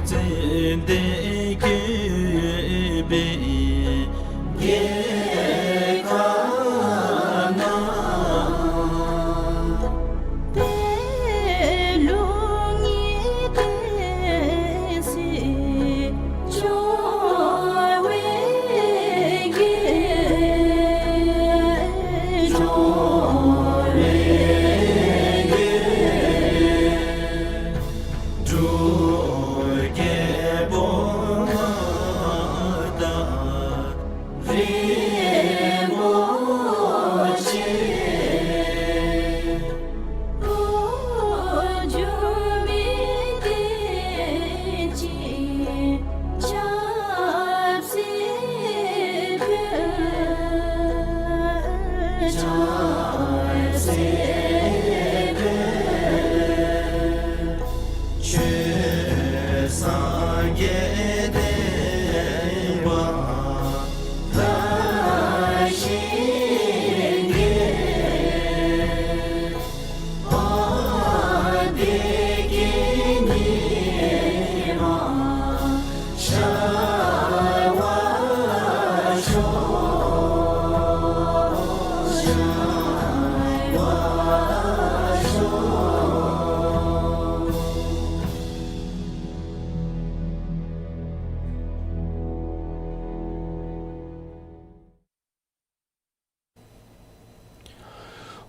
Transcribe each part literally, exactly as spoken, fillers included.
ཙན་དན་བཀོད་པའི་རྒྱལ་ཁབ་ན། པད་ལུང་ཉི་ཟླའི་གསལ་འཇོ་བའི་རྒྱལ། འགྲོ་བའི་སྐྱེ་བོ་མངའ་བདག་རིན་པོ་ཆེ། འགྲོ་བའི་སྐྱེ་བོ་མངའ་བདག་རིན་པོ་ཆེ། ཆབ་སྲིད་ཕུལ། ཆབ་སྲིད་ཕུལ། ཆོས་སངས་རྒྱས་བསྟན་པ་དར་ཞིང་རྒྱས།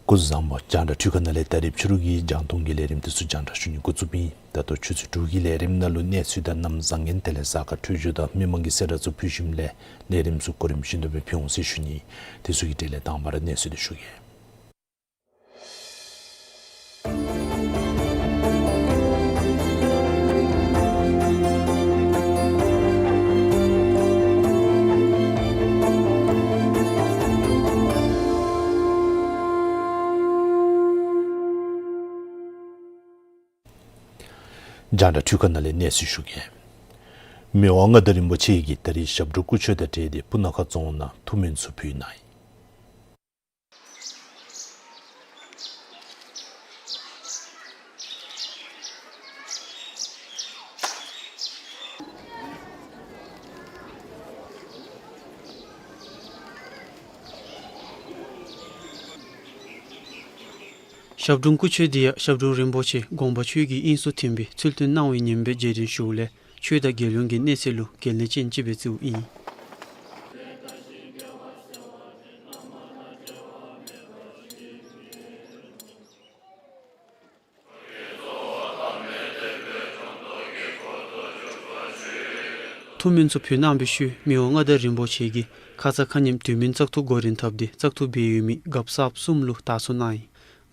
སྐུ་གཟུགས་བཟང་པོ། རྒྱང་བསྒྲགས་འཕྲུལ་ཁང་ནང་ལས་ད་རིས་ཕྱི་རུ་གི་རྒྱང་མཐོང་གི་ལས་རིམ་དེ་ཚུ་རྒྱང་བསྒྲགས་ཞུ་ནི་འགོ་བཙུགསཔ་ཨིན། ད་ལྟོ་ཆུ་ཚོད་དྲུག་གི་ལས་རིམ་ནང་ལུ་གནས་ཚུལ་དང་གནམ་བཟང་ངན་དེ་ལས་གཟའ་སྐར་འཕྲོད་སྦྱོར་དང་མི་མང་གི་གསལ་བསྒྲགས་ཚུ་ཕུལ་ཞིནམ་ལས་ལས་རིམ་ཚུ་གོ་རིམ་བཞིན་དུ་སྦེ་ཕུལ་འོང་ཟེར་ཞུ་ནི། དེ་ཚུ་གི་གྲས་ལས་དང་པ་ར་གནས་ཚུལ་དེ་ཞུ་གེ། རྒྱང་བསྒྲགས་འཕྲུལ་ཁང་ནང་ལས་གནས་ཚུལ་ཞུ་གེ། མི་དབང་མངའ་བདག་རིན་པོ་ཆེ་གིས་ད་རིས་ཞབས་དྲུང་སྐུ་མཆོད་དང་འབྲེལ་ཏེ་སྤུ་ན་ཁ་རྫོང་ནང་ཐུགས་སྨོན་ཚུ་ཕུལ་གནང་ཡི། ཞབས་དྲུང་སྐུ་མཆོད་འདི་ཡང་ཞབས་དྲུང་རིན་པོ་ཆེ་དགོངས་པ་ཆོས་ཀྱི་དབྱིངས་སུ་ཐིམ་པའི་ཚུལ་སྟོན་གནང་བའི་ཉིནམ་སྦེ་རྗེས་དྲན་ཞུཝ་ལས་ཆོས་དང་རྒྱལ་ཡོངས་ཀྱི་གནས་ཚད་ལུ་གལ་གནད་ཅན་ཅིག་སྦེ་བརྩིཝ་ཨིན། ཐུགས་སྨོན་ཚུ་ཕུལ་གནང་བའི་ཤུལ་མི་དབང་མངའ་བདག་རིན་པོ་ཆེ་གིས་ཁ་ཙ་ཁ་ཉིནམ་དུས་མིན་བཙག་འཐུ་འགོ་འདྲེན་འཐབ་སྟེ་བཙག་འཐུ་འབད་ཡོད་མི་རྒཔོ་གསརཔ་གསུམ་ལུ་དར་སོ་གནང་ཡི།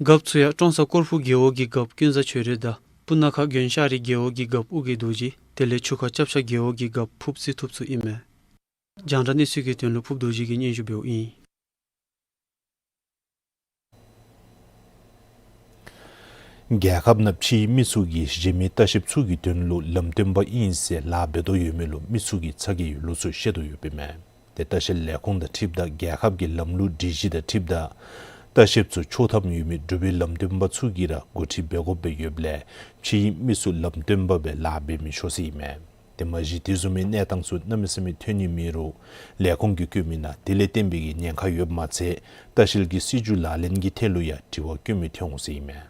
རྒཔོ་ཚུ་ཡང་ཀྲོང་གསར་སྐོར་ཕུག་རྒེད་འོག་གི་རྒཔོ་ཀུན་བཟང་ཆོས་སྒྲོན་དང་སྤུ་ན་ཁ་དགོན་ཤ་རི་རྒེད་འོག་གི་རྒཔོ་ཨོ་རྒྱན་རྡོ་རྗེ་དེ་ལས་ཆུ་ཁ་སྐྱབས་ཤ་རྒེད་འོག་གི་རྒཔོ་ཕུབ་ཚེ་ཐུབ་ཚུ་ཨིན་མས། རྒྱང་བསྒྲགས་གནས་ཚུལ་གྱི་དོན་ལུ་ཕུབ་རྡོ་རྗེ་གིས་སྙན་ཞུ་འབདཝ་ཨིན། རྒྱལ་ཁབ་ནང་ཕྱིའི་མི་ཚུ་གིས་གཞན་མི་ལྟ་བཤལཔ་ཚུ་གི་དོན་ལུ་ལམ་སྟོན་པ་ཨིན་ཟེར་ལཱ་འབད་དོ་ཡོད་མི་ལུ་མི་ཚུ་གིས་ཚ་གྱང་ཡོད་ལུགས་ཚུ་བཤད་དོ་ཡོདཔ་ཨིན་མས། ཏེ་ལྟ་བཤལ་ལས་ཁུངས་དང་འཁྲིལཝ་ད་རྒྱལ་ཁབ་ཀྱི་ལམ་ལུགས་སྒྲིག་གཞི་དང་འཁྲིལཝ་ད་ལྟ་བཤལཔ་ཚུ་ཆོག་ཐམ་ཡོད་མི་འབྲུག་པའི་ལམ་སྟོན་པ་ཚུ་གིས་ར་འགོ་ཁྲིད་འབད་དགོཔ་སྦེ་ཡོདཔ་ལས་ཕྱིའི་མི་ཚུ་ལམ་སྟོན་པ་སྦེ་ལཱ་འབད་མི་ཆོག་ཟེར་ཨིན་མས། ཏེ་མ་གཞི་དེ་བཟུམ་མའི་གནས་སྟངས་ཚུ་གནམ་མེད་ས་མེད་ཐོན་ནི་མེད་རུང་ལས་ཁུངས་ཀྱིས་བཀོད་མི་ནང་དེ་ལས་བརྟེན་པའི་གི་ཉེན་ཁ་ཡོདཔ་མ་ཚད་ལྟ་བཤལ་གྱི་སྲིད་བྱུས་ལག་ལེན་གྱི་ཐད་ལུ་ཡང་དྲི་བ་བཀོད་མི་ཐོན་འོང་ཟེར་ཨིན་མས།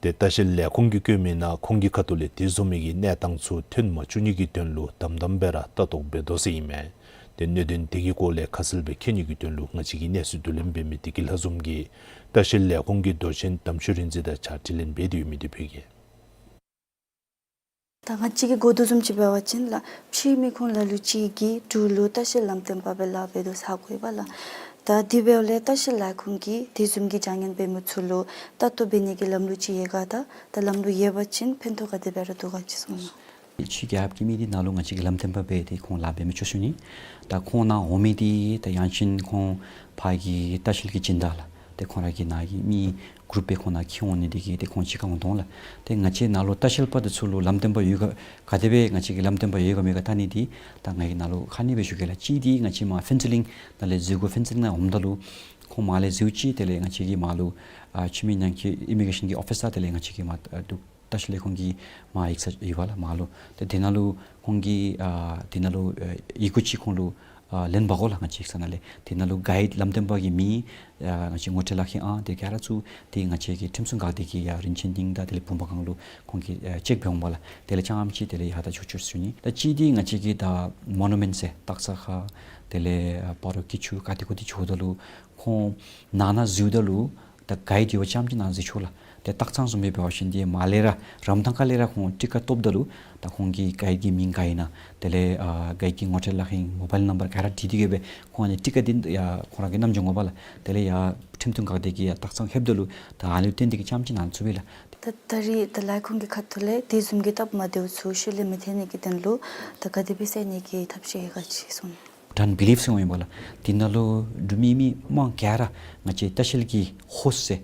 ཏེ་ལྟ་བཤལ་ལས་ཁུངས་ཀྱིས་བཀོད་མི་ནང་ཁོང་གི་ཁ་ཐུག་ལས་དེ་བཟུམ་མའི་གི་གནས་སྟངས་ཚུ་ཐོན་མ་བཅུག་ནི་གི་དོན་ལུ་དམ་དམ་སྦེ་ར་ལྟ་རྟོག་འབད་དོ་ཟེར་ཨིན་མས། ཏེ་གནད་དོན་དེ་གི་སྐོར་ལས་ཁ་གསལ་སྦེ་མཁྱེན་ནི་གི་དོན་ལུ་ང་བཅས་ཀྱི་གནས་ཚུལ་བསྡུ་ལེན་འབད་མི་བདེ་སྐྱིད་ལྷ་འཛོམས་ཀྱིས་ལྟ་བཤལ་ལས་ཁུངས་ཀྱི་མདོ་ཆེན་དམ་ཆོས་རིག་འཛིན་དང་གཅིག་ཁར་དྲི་ལན་འབད་དེ་ཡོད་མི་དེ་ཕུལ་གེ། ད་ང་བཅས་ཀྱིས་གོ་དོ་བཟུམ་ཅིག་འབད་བ་ཅིན་ལགས་ཕྱིའི་མི་ཁོང་ལ་ལུ་ཅིག་གིས་འབྲུག་ལུ་ལྟ་བཤལ་ལམ་སྟོན་པ་སྦེ་ལཱ་འབད་དོ་ཟེར་གོ་ཡི་པ་ལགས། ད་དེ་འབདཝ་ལས་ལྟ་བཤལ་ལས་ཁུངས་ཀྱིས་དེ་བཟུམ་གྱི་བྱ་ངན་འབད་མི་ཚུ་ལུ་ལྟ་རྟོག་འབད་ནི་གི་ལམ་ལུགས་ཅིག་ཡོད་ག། ད་ད་ལམ་ལུགས་ཡོད་པ་ཅིན་ཕན་ཐོགས་ག་དེ་སྦེ་ར་འདུག་ག་ཅིག་གསུངས་གནང་། ཕྱི་རྒྱལ་ཁབ་ཀྱི་མི་འདི་ནཱ་ལུ་ང་བཅས་ཀྱི་ལམ་སྟོན་པ་སྦེ་ཏེ་ཁོང་ལཱ་འབད་མི་ཆོག་ཞུ་ནི། ད་ཁོང་ནཱ་འོང་མི་འདི་ད་ཡང་ཅིན་ཁོང་ཕར་གྱི་ལྟ་བཤལ་གྱི་སྦྱིན་བདག་ལགས། ཏེ་ཁོང་ར་གི་ནང་གི་མི་གུ་རུབ་སྦེ་ཁོང་ནང་འཁྱིད་འོང་ནི་དེ་གིས་ཏེ་ཁོང་གཅིག་ཁར་འོང་དོ་ལགས། ཏེ་ང་བཅས་ནཱ་ལུ་ལྟ་བཤལ་པ་དེ་ཚུ་ལུ་ལམ་སྟོན་པ་ཡོད་ག་ག་དེ་སྦེ་ང་བཅས་ཀྱིས་ལམ་སྟོན་པ་ཡོད་ག་མེད་ག་བལྟ་ནི་དེ་ད་ང་གིས་ནཱ་ལུ་ཁ་ནི་སྦེ་ཞུ་གེ་ལགས། གཅིག་དེ་ང་བཅས་མར་ཕུན་ཚོགས་གླིང་ནང་ལས་འཛུལ་དགོ། ཕུན་ཚོགས་གླིང་ནང་འོངམ་ད་ལུ་ཁོང་མར་ལས་འཛུལ་ཅི། དེ་ལས་ང་བཅས་ཀྱི་མར་ལུ་ཨ་ཆུ་མིག་ནང་གི་ཨི་མི་གྲེ་ཤཱན་གྱི་ཨོ་ཕིསར་དེ་ལས་ང་བཅས་ཀྱི་མར་ཨ་འབྲུག་ལྟ་བཤལ་ལས་ཁུངས་ཀྱི་མར་ཡིག་ཚང་ཡོད་པ་ལགས་མར་ལུ། ཏེ་དེ་ནང་ལུ་ཁོང་གིས་ཨ་དེ་ནང་ལུ་ཨ་ཡི་གུ་ཅིག་ཁོང་ལུ་ཨ་ལེན་འབག་དགོ་ལགས། ང་བཅས་ཡིག་ཚང་ནང་ལས་དེ་ནང་ལུ་གའིཌ་ལམ་སྟོན་པ་གི་མིང་ཨ་ང་བཅས་ངོ་སྤྲོད་ལག་ཁྱེར་ཨང་དེ་ག་ར་ཚུ་དེ་ང་བཅས་ཀྱི་ཁྲིམས་སྲུང་འགག་སྡེ་གི་ཡར་རིན་ཆེན་གླིང་དང་དེ་ལས་བུམ་པ་སྒང་ལུ་ཁོང་གིས་ཨ་ཅེཀ་འབད་འོང་པ་ལགས། དེ་ལས་རྐྱངམ་ཅིག་དེ་ལས་ཡར་ད་འགྱོ་ཚུགས་ཟེར་ཞུ་ནི། ད་གཅིག་དེ་ང་བཅས་ཀྱི་ད་མོ་ནུ་མེནཊ་ཟེར་སྟག་ཚང་ཁ་དེ་ལས་ཨ་སྤ་རོ་སྐྱིད་ཆུ་ག་ཏེ་གུ་ཏེ་འགྱོཝ་ད་ལུ་ཁོང་ནང་ན་འཛུལཝ་ད་ལུ་ད་གའིཌ་ཡོདཔ་རྐྱངམ་ཅིག་ནང་འཛུལ་ཆོག་ལགས། ཏེ་སྟག་ཚང་བཟུམ་སྦེ་འབད་བ་ཅིན་དེ་མར་ལས་ར་རམ་ཐང་ཁ་ལས་ར་ཁོང་ཊི་ཀཊ་བཏོགཔ་ད་ལུ་ད་ཁོང་གི་གའིཌ་ཀྱི་མིང་ག་ཨིན་ན་དེ་ལས་ཨ་གའིཌ་ཀྱི་ངོ་སྤྲོད་ལག་ཁྱེར་མོ་བཱའིལ་ནམ་བར་ག་ར་བྲིས་ཏེ་གི་སྦེ་ཁོང་ཨ་ནི་ཊི་ཀཊ་འདི་ཡར་ཁོང་ར་གིས་བསྣམས་འགྱོ་འོང་པ་ལགས། དེ་ལས་ཡར་ཁྲིམས་སྲུང་འགག་སྡེ་གི་ཡར་སྟག་ཚང་ལྷོདཔ་ད་ལུ་ད་ཨ་ནི་ལུ་བརྟེན་ཏེ་གི་རྐྱངམ་ཅིག་ནང་ཚུད་པས་ལགས། ད་ད་རིས་ད་ལས་ཁུངས་ཀྱི་ཁ་ཐུག་ལས་དེ་བཟུམ་གྱི་སྟབས་མ་བདེཝ་ཚུ་ཤུལ་ལས་མི་ཐོན་ནི་གི་དོན་ལུ་ད་ག་དེ་སྦེ་སེལ་ནི་གི་ཐབས་ཤེས་ག་ཅི་གསུངས་ནུག། ཌན་བི་ལིབ་ཟེར་འོང་ཡོདཔ་ལགས། དེ་ནང་ལུ་འབྲུག་མི་མི་མང་ག་ར་ང་བཅས་ལྟ་བཤལ་གྱི་ཧོསཊ་ཟེར་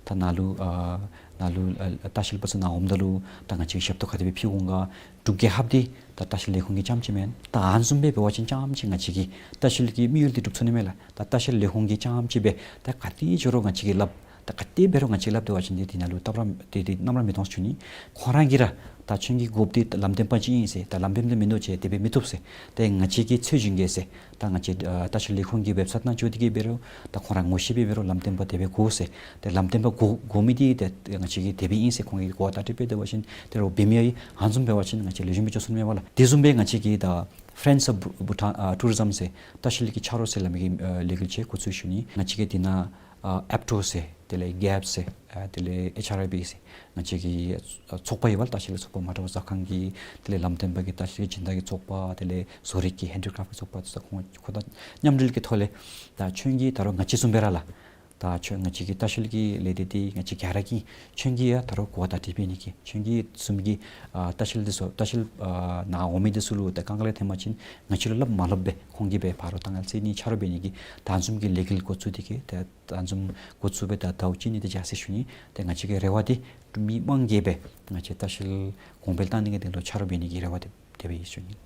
ད་ནཱ་ལུ་ཨ་ནཱ་ལུ་ཨ་ལྟ་བཤལ་པ་ཚུ་ནཱ་འོངམ་ད་ལུ་ད་ང་བཅས་ཀྱིས་ཞབས་ཏོག་ག་དེ་སྦེ་ཕུལ་འོང་ག། འབྲུག་རྒྱལ་ཁབ་འདི་ད་ལྟ་བཤལ་ལས་ཁུངས་ཀྱིས་རྐྱངམ་ཅིག་མེན། ད་ཨ་ནི་བཟུམ་སྦེ་འབད་བ་ཅིན་རྐྱངམ་ཅིག་ང་བཅས་ཀྱི་ལྟ་བཤལ་གྱི་དམིགས་ཡུལ་འདི་འགྲུབ་ཚུགས་ནི་མས་ལགས། ད་ལྟ་བཤལ་ལས་ཁུངས་ཀྱིས་རྐྱངམ་ཅིག་སྦེ་ད་ག་དེ་འགྱོ་རུང་ང་བཅས་ཀྱིས་སླབ། ད་ག་དེ་འབད་རུང་ང་བཅས་སླབ་སྡོད་པ་ཅིན་དེ་དེ་ནང་ལུ་སྟབས་ར་དེ་དེ་ནམ་ར་མི་གཏོང་ཟེར་ཞུ་ནི། ཁོང་ར་གིས་ར་ད་ཁྱོད་ཀྱི་དགོཔ་འདི་ལམ་སྟོན་པ་ཅིག་ཨིན་ཟེར་ད་ལམ་སྟོན་པ་མིན་འདུག་ཟེར་དེ་སྦེ་མི་བཏུབ་ཟེར། ཏེ་ང་བཅས་ཀྱིས་ཚད་གཞི་གི་ཟེར་ད་ང་བཅས་ཨ་ལྟ་བཤལ་ལས་ཁུངས་ཀྱི་ཝེབ་སའིཊ་ནང་འགྱོ་སྟེ་གི་འབད་རུང་ད་ཁོང་ར་ངོ་ཤེས་པས་འབད་རུང་ལམ་སྟོན་པ་དེ་སྦེ་དགོ་ཟེར། ཏེ་ལམ་སྟོན་པ་དགོ་དགོ་མི་འདི་ཏེ་ང་བཅས་ཀྱིས་དེ་སྦེ་ཨིན་ཟེར་ཁོང་གིས་གོ་བརྡ་སྤྲོད་སྦེ་སྡོད་པ་ཅིན་དེ་རུང་འབད་མི་ཡང་ཨ་ནི་བཟུམ་འབད་བ་ཅིན་ང་བཅས་ལེགས་ཤོམ་སྦེ་འགྱོ་ཚུགས་ནི་མས་པ་ལགས། དེ་བཟུམ་སྦེ་ང་བཅས་ཀྱིས་ད་ཕྲེནཌསི་ཨོཕ་བྷུ་ཊཱན་ཨ་ཊུ་རི་ཛིམ་ཟེར་ལྟ་བཤལ་གྱི་ཆ་རོགས་ཟེར་སླབ་མི་གི་ཨ་ལས་འགུལ་ཅིག་འགོ་བཙུགས་ཞུ་ནི། ང་བཅས་ཀྱིས་དེ་ནང་ཨ་ཨེབ་ཊོ་ཟེར་དེ་ལས་གེབ་ཟེར་ཨ་དེ་ལས་ཨེཆ་ཨར་ཨའི་བི་ཟེར་ང་བཅས་ཀྱི་ཨ་ཚོགས་པ་ཡོད་པ་ལགས། ལྟ་བཤལ་གྱི་ཚོགས་པ་མ་འདྲཝ་ཟ་ཁང་གི་དེ་ལས་ལམ་སྟོན་པ་གི་ལྟ་བཤལ་གྱི་སྦྱིན་བདག་གི་ཚོགས་པ་དེ་ལས་བཟོ་རིག་གི་ཧེན་ཌི་ཀྲེཕཊ་གི་ཚོགས་པ་ཚུ་ཁོང་ཁོང་དང་མཉམ་འབྲེལ་གྱི་ཐོག་ལས་ད་ཁྱོད་ཀྱིས་ད་རུང་ང་བཅས་བཟུམ་སྦེ་ར་ལགས། ད་ཁྱོད་ང་བཅས་ཀྱི་ལྟ་བཤལ་གྱི་ལས་སྡེ་འདི་ང་བཅས་ག་ར་གིས་ཁྱོད་ཀྱིས་ཡང་ད་རུང་གོ་བརྡ་སྤྲོད་འབད་ནི་གི་ཁྱོད་ཀྱིས་བཟུམ་གྱི་ཨ་ལྟ་བཤལ་འདི་ཚུ་ལྟ་བཤལ་ཨ་ནང་འོང་མི་འདི་ཚུ་ལུ་ད་དཀའ་ངལ་ཐོན་པ་ཅིན་ང་བཅས་ལུ་སླབ་མ་སླབ་སྦེ་ཁོང་གིས་སྦེ་ཕར་ལུ་ད་ང་བཅས་གཉིས་ཆ་རོགས་འབད་ནི་གི་ད་ཨ་ནི་བཟུམ་གྱི་ལས་འགུལ་འགོ་བཙུགས་ཏེ་གི་ད་ད་ཨ་ནི་བཟུམ་འགོ་བཙུགས་སྦེ་ད་ཟླཝ་གཅིག་གཉིས་དེ་ཅིག་ཡར་སོ་ཡི་ཞུ་ནི། ཏེ་ང་བཅས་ཀྱི་རེ་བ་འདི་འབྲུག་མི་མང་གིས་སྦེ་ང་བཅས་ལྟ་བཤལ་གོང་འཕེལ་བཏང་ནི་གི་དོན་ལུ་ཆ་རོགས་འབད་ནི་གི་རེ་བ་འདི་དེ་སྦེ་ཨིན་ཞུ་ནི།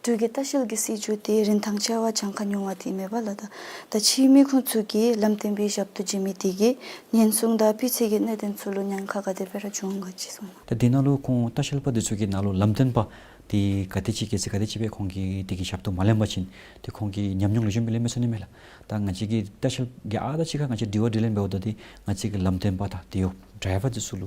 འབྲུག་གི་ལྟ་བཤལ་གྱི་སྲིད་བྱུས་འདི་རིན་ཐང་ཆེ་བ་གྱངས་ཁ་ཉུང་བ་འདི་མེད་པ་ལགས། ད་ད་ཕྱིའི་མི་ཁུངས་ཚུ་གིས་ལམ་སྟོན་པའི་ཞབས་ཏོག་བྱིན་མི་འདི་གིས་ཉེན་སྲུང་དང་སྤུས་ཚད་ཀྱི་གནད་དོན་ཚུ་ལུ་ཉེན་ཁ་ག་དེ་སྦེ་ར་བྱུང་ག་ཅི་གསུངས་ན། ད་དེ་ནང་ལུ་ཁོང་ལྟ་བཤལ་པ་འདི་ཚུ་གི་ནང་ལུ་ལམ་སྟོན་པ་འདི་ག་དེ་ཅིག་གལ་སྲིད་ག་དེ་ཅིག་སྦེ་ཁོང་གིས་དེ་གི་ཞབས་ཏོག་མ་ལེན་པ་ཅིན་ཏེ་ཁོང་གིས་ཉམས་མྱོང་ལེགས་ཤོམ་སྦེ་ལེན་མི་ཚུགས་ནི་མས་ལགས། ད་ང་བཅས་ཀྱི་ལྟ་བཤལ་གྱི་ཨ་ད་ཅི་ཁར་ང་བཅས་དྲི་བ་དྲིས་ལན་འབདཝ་ད་འདི་ང་བཅས་ཀྱི་ལམ་སྟོན་པ་དང་དེ་ཡོད་ཌ་རའི་ཝར་འདི་ཚུ་ལུ་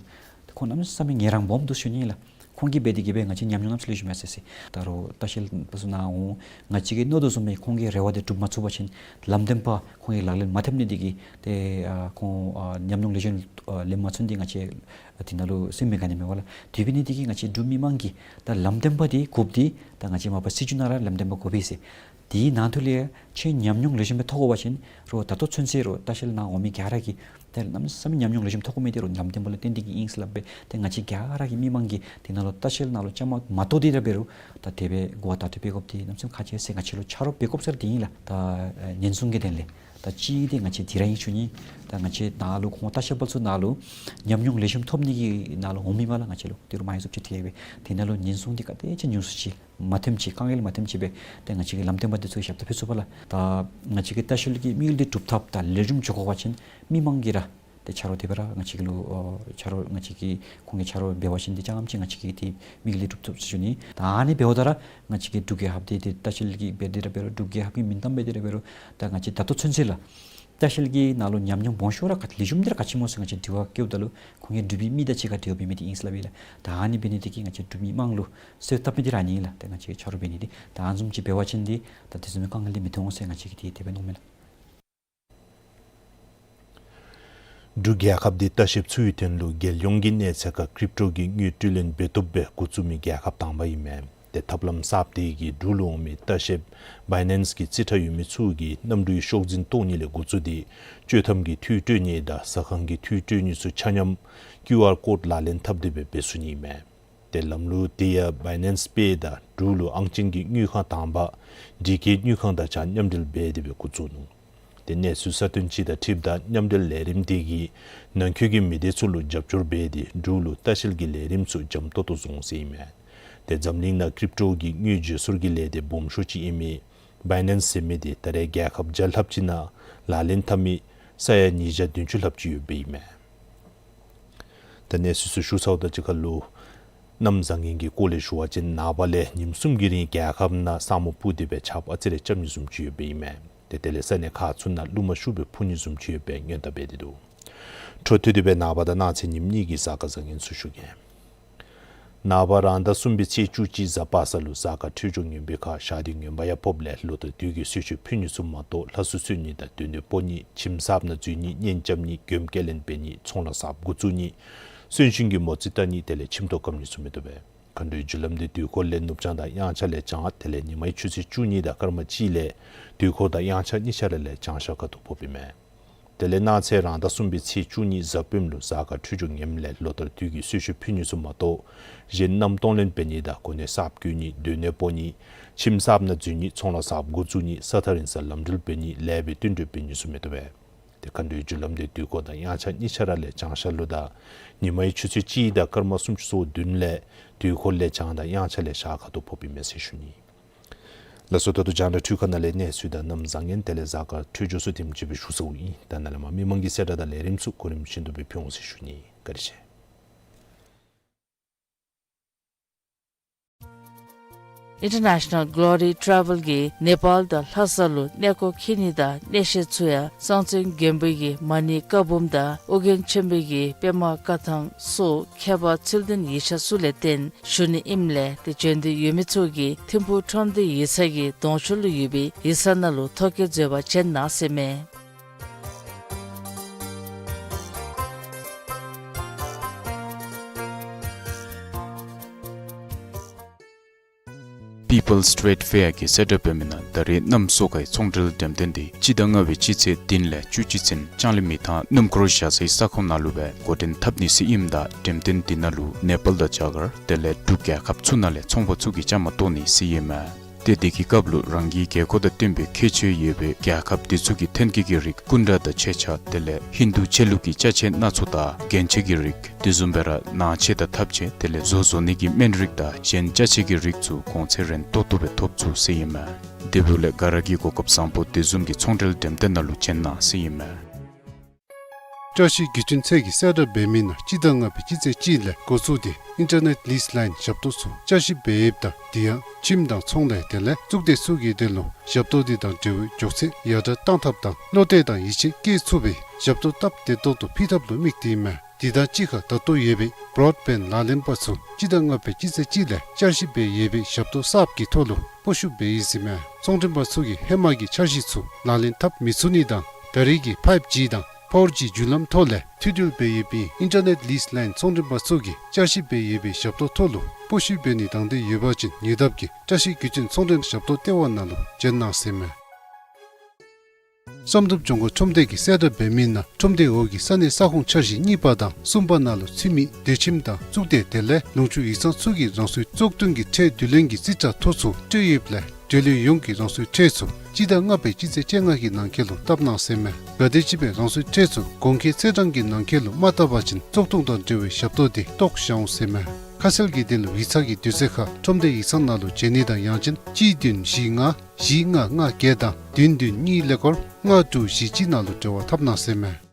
ཁོང་གནམ་མེད་ས་མེད་ངལ་རངས་སྦོམ་འདུག་ཞུ་ནི་ལགས། ཁོང་གིས་འབད་དེ་གི་སྦེ་ང་བཅས་ཉམས་མྱོང་གནམ་མེད་ས་མེད་ལེགས་ཤོམ་ཡོད་ཟེར་ཟེར། ད་རུང་ལྟ་བཤལ་པ་ཚུ་ནཱ་འོང་ང་བཅས་ཀྱིས་མནོ་དོ་བཟུམ་སྦེ་ཁོང་གི་རེ་བ་འདི་འགྲུབ་མ་ཚུགས་པ་ཅིན་ལམ་སྟོན་པ་ཁོང་གིས་ལག་ལེན་མ་འཐབ་ནི་འདི་གིས་ཏེ་ཨ་ཁོང་ཨ་ཉམས་མྱོང་ལེགས་ཤོམ་ཨ་ལེན་མ་ཚུགས་ནི་འདི་ང་བཅས་ཨ་དེ་ནང་ལུ་སེམས་མི་དགའ་ནི་མས་པ་ལགས། དེ་འབད་ནི་འདི་གིས་ང་བཅས་འབྲུག་མི་མང་གིས་ད་ལམ་སྟོན་པ་འདི་དགོཔ་འདི་ད་ང་བཅས་མ་པ་སྲིད་བྱུས་ནང་ར་ལམ་སྟོན་པ་དགོ་པས་ཟེར། དེའི་ནང་དུ་ལས་ཁྱོད་ཉམས་མྱོང་ལེགས་ཤོམ་སྦེ་ཐོབ་དགོ་པ་ཅིན་རོགས་ད་ལྟོ་ཚུན་ཚོད་རོགས་ལྟ་བཤལ་ནང་འོང་མི་ག་ར་གིས་ཏེ་གནམ་མེད་ས་མེད་ཉམས་མྱོང་ལེགས་ཤོམ་ཐོབ་དགོ་མི་འདི་རོགས་ལམ་སྟོན་པ་ལུ་བརྟེན་ཏེ་གི་ཨིན་ཟེར་སླབ་སྦེ་ཏེ་ང་བཅས་ག་ར་གིས་མི་མང་གིས་དེ་ནང་ལུ་ལྟ་བཤལ་ནང་ལུ་བཅའ་མར་མ་གཏོགས་ཏེ་ར་འབད་རུང་ད་དེ་སྦེ་གོ་བརྡ་སྤྲོད་པའི་སྐབས་འདི་གནམ་མེད་ས་མེད་ཁག་ཆེ་ཟེར་ང་བཅས་ལུ་ཆ་རོགས་འབད་དགོཔ་ཟེར་དེ་ཨིན་ལགས། ད་ཨེ་ཉེན་སྲུང་གི་དོན་ལས་ད་གཅིག་འདི་ང་བཅས་དེ་ར་ཨིན་ཞུ་ནི། ད་ང་བཅས་ནཱ་ལུ་ཁོང་ལྟ་བཤལ་པ་ཚུ་ནཱ་ལུ་ཉམས་མྱོང་ལེགས་ཤོམ་ཐོབ་ནི་གི་ནཱ་ལུ་འོང་མི་མས་ལགས། ང་བཅས་ལུ་དེ་རུང་མ་ཡིག་ཚབ་ཅིག་ཐེབས་སྦེ་དེ་ནང་ལུ་ཉེན་སྲུང་འདི་ག་དེ་ཅིག་ཉུང་སུ་ཅིག་མ་ཐོནམ་ཅིག་དཀའ་ངལ་མ་ཐོནམ་ཅིག་སྦེ་ཏེ་ང་བཅས་ཀྱི་ལམ་སྟོན་པ་འདི་ཚུ་ཞབས་ཏོག་ཕུལ་ཚུགས་པ་ལགས། ད་ང་བཅས་ཀྱི་ལྟ་བཤལ་གྱི་དམིགས་ཡུལ་འདི་འགྲུབ་ཐབས་དང་ལེགས་ཤོམ་འགྱོ་དགོ་པ་ཅིན་མི་མང་གིས་ར་ཏེ་ཆ་རོགས་དེ་སྦེ་ར་ང་བཅས་ཀྱི་ལུ་ཨོ་ཆ་རོགས་ང་བཅས་ཀྱིས་ཁོང་གི་ཆ་རོགས་འབད་བ་ཅིན་ཏེ་རྐྱངམ་ཅིག་ང་བཅས་ཀྱི་ཏེ་དམིགས་ཡུལ་འདི་འགྲུབ་ཚུགས་ཟེར་ཞུ་ནི། ད་ཨ་ནི་འབདཝ་ད་ར་ང་བཅས་ཀྱི་འབྲུག་རྒྱལ་ཁབ་འདི་ཏེ་ལྟ་བཤལ་གྱི་འབད་དེ་ར་འབད་རུང་འབྲུག་རྒྱལ་ཁབ་ཀྱི་མིང་གཏམ་འབད་དེ་ར་འབད་རུང་ད་ང་བཅས་ད་ལྟོ་ཚུན་ཚོད་ལགས། ལྟ་བཤལ་གྱི་ནང་ལུ་ཉམས་མྱོང་སྦོམ་ཤོས་ར་ག་ལེགས་ཤོམ་འདི་ར་ག་ཅི་སྨོ་ཟེར་ང་བཅས་དྲི་བ་བཀོདཔ་ད་ལུ་ཁོང་གིས་འབྲུག་པའི་མི་དང་གཅིག་ཁར་འབྲེལ་བ་འབད་མི་འདི་ཨིན་ཟེར་སླབ་ཨིན་ལགས། ད་ཨ་ནི་འབད་ནི་འདི་གིས་ང་བཅས་འབྲུག་མི་མང་ལུ་གསོལཝ་བཏབ་མི་འདི་ར་ཨ་ནི་ཨིན་ལགས། ཏེ་ང་བཅས་ཆ་རོགས་འབད་ནི་འདི་ད་ཨ་ནི་བཟུམ་ཅིག་འབད་བ་ཅིན་འདི་ད་དེ་བཟུམ་མའི་དཀའ་ངལ་འདི་མི་ཐོན་འོང་ཟེར་ང་བཅས་ཀྱིས་འདི་དེ་སྦེ་མནོཝ་མས་ལགས། འབྲུག་རྒྱལ་ཁབ་འདི་ལྟ་བཤལཔ་ཚུའི་དོན་ལུ་རྒྱལ་ཡོངས་ཀྱི་གནས་ཚད་ཁར་ཀྲིབ་ཊོ་གི་དངུལ་སྤྲོད་ལེན་འབད་བཏུབ་སྦེ་འགོ་བཙུགས་མི་རྒྱལ་ཁབ་དང་པ་ཨིན་མས། ཏེ་ཐབས་ལམ་གསརཔ་འདི་གིས་འབྲུག་ལུ་འོང་མི་ལྟ་བཤལཔ་བའི་ནེནསི་གི་རྩིས་ཁྲ་ཡོད་མི་ཚུ་གིས་གནམ་གྲུའི་ཤོག་འཛིན་གཏོང་ནི་ལས་འགོ་བཙུགས་ཏེ་སྤྱོད་ཐམ་གྱི་འཐུས་སྤྲོད་ནི་དང་ཟ་ཁང་གི་འཐུས་སྤྲོད་ནི་ཚུ་ཆ་མཉམ་ཀིའུ་ཨར་ཀོཌ་ལག་ལེན་འཐབ་སྟེ་སྦེ་འབད་ཚུགས་ནི་ཨིན་མས། ཏེ་ལམ་ལུགས་འདི་ཡང་བའི་ནེནསི་པེ་དང་འབྲུག་ལུ་ཨང་ཅན་གྱི་དངུལ་ཁང་དང་པ་ཌི་ཀེ་དངུལ་ཁང་དང་གཅིག་ཁར་མཉམ་འབྲེལ་འབད་དེ་སྦེ་འགོ་བཙུགས་ནུག། ཏེ་གནས་ཚུལ་གསར་བཏོན་ཅིག་དང་འཁྲིལཝ་ད་མཉམ་འབྲེལ་ལས་རིམ་དེ་གིས་ནང་འཁོད་ཀྱི་མི་སྡེ་ཚུ་ལུ་རྒྱབ་སྐྱོར་འབད་དེ་འབྲུག་ལུ་ལྟ་བཤལ་གྱི་ལས་རིམ་ཚུ་འཇམ་ཏོག་ཏོ་བཟོ་འོང་ཟེར་ཨིན་མས། ཏེ་འཛམ་གླིང་ནང་ཀྲིབ་ཀྲོ་གི་དངུལ་བརྗེ་སོར་གྱི་ལས་སྡེ་སྦོམ་ཤོས་ཅིག་ཨིན་མི་བའི་ནཱནསི་ཟེར་མི་དེ་ད་རེས་རྒྱལ་ཁབ་བརྒྱ་ལྷགཔ་ཅིག་ནང་ལག་ལེན་འཐབ་མི་ས་ཡ་ཉིས་བརྒྱ་བདུན་ཅུ་ལྷགཔ་ཅིག་ཡོདཔ་ཨིན་མས། ད་གནས་ཚུལ་ཚུ་ཞུ་ཚརཝ་དང་གཅིག་ཁར་ལུ་གནམ་བཟང་ངན་གྱི་སྐོར་ལས་ཞུ་བ་ཅིན་ནངས་པ་ལས་ཉིནམ་གསུམ་གྱི་རིང་རྒྱལ་ཁབ་ནང་ས་སྨུག་སྤུབས་ཏེ་སྦེ་ཆརཔ་ཨ་ཙི་རེ་རྐྱབ་ནི་བཟུམ་ཅིག་ཡོདཔ་ཨིན་མས། ཏེ་དེ་ལས་ས་གནས་ཁག་ཚུ་ནང་རླུང་མ་ཤུགས་སྦེ་འཕུ་ནི་བཟུམ་ཅིག་ཡོདཔ་སྦེ་སྔོན་བརྡ་འབད་དེ་འདུག། འཕྲོ་མཐུད་དེ་སྦེ་ནངས་པ་དང་གནངས་ཚེ་ཉིནམ་གཉིས་ཀྱི་གཟའ་སྐར་བཟང་ངན་ཚུ་ཞུ་གེ། ནངས་པ་རང་ཟླ་གསུམ་པའི་ཚེས་བཅུ་གཅིག་གཟའ་པ་སངས་ལུ་གཟའ་སྐར་འཕྲོད་སྦྱོར་ངན་པའི་ཁར་ཞག་དུས་ངན་པ་ཡང་ཕོགཔ་ལས་ལོ་ལྟར་དུས་ཀྱི་གསོལ་མཆོད་ཕུལ་ནི་ཚུ་མ་གཏོགས་ལྷ་གསོལ་གསོལ་ནི་དང་སྡོད་གནས་སྤོ་ནི་ཁྱིམ་གསརཔ་ནང་འཛུལ་ནི་གཉེན་རྐྱབ་ནི་མགྱོནམ་སྐྱེལ་ལེན་འབད་ནི་ཚོང་ལཱ་གསརཔ་འགོ་བཙུགས་ནི་གསོན་གཤིན་གྱི་མོ་རྩིས་བལྟ་ནི་དེ་ལས་ཁྱིམ་ཐོག་བཀབ་ནི་ཚུ་མི་བཏུབ་པས། མཁའ་འགྲོའི་རྒྱུ་ལམ་འདི་དུས་འཁོར་ལས་ནུབ་བྱང་དང་དབྱངས་འཆར་ལས་བྱང་དེ་ལས་ཉི་མའི་ཆུ་ཚོད་བཅུ་གཉིས་དང་སྐར་མ་གཅིག་ལས་དུས་འཁོར་དང་དབྱངས་འཆར་གཉིས་ཆ་ར་ལས་བྱང་ཤར་ཁ་ཐུག་ཕོགཔ་ཨིན་མས། དེ་ལས་གནངས་ཚེ་རང་ཟླ་གསུམ་པའི་ཚེས་བཅུ་གཉིས་གཟའ་སྤེནམ་ལུ་གཟའ་སྐར་འཕྲོད་སྦྱོར་ངནམ་ལས་ལོ་ལྟར་དུས་ཀྱི་གསོལ་མཆོད་ཕུལ་ནི་ཚུ་མ་གཏོགས་གཞན་མནའམ་གཏོང་ལེན་འབད་ནི་དང་གོ་གནས་གསརཔ་བསྐོ་ནི་སྡོད་གནས་སྤོ་ནི་ཁྱིམ་གསརཔ་ནང་འཛུལ་ནི་ཚོང་ལཱ་གསརཔ་འགོ་བཙུགས་ནི་ས་ཐག་རིང་སར་ལམ་འགྲུལ་འབད་ནི་ལས་འབད་བསྟུན་གྲོས་འབད་ནི་ཚུ་མི་བཏུབ་པས། ཏེ་མཁའ་འགྲོའི་རྒྱུ་ལམ་འདི་དུས་འཁོར་དང་དབྱངས་འཆར་གཉིས་ཆ་ར་ལས་བྱང་ཤར་ལུ་དང་ཉི་མའི་ཆུ་ཚོད་གཅིག་དང་སྐར་མ་སུམ་ཅུ་སོ་བདུན་ལས་དུས་འཁོར་ལས་བྱང་དང་དབྱངས་འཆར་ལས་ཤར་ཁ་ཐུག་ཕོགཔ་ཨིན་མས་ཟེར་ཞུ་ནི། ལགས་སོ། ད་ལྟོ་རྒྱང་བསྒྲགས་འཕྲུལ་ཁང་ནང་ལས་གནས་ཚུལ་དང་གནམ་བཟང་ངན་དེ་ལས་གཟའ་སྐར་འཕྲོད་སྦྱོར་ཚུ་དེམ་ཅིག་སྦེ་ཞུ་ཚརཝ་ཨིན། ད་ནཱ་ལས་མར་མི་མང་གི་གསལ་བསྒྲགས་དང་ལས་རིམ་ཚུ་གོ་རིམ་བཞིན་དུ་སྦེ་ཕུལ་འོང་ཟེར་ཞུ་ནི། བཀའ་དྲིན་ཆེ། International Glory Travel གིས་ནེ་པཱལ་དང་ལྷ་ས་ལུ་གནས་སྐོར་འཁྱིད་ནི་དང་གནས་བཤད་ཚུ་ཡང་གསང་བཙན་དགོན་པ་གི་མ་ཎི་བཀའ་འབུམ་དང་ཨོ་རྒྱན་ཆེན་པོ་གི་པདྨ་བཀའ་ཐང་སོགས་ཁྱད་པར་ཚུལ་ལྡན་ཡིག་ཆ་ཚུ་ལས་བརྟེན་ཞུ་ནི་ཨིནམ་ལས་ཏེ་བྱོན་འདོད་ཡོད་མི་ཚུ་གིས་ཐིམ་ཕུག་ཁྲོམ་སྡེ་ཡིག་ཚང་གི་གདོང་ཕྱོགས་ལུ་ཡོད་པའི་ཡིག་ཚང་ནང་ལུ་ཐོ་བཀོད་མཛད་པར་བྱོན་གནང་ཟེར་མས། People's Trade Fair གིས་གསལ་བསྒྲགས་འབད་མི་ནང་ད་རེས་གནམ་སོ་ཀའི་ཚོང་འབྲེལ་འགྲེམས་སྟོན་འདི་སྤྱི་ཟླ་ལྔ་པའི་སྤྱི་ཚེས་བདུན་ལས་བཅུ་གཅིག་ཚུན་ལྕང་གླིང་མི་ཐང་སྣུམ་འཁོར་བཞག་སའི་ས་ཁོངས་ནང་ལུ་སྦེ་འགོ་འདྲེན་འཐབ་ནི་ཟེར་ཨིནམ་ད་འགྲེམས་སྟོན་འདི་ནང་ལུ་ནེ་པཱལ་དང་རྒྱ་གར་དེ་ལས་འབྲུག་རྒྱལ་ཁབ་ཚུ་ནང་ལས་ཚོང་པ་ཚུ་གིས་བཅའ་མར་གཏོགས་ནི་ཟེར་ཨིན་མས། ཏེ་དེ་གི་སྐབས་ལུ་རང་གི་དགོས་མཁོ་དང་བསྟུན་པའི་ཁྱད་ཆོས་ཡོད་པའི་རྒྱལ་ཁབ་དེ་ཚུ་གི་ཐོན་སྐྱེད་ཀྱི་རིགས་སྐུ་འདྲ་དང་མཆོད་ཆས་དེ་ལས་ཧིན་དུ་ཆོས་ལུགས་ཀྱི་ཅ་ཆས་སྣ་ཚོགས་དང་རྒྱན་ཆ་གི་རིགས་དེ་བཟུམ་སྦེ་ར་ནང་ཆས་དང་ཐབ་ཆས་དེ་ལས་བཟོ་བཟོ་ནི་གི་སྨན་རིགས་དང་གཞན་ཅ་ཆས་ཀྱི་རིགས་ཚུ་གོང་ཚད་རན་ཏོག་ཏོ་སྦེ་ཐོབ་ཚུགས་ཟེར་ཨིན་མས། དེ་འབདཝ་ལས་ག་ར་གིས་གོ་སྐབས་བཟང་པོ་དེ་བཟུམ་གྱི་ཚོང་འབྲེལ་འགྲེམས་སྟོན་ནང་ལུ་བྱོན་གནང་ཟེར་ཨིན་མས། བཀྲ་ཤིས་བརྒྱུད་འཕྲིན་ཚད་ཀྱིས་གསལ་བསྒྲགས་འབད་མི་ནང་སྤྱི་ཟླ་ལྔ་པའི་སྤྱི་ཚེས་གཅིག་ལས་འགོ་བཙུགས་ཏེ་ཨིན་ཊར་ནེཊ་ལིསི་ལའིན་ཞབས་ཏོག་ཚུ་བསྐྱར་ཞིབ་འབད་ཡོདཔ་ད་དེ་ཡང་ཁྱིམ་དང་ཚོང་ལས་དེ་ལས་གཙུག་སྡེ་ཚུ་གི་དོན་ལུ་ཞབས་ཏོག་འདི་དང་འབྲེལ་བའི་མགྱོགས་ཚད་ཡར་དྲག་གཏང་ཐབས་དང་བློ་གཏད་དང་ཡིད་ཆེས་བསྐྱེད་ཚུགས་པའི་ཞབས་ཏོག་སྟབས་བདེ་ཏོག་ཏོ་ཕུལ་ཐབས་ལུ་དམིགས་ཏེ་ཨིན་མས། དེ་དང་གཅིག་ཁར་ད་ལྟོ་ཡོད་པའི་བྲོཌ་བེནཌ་ལག་ལེན་པ་ཚུ་སྤྱི་ཟླ་ལྔ་པའི་སྤྱི་ཚེས་གཅིག་ལས་བསྐྱར་ཞིབ་འབད་ཡོད་པའི་ཞབས་ཏོག་གསརཔ་གི་ཐོག་ལུ་སྤོ་བཤུད་འབད་ཡི་ཟེར་ཨིན་མས། ཚོང་མགྲོན་པ་ཚུ་གིས་ཧེ་མ་གི་འཆར་གཞི་ཚུ་ལག་ལེན་འཐབ་མི་ཚུགས་ནི་དང་ད་རེས་ཀྱི་ཕའིབ་ཇི་དང་ཕོར་ཇི་བརྒྱུད་ལམ་ཐོག་ལས་མཐུད་འབྲེལ་འབད་ཡོད་པའི་ཨིན་ཊར་ནེཊ་ལིསི་ལའིན་ཚོང་མགྲོན་པ་ཚུ་གིས་བསྐྱར་ཞིབ་འབད་ཡོད་པའི་ཞབས་ཏོག་ཐོག་ལུ་སྤོ་བཤུད་འབད་ནི་དང་འདོད་ཡོད་པ་ཅིན་ཉེ་འདབས་ཀྱི་བཀྲ་ཤིས་བརྒྱུད་འཕྲིན་ཚོང་འབྲེལ་ཞབས་ཏོག་ལྟེ་བ་ནང་ལུ་བྱོན་གནང་ཟེར་ཨིན་མས། བསམ་གྲུབ་ལྗོངས་མཁར་ཁྲོམ་སྡེ་གིས་གསལ་བསྒྲགས་འབད་མི་ནང་ཁྲོམ་སྡེའི་འོག་གི་ས་གནས་ས་ཁོངས་འཆར་གཞི་གཉིས་པ་དང་གསུམ་པ་ནང་ལུ་ཚུད་མི་སྡོད་ཁྱིམ་དང་གཙུག་སྡེ་དེ་ལས་ལུང་ཕྱོགས་ཡིག་ཚང་ཚུ་གིས་རང་སོའི་བཙོག་འདོན་གྱི་ཁྲལ་བསྡུ་ལེན་གྱི་རྩིས་ཁྲ་ཐོ་ཚུ་སྤྲོད་ཡོདཔ་ལས་འབྲེལ་ཡོད་ཡོངས་ཀྱིས་རང་སོའི་ཁྲལ་ཚུ་སྤྱི་ཟླ་ལྔ་པའི་སྤྱི་ཚེས་བཅོ་ལྔ་གི་ནང་འཁོད་ལུ་བཏབ་གནང་ཟེར་ཨིན་མས། གལ་ཏེ་ཅིག་སྦེ་རང་སོའི་ཁྲལ་ཚུ་གོང་འཁོད་ཚེས་གྲངས་ཀྱི་ནང་འཁོད་ལུ་མ་བཏབ་པ་ཅིན་བཙོག་འཐུ་དང་འབྲེལ་བའི་ཞབས་ཏོག་འདི་བཏོག་བཞག་འོང་ཟེར་ཨིན་མས། ཁ་གསལ་གྱི་དོན་ལུ་ཡིག་ཚང་གི་དུས་ཚོད་ཁར་ཁྲོམ་སྡེ་ཡིག་ཚང་ནང་ལུ་བྱོན་ནི་དང་ཡང་ཅིན་གཅིག་བདུན་བཞི་ལྔ་བཞི་ལྔ་ལྔ་བརྒྱད་དང་བདུན་བདུན་གཉིས་ཀླད་ཀོར་ལྔ་དྲུག་བཞི་གཅིག་ནང་ལུ་འབྲེལ་བ་འཐབ་གནང་ཟེར་ཨིན་མས།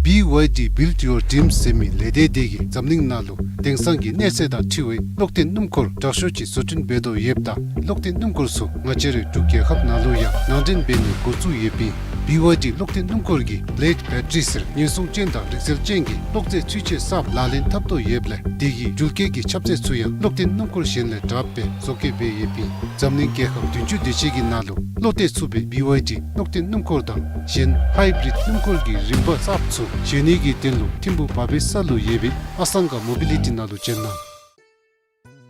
བི་ཝའི་ཌི་Build Your Dreams ཟེར་མི་ལས་སྡེ་དེ་གིས་འཛམ་གླིང་ནང་ལུ་དེང་སང་གི་གནས་ཚད་དང་འཁྲིལ་བའི་གློག་འདོན་སྣུམ་འཁོར་དྲག་ཤོས་ཅིག་བཟོ་སྐྲུན་འབད་དོ་ཡོདཔ་ད་གློག་འདོན་སྣུམ་འཁོར་ཚུ་ང་བཅས་རའི་འབྲུག་རྒྱལ་ཁབ་ནང་ལུ་ཡང་ནང་འདྲེན་འབད་ནི་འགོ་བཙུགས་ཡོདཔ་ཨིན། བི་ཝའི་ཌི་གློག་འདོན་སྣུམ་འཁོར་གྱིས་བི་ལེཌ་བེ་ཊ་རི་ཟེར་ཉེན་སྲུང་ཅན་དང་རིག་རྩལ་ཅན་གྱི་གློག་རྫས་འཕྲུལ་ཆས་གསརཔ་ལག་ལེན་འཐབ་དོ་ཡོདཔ་ལས་དེ་གི་འགྲུལ་སྐྱེལ་གྱི་ཁྱབ་ཚད་ཚུ་ཡང་གློག་འདོན་སྣུམ་འཁོར་གཞན་ལས་དྲགཔ་སྦེ་བཟོ་བཀོད་འབད་ཡོདཔ་ཨིན། འཛམ་གླིང་རྒྱལ་ཁབ་བདུན་ཅུ་དེ་ཅིག་གི་ནང་ལུ་བློ་གཏད་ཚུགས་པའི་བི་ཝའི་ཌི་གློག་འདོན་སྣུམ་འཁོར་དང་གཞན་ཧའི་བི་རིཌ་སྣུམ་འཁོར་གྱི་རིམ་པ་གསརཔ་ཚུ་བཞེས་ནི་གི་དོན་ལུ་ཐིམ་ཕུག་བ་བེ་ས་ལུ་ཡོད་པའི་ཨ་སང་ག་མོ་བི་ལི་ཊི་ནང་ལུ་བྱོན་གནང་།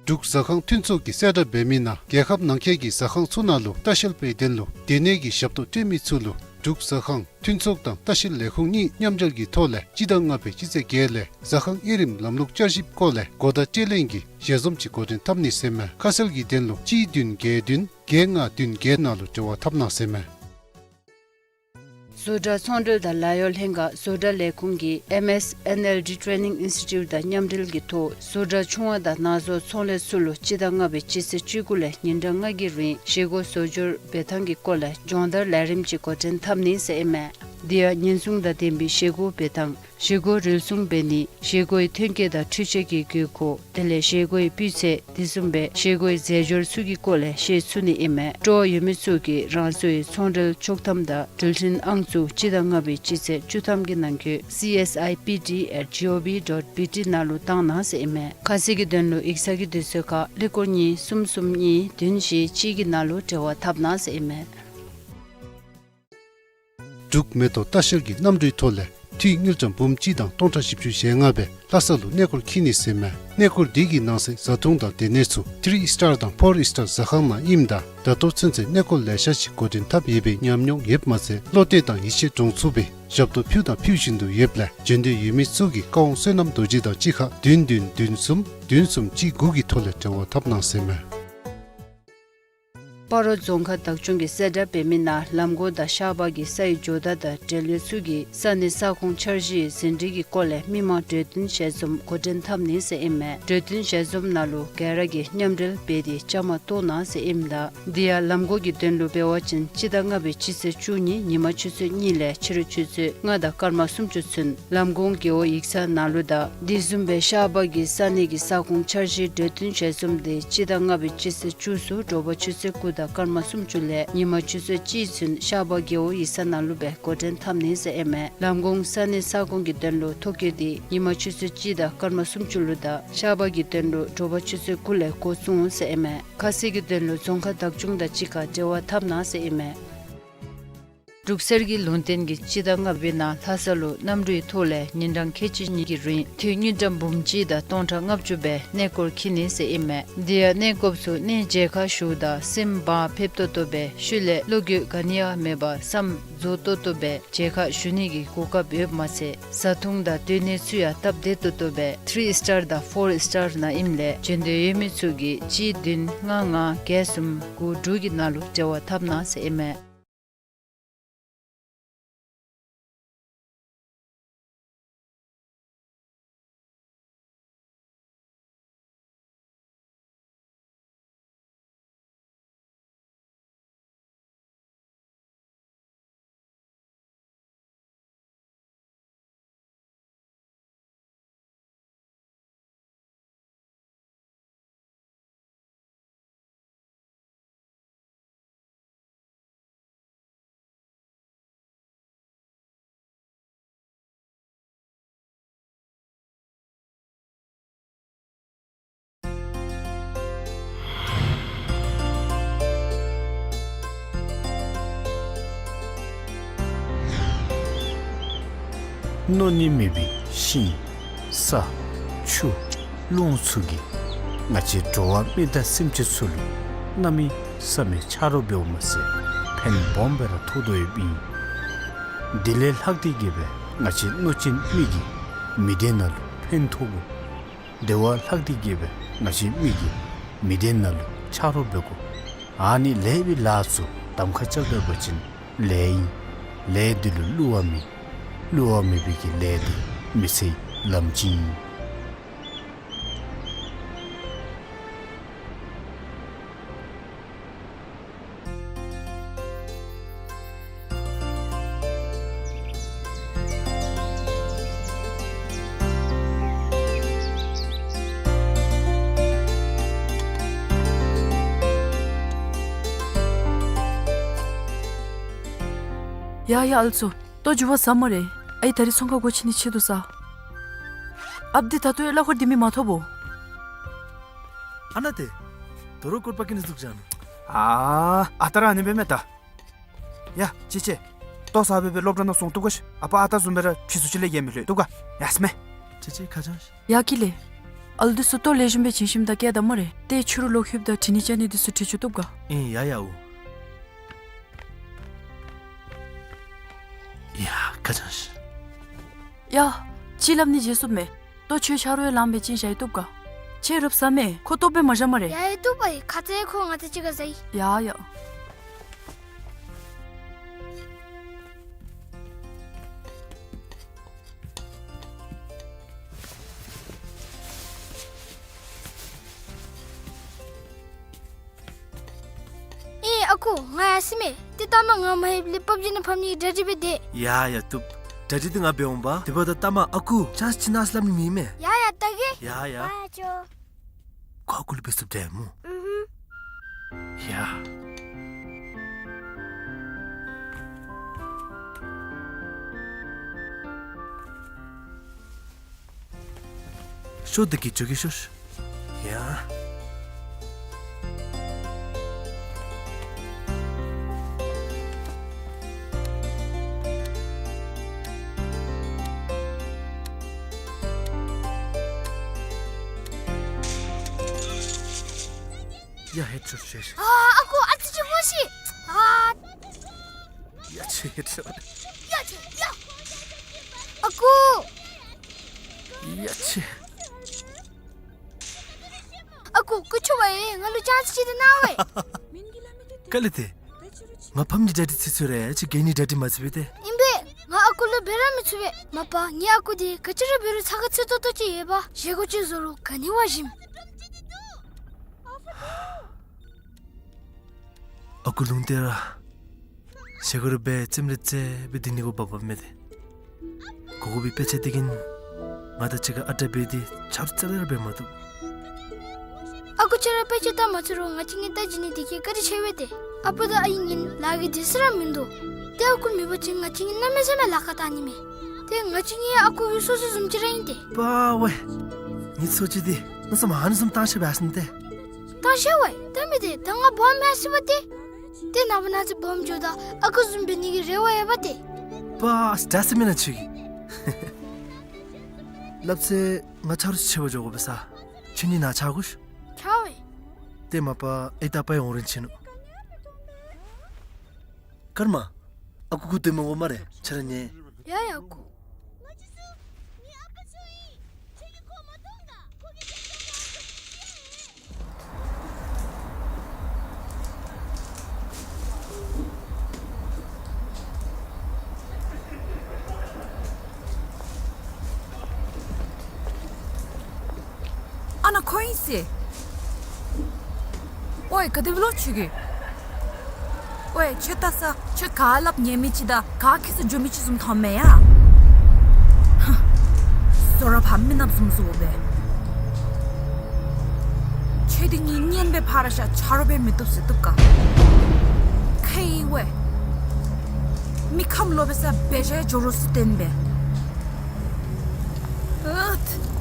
འབྲུག་ཟ་ཁང་མཐུན་ཚོགས་ཀྱིས་གསལ་བསྒྲགས་འབད་མི་ནང་རྒྱལ་ཁབ་ནང་འཁོད་ཀྱི་ཟ་ཁང་ཚུ་ནང་ལུ་ལྟ་བཤལ་པའི་དོན་ལུ་སྡོད་གནས་ཀྱི་ཞབས་ཏོག་སྤྲོད་མི་ཚུ་ལུ་འབྲུག་ཟ་ཁང་མཐུན་ཚོགས་དང་ལྟ་བཤལ་ལས་ཁུངས་གཉིས་མཉམ་འབྲེལ་གྱི་ཐོག་ལས་སྤྱི་ཟླ་ལྔ་པའི་སྤྱི་ཚེས་བརྒྱད་ལས་ཟ་ཁང་དབྱེ་རིམ་ལམ་ལུགས་བསྐྱར་ཞིབ་སྐོར་ལས་གོ་བརྡ་སྤྲོད་ལེན་གྱི་ཞལ་འཛོམས་ཅིག་འགོ་འདྲེན་འཐབ་ནི་ཟེར་ཨིན་མས། ཁ་གསལ་གྱི་དོན་ལུ་གཅིག་བདུན་བརྒྱད་བདུན་བརྒྱད་ལྔ་བདུན་བརྒྱད་ནང་ལུ་འབྲེལ་བ་འཐབ་གནང་ཟེར་ཨིན་མས། བཟོ་གྲྭ་ཚོང་འབྲེལ་དང་ལཱ་གཡོག་ལྷན་ཁག་བཟོ་གྲྭ་ལས་ཁུངས་ཀྱིས་ཨེམ་ཨེསི་ཨེན་ཨེལ་ཌི་ཊེ་ནིང་ཨིན་སི་ཊི་ཊིའུཊ་དང་མཉམ་འབྲེལ་གྱི་ཐོག་བཟོ་གྲྭ་ཆུང་བ་དང་ནང་བཟོ་ཚོང་ལས་ཚུ་ལུ་སྤྱི་ཟླ་ལྔ་པའི་སྤྱི་ཚེས་བཅུ་དགུ་ལས་ཉིན་གྲངས་ལྔ་གི་རིང་བཞེས་སྒོ་བཟོ་སྒྱུར་འབད་ཐངས་ཀྱི་སྐོར་ལས་སྦྱོང་བརྡར་ལས་རིམ་ཅིག་འགོ་འདྲེན་འཐབ་ནི་ཟེར་ཨིན་མས། དེ་ཡང་ཉེན་སྲུང་དང་ལྡན་པའི་བཞེས་སྒོ་འབད་ཐངས། བཞེས་སྒོ་རུལ་སུངས་འབད་ནི། བཞེས་སྒོའི་ཐོན་སྐྱེད་དང་འཕྲུལ་ཆས་ཀྱི་དགོས་མཁོ། དེ་ལས་བཞེས་སྒོའི་སྤུས་ཚད། དེ་བཟུམ་སྦེ་བཞེས་སྒོའི་རྫས་སྦྱོར་ཚུ་གི་སྐོར་ལས་ཤེས་ཚུགས་ནི་ཨིན་མས། སྤྲོ་བ་ཡོད་མི་ཚུ་གིས་རང་སོའི་ཚོང་འབྲེལ་ཆོག་ཐམ་དང་འགྲུལ་འཕྲིན་ཨང་ཚུ་སྤྱི་ཟླ་ལྔ་པའི་སྤྱི་ཚེས་བཅུ་ཐམ་གྱི་ནང་འཁོད་སི་ཨེསི་ཨའི་པི་ཊི་ཨེཊ་ཇི་ཨོ་བི་ཌོཊ་བི་ཊི་ནང་ལུ་བཏང་གནང་ཟེར་ཨིན་མས། ཁ་གསལ་གྱི་དོན་ལུ་ཡིག་ཚང་གི་དུས་ཚོད་ཁར་ཀླད་ཀོར་གཉིས་གསུམ་གསུམ་གཉིས་བདུན་བཞི་གཅིག་གི་ནང་ལུ་འབྲེལ་བ་འཐབ་གནང་ཟེར་ཨིན་མས། འབྲུག་མེ་ཏོག་ལྟ་བཤལ་གྱི་གནམ་གྲུའི་ཐོག་ལས་འཐུས་དངུལ་ཀྲམ་འབུམ་གཅིག་དང་སྟོང་ཕྲག་བཞི་བཅུ་ཞེ་ལྔ་སྦེ་ལྷ་ས་ལུ་གནས་སྐོར་འཁྱིད་ནི་ཟེར་མས། གནས་སྐོར་འདི་གི་ནང་གསེས་བཟའ་འཐུང་དང་སྡོད་གནས་ཚུ་ཐི་རི་སི་ཊར་དང་ཕོར་སི་ཊར་ཟ་ཁང་ནང་ཨིནམ་ད་ད་ལྟོ་ཚུན་ཚོད་གནས་སྐོར་ལེ་ཤ་ཅིག་འགོ་འདྲེན་འཐབ་ཡོད་པའི་ཉམས་མྱོང་ཡོདཔ་མ་ཚད་བློ་གཏད་དང་ཡིད་ཆེས་འདྲོངས་ཚུགས་པའི་ཞབས་ཏོག་ཕུལ་དང་ཕུལ་བཞིན་དུ་ཡོདཔ་ལས་འབྱོན་འདོད་ཡོད་མི་ཚུ་གིས་ཀ་ཝང་བསོད་ནམས་རྡོ་རྗེ་དང་གཅིག་ཁར་བདུན་བདུན་བདུན་གསུམ་བདུན་གསུམ་གཅིག་དགུ་གི་ཐོག་ལས་འབྲེལ་བ་འཐབ་གནང་ཟེར་མས། སྤ་རོ་རྫོང་ཁག་བདག་སྐྱོང་གིས་གསལ་བསྒྲགས་འབད་མི་ནང་ལམ་གོང་དང་ཤར་པ་གི་ས་ཡི་ཇོ་བདག་དང་འབྲེལ་ཡོད་ཚུ་གིས་ས་གནས་ས་ཁོངས་འཆར་གཞིའི་ཟིན་བྲིས་ཀྱི་སྐོར་ལས་མི་མང་གྲོས་བསྟུན་ཞལ་འཛོམས་འགོ་འདྲེན་འཐབ་ནི་ཟེར་ཨིན་མས། གྲོས་བསྟུན་ཞལ་འཛོམས་ནང་ལུ་ག་ར་གིས་མཉམ་འབྲེལ་འབད་དེ་བཅའ་མར་གཏོགས་གནང་ཟེར་ཨིནམ་ད། དེ་ཡང་ལམ་གོང་གི་དོན་ལུ་འབད་བ་ཅིན་སྤྱི་ཟླ་ལྔ་པའི་སྤྱི་ཚེས་བཅུ་གཉིས་ཉི་མ་ཆུ་ཚོད་གཉིས་ལས་ཕྱི་རུ་ཆུ་ཚོད་ལྔ་དང་སྐར་མ་སུམ་ཅུ་ཚུན་ལམ་གོང་རྒེད་འོག་ཡིག་ཚང་ནང་ལུ་དང་དེ་བཟུམ་སྦེ་ཤར་པ་གི་ས་གནས་ཀྱི་ས་ཁོངས་འཆར་གཞིའི་གྲོས་བསྟུན་ཞལ་འཛོམས་དེ་སྤྱི་ཟླ་ལྔ་པའི་སྤྱི་ཚེས་བཅུ་གསུམ་དྲོ་པ་ཆུ་ཚོད་དགུ་དང་སྐར་མ་སུམ་ཅུ་ལས་ཉི་མ་ཆུ་ཚོད་གཅིག་ཚུན་ཤར་པ་རྒེད་འོག་ཡིག་ཚང་ནང་ལུ་སྦེ་འགོ་འདྲེན་འཐབ་ནི་ཟེར་ཨིན་མས། ལམ་གོང་ས་གནས་ས་ཁོངས་ཀྱི་དོན་ལུ་ཐོ་བཀོད་དེ་ཉི་མ་ཆུ་ཚོད་གཅིག་དང་སྐར་མ་སུམ་ཅུ་ལུ་དང་ཤར་པ་གི་དོན་ལུ་དྲོ་པ་ཆུ་ཚོད་དགུ་ལས་འགོ་བཙུགས་འོང་ཟེར་ཨིན་མས། ཁ་གསལ་གྱི་དོན་ལུ་རྫོང་ཁག་བདག་སྐྱོང་དང་གཅིག་ཁར་འབྲེལ་བ་འཐབ་གནང་ཟེར་ཨིན་མས། འབྲུག་གསེར་གྱི་ལུང་བསྟན་གྱིས་སྤྱི་ཟླ་ལྔ་པའི་ནང་ལྷ་ས་ལུ་གནམ་གྲུའི་ཐོག་ལས་ཉིན་གྲངས་ཁལ་གཅིག་གཉིས་ཀྱི་རིང་འཐུས་དངུལ་ཀྲམ་འབུམ་གཅིག་དང་སྟོང་ཕྲག་ལྔ་བཅུ་སྦེ་གནས་སྐོར་འཁྱིད་ནི་ཟེར་ཨིན་མས། དེ་ཡང་གནས་སྐོརཔ་ཚུ་གནས་མཇལ་ཁར་བཞུགས་དང་སེམས་བག་ཕེབས་ཏོག་ཏོ་སྦེ་ཤུལ་ལས་བློ་འགྱོད་ག་ནི་ཡང་མེད་པར་བསམ་རྫོགས་ཏོག་ཏོ་སྦེ་མཇལ་ཁར་བཞུགས་ནི་གི་གོ་སྐབས་ཡོདཔ་མ་ཚད་བཟའ་འཐུང་དང་སྡོད་གནས་ཚུ་ཡང་སྟབས་བདེ་ཏོག་ཏོ་སྦེ་ཐི་རི་སི་ཊར་དང་ཕོར་སི་ཊར་ནང་ཨིནམ་ལས་འབྱོན་འདོད་ཡོད་མི་ཚུ་གིས་གཅིག་བདུན་ལྔ་ལྔ་བརྒྱད་གསུམ་དགུ་དྲུག་གི་ནང་ལུ་འབྲེལ་བ་འཐབ་གནང་ཟེར་ཨིན་མས། མནོ་ནི་མེད་པའི་ཤིང་ས་ཆུ་རླུང་ཚུ་གིས་ང་བཅས་འགྲོ་བ་མི་དང་སེམས་ཅན་ཚུ་ལུ་གནམ་མེད་ས་མེད་ཆ་རོགས་འབདཝ་མ་ཚད་ཕན་སྦོམ་སྦེ་ར་ཐོགས་དོ་ཡོདཔ་ཨིན། དེ་ལས་ལྷག་སྟེ་གི་སྦེ་ང་བཅས་གནོད་སྦྱིན་མི་གིས་མི་སྡེ་ནང་ལུ་ཕན་ཐོགས་དགོ། དེ་བ་ལྷག་སྟེ་གི་སྦེ་ང་བཅས་མི་གིས་མི་སྡེ་ནང་ལུ་ཆ་རོགས་འབད་དགོ། ཨ་ནི་ལས་པའི་ལཱ་ཚུ་གདམ་ཁ་རྐྱབ་སྡོད་པ་ཅིན་ལས་ཨིན། ལས་འདི་ལུ་བསླུ་བ་མེད། བསླུ་བ་མེད་པའི་གི་ལས་འདི་མི་ཚེའི་ལམ་ཅིག་ཨིན། ཡ་ཡ་ཨལ་ཙོ། ལྟོ་འགྱུར་བ་ཟ་སྨ་རེ། ཨའི་ད་རིས་ཚོང་ཁང་སྒོ་ཕྱེ་ནི་ཆེད་དུ་ཟ། ཨཔ་འདི་ད་ལྟོ་ཡང་གླ་འཁོར་འདི་མི་མ་ཐོབ་བོ། ཨ་ནཱ་ཏེ། དོ་རུང་སྐོར་པ་ཀི་ནི་འཛུགས་བྱ་ནུག། ཨ་ཨ་ད་ར་ཨ་ནི་འབད་མས་ད། ཡ་ཅི་ཅི། ལྟོ་ཟ་སྦེ་སྦེ་སློབ་གྲྭ་ནང་སོང་བཏུབ་ག་ཤིག། ཨ་པ་ཨ་རྟག་བཟུམ་སྦེ་ར་ཕྱི་སུ་ཅིག་ལས་ཡལ་མི་ལྷོད་བཏུབ་ག། ཡ་སྨས། ཅི་ཅི་ཁ་བྱང་ཤིག། ཡ་ཀི་ལེ། ཨལ་འདི་ཚུ་ལྟོ་ལེགས་ཤོམ་སྦེ་བྱིན་ཞིནམ་ད་བཀལ་ད་སྨ་རེ། ཏེ་ཕྱི་རུ་ལོག་ལྷོདཔ་ད་དྲི་ནི་བཅའ་ནི་འདི་ཚུ་དྲི་བཅུག་བཏུབ་ག། ཨིན་ཡ་ཡ་འོ། ཡ་ཁ་བྱང་ཤིག། ཡ། ཅིག་སླབ་ནི་བརྗེད་སོཔ་མས། ལྟོ་ཁྱོད་ཆ་རོགས་ཡང་ལངམ་སྦེ་བྱིན་བཞག་ཡི་བཏུབ་ག། ཁྱོད་རོགསཔ་ཟ་མས། ཁོ་ལྟོཝ་སྦེ་མ་བཞག་སྨ་རེ། ཡ་ཡ་བཏུབ་པ་ཨིན། ཁ་ཙ་ཁོ་ང་བཅས་གཅིག་ཁར་ཟ་ཡི། ཡ་ཡ། ཁུ་ང་ཡར་སོ་མས། ཏེ་ལྟ་མ་ང་མ་ལྷོདཔ་ལས་པབ་ཇི་ནང་ཕབ་ནིའི་གྲ་སྒྲིག་འབད་དེ། ཡ་ཡ་བཏུབ། གྲ་སྒྲིག་འདི་ང་འབད་འོང་པ། དེ་འབདཝ་ད་ལྟ་མ་ཨ་ཁུ་ཅཱནསི་ཅིག་གནང་ཟེར་སླབ་ནི་མེད་མས། ཡ་ཡ་བལྟ་གེ། ཡ་ཡ། ཨ་ཅོ། ཁོ་ཨ་ཁུ་ལུ་འབད་ཚུགསཔ་འདྲས་སྨོ། ཨུ་ཧུམ། ཡ། ཤོག་དེ་གིས་འགྱོ་གེ་ཤོག། ཡ། ཡ་ཧེཌ་ཤོཊ་ཤོཊ། ཨ་ཨ་ཁུ་ཨ་ཙི་ཅིག་སྨོ་ཤིག། ཨ། ཡ་ཆེ་ཧེཌ་ཤོཊ། ཡ་ཆེ་ཡ། ཨ་ཁུ། ཡ་ཆེ། ཨ་ཁུ་སྐུ་མཁྱེན་པ་ཡིས་ང་ལུ་ཅཱནསི་ཅིག་ཏེ་གནང་བས། ག་ལས་ཏེ། ང་ཕམ་གྱིས་གྲ་སྒྲིག་ཚར་ཚརཝ་རེ་ཅིག་གིས་ནི་གྲ་སྒྲིག་མ་ཚར་བས་ཏེ། ཨིན་པས། ང་ཨ་ཁུ་ལུ་འབད་ར་མི་ཚུགས་པས། མ་པ་ངེའི་ཨ་ཁུ་འདི་ག་ཅི་ར་འབད་རུང་ཚ་གྱང་ཚ་ཏོག་ཏོ་ཅིག་ཡོད་པས། བཞེས་སྒོ་ཅིག་བཟོ་རུང་ག་ནི་བ་ཞིམ། ཨ་ཁུ་ལུང་བསྟན་ར། བཞེས་སྒོ་རེ་འབད་རྩེདམོ་རེ་རྩེ་སྦེ་སྡོད་ནི་གུ་བབ་བབ་མས་ཏེ། གོ་གོ་བའི་དཔེ་ཆ་འདི་གིས་ང་དང་གཅིག་ཁར་ཨ་རྟག་འབད་དེ་ཆ་རོགས་རྩ་ལས་ར་འབད་མ་བཏུབ། ཨ་ཁུ་ཁྱོད་ར་དཔེ་ཆ་ལྟ་མ་ཚུགས་རུང་ང་བཅས་གཉིས་ལྟ་བྱིན་ནི་འདི་གིས་བཀའ་དྲིན་ཆེ་བས་ཏེ། ཨ་པ་དང་ཨའི་གཉིས་ལཱ་གི་དུས་ཚོད་ར་མིན་འདུག། ཏེ་ཨ་ཁུ་མེད་པ་ཅིན་ང་བཅས་གཉིས་གནམ་མེད་ས་མེད་ལཱ་ཁག་བཏང་ནི་མས། ཏེ་ང་བཅས་གཉིས་ཨ་ཁུ་གི་གསོ་བཅུད་བཟུམ་ཅིག་ར་ཨིན་ཏེ། པ་ཝེ། ངེའི་གསོ་བཅུད་འདི་གནམ་མེད་ས་མེད་ཧ་ནི་བཟུམ་བཏང་ཤེས་པས་ཟེར་ཏེ། བཏང་ཤེས་པས། ད་མི་དེ་ད་ང་སྦོམ་མས་ཟེར་བ་ཏེ། ཏེ་ནངས་པ་གནངས་ཚེ་སྦོམ་འགྱོཝ་ད་ཨ་ཁུ་བཟུམ་འབད་ནི་གི་རེ་བ་ཡོད་པ་ཏེ། པ་ཨ་ཙི་ད་ཟེར་མེན་ན་ཁྱོད་ཀྱིས། སླབ་ཚེ་ང་ཆ་རོགས་ཆེ་བ་འགྱོ་དགོ་པས་ས། ཁྱོད་གཉིས་ནཱ་ཆ་དགོ་ཤིག། ཆ་བས། ཏེ་མ་པ་ཨའི་དང་པའི་འོང་རན་ཆི་ནུག། ཀརྨ། ཨ་ཁུ་ཁུ་སྡོད་མི་དགོ་སྨ་རེ། ཁྱོད་ར་ཉལ། ཡ་ཡ་ཨ་ཁུ། ཨ་ནཱ་ཁོ་ཨིན་ཟེར། ཝའེ་ག་དེ་སྦེ་ལོ་ཁྱོད་ཀྱིས། ཝའེ་ཁྱོད་ལྟ་ས་ཁྱོད་ག་སླབ་ཉན་མི་ཅིག་དང་ག་ཁྱད་སུ་འགྱོ་མི་ཅིག་བཟུམ་མཐོངམ་མས་ཡ། ཧ། བཟོ་ར་ཕམ་མི་ནགཔ་བཟུམ་བཟོ་སྦེ། ཁྱོད་འདི་གཉིས་གཉེན་སྦེ་ཕར་བཞག་ཆ་རོགས་སྦེ་མི་བཏུབ་ཟེར་བཏུབ་ག། ཁེ་ཝའེ། མི་ཁམས་ལོག་པའི་ས་འབད་བཞག་འགྱོ་རུང་སུ་བརྟེན་པས། ཨུད།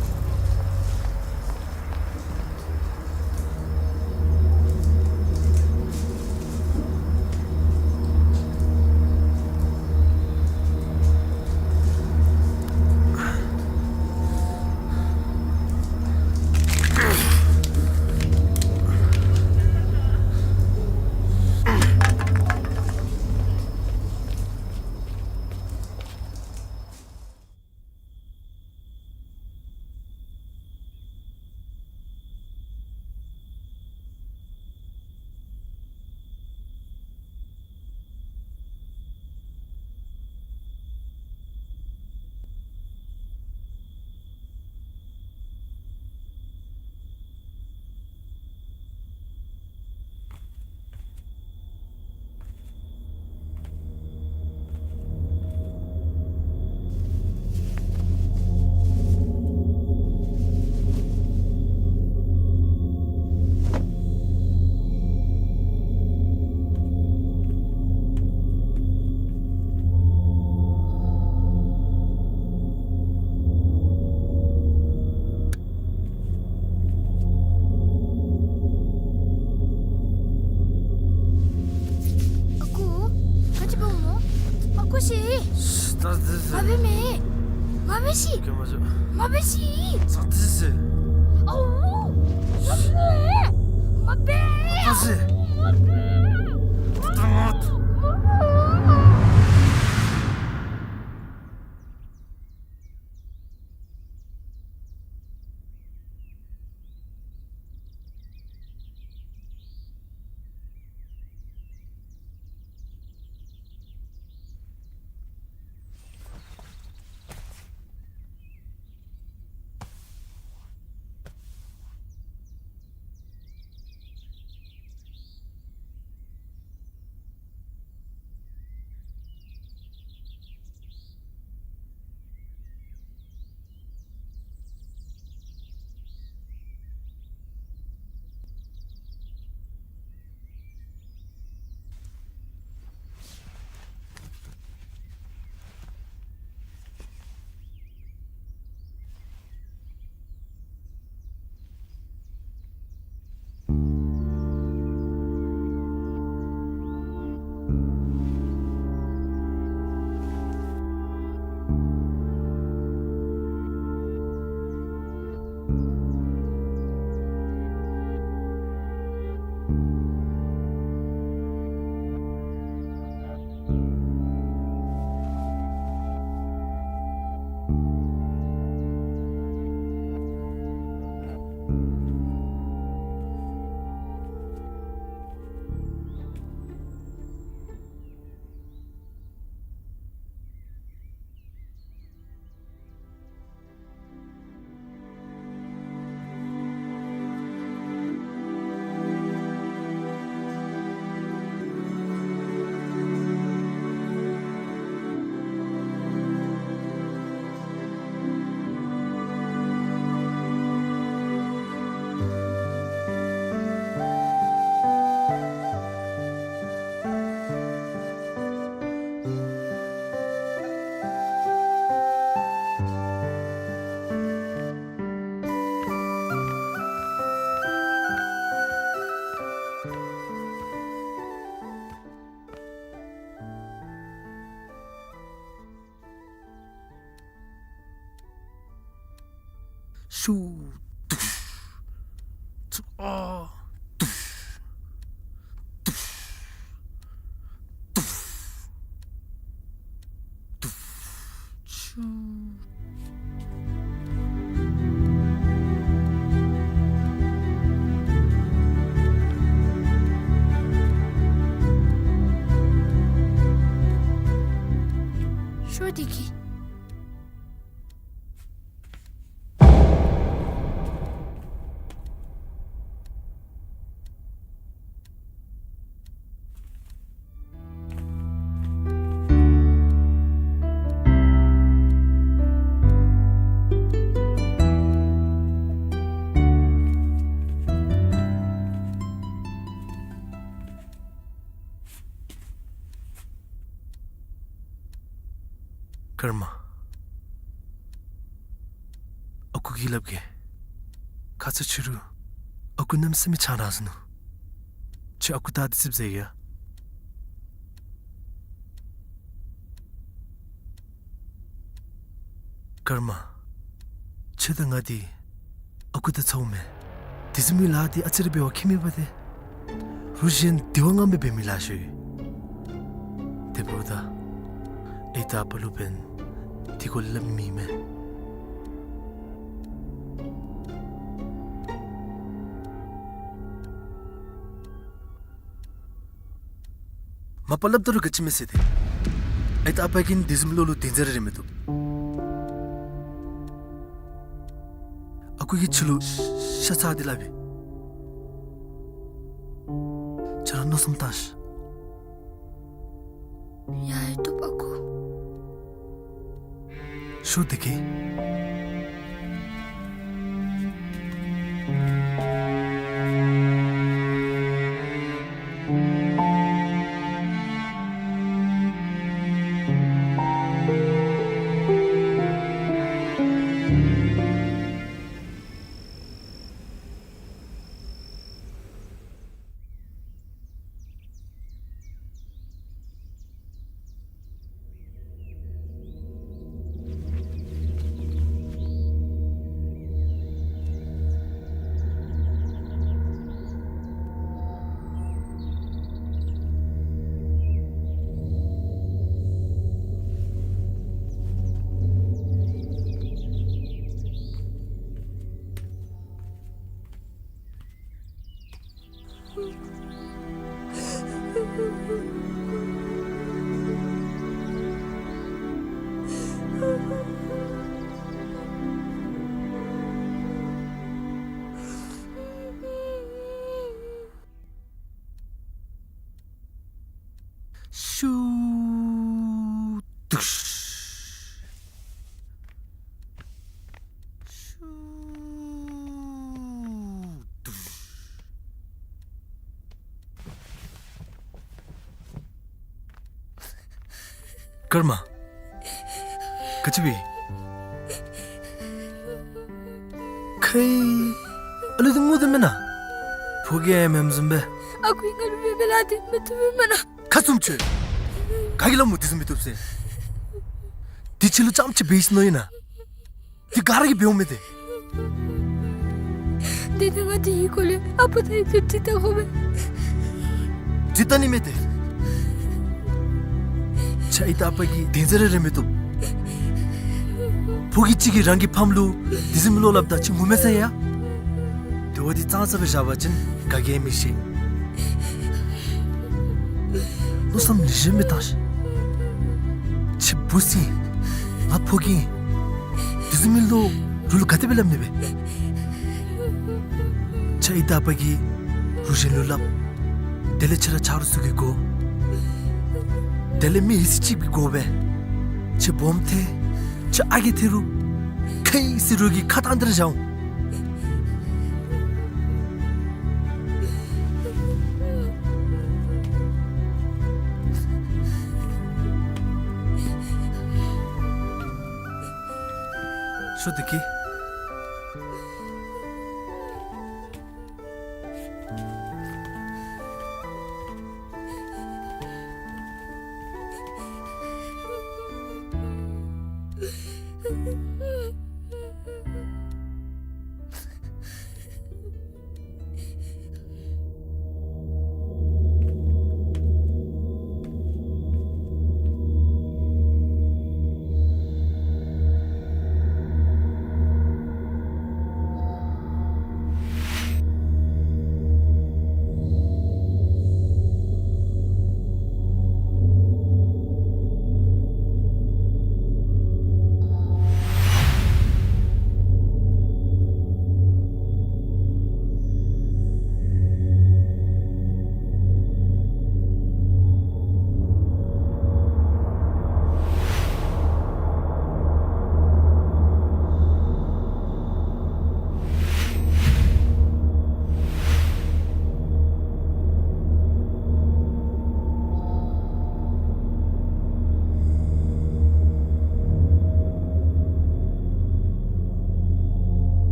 ཨ་ཁུ། ག་ཅི་འབདཝ་སྨོ། ཨ་ཁུ་ཤི། ད་དེ་ཟེར། མ་འབད་མེན། མ་འབད་ཤི། ཀྱེ་མ་ཟེར། མ་འབད་ཤི། ད་དེ་ཟེར། ཨའུ། མ་འབད། མ་འབད། ཨ་ཁུ་ཤི། མ་འབད། ད་ང་། མ་འབད། ཤུ། དུཤ། ཚུ། ཨ། དུཤ། དུཤ། དུཤ། དུཤ། ཤུ། ཤོ་དེ་གི། ཀརྨ། ཨ་ཁུ་གིས་སླབ་གེ། ཁ་ཙ་ཕྱི་རུ་ཨ་ཁུ་གནམ་མེད་ས་མེད་ཆང་འཐུང་སོ་ནུག། ཁྱོད་ཨ་ཁུ་ལྟ་སྟེ་ཙིགཔ་ཟ་ཡ། ཀརྨ། ཁྱོད་དང་ང་འདི་ཨ་ཁུ་དང་ཚ་བོ་མེན། དེ་བཟུམ་མའི་ལཱ་འདི་ཨ་ཙི་རེ་འབད་བ་ཁྱད་མེད་པ་ཏེ། རུ་གཞན་དེ་བ་ང་མི་འབད་མི་ལཱ་ཤོ་ཡོད། དེ་འབདཝ་ད་ཨའི་དང་ཨ་པ་ལུ་འབདན་དེ་སྐོར་སླབ་མི་མེད། མ་པ་སླབ་ད་རུང་ག་ཅི་མེད་ཟེར་ཏེ། ཨའི་དང་ཨ་པ་གིས་དེ་བཟུམ་ལོ་ལུ་དེ་ཟེར་རེ་མི་བཏུབ། ཨ་ཁུ་གིས་ཁྱོད་ལུ་ཤ་ཚ་སྟེ་སླབ་ཨིན། ཁྱོད་ར་མནོ་བསམ་བཏང་ཤིག། ཡ་ཡ་བཏུབ་ཨ་ཁུ། ཤོ་དེ་གི། ཤུ་དུཤ། ཤུ་དུཤ། ཀརྨ། ག་ཅི་འབད། ཁའི་ཨ་ལུ་འདི་ངུ་དོ་མེན་ན། ཕོ་རྒྱས་མེནམ་བཟུམ་སྦེ། ཨ་ཁུ་ང་ལུ་འབད་བའི་ལཱ་འདི་མི་བཏུབ་མེན་ན། ཁ་བཙུམ་ཁྱོད། ག་གིས་སླབ་མོ་དེ་བཟུམ་མི་བཏུབ་ཟེར། དེ་ཁྱོད་ལུ་རྐྱངམ་ཅིག་འབད་ཡི་ཟེར་མནོ་ཡི་ན། དེ་ག་ར་གིས་འབདཝ་མས་ཏེ། དེ་ནི་ང་འདི་གི་སྐོར་ལས་ཨ་པ་དང་ཨའི་ལུ་དྲི་བལྟ་དགོ་པས། དྲི་བལྟ་ནི་མེད་དེ། ཁྱོད་ཨའི་དང་ཨ་པ་གིས་དེ་ཟེར་རེ་མི་བཏུབ། ཕོ་རྒྱས་ཅིག་གིས་རང་གི་ཕམ་ལུ་དེ་བཟུམ་མའི་བློ་སླབ་ད་ཁྱོད་ངུ་མས་ཟེར་ཡ། དེ་བ་འདི་ཙང་ཙ་སྦེ་བཞག་པ་ཅིན་ག་གིས་མི་ཤེས། མནོ་བསམ་ལེགས་ཤོམ་སྦེ་བཏང་ཤིག། ཁྱོད་བུ་ཟེར་ང་ཕོ་རྒྱས་ཨིན། དེ་བཟུམ་མའི་བློ་རོགས་ལུ་ག་དེ་སྦེ་སླབ་ནི་སྦེ། ཁྱོད་ཨའི་དང་ཨ་པ་གིས་རོགས་གཞན་ལུ་སླབ། དེ་ལས་ཁྱོད་ར་ཆ་རོགས་ཚུ་གིས་དགོ། དེ་ལས་མི་ཡི་སྲིད་ཅིག་གིས་དགོ་པས། ཁྱོད་སྦོམ་ཐལ། ཁྱོད་ཨ་རྒས་ཐལ་རུང་ཁའི་སྲིད་རོགས་ཀྱིས་ཁ་བཏང་སྟེ་ར་བཞག་འོང་། ཤོ་དེ་གི།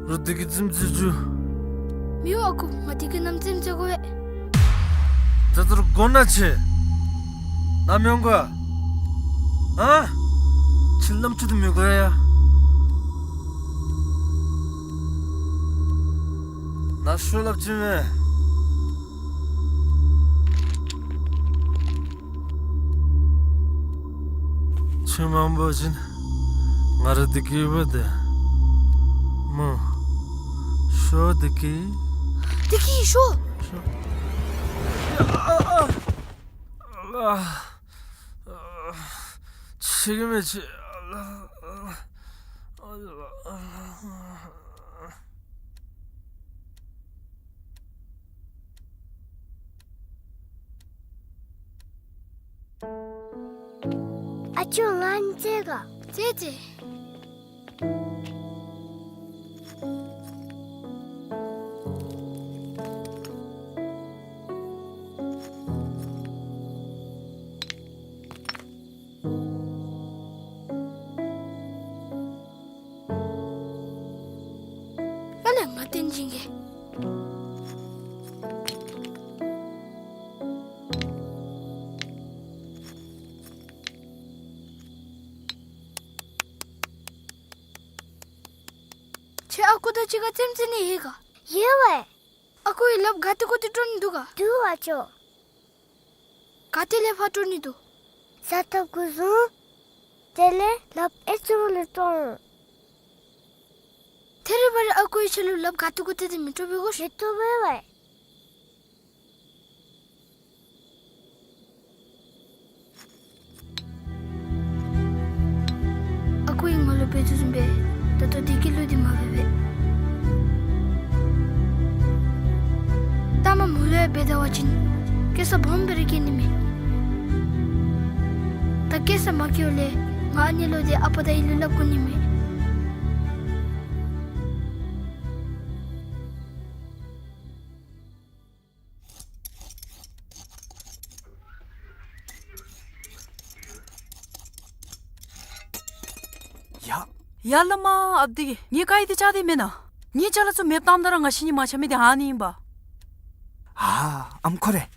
རུ་བདེ་སྐྱིད་རྩེདམོ་རྩེ་བཅུག། མི་འོང་ཨ་ཁུ། ང་བདེ་སྐྱིད་གནམ་རྩེདམོ་རྩེ་དགོ་པས། ད་ལྟོ་རུ་དགོ་ན་ཆེ། ནམ་ཡོང་ག། ཨ། ཁྱོད་རྣམ་ཅོ་དེ་མི་དགོ་ཡ། ནཱ་ཤོག་སླབ་ཅི་མས། ཁྱོད་མ་འབོ་བ་ཅིན་ང་ར་བདེ་སྐྱིད་འབོ་དེ། མོ། ཤོག་བདེ་སྐྱིད། བདེ་སྐྱིད་ཤོག། ཤོག། ཨ། ཨ། ཨ། ཆེ་གི་མེད་ཆེ། ཨ་ཅོ་ང་རྩེ་ག། རྩེ་རྩེ། ཨ་ལས་ང་བསྟན་སྦྱིན་གྱིས། ཁྱོད་ཨ་ཁུ་དང་གཅིག་ཁར་རྩེདམོ་རྩེ་ནི་ཡོད་ག། ཡོད་པས། ཨ་ཁུ་ཡི་ལགཔ་ག་ཏེ་གུ་ཏེ་དཀྲོག་ནི་འདུག་ག། འདུག་ཨ་ཅོ། ག་ཏེ་ལས་ཕར་དཀྲོག་ནི་འདུག། ས་ཐོབ་གུ་བཟུང་། དེ་ལས་ལགཔ་ཨེ་ཙུག་ལས་དཀྲོག་འོང་། ཐད་རི་བ་རི་ཨ་ཁུ་ཡི་ཁྱོད་ལུ་ལགཔ་ག་ཏེ་གུ་ཏེ་དེ་མི་དཀྲོག་པས་གོ། མི་དཀྲོག་པས་པས། ཨ་ཁུ་ཡིས་ང་ལུ་འབད་དོ་བཟུམ་སྦེ་ད་ལྟོ་བདེ་སྐྱིད་ལུ་འདི་མ་འབད་པས། ལྟ་མ་མོ་ལུ་ཡང་འབད་ད་བ་ཅིན་སྐྱེ་ས་སྦོམ་སྦེ་ར་སྐྱེ་ནི་མས། ད་སྐྱེ་ས་མ་སྐྱེཝ་ལས་ང་ཨ་ནི་ལུ་འདི་ཨ་པ་དང་ཨའི་ལུ་སླབ་དགོ་ནི་མས། ཡ། ཡ་བླ་མ་ཨཔ་དེ་གིས་ངེའི་ཀ་ཡི་དེ་བཅག་དེ་མེན་ན། ངེའི་ཅ་ལ་ཚུ་མེདཔ་བཏངམ་ད་ར་ང་བཞིན་གྱིས་མ་འཆའ་མི་དེ་ཨ་ནི་ཨིན་པ། ཨ་ཨམ་ཁོ་རེ།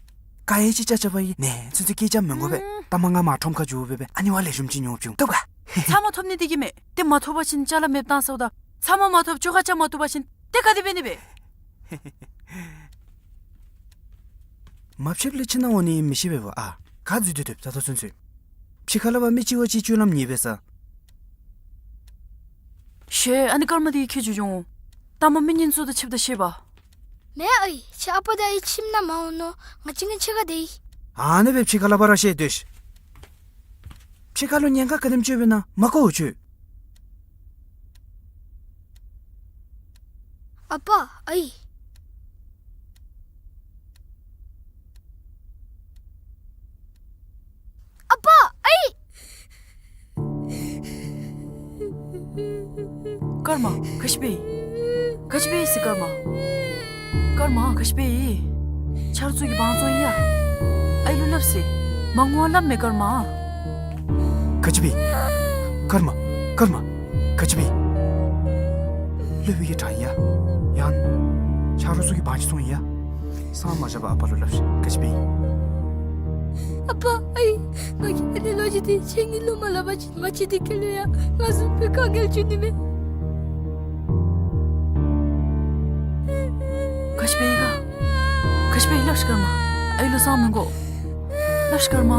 ཀ་ཡི་ཅིག་བཅག་བཅགཔ་ཨིན་ནི་ཚུན་ཚོད་སྐད་རྐྱབ་མི་དགོ་པས། ཨུམ། ད་མ་ང་མར་ཁྲོམ་ཁར་འགྱོ་སྦེ་སྦེ་ཨ་ནི་བ་ལེགས་ཤོམ་ཅིག་ཉོ་བྱིན་འོང་། ཐོབ་ག། ཚབ་མ་ཐོབ་ནི་དེ་གིས་མེན། དེ་མ་ཐོབ་པ་ཅིན་ཅ་ལ་མེདཔ་བཏང་ཟེརཝ་ད། ཚབ་མ་མ་ཐོབ་ཅོག་ཁར་བཅའ་མ་བཏུབ་པ་ཅིན་དེ་ག་དེ་འབད་ནི་སྦེ། མ་ཕྱདཔ་ལས་ཁྱིམ་ནང་འོང་ནི་མི་ཤེས་པས་པ། ཨ་ག་འཛུལ་ཏེ་སྡོདཔ་ད་ལྟོ་ཚུན་ཚོད། ཕྱི་ཁར་ལས་ཕར་མི་གཅིག་བ་གཅིག་སྤྱོད་ལམ་ཉེས་པས་ས། ཤེས། ཨ་ནི་སྐར་མ་དེ་ཁྱོད་འགྱོ་འགྱོ་འོང་། ལྟ་མ་མི་ངན་ཚུ་དང་ཕྱདཔ་ད་ཤེས་པ། མེན་ཨའི། ཁྱོད་ཨ་པ་དང་ཨའི་ཁྱིམ་ནང་མ་འོང་ནོ། ང་གཅིག་ངེའི་ཕྱི་ཁར་སྡོད་ཡི། ཨ་ནི་སྦེ་ཕྱི་ཁར་ལས་ཕར་ར་བཤལ་སྡོད་ཤིག། ཕྱི་ཁར་ལུ་ཉེན་ཁ་ག་དེམ་ཅིག་ཡོདཔ་ཨིན་ན་མ་གོ་འོང་ཁྱོད། ཨ་པ་ཨའི། ཨ་པ་ཨའི། སྐར་མ་ག་ཅི་འབད་ཡི། ག་ཅི་འབད་ཡི་ཟེར་སྐར་མ། སྐར་མ་ག་ཅི་འབད་ཡི། ཆ་རོགས་ཚུ་གིས་དབང་བཙོང་ཡི་ཡ། ཨའི་ལུ་སླབ་ཟེར། མ་ངུ་བར་སླབ་མས་སྐར་མ། ག་ཅི་འབད་ཡི། སྐར་མ། སྐར་མ། ག་ཅི་འབད་ཡི། སློབ་དཔོན་གྱིས་དྲངས་ཡི་ཡ། ཡང་ཆ་རོགས་ཚུ་གིས་དབང་ཅིག་བཙོང་ཡི་ཡ། སངས་མ་རྒྱས་པར་ཨ་པ་ལུ་སླབ་ཤིག། ག་ཅི་འབད་ཡི། ཨ་པ་ཨའི། ང་གིས་ཨ་ནི་ལོ་རྒྱུས་དེ་ཁྱེད་གཉིས་ལུ་མ་སླབ་པ་ཅིན་ང་བཅས་བདེ་སྐྱིད་ལུ་ཡང་ང་བཟུམ་སྦེ་དཀའ་ངལ་འབྱུང་ནི་མས། ག་ཅི་འབད་ཡི་ག། ག་ཅི་འབད་ཡི་སླབ་ཤིག་སྐར་མ། ཨའི་ལུ་སངས་མི་དགོ། སླབ་ཤིག་སྐར་མ།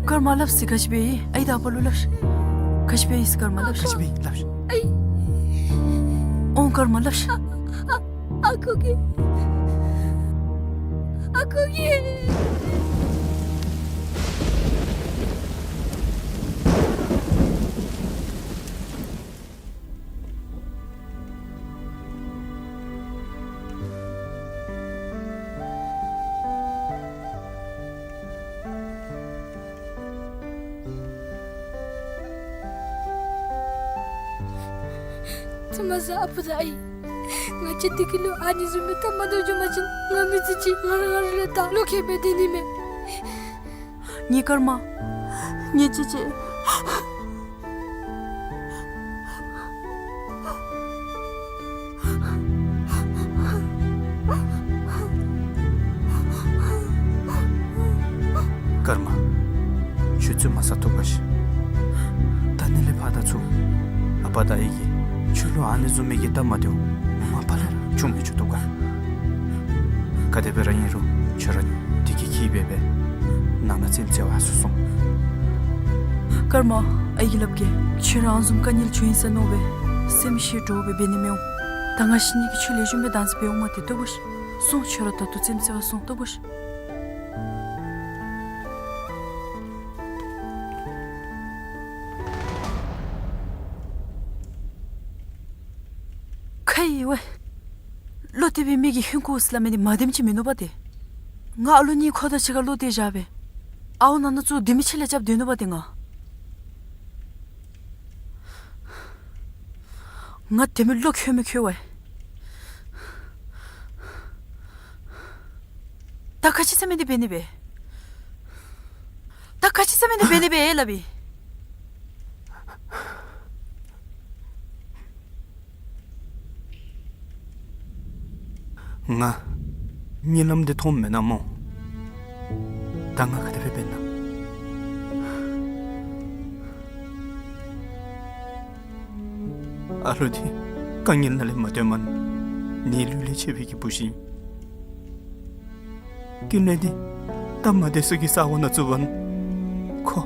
སྐར་མ་སླབ་ཟེར་ག་ཅི་འབད་ཡི། ཨའི་དང་ཨ་པ་ལུ་སླབ་ཤིག། ག་ཅི་འབད་ཡི་ཟེར་སྐར་མ་སླབ་ཤིག། ག་ཅི་འབད་ཡི་སླབ་ཤིག། ཨའི། འོང་སྐར་མ་སླབ་ཤིག། ཨ་ཨ་ཨ་ཁུ་གིས། ཨ་ཁུ་གིས། ཚ་མ་ཟ་ཨ་པ་དང་ཨའི། ང་བཅས་བདེ་སྐྱིད་ལུ་ཨ་ནི་བཟུམ་མའི་ཐ་མ་དེ་འབྱུང་པ་ཅིན་ང་མི་ཚེ་གཅིག་ང་ར་ང་ར་ལུ་ད་བློ་ཁེལ་སྦེ་སྡོད་ནི་མས། ངེའི་སྐར་མ། ངེའི་ཅེ་ཅེ། ཀརྨ། ཁྱོད་ཚུད་མ་ཟ་ཐུབ་ག་ཤི། ད་ནི་ལས་ཕར་ད་ཚུར་ཨ་པ་དང་ཨའི་གིས་ཁྱོད་ལུ་ཨ་ནི་བཟུམ་མའི་གི་སྟབས་མ་བདེཝ་མ་པ་ལས་ར་བྱུང་མི་བཅུག་ཐུབ་ག། ག་དེ་སྦེ་ར་ཨིན་རུང་ཁྱོད་ར་འདི་གི་གི་སྦེ་སྦེ་ནང་ན་རྩེདམོ་རྩེ་བར་ཚུར་སོང་། ཀརྨ། ཨའི་གིས་སླབ་གེ། ཁྱོད་ར་ཨ་ནི་བཟུམ་དཀའ་ངལ་བྱུང་ཡི་ཟེར་མནོ་སྦེ་སེམས་ཤི་འདྲོག་སྦེ་འབད་ནི་མི་འོང་། ད་ང་བཞིན་གྱིས་ཁྱོད་ལེགས་ཤོམ་སྦེ་བདག་འཛིན་འབད་འོང་མ་སྟེ། ལྟོ་བུ་ཤི། སོང་། ཁྱོད་ར་ད་ལྟོ་རྩེདམོ་རྩེ་བར་སོང་། ལྟོ་བུ་ཤི། ཁ་ཡི་ཝེ། བློ་གཏད་པའི་མི་གིས་ཧིང་ཁུ་ཟེར་སླབ་མི་འདི་མ་བདེནམ་ཅིག་མིན་ནུག་པ་ཏེ། ང་ཨ་ལུ་གཉིས་ཁོ་དང་གཅིག་ཁར་བློ་གཏད་བཞག་སྦེ་ཨ་ཝ་ནང་ན་ཚུར་སྡོད་མི་ཅིག་ལས་རྐྱབ་སྡོད་ནུག་པ་ཏེ་ང། ང་དེ་མི་བློ་ཁོལ་མི་ཁོལ་ཝེ། ད་ག་ཅི་ཟེར་མི་འདི་འབད་ནི་སྦེ། ད་ག་ཅི་ཟེར་མི་འདི་འབད་ནི་སྦེ་ཨེ་སླབ་ཨིན། ང་གཉིད་ལམ་འདི་མཐོངམ་མེན་ན་སྨོ། ད་ང་ག་དེ་སྦེ་འབད་ན། ཨ་ལུ་འདི་དཀའ་ངལ་ནང་ལས་མ་བཏོན་མ་ནི་ལུས་ལས་ཆད་པའི་གི་བུ་ཅིག་ཨིན། ཀུན་ལེགས་འདི་སྟབས་མ་བདེ་སའི་གི་ས་གོ་ནང་བཙུགས་པ་ནི་ཁོ་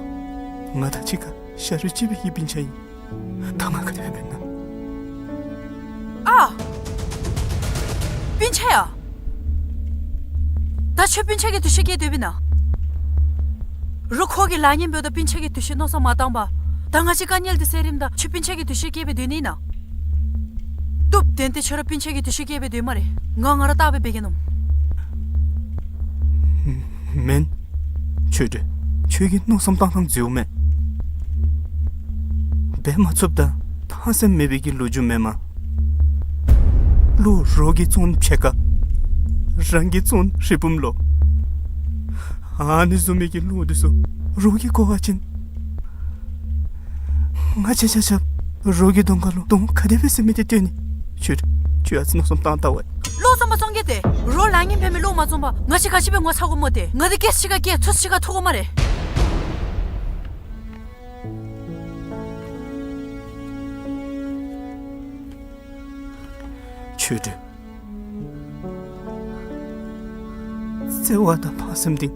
ང་དང་གཅིག་ཁར་ཤ་རུས་གཅིག་པའི་གི་སྤུན་ཆ་ཨིན། ད་ང་ག་དེ་སྦེ་འབད་ན། ཨ། སྤུན་ཆ་ཡ། ད་ཁྱོད་སྤུན་ཆ་གི་འདུ་ཤེས་བསྐྱེད་སྡོད་པས་ན། རོགས་ཁོ་གི་ལཱ་གཉེན་འབདཝ་ད་སྤུན་ཆ་གི་འདུ་ཤེས་མནོ་བསམ་མ་བཏང་པར། ད་ང་བཅས་དཀའ་ངལ་འདི་སེལ་རནམ་ད་ཁྱོད་སྤུན་ཆ་གི་འདུ་ཤེས་བསྐྱེད་སྦེ་སྡོད་ནི་ཨིན་ན། བཏུབ། དེ་ལྟ་ཁྱོད་ར་སྤུན་ཆ་གི་འདུ་ཤེས་བསྐྱེད་སྦེ་སྡོད་སྨ་རེ། ང་ང་ར་བལྟ་སྦེ་འབད་གེ་ནོ། མེན། ཆོས་སྒྲོན། ཁྱོད་ཀྱིས་མནོ་བསམ་བཏང་ཐངས་འཛོལཝ་མས། འབད་མ་ཚུགསཔ་དང་ཕངས་སེམས་མེད་པའི་གི་ལོ་རྒྱུས་མེན་མས། བློ་རོགས་ཀྱིས་བཙོང་ཕྱེད་ཀ། རང་གིས་བཙོང་རི་བུམ་ལོ། ཨ་ནི་བཟུམ་མའི་གི་བློ་འདི་ཚུ་རོགས་ཀྱིས་གོ་བ་ཅིན། ང་བཅས་ཆ་ཁྱབ་རོགས་ཀྱི་གདོང་ཁ་ལུ་གདོང་ག་དེ་སྦེ་ཟེར་མི་འདི་སྟོན་ནི། ཁྱོད་ཁྱོད་ཨ་ཙི་མནོ་བསམ་བཏང་ལྟ་ཝེ། བློ་བཟང་པོ་བཙོང་གེ་ཏེ། རོགས་ལཱ་གཉེན་འབད་མི་བློ་མ་བཙོང་པར་ང་བཅས་ག་ཅི་སྦེ་ངོ་ཚ་དགོཔ་སྨོ་ཏེ། ང་འདི་སྐད་ཆ་གཅིག་ཁར་སྐད་ཚུར་གཅིག་ཁར་ཐུག་དགོ་སྨ་རེ། ཆོས་སྒྲོན། བརྩེ་བ་དང་ཕངས་སེམས་འདི་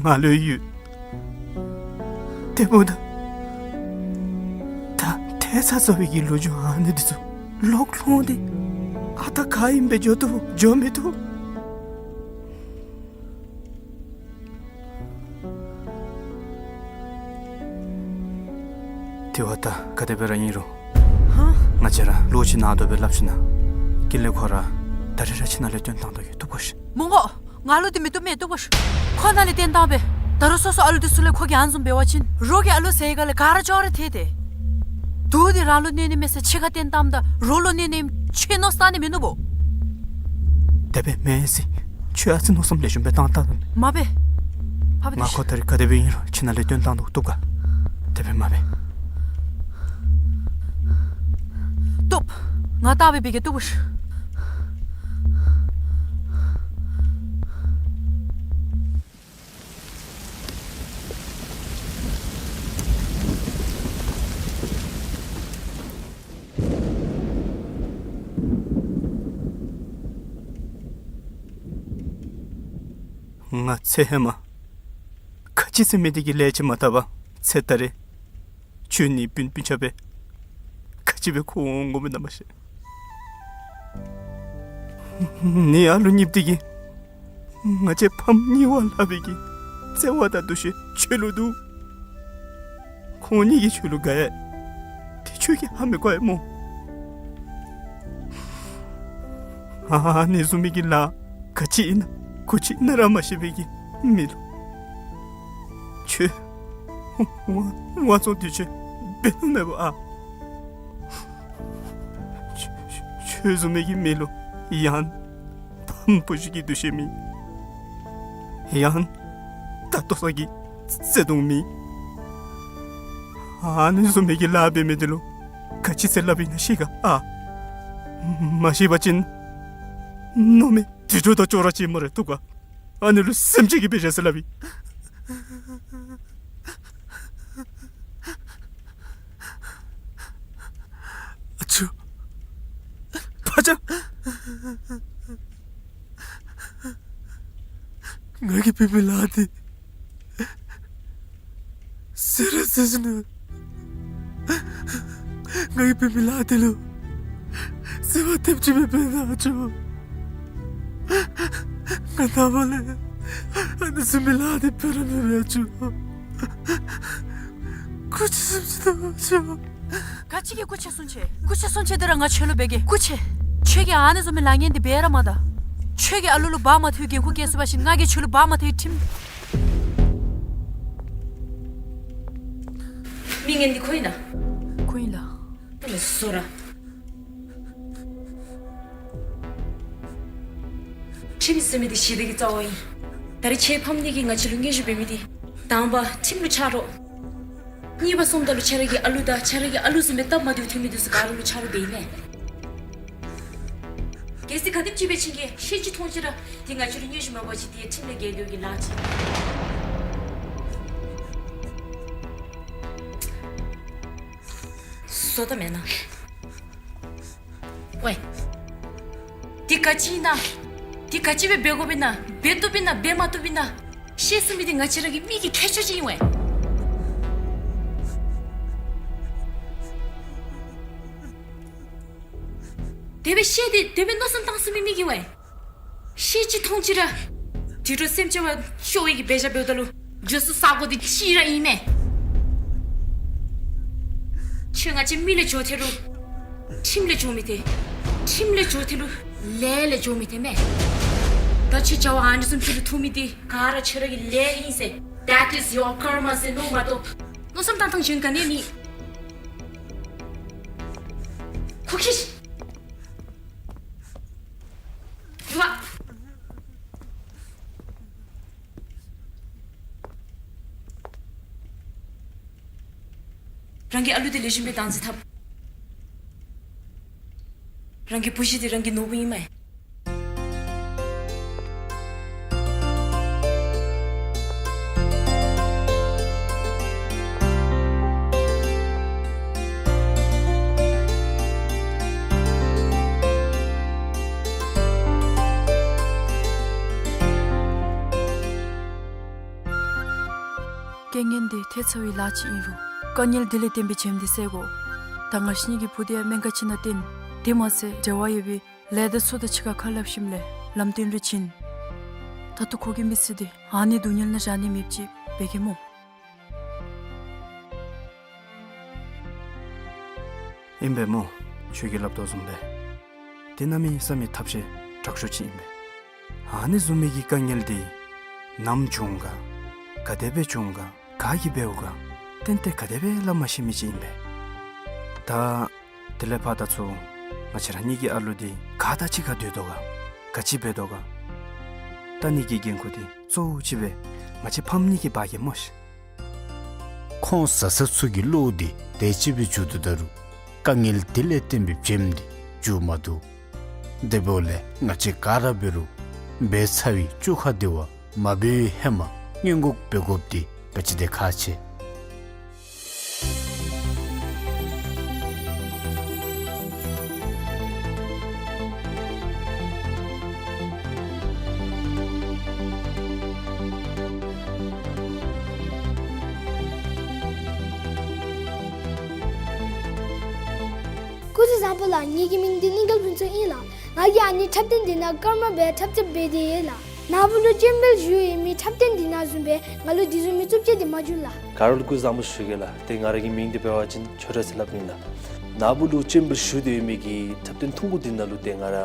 ང་ལུ་ཡོད། དེ་འབདཝ་ད་ད་ཐལ་ཚ་ཚ་བའི་གི་ལོ་རྒྱུས་ཨ་ནི་འདི་ཚུ་ལོག་ལྷོང་སྟེ་ཨ་རྟག་ག་ཨིནམ་སྦེ་འགྱོ་བཏུབ་འགྱོ་མི་བཏུབ། དེ་བ་ད་ག་དེ་སྦེ་ར་ཨིན་རུང་། ཧ། ང་བཅས་ར་ལོག་ཅིག་ནང་དོག་སྦེ་སླབ་ཞིན་ན་ཀུན་ལེགས་ཁོ་ར་ད་རིས་ར་ཁྱིམ་ནང་ལས་བཏོན་བཏང་དོ་ཡོད། བཏུབ་ག་ཤི། མི་དགོ། ང་ལུ་འདི་མི་བཏུབ་མས། བཏུབ་ག་ཤི། ཁོ་ནཱ་ལས་བཏོན་བཏང་པས། ད་རུང་སོ་སོ་ཨ་ལུ་འདི་ཚུ་ལས་ཁོ་གིས་ཨ་ནི་བཟུམ་འབད་བ་ཅིན་རོགས་ཀྱི་ཨ་ལུ་ཟེར་ག་ལས་ག་ར་ཅོག་ར་འཐད་དེ། དུག་འདི་རང་ལུ་གནོད་ནི་མེད་ཟེར་ཕྱི་ཁར་བཏོན་བཏངམ་ད་རོགས་ལུ་གནོད་ནི་ཁྱོད་མནོ་བསམ་བཏང་ནི་མིན་ནུག་པོ། དེ་སྦེ་མེན་ཟེར། ཁྱོད་ཨ་ཙི་མནོ་བསམ་ལེགས་ཤོམ་སྦེ་བཏང་བལྟ་ད། མ་འབད། ཕ་བི་ང་ཁོ་ད་རིས་ག་དེ་སྦེ་ཨིན་རུང་ཁྱིམ་ནང་ལས་བཏོན་བཏང་དོ། བཏུབ་ག། དེ་སྦེ་མ་འབད། བཏུབ། ང་བལྟ་སྦེ་འབད་གེ། བཏུབ་ག་ཤི། ང་ཚེ་ཧེ་མ་ག་ཅི་ཟེར་མི་འདི་གི་ལས་ཅིག་མ་བཏབ་པར་ཚེ་ད་རེས་ཁྱོད་ནི་སྤུན་སྤུན་ཆ་སྦེ་ག་ཅི་སྦེ་འཁོར་འོང་འོང་མི་ན་མ་ཤེས། ནི་ཨ་ལུ་གཉིསཔོ་འདི་གིས་ང་བཅས་ཕམ་གཉིས་བ་ལྷག་པའི་གི་བརྩེ་བ་དང་འདུ་ཤེས་ཁྱོད་ལུ་འདུག། ཁོང་གཉིས་ཀྱིས་ཁྱོད་ལུ་དགའ་ཡི། དེ་ཁྱོད་ཀྱིས་ཧ་མི་གོ་ཡི་སྨོ། ཨ་ནི་བཟུམ་མའི་གི་ལཱ་ག་ཅི་ཨིན་ན་གུ་ཅི་ཨིན་ན་ར་མ་ཤེས་པའི་གི་མི་ལུ་ཁྱོད་དབང་དབང་བཙོང་འདི་ཚུ་འབད་ནི་མེད་པ་ཨ། ཁྱོད་ཁྱོད་བཟུམ་མའི་གི་མི་ལུ་ཡང་ཕམ་བུ་གཞི་གི་འདུ་ཤེས་མེད། ཡང་ད་ལྟོ་ས་གི་བརྩེ་དུང་མེད། ཨ་ནི་བཟུམ་མའི་གི་ལཱ་འབད་མི་འདི་ལུ་ག་ཅི་ཟེར་སླབ་ཨིན་ན་ཤེས་ག་ཨ། མ་ཤེས་པ་ཅིན་མནོ་མེད་དུད་འགྲོ་དང་ཅོག་ར་ཅིག་སྨ་རེ། ཐུགས་ཁར་ཨ་ནི་ལུ་སེམས་ཅན་གྱི་དཔེ་བཞག་ཟེར་སླབ་ཨིན། ཨ་ཅོ། ཕ་ཅག། ང་གིས་འབད་མི་ལཱ་འདི་ཟེར་ར་ཟེར་ཞིན་ན་ང་གིས་འབད་མི་ལཱ་འདི་ལུ་ཟེར་བ་ཐེབས་ཅིག་མེད་པས་ན་ཨ་ཅོ། ང་ནངས་པ་ལས་ཨ་ནི་བཟུམ་མའི་ལཱ་འདི་འབད་ར་མི་འབད་ཨ་ཅོ། སྐུ་མཁྱེན་གསུང་ཅི་དང་ཨ་ཅོ། ག་ཅི་གི་སྐུ་མཁྱེན་གསུང་ཅི། སྐུ་མཁྱེན་གསུང་ཅི་འདི་ར་ང་ཁྱོད་ལུ་འབད་གེ། སྐུ་མཁྱེན། ཁྱོད་ཀྱིས་ཨ་ནི་བཟུམ་མའི་ལཱ་ངན་འདི་འབད་ར་མ་ད། ཁྱོད་ཀྱིས་ཨ་ལུ་ལུ་འབག་མ་ཐུབ་འགན་ཁུར་བཀལ་ཚུགས་པ་ཅིན་ང་གིས་ཁྱོད་ལུ་འབག་མ་ཐུབ། ཁྲིམས། མི་ངན་འདི་ཁོ་ཨིན་ན། ཁོ་ཨིན་ལགས། ཨ་ནི་བཟོ་ར། ཁྲིམས་ཟེར་མི་འདི་ཞི་བདེ་གི་རྩ་བ་ཨིན། ད་རེས་ཁྱོད་ཕམ་ནི་གིས་ང་བཅས་ལུ་སྙན་ཞུ་འབད་མི་འདི། དང་པ་ཁྲིམས་ལུ་ཆ་རོགས། གཉིས་པ་སོངམ་ད་ལུ་ཁྱོད་ར་གི་ཨ་ལུ་དང་ཁྱོད་ར་གི་ཨ་ལུ་བཟུམ་སྦེ་སྟབས་མ་བདེཝ་ཐོན་མི་འདི་ཚུ་ག་ར་ལུ་ཆ་རོགས་འབད་ཨིན་མས། གལ་སྲིད་ག་དེམ་ཅིག་སྦེ་ཕྱིན་གེ་ཤེས་ཅི་མཐོང་ཅི་ར་འདི་ང་བཅས་ལུ་སྙན་ཞུ་མ་འབད་བ་ཅིན་འདི་ཁྲིམས་ལས་འགལ་འགལ་གྱི་ལཱ་ཅིག། བཟོ་ད་མེན་ན། ཝའེ། འདི་ག་ཅི་ཨིན་ན། འདི་ག་ཅི་སྦེ་འབད་དགོཔ་ཨིན་ན། འབད་བཏུབ་ཨིན་ན་འབད་མ་བཏུབ་ཨིན་ན། ཤེས་ཚུགས་མི་འདི་ང་བཅས་ར་གི་མི་གི་ཁྱད་ཆོས་ཅིག་ཨིན་ཝའེ། དེ་སྦེ་ཤེས་ཏེ་དེ་སྦེ་མནོ་བསམ་བཏང་ཚུགས་མི་མི་གི་ཝའེ། ཤེས་ཅི་མཐོང་ཅི་ར། དུད་འགྲོ་སེམས་ཅན་བ་ཤོར་བའི་གི་འབད་བཞག་འབདཝ་ད་ལུ། འགྱོ་ས་ས་གོ་འདི་གཅིག་ར་ཨིན་མས། ཁྱོད་ང་བཅས་མི་ལས་འགྱོ་ཐལ་རུང་། ཁྲིམས་ལས་འགྱོ་མི་ཐལ། ཁྲིམས་ལས་འགྱོ་ཐལ་རུང་ལས་ལས་འགྱོ་མི་ཐལ་མས། ད་ཁྱོད་བྱ་བ་ཨ་ནི་བཟུམ་ཅིག་ལུ་ཐུག་མི་འདི་ག་ར་ཁྱོད་ར་གི་ལས་ཨིན་ཟེར། That is your karma ཟེར་མནོ་མ་གཏོགས། མནོ་བསམ་བཏང་ཐངས་གཞན་ག་ནི་ཡང་མེད། ཁོ་ཁྱིད། རྒྱུག་པ། རང་གི་ཨ་ལུ་འདི་ལེགས་ཤོམ་སྦེ་བདག་འཛིན་འཐབ། རང་གི་བུ་གཞི་འདི་རང་གི་ནོར་བུ་ཨིན་མས། རྐྱེན་ངན་འདི་ཐལ་ཚར་བའི་ལཱ་ཅིག་ཨིན་རུང་། དཀའ་ངལ་འདི་ལས་བརྟེན་པའི་བྱེམ་འདི་བསལ་དགོ། ད་ང་བཅས་གཉིས་ཀྱི་བུ་འདི་ཡང་སྨན་ཁང་ཅིག་ནང་བསྟེན། དེ་མ་ཚད་འབྲེལ་བ་ཡོད་པའི་ལས་དང་ཚུ་དང་གཅིག་ཁར་ཁ་སླབ་ཞིནམ་ལས་ལམ་སྟོན་རེ་བྱིན། ད་ལྟོ་ཁོ་གི་མི་ཚེ་འདི་ཨ་ནི་སྡུག་བསྔལ་ནང་བཞག་ནི་མེདཔ་ཅིག་འབད་གེ་སྨོ། ཨིན་པས་སྨོ། ཁྱོད་ཀྱིས་སླབ་དོ་བཟུམ་སྦེ་དེ་གནམ་མེད་ས་མེད་ཐབས་ཤེས་དྲག་ཤོས་ཅིག་ཨིན་པས། ཨ་ནི་བཟུམ་མའི་གི་དཀའ་ངལ་འདི་ནམ་བྱུང་ག་ག་དེ་སྦེ་བྱུང་ག་ག་གིས་འབདཝ་ག་ཏན་ཏན་ག་དེ་སྦེ་སླབ་མ་ཤེས་མི་ཅིག་ཨིན་པས། ད་དེ་ལས་ཕར་ད་ཚུར་ང་བཅས་ར་གཉིས་ཀྱི་ཨ་ལུ་འདི་ག་དང་གཅིག་ཁར་སྡོད་དོ་ག་ག་ཅི་འབད་དོ་ག་ད་ནི་གི་འགན་ཁུར་འདི་གཙོ་བོ་ཅིག་སྦེ་ང་བཅས་ཕམ་གཉིས་ཀྱིས་འབག་གེ་སྨོ་ཤིག། ཁོང་བཟའ་ཚང་ཚུ་གི་བློ་འདི་དེ་ཅིག་སྦེ་འགྱུར་དོ་ད་རུང་དཀའ་ངལ་འདི་ལས་བརྟེན་པའི་བྱེམ་འདི་འགྱུར་མ་བཏུབ། དེ་འབདཝ་ལས་ང་བཅས་ག་ར་འབད་རུང་འབད་ཚར་བའི་བཅོ་ཁ་འདི་བ་མ་འབད་བའི་ཧེ་མ་སྔོན་འགོག་འབད་དགོཔ་འདི་ག་ཅི་དེ་ཁག་ཆེ། སྐུ་གཟུགས་བཟང་པོ་ལགས། ངེ་གི་མིང་འདི་གླིང་དཀར་ཕུན་ཚོགས་ཨིན་ལགས། ང་གིས་ཨ་ནི་འཁྲབ་སྟོན་འདི་ནང་ཀརྨ་སྦེ་འཁྲབ་རྩེདཔ་འབད་དེ་ཡོད་ལགས། ནཱ་བུ་ལུ་སྤྱན་འབུལ་ཞུ་ཡོད་མི་འཁྲབ་སྟོན་འདི་ནང་བཟུམ་སྦེ་ང་ལུ་འདི་བཟུམ་མའི་རྩུབ་སྤྱོད་འདི་མ་བྱུང་ལགས། ག་ར་ལུ་སྐུ་གཟུགས་བཟང་པོ་ཞུ་གེ་ལགས། ཏེ་ང་ར་གི་མིང་འདི་འབད་བ་ཅིན་ཆོས་གྲགས་ཟེར་སླབ་ཨིན་ལགས། ནཱ་བུ་ལུ་སྤྱན་འབུལ་ཞུ་སྟེ་ཡོད་མི་གི་འཁྲབ་སྟོན་ཐུང་ཀུ་འདི་ནང་ལུ་ཏེ་ང་ར་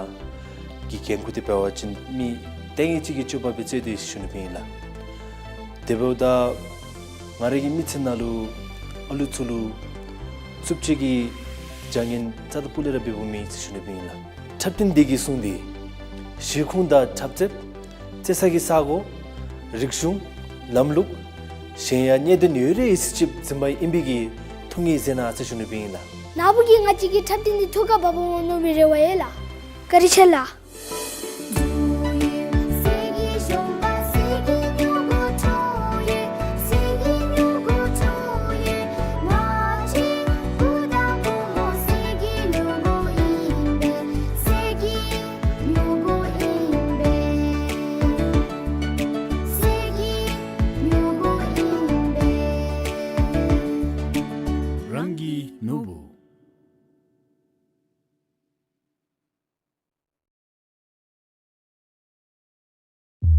གི་འགན་ཁུར་འདི་འབད་བ་ཅིན་མི་ལྟས་ངན་ཅིག་གི་སྤྱོད་པ་སྦེ་རྩེད་དེ་ཡོད་ཟེར་ཞུ་ནི་སྦེ་ཨིན་ལགས། དེ་འབདཝ་ད་ང་ར་གི་མི་ཚེ་ནང་ལུ་ཨ་ལུ་ཚུ་ལུ་རྩུབ་སྤྱོད་ཀྱི་བྱ་ངན་རྩ་དང་སྤུ་ལས་ར་འབདཝ་མེད་ཟེར་ཞུ་ནི་སྦེ་ཨིན་ལགས། འཁྲབ་སྟོན་འདི་གིས་གསུངས་ཏེ་གཞིས་ཁོངས་དང་འཁྲབ་རྩེདཔ་རྩེ་ས་གི་ས་གོ་རིག་གཞུང་ལམ་ལུགས་གཞན་ཡང་གནད་དོན་ཡོད་རིགས་ཅིག་འཛིན་པ་ཨིན་པའི་གི་ཐུགས་ངེས་མཛད་གནང་ཟེར་ཞུ་ནི་སྦེ་ཨིན་ལགས། ན་བུ་གིས་ང་བཅས་ཀྱི་འཁྲབ་སྟོན་འདི་ཐུགས་ཁར་བབས་འོང་མནོ་བའི་རེ་བ་ཡོད་ལགས། བཀའ་དྲིན་ཆེ་ལགས། རང་གི་ནོར་བུ།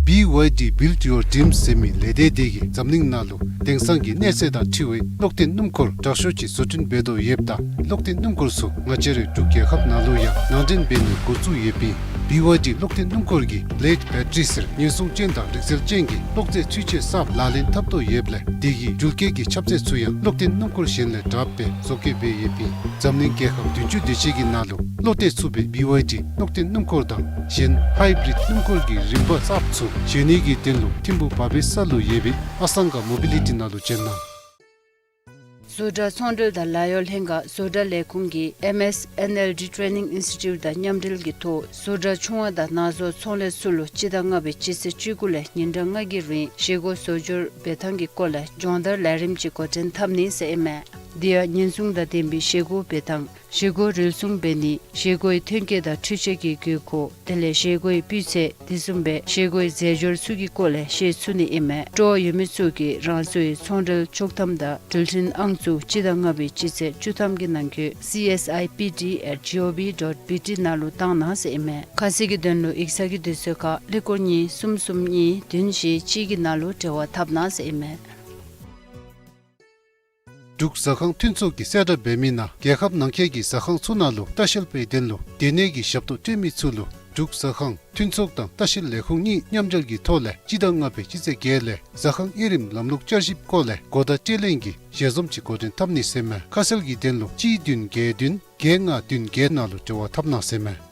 བི་ཝའི་ཌི་Build Your Dreams ཟེར་མི་ལས་སྡེ་དེ་གིས་འཛམ་གླིང་ནང་ལུ་དེང་སང་གི་གནས་ཚད་དང་འཁྲིལ་བའི་གློག་འཐེན་སྣུམ་འཁོར་དྲག་ཤོས་ཅིག་བཟོ་སྐྲུན་འབད་དོ་ཡོདཔ་ད་གློག་འཐེན་སྣུམ་འཁོར་ཚུ་ང་བཅས་རའི་འབྲུག་རྒྱལ་ཁབ་ནང་ལུ་ཡང་ནང་འདྲེན་འབད་ནི་འགོ་བཙུགས་ཡོདཔ་ཨིན། བི་ཝའི་ཌི་གློག་འཐེན་སྣུམ་འཁོར་གྱིས་བི་ལེཌ་བེ་ཊ་རི་ཟེར་ཉེན་སྲུང་ཅན་དང་རིག་རྩལ་ཅན་གྱི་གློག་རྫས་འཕྲུལ་ཆས་གསརཔ་ལག་ལེན་འཐབ་དོ་ཡོདཔ་ལས་དེ་གི་འགུལ་སྐྱོད་ཀྱི་ཁྱབ་ཚད་ཚུ་ཡང་གློག་འཐེན་སྣུམ་འཁོར་གཞན་ལས་དྲགཔ་སྦེ་བཟོ་བཀོད་འབད་ཡོདཔ་ཨིན། འཛམ་གླིང་རྒྱལ་ཁབ་བདུན་ཅུ་དེ་ཅིག་གི་ནང་ལུ་བློ་གཏད་ཚུགས་པའི་བི་ཝའི་ཌི་གློག་འཐེན་སྣུམ་འཁོར་དང་གཞན་ཧའི་བི་རིཌ་སྣུམ་འཁོར་གྱི་རིམ་པ་གསརཔ་ཚུ་བཟོ་ནི་གི་དོན་ལུ་ཐིམ་ཕུག་བ་བེ་ས་ལུ་ཡོད་པའི་ཨ་སང་ག་མོ་བི་ལི་ཊི་ནང་ལུ་བྱོན་གནང་། བཟོ་གྲྭ་ཚོང་འབྲེལ་དང་ལཱ་གཡོག་ལྷན་ཁག་བཟོ་གྲྭ་ལས་ཁུངས་ཀྱི་ཨེམ་ཨེས་ཨེན་ཨེལ་ཌི་ཊེ་ནིང་ཨིན་སི་ཊི་ཊིའུཊ་དང་མཉམ་འབྲེལ་གྱི་ཐོག་བཟོ་གྲྭ་ཆུང་བ་དང་ནང་བཟོ་ཚོང་ལས་ཚུ་ལུ་སྤྱི་ཟླ་ལྔ་པའི་སྤྱི་ཚེས་བཅུ་དགུ་ལས་ཉིན་གྲངས་ལྔ་གི་རིང་བཞེས་སྒོ་བཟོ་སྦྱོར་འབད་ཐངས་ཀྱི་སྐོར་ལས་སྦྱོང་བརྡར་ལས་རིམ་ཅིག་འགོ་འདྲེན་འཐབ་ནི་ཟེར་ཨིན་མས། དེ་ཡང་ཉེན་སྲུང་དང་ལྡན་པའི་བཞེས་སྒོ་འབད་ཐངས། བཞེས་སྒོ་རུལ་སུངས་འབད་ནི། བཞེས་སྒོའི་ཐོན་སྐྱེད་དང་འཕྲུལ་ཆས་ཀྱི་དགོས་མཁོ། དེ་ལས་བཞེས་སྒོའི་སྤུས་ཚད། དེ་བཟུམ་སྦེ་བཞེས་སྒོའི་རྫས་སྦྱོར་ཚུ་གི་སྐོར་ལས་ཤེས་ཚུགས་ནི་ཨིན་མས། སྤྲོ་བ་ཡོད་མི་ཚུ་གིས་རང་སོའི་ཚོང་འབྲེལ་ཆོག་ཐམ་དང་འགྲུལ་འཕྲིན་ཨང་ཚུ་སྤྱི་ཟླ་ལྔ་པའི་སྤྱི་ཚེས་བཅུ་ཐམ་གྱི་ནང་འཁོད་སི་ཨེས་ཨའི་པི་ཊི་ཨེཊ་ཇི་ཨོ་བི་ཌོཊ་བི་ཊི་ནང་ལུ་བཏང་གནང་ཟེར་ཨིན་མས། ཁ་གསལ་གྱི་དོན་ལུ་ཡིག་ཚང་གི་དུས་ཚོད་ཁར་ཀླད་ཀོར་གཉིས་གསུམ་གསུམ་གཉིས་བདུན་བཞི་གཅིག་གི་ནང་ལུ་འབྲེལ་བ་འཐབ་གནང་ཟེར་ཨིན་མས། འབྲུག་ཟ་ཁང་མཐུན་ཚོགས་ཀྱིས་གསལ་བསྒྲགས་འབད་མི་ནང་རྒྱལ་ཁབ་ནང་འཁོད་ཀྱི་ཟ་ཁང་ཚུ་ནང་ལུ་ལྟ་བཤལ་པའི་དོན་ལུ་སྡོད་གནས་ཀྱི་ཞབས་ཏོག་སྤྲོད་མི་ཚུ་ལུ་འབྲུག་ཟ་ཁང་མཐུན་ཚོགས་དང་ལྟ་བཤལ་ལས་ཁུངས་གཉིས་མཉམ་འབྲེལ་གྱི་ཐོག་ལས་སྤྱི་ཟླ་ལྔ་པའི་སྤྱི་ཚེས་བརྒྱད་ལས་ཟ་ཁང་དབྱེ་རིམ་ལམ་ལུགས་བསྐྱར་ཞིབ་སྐོར་ལས་གོ་བརྡ་སྤྲོད་ལེན་གྱི་ཞལ་འཛོམས་ཅིག་འགོ་འདྲེན་འཐབ་ནི་ཟེར་མས། ཁ་གསལ་གྱི་དོན་ལུ་གཅིག་བདུན་བརྒྱད་བདུན་བརྒྱད་ལྔ་བདུན་བརྒྱད་ནང་ལུ་འབྲེལ་བ་འཐབ་གནང་ཟེར་མས།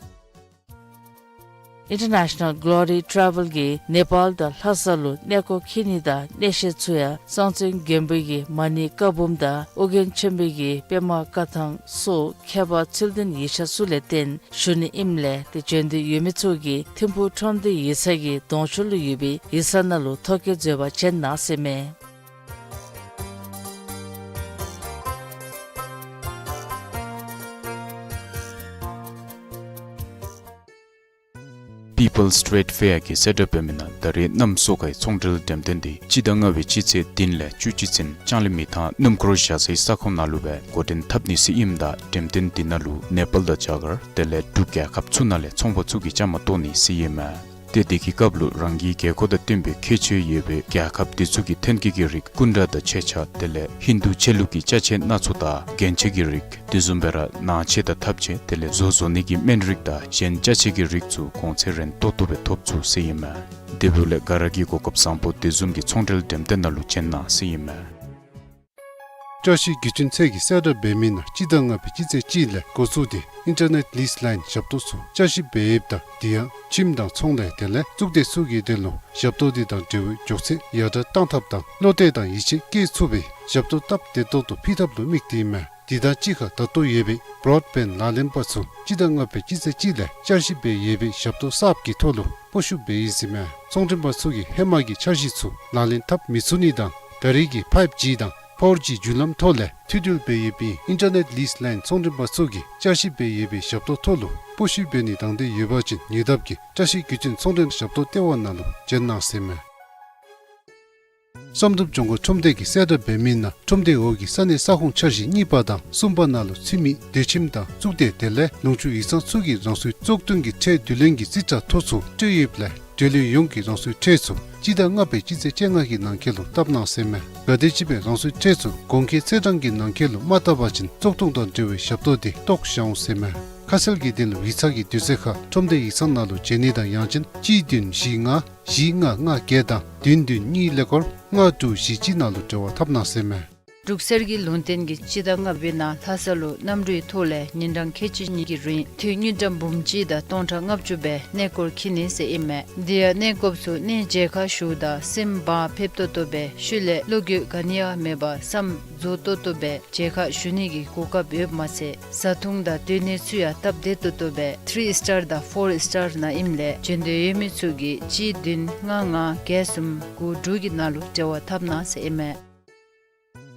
International Glory Travel གིས་ནེ་པཱལ་དང་ལྷ་ས་ལུ་གནས་སྐོར་འཁྱིད་ནི་དང་གནས་བཤད་ཚུ་ཡང་གསང་བཙན་མགོན་པོ་གི་མ་ཎི་བཀའ་འབུམ་དང་ཨོ་རྒྱན་ཆེན་པོ་གི་པདྨ་བཀའ་ཐང་སོགས་ཁྱད་པར་ཚུལ་ལྡན་ཡིག་ཆ་ཚུ་ལས་བརྟེན་ཞུ་ནི་ཨིནམ་ལས་ཏེ་བྱོན་འདོད་ཡོད་མི་ཚུ་གིས་ཐིམ་ཕུག་ཁྲོམ་སྡེ་ཡིག་ཚང་གི་གདོང་ཤོག་ལུ་ཡོད་པའི་ཡིག་ཚང་ནང་ལུ་ཐོ་བཀོད་མཛད་པར་བྱོན་གནང་ཟེར་མས། People's Trade Fair གིས་གསལ་བསྒྲགས་འབད་མི་ནང་ད་རེས་གནམ་སོ་ཀའི་ཚོང་འབྲེལ་འགྲེམས་སྟོན་འདི་སྤྱི་ཟླ་ལྔ་པའི་སྤྱི་ཚེས་བདུན་ལས་བཅུ་གཅིག་ཚུན་ལྕང་གླིང་མི་ཐང་སྣུམ་འཁོར་བཞག་སའི་ས་ཁོངས་ནང་ལུ་སྦེ་འགོ་འདྲེན་འཐབ་ནི་ཟེར་ཨིནམ་ད་འགྲེམས་སྟོན་འདི་ནང་ལུ་ནེ་པཱལ་དང་རྒྱ་གར་དེ་ལས་འབྲུག་རྒྱལ་ཁབ་ཚུ་ནང་ལས་ཚོང་པ་ཚུ་གིས་བཅའ་མར་གཏོགས་ནི་ཟེར་ཨིན་མས། ཏེ་དེ་གི་སྐབས་ལུ་རང་གི་དགོས་མཁོ་དང་བསྟུན་པའི་ཁྱད་ཆོས་ཡོད་པའི་རྒྱལ་ཁབ་དེ་ཚུ་གི་ཐོན་སྐྱེད་ཀྱི་རིགས་སྐུ་འདྲ་དང་ཆས་ཆས་དེ་ལས་ཧིན་དུ་ཆས་ལུགས་ཀྱི་ཅ་ཆས་སྣ་ཚོགས་དང་རྒྱན་ཆ་གི་རིགས་དེ་བཟུམ་སྦེ་ར་ནང་ཆས་དང་ཐབ་ཆས་དེ་ལས་བཟོ་བཟོ་ནི་གི་སྨན་རིགས་དང་གཞན་ཅ་ཆས་ཀྱི་རིགས་ཚུ་གོང་ཚད་རན་ཏོག་ཏོ་སྦེ་ཐོབ་ཚུགས་ཟེར་ཨིན་མས། དེ་འབདཝ་ལས་ག་ར་གིས་གོ་སྐབས་བཟང་པོ་དེ་བཟུམ་གྱི་ཚོང་འབྲེལ་འགྲེམས་སྟོན་ནང་ལུ་བྱོན་གནང་ཟེར་ཨིན་མས། བཀྲ་ཤིས་བརྒྱུད་འཕྲིན་ཚད་ཀྱིས་གསལ་བསྒྲགས་འབད་མི་ནང་སྤྱི་ཟླ་ལྔ་པའི་སྤྱི་ཚེས་གཅིག་ལས་འགོ་བཙུགས་ཏེ་ཨིན་ཊར་ནེཊ་ལིསི་ལའིན་ཞབས་ཏོག་ཚུ་བསྐྱར་ཞིབ་འབད་ཡོདཔ་ད་དེ་ཡང་ཁྱིམ་དང་ཚོང་ལས་དེ་ལས་གཙུག་སྡེ་ཚུ་གི་དོན་ལུ་ཞབས་ཏོག་དེ་དང་འབྲེལ་བའི་མགྱོགས་ཚད་ཡར་དྲག་གཏང་ཐབས་དང་བློ་གཏད་དང་ཡིད་ཆེས་བསྐྱེད་ཚུགས་པའི་ཞབས་ཏོག་སྟབས་བདེ་ཏོག་ཏོ་ཕུལ་ཐབས་ལུ་དམིགས་ཏེ་ཨིན་མས། དེ་དང་གཅིག་ཁར་ད་ལྟོ་ཡོད་པའི་བྲོཌ་བེནཌ་ལག་ལེན་པ་ཚུ་སྤྱི་ཟླ་ལྔ་པའི་སྤྱི་ཚེས་གཅིག་ལས་བསྐྱར་ཞིབ་འབད་ཡོད་པའི་ཞབས་ཏོག་གསརཔ་གི་ཐོག་ལུ་སྤོ་བཤུད་འབད་ཡི་ཟེར་མས། ཚོང་འབྲེལ་པ་ཚུ་གིས་ཧེ་མ་གི་འཆར་གཞི་ཚུ་ལག་ལེན་འཐབ་མི་ཚུགས་ནི་དང་ད་རེས་ཀྱི་ཕའིབ་ཇི་དང་ཕོར་ཇི་བརྒྱུད་ལམ་ཐོག་ལས་མཐུད་འབྲེལ་འབད་ཡོད་པའི་ཨིན་ཊར་ནེཊ་ལིསི་ལའིན་ཚོང་འབྲེལ་པ་ཚུ་གིས་བསྐྱར་ཞིབ་འབད་ཡོད་པའི་ཞབས་ཏོག་ཐོག་ལུ་སྤོ་བཤུད་འབད་ནི་དང་འདོད་ཡོད་པ་ཅིན་ཉེ་འདབས་ཀྱི་བཀྲ་ཤིས་བརྒྱུད་འཕྲིན་ཚོང་འབྲེལ་ཞབས་ཏོག་ལྟེ་བ་ནང་ལུ་བྱོན་གནང་ཟེར་མས། བསམ་གྲུབ་ལྗོངས་མཁར་ཁྲོམ་སྡེ་གིས་གསལ་བསྒྲགས་འབད་མི་ནང་ཁྲོམ་སྡེའི་འོག་གི་ས་གནས་ས་ཁོངས་འཆར་གཞི་གཉིས་པ་དང་གསུམ་པ་ནང་ལུ་ཚུད་མི་སྡོད་ཁྱིམ་དང་གཙུག་སྡེ་དེ་ལས་ལུང་ཕྱོགས་ཡིག་ཚང་ཚུ་གིས་རང་སོའི་བཙོག་འཐུ་གི་ཁྲལ་བསྡུ་ལེན་གྱི་རྩིས་ཁྲ་ཐོ་ཚུ་སྤྲོད་ཡོདཔ་ལས་འབྲེལ་ཡོད་ཡོངས་ཀྱིས་རང་སོའི་ཁྲལ་ཚུ་སྤྱི་ཟླ་ལྔ་པའི་སྤྱི་ཚེས་བཅོ་ལྔ་གི་ནང་འཁོད་ལུ་བཏབ་གནང་ཟེར་མས། གལ་ཏེ་ཅིག་སྦེ་རང་སོའི་ཁྲལ་ཚུ་གོང་འཁོད་ཚེས་གྲངས་ཀྱི་ནང་འཁོད་ལུ་མ་བཏབ་པ་ཅིན་བཙོག་འཐུ་དང་འབྲེལ་བའི་ཞབས་ཏོག་དེ་བཏོག་བཞག་འོང་ཟེར་མས། ཁ་གསལ་གྱི་དོན་ལུ་ཡིག་ཚང་གི་དུས་ཚོད་ཁར་ཁྲོམ་སྡེ་ཡིག་ཚང་ནང་ལུ་བྱོན་ནི་དང་ཡང་ཅིན་གཅིག་བདུན་བཞི་ལྔ་བཞི་ལྔ་ལྔ་བརྒྱད་དང་བདུན་བདུན་གཉིས་ཀླད་ཀོར་ལྔ་དྲུག་བཞི་གཅིག་ནང་ལུ་འབྲེལ་བ་འཐབ་གནང་ཟེར་མས། འབྲུག་གསེར་གྱི་ལུང་བསྟན་གྱིས་སྤྱི་ཟླ་ལྔ་པའི་ནང་ལྷ་ས་ལུ་གནམ་གྲུའི་ཐོག་ལས་ཉིན་གྲངས་ཁལ་གཅིག་གཉིས་ཀྱི་རིང་འཐུས་དངུལ་ཀྲམ་འབུམ་གཅིག་དང་སྟོང་ཕྲག་ལྔ་བཅུ་སྦེ་གནས་སྐོར་འཁྱིད་ནི་ཟེར་ཨིན་མས། དེ་ཡང་གནས་སྐོར་ཚུ་གནས་མཇལ་ཁ་ཞུཝ་ད་སེམས་བག་ཕེབས་ཏོག་ཏོ་སྦེ་ཤུལ་ལས་བློ་འགྱོད་ག་ནི་ཡང་མེད་པར་བསམ་རྫོགས་ཏོག་ཏོ་སྦེ་མཇལ་ཁ་ཞུ་ནི་གི་གོ་སྐབས་ཡོདཔ་མ་ཚད་བཟའ་འཐུང་དང་སྡོད་གནས་ཚུ་ཡང་སྟབས་བདེ་ཏོག་ཏོ་སྦེ་ཐིརི་སི་ཊར་དང་ཕོར་སི་ཊར་ནང་ཨིནམ་ལས་བྱོན་འདོད་ཡོད་མི་ཚུ་གིས་གཅིག་བདུན་ལྔ་ལྔ་བརྒྱད་གསུམ་དགུ་དྲུག་གི་ནང་ལུ་འབྲེལ་བ་འཐབ་གནང་ཟེར་ཨིན་མས།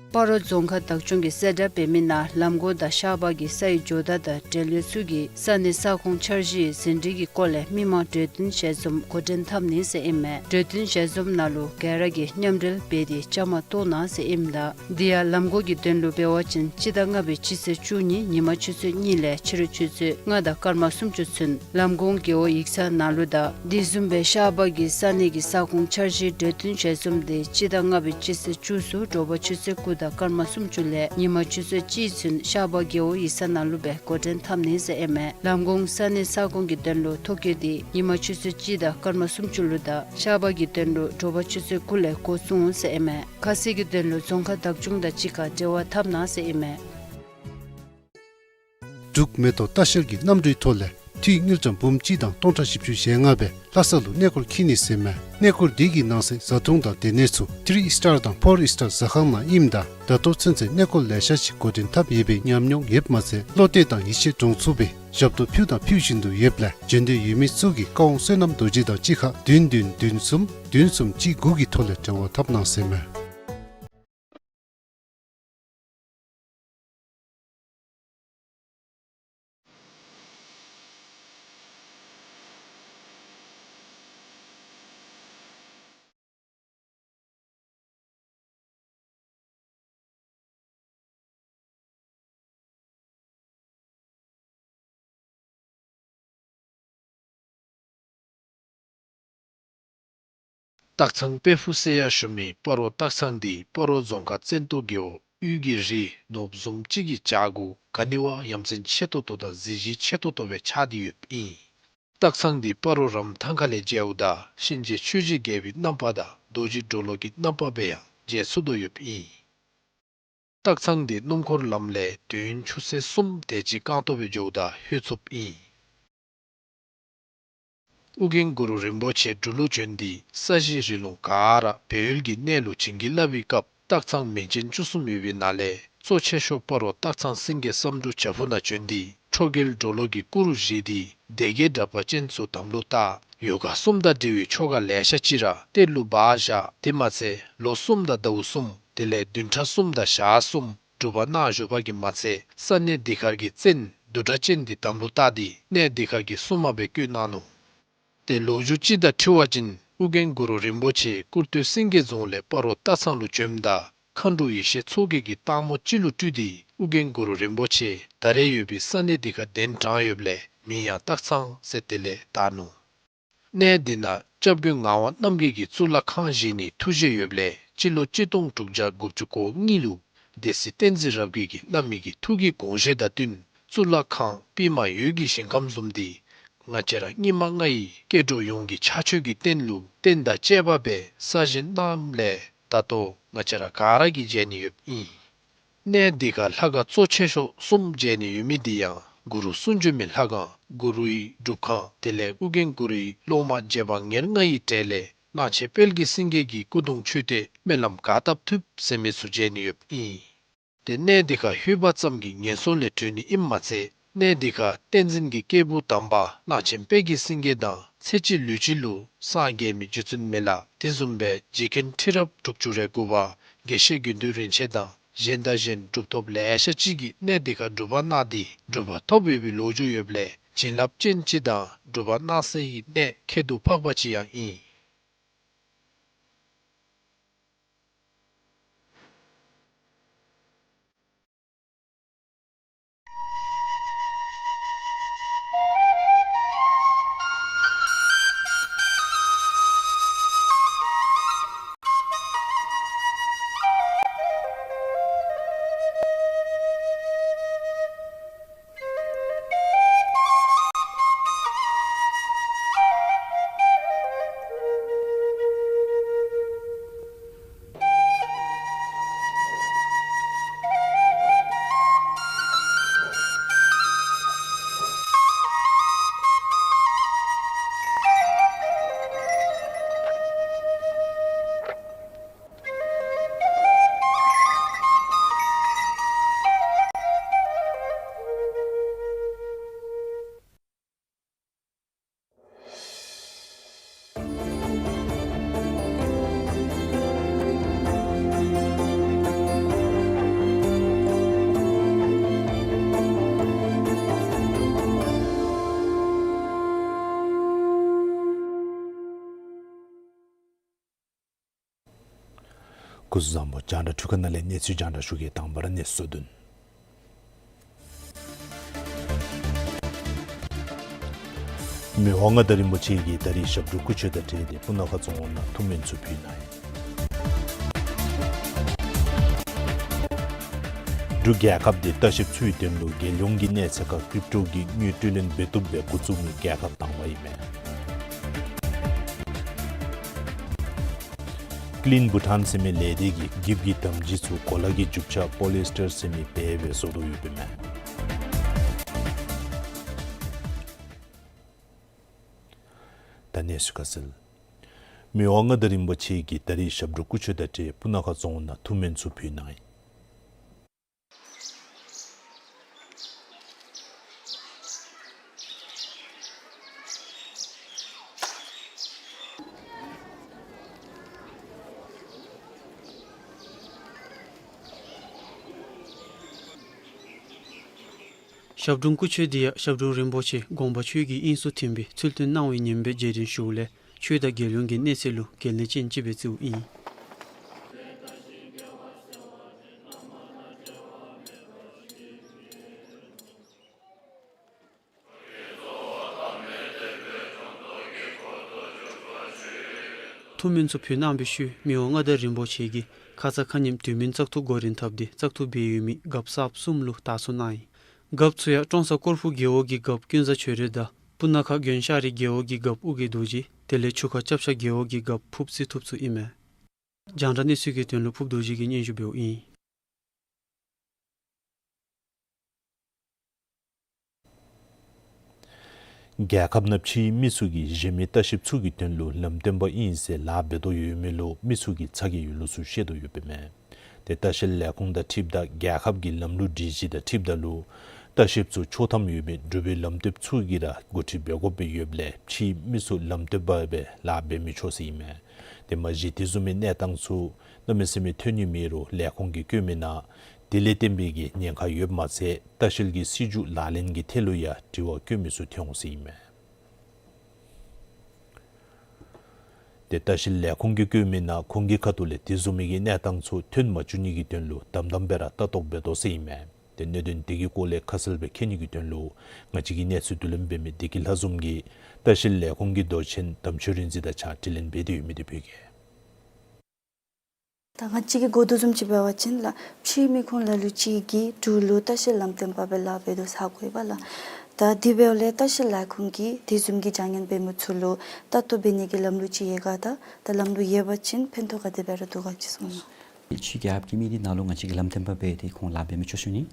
སྤ་རོ་རྫོང་ཁག་བདག་སྐྱོང་གིས་གསལ་བསྒྲགས་འབད་མི་ནང་ལམ་གོང་དང་ཤར་པ་གི་ས་ཡི་ཇོ་བདག་དང་འབྲེལ་ཡོད་ཚུ་གིས་ས་གནས་ས་ཁོངས་འཆར་གཞིའི་ཟིན་བྲིས་ཀྱི་སྐོར་ལས་མི་མང་གྲོས་བསྟུན་ཞལ་འཛོམས་འགོ་འདྲེན་འཐབ་ནི་ཟེར་ཨིན་མས། གྲོས་བསྟུན་ཞལ་འཛོམས་ནང་ལུ་ག་ར་གིས་མཉམ་འབྲེལ་འབད་དེ་བཅའ་མར་གཏོགས་གནང་ཟེར་ཨིནམ་ད། དེ་ཡང་ལམ་གོང་གི་དོན་ལུ་འབད་བ་ཅིན་སྤྱི་ཟླ་ལྔ་པའི་སྤྱི་ཚེས་བཅུ་གཉིས་ཉིན་མ་ཆུ་ཚོད་གཉིས་ལས་ཕྱི་རུ་ཆུ་ཚོད་ལྔ་དང་སྐར་མ་སུམ་ཅུ་ཚུན་ལམ་གོང་རྒེད་འོག་ཡིག་ཚང་ནང་ལུ་དང་དེ་བཟུམ་སྦེ་ཤར་པ་གི་ས་གནས་ཀྱི་ས་ཁོངས་འཆར་གཞིའི་གྲོས་བསྟུན་ཞལ་འཛོམས་དེ་སྤྱི་ཟླ་ལྔ་པའི་སྤྱི་ཚེས་བཅུ་ཚུ་དྲོ་པ་ཆུ་ཚོད་དགུ་དང་སྐར་མ་སུམ་ཅུ་ལས་ཉིན་མ་ཆུ་ཚོད་གཅིག་ཚུན་ཤར་པ་རྒེད་འོག་ཡིག་ཚང་ནང་ལུ་སྦེ་འགོ་འདྲེན་འཐབ་ནི་ཟེར་ཨིན་མས། ལམ་གོང་ས་གནས་ས་ཁོངས་ཀྱི་དོན་ལུ་ཐོ་བཀོད་དེ་ཉིན་མ་ཆུ་ཚོད་གཅིག་དང་སྐར་མ་སུམ་ཅུ་ལུ་དང་ཤར་པ་གི་དོན་ལུ་དྲོ་པ་ཆུ་ཚོད་དགུ་ལས་འགོ་བཙུགས་འོང་ཟེར་ཨིན་མས། ཁ་གསལ་གྱི་དོན་ལུ་རྫོང་ཁག་བདག་སྐྱོང་དང་གཅིག་ཁར་འབྲེལ་བ་འཐབ་གནང་ཟེར་ཨིན་མས། འབྲུག་མེ་ཏོག་ལྟ་བཤལ་གྱིས་གནམ་གྲུའི་ཐོག་ལས་འཐུས་དངུལ་ཀྲམ་འབུམ་གཅིག་དང་སྟོང་ཕྲག་བཞི་བཅུ་ཞེ་ལྔ་སྦེ་ལྷ་ས་ལུ་གནས་སྐོར་འཁྱིད་ནི་ཟེར་མས། གནས་སྐོར་འདི་གི་ནང་གསེས་བཟའ་འཐུང་དང་སྡོད་གནས་ཚུ་ཐིརི་སི་ཊར་དང་ཕོར་སི་ཊར་ཟ་ཁང་ནང་ཨིནམ་ད་ད་ལྟོ་ཚུན་ཚོད་གནས་སྐོར་ལེ་ཤ་ཅིག་འགོ་འདྲེན་འཐབ་ཡོད་པའི་ཉམས་མྱོང་ཡོདཔ་མ་ཚད་བློ་གཏད་དང་ཡིད་ཆེས་འདྲོངས་ཚུགས་པའི་ཞབས་ཏོག་ཕུལ་དང་ཕུལ་བཞིན་དུ་ཡོདཔ་ལས་བྱོན་འདོད་ཡོད་མི་ཚུ་གིས་བཀའ་དབང་བསོད་ནམས་རྡོ་རྗེ་དང་གཅིག་ཁར་བདུན་བདུན་བདུན་གསུམ་བདུན་གསུམ་གཅིག་དགུ་གི་ཐོག་ལས་འབྲེལ་བ་འཐབ་གནང་ཟེར་མས། སྟག་ཚང་དཔལ་ཕུག་ཟེར་ཡང་ཞུ་མི་སྤ་རོ་སྟག་ཚང་འདི་སྤ་རོ་རྫོང་ཁག་བཙན་ཏོ་རྒེད་འོག་དབུས་ཀྱི་རི་ནོར་བུ་བཟུམ་ཅིག་གི་བྱག་གུ་ག་ནི་བ་ཡ་མཚན་ཆེ་ཏོག་ཏོ་དང་གཟི་བརྗིད་ཆེ་ཏོག་ཏོ་སྦེ་ཆགས་ཏེ་ཡོདཔ་ཨིན། སྟག་ཚང་འདི་སྤ་རོ་རམ་ཐང་ཁ་ལས་མཇལཝ་ད་གཤིན་རྗེ་ཆོས་རྗེ་རྒྱལ་པོའི་རྣམ་པ་དང་རྡོ་རྗེ་གྲོ་ལོད་ཀྱི་རྣམ་པ་སྦེ་ཡང་མཇལ་ཚུགས་དོ་ཡོདཔ་ཨིན། སྟག་ཚང་འདི་སྣུམ་འཁོར་ལམ་ལས་དུས་ཡུན་ཆུ་ཚོད་གསུམ་དེ་ཅིག་རྐང་སྟོང་སྦེ་འགྱོཝ་ད་ལྷོད་ཚུགསཔ་ཨིན། ཨོ་རྒྱན་གུ་རུ་རིན་པོ་ཆེ་འབྲུག་ལུ་བྱོན་ཏེ་ས་གཞི་རི་ལུང་ག་ར་སྦས་ཡུལ་གྱི་གནས་ལུ་བྱིན་གྱིས་བརླབས་པའི་སྐབས་སྟག་ཚང་མིང་ཅན་བཅུ་གསུམ་ཡོད་པའི་ནང་ལས་གཙོ་ཆེ་ཤོས་སྤ་རོ་སྟག་ཚང་སེང་གེ་བསམ་འགྲུབ་བྱག་ཕུག་ནང་བྱོན་ཏེ་ཁྲོ་རྒྱལ་གྲོ་ལོད་ཀྱི་སྐུ་རུ་བཞེངས་ཏེ་སྡེ་བརྒྱད་དྲེགས་པ་ཅན་ཚུ་དམ་ལུ་བཏགས། ཡོ་ག་གསུམ་དང་འབྲེལ་བའི་ཆོ་ག་ལེ་ཤ་ཅིག་ར་གཏེར་ལུ་སྦ་བཞག། དེ་མ་ཚད་ལོ་གསུམ་དང་ཟླཝ་གསུམ་དེ་ལས་བདུན་ཕྲག་གསུམ་དང་ཞག་གསུམ་སྒྲུབ་པ་གནང་བཞུགས་པ་གིས་མ་ཚད་ས་གནས་འདི་ཁར་གྱི་བཙན་བདུད་དྲེགས་ཅན་འདི་དམ་ལུ་བཏགས་ཏེ་གནས་འདི་ཁར་གྱི་སྲུང་མ་སྦེ་བསྐོས་གནང་ནུག། ཏེ་ལོ་རྒྱུས་ཅིག་དང་འཁྲིལ་བ་ཅིན་ཨོ་རྒྱན་གུ་རུ་རིན་པོ་ཆེ་ཀུར་སྟོད་སེང་གེ་རྫོང་ལས་སྤ་རོ་སྟག་ཚང་ལུ་བྱོནམ་ད་མཁའ་འགྲོ་ཡེ་ཤེས་མཚོ་རྒྱལ་གྱིས་སྟག་མོ་ཅིག་ལུ་སྤྲུལ་ཏེ་ཨོ་རྒྱན་གུ་རུ་རིན་པོ་ཆེ་ད་རེས་ཡོད་པའི་ས་གནས་འདི་ཁར་གདན་དྲངས་ཡོདཔ་ལས་མིང་ཡང་སྟག་ཚང་ཟེར་དེ་ལས་བཏགས་ནུག། གནས་འདི་ནང་སྐྱབས་མགོན་ངག་དབང་རྣམ་རྒྱལ་གྱིས་གཙུག་ལག་ཁང་བཞེངས་ནིའི་ཐུགས་བཞེད་ཡོདཔ་ལས་སྤྱི་ལོ་གཅིག་སྟོང་དྲུག་བརྒྱ་དགུ་བཅུ་གོ་གཉིས་ལུ་སྡེ་སྲིད་བསྟན་འཛིན་རབ་རྒྱས་ཀྱིས་བླ་མའི་གི་ཐུགས་ཀྱི་དགོངས་བཞེད་དང་བསྟུན་གཙུག་ལག་ཁང་པདྨ་འོད་ཀྱི་ཞིང་ཁམས་བཟུམ་འདི་ང་བཅས་ར་སྙིགས་མ་ལྔ་ཡི་སྐྱེ་འགྲོ་ཡོངས་ཀྱི་ཕྱག་མཆོད་ཀྱི་རྟེན་ལུ་རྟེན་དང་བཅས་པ་སྦེ་གསར་བཞེངས་གནངམ་ལས་ད་ལྟོ་ང་བཅས་ར་ག་ར་གིས་མཇལ་ནི་ཡོདཔ་ཨིན། གནས་འདི་ཁར་ལྷ་ཁང་གཙོ་ཆེ་ཤོས་གསུམ་མཇལ་ནི་ཡོད་མི་འདི་ཡང་གུ་རུ་གསུང་བྱོན་མའི་ལྷ་ཁང་གུ་རུའི་སྒྲུབ་ཁང་དེ་ལས་ཨོ་རྒྱན་གུ་རུའི་སློབ་མ་རྗེ་འབངས་ཉེར་ལྔ་ཡི་གྲས་ལས་གླང་ཆེན་དཔལ་གྱི་སེང་གེ་གི་སྐུ་གདུང་མཆོད་རྟེན་སྨོན་ལམ་ག་བཏབ་ཐུབ་ཟེར་མི་ཚུ་མཇལ་ནི་ཡོདཔ་ཨིན། ཏེ་གནས་འདི་ཁར་ལྷོད་པ་ཙམ་གྱིས་ངན་སོང་ལས་གྲོལ་ནི་ཨིནམ་མ་ཚད་གནས་འདི་ཁར་བསྟན་འཛིན་གྱི་སྐྱེས་བུ་དམ་པ་གླང་ཆེན་དཔལ་གྱི་སེང་གེ་དང་ཚེ་གཅིག་ལུས་གཅིག་ལུ་སངས་རྒྱས་མི་རྗེ་བཙུན་མི་ལ་དེ་བཟུམ་སྦེ་རྗེ་མཁན་ཁྲི་རབས་དྲུག་ཅུ་རེ་དགུ་པ་དགེ་བཤེས་དགེ་འདུན་རིན་ཆེན་དང་གཞན་དང་གཞན་གྲུབ་ཐོབ་ལེ་ཤ་ཅིག་གིས་གནས་འདི་ཁར་སྒྲུབ་པ་གནང་སྟེ་གྲུབ་པ་ཐོབ་ཡོད་པའི་ལོ་རྒྱུས་ཡོདཔ་ལས་བྱིན་རླབས་ཅན་ཅིག་དང་སྒྲུབ་པ་གནང་སའི་གནས་ཁྱད་དུ་འཕགས་པ་ཅིག་ཡང་ཨིན། སྐུ་གཟུགས་བཟང་པོ། རྒྱང་བསྒྲགས་ཐོག་ཁ་ནང་ལས་གནས་ཚུལ་རྒྱང་བསྒྲགས་ཞུ་གེ། དང་པ་ར་གནས་ཚུལ་དོན། མི་དབང་མངའ་བདག་རིན་པོ་ཆེ་གིས་ད་རིས་ཞབས་དྲུང་སྐུ་མཆོད་དང་འབྲེལ་ཏེ་སྤུ་ན་ཁ་རྫོང་ནང་ཐུགས་སྨོན་ཚུ་ཕུལ་གནང་ཡི། འབྲུག་རྒྱལ་ཁབ་འདི་ལྟ་བཤལཔ་ཚུའི་དོན་ལུ་རྒྱལ་ཡོངས་ཀྱི་གནས་ཚད་ཁར་ཀྲིབ་ཊོ་གི་དངུལ་སྤྲོད་ལེན་འབད་བཏུབ་པའི་འགོ་བཙུགས་མི་རྒྱལ་ཁབ་དང་པ་ཨིན་མས། Clean Bhutan ཟེར་མི་ལས་སྡེ་གིས་འགྱིབ་ཀྱི་དམ་སྦྱིས་ཚུ་གོ་ལ་གི་རྒྱུ་ཆ་པོ་ལི་ཨེས་ཊར་ཟེར་མི་འབད་སྦེ་བཟོ་དོ་ཡོདཔ་ཨིན་མས། ད་གནས་ཚུལ་ཁ་གསལ། མི་དབང་མངའ་བདག་རིན་པོ་ཆེ་གིས་ད་རིས་ཞབས་དྲུང་སྐུ་མཆོད་དང་འབྲེལ་སྤུ་ན་ཁ་རྫོང་ནང་ཐུགས་སྨོན་ཚུ་ཕུལ་གནང་ཡི། ཞབས་དྲུང་སྐུ་མཆོད་འདི་ཡང་ཞབས་དྲུང་རིན་པོ་ཆེ་དགོངས་པ་ཆོས་ཀྱི་དབྱིངས་སུ་ཐིམ་པའི་ཚུལ་སྟོན་གནང་བའི་ཉིནམ་སྦེ་རྗེས་དྲན་ཞུཝ་ལས་ཆོས་དང་རྒྱལ་ཡོངས་ཀྱི་གནས་ཚད་ལུ་གལ་གནད་ཅན་ཅིག་སྦེ་བརྩིཝ་ཨིན། ཐུགས་སྨོན་ཚུ་ཕུལ་གནང་བའི་ཤུལ་མི་དབང་མངའ་བདག་རིན་པོ་ཆེ་གིས་ཁ་ཙ་ཁ་ཉིནམ་དུས་མིན་བཙག་འཐུ་འགོ་འདྲེན་འཐབ་སྟེ་བཙག་འཐུ་འབད་ཡོད་མི་རྒཔོ་གསརཔ་གསུམ་ལུ་དར་སོ་གནང་ཡི། རྒཔོ་ཚུ་ཡང་ཀྲོང་གསར་ཀོར་ཕུ་རྒེད་འོག་གི་རྒཔོ་ཀུན་བཟང་ཆོས་སྒྲོན་དང་སྤུ་ན་ཁ་དགོན་ཤར་རི་རྒེད་འོག་གི་རྒཔོ་ཨོ་རྒྱན་རྡོ་རྗེ་དེ་ལས་ཆུ་ཁ་ལྕགས་ཤ་རྒེད་འོག་གི་རྒཔོ་ཕུབ་ཚེ་ཐུབ་ཚུ་ཨིན་མས། རྒྱང་བསྒྲགས་གནས་ཚུལ་གྱི་དོན་ལུ་ཕུབ་རྡོ་རྗེ་གིས་སྙན་ཞུ་འབདཝ་ཨིན། རྒྱལ་ཁབ་ནང་ཕྱིའི་མི་ཚུ་གིས་གཞན་མི་ལྟ་བཤལཔ་ཚུ་གི་དོན་ལུ་ལམ་སྟོན་པ་ཨིན་ཟེར་ལཱ་འབད་དོ་ཡོད་མི་ལུ་མི་ཚུ་གིས་ཚ་གྱང་ཡོད་ལུགས་ཚུ་བཤད་དོ་ཡོདཔ་ཨིན་མས། ཏེ་ལྟ་བཤལ་ལས་ཁུངས་དང་འཁྲིལཝ་ད་རྒྱལ་ཁབ་ཀྱི་ལམ་ལུགས་སྒྲིག་གཞི་དང་འཁྲིལཝ་ད་ལུ་ལྟ་བཤལཔ་ཚུ་ཆོག་ཐམ་ཡོད་མི་འབྲུག་པའི་ལམ་སྟོནམ་ཚུ་གིས་ར་འགོ་ཁྲིད་འབད་དགོཔ་སྦེ་ཡོདཔ་ལས་ཕྱིའི་མི་ཚུ་ལམ་སྟོན་པ་སྦེ་ལཱ་འབད་མི་ཆོག་ཟེར་ཨིན་མས། ཏེ་མ་གཞི་དེ་བཟུམ་མའི་གནས་སྟངས་ཚུ་གནམ་མེད་ས་མེད་ཐོན་ནི་མེད་རུང་ལས་ཁུངས་ཀྱིས་བཀོད་མི་ནང་དེ་ལས་བརྟེན་པའི་གི་ཉེན་ཁ་ཡོདཔ་མ་ཚད་ལྟ་བཤལ་གྱི་སྲིད་བྱུས་ལག་ལེན་གྱི་ཐད་ལུ་ཡང་དྲི་བ་བཀོད་མི་ཚུ་ཐོན་འོང་ཟེར་ཨིན་མས། ཏེ་ལྟ་བཤལ་ལས་ཁུངས་ཀྱིས་བཀོད་མི་ནང་ཁོང་གི་ཁ་ཐུག་ལས་དེ་བཟུམ་མའི་གི་གནས་སྟངས་ཚུ་ཐོན་མ་བཅུག་ནི་གི་དོན་ལུ་དམ་དམ་སྦེ་ར་ལྟ་རྟོག་འབད་དོ་ཟེར་ཨིན་མས། ཏེ་གནད་དོན་དེ་གི་སྐོར་ལས་ཁ་གསལ་སྦེ་མཁྱེན་ནི་གི་དོན་ལུ་ང་བཅས་ཀྱི་གནས་ཚུལ་བསྡུ་ལེན་འབད་མི་བདེ་སྐྱིད་ལྷ་འཛོམས་ཀྱིས་ལྟ་བཤལ་ལས་ཁུངས་ཀྱི་མདོ་ཆེན་དམ་ཆོས་རིག་འཛིན་དང་གཅིག་ཁར་དྲི་ལན་འབད་དེ་ཡོད་མི་དེ་ཕུལ་གེ། ད་ང་བཅས་ཀྱིས་གོ་དོ་བཟུམ་ཅིག་འབད་བ་ཅིན་ལགས་ཕྱིའི་མི་ཁོང་ལ་ལུ་ཅིག་གིས་འབྲུག་ལུ་ལྟ་བཤལ་ལམ་སྟོན་པ་སྦེ་ལཱ་འབད་དོ་ཟེར་གོ་ཡི་པ་ལགས། ད་དེ་འབདཝ་ལས་ལྟ་བཤལ་ལས་ཁུངས་ཀྱིས་དེ་བཟུམ་གྱི་བྱ་ངན་འབད་མི་ཚུ་ལུ་ལྟ་རྟོག་འབད་ནི་གི་ལམ་ལུགས་ཅིག་ཡོད་ག། ད་ད་ལམ་ལུགས་ཡོད་པ་ཅིན་ཕན་ཐོགས་ག་དེ་སྦེ་ར་འདུག་ག་ཅིག་གསུངས་གནང་། ཕྱི་རྒྱལ་ཁབ་ཀྱི་མི་འདི་ནཱ་ལུ་ང་བཅས་ཀྱི་ལམ་སྟོན་པ་སྦེ་ཏེ་ཁོང་ལཱ་འབད་མི་ཆོག་ཟེར་ཞུ་ནི།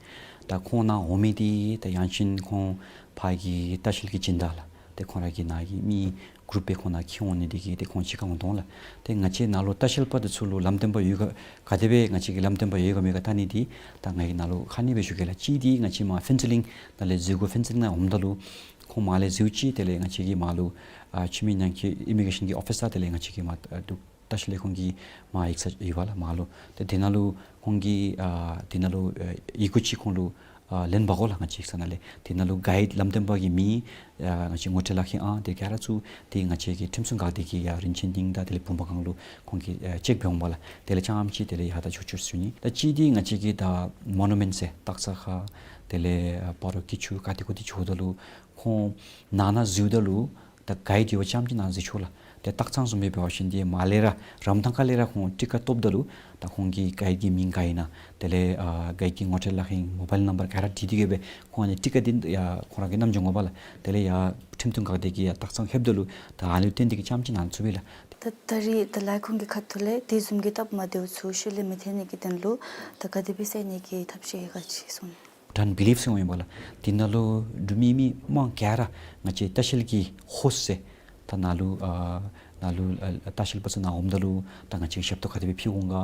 ད་ཁོང་ནཱ་འོང་མི་འདི་ད་ཡང་ཅིན་ཁོང་ཕར་གྱི་ལྟ་བཤལ་གྱི་སྦྱིན་བདག་ལགས། ཏེ་ཁོང་ར་གི་ནང་གི་མི་གུ་རུབ་སྦེ་ཁོང་ནཱ་འཁྱིད་འོང་ནི་འདི་གིས་ཏེ་ཁོང་གཅིག་ཁར་འོང་དོ་ལགས། ཏེ་ང་བཅས་ནཱ་ལུ་ལྟ་བཤལ་པ་འདི་ཚུ་ལུ་ལམ་སྟོན་པ་ཡོད་ག་ག་དེ་སྦེ་ང་བཅས་ཀྱི་ལམ་སྟོན་པ་ཡོད་ག་མེད་ག་བལྟ་ནི་འདི་ད་ང་གིས་ནཱ་ལུ་ཁ་ནི་སྦེ་ཞུ་གེ་ལགས། གཅིག་འདི་ང་བཅས་མར་ཕུན་ཚོགས་གླིང་ནང་ལས་འཛུལ་དགོ། ཕུན་ཚོགས་གླིང་ནང་འོངམ་ད་ལུ་ཁོང་མར་ལས་འཛུལ་ཅི། དེ་ལས་ང་བཅས་ཀྱི་མར་ལུ་ཨ་ཕྱི་མི་ཉམས་འགྱོད་ཨི་མི་གེ་རེ་ཤཱན་གྱི་ཨོ་ཕིསར་དེ་ལས་ང་བཅས་ཀྱི་མར་ཨ་འབྲུག་ལྟ་བཤལ་ལས་ཁུངས་ཀྱི་མར་ཡིག་ཚང་ཡོད་པ་ལགས་མར་ལུ། ཏེ་དེ་ནང་ལུ་ཁོང་གིས་ཨ་དེ་ནང་ལུ་ཨ་ཡི་གུ་ཅིག་ཁོང་ལུ་ཨ་ལེན་འབག་དགོ་ལགས། ང་བཅས་ཡིག་ཚང་ནང་ལས་དེ་ནང་ལུ་གཱའིཌ་ལམ་སྟོན་པ་གི་མིང་ཨ་ང་བཅས་ངོ་སྤྲོད་ལག་ཁྱེར་ཨང་དེ་ག་ར་ཚུ་ཏེ་ང་བཅས་ཀྱི་ཁྲིམས་སྲུང་འགག་སྡེ་གི་ཡར་རིན་ཆེན་གླིང་དང་དེ་ལས་བུམ་པ་སྒང་ལུ་ཁོང་གིས་ཨ་ཅེཀ་འབག་འོང་པ་ལགས། དེ་ལས་རྐྱངམ་ཅིག་དེ་ལས་ཡར་ད་འགྱོ་ཚུགས་ཟེར་ཞུ་ནི། ད་གཅིག་འདི་ང་བཅས་ཀྱི་ད་མོ་ནུ་མེནཊ་ཟེར་སྟག་ཚང་ཁ་དེ་ལས་ཨ་སྤ་རོ་སྐྱིད་ཆུ་ག་ཏེ་གུ་ཏེ་འགྱོཝ་ད་ལུ་ཁོང་ནང་ན་འཛུལཝ་ད་ལུ་ད་གཱའིཌ་ཡོདཔ་རྐྱངམ་ཅིག་ནང་འཛུལ་ཆོག་ལགས། ཏེ་སྟག་ཚང་བཟུམ་སྦེ་འབད་བ་ཅིན་ཏེ་མར་ལས་ར་རམ་ཐང་ཁ་ལས་ར་ཁོང་ཊི་ཀཊ་བཏོགཔ་ད་ལུ་ད་ཁོང་གི་གཱའིཌ་ཀྱི་མིང་ག་ཨིན་ན་དེ་ལས་ཨ་གཱའིཌ་ཀྱི་ངོ་སྤྲོད་ལག་ཁྱེར་མོ་བཱའིལ་ནམ་བར་ག་ར་བྲིས་ཏེ་གི་སྦེ་ཁོང་ཨ་ནི་ཊི་ཀཊ་འདི་ཡར་ཁོང་ར་གིས་བསྣམས་འགྱོ་འོང་པ་ལགས། དེ་ལས་ཡར་ཁྲིམས་མཐུན་འགག་སྡེ་གི་ཡར་སྟག་ཚང་ལྷོདཔ་ད་ལུ་ད་ཨ་ནི་ལུ་བརྟེན་ཏེ་གི་རྐྱངམ་ཅིག་ནང་ཚུད་པས་ལགས། ད་ད་རིས་ད་ལས་ཁུངས་ཀྱི་ཁ་ཐུག་ལས་དེ་བཟུམ་གྱི་སྟབས་མ་བདེཝ་ཚུ་ཤུལ་ལས་མི་ཐོན་ནི་གི་དོན་ལུ་ད་ག་དེ་སྦེ་སེལ་ནི་གི་ཐབས་ཤེས་ཡོད་ག་ཅིག་གསུངས་ནི། ཊརན་བི་ལིཕ་ཟེར་འོང་ཡོདཔ་ལགས། དེ་ནང་ལུ་འབྲུག་མི་མི་མང་ག་ར་ང་བཅས་ལྟ་བཤལ་གྱི་ཧོསཊ་ཟེར་ད་ནཱ་ལུ་ཨ་ནཱ་ལུ་ཨ་ལྟ་བཤལ་པ་ཚུ་ནཱ་འོངམ་ད་ལུ་ད་ང་བཅས་ཀྱིས་ཞབས་ཏོག་ག་དེ་སྦེ་ཕུལ་འོང་ག།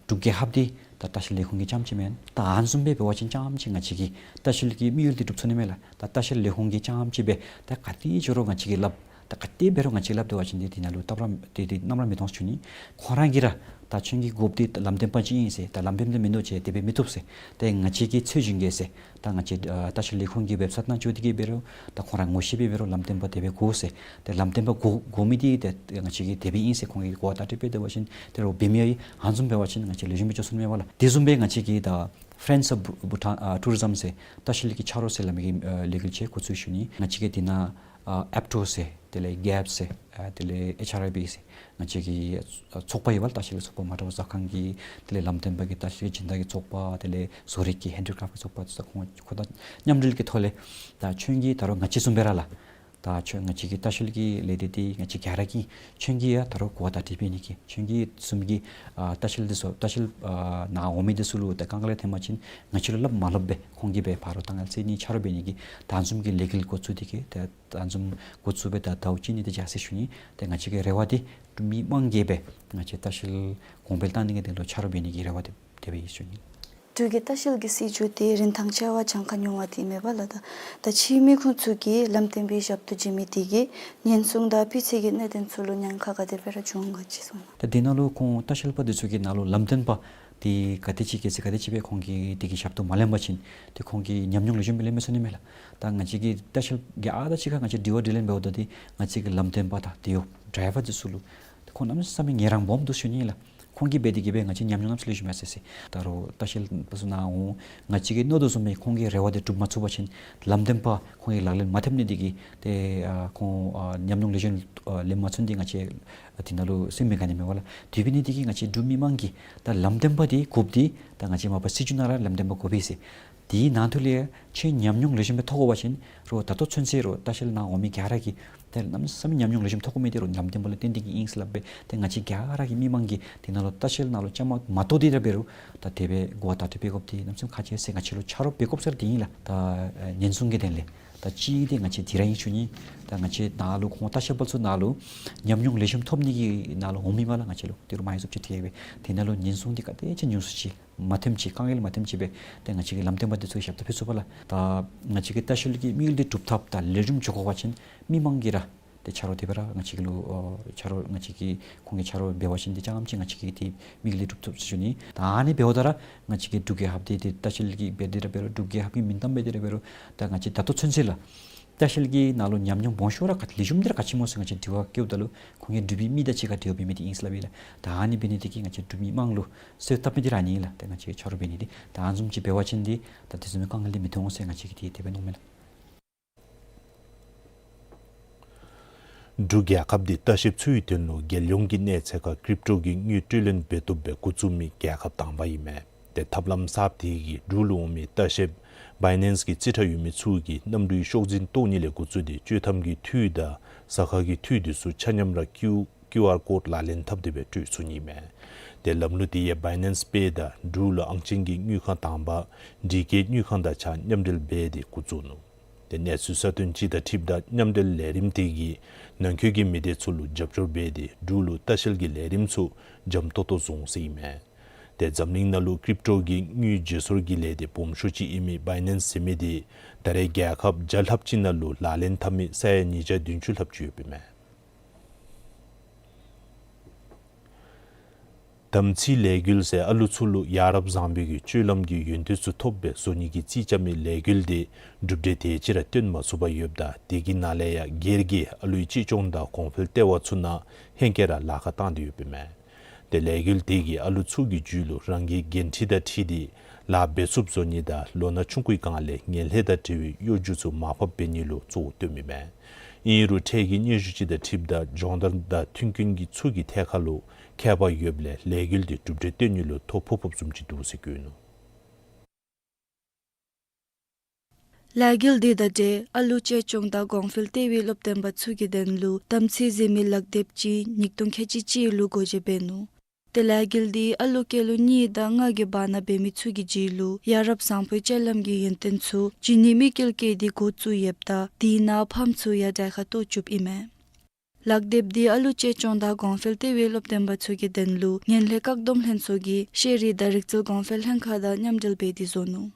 འབྲུག་རྒྱལ་ཁབ་འདི་ད་ལྟ་བཤལ་ལས་ཁུངས་ཀྱི་རྐྱངམ་ཅིག་མེན། ད་ཨ་ནི་བཟུམ་སྦེ་འབད་བ་ཅིན་རྐྱངམ་ཅིག་ང་བཅས་ཀྱི་ལྟ་བཤལ་གྱི་དམིགས་ཡུལ་འདི་འགྲུབ་ཚུགས་ནི་མས་ལགས། ད་ལྟ་བཤལ་ལས་ཁུངས་ཀྱིས་རྐྱངམ་ཅིག་སྦེ་ད་ག་དེ་འགྱོ་རུང་ང་བཅས་ཀྱིས་སླབ། ད་ག་དེ་འབད་རུང་ང་བཅས་སླབ་སྟེ་འབད་བ་ཅིན་ཏེ་དེ་ནང་ལུ་སྟབས་ར་ཏེ་དེ་ནམ་ར་མི་གཏོང་ཟེར་ཞུ་ནི། ཁོང་ར་གིས་ར་ད་ཁྱོད་ཀྱི་དགོཔ་འདི་ད་ལམ་སྟོན་པ་ཅིག་ཨིན་ཟེར། ད་ལམ་སྟོན་པ་མིན་འདུག་ཅིན་དེ་སྦེ་མི་བཏུབ་ཟེར། ཏེ་ང་བཅས་ཀྱིས་འཚོལ་བྱིན་གེ་ཟེར། ད་ང་བཅས་ཨ་ལྟ་བཤལ་ལས་ཁུངས་ཀྱི་ཝེབ་སའིཊ་ནང་འགྱོ་སྟེ་གིས་འབད་རུང་ད་ཁོང་ར་ངོ་ཤེས་སྦེ་འབད་རུང་ལམ་སྟོན་པ་དེ་སྦེ་དགོ་ཟེར། ཏེ་ལམ་སྟོན་པ་དགོ་དགོ་མི་འདི་ཏེ་ང་བཅས་ཀྱིས་དེ་སྦེ་ཨིན་ཟེར་ཁོང་གིས་གོ་བརྡ་སྤྲོད་སྦེ་སྡོད་པ་ཅིན་ཏེ་རོགས་འབད་མི་ཡང་ཨ་བཟུམ་འབད་བ་ཅིན་ང་བཅས་ལེགས་ཤོམ་སྦེ་འགྱོ་ཚུགས་ནི་མས་པ་ལགས། དེ་བཟུམ་སྦེ་ང་བཅས་ཀྱིས་ད་Friends of Bhutan ཨ་Tourism ཟེར་ལྟ་བཤལ་གྱི་ཆ་རོགས་ཟེར་སླབ་མི་གི་ཨ་ལས་འགུལ་ཅིག་འགོ་བཙུགས་ཞུ་ནི། ང་བཅས་ཀྱིས་དེ་ནང་ཨ་ཨེབ་ཊོ་ཟེར་དེ་ལས་གེབ་ཟེར་ཨ་དེ་ལས་ཨེཆ་ཨར་ཨའི་བི་ཟེར་ང་བཅས་ཀྱི་ཨ་ཚོགས་པ་ཡོད་པ་ལགས། ལྟ་བཤལ་གྱི་ཚོགས་པ་མ་འདྲཝ་ཟ་ཁང་གི་དེ་ལས་ལམ་སྟོན་པ་གི་ལྟ་བཤལ་གྱི་སྦྱིན་བདག་གི་ཚོགས་པ་དེ་ལས་བཟོ་རིག་གི་ཧེན་ཌི་ཀྲེཕཊ་གི་ཚོགས་པ་ཚུ་ཁོང་ཁོང་དང་མཉམ་འབྲེལ་གྱི་ཐོག་ལས་ད་ཁྱོད་ཀྱིས་ད་རུང་ང་བཅས་བཟུམ་སྦེ་ར་ལགས། ད་ཁྱོད་ང་བཅས་ཀྱི་ལྟ་བཤལ་གྱི་ལས་སྡེ་འདི་ང་བཅས་ག་ར་གིས་ཁྱོད་ཀྱིས་ཡང་ད་རུང་གོ་བརྡ་སྤྲོད་འབད་ནི་གི་ཁྱོད་ཀྱིས་བཟུམ་གྱི་ཨ་ལྟ་བཤལ་འདི་ཚུ་ལྟ་བཤལ་ཨ་ནང་འོང་མི་འདི་ཚུ་ལུ་ད་དཀའ་ངལ་ཐོན་པ་ཅིན་ང་བཅས་ལུ་སླབ་མ་སླབ་སྦེ་ཁོང་གིས་སྦེ་ཕར་ལུ་ད་ང་བཅས་གཉིས་ཆ་རོགས་འབད་ནི་གི་ད་བཟུམ་གྱི་ལས་འགུལ་འགོ་བཙུགས་ཏེ་གིས་ད་ད་བཟུམ་འགོ་བཙུགས་སྦེ་ད་ཟླཝ་གཅིག་གཉིས་དེ་ཅིག་ཡར་སོ་ཡི་ཞུ་ནི། ཏེ་ང་བཅས་ཀྱི་རེ་བ་འདི་འབྲུག་མི་མང་གིས་སྦེ་ང་བཅས་ལྟ་བཤལ་གོང་འཕེལ་བཏང་ནི་གི་དོན་ལུ་ཆ་རོགས་འབད་ནི་གི་རེ་བ་འདི་དེ་སྦེ་ཨིན་ཞུ་ནི། འབྲུག་གི་ལྟ་བཤལ་གྱི་སྲིད་བྱུས་འདི་རིན་ཐང་ཆེ་བ་གྱངས་ཁ་ཉུང་བ་འདི་མེད་པ་ལགས། ད་ད་ཕྱིའི་མི་ཁུངས་ཚུ་གིས་ལམ་སྟོན་པའི་ཞབས་ཏོག་བྱིན་མི་འདི་གིས་ཉེན་སྲུང་དང་སྤུས་ཚད་ཀྱི་གནད་དོན་ཚུ་ལུ་ཉེན་ཁ་ག་དེ་སྦེ་ར་བྱུང་ག་ཅིག་གསུངས་གནང་། ད་དེ་ནང་ལུ་ཁོང་ལྟ་བཤལ་པ་འདི་ཚུ་གི་ནང་ལུ་ལམ་སྟོན་པ་འདི་ག་དེ་ཅིག་གལ་སྲིད་ག་དེ་ཅིག་སྦེ་ཁོང་གིས་དེ་གི་ཞབས་ཏོག་མ་ལེན་པ་ཅིན་ཏེ་ཁོང་གིས་ཉམས་མྱོང་ལེགས་ཤོམ་སྦེ་ལེན་མི་ཚུགས་ནི་མས་ལགས། ད་ང་བཅས་ཀྱི་ལྟ་བཤལ་གྱི་ཨ་ད་ཅིག་ཁར་ང་བཅས་དྲི་བ་དྲིས་ལན་འབདཝ་ད་འདི་ང་བཅས་ཀྱི་ལམ་སྟོན་པ་དང་དེ་ཡོད་ཌ་རའི་ཝར་འདི་ཚུ་ལུ་ཁོང་གནམ་མེད་ས་མེད་ངལ་རངས་སྦོམ་འདུག་ཞུ་ནི་ལགས། ཁོང་གིས་འབད་དེ་གིས་སྦེ་ང་བཅས་ཉམས་མྱོང་གནམ་མེད་ས་མེད་ལེགས་ཤོམ་ཡར་སོ་ཡི་ཟེར། ད་རུང་ལྟ་བཤལ་པ་ཚུ་ནཱ་འོང་ང་བཅས་ཀྱིས་མནོ་དོ་བཟུམ་སྦེ་ཁོང་གི་རེ་བ་འདི་འགྲུབ་མ་ཚུགས་པ་ཅིན་ལམ་སྟོན་པ་ཁོང་གིས་ལག་ལེན་མ་འཐབ་ནི་འདི་གིས་ཏེ་ཨ་ཁོང་ཨ་ཉམས་མྱོང་ལེགས་ཤོམ་ཨ་ལེན་མ་ཚུགས་ནི་འདི་ང་བཅས་ཨ་དེ་ནང་ལུ་སེམས་མི་དགའ་ནི་མས་པ་ལགས། དེ་འབད་ནི་འདི་གིས་ང་བཅས་འབྲུག་མི་མང་གིས་ད་ལམ་སྟོན་པ་འདི་དགོཔ་འདི་ད་ང་བཅས་མ་པ་སྲིད་བྱུས་ནང་ར་ལམ་སྟོན་པ་དགོ་པས་ཟེར། དེའི་ནང་དུ་ལས་ཁྱོད་ཉམས་མྱོང་ལེགས་ཤོམ་སྦེ་ཐོབ་དགོ་པ་ཅིན་རོགས་ད་ལྟོ་ཚུན་ཚོད་རོགས་ལྟ་བཤལ་ནང་འོང་མི་ག་ར་གིས་ཏེ་གནམ་མེད་ས་མེད་ཉམས་མྱོང་ལེགས་ཤོམ་ཐོབ་དགོ་མི་འདི་རོགས་ལམ་སྟོན་པ་ལུ་བརྟེན་ཏེ་གིས་ཨིན་ཟེར་སླབ་སྦེ། ཏེ་ང་བཅས་ག་ར་གིས་མི་མང་གིས་དེ་ནང་ལུ་ལྟ་བཤལ་ནང་ལུ་བཅའ་མར་མ་གཏོགས་ཏེ་ར་འབད་རུང་ད་དེ་སྦེ་གོ་བརྡ་སྤྲོད་འབད་དགོཔ་འདི་གནམ་མེད་ས་མེད་ཁག་ཆེ་ཟེར་ང་བཅས་ལུ་ཆ་རོགས་འབད་དགོཔ་ཟེར་འདི་ཨིན་ལགས། ད་ཨེ་ཉེན་སྲུང་གི་དོན་ལས་ད་གཅིག་འདི་ང་བཅས་འདི་ར་ཨིན་ཞུ་ནི། ད་ང་བཅས་ནཱ་ལུ་ཁོང་ལྟ་བཤལ་པ་ཚུ་ནཱ་ལུ་ཉམས་མྱོང་ལེགས་ཤོམ་ཐོབ་ནི་གི་ནཱ་ལུ་འོང་མི་མས་ལགས། ང་བཅས་ལུ་དེ་རུང་མ་ཧེ་བཟུམ་ཅིག་ཐེབས་སྦེ་དེ་ནང་ལུ་ཉེན་སྲུང་འདི་ག་དེ་ཅིག་ཉུང་སུ་ཅིག་མ་ཐོནམ་ཅིག་དཀའ་ངལ་མ་ཐོནམ་ཅིག་སྦེ་ཏེ་ང་བཅས་ཀྱི་ལམ་སྟོན་པ་འདི་ཚུ་ཞབས་ཏོག་ཕུལ་ཚུགས་པ་ལགས། ད་ང་བཅས་ཀྱི་ལྟ་བཤལ་གྱི་དམིགས་ཡུལ་འདི་གྲུབ་ཐབས་དང་ལེགས་ཤོམ་འགྱོ་དགོ་པ་ཅིན་མི་མང་གིས་ར་ཏེ་ཆ་རོགས་དེ་སྦེ་ར་ང་བཅས་ཀྱི་ལུ་ཨོ་ཆ་རོགས་ང་བཅས་ཀྱིས་ཁོང་གི་ཆ་རོགས་འབད་བ་ཅིན་ཏེ་ཅང་ཅིག་ང་བཅས་ཀྱི་ཏེ་དམིགས་ཡུལ་འདི་གྲུབ་ཐུབ་ཟེར་ཞུ་ནི། ད་ཨ་ནི་འབདཝ་ད་ར་ང་བཅས་ཀྱི་འབྲུག་རྒྱལ་ཁབ་འདི་ཏེ་ལྟ་བཤལ་གྱི་འབད་དེ་ར་འབད་རུང་འབྲུག་རྒྱལ་ཁབ་ཀྱི་མིང་གཏམ་འབད་དེ་ར་འབད་རུང་ད་ང་བཅས་ད་ལྟོ་ཚུན་ཚོད་ལགས། ལྟ་བཤལ་གྱི་ནང་ལུ་ཉམས་མྱོང་སྦོམ་ཤོས་ར་ག་ལེགས་ཤོམ་འདི་ར་ག་ཅི་སྨོ་ཟེར་ང་བཅས་དྲི་བ་བཀོདཔ་ད་ལུ་ཁོང་གིས་འབྲུག་པའི་མི་དང་གཅིག་ཁར་འབྲེལ་བ་འབད་མི་འདི་ཨིན་ཟེར་སླབ་ཨིན་ལགས། ད་ཨ་ནི་འབད་ནི་འདི་གིས་ང་བཅས་འབྲུག་མི་མང་ལུ་གསོལཝ་བཏབ་མི་འདི་ར་ཨ་ནི་ཨིན་ལགས། ད་ང་བཅས་ཆ་རོགས་འབད་ནི་འདི་ད་ཨ་ནི་བཟུམ་ཅིག་འབད་བ་ཅིན་འདི་ད་དེ་བཟུམ་མའི་དཀའ་ངལ་འདི་མི་འཐོན་འོང་ཟེར་ང་བཅས་ཀྱིས་འདི་དེ་སྦེ་མནོཝ་མས་ལགས། འབྲུག་རྒྱལ་ཁབ་འདི་ལྟ་བཤལཔ་ཚུའི་དོན་ལུ་རྒྱལ་ཡོངས་ཀྱི་གནས་ཚད་ཁར་ཀྲིབ་ཊོ་གི་དངུལ་སྤྲོད་ལེན་འབད་བཏུབ་པའི་འགོ་བཙུགས་མི་རྒྱལ་ཁབ་དང་པ་ཨིན་མས། ཏེ་ཐབས་ལམ་གསརཔ་དེ་གིས་འབྲུག་ལུ་འོང་མི་ལྟ་བཤལཔ་བའི་ནེནསི་གི་རྩིས་ཁྲ་ཡོད་མི་ཚུ་གིས་གནམ་གྲུའི་ཤོག་འཛིན་གཏོགས་ནི་ལས་འགོ་བཙུགས་ཏེ་སྤྱོད་ཐམ་གྱི་འཐུས་དང་ཟ་ཁང་གི་འཐུས་དེ་ཚུ་ཆ་མཉམ་ར་ཀིའུ་ཀིའུ་ཨར་ཀོཌ་ལག་ལེན་འཐབ་སྟེ་སྦེ་སྤྲོད་ཚུགས་ནི་མས། ཏེ་ལམ་ལུགས་དེ་ཡང་བའི་ནེནསི་པེ་དང་འབྲུག་ལུ་ཨང་ཅན་གྱི་དངུལ་ཁང་དང་པ་འབྲི་གའི་དངུལ་ཁང་དང་གཅིག་ཁར་མཉམ་འབྲེལ་འབད་དེ་འགོ་བཙུགས་ནུག། ཏེ་གནས་ཚུལ་གསར་བཏོན་ཅིག་དང་འཁྲིལཝ་ད་མཉམ་འབྲེལ་ལས་རིམ་དེ་གིས་ནང་འཁོད་ཀྱི་མི་སྡེ་ཚུ་ལུ་རྒྱབ་སྐྱོར་འབད་དེ་འབྲུག་ལུ་ལྟ་བཤལ་གྱི་ལས་རིམ་ཚུ་འཇམ་ཏོག་ཏོ་བཟོ་འོང་ཟེར་ཨིན་མས། ཏེ་འཛམ་གླིང་ནང་ལུ་ཀྲིབ་ཊོ་གི་དངུལ་བརྗེ་སོར་གྱི་ལས་སྡེ་སྦོམ་ཤོས་ཅིག་ཨིན་མི་བའི་ནེནསི་ཟེར་མི་དེ་ད་རེས་རྒྱལ་ཁབ་བརྒྱ་ལྷགཔ་ཅིག་ནང་ལུ་ལག་ལེན་འཐབ་མི་ས་ཡ་ཉིས་བརྒྱ་བདུན་ཅུ་ལྷགཔ་ཅིག་ཡོདཔ་ཨིན་མས། དམ་ཚིག་ལས་འགུལ་ཟེར་ཨ་ལུ་ཚུ་ལུ་ཡ་རབས་བཟང་པོའི་གི་སྤྱོད་ལམ་གྱི་ཡོན་ཏན་ཚུ་ཐོབ་སྦེ་བཟོ་ནི་གི་རྩིས་རྐྱབ་མི་ལས་འགུལ་དེ་གྲུབ་འབྲས་དེ་ཅིག་ར་སྟོན་མ་ཚུགས་པར་ཡོདཔ་ད་དེ་གི་ནང་ལས་ཡང་སྒེར་གྱིས་ཨ་ལུའི་གཅེས་སྐྱོང་དང་གོང་འཕེལ་ལྟེ་བ་ཚུ་ནང་ཧེང་སྐལ་ར་ལཱ་ཁག་བཏང་སྟེ་ཡོདཔ་ཨིན་མས། ཏེ་ལས་འགུལ་དེ་གིས་ཨ་ལུ་ཚུ་གི་རྒྱུད་ལུ་རང་གི་འགན་འཁྲི་དང་འཁྲིལ་ཏེ་ལཱ་འབད་ཚུགསཔ་བཟོ་ནི་དང་ལོ་ན་ཆུང་ཀུའི་སྒང་ལས་ངན་ལྷད་དང་འབྲེལ་བའི་གཡོ་སྒྱུ་ཚུ་མར་ཕབ་འབད་ནི་ལུ་གཙོ་བོ་བཏོནམ་ཨིན་མས། ཨིན་རུང་འཕྲལ་གྱི་སྙན་ཞུ་ཅིག་དང་འཁྲིལཝ་ད་སྦྱོང་བརྡར་དང་མཐུན་རྐྱེན་གྱི་ཚུ་གི་ཐད་ཁར་ལུ་ཁྱད་པར་ཡོདཔ་ལས་ལས་འགུལ་དེ་གྲུབ་འབྲས་སྟོན་ནི་ལུ་ཐོ་ཕོག་ཕོགཔ་བཟུམ་ཅིག་འདུག་ཟེར་བཀོད་ནུག། ལས་འགུལ་དེ་དང་འབྲེལ་ཨ་ལུ་གཅེས་སྐྱོང་དང་གོང་འཕེལ་ལྟེ་བའི་སློབ་སྟོན་པ་ཚུ་གི་དོན་ལུ་དམ་ཚིག་ཟེར་མི་ལག་དེབ་ཅིག་ཉིས་སྟོང་ཁལ་གཅིག་གཅིག་ལུ་སྒོ་འབྱེད་འབད་ནུག། ཏེ་ལས་འགུལ་དེ་ཨ་ལུ་སྐྱེས་ལོ་གཉིས་དང་ལྔ་གི་བར་ན་འབད་མི་ཚུ་གི་རྒྱུད་ལུ་ཡ་རབས་བཟང་པོའི་སྤྱོད་ལམ་གྱི་ཡོན་ཏན་ཚུ་རྒྱུད་ནས་མི་སྐྱེལ་སྐྱེལ་ཏེ་འགོ་བཙུགས་ཡོདཔ་ད་དེའི་ནང་ཕམ་ཚུ་ཡང་གྲལ་ཁར་གཏོགས་བཅུགཔ་ཨིན་མས། ལག་དེབ་དེ་ཨ་ལུ་གཅེས་སྐྱོང་དང་གོང་འཕེལ་ལྟེ་བའི་སློབ་སྟོན་པ་ཚུ་གི་དོན་ལུ་ངན་ལྷད་བཀག་སྡོམ་ལྷན་ཚོགས་ཀྱིས་ཤེས་རིག་དང་རིག་རྩལ་གོང་འཕེལ་ལྷན་ཁག་དང་མཉམ་འབྲེལ་འབད་དེ་བཟོ་ནུག།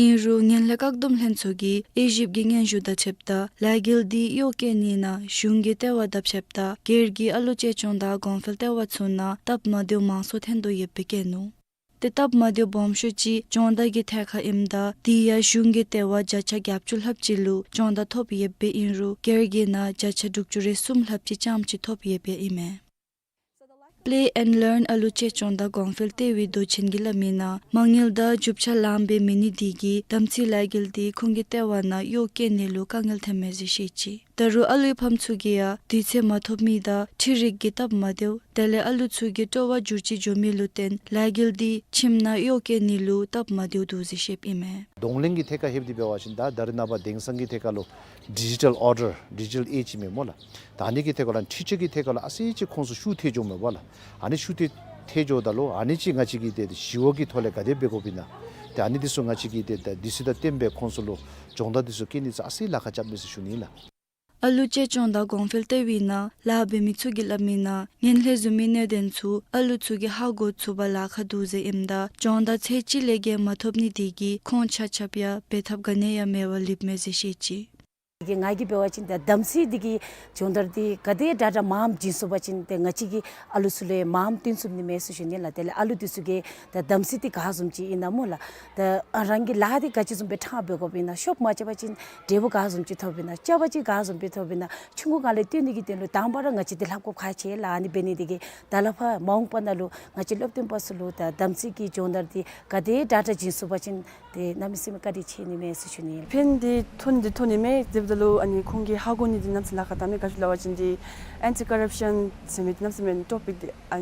ཨིན་རུང་ངན་ལྷད་བཀག་སྡོམ་ལྷན་ཚོགས་ཀྱིས་ཨི་ཇིབ་ཀྱི་སྙན་ཞུ་དང་ཕྱདཔ་ད་ལས་འགུལ་འདི་གཡོག་བཀོལ་ནི་ནང་གཞུང་གི་ལྟེ་བ་དང་ཕྱདཔ་ད་སྒེར་གྱི་ཨ་ལུ་གཅེས་སྐྱོང་དང་གོང་འཕེལ་ལྟེ་བ་ཚུ་ནང་སྟབས་མ་བདེཝ་མང་སུ་ཐོན་དོ་ཡོདཔ་སྦེ་བཀོད་ནུག། ཏེ་སྟབས་མ་བདེཝ་སྦོམ་ཤོས་ཅིག་སྦྱོང་བརྡར་གྱི་ཐད་ཁར་ཨིནམ་ད་དེ་ཡང་གཞུང་གི་ལྟེ་བ་བརྒྱ་ཆ་བརྒྱད་ཅུ་ལྷགཔ་ཅིག་ལུ་སྦྱོང་བརྡར་ཐོབ་ཡོདཔ་སྦེ་ཨིན་རུང་སྒེར་གྱི་ནང་བརྒྱ་ཆ་དྲུག་ཅུ་རེ་གསུམ་ལྷགཔ་ཅིག་རྐྱངམ་ཅིག་ཐོབ་ཡོདཔ་སྦེ་ཨིན་མས། Play and Learn ཨ་ལུ་གཅེས་སྐྱོང་དང་གོང་འཕེལ་ལྟེ་བའི་མདོ་ཆེན་གྱིས་སླབ་མིའི་ནང་མ་དངུལ་དང་རྒྱུ་ཆ་ལངམ་སྦེ་མེད་ནི་དེ་གིས་དམ་ཚིག་ལས་འགུལ་འདི་ཁོང་གི་ལྟེ་བ་ནང་གཡོག་བཀོལ་ནི་ལུ་དཀའ་ངལ་ཐོན་མས་ཟེར་བཤད་ཅི། ད་རུང་ཨ་ལུའི་ཕམ་ཚུ་གིས་ཡང་དུས་ཚོད་མ་ཐོབ་མི་དང་འཕྲུལ་རིག་གི་སྟབས་མ་བདེཝ་དེ་ལས་ཨ་ལུ་ཚུ་གི་སྤྲོ་བ་འགྱུར་བཅོས་འགྱོ་མི་ལུ་བརྟེན་ལས་འགུལ་འདི་ཁྱིམ་ནང་གཡོག་བཀོལ་ནི་ལུ་སྟབས་མ་བདེཝ་འདུག་ཟེར་བཤདཔ་ཨིན་མས། གདོང་ལེན་གྱི་ཐད་ཁར་ལྷོདཔ་འདི་འབད་བ་ཅིན་ད་ད་རེས་ནངས་པ་དེང་སང་གི་ཐད་ཁར་ལུ་ཌི་ཇི་ཊལ་ཨོར་ཌར་ཌི་ཇི་ཊལ་ཨེཇ་ཨིན་མས་སྨོ་ལགས། ད་ཨ་ནི་གི་ཐད་ཁར་ལུ་འཕྲུལ་ཆས་ཀྱི་ཐད་ཁར་ལུ་ཨ་ཙི་ཅིག་ཁོང་ཚུ་ཤུགས་ཐལ་འགྱོཝ་མས་པ་ལགས། ཨ་ནི་ཤུགས་ཐལ་ཐལ་འགྱོཝ་ད་ལུ་ཨ་ནི་ཅིག་ང་བཅས་ཀྱིས་ཏེ་ཞི་གཡོག་གི་ཐོག་ལས་ག་དེ་འབད་དགོཔ་ཨིན་ན། ཏེ་ཨ་ནི་འདི་ཚུ་ང་བཅས་ཀྱིས་ཏེ་ད་དུས་ཚོད་དང་བསྟུན་པའི་ཁོང་ཚུ་ལུ་སྦྱོང་བརྡར་འདི་ཚུ་བཀོད་ནི་ཚུ་ཨ་ཙི་ལཱ་ཁག་རྐྱབ་མས་ཟེར་ཞུ་ནི་ལགས། ཨ་ལུ་གཅེས་སྐྱོང་དང་གོང་འཕེལ་ལྟེ་བའི་ནང་ལཱ་འབད་མི་ཚུ་གིས་སླབ་མིའི་ནང་ངན་ལྷད་བཟོ་མི་གནད་དོན་ཚུ་ཨ་ལུ་ཚུ་གིས་ཧ་གོ་ཚུགས་པར་ལཱ་ཁག་འདུག་ཟེར་ཨིནམ་ད་སྦྱོང་བརྡར་ཚད་ཅིག་ལས་བརྒལ་མ་ཐོབ་ནི་དེ་གིས་ཁོང་ཆ་ཁྱབ་ཡང་འབད་ཐབས་ག་ནི་ཡང་མེད་པར་ལུསཔ་མས་ཟེར་བཤད་ཅི། ང་གིས་འབད་བ་ཅིན་ད་དམ་ཚིག་འདི་གི་སྦྱོང་བརྡར་འདི་ག་དེ་དྲག་དྲག་མངམ་བྱིན་ཚུགས་པ་ཅིན་ཏེ་ང་བཅས་ཀྱིས་ཨ་ལུ་ཚུ་ལུ་མངམ་སྟོན་ཚུགས་ནི་མས་ཟེར་ཞུ་ནི་ལགས། དེ་ལས་ཨ་ལུ་འདི་ཚུ་གི་ད་དམ་ཚིག་འདི་ག་བཟུམ་ཅིག་ཨིན་ན་སྨོ་ལགས། ད་ཨ་རང་གི་ལཱ་འདི་ག་ཅི་བཟུམ་སྦེ་ཕྲང་འབད་དགོཔ་ཨིན་ན། ཤོབ་མ་རྐྱབ་པ་ཅིན་འབྲས་བུ་ག་བཟུམ་ཅིག་ཐོབ་ཨིན་ན། རྐྱབ་པ་ཅིན་ག་བཟུམ་སྦེ་ཐོབ་ཨིན་ན། ཆུང་ཀུ་སྒང་ལས་སྟོན་ནི་གི་དོན་ལུ་དང་པ་ར་ང་བཅས་འདི་ལྷབ་དགོཔ་ཁག་ཆེ་ལགས། ཨ་ནི་འབད་ནི་འདི་གིས་ད་ལས་ཕར་མ་འོངས་པ་ནང་ལུ་ང་བཅས་སློབ་སྟོན་པ་ཚུ་ལུ་ད་དམ་ཚིག་གི་སྦྱོང་བརྡར་འདི་ག་དེ་དྲག་དྲག་བྱིན་ཚུགས་པ་ཅིན་ཏེ་གནམ་མེད་ས་མེད་བཀའ་དྲིན་ཆེ་ནི་མས་ཟེར་ཞུ་ནི་ཨིན། ཕན་འདི་ཐོགས་ནི་འདི་ཐོགས་ནི་མས། དེ་འབདཝ་ད་ལུ་ཨ་ནི་ཁོང་གིས་ཧ་གོ་ནི་འདི་གནམ་མེད་ས་མེད་ལཱ་ཁག་འཐབ་མས། ག་ཅི་སླབ་པ་ཅིན་འདི་ཨེན་ཊི་ཀོ་རབ་ཤཱན་ཟེར་མི་འདི་གནམ་མེད་ས་མེད་ཊོ་པིག་འདི་ཨ་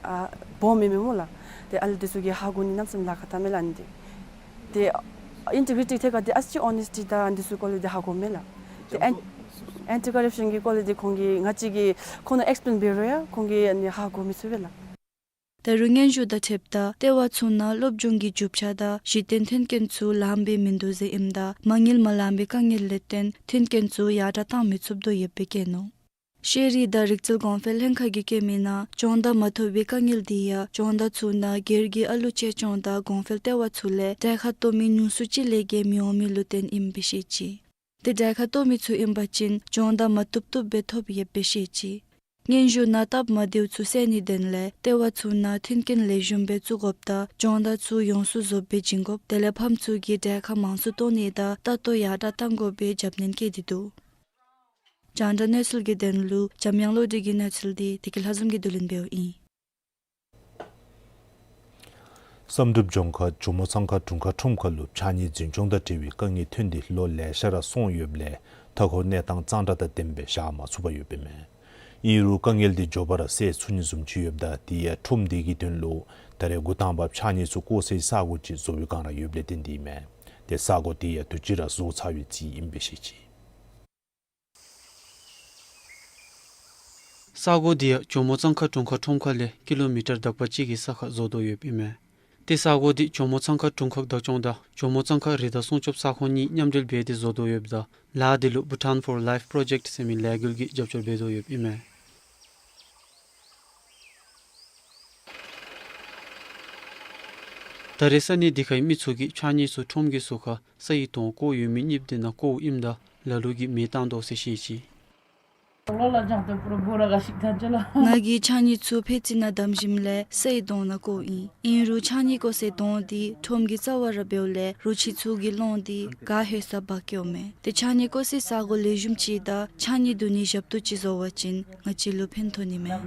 ཨ་སྦོམ་ཨིན་མས་སྨོ་ལགས། ཏེ་ཨ་ལུ་འདི་ཚུ་གིས་ཧ་གོ་ནི་གནམ་མེད་ས་མེད་ལཱ་ཁག་འཐབ་མས་ལགས། ཨ་ནི་འདི་ཏེ་ཨིན་ཊི་གི་རི་ཊི་ཐད་ཁར་འདི་ཨ་ཙི་ཅིག་ཨོ་ནེསི་ཊི་དང་འདི་ཚུ་སྐོར་ལས་འདི་ཧ་གོཝ་མས་ལགས། ཏེ་ཨེན་ཨེན་ཊི་ཀོ་རབ་ཤཱན་གྱི་སྐོར་ལས་འདི་ཁོང་གིས་ང་བཅས་ཀྱིས་ཁོང་ལུ་ཨེགསི་པི་ལེན་འབད་རུང་ཡང་ཁོང་གིས་ཨ་ནི་ཧ་གོ་མི་ཚུགས་པས་ལགས། ད་རུང་སྙན་ཞུ་དང་འཁྲིལཝ་ད་ལྟེ་བ་ཚུ་ནང་སློབ་སྦྱོང་གི་རྒྱུ་ཆ་དང་གཞི་རྟེན་མཐུན་རྐྱེན་ཚུ་ལངམ་སྦེ་མིན་འདུག་ཟེར་ཨིནམ་ད་མ་དངུལ་མ་ལངམ་པའི་དཀའ་ངལ་ལས་བརྟེན་མཐུན་རྐྱེན་ཚུ་ཡར་དྲག་བཏང་མི་ཚུགསཔ་དོ་ཡོདཔ་སྦེ་བཀོད་ནུག། ཤེས་རིག་དང་རིག་རྩལ་གོང་འཕེལ་ལྷན་ཁག་གིས་བཀོད་མིའི་ནང་སྦྱོང་བརྡར་མ་ཐོབ་པའི་དཀའ་ངལ་འདི་ཡང་སྦྱོང་བརྡར་ཚུ་ནང་སྒེར་གྱི་ཨ་ལུ་གཅེས་སྐྱོང་དང་གོང་འཕེལ་ལྟེ་བ་ཚུ་ལས་གྲལ་ཁར་གཏོགས་མི་ཉུང་སུ་ཅིག་ལས་བརྒལ་མི་འོང་མི་ལུ་བརྟེན་ཨིནམ་སྦེ་བཤད་ཅི། ཏེ་གྲལ་ཁར་གཏོགས་མི་ཚུ་ཨིན་པ་ཅིན་སྦྱོང་བརྡར་མ་བཏུབ་བཏུབ་སྦེ་ཐོབ་ཡོདཔ་སྦེ་བཤད་ཅི། སྙན་ཞུ་ནང་སྟབས་མ་བདེཝ་ཚུ་སེལ་ནིའི་དོན་ལས་ལྟེ་བ་ཚུ་ནང་མཐུན་རྐྱེན་ལེགས་ཤོམ་སྦེ་བཙུགས་དགོཔ་དང་སྦྱོང་བརྡར་ཚུ་ཡོངས་སུ་རྫོགསཔ་སྦེ་བྱིན་དགོཔ་དེ་ལས་ཕམ་ཚུ་གི་གྲལ་ཁར་མང་སུ་གཏོགས་ནི་དང་ལྟ་རྟོག་ཡར་དྲག་གཏང་དགོ་པའི་རྒྱབ་སྣོན་བཀོད་དེ་འདུག། རྒྱང་བསྒྲགས་གནས་ཚུལ་གྱི་དོན་ལུ་འཇམ་དབྱངས་བློ་གྲོས་ཀྱི་གནས་ཚུལ་འདི་བདེ་སྐྱིད་ལྷ་འཛོམས་ཀྱིས་བསྡུ་ལེན་འབདཝ་ཨིན། བསམ་གྲུབ་ལྗོངས་མཁར་ཇོ་མོ་གཙང་ཁ་དྲུང་ཁག་ཁྲོམ་ཁ་ལུ་ཕྱགས་སྙིགས་འཛིན་སྐྱོང་དང་འབྲེལ་བའི་དཀའ་ངལ་ཐོན་ཏེ་ལོ་ལེ་ཤ་ར་སོང་ཡོདཔ་ལས་མཐའ་འཁོར་གནས་སྟངས་གཙང་སྦྲ་དང་ལྡནམ་སྦེ་བཞག་མ་ཚུགས་པར་ཡོདཔ་ཨིན་མས། ཨིན་རུང་དཀའ་ངལ་འདི་མགྱོགས་པ་ར་སེལ་ཚུགས་ནི་བཟུམ་ཅིག་ཡོདཔ་ད་དེ་ཡང་ཁྲོམ་འདི་གི་དོན་ལུ་ད་རེས་འགོ་དང་པ་ཕྱགས་སྙིགས་ཚུ་བཀོག་སའི་ས་གོ་ཅིག་བཟོ་བའི་བསྒང་ར་ཡོདཔ་ལས་བརྟེན་ཏེ་ཨིན་མས། ཏེ་ས་གོ་དེ་ཡང་དུས་ཅི་ར་བཟོ་ཚར་བའི་རྩིས་ཨིནམ་སྦེ་བཤད་ཅི། ས་གོ་འདི་ཡང་ཇོ་མོ་གཙང་ཁ་དྲུང་ཁག་ཁྲོམ་ཁ་ལས་ཀི་ལོ་མི་ཊར་དག་པ་ཅིག་གི་ས་ཁར་བཟོ་དོ་ཡོདཔ་ཨིན་མས། ཏེ་ས་གོ་འདི་ཇོ་མོ་གཙང་ཁ་དྲུང་ཁག་བདག་སྐྱོང་དང་ཇོ་མོ་གཙང་ཁ་རི་དྭགས་སྲུང་སྐྱོབ་ས་ཁོངས་གཉིས་མཉམ་འབྲེལ་འབད་དེ་བཟོ་དོ་ཡོདཔ་ད་ལཱ་འདི་ལུ་Bhutan for Life Project ཟེར་མི་ལས་འགུལ་གྱིས་རྒྱབ་སྐྱོར་འབད་དོ་ཡོདཔ་ཨིན་མས། ད་རེས་ས་གནས་འདི་ཁའི་མི་ཚུ་གིས་ཕྱགས་སྙིགས་ཚུ་ཁྲོམ་གྱི་ཟུར་ཁར་སའི་དོང་བརྐོ་ཡོད་མི་རྙིངམ་འདི་ནང་བརྐོཝ་ཨིནམ་ད་ལ་ལུ་གིས་མེ་བཏང་དོ་ཟེར་བཤད་ཅི། ང་གིས་ཕྱགས་སྙིགས་ཚུ་ཕད་རྩི་ནང་བསྡམས་ཞིནམ་ལས་སའི་དོང་ནང་བརྐོཝ་ཨིན། ཨིན་རུང་ཕྱགས་སྙིགས་བརྐོ་སའི་དོང་འདི་ཁྲོམ་གྱི་རྩ་བར་ར་འབདཝ་ལས་རོ་ཁྱི་ཚུ་གིས་སློང་སྟེ་ག་ལྷོད་ས་འབག་བཀོཝ་མས། ཏེ་ཕྱགས་སྙིགས་བརྐོ་སའི་ས་གོ་ལེགས་ཤོམ་ཅིག་དང་ཕྱགས་སྙིགས་བསྡུ་ནིའི་ཞབས་ཏོག་ཅིག་བཟོ་བ་ཅིན་ང་བཅས་ལུ་ཕན་ཐོགས་ནི་མས།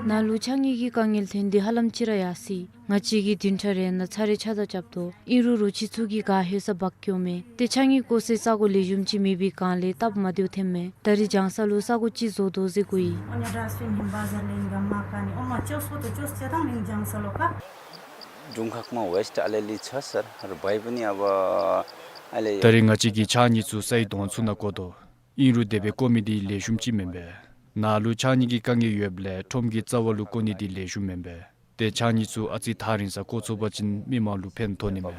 ནཱ་ལུ་ཕྱགས་སྙིགས་ཀྱི་དཀའ་ངལ་ཐོན་ཏེ་ཧ་ལམ་ཅིག་ར་ཡར་སོ་ཡི། ང་བཅས་ཀྱིས་བདུན་ཕྲག་རེ་ནང་ཚར་རེ་ཕྱགས་བདའ་རྐྱབ་དོ། ཨིན་རུང་རོ་ཁྱི་ཚུ་གིས་ག་ལྷོད་ས་འབག་བཀོཝ་མས། ཏེ་ཕྱགས་སྙིགས་བརྐོ་སའི་ས་གོ་ལེགས་ཤོམ་ཅིག་མེད་པའི་སྒང་ལས་སྟབས་མ་བདེཝ་ཐོནམ་མས། ད་རེས་བྱང་ས་ལུ་ས་གོ་ཅིག་བཟོ་དོ་ཟེར་གོ་ཡི། དྲུང་ཁག་མ་ཝེསཊ་ཨ་ལེ་ལི་ཆ་སར་རུ་བའི་པ་ནི་ཨ་བ་ཨ་ལེ། ད་རེས་ང་བཅས་ཀྱིས་ཕྱགས་སྙིགས་ཚུ་སའི་དོང་ཚུ་ནང་བརྐོ་དོ། ཨིན་རུང་དེ་སྦེ་བརྐོ་མི་འདི་ལེགས་ཤོམ་ཅིག་མེན་པས། ནཱ་ལུ་ཕྱགས་སྙིགས་ཀྱི་དཀའ་ངལ་ཡོདཔ་ལས་ཁྲོམ་གྱི་རྩ་བ་ལུ་བརྐོ་ནི་འདི་ལེགས་ཤོམ་མེན་པས། ཏེ་ཕྱགས་སྙིགས་ཚུ་ཨ་ཙི་ཐག་རིང་སར་བརྐོ་ཚུགས་པ་ཅིན་མི་མང་ལུ་ཕན་ཐོགས་ནི་མས།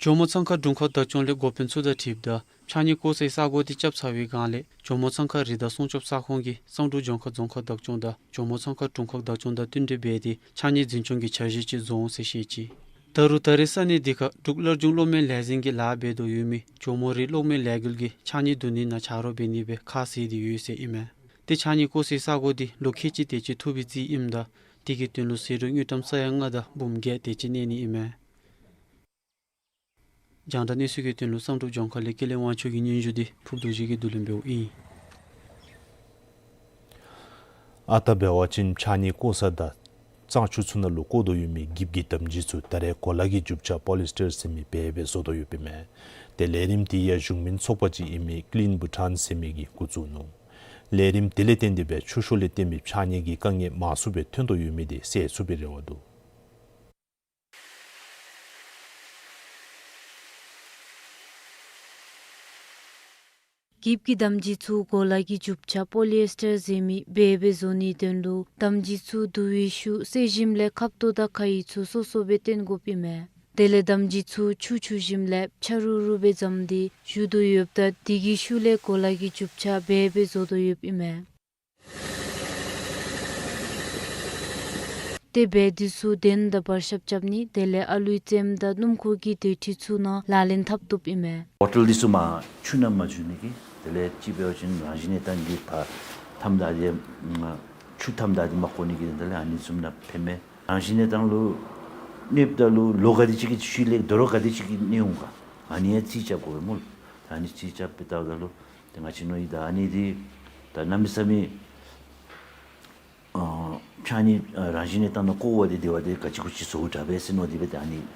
ཇོ་མོ་ཚང་ཁ་དྲུང་ཁག་བདག་སྐྱོང་ལས་འགོ་དཔོན་ཚུ་དང་འཁྲིལཝ་ད་ཕྱགས་སྙིགས་བཀོ་སའི་ས་གོ་འདི་རྐྱབ་ཚར་བའི་སྒང་ལས་ཇོ་མོ་ཚང་ཁ་རི་དྭགས་སྲུང་སྐྱོབ་ས་ཁོངས་ཀྱི་བསམ་གྲུབ་ལྗོངས་མཁར་རྫོང་ཁག་བདག་སྐྱོང་དང་ཇོ་མོ་ཚང་ཁ་དྲུང་ཁག་བདག་སྐྱོང་དང་བསྟུན་གྲོས་འབད་དེ་ཕྱགས་སྙིགས་འཛིན་སྐྱོང་གི་འཆར་གཞི་ཅིག་བཟོ་འོང་ཟེར་བཤད་ཅི། ད་རུང་ད་རེས་ས་གནས་འདི་ཁར་འབྲུག་སླར་འབྱུང་གློག་མེ་ལས་འཛིན་གྱིས་ལཱ་འབད་དོ་ཡོད་མི་ཇོ་མོ་རི་གློག་མེ་ལས་འགུལ་གྱི་ཕྱགས་སྙིགས་བསྡུ་ནི་ནང་ཆ་རོགས་འབད་ནི་སྦེ་ཁ་བཟེད་དེ་ཡོད་ཟེར་ཨིན་མས། ཏེ་ཕྱགས་སྙིགས་བཀོ་སའི་ས་གོ་འདི་ལོ་ཁལ་གཅིག་དེ་ཅིག་ཐུབ་པའི་རྩིས་ཨིནམ་ད་དེ་གི་དོན་ལུ་ཟད་འགྲོ་དངུལ་ཀྲམ་ས་ཡ་ལྔ་དང་འབུམ་བརྒྱད་དེ་ཅིག་གནས་ནི་ཨིན་མས། རྒྱང་བསྒྲགས་གནས་ཚུལ་གྱི་དོན་ལུ་བསམ་གྲུབ་ལྗོངས་མཁར་ལས་ཀུན་ལེགས་དབང་ཕྱུག་གི་སྙན་ཞུ་འདི་ཕུརབ་རྡོ་རྗེ་གིས་བསྡུ་ལེན་འབདཝ་ཨིན། ཨ་རྟག་འབད་བ་ཅིན་ཕྱགས་སྙིགས་བཀོ་ས་དང་གཙང་ཆུ་ཚུ་ནང་ལུ་བཀོ་དོ་ཡོད་མི་འགྱིབ་ཀྱི་དམ་སྦྱིས་ཚུ་ད་རེས་གོ་ལ་གི་རྒྱུ་ཆ་པོ་ལི་ཨིས་ཊར་ཟེར་མི་སྦེ་སྦེ་བཟོ་དོ་ཡོདཔ་ཨིན་མས། ཏེ་ལས་རིམ་དེ་ཡང་གཞུང་མིན་ཚོགས་པ་ཅིག་ཨིན་མི་ཀི་ལིན་བྷུ་ཊཱན་ཟེར་མི་གིས་འགོ་བཙུགས་ནུག། ལས་རིམ་དེ་ལས་བརྟེན་ཏེ་སྦེ་ཆུ་ཤོག་ལས་བརྟེན་པའི་ཕྱགས་སྙིགས་ཀྱི་དཀའ་ངལ་མང་སུ་སྦེ་ཐོན་དོ་ཡོད་མི་དེ་སེལ་ཚུགས་པའི་རེ་བ་འདུག། འགྱིབ་ཀྱི་དམ་སྦྱིས་ཚུ་གོ་ལ་གི་རྒྱུ་ཆ་པོ་ལི་ཨིས་ཊར་ཟེར་མི་སྦེ་སྦེ་བཟོ་ནིའི་དོན་ལུ་དམ་སྦྱིས་ཚུ་བསྡུ་བའི་ཤུལ་བསད་ཞིནམ་ལས་ཁབ་ཏོ་དང་ཁ་ཡིག་ཚུ་སོ་སོ་སྦེ་སྟོན་དགོཔ་ཨིན་མས། དེ་ལས་དམ་སྦྱིས་ཚུ་ཆུ་འཁྱུ་ཞིནམ་ལས་ཕྱ་རུ་རུ་སྦེ་བཟུམ་སྟེ་བཞུ་དོ་ཡོདཔ་ད་དེ་གི་ཤུལ་ལས་གོ་ལ་གི་རྒྱུ་ཆ་སྦེ་སྦེ་བཟོ་དོ་ཡོདཔ་ཨིན་མས། ཏེ་སྦེ་འདི་ཚུ་གདན་དང་བར་ཞབས་རྐྱབ་ནི་དེ་ལས་ཨ་ལུའི་རྩེདམོ་དང་སྣུམ་འཁོར་གྱི་སྡོད་ཁྲི་ཚུ་ནང་ལག་ལེན་འཐབ་བཏུབ་ཨིན་མས། བོ་ཊལ་འདི་ཚུ་མར་ཆུ་ནང་མ་འཛུལ་ནི་གི་དེ་ལས་ཅིག་འབད་བ་ཅིན་རང་བཞིན་གནས་སྟངས་ཀྱི་ཕར་ཐམ་ད་དེ་ཆུ་ཐམ་ད་དེ་མ་བཀོ་ནི་གི་དེ་ལས་ཨ་ནི་བཟུམ་ནང་ཕན་མས། རང་བཞིན་གནས་སྟངས་ལུ་གནོདཔ་ད་ལུ་ལོ་ག་དེ་ཅིག་གི་ཤུལ་ལས་དོ་རུང་ག་དེ་ཅིག་གི་གནོད་འོང་ག། ཨ་ནི་ཡང་རྩིས་རྐྱབ་དགོ་པས་སྨོ། ཨ་ནི་རྩིས་རྐྱབ་སྦེ་བལྟཝ་ད་ལུ་ཏེ་ང་བཅས་ནོ་ཡི་ད་ཨ་ནི་འདི་ད་གནམ་མེད་ས་མེད་ཨ་ཕྱགས་སྙིགས་ཨ་རང་བཞིན་གནས་སྟངས་ནང་བཀོ་བ་འདི་དེ་བ་དེ་ག་ཅི་གུ་ཅི་བཟོཝ་དྲག་པས་ཟེར་མནོ་སྟེ་སྦེ་ཏེ་ཨ་ནི་ང་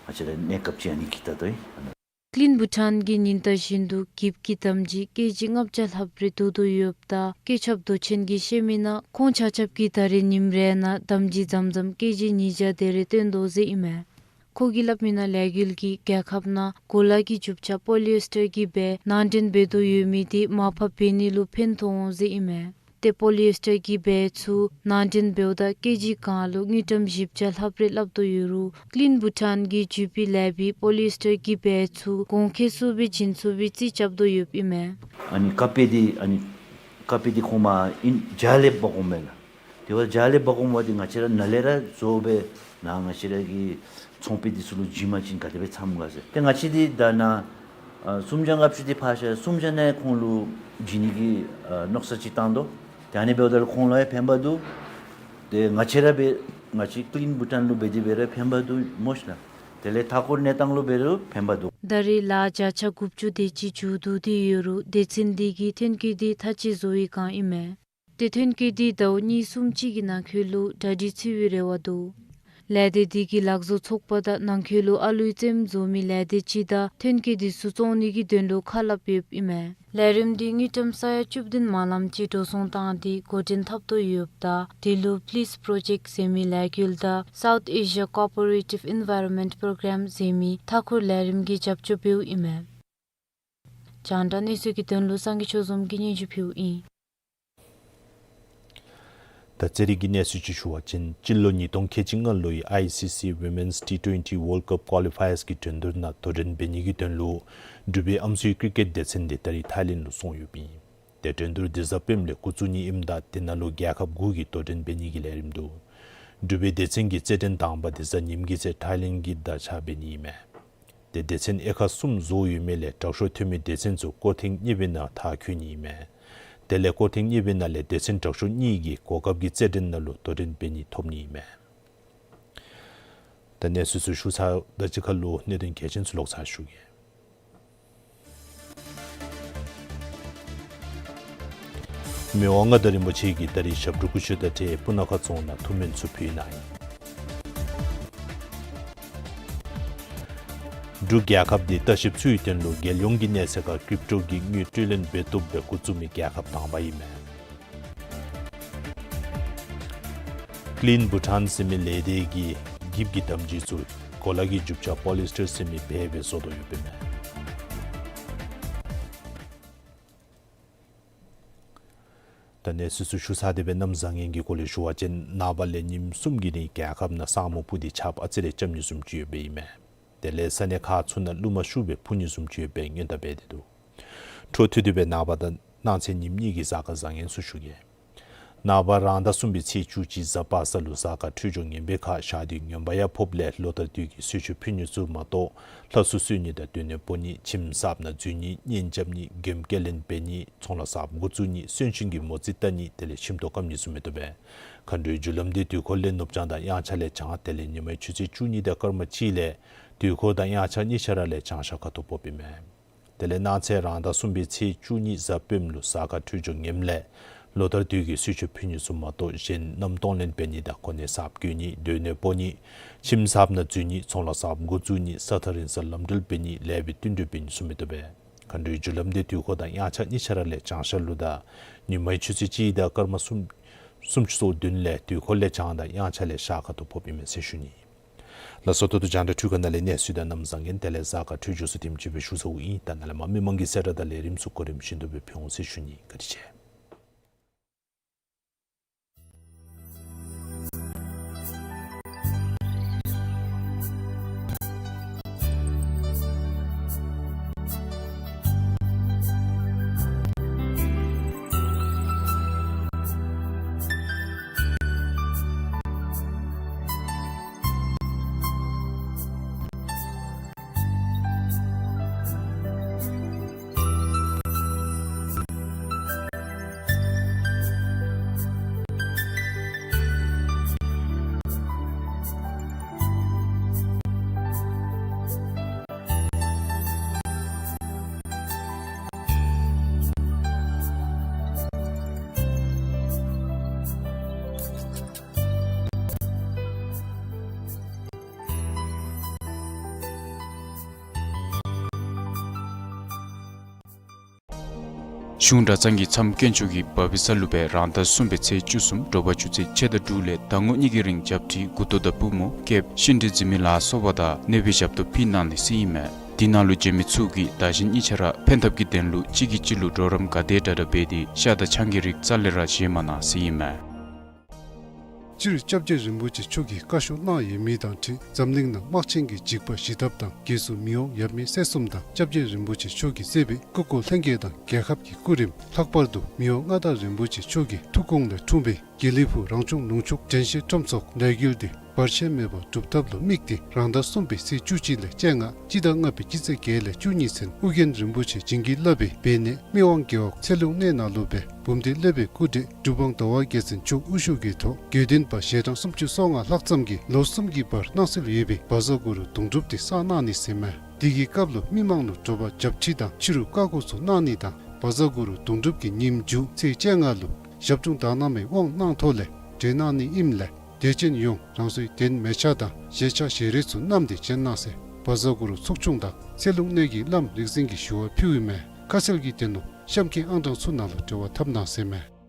བཅས་ར་གནས་སྐབས་ཅིག་ཨ་ནི་གི་ད་ལྟོ་ཨིན། ཀི་ལིན་བྷུ་ཊཱན་གྱིས་ཉིན་ལྟར་བཞིན་དུ་འགྱིབ་ཀྱི་དམ་སྦྱིས་ཀེ་ཇི་ལྔ་བརྒྱ་ལྷགཔ་རེ་བསྡུ་དོ་ཡོདཔ་ད་བཀོད་ཁྱབ་མདོ་ཆེན་གྱིས་བཤད་མི་ནང་ཁོང་ཆ་ཁྱབ་ཀྱིས་ད་རེས་ཉིནམ་རེ་ནང་དམ་སྦྱིས་ཙམ་ཙམ་ཀེ་ཇི་ཉིས་བརྒྱ་དེ་རེ་བཏོན་དོ་ཟེར་ཨིན་མས། ཁོ་གིས་སླབ་མི་ནང་ལས་འགུལ་གྱིས་རྒྱལ་ཁབ་ནང་གོ་ལ་གི་རྒྱུ་ཆ་པོ་ལི་ཨིས་ཊར་གྱིས་སྦེ་ནང་འདྲེན་འབད་དོ་ཡོད་མི་དེ་མར་ཕབ་འབད་ནི་ལུ་ཕན་ཐོགས་འོང་ཟེར་ཨིན་མས། ཏེ་པོ་ལི་ཨིས་ཊར་གྱི་སྦེ་ཚུ་ནང་འདྲེན་འབདཝ་ད་ཀེ་ཇི་གང་ལུ་དངུལ་ཀྲམ་བཞི་བརྒྱ་ལྷགཔ་རེ་སླབ་དོ་ཡོད་རུང་ཀི་ལིན་བྷུ་ཊཱན་གྱི་བརྒྱུད་པའི་ལས་པའི་པོ་ལི་ཨིས་ཊར་གྱི་སྦེ་ཚུ་གོང་ཁེ་སུ་སྦེ་བྱིན་ཚུགས་པའི་རྩིས་རྐྱབ་དོ་ཡོདཔ་ཨིན་མས། ཨ་ནི་ཀ་པེ་འདི་ཨ་ནི་ཀ་པེ་འདི་ཁོང་མར་ཨིན་ཇ་ལས་འབག་འོངམ་མས་ལགས། དེ་བ་ཇ་ལས་འབག་འོང་བ་འདི་ང་བཅས་ར་ནཱ་ལས་ར་བཟོ་སྦེ་ནཱ་ང་བཅས་ར་གི་ཚོང་པ་འདི་ཚུ་ལུ་བྱིན་པ་ཅིན་ག་དེ་སྦེ་འཚམ་ག་ཟེར། ཏེ་ང་བཅས་འདི་ད་ནཱ་ཨ་སུམ་བརྒྱ་ལྔ་བཅུ་འདི་ཕར་བཞག་སུམ་བརྒྱ་ནང་ཁོང་ལུ་བྱིན་ནི་གི་ཨ་མནོ་བསམ་ཅིག་བཏང་དོ། ཏེ་ཨ་ནི་འབདཝ་ད་ལུ་ཁོང་ལུ་ཡང་ཕན་པ་འདུག། ཏེ་ང་བཅས་ར་འབད་ང་བཅས་ཀི་ལིན་བྷུ་ཊཱན་ལུ་འབད་དེ་འབད་རུང་ཕན་པ་འདུག་སྨོ་ཤིག་ལགས། དེ་ལས་མཐའ་འཁོར་གནས་སྟངས་ལུ་འབད་རུང་ཕན་པ་འདུག། ད་རེས་ལཱ་བརྒྱ་ཆ་དགུ་བཅུ་དེ་ཅིག་མཇུག་བསྡུ་སྟེ་ཡོད་རུང་སྡེ་ཚན་འདི་གིས་ཐོན་སྐྱེད་འདི་ཐག་བཅད་བཟོ་བའི་བསྒང་ཨིན་མས། ཏེ་ཐོན་སྐྱེད་འདི་ཟླཝ་གཉིས་གསུམ་ཅིག་གི་ནང་འཁོད་ལུ་གྲ་སྒྲིག་ཚུགས་པའི་རེ་བ་འདུག། ལས་སྡེ་འདི་གི་ལག་བཟོ་ཚོགས་པ་དང་ནང་འཁོད་ལུ་ཨ་ལུའི་རྩེདམོ་བཟོ་མི་ལས་སྡེ་ཅིག་དང་ཐོན་སྐྱེད་འདི་ཚུ་བཙོང་ནི་གི་དོན་ལུ་ཁ་སླབ་ཡོདཔ་ཨིན་མས། ལས་རིམ་འདི་དངུལ་ཀྲམ་ས་ཡ་བཅུ་བདུན་མ་ལམ་ཅིག་འགྲོ་སོང་བཏང་སྟེ་འགོ་འདྲེན་འཐབ་དོ་ཡོདཔ་ད་དེ་ལུ་པི་ལིསི་པྲོ་ཇེཀཊ་ཟེར་མི་ལས་འགུལ་དང་South Asia Cooperative Environment Programme ཟེར་མི་མཐའ་འཁོར་ལས་རིམ་གྱིས་རྒྱབ་སྐྱོར་འབདཝ་ཨིན་མས། རྒྱང་བསྒྲགས་གནས་ཚུལ་གྱི་དོན་ལུ་སངས་རྒྱས་ཆོས་འཛོམས་ཀྱིས་སྙན་ཞུ་ཕུལཝ་ཨིན། ད་རྩེད་རིགས་ཀྱི་གནས་ཚུལ་ཅིག་ཞུ་བ་ཅིན་སྤྱི་ལོ་ཉིས་སྟོང་ཁལ་གཅིག་ལྔ་ལོའི་ཨའི་སི་སི་Women's T twenty World Cup Qualifiers གི་འགྲན་བསྡུར་ནང་དོ་འགྲན་འབད་ནི་གི་དོན་ལུ་འབྲུག་པའི་ཨམ་སྲུའི་ཀྲི་ཀེཊ་སྡེ་ཚན་འདི་ད་རིས་ཐའི་ལེནཌ་ལུ་སོང་ཡོདཔ་ཨིན། ཏེ་འགྲན་བསྡུར་འདི་གཟའ་སྤེནམ་ལས་འགོ་བཙུགས་ནི་ཨིནམ་ད་དེ་ནང་ལུ་རྒྱལ་ཁབ་དགུ་གིས་དོ་འགྲན་འབད་ནི་གི་ལས་རིམ་འདུག། འབྲུག་པའི་སྡེ་ཚན་གྱི་རྩེད་འགྲན་དང་པ་འདི་གཟའ་ཉིམ་གི་ཚེ་ཐའི་ལེནཌ་གི་དཱ་ཆ་འབད་ནི་ཨིན་མས། ཏེ་སྡེ་ཚན་དབྱེ་ཁག་གསུམ་བཟོ་ཡོད་མི་ལས་དྲག་ཤོས་ཐོན་མི་སྡེ་ཚན་ཚུ་སྐོར་ཐེངས་གཉིས་པའི་ནང་མཐར་འཁྱོལ་ནི་ཨིན་མས། དེ་ལས་སྐོར་ཐེངས་གཉིས་པའི་ནང་ལས་སྡེ་ཚན་དྲག་ཤོས་གཉིས་ཀྱིས་གོ་སྐབས་ཀྱི་རྩེད་འགྲན་ནང་ལུ་དོ་འགྲན་འབད་ནི་ཐོབ་ནི་ཨིན་མས། ད་གནས་ཚུལ་ཚུ་ཞུ་ཚརཝ་དང་གཅིག་ཁར་ལུ་གནད་དོན་གལ་ཆེན་ཚུ་ལོག་ཚར་ཞུ་གེ། མི་དབང་མངའ་བདག་རིན་པོ་ཆེ་གིས་ད་རིས་ཞབས་དྲུང་སྐུ་མཆོད་དང་འབྲེལ་སྤུ་ན་ཁ་རྫོང་ནང་ཐུགས་སྨོན་ཚུ་ཕུལ་གནང་ཡི། འབྲུག་རྒྱལ་ཁབ་འདི་ལྟ་བཤལཔ་ཚུའི་དོན་ལུ་རྒྱལ་ཡོངས་ཀྱི་གནས་ཚད་ཁར་ཀྲིབ་ཊོ་གི་དངུལ་སྤྲོད་ལེན་འབད་བཏུབ་སྦེ་འགོ་བཙུགས་མི་རྒྱལ་ཁབ་དང་པ་ཨིན་མས། ཀི་ལིན་བྷུ་ཊཱན་ཟེར་མི་ལས་སྡེ་གིས་འགྱིབ་ཀྱི་དམ་སྦྱིས་ཚུ་གོ་ལ་གི་རྒྱུ་ཆ་པོ་ལི་ཨིས་ཊར་ཟེར་མི་སྦེ་སྦེ་བཟོ་དོ་ཡོདཔ་ཨིན་མས། ད་གནས་ཚུལ་ཚུ་ཞུ་ཚར་ཏེ་སྦེ་གནམ་བཟང་ངན་གྱི་སྐོར་ལས་ཞུ་བ་ཅིན་ནངས་པ་ལས་ཉིནམ་གསུམ་གྱི་རིང་རྒྱལ་ཁབ་ནང་ས་སྨུག་སྤུབས་ཏེ་ཆརཔ་ཨ་ཙི་རེ་རྐྱབ་ནི་བཟུམ་ཅིག་ཡོདཔ་ཨིན་མས། དེ་ལས་ས་གནས་ཁག་ཚུ་ནང་རླུང་མ་ཤུགས་སྦེ་འཕུ་ནི་བཟུམ་ཅིག་ཡོད་པའི་སྔོན་བརྡ་འབད་དེ་འདུག། འཕྲོ་མཐུད་དེ་སྦེ་ནངས་པ་དང་གནངས་ཚེ་ཉིནམ་གཉིས་ཀྱི་གཟའ་སྐར་བཟང་ངན་ཚུ་ཞུ་གེ། ནངས་པ་རང་ཟླ་གསུམ་པའི་ཚེས་བཅུ་གཅིག་གཟའ་པ་སངས་ལུ་གཟའ་སྐར་འཕྲོད་སྦྱོར་ངན་པའི་ཁར་ཞག་དུས་ངན་པ་ཡང་ཕོགཔ་ལས་ལོ་ལྟར་དུས་ཀྱི་གསོལ་མཆོད་ཕུལ་ནི་ཚུ་མ་གཏོགས་ལྷ་སྲུང་གསོལ་ནི་དང་སྡོད་གནས་སྤོ་ནི་ཁྱིམ་གསརཔ་ནང་འཛུལ་ནི་གཉེན་རྐྱབ་ནི་མགོན་སྐྱབས་ལེན་འབད་ནི་ཚོང་ལཱ་གསརཔ་འགོ་བཙུགས་ནི་གསོན་གཤིན་གྱི་མོ་རྩིས་བལྟ་ནི་དེ་ལས་ཁྱིམ་ཐོག་སྐམ་ནི་ཚུ་མི་བཏུབ་པས། མཁའ་འགྲོའི་རྒྱུ་ལམ་འདི་དུས་འཁོར་ལས་ནུབ་བྱང་དང་དབྱངས་འཆར་ལས་བྱང་དེ་ལས་ཉི་མའི་ཆུ་ཚོད་བཅུ་གཉིས་དང་སྐར་མ་གཅིག་ལས་དུས་འཁོར་དང་དབྱངས་འཆར་གཉིས་ཆ་ར་ལས་བྱང་ཤར་ཁ་ཐུག་ཕོགཔ་ཨིན་མས། དེ་ལས་གནངས་ཚེ་རང་ཟླ་གསུམ་པའི་ཚེས་བཅུ་གཉིས་གཟའ་སྤེནམ་ལུ་གཟའ་སྐར་འཕྲོད་སྦྱོར་ངནམ་ལས་ལོ་ལྟར་དུས་ཀྱི་གསོལ་མཆོད་ཕུལ་ནི་ཚུ་མ་གཏོགས་གཞན་གནམ་གཏོང་ལེན་འབད་ནི་དང་གོ་གནས་གསརཔ་བསྐོ་ནི་སྡོད་གནས་སྤོ་ནི་ཁྱིམ་གསརཔ་ནང་འཛུལ་ནི་ཚོང་ལཱ་གསརཔ་འགོ་བཙུགས་ནི་ས་ཐག་རིང་སར་ལམ་འགྲུལ་འབད་ནི་ལེགས་པའི་བསྟུན་གྲོས་འབད་ནི་ཚུ་མི་བཏུབ་པས། མཁའ་འགྲོའི་རྒྱུ་ལམ་འདི་དུས་འཁོར་དང་དབྱངས་འཆར་གཉིས་ཆ་ར་ལས་བྱང་ཤར་ལུ་དང་ཉི་མའི་ཆུ་ཚོད་གཅིག་དང་སྐར་མ་གསུམ་སུམ་ཅུ་སོ་བདུན་ལས་དུས་འཁོར་ལས་བྱང་དང་དབྱངས་འཆར་ལས་ཤར་ཁ་ཐུག་ཕོགཔ་ཨིན་མས་ཟེར་ཞུ་ནི། ལགས་སོ། ད་ལྟོ་རྒྱང་བསྒྲགས་འཕྲུལ་ཁང་ནང་ལས་གནས་ཚུལ་དང་གནམ་བཟང་ངན་དེ་ལས་གཟའ་སྐར་འཕྲོད་སྦྱོར་ཚུ་དེམ་ཅིག་སྦེ་ཞུ་ཚརཝ་ཨིན། ད་ནཱ་ལས་མར་མི་མང་གི་གསལ་བསྒྲགས་དང་ལས་རིམ་ཚུ་གོ་རིམ་བཞིན་དུ་སྦེ་ཕུལ་འོང་ཟེར་ཞུ་ནི། བཀའ་དྲིན་ཆེ། གཞུང་གྲྭ་ཚང་གི་མཚམས་དཀོན་མཆོག་གི་བ་བི་ས་ལུ་སྦེ་རང་ཟླ་གསུམ་པའི་ཚེས་བཅུ་གསུམ་དྲོ་པ་ཆུ་ཚོད་ཕྱེད་དང་དྲུག་ལས་ཟླ་ངོ་གཉིས་ཀྱི་རིང་བྱབས་ཁྲི་མགུ་ཏོ་དང་པུས་མོ་སྐེདཔ་ཤིང་འབྲས་འཛིན་མི་ལ་སོགས་པ་དང་གནོད་པའི་ཞབས་ཏོག་ཕུལ་གནང་ནི་ཟེར་ཨིན་མས། དེ་ནང་ལུ་བྱོན་མི་ཚུ་གིས་བདག་གཞན་གཉིས་ཆ་ར་ཕན་ཐབས་ཀྱི་དོན་ལུ་གཅིག་གིས་གཅིག་ལུ་གྲོགས་རམ་ག་དེ་དྲག་དྲག་འབད་དེ་ཤ་དང་ཆང་གི་རིགས་རྩ་ལས་ར་བཞེས་མ་གནང་ཟེར་ཨིན་མས། སྤྱིར་སྐྱབས་རྗེ་རིན་པོ་ཆེ་མཆོག་གིས་བཀའ་ཤོག་གནང་ཡོད་མི་དང་འཁྲིལ་འཛམ་གླིང་ནང་དམག་ཆེན་གྱི་འཇིགས་པ་ཞི་ཐབས་དང་རྒྱལ་སྲུང་མི་དབང་ཡབ་མེས་སྲས་གསུམ་དང་སྐྱབས་རྗེ་རིན་པོ་ཆེ་མཆོག་གིས་གཙོས་པའི་སྐུ་འཁོར་ལྷན་རྒྱས་དང་རྒྱལ་ཁབ་ཀྱི་སྐུ་རིམ། ལྷག་པར་དུ་མི་དབང་མངའ་བདག་རིན་པོ་ཆེ་མཆོག་གི་ཐུགས་དགོངས་ལས་འཁྲུངས་པའི་དགེ་ལེགས་ཕུག་རང་བྱུང་ལུང་ཕྱོགས་དྲན་ཤེས་ཁྲོམ་ཚོགས་ལས་འགུལ་འདི་བར་ཆད་མེད་པར་སྒྲུབ་ཐབས་ལུ་དམིགས་ཏེ་རང་ཟླ་གསུམ་པའི་ཚེས་བཅུ་གཅིག་ལས་བཅོ་ལྔ། སྤྱི་ཟླ་ལྔ་པའི་སྤྱི་ཚེས་བརྒྱད་ལས་བཅུ་གཉིས་ཚུན་ཨོ་རྒྱན་རིན་པོ་ཆེ་བྱིན་གྱིས་བརླབས་པའི་སྦས་གནས་མི་དབང་རྒེད་འོག་ཚེ་ལུང་གནས་ནང་ལུ་སྦེ་འབུམ་སྡེ་སློབ་དཔོན་སྐུ་བགྲེས་གྲུབ་དབང་ཟླ་བ་རྒྱལ་མཚན་མཆོག་དབུ་བཞུགས་ཀྱི་ཐོག་དགེ་འདུན་པ་ཞལ་གྲངས་སུམ་ཅུ་སོ་ལྔ་ལྷག་ཙམ་གྱིས་ལོ་གསུམ་གྱི་བར་གནང་སྲོལ་ཡོད་པའི་བཛྲ་གུ་རུ་གདུང་སྒྲུབ་འདི་བསགས་གནང་ནི་ཟེར་མས། དེ་གི་སྐབས་ལུ་མི་མང་ལུ་དྲོ་པ་བྱབས་ཁྲི་དང་ཕྱི་རུ་བཀའ་བསྒོ་ཚུ་གནང་ནི་དང་བཛྲ་གུ་རུ་གདུང་སྒྲུབ་ཀྱི་ཉིནམ་མཇུག་ཚེས་བཅོ་ལྔ་ལུ་ཞབས་དྲུང་དག་སྣང་མའི་དབང་གནང་ཐོག་ལས་གྲོལ་གནང་ནི་ཨིནམ་ལས་དད་ཅན་ཡོངས་རང་སོའི་གདན་མལ་ཆ་དང་བཞེས་ཆ་བཞེས་རས་ཚུ་བསྣམས་ཏེ་བྱོན་གནང་ཟེར་བཛྲ་གུ་རུ་ཚོགས་ཆུང་དང་ཚེ་ལུང་གནས་ཀྱི་བླམ་རིག་འཛིན་གྱིས་ཞུ་བ་ཕུལཝ་ཨིན་མས། ཁ་གསལ་གྱི་དོན་ལུ་གཤམ་གྱི་ཨང་གྲངས་ཚུ་ནང་ལུ་འབྲེལ་བ་འཐབ་གནང་ཟེར་མས།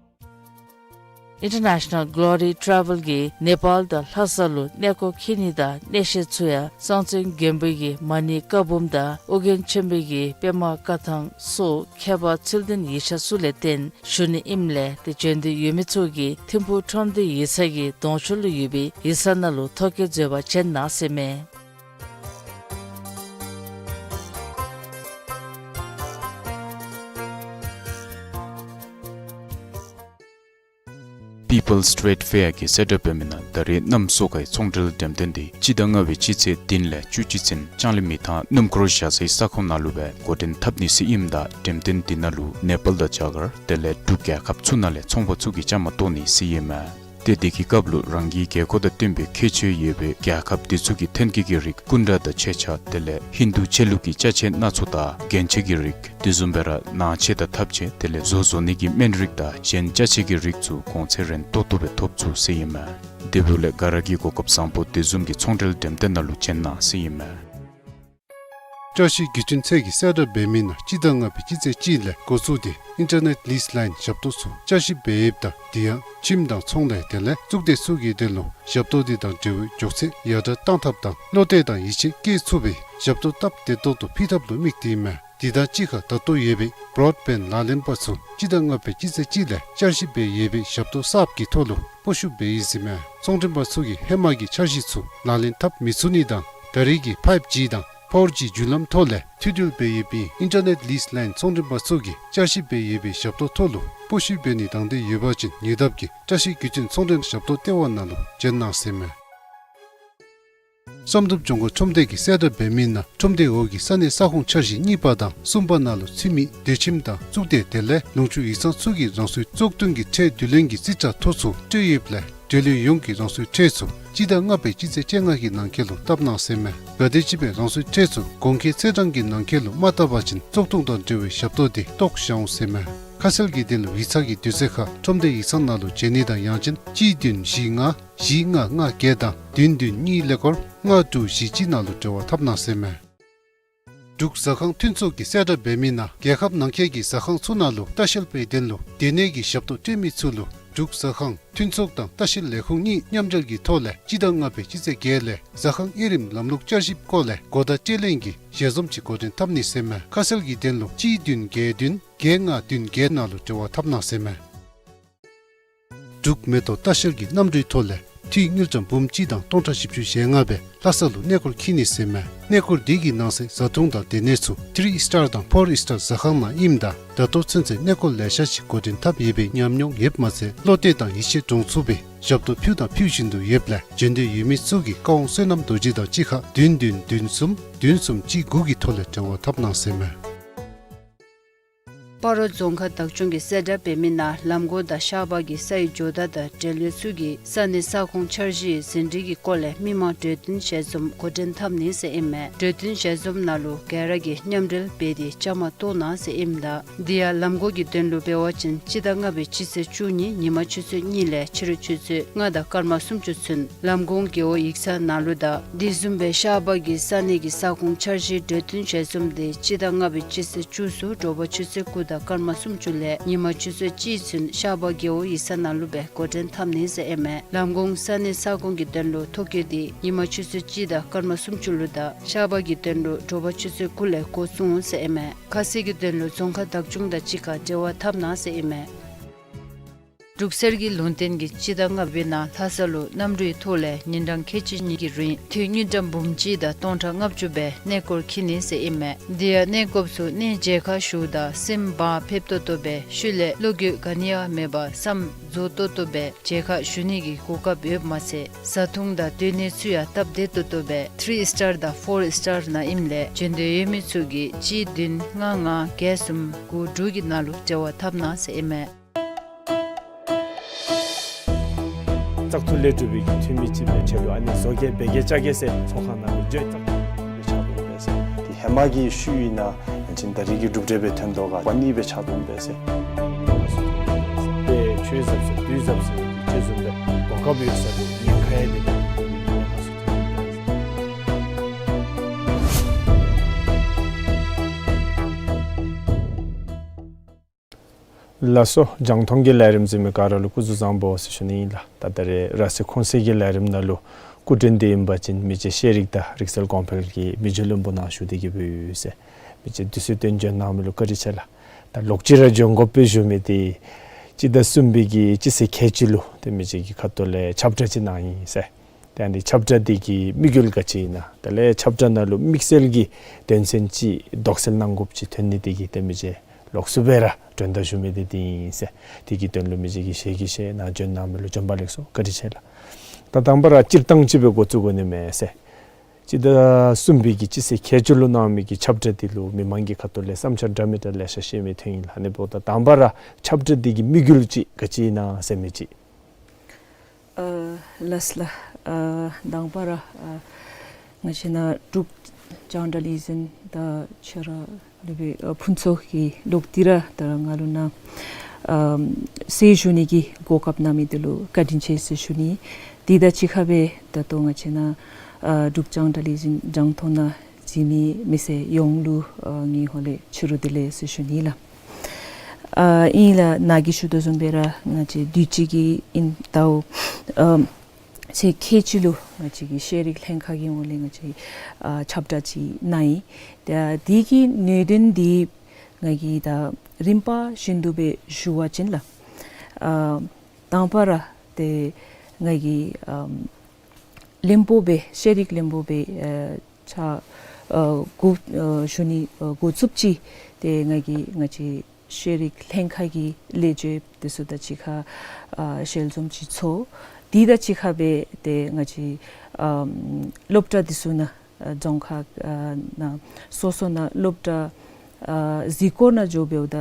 International Glory Travel གིས་ནེ་པཱལ་དང་ལྷ་ས་ལུ་གནས་སྐོར་འཁྱིད་ནི་དང་གནས་བཤད་ཚུ་ཡང་གཙང་བཙན་དགོན་པ་གི་མ་ཎི་བཀའ་འབུམ་དང་ཨོ་རྒྱན་ཆོས་འཕེལ་གྱི་པདྨ་བཀའ་ཐང་སོགས་ཁྱད་པར་ཚུལ་ལྡན་ཡིག་ཆ་ཚུ་ལས་བརྟེན་ཞུ་ནི་ཨིནམ་ལས་ཏེ་བྱོན་འདོད་ཡོད་མི་ཚུ་གིས་ཐིམ་ཕུག་ཁྲོམ་སྡེ་ཡིག་ཚང་གི་གདོང་ཤོག་ལུ་ཡོད་པའི་ཡིག་ཚང་ནང་ལུ་ཐོ་བཀོད་མཛད་པར་བྱོན་གནང་ཟེར་མས། People's Trade Fair གི་གསལ་བསྒྲགས་འབད་མི་ནང་ད་རེས་གནམ་སོ་ཀའི་ཚོང་འབྲེལ་འགྲེམས་སྟོན་འདི་སྤྱི་ཟླ་ལྔ་པའི་སྤྱི་ཚེས་བདུན་ལས་བཅུ་གཅིག་ཚུན་ལྕང་གླིང་མི་ཐང་སྣུམ་འཁོར་བཞག་སའི་ས་ཁོངས་ནང་ལུ་སྦེ་འགོ་འདྲེན་འཐབ་ནི་ཟེར་ཨིནམ་ད་འགྲེམས་སྟོན་འདི་ནང་ལུ་ནེ་པཱལ་དང་རྒྱ་གར་དེ་ལས་འབྲུག་རྒྱལ་ཁབ་ཚུ་ནང་ལས་ཚོང་པ་ཚུ་གིས་བཅའ་མར་གཏོགས་ནི་ཟེར་ཨིན་མས། ཏེ་དེ་གི་སྐབས་ལུ་རང་གི་དགོས་མཁོ་དང་བསྟུན་པའི་ཁྱད་ཆོས་ཡོད་པའི་རྒྱལ་ཁབ་དེ་ཚུ་གི་ཐོན་སྐྱེད་ཀྱི་རིགས་སྐུ་འདྲ་དང་མཆོད་ཆས་དེ་ལས་ཧིན་དུ་ཆོས་ལུགས་ཀྱི་ཅ་ཆས་སྣ་ཚོགས་དང་རྒྱན་ཆ་གི་རིགས་དེ་བཟུམ་སྦེ་ར་ནང་ཆས་དང་ཐབ་ཆས་དེ་ལས་བཟོ་བཟོ་ནི་གི་སྨན་རིགས་དང་གཞན་ཅ་ཆས་ཀྱི་རིགས་ཚུ་གོང་ཚད་རན་ཏོག་ཏོ་སྦེ་ཐོབ་ཚུགས་ཟེར་ཨིན་མས། དེ་འབདཝ་ལས་ག་ར་གིས་གོ་སྐབས་བཟང་པོ་དེ་བཟུམ་གྱི་ཚོང་འབྲེལ་འགྲེམས་སྟོན་ནང་ལུ་བྱོན་གནང་ཟེར་ཨིན་མས། བཀྲ་ཤིས་བརྒྱུད་འཕྲིན་ཚད་ཀྱིས་གསལ་བསྒྲགས་འབད་མི་ནང་སྤྱི་ཟླ་ལྔ་པའི་སྤྱི་ཚེས་གཅིག་ལས་འགོ་བཙུགས་ཏེ་ཨིན་ཊར་ནེཊ་ལིསི་ལའིན་ཞབས་ཏོག་ཚུ་བསྐྱར་ཞིབ་འབད་ཡོདཔ་ད་དེ་ཡང་ཁྱིམ་དང་ཚོང་ལས་དེ་ལས་གཙུག་སྡེ་ཚུ་གི་དོན་ལུ་ཞབས་ཏོག་འདི་དང་འབྲེལ་བའི་མགྱོགས་ཚད་ཡར་དྲག་གཏང་ཐབས་དང་བློ་གཏད་དང་ཡིད་ཆེས་བསྐྱེད་ཚུགས་པའི་ཞབས་ཏོག་སྟབས་བདེ་ཏོག་ཏོ་ཕུལ་ཐབས་ལུ་དམིགས་ཏེ་ཨིན་མས། དེ་དང་གཅིག་ཁར་ད་ལྟོ་ཡོད་པའི་བྲོཌ་བེནཌ་ལག་ལེན་པ་ཚུ་སྤྱི་ཟླ་ལྔ་པའི་སྤྱི་ཚེས་གཅིག་ལས་བསྐྱར་ཞིབ་འབད་ཡོད་པའི་ཞབས་ཏོག་གསརཔ་གི་ཐོག་ལུ་སྤོ་བཤུད་འབད་ཡི་ཟེར་མས། ཚོང་མགྲོན་པ་ཚུ་གིས་ཧེ་མ་གི་འཆར་གཞི་ཚུ་ལག་ལེན་འཐབ་མི་ཚུགས་ནི་དང་ ད་རེས་ཀྱི་ཕའིབ་ཇི་དང་ཕོར་ཇི་བརྒྱུད་ལམ་ཐོག་ལས་མཐུད་འབྲེལ་འབད་ཡོད་པའི་ཨིན་ཊར་ནེཊ་ལིསི་ལའིན་ཚོང་མགྲོན་པ་ཚུ་གིས་བསྐྱར་ཞིབ་འབད་ཡོད་པའི་ཞབས་ཏོག་ཐོག་ལུ་སྤོ་བཤུད་འབད་ནི་དང་འབྲེལ་ཡོད་པ་ཅིན་ཉེ་འདབས་ཀྱི་བཀྲ་ཤིས་རྒྱུ་རྐྱེན་ཚོང་མགྲོན་ཞབས་ཏོག་ལྟེ་བ་ནང་ལུ་བྱོན་གནང་ཟེར་མས། བསམ་གྲུབ་ལྗོངས་མཁར་ཁྲོམ་སྡེ་གིས་གསལ་བསྒྲགས་འབད་མི་ནང་ཁྲོམ་སྡེ་འོག་གི་ས་གནས་ས་ཁོངས་འཆར་གཞི་གཉིས་པ་དང་གསུམ་པ་ནང་ལུ་ཚུད་མི་སྡོད་ཁྱིམ་དང་གཙུག་སྡེ་དེ་ལས་ལུང་ཕྱོགས་ཡིག་ཚང་ཚུ་གིས་རང་སོའི་བཙོག་འཐུ་གི་ཁྲལ་བསྡུ་ལེན་གྱི་རྩིས་ཁྲ་ཐོ་ཚུ་སྤྲོད་ཡོདཔ་ལས་འབྲེལ་ཡོད་ཡོངས་ཀྱིས་རང་སོའི་ཁྲལ་ཚུ་སྤྱི་ཟླ་ལྔ་པའི་སྤྱི་ཚེས་བཅོ་ལྔ་གི་ནང་འཁོད་ལུ་བཏབ་གནང་ཟེར་མས། གལ་ཏེ་སྤྱི་པའི་རང་སོའི་ཁྲལ་ཚུ་གོང་འཁོད་ཚེས་གྲངས་ཀྱི་ནང་འཁོད་ལུ་མ་བཏབ་པ་ཅིན་བཙོག་འཐུ་དང་འབྲེལ་བའི་ཞབས་ཏོག་དེ་བཏོག་བཞག་འོང་ཟེར་མས། ཁ་གསལ་གྱི་དོན་ལུ་ཡིག་ཚང་གི་དུས་ཚོད་ཁར་ཁྲོམ་སྡེ་ཡིག་ཚང་ནང་ལུ་བྱོན་ནི་དང་ཡང་ཅིན་གཅིག་བདུན་བཞི་ལྔ་བཞི་ལྔ་ལྔ་བརྒྱད་དང་བདུན་བདུན་གཉིས་ཀླད་ཀོར་ལྔ་དྲུག་བཞི་གཅིག་ནང་ལུ་འབྲེལ་བ་འཐབ་གནང་ཟེར་མས། འབྲུག་ཟ་ཁང་མཐུན་ཚོགས་ཀྱིས་གསལ་བསྒྲགས་འབད་མི་ནང་རྒྱལ་ཁབ་ནང་འཁོད་ཀྱི་ཟ་ཁང་ཚུ་ནང་ལུ་ལྟ་བཤལ་པའི་དོན་ལུ་སྡོད་གནས་ཀྱི་ཞབས་ཏོག་སྤྲོད་མི་ཚུ་ལུ་འབྲུག་ཟ་ཁང་མཐུན་ཚོགས་དང་ལྟ་བཤལ་ལས་ཁུངས་གཉིས་མཉམ་འབྲེལ་གྱི་ཐོག་ལས་སྤྱི་ཟླ་ལྔ་པའི་སྤྱི་ཚེས་བརྒྱད་ལས་ཟ་ཁང་དབྱེ་རིམ་ལམ་ལུགས་བསྐྱར་ཞིབ་སྐོར་ལས་གོ་བརྡ་སྤྲོད་ལེན་གྱི་ཞལ་འཛོམས་ཅིག་འགོ་འདྲེན་འཐབ་ནི་ཟེར་མས། ཁ་གསལ་གྱི་དོན་ལུ་གཅིག་བདུན་བརྒྱད་བདུན་བརྒྱད་ལྔ་བདུན་བརྒྱད་ནང་ལུ་འབྲེལ་བ་འཐབ་གནང་ཟེར་མས། འབྲུག་མེ་ཏོག་ལྟ་བཤལ་གྱི་གནམ་གྲུའི་ཐོག་ལས་འཐུས་དངུལ་ཀྲམ་འབུམ་གཅིག་དང་སྟོང་ཕྲག་བཞི་བཅུ་ཞེ་ལྔ་སྦེ་ལྷ་ས་ལུ་གནས་སྐོར་འཁྱིད་ནི་ཟེར་མས། གནས་སྐོར་འདི་གི་ནང་གསེས་བཟའ་འཐུང་དང་སྡོད་གནས་ཚུ་ཐི་རི་ཨིསི་ཊར་དང་ཕོར་ཨིསི་ཊར་ཟ་ཁང་ནང་ཨིནམ་ད་ད་ལྟོ་ཚུན་ཚོད་གནས་སྐོར་ལེ་ཤ་ཅིག་འགོ་འདྲེན་འཐབ་ཡོད་པའི་ཉམས་མྱོང་ཡོདཔ་མ་ཚད་བློ་གཏད་དང་ཡིད་ཆེས་འདྲོངས་ཚུགས་པའི་ཞབས་ཏོག་ཕུལ་དང་ཕུལ་བཞིན་དུ་ཡོདཔ་ལས་བྱོན་འདོད་ཡོད་མི་ཚུ་གིས་ཀ་ཝང་བསོད་ནམས་རྡོ་རྗེ་དང་གཅིག་ཁར་བདུན་བདུན་བདུན་གསུམ་བདུན་གསུམ་གཅིག་དགུ་གི་ཐོག་ལས་འབྲེལ་བ་འཐབ་གནང་ཟེར་མས། སྤ་རོ་རྫོང་ཁག་བདག་སྐྱོང་གིས་གསལ་བསྒྲགས་འབད་མི་ནང་ལམ་གོང་དང་ཤར་པ་གི་སའི་ཇོ་བདག་དང་འབྲེལ་ཡོད་ཚུ་གིས་ས་གནས་ས་ཁོངས་འཆར་གཞིའི་ཟིན་བྲིས་ཀྱི་སྐོར་ལས་མི་མང་གྲོས་བསྟུན་ཞལ་འཛོམས་འགོ་འདྲེན་འཐབ་ནི་ཟེར་ཨིན་མས། གྲོས་བསྟུན་ཞལ་འཛོམས་ནང་ལུ་ག་ར་གིས་མཉམ་འབྲེལ་འབད་དེ་བཅའ་མར་གཏོགས་གནང་ཟེར་ཨིནམ་ད་དེ་ཡང་ལམ་གོང་གི་དོན་ལུ་འབད་བ་ཅིན་སྤྱི་ཟླ་ལྔ་པའི་སྤྱི་ཚེས་བཅུ་གཉིས་ཉིན་མ་ཆུ་ཚོད་གཉིས་ལས་ཕྱི་རུ་ཆུ་ཚོད་ལྔ་དང་སྐར་མ་སུམ་ཅུ་ཚུན་ལམ་གོང་རྒེད་འོག་ཡིག་ཚང་ནང་ལུ་དང་དེ་བཟུམ་སྦེ་ཤར་པ་གི་ས་གནས་ཀྱི་ས་ཁོངས་འཆར་གཞིའི་གྲོས་བསྟུན་ཞལ་འཛོམས་དེ་སྤྱི་ཟླ་ལྔ་པའི་སྤྱི་ཚེས་བཅུ་གསུམ་དྲོ་པ་ཆུ་ཚོད་དགུ་དང་སྐར་མ་སུམ་ཅུ་ལས་ཉིན་མ་ཆུ་ཚོད་གཅིག་ཚུན་ཤར་པ་རྒེད་འོག་ཡིག་ཚང་ནང་ལུ་སྦེ་འགོ་འདྲེན་འཐབ་ནི་ཟེར་ཨིན་མས། ལམ་གོང་ས་གནས་ས་ཁོངས་ཀྱི་དོན་ལུ་ཐོ་བཀོད་དེ་ཉིན་མ་ཆུ་ཚོད་གཅིག་དང་སྐར་མ་སུམ་ཅུ་ལུ་དང་ཤར་པ་གི་དོན་ལུ་དྲོ་པ་ཆུ་ཚོད་དགུ་ལས་འགོ་བཙུགས་འོང་ཟེར་ཨིན་མས། ཁ་གསལ་གྱི་དོན་ལུ་རྫོང་ཁག་བདག་སྐྱོང་དང་གཅིག་ཁར་འབྲེལ་བ་འཐབ་གནང་ཟེར་ཨིན་མས། འབྲུག་གསེར་གྱི་ལུང་བསྟན་གྱིས་སྤྱི་ཟླ་ལྔ་པའི་ནང་ལྷ་ས་ལུ་གནམ་གྲུའི་ཐོག་ལས་ཉིན་གྲངས་ཁལ་གཅིག་གཉིས་ཀྱི་རིང་འཐུས་དངུལ་ཀྲམ་འབུམ་གཅིག་དང་སྟོང་ཕྲག་ལྔ་བཅུ་སྦེ་གནས་སྐོར་འཁྱིད་ནི་ཟེར་ཨིན་མས། དེ་ཡང་གནས་སྐོརཔ་ཚུ་གནས་མཇལ་ཁ་ཞུཝ་ད་སེམས་བག་ཕེབས་ཏོག་ཏོ་སྦེ་ཤུལ་ལས་བློ་འགྱོད་ག་ནི་ཡང་མེད་པར་བསམ་རྫོགས་ཏོག་ཏོ་སྦེ་མཇལ་ཁ་ཞུ་ནི་གི་གོ་སྐབས་ཡོདཔ་མ་ཚད་བཟའ་འཐུང་དང་སྡོད་གནས་ཚུ་ཡང་སྟབས་བདེ་ཏོག་ཏོ་སྦེ་ཐི་རི་ཨིསི་ཊར་དང་ཕོར་ཨིསི་ཊར་ནང་ཨིནམ་ལས་བྱོན་འདོད་ཡོད་མི་ཚུ་གིས་གཅིག་བདུན་ལྔ་ལྔ་བརྒྱད་གསུམ་དགུ་དྲུག་གི་ནང་ལུ་འབྲེལ་བ་འཐབ་གནང་ཟེར་ཨིན་མས། བཙག་འཐུ་ལས་གྲུབ་པའི་གི་འཐུས་མི་ཅིག་སྦེ་ཆེད་དུ་ཨ་ནི་བཟོ་བཀོད་འབད་གེ་བཅའ་གེ་ཟེར་ཚོགས་ཁང་ནང་ལུ་བརྗོད། བཙག་འཐུ་སྦེ་ཕྱག་རྡོར་འབད་ཟེར། དེ་ཧེ་མ་གི་ཤུལ་ཨིན་ན་ཡང་ཅིན་ད་རེས་ཀྱི་གྲུབ་འབྲས་སྦེ་ཐོན་དོ་ག་པ་ནི་སྦེ་ཕྱག་རྡོར་འབད་ཟེར། དེ་ཆོས་ཟབ་ཟེར་དུས་ཟབ་ཟེར་གྱི་ཅིག་བཟུམ་སྦེ་གོ་སྐབས་ཡོད་ས་ལུ་ཉེན་ཁ་ཡང་དེ་ལས་ཉེན་ཁ་སུ་ཐོན་འབད་ཟེར། ལགས་སོ། རྒྱང་མཐོང་གི་ལས་རིམ་གཟིགས་མི་ག་ར་ལུ་སྐུ་གཟུགས་བཟང་པོ་ཟེར་ཞུ་ནི་ཨིན་ལགས། ད་ད་རེས་ར་སི་ཁོངས་གསལ་གྱི་ལས་རིམ་ནང་ལུ་སྐུ་མགྲོན་འདི་ཨིན་པ་ཅིན་མི་རྗེ་ཤེས་རིག་དང་རིག་རྩལ་གོང་འཕེལ་གྱི་མི་རྗེ་བློན་པོ་ནཱ་བཞུགས་ཏེ་གི་སྦེ་ཡོད་ཟེར། མི་རྗེ་དུས་ཚོད་བཏོན་བྱོན་གནང་མི་ལུ་བཀའ་དྲིན་ཆེ་ལགས། ད་ལོག་ཅི་ར་བྱོན་དགོཔ་སྦེ་ཞུ་མི་འདི་སྤྱི་ཟླ་གསུམ་པའི་གི་སྤྱི་ཚེས་ཁལ་གཅིག་ལུ་ཏེ་མི་རྗེ་གི་ཁ་ཐུག་ལས་ཁྱབ་བསྒྲགས་ཅིག་གནང་ཡི་ཟེར། ཏེ་ཨ་ནི་ཁྱབ་བསྒྲགས་འདི་གི་དམིགས་ཡུལ་ག་ཅི་ཨིན་ན། དེ་ལས་ཁྱབ་བསྒྲགས་ནང་ལུ་དམིགས་བསལ་གྱི་དོན་ཚན་ཅིག་དོགས་སེལ་གནང་དགོཔ་ཅིག་ཐོན་ནི་དེ་གིས་ཏེ་མི་རྗེ་ལོགས་སུ་སྦེ་ར་འབྱོན་ད་ཞུ་མི་འདི་འདི་ཨིན་ཟེར། དེ་གི་དོན་ལུ་མི་རྗེ་གིས་ཞལ་གྱིས་བཞེས་གནང་བྱོན་གནང་མི་ལུ་བྱོན་པ་ལེགས་སོ། བཀའ་དྲིན་ཆེ་ལགས། ད་དང་པ་ར་སྤྱིར་བཏང་ཅིག་སྦེ་འགོ་བཙུགས་དགོ་ནི་མས་ཟེར། སྤྱི་ཟླ་གསུམ་པའི་གི་སྤྱི་ཚེས་ཁལ་གཅིག་ལུ་གནང་མི་གི་ཁྱབ་བསྒྲགས་འདི་ལུ་མི་མང་གི་ཁ་ཐུག་ལས་བསམ་འཆར་འདྲ་མི་འདྲ་ལེ་ཤ་བཤད་མི་ཐོན་ཡི་ལགས། ཨ་ནི་འབདཝ་ད་དང་པ་ར་ཁྱབ་བསྒྲགས་འདི་གི་དམིགས་ཡུལ་ཅིག་ག་ཅི་ཨིན་ན་ཟེར་མི་ཅིག། ཨ་ལགས་ལགས། ཨ་དང་པ་ར་ཨ་ང་བཅས་ནཱ་འབྲུག་རྒྱང་བསྒྲགས་ལས་འཛིན་དང་ཆ་ར་ལུ་སྦེ་ཨ་ཕུན་ཚོགས་ཀྱིས་ལོག་སྟེ་ར་ད་ང་ལུ་ནཱ་ཨ་གསལ་ཞུ་ནི་གི་གོ་སྐབས་གནང་མི་འདི་ལུ་བཀའ་དྲིན་ཆེ་ཟེར་ཞུ་ནི། དེ་དང་གཅིག་ཁར་སྦེ་ད་ལྟོ་ང་བཅས་ནཱ་ཨ་འབྲུག་རྒྱང་བསྒྲགས་ལས་འཛིན་རྒྱང་མཐོང་ནང་གཟིགས་མི་མི་སེར་ཡོངས་ལུ་ཨ་ངེའི་ཧོངས་ལས་ཕྱི་རུ་བདེ་ལེགས་ཟེར་ཞུ་ནི་ལགས། ཨ་ཨིན་ལགས། ནཱ་གིས་ཞུ་དོ་བཟུམ་སྦེ་ར་ང་བཅས་དུས་ཅི་གི་ཨིན་ད་ཨ་ཚེས་ཁལ་གཅིག་ལུ་ང་བཅས་ཀྱི་ཤེས་རིག་ལྷན་ཁག་གི་ཧོངས་ལས་ང་བཅས་ཨ་ཁྱབ་བསྒྲགས་ཅིག་གནང་ཡི། ད་དེ་གི་ནུས་ལྡན་འདི་ང་གིས་ད་རིམ་པ་བཞིན་དུ་སྦེ་ཞུ་བ་ཅིན་ལགས། ཨ་དང་པ་ར་ཏེ་ང་གིས་ཨ་ བློན་པོ་སྦེ་ཤེས་རིག་བློན་པོ་སྦེ་ཨ་ཕྱག་ཨ་འགོ་ཨ་ཞུ་ནི་ཨ་འགོ་བཙུགསཔ་ཅིག་ཏེ་ང་གིས་ང་བཅས་ཤེས་རིག་ལྷན་ཁག་གི་ལས་བྱེདཔ་འདི་ཚུ་དང་གཅིག་ཁར་ཨ་ཞལ་འཛོམས་ཅིག་ཚོགས། དེ་དང་གཅིག་ཁར་སྦེ་ཏེ་ང་བཅས་ཨམ་སློབ་གྲྭ་འདི་ཚུ་ནང་ཨ་རྫོང་ཁག་ཨ་ནང་སོ་སོ་ནང་སློབ་གྲྭ་ཨ་གཟིགས་སྐོར་ནང་འགྱོ་འབདཝ་ད་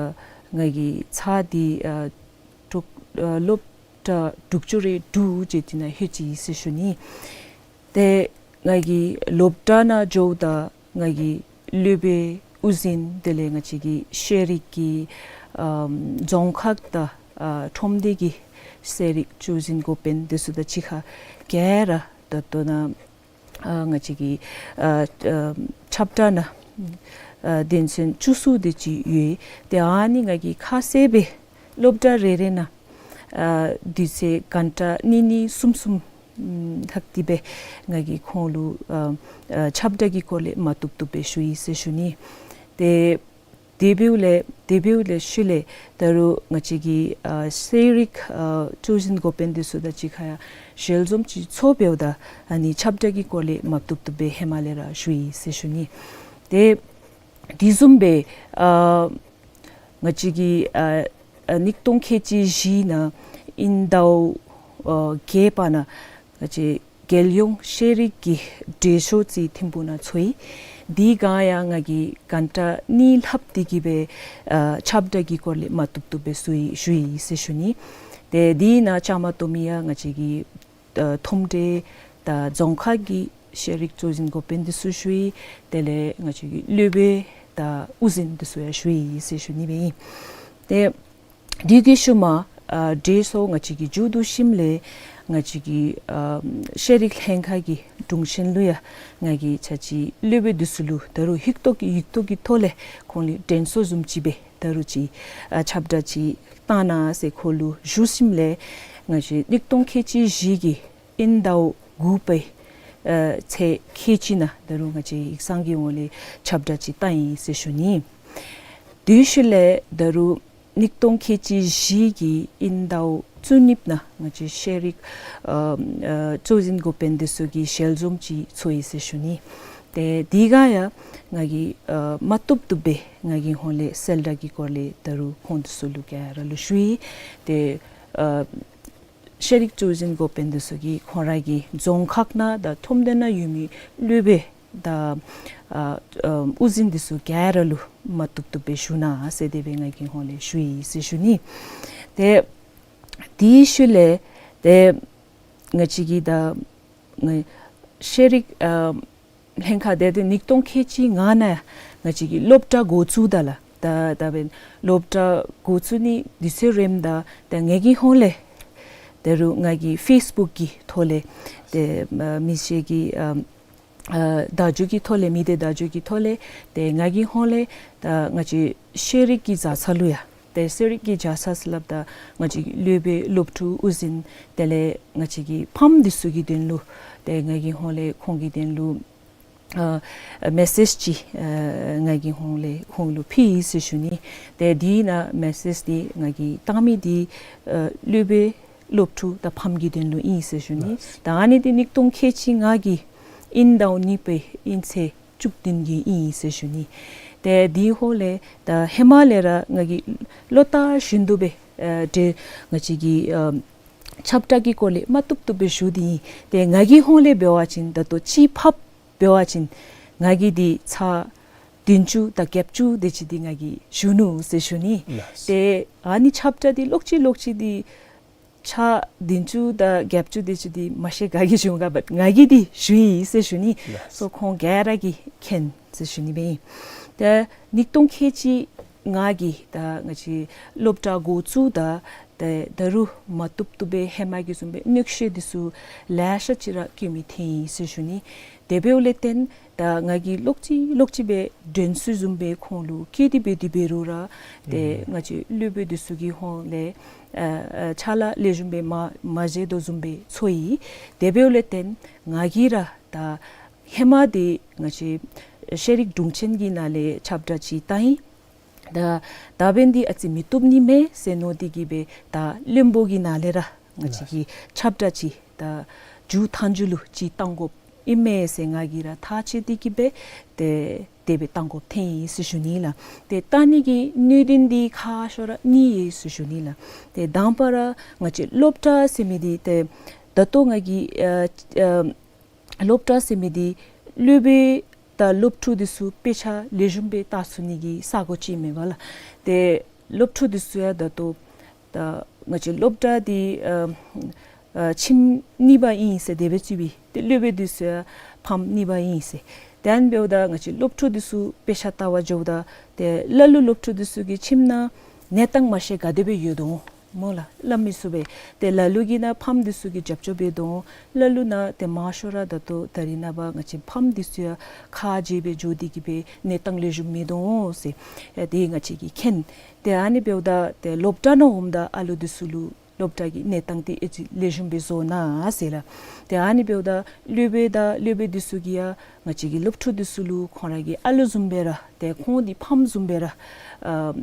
ང་གིས་ཚར་འདི་ཨ་དྲུག་ཨ་སློབ་གྲྭ་དྲུག་ཅུ་རེ་དྲུག་ཅིག་འདི་ནང་ལྷོད་ཅི་ཟེར་ཞུ་ནི། ཏེ་ང་གིས་སློབ་གྲྭ་ནང་འགྱོཝ་ད་ང་གིས་སློབ་དཔོན་དབུ་འཛིན་དེ་ལས་ང་བཅས་ཀྱི་ཤེས་རིག་གི་ཨམ་རྫོང་ཁག་དང་ཨ་ཁྲོམ་སྡེ་གི་ཤེས་རིག་གཙོ་འཛིན་འགོ་དཔོན་འདི་ཚུ་དང་གཅིག་ཁར་ག་ར་ད་ལྟོ་ནཱ་ཨ་ང་བཅས་ཀྱི་ཨ་ཨ་ཁྱབ་བསྒྲགས་ནང་ཨ་དོན་ཚན་བཅུ་གསུམ་དེ་ཅིག་ཡོད། ཏེ་ཨ་ནི་ང་གིས་ཁ་གསལ་སྦེ་སློབ་གྲྭ་རེ་རེ་ནང་ཨ་དུས་ཚོད་གྷན་ཊ་གཉིས་གཉིས་གསུམ་གསུམ་ཨམ་ལྷག་སྟེ་སྦེ་ང་གིས་ཁོང་ལུ་ཨ་ཨ་ཁྱབ་བསྒྲགས་ཀྱི་སྐོར་ལས་མ་བཏུབ་བཏུབ་སྦེ་ཞུ་ཡི་ཟེར་ཞུ་ནི། ཏེ་དེ་འབདཝ་ལས་དེ་འབདཝ་ལས་ཤུལ་ལས་ད་རུང་ང་བཅས་ཀྱི་ཨ་ཤེས་རིག་ཨ་གཙོ་འཛིན་འགོ་དཔོན་འདི་ཚུ་དང་གཅིག་ཁར་ཡང་ཞལ་འཛོམས་ཅིག་ཚོགས་འབདཝ་ད་ཨ་ནི་ཁྱབ་བསྒྲགས་ཀྱི་སྐོར་ལས་མ་བཏུབ་བཏུབ་སྦེ་ཧེ་མ་ལས་ར་ཞུ་ཡི་ཟེར་ཞུ་ནི། ཏེ་དེ་བཟུམ་སྦེ་ཨ་ང་བཅས་ཀྱི་ཨ་ཨ་ཉིས་སྟོང་ཁལ་གཅིག་བཞི་ནང་ཨིན་ཟླཝ་ཨ་བརྒྱད་པ་ནང་ང་བཅས་རྒྱལ་ཡོངས་ཤེས་རིག་གི་འགྲན་ཚོགས་ཅིག་ཐིམ་ཕུག་ནང་ཚོགས་ཡི། དེ་སྒང་ཡང་ང་གིས་གྷན་ཊ་གཉིས་ལྷག་སྟེ་གི་སྦེ་ཨ་ཁྱབ་བསྒྲགས་ཀྱི་སྐོར་ལས་མ་བཏུབ་བཏུབ་སྦེ་ཞུ་ཡི་ཞུ་ཡི་ཟེར་ཞུ་ནི། ཏེ་དེ་ནང་བཅའ་མར་གཏོགས་མི་ཡང་ང་བཅས་ཀྱི་ཨ་ཁྲོམ་སྡེ་དང་རྫོང་ཁག་གི་ཤེས་རིག་གཙོ་འཛིན་འགོ་དཔོན་འདི་ཚུ་ཞུ་ཡི། དེ་ལས་ང་བཅས་ཀྱི་སློབ་དཔོན་དང་དབུ་འཛིན་འདི་ཚུ་ཡང་ཞུ་ཡི་ཟེར་ཞུ་ནི་སྦེ་ཨིན། ཏེ་དེ་གི་ཤུལ་མ་ཨ་འགྲན་ཚོགས་ང་བཅས་ཀྱི་མཇུག་བསྡུ་ཞིནམ་ལས་ང་བཅས་ཀྱི་ཨ་ཤེས་རིག་ལྷན་ཁག་གི་དྲུང་ཆེན་ལུ་ཡང་ང་གིས་ཆ་ཅིག་སློབ་དཔོན་འདི་ཚུ་ལུ་ད་རུང་ཡིག་ཐོག་གི་ཡིག་ཐོག་གི་ཐོག་ལས་ཁོང་ལུ་དྲན་གསོ་བཟུམ་ཅིག་སྦེ་ད་རུང་ཅིག་ཨ་ཁྱབ་བསྒྲགས་ཅིག་བཏང་གནང་ཟེར་ཁོང་ལུ་ཞུ་ཞིནམ་ལས་ང་བཅས་ཉིས་སྟོང་ཁལ་གཅིག་བཞི་གི་ཨིན་ཟླཝ་དགུ་པའི་ཨ་ཚེས་ཁལ་གཅིག་ནང་ད་རུང་ང་བཅས་ཡིག་ཚང་གི་ཧོང་ལས་ཁྱབ་བསྒྲགས་ཅིག་བཏང་ཡི་ཟེར་ཞུ་ནི། དེ་ཤུལ་ལས་ད་རུང་ཉིས་སྟོང་ཁལ་གཅིག་བཞི་གི་ཨིན་ཟླཝ་བཅུ་གཉིས་ནང་ང་བཅས་ཤེས་རིག་ཨ་ཨ་གཙོ་འཛིན་འགོ་དཔོན་འདི་ཚུ་གི་ཞལ་འཛོམས་ཅིག་ཚོགས་ཡི་ཟེར་ཞུ་ནི། ཏེ་དེ་སྒང་ཡང་ང་གིས་ཨ་མ་བཏུབ་བཏུབ་སྦེ་ང་གི་ཧོང་ལས་གསལ་བསྒྲགས་ཀྱི་སྐོར་ལས་ད་རུང་ཁོང་འདི་ཚུ་ལུ་ག་ར་ལུ་ཞུ་ཡི། ཏེ་ཨ་ཤེས་རིག་གཙོ་འཛིན་འགོ་དཔོན་འདི་ཚུ་གིས་ཁོང་ར་གི་རྫོང་ཁག་ནང་དང་ཁྲོམ་སྡེ་ནང་ཡོད་མི་སློབ་དཔོན་དང་ཨ་ཨ་དབུ་འཛིན་འདི་ཚུ་ག་ར་ལུ་མ་བཏུབ་བཏུབ་སྦེ་ཞུ་གནང་ཟེར་དེ་སྦེ་ང་གི་ཧོང་ལས་ཞུ་ཡི་ཟེར་ཞུ་ནི། ཏེ་དེ་ཤུལ་ལས་ཏེ་ང་བཅས་ཀྱི་ད་ང་ཤེས་རིག་ཨ་ལྷན་ཁག་འདི་ཏེ་ཉིས་སྟོང་ཁལ་གཅིག་ལྔ་ནང་ང་བཅས་ཀྱི་སློབ་གྲྭ་འགོ་བཙུགས་ད་ལགས། ད་ད་འབདན་སློབ་གྲྭ་འགོ་བཙུགས་ནི་དུས་ཚོད་རནམ་ད་ད་ང་གི་ཧོང་ལས་ད་རུང་ང་གི་ཕེསི་བུཀ་གི་ཐོག་ལས་ཏེ་ཨ་མི་སེར་གྱི་ཨ་ཨ་བརྡ་བརྒྱུད་ཀྱི་ཐོག་ལས་མི་སྡེ་བརྡ་བརྒྱུད་ཀྱི་ཐོག་ལས་ཏེ་ང་གི་ཧོང་ལས་ད་ང་བཅས་ཤེས་རིག་གི་བཟའ་ཚང་ལུ་ཡང་ཏེ་ཤེས་རིག་གི་བཟའ་ཚང་ཟེར་སླབ་ད་ང་བཅས་སློབ་དཔོན་སློབ་ཕྲུག་དབུ་འཛིན་དེ་ལས་ང་བཅས་ཀྱི་ཕམ་འདི་ཚུ་གི་དོན་ལུ་ཏེ་ང་གི་ཧོང་ལས་ཁོང་གི་དོན་ལུ་ཨ་མེ་སེཇ་ཅིག་ཨ་ང་གི་ཧོང་ལས་ཁོང་ལུ་ཕུལ་ཡི་ཟེར་ཞུ་ནི། ཏེ་དེ་ནང་མེ་སེཇ་འདི་ང་གིས་བཏང་མི་འདི་ཨ་སློབ་དཔོན་སློབ་ཕྲུག་དང་ཕམ་གྱི་དོན་ལུ་ཨིན་ཟེར་ཞུ་ནི། ལགས། ད་ཨ་ནི་འདི་ཉིས་སྟོང་ཁལ་གཅིག་ལྔ་གི་ཨིན་ཟླཝ་གཉིས་པའི་ཨིན་ཚེས་བཅུ་བདུན་གྱི་ཨིན་ཟེར་ཞུ་ནི། ཏེ་དེ་ཧོང་ལས་ད་ཧེ་མ་ལས་ར་ང་གིས་ལོ་ལྟར་བཞིན་དུ་སྦེ་ཨ་ཏེ་ང་བཅས་ཀྱི་ཨ་ཁྱབ་བསྒྲགས་ཀྱི་སྐོར་ལས་མ་བཏུབ་བཏུབ་སྦེ་ཞུ་དེ་ཨིན། ཏེ་ང་གི་ཧོང་ལས་འབད་བ་ཅིན་ད་ལྟོ་ཅིག་ཕབ་འབད་བ་ཅིན་ང་གིས་འདི་ཚར་བདུན་ཅུ་དང་བརྒྱད་ཅུ་དེ་ཅིག་འདི་ང་གིས་ཞུ་ནུག་ཟེར་ཞུ་ནི། ལགས། ཏེ་ཨ་ནི་ཁྱབ་བསྒྲགས་འདི་ལོག་ཅི་ལོག་ཅི་འདི་ཚར་བདུན་ཅུ་དང་བརྒྱད་ཅུ་དེ་ཅིག་འདི་མ་ཤེས་ག་གིས་ཞུ་ག་འབད་ང་གིས་འདི་ཞུ་ཡི་ཟེར་ཞུ་ནི། ལགས། སོ་ཁོང་ག་ར་གིས་མཁྱེན་ཟེར་ཞུ་ནི་སྦེ་ཨིན། ཏེ་ཉིས་སྟོང་ཁལ་གཅིག་ལྔ་གི་ད་ང་བཅས་སློབ་གྲྭ་འགོ་བཙུགས་ད་ཏེ་ད་རུང་མ་བཏུབ་བཏུབ་སྦེ་ཧེ་མ་གི་བཟུམ་སྦེ་གནོད་སྐྱོན་འདི་ཚུ་ལེ་ཤ་ཅིག་ར་བཀལ་མི་ཐོན་ཡི་ཟེར་ཞུ་ནི། དེ་འབདཝ་ལས་བརྟེན་ད་ང་གིས་ལོག་ཅི་ལོག་ཅི་སྦེ་དྲན་གསོ་བཟུམ་སྦེ་ཁོང་ལུ་བཀལ་ཏེ་འབད་དེ་འབད་རུང་ར་ཏེ་ཨུམ་ང་བཅས་སློབ་དཔོན་འདི་ཚུ་གི་ཧོང་ལས་ཨ་ཨ་ཕྱག་ལཱ་ལེགས་ཤོམ་སྦེ་མ་མ་མཛད་དོ་བཟུམ་སྦེ་ཚོར་ཡི། དེ་འབདཝ་ལས་བརྟེན་ང་གིས་ར་ད་ཧེ་མ་འདི་ང་བཅས་ཤེས་རིག་དྲུང་ཆེན་གྱི་ནང་ལས་ཁྱབ་བསྒྲགས་ཅིག་བཏང་ཡི། ད་ད་འབདན་འདི་ཨ་ཙི་མི་བཏུབ་ནི་མས་ཟེར་མནོ་སྟེ་གི་སྦེ་ད་བློན་པོ་གི་ནང་ལས་ར་ང་བཅས་ཀྱིས་ཁྱབ་བསྒྲགས་ཅིག་ད་ མཇུག་མཐའ་མཇུག་ལུ་ཅིག་བཏང་དགོཔ་ཨིན་མས་ཟེར་ང་གིས་ར་ཐག་བཅད་དེ་གིས་སྦེ་ཏེ་དེ་སྦེ་བཏང་དགོཔ་ཐོན་ཡི་ཟེར་ཞུ་ནི་ལགས། ཏེ་བལྟ་ནི་གི་ནུས་ལྡན་འདི་ཁག་ཤོས་ར་གཉིས་ཡོད་ཟེར་ཞུ་ནི་ལགས། ཏེ་དང་པ་ར་ང་བཅས་སློབ་གྲྭ་ཟེར་མི་འདི་ཏེ་ད་ལྟོ་ང་གིས་ཨ་ཨ་སློབ་གྲྭ་ཟེར་མི་འདི་སློབ་དཔོན་དང་སློབ་ཕྲུག་འདི་ཚུ་དཔེ་ཆ་ལེགས་ཤོམ་སྦེ་བལྟ་ཚུགས་ནི་གི་ས་གོ་ཅིག་མེན་པ་ལགས། ཏེ་སློབ་ཕྲུག་འདི་ཚུ་ཡང་ད་ལྟོ་ད་ང་བཅས་སློབ་གྲྭ་འདི་ཨ་ཨ་ཁྱིམ་གཉིས་པ་ཨིན་ཟེར་དེ་སྦེ་བརྩིཝ་ཨིན། ཏེ་སློབ་དཔོན་འདི་ཚུ་ཡང་ཕམ་གཉིས་པ་ཨིན་ཟེར། ཏེ་ཨ་ནི་འབདཝ་ད་ང་བཅས་སློབ་ཕྲུག་འདི་ཚུ་དཔེ་ཆ་བལྟ་བར་འགྱོཝ་ད་ཏེ་ལ་ལུ་སློབ་ཕྲུག་འདི་ཚུ་གི་ཁྱིམ་ནང་གནས་སྟངས་མ་ཤེས་ག་དེ་སྦེ་ཡོད་དོ་སྨོ་ལགས། སླབ་མི་ཚུགས་པས། ཏེ་ལ་ལུ་གི་ནང་ཕམ་འདི་ཚུ་གིས་རྒྱབ་སྐྱོར་འབད་དོ། ལ་ལུ་ནང་ཏེ་མང་ཤོས་ར་ད་ལྟོ་ད་རེས་ནངས་པ་ང་བཅས་ཕམ་འདི་ཚུ་ཡང་ཁ་རྗེ་སྦེ་འགྱོ་སྟེ་གིས་སྦེ་གནས་སྟངས་ལེགས་ཤོམ་མེད་དོ་ཟེར། ཨེ་དེ་ང་བཅས་ཀྱིས་མཁྱེན། ཏེ་ཨ་ནི་འབདཝ་ད་ཏེ་སློབ་གྲྭ་ནང་འོངམ་ད་ཨ་ལུ་འདི་ཚུ་ལུ་སློབ་གྲྭ་གི་གནས་སྟངས་འདི་ཨེ་ཅིག་ལེགས་ཤོམ་སྦེ་བཟོ་གནང་ཟེར་ལགས། ཏེ་ཨ་ནི་འབདཝ་ད་སློབ་དཔོན་དང་སློབ་དཔོན་འདི་ཚུ་གིས་ཡང་ང་བཅས་ཀྱི་སློབ་ཕྲུག་འདི་ཚུ་ལུ་ཁོང་ར་གི་ཨ་ལུ་བཟུམ་སྦེ་ར་ཏེ་ཁོང་འདི་ཕམ་བཟུམ་སྦེ་ར་ཨ་ཨ་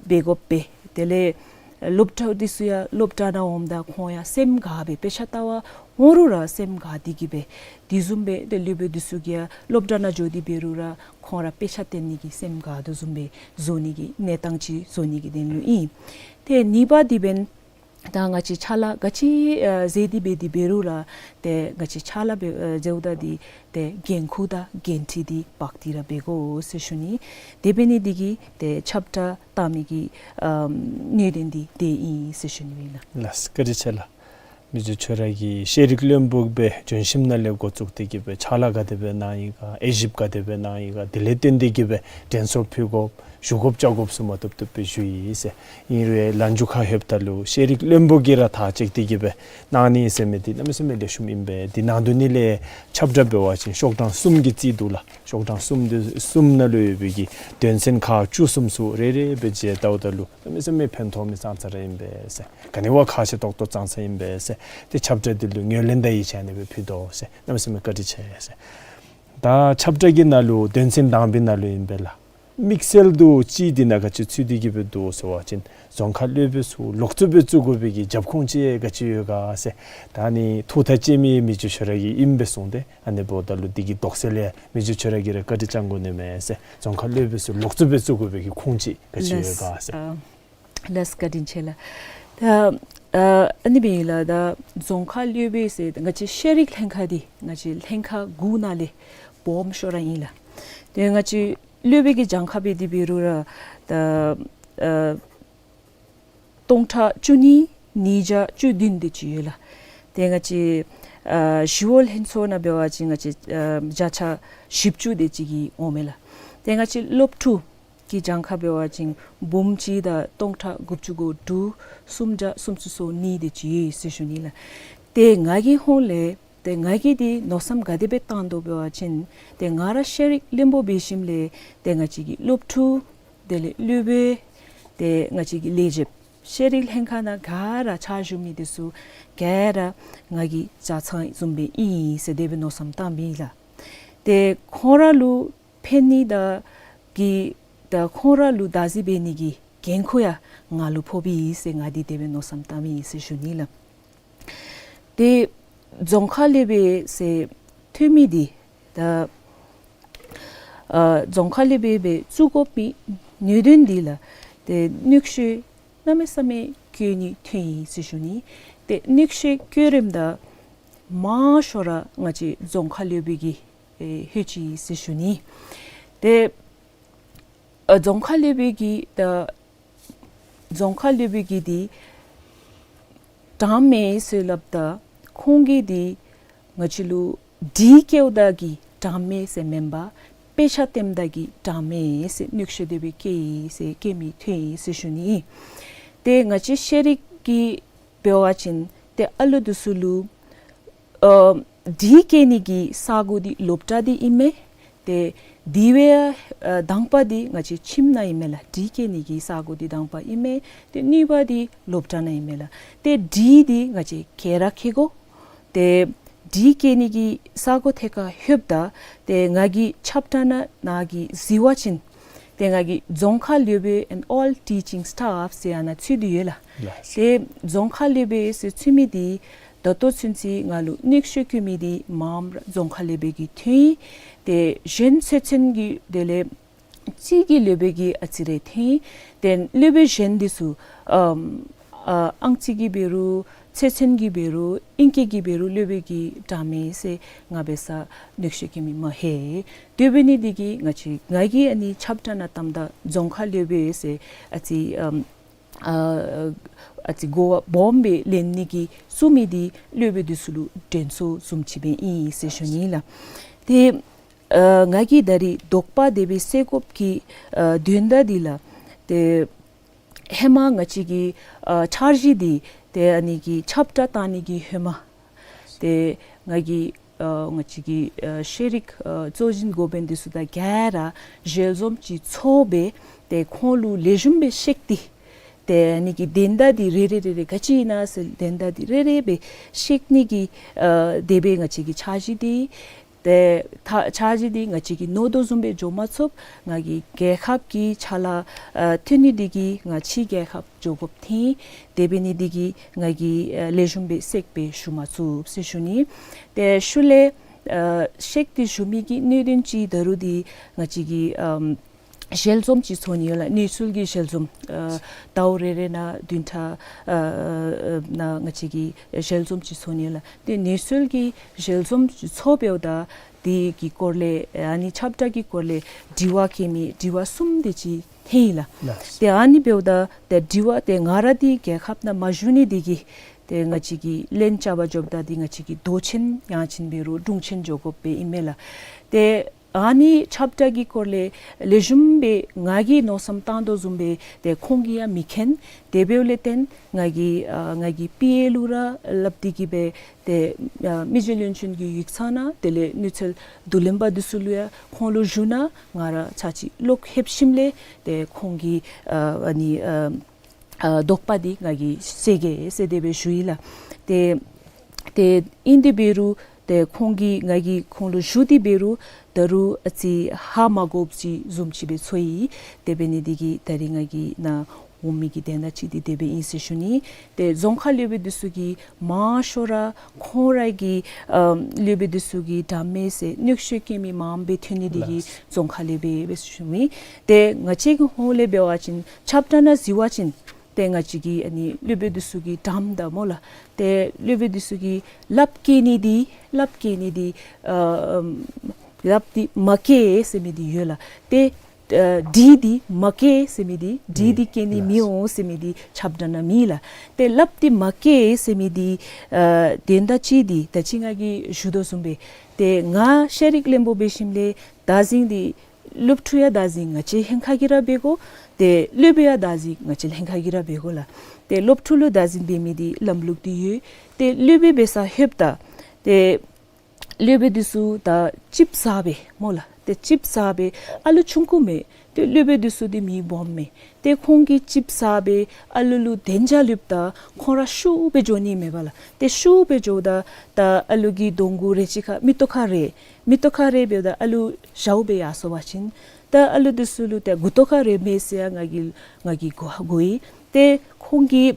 འབད་དགོ་པས། དེ་ལས་སློབ་ཕྲུག་འདི་ཚུ་ཡང་སློབ་གྲྭ་ནང་འོངམ་ད་ཁོང་ཡང་སེམས་དགའ་སྦེ་དཔེ་ཆ་ལྟ་བར་འོང་རུང་ར་སེམས་དགའ་སྟེ་གིས་སྦེ་དེ་བཟུམ་སྦེ་ཏེ་སློབ་དཔོན་འདི་ཚུ་གིས་ཡང་སློབ་གྲྭ་ནང་འགྱོ་སྟེ་འབད་རུང་ར་ཁོང་ར་དཔེ་ཆ་སྟོན་ནི་གི་སེམས་དགའ་དོ་བཟུམ་སྦེ་བཟོ་ནི་གི་གནས་སྟངས་ཅིག་བཟོ་ནི་གི་དོན་ལུ་ཨིན། ཏེ་གཉིས་པ་འདི་འབདན་ད་ང་བཅས་ཕྱག་ལཱ་ག་ཅི་ཨ་མཛད་དེ་འབད་དེ་འབད་རུང་ར་ཏེ་ང་བཅས་ཕྱག་ལཱ་འབད་ཨ་མཛདཔ་ད་འདི་ཏེ་འགན་ཁུར་དང་འགན་འཁྲི་འདི་འབག་སྟེ་ར་འབད་དགོ་ཟེར་ཞུ་ནི། དེ་འབད་ནི་འདི་གིས་ཏེ་ཁྱབ་བསྒྲགས་བཏང་མི་གི་ཨམ་ནུས་ལྡན་འདི་དེ་ཨིན་ཟེར་ཞུ་ནི་ཨིན་ལགས། ལགས་བཀའ་དྲིན་ཆེ་ལགས། མི་རྗེ་ཁྱོད་ར་གིས་ཤེས་རིག་བློན་པོ་སྦེ་བྱོན་ཞིནམ་ལས་འགོ་བཙུགས་ཏེ་གིས་སྦེ་ཕྱག་ལཱ་ག་དེ་སྦེ་གནང་ཡི་ག་དབྱེ་ཞིབ་ག་དེ་སྦེ་གནང་ཡི་ག་དེ་ལས་བརྟེན་ཏེ་གིས་སྦེ་དྲན་གསོ་ཕུལ་དགོཔ་ཞུ་དགོཔ་བཅར་དགོཔ་ཚུ་མ་བཏུབ་བཏུབ་སྦེ་ཞུ་ཡི་ཟེར། ཨིན་རུང་ལན་མཇུག་ཁར་ལྷོདཔ་ད་ལུ་ཤེས་རིག་བློན་པོ་གིས་ར་ཐག་བཅད་དེ་གིས་སྦེ་གནང་ནི་ཟེར་མི་འདི་གནམ་མེད་ས་མེད་ལེགས་ཤོམ་ཨིན་པས། འདི་ནང་དོན་ནི་ལས་ཁྱབ་བསྒྲགས་འབད་བ་ཅིན་ཤོག་གྲངས་གསུམ་གྱིས་རྩིས་འདུག་ལགས། ཤོག་གྲངས་གསུམ་འདི་གསུམ་ནང་ལུ་ཡོད་པའི་གི་དོན་ཚན་ཁག་བཅུ་གསུམ་ཚུ་རེ་རེ་སྦེ་མཇལ་བལྟཝ་ད་ལུ་གནམ་མེད་ས་མེད་ཕན་ཐོགས་མི་ཙང་ཙ་ར་ཨིན་པས་ཟེར། ག་ནི་བ་ཁག་ཆེ་ཏོག་ཏོ་ཙང་ཙ་ཨིན་པས་ཟེར། ཏེ་ཁྱབ་བསྒྲགས་འདི་ལུ་ངོས་ལེན་དང་ཡིད་ཆེས་ཨ་ནི་སྦེ་ཕུལ་དོ་ཟེར། གནམ་མེད་ས་མེད་བཀའ་དྲིན་ཆེ་ཟེར། ད་ཁྱབ་བསྒྲགས་ཀྱི་ནང་ལུ་དོན་ཚན་དང་པའི་ནང་ལུ་ཨིན་པས་ལགས། དམིགས་བསལ་དུ་ཅིག་འདི་ནང་ག་ཅི་ཚུད་དེ་གིས་སྦེ་འདུག་ཟེར་བ་ཅིན་རྫོང་ཁ་སློབ་དཔོན་ཚུ་ལོག་བཙུགས་སྦེ་བཙུགས་དགོ་པའི་གི་རྒྱབ་ཁུངས་ཅིག་ག་ཅི་ཡོད་ག་ཟེར། ད་ཨ་ནི་ཐུགས་ཐག་བཅད་མི་མི་རྗེ་ཁྱོད་ར་གིས་ཨིན་པས་གསུངས་ཏེ། ཨ་ནི་འབདཝ་ད་ལུ་འདི་གི་དོགས་སེལ་ལས་མི་རྗེ་ཁྱོད་ར་གིས་ར་བཀའ་དྲིན་བསྐྱང་དགོ་ནི་མས་ཟེར། རྫོང་ཁ་སློབ་དཔོན་ཚུ་ལོག་བཙུགས་སྦེ་བཙུགས་དགོ་པའི་གི་ཁུངས་ཅིག་ག་ཅི་ཡོད་ག་ཟེར། ལགས། ཨ་ལགས་བཀའ་དྲིན་ཆེ་ལགས། ད་ཨ་ཨ་ནི་སྦེ་ཨིན་ལགས། ད་རྫོང་ཁ་སློབ་དཔོན་ཟེར་ང་བཅས་ཤེས་རིག་ལྷན་ཁག་འདི་ང་བཅས་ལྷན་ཁག་དགུ་ནང་ལས་སྦོམ་ཤོས་ར་ཨིན་ལགས། ཏེ་ང་བཅས་སློབ་དཔོན་གྱི་གྱངས་ཁ་འབད་དེ་འབད་རུང་ར་ད་ཨ་སྟོང་ཕྲག་བཅུ་གཉིས་ཉིས་བརྒྱ་བཅུ་བདུན་དེ་ཅིག་ཡོད་ལགས། ཏེ་ང་བཅས་ཨ་གཞིས་འོག་ལྷན་ཚོགས་ནང་འབད་བ་ཅིན་ང་བཅས་ཨ་བརྒྱ་ཆ་བཞི་བཅུ་དེ་ཅིག་གི་འོང་མས་ལགས། ཏེ་ང་བཅས་སློབ་ཕྲུག་གི་གྱངས་ཁ་འབད་བ་ཅིན་འབུམ་གཅིག་དང་སྟོང་ཕྲག་དགུ་བཅུ་གོ་དྲུག་སུམ་བརྒྱ་སུམ་ཅུ་སོ་གཉིས་དེ་ཅིག་ཡོད་ཟེར་ཞུ་ནི་ལགས། ཏེ་ང་གི་ཧོང་ལས་ཏེ་ང་གིས་འདི་མནོ་བསམ་ག་དེ་སྦེ་བཏང་དོ་འབད་བ་ཅིན་ཏེ་ང་ར་ཤེས་རིག་བློན་པོ་འབད་ཞིནམ་ལས་ཏེ་ང་བཅས་ཀྱི་སློབ་ཕྲུག་དེ་ལས་སློབ་དཔོན་ཏེ་ང་བཅས་ཀྱི་ལས་བྱེདཔ་ཤེས་རིག་ལྷན་ཁག་ནང་ག་ར་ཕྱག་ཞུ་མི་འདི་ཚུ་ག་ར་ང་གིས་ཆ་ཚང་བཟུམ་སྦེ་ཨིན་ཟེར་དེ་སྦེ་མནོ་བསམ་བཏངམ་ཨིན་ལགས། ཏེ་ཁོང་ར་ལུ་ཕན་ནི་དང་གི་ད་ཁོང་ར་ལུ་བདག་འཛིན་འབད་ནི་གི་འགན་ཁུར་ཡང་ང་ལུ་ཕོགཔ་ཨིན་ཟེར་ང་འདི་དེ་སྦེ་མནོ་བསམ་བཏངམ་ཨིན་ཟེར་ཞུ་ནི་ལགས། ཏེ་རྫོང་ཁ་སློབ་དཔོན་ཟེར་ཐོན་མི་འདི་ད་ཨ་རྫོང་ཁ་སློབ་དཔོན་སྦེ་བཙུགས་དགོ་པའི་ནུས་དོན་འདི་ལགས། ཏེ་ནུས་ཤུགས་གནམ་མེད་ས་མེད་བཀོལ་ནི་ཐོན་ཡི་ཟེར་ཞུ་ནི། ཏེ་ནུས་ཤུགས་བཀོལ་རནམ་ད་མང་ཤོས་ར་ང་བཅས་རྫོང་ཁ་སློབ་དཔོན་གྱིས་ཨེ་ལྷོད་ཅི་ཟེར་ཞུ་ནི། ཏེ་ཨ་རྫོང་ཁ་སློབ་དཔོན་གྱིས་ད་རྫོང་ཁ་སློབ་དཔོན་གྱིས་འདི་དྲང་མེད་ཟེར་སླབ་ད་ཁོང་གིས་འདི་ང་བཅས་ལུ་འབྲི་བཀོལཝ་ད་གིས་དྲང་མེད་ཟེར་མེན་པར་དཔེ་ཆ་སྟོནམ་ད་གིས་དྲང་མེད་ཟེར་ནུས་ཤུགས་དེ་སྦེ་བཀལ་ཡི་ཟེར་བཀལ་མི་ཐོན་ཡི་ཟེར་ཞུ་ནི། ཏེ་ང་བཅས་ཤེས་རིག་གི་འབད་བ་ཅིན་ཏེ་ཨ་ལུ་འདི་ཚུ་ལུ་ཨ་འབྲི་བཀོལ་ནི་གི་ས་གོ་འདི་སློབ་གྲྭ་འདི་ཨིན་མས། ཏེ་དེ་བས་ཨ་དང་པ་འདི་ང་བཅས་ཁྱིམ་ནང་ཨིན་མས་ལགས། འབྲི་བཀོལ་ནི་གི་ས་གོ་འདི་དང་པ་ཨིན་མས། ཏེ་གཉིས་པ་འདི་སློབ་གྲྭ་ནང་ཨིན་མས་ལགས། ཏེ་འབྲི་འདི་ང་བཅས་ག་ར་མཁྱེན་དགོ། ཏེ་འབྲི་བཀོལ་ནི་གི་ས་གོ་ཐད་ཁར་ལྷོདཔ་ད་ཏེ་ང་གིས་ཁྱབ་བསྒྲགས་ནང་ནང་གི་གཟིགས་པ་ཅིན་ཏེ་ང་གིས་རྫོང་ཁ་སློབ་དཔོན་and all teaching staff ཟེར་ཨ་ནཱ་ཚུད་དེ་ཡོད་ལགས། ལགས། ཏེ་རྫོང་ཁ་སློབ་དཔོན་ཟེར་ཚུད་མི་འདི་ ད་ལྟོ་ཚུན་ཚོད་ང་ལུ་གནོད་ཤོས་བཀལ་མི་འདི་མངམ་ར་རྫོང་ཁ་སློབ་དཔོན་གྱིས་ཐོན། ཏེ་གཞན་ཚོགས་ཆེན་གྱི་དེ་ལས་གཅིག་གི་སློབ་དཔོན་གྱིས་ཨ་ཙི་རེ་ཐོན། ཏེ་སློབ་དཔོན་གཞན་འདི་ཚུ་ཨམ་ཨ་ཨང་རྩིས་ཀྱི་འབད་རུང་ཚོགས་ཆེན་གྱི་འབད་རུང་ཨིང་སྐད་ཀྱི་འབད་རུང་སློབ་དཔོན་གྱིས་དྲག་མས་ཟེར་ང་འབད་སར་གནོད་ཤོས་བཀལ་མི་མ་ལྷོད། དེ་འབད་ནི་འདི་གིས་ང་བཅས་ང་གིས་ཨ་ནི་ཁྱབ་བསྒྲགས་ནང་བཏངམ་ད་རྫོང་ཁ་སློབ་དཔོན་ཟེར་ཨ་ཙི་ཨམ་ཨ་ཨ་ཙི་གོ་བ་སྦོམ་སྦེ་ལེན་ནི་གི་བཙུགས་མི་འདི་སློབ་དཔོན་འདི་ཚུ་ལུ་དྲན་གསོ་བཟུམ་ཅིག་སྦེ་ཨིན་ཟེར་ཞུ་ནི་ལགས། ཏེ་ཨ་ང་གིས་ད་རིས་དོགས་པ་དེ་སྦེ་སེལ་དགོཔ་གི་ཨ་དོན་དག་འདི་ལགས། ཏེ་ཧེ་མ་ང་བཅས་ཀྱི་ཨ་འཆར་གཞི་འདི་ཏེ་ཨ་ནི་གི་ཁྱབ་བསྒྲགས་བཏང་ནི་གི་ཧེ་མ་ཏེ་ང་གིས་ཨ་ང་བཅས་ཀྱི་ཨ་ཤེས་རིག་ཨ་གཙོ་འཛིན་འགོ་དཔོན་འདི་ཚུ་དང་ག་ར་ཞལ་འཛོམས་ཅིག་ཚོགས་སྦེ་ཏེ་ཁོང་ལུ་ལེགས་ཤོམ་སྦེ་བཤད་དེ་ཏེ་ཨ་ནི་གི་དོན་དག་འདི་རེ་རེ་རེ་རེ་ག་ཅི་ཨིན་ན་ཟེར་དོན་དག་འདི་རེ་རེ་སྦེ་བཤད་ནི་གི་ཨ་དེ་སྦེ་ང་བཅས་ཀྱི་འཆར་གཞི་འདི་ཏེ་ད་འཆར་གཞི་འདི་ང་བཅས་ཀྱིས་མནོ་དོ་བཟུམ་སྦེ་འགྱོ་མ་ཚུགས། ང་གིས་རྒྱལ་ཁབ་ཀྱི་ཕྱག་ལཱ་ཨ་ཐོན་ནི་འདི་གིས་ང་ཕྱི་རྒྱལ་ཁབ་འགྱོ་དགོཔ་ཐོན། དེ་འབད་ནི་འདི་གིས་ང་གིས་ཨ་ལེགས་ཤོམ་སྦེ་གསལ་སྦེ་ཞུ་མ་ཚུགས་ཟེར་ཞུ་ནི། ཏེ་ཤུལ་ལས་ཨ་གསལ་ཏེ་ཞུ་མི་གི་གནད་དོན་ཅིག་ད་རུང་འདི་ང་བཅས་ཀྱིས་ཨམ་ཞལ་འཛོམས་ཅིག་ཚོགས་ནི་ཡོད་ལགས། གནས་ཚུལ་གྱི་ཞལ་འཛོམས་ཨ་ཟླཝ་རེ་རེ་ནང་བདུན་ཕྲག་ཨ་ཨ་ནང་ང་བཅས་ཀྱིས་ཞལ་འཛོམས་ཅིག་ཚོགས་ནི་ཡོད་ལགས། ཏེ་གནས་ཚུལ་གྱི་ཞལ་འཛོམས་ཅིག་ཚོགས་འབདཝ་ད་དེ་གི་སྐོར་ལས་ཨ་ནི་ཁྱབ་བསྒྲགས་ཀྱི་སྐོར་ལས་དྲི་བ་བཀོད་མི་དྲི་བ་གསུམ་དེ་ཅིག་ཐོན་ཡི་ལགས། ལགས། ཏེ་ཨ་ནི་འབདཝ་ད་ཏེ་དྲི་བ་ཏེ་ང་ར་འདི་རྒྱལ་ཁབ་ནང་མ་བཞུགས་ནི་འདི་གིས་ཏེ་ང་བཅས་ཀྱིས་ལན་རྐྱབ་པར་འགྱོཝ་ད་འདི་ང་བཅས་ཀྱིས་མདོ་ཆེན་ཡང་ཅིན་འབད་རུང་དྲུང་ཆེན་འགྱོ་དགོཔ་སྦེ་ཨིན་མས་ལགས། ཏེ་ཨ་ནི་ཁྱབ་བསྒྲགས་ཀྱི་སྐོར་ལས་ལེགས་ཤོམ་སྦེ་ང་གིས་མནོ་བསམ་བཏང་དོ་བཟུམ་སྦེ་ཏེ་ཁོང་གིས་ཡང་མི་མཁྱེན། དེ་འབདཝ་ལས་བརྟེན་ང་གིས་ཨ་ང་གི་པི་ཨེ་ལུ་ར་སླབ་སྟེ་གི་སྦེ་ཏེ་ཨ་མི་རྗེ་བློན་ཆེན་གྱི་ཡིག་ཚང་ནང་དེ་ལས་གནས་ཚུལ་བསྡུ་ལེན་པ་འདི་ཚུ་ལུ་ཡང་ཁོང་ལུ་ཞུ་ནི་ང་ར་ཚར་གཅིག་ལོག་ལྷོདཔ་ཞིནམ་ལས་ཏེ་ཁོང་གིས་ཨ་ཨ་ནི་ཨ་ཨ་དོགས་པ་འདི་ང་གིས་སེལ་གེ་ཟེར་དེ་སྦེ་ཞུ་ཡི་ལགས། ཏེ་ཏེ་ཨིན་དེ་འབད་རུང་ཏེ་ཁོང་གིས་ང་གིས་ཁོང་ལུ་ཞུ་སྟེ་འབད་རུང་ད་རུང་ཨ་ཙི་ཧ་མ་གོཝ་ཅིག་བཟུམ་ཅིག་སྦེ་ཚོར་ཡི། དེ་འབད་ནི་འདི་གིས་ད་རིས་ང་གིས་ནཱ་འོང་མི་གི་དོན་དག་ཅིག་འདི་དེ་སྦེ་ཨིན་ཟེར་ཞུ་ནི། ཏེ་རྫོང་ཁ་སློབ་དཔོན་འདི་ཚུ་གིས་མང་ཤོས་ར་ཁོང་ར་གི་ཨམ་སློབ་དཔོན་འདི་ཚུ་གིས་དྲག་མས་ཟེར་གནོད་ཤོས་བཀལ་མི་མངམ་སྦེ་ཐོན་ནི་འདི་གིས་ལགས། རྫོང་ཁ་སློབ་དཔོན་སྦེ་ཞུ་མི། ཏེ་ང་བཅས་ཀྱི་ཧོངས་ལས་འབད་བ་ཅིན་ཁྱབ་བསྒྲགས་ནང་གཟིགས་པ་ཅིན་ཏེ་ང་བཅས་ཀྱི་ཨ་ནི་སློབ་དཔོན་འདི་ཚུ་གིས་དྲགཔ་ད་སྨོ་ལགས། ཏེ་སློབ་དཔོན་འདི་ཚུ་གིས་ལགཔ་བཀལ་ནི་འདི་ལགཔ་བཀལ་ནི་འདི་ཨ་ཨམ་ལགཔ་འདི་མ་བཀལ་ཟེར་མི་འདི་ཡོད་ལགས། ཏེ་ཨ་གྲི་འདི་མ་བཀལ་ཟེར་མི་འདི་གྲི་འདི་ཨུམ་བཀལ་ནི་ལགས། མི་འོང་ཟེར་མི་འདི་ཁྱབ་བསྒྲགས་ནང་མེད་ལགས། ཏེ་ལགཔ་འདི་མ་བཀལ་ཟེར་མི་འདི་ཨ་དོན་དག་ཅིག་འདི་ད་ཅི་ང་གིས་ཞུ་དོ་བཟུམ་སྦེ་ཏེ་ང་ཤེས་རིག་བློན་པོ་འབད་ཞིནམ་ལས་བདག་འཛིན་འདི་སློབ་ཕྲུག་ཡང་བདག་འཛིན་ང་བཅས་ལྷན་ཁག་གིས་ར་འབད་དགོ། ཏེ་སློབ་དཔོན་ཡང་བདག་འཛིན་ང་བཅས་ལྷན་ཁག་གིས་ར་འབད་དགོ་ལགས། ཏེ་སློབ་ཕྲུག་ལུ་བདག་འཛིན་འབད་མི་འདི་ལམ་ལུགས་འདི་ཡོད། ཏེ་སློབ་དཔོན་འབད་སར་ལྷོདཔ་ད་ཏེ་སློབ་དཔོན་འདི་ཚུ་ད་ཅིགཔ་ཟ་སྦེ་སྨོ་ལགས། ཏེ་ཅིགཔ་ཟ་སྦེ་ཨ་ལུ་ཆུང་ཀུ་མས། ཏེ་སློབ་དཔོན་འདི་ཚུ་འདི་མི་སྦོམ་མས། ཏེ་ཁོང་གིས་ཅིགཔ་ཟ་སྦེ་ཨ་ལུ་ལུ་དན་རྐྱབ་ལྷོདཔ་ད་ཁོང་ར་ཤུགས་སྦེ་འགྱོ་ནི་མས་པ་ལགས། ཏེ་ཤུགས་སྦེ་འགྱོཝ་ད་ད་ཨ་ལུ་གི་གདོང་གུ་རེ་ཅིག་ཁར་མིག་ཏོ་ཁར་རེག། མིག་ཏོ་ཁར་རེག་འབདཝ་ད་ཨ་ལུ་ཞཝ་སྦེ་ཡར་སོང་པ་ཅིན་ད་ཨ་ལུ་འདི་ཚུ་ལུ་ཏེ་མགུ་ཏོ་ཁར་རེག་མས་ཟེར་ཡང་ང་གིས་ང་གིས་གོ་གོ་ཡི། ཏེ་ཁོང་གིས་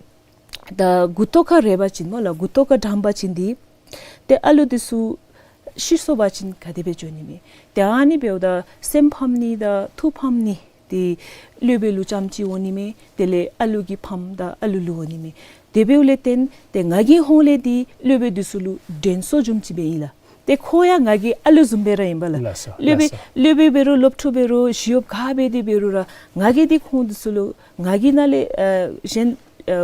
ད་མགུ་ཏོ་ཁར་རེག་པ་ཅིན་སྨོ་ལགས། མགུ་ཏོ་ཁར་དྲངས་པ་ཅིན་འདི་ཏེ་ཨ་ལུ་འདི་ཚུ་ཤི་སོང་པ་ཅིན་ག་དེ་སྦེ་འགྱོ་ནི་མས། ཏེ་ཨ་ནི་འབདཝ་ད་སེམས་ཕམ་ནི་དང་ཐུགས་ཕམ་ནི་འདི་སློབ་དཔོན་ལུ་རྐྱངམ་ཅིག་འོང་ནི་མས། དེ་ལས་ཨ་ལུ་གི་ཕམ་དང་ཨ་ལུ་ལུ་འོང་ནི་མས། དེ་འབདཝ་ལས་བརྟེན་ཏེ་ང་གི་ཧོངས་ལས་འདི་སློབ་དཔོན་འདི་ཚུ་ལུ་དྲན་གསོ་བཟུམ་ཅིག་སྦེ་ཨིན་ལགས། ཏེ་ཁོང་ཡང་ང་གི་ཨ་ལུ་བཟུམ་སྦེ་ར་ཨིན་པས་ལགས། ལགས་སོ། སློབ་དཔོན་ལགས་སོ། སློབ་དཔོན་འབད་རུང་སློབ་ཕྲུག་འབད་རུང་ཞི་གཡོགཔ་ག་འབད་དེ་འབད་རུང་ར་ང་གིས་འདི་ཁོང་འདི་ཚུ་ལུ་ང་གིས་ནཱ་ལས་ཨ་གཞན་ཨ་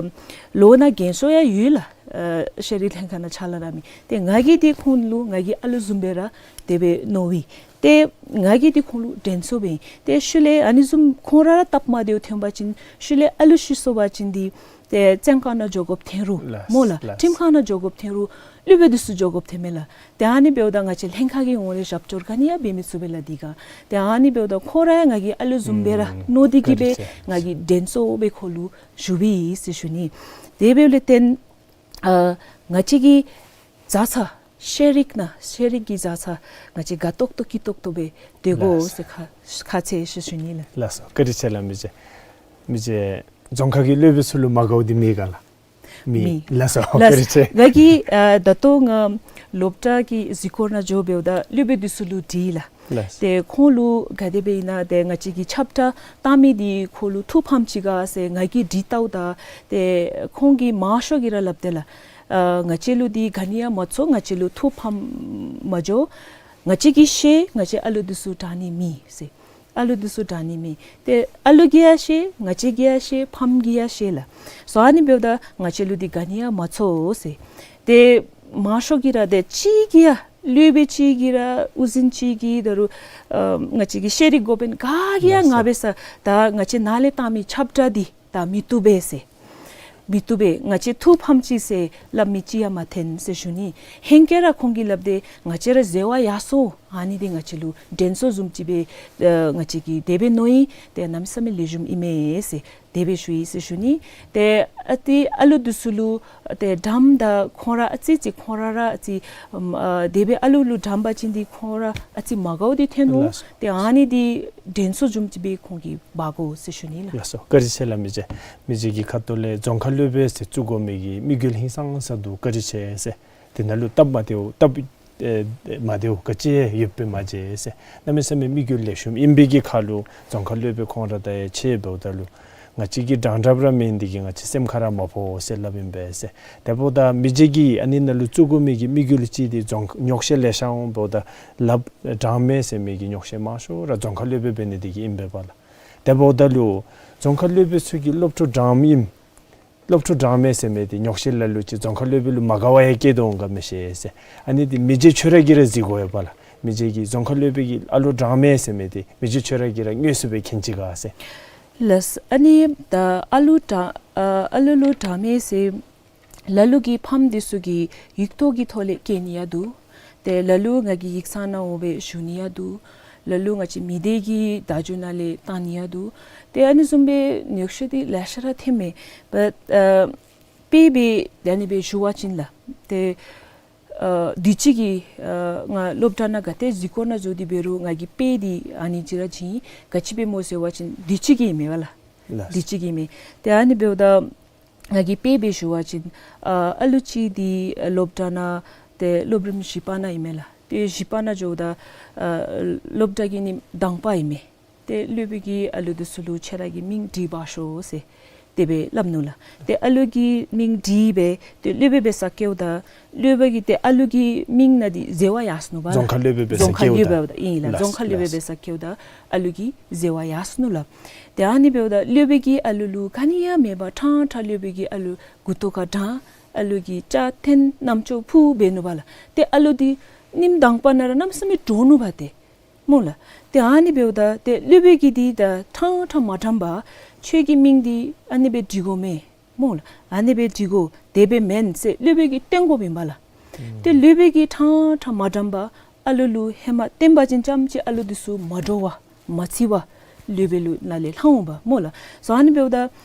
ལོ་ན་རྒན་ཤོས་ཡང་ཡོད་ལགས། ཨ་ཤེས་རིག་ལྷན་ཁག་ནང་ཕྱག་ལཱ་གནང་མི། ཏེ་ང་གིས་འདི་ཁོང་ལུ་ང་གི་ཨ་ལུ་བཟུམ་སྦེ་ར་དེ་སྦེ་མནོ་བས། ཏེ་ང་གིས་འདི་ཁོང་ལུ་དྲན་གསོ་འབད་ཡི། ཏེ་ཤུལ་ལས་ཨ་ནི་བཟུམ་ཁོང་ར་སྟབས་མ་བདེཝ་ཐོན་པ་ཅིན་ཤུལ་ལས་ཨ་ལུ་ཤི་སོང་པ་ཅིན་འདི་ཏེ་བཙོན་ཁང་ནང་འགྱོ་དགོཔ་ཐོན་རུང་ལགས་སྨོ་ལགས། ལགས། ཁྲིམས་ཁང་ནང་འགྱོ་དགོཔ་ཐོན་རུང་སློབ་དཔོན་འདི་ཚུ་འགྱོ་དགོཔ་ཐོན་མས་ལགས། ཏེ་ཨ་ནི་འབདཝ་ད་ང་བཅས་ལྷན་ཁག་གི་ངོས་ལས་རྒྱབ་སྐྱོར་ག་ནི་ཡང་འབད་མི་ཚུགས་པས་ལགས་འདི་ག། ཏེ་ཨ་ནི་འབདཝ་ད་ཁོང་ར་ཡང་ང་གི་ཨ་ལུ་བཟུམ་སྦེ་ར་ཨུམ་མནོ་སྟེ་གི་སྦེ་བཀའ་དྲིན་ཆེ། ང་གིས་དྲན་གསོ་སྦེ་ཁོང་ལུ་ཞུ་བས་ཟེར་ཞུ་ནི། དེ་འབདཝ་ལས་བརྟེན་ཨ་ང་བཅས་ཀྱི་བཟའ་ཚང་ཤེས་རིག་ནང་ཤེས་རིག་གི་བཟའ་ཚང་ང་བཅས་དགའ་ཏོག་ཏོ་སྐྱིད་ཏོག་ཏོ་སྦེ་སྡོད་དགོ་ལགས་སོ། ཟེར་ཁ་ཁ་ཚེ་ཞུ་ཞུ་ནི་ལགས། ལགས་སོ། བཀའ་དྲིན་ཆེ་ལགས། མི་རྗེ་མི་རྗེ་རྫོང་ཁ་གི་སློབ་དཔོན་ཚུ་ལུ་མ་དགའཝ་འདི་མེད་ག་ལགས། མེད། མེད། ལགས་སོ། ལགས། བཀའ་དྲིན་ཆེ། ང་གིས་ཨ་ད་ལྟོ་ང་སློབ་གྲྭ་གི་གཟིགས་སྐོར་ནང་འགྱོ་འབདཝ་ད་སློབ་དཔོན་འདི་ཚུ་ལུ་དྲིས་ལགས། ལགས། ཏེ་ཁོང་ལུ་ག་དེ་སྦེ་ཨིན་ན་ཏེ་ང་བཅས་ཀྱི་ཁྱབ་བསྒྲགས་བཏང་མི་འདི་ཁོ་ལུ་ཐུགས་ཕམ་ཅི་ག་ཟེར་ང་གིས་དྲིས་བལྟཝ་ད་ཏེ་ཁོང་གིས་མང་ཤོས་ཀྱིས་ར་སླབ་དེས་ལགས། ཨ་ང་བཅས་ལུ་འདི་ག་ནི་ཡང་མ་ཚོར། ང་བཅས་ལུ་ཐུགས་ཕམ་མ་འགྱོ། ང་བཅས་ཀྱིས་ཤེས། ང་བཅས་ཨ་ལུ་འདི་ཚུ་དྲག་ནི་མེད་ཟེར། ཨ་ལུ་འདི་ཚུ་དྲག་ནི་མེད། ཏེ་ཨ་ལུ་གིས་ཡང་ཤེས། ང་བཅས་ཀྱིས་ཡང་ཤེས། ཕམ་གྱིས་ཡང་ཤེས་ལགས། སོ་ཨ་ནི་འབདཝ་ད་ང་བཅས་ལུ་འདི་ག་ནི་ཡང་མ་ཚོར་ཟེར། ཏེ་མང་ཤོས་ཀྱིས་ར་ཏེ་གཅིག་གིས་ཡང་སློབ་དཔོན་གཅིག་གིས་ར་དབུ་འཛིན་གཅིག་གིས་ད་རུང་ཨ་ང་བཅས་ཀྱི་ཤེས་རིག་འགོ་དཔོན་ག་གིས་ཡང་ང་འབད་ས་ད་ང་བཅས་ནཱ་ལས་བཏང་མི་ཁྱབ་བསྒྲགས་འདི་ད་མི་བཏུབ་པས་ཟེར། མི་བཏུབ་པས། ང་བཅས་ཐུགས་ཕམ་ཅི་ཟེར་སླབ་མི་ཅིག་ཡང་མ་ཐོན་ཟེར་ཞུ་ནི། ཧེང་སྐལ་ར་ཁོང་གིས་སླབ་དེས་ང་བཅས་ར་འཛོལ་བ་ཡར་སོང་། ཨ་ནི་འདི་ང་བཅས་ལུ་དྲན་གསོ་བཟུམ་ཅིག་སྦེ་ཨ་ང་བཅས་ཀྱིས་དེ་སྦེ་མནོ་ཡི། ཏེ་གནམ་མེད་ས་མེད་ལེགས་ཤོམ་ཨིན་མས་ཟེར་དེ་སྦེ་ཞུ་ཡི་ཟེར་ཞུ་ནི། ཏེ་ཨ་ཏི་ཨ་ལུ་འདི་ཚུ་ལུ་ཏེ་དྲནམ་ད་ཁོང་ར་ཨ་ཙི་ཅིག་ཁོང་ར་ར་ཨ་ཙི་ཨམ་ཨ་དེ་སྦེ་ཨ་ལུ་ལུ་དྲན་པ་ཅིན་འདི་ཁོང་ར་ཨ་ཙི་མ་དགའཝ་འདི་ཐོན་འོང་། ལགས། ཏེ་ཨ་ནི་འདི་དྲན་གསོ་བཟུམ་ཅིག་སྦེ་ཁོང་གིས་འབག་དགོ་ཟེར་ཞུ་ནི་ལགས། ལགས་སོ། བཀའ་དྲིན་ཆེ་ལགས། མི་རྗེ་མི་རྗེ་གི་ཁ་ཐུག་ལས་རྫོང་ཁ་སློབ་དཔོན་ཟེར་བཙུགས་དགོ་མི་གི་དམིགས་ཡུལ་ཧིང་སངས་ས་འདུག། བཀའ་དྲིན་ཆེ་ཟེར། དེ་ནང་ལུ་སྟབས་མ་བདེཝ་སྟབས་ཨེ་མ་བདེཝ་ག་ཅི་ཡོདཔ་སྦེ་མ་མཇལ་ཟེར། གནམ་མེད་ས་མེད་དམིགས་ཡུལ་ལེགས་ཤོམ་ཨིན་པའི་གི་ཁར་ལུ་རྫོང་ཁ་སློབ་དཔོན་ཁོང་ར་ད་ཡང་ཆེ་འབདཝ་ད་ལུ་ང་བཅས་ཀྱིས་དྲང་དྲགཔ་ར་མེན། འདི་གིས་ང་བཅས་སེམས་ཁར་ར་མ་ཕོག་ཟེར་སླབ་ཨིན་པས་ཟེར། དེ་འབདཝ་ད་མི་རྗེ་གིས་ཨ་ནི་ནང་ལུ་བཙུགས་དགོ་མི་གི་དམིགས་ཡུལ་ཅིག་འདི་རྫོང་ཉོགས་བཤད་ལེ་ཤ་འོང་འབདཝ་ད་ལགཔ་དྲང་མེད་ཟེར་མི་གི་ཉོགས་བཤད་མང་ཤོས་ར་རྫོང་ཁ་སློབ་དཔོན་འབད་ནི་འདི་གིས་ཨིན་པས་པ་ལགས། དེ་འབདཝ་ད་ལུ་རྫོང་ཁ་སློབ་དཔོན་ཚུ་གིས་སློབ་ཕྲུག་དྲངམ་ཨིན། སློབ་ཕྲུག་དྲང་མེད་ཟེར་མི་འདི་ཉོགས་བཤད་ལ་ལུ་ཅིག་རྫོང་ཁ་སློབ་དཔོན་ལུ་མ་དགའ་བ་ཡང་སྐྱེ་དོ་འོང་ག་མི་ཤེས་ཟེར། ཨ་ནི་འདི་མི་རྗེ་ཁྱོད་ར་གིས་ར་གཟིགས་དགོ་ཡོད་པ་ལགས། མི་རྗེ་གིས་རྫོང་ཁ་སློབ་དཔོན་གྱིས་ཨ་ལུ་དྲང་མེད་ཟེར་མི་འདི་མི་རྗེ་ཁྱོད་ར་གིས་ར་དངོས་སུ་སྦེ་མཁྱེན་ཅི་ག་ཟེར། ལགས། ཨ་ནི་ད་ཨ་ལུ་དྲང་ཨ་ཨ་ལུ་ལུ་དྲང་མེད་ཟེར་ལ་ལུ་གིས་ཕམ་འདི་ཚུ་གིས་ཡིག་ཐོག་གི་ཐོག་ལས་བཀོད་ནི་ཡང་འདུག། ཏེ་ལ་ལུ་ང་གིས་ཡིག་ཚང་ནང་འོང་སྦེ་ཞུ་ནི་ཡང་འདུག། ལ་ལུ་ང་བཅས་མི་སྡེ་གི་བརྡ་བརྒྱུད་ནང་ལས་བཏང་ནི་ཡང་འདུག། ཏེ་ཨ་ནི་བཟུམ་སྦེ་ཉོགས་བཤད་འདི་ལེ་ཤ་ར་ཐོནམ་མས། བཊ་ཨ་དཔེ་སྦེ་ཨ་ནི་སྦེ་ཞུ་བ་ཅིན་ལགས། ཏེ་ཨ་དུས་ཅི་གི་ཨ་ང་སློབ་གྲྭ་ནང་ག་ཏེ་གཟིགས་སྐོར་ནང་འགྱོ་སྟེ་འབད་རུང་ང་གིས་དཔེ་འདི་ཨ་ནི་ཅིག་ར་བྱིན། ག་ཅི་སྦེ་སྨོ་ཟེར་བ་ཅིན་དུས་ཅི་གི་ཨིན་མས་པ་ལགས། ལགས། དུས་ཅི་གི་ཨིན་མས། ཏེ་ཨ་ནི་འབདཝ་ད་ང་གིས་དཔེ་སྦེ་ཞུ་བ་ཅིན་ཨ་ཨ་ལུ་ཅིག་འདི་སློབ་གྲྭ་ནང་ཏེ་སློབ་རིམ་བཞི་པ་ནང་ཨིན་མས་ལགས། ཏེ་བཞི་པ་ནང་འགྱོཝ་ད་ཨ་སློབ་གྲྭ་གི་ཉིནམ་དང་པ་ཨིན་མས། ཏེ་སློབ་དཔོན་གྱིས་ཨ་ལུ་འདི་ཚུ་ལུ་ཁྱེད་ར་གི་མིང་བྲིས་འབག་ཤོག་ཟེར་དེ་སྦེ་སླབ་ནུག་ལགས། ཏེ་ཨ་ལུ་གི་མིང་བྲིས་སྦེ་ཏེ་སློབ་དཔོན་འབད་སར་བསྐྱལཝ་ད་སློབ་དཔོན་གྱིས་ཏེ་ཨ་ལུ་གི་མིང་ནང་འདི་འཛོལ་བ་ཡར་སོ་ནུག་པ་ལགས། རྫོང་ཁ་སློབ་དཔོན་འབད་སར་བསྐྱལཝ་ད། རྫོང་ཁ་སློབ་དཔོན་ཨིན་ལགས། ལགས། རྫོང་ཁ་སློབ་དཔོན་ལགས། འབད་སར་བསྐྱལཝ་ད་ཨ་ལུ་གི་འཛོལ་བ་ཡར་སོ་ནུག་ལགས། ཏེ་ཨ་ནི་འབདཝ་ད་སློབ་དཔོན་གྱིས་ཨ་ལུ་ལུ་ག་ནི་ཡང་མེད་པར་ཕྲང་ཕྲང་སློབ་དཔོན་གྱིས་ཨ་ལུ་མགུ་ཏོ་ཁར་དྲངས། ཨ་ལུ་གིས་སྐྱ་འཐེན་རྣམ་ཅོ་ཕུ་འབད་ནུག་པ་ལགས། ཏེ་ཨ་ལུ་འདི་ཉིནམ་དང་པ་ནང་ར་གནམ་མེད་ས་མེད་འདྲོག་ནུག་པ་ཏེ་སྨོ་ལགས། ཏེ་ཨ་ནི་འབདཝ་ད་ཏེ་སློབ་དཔོན་གྱིས་འདི་ད་ཕྲང་ཕྲང་མ་དྲངས་པར་ཁྱོད་ཀྱི་མིང་འདི་ཨ་ནི་སྦེ་བྲི་དགོ་མས་སྨོ་ལགས། ཨ་ནི་སྦེ་བྲི་དགོ། དེ་སྦེ་མེན་ཟེར་སློབ་དཔོན་གྱིས་སྟོན་དགོཔ་ཨིན་པ་ལགས། ཨུམ། ཏེ་སློབ་དཔོན་གྱིས་ཕྲང་ཕྲང་མ་དྲངས་པར་ཨ་ལུ་ལུ་ཧེ་མ་བསྟན་པ་ཅིན་ཙམ་ཅིག་ཨ་ལུ་འདི་ཚུ་མ་འདྲོག་པར་མ་འཚེར་བར་སློབ་དཔོན་ལུ་ནཱ་ལས་ལྷང་འོང་པ་སྨོ་ལགས། སོ་ཨ་ནི་འབདཝ་ད་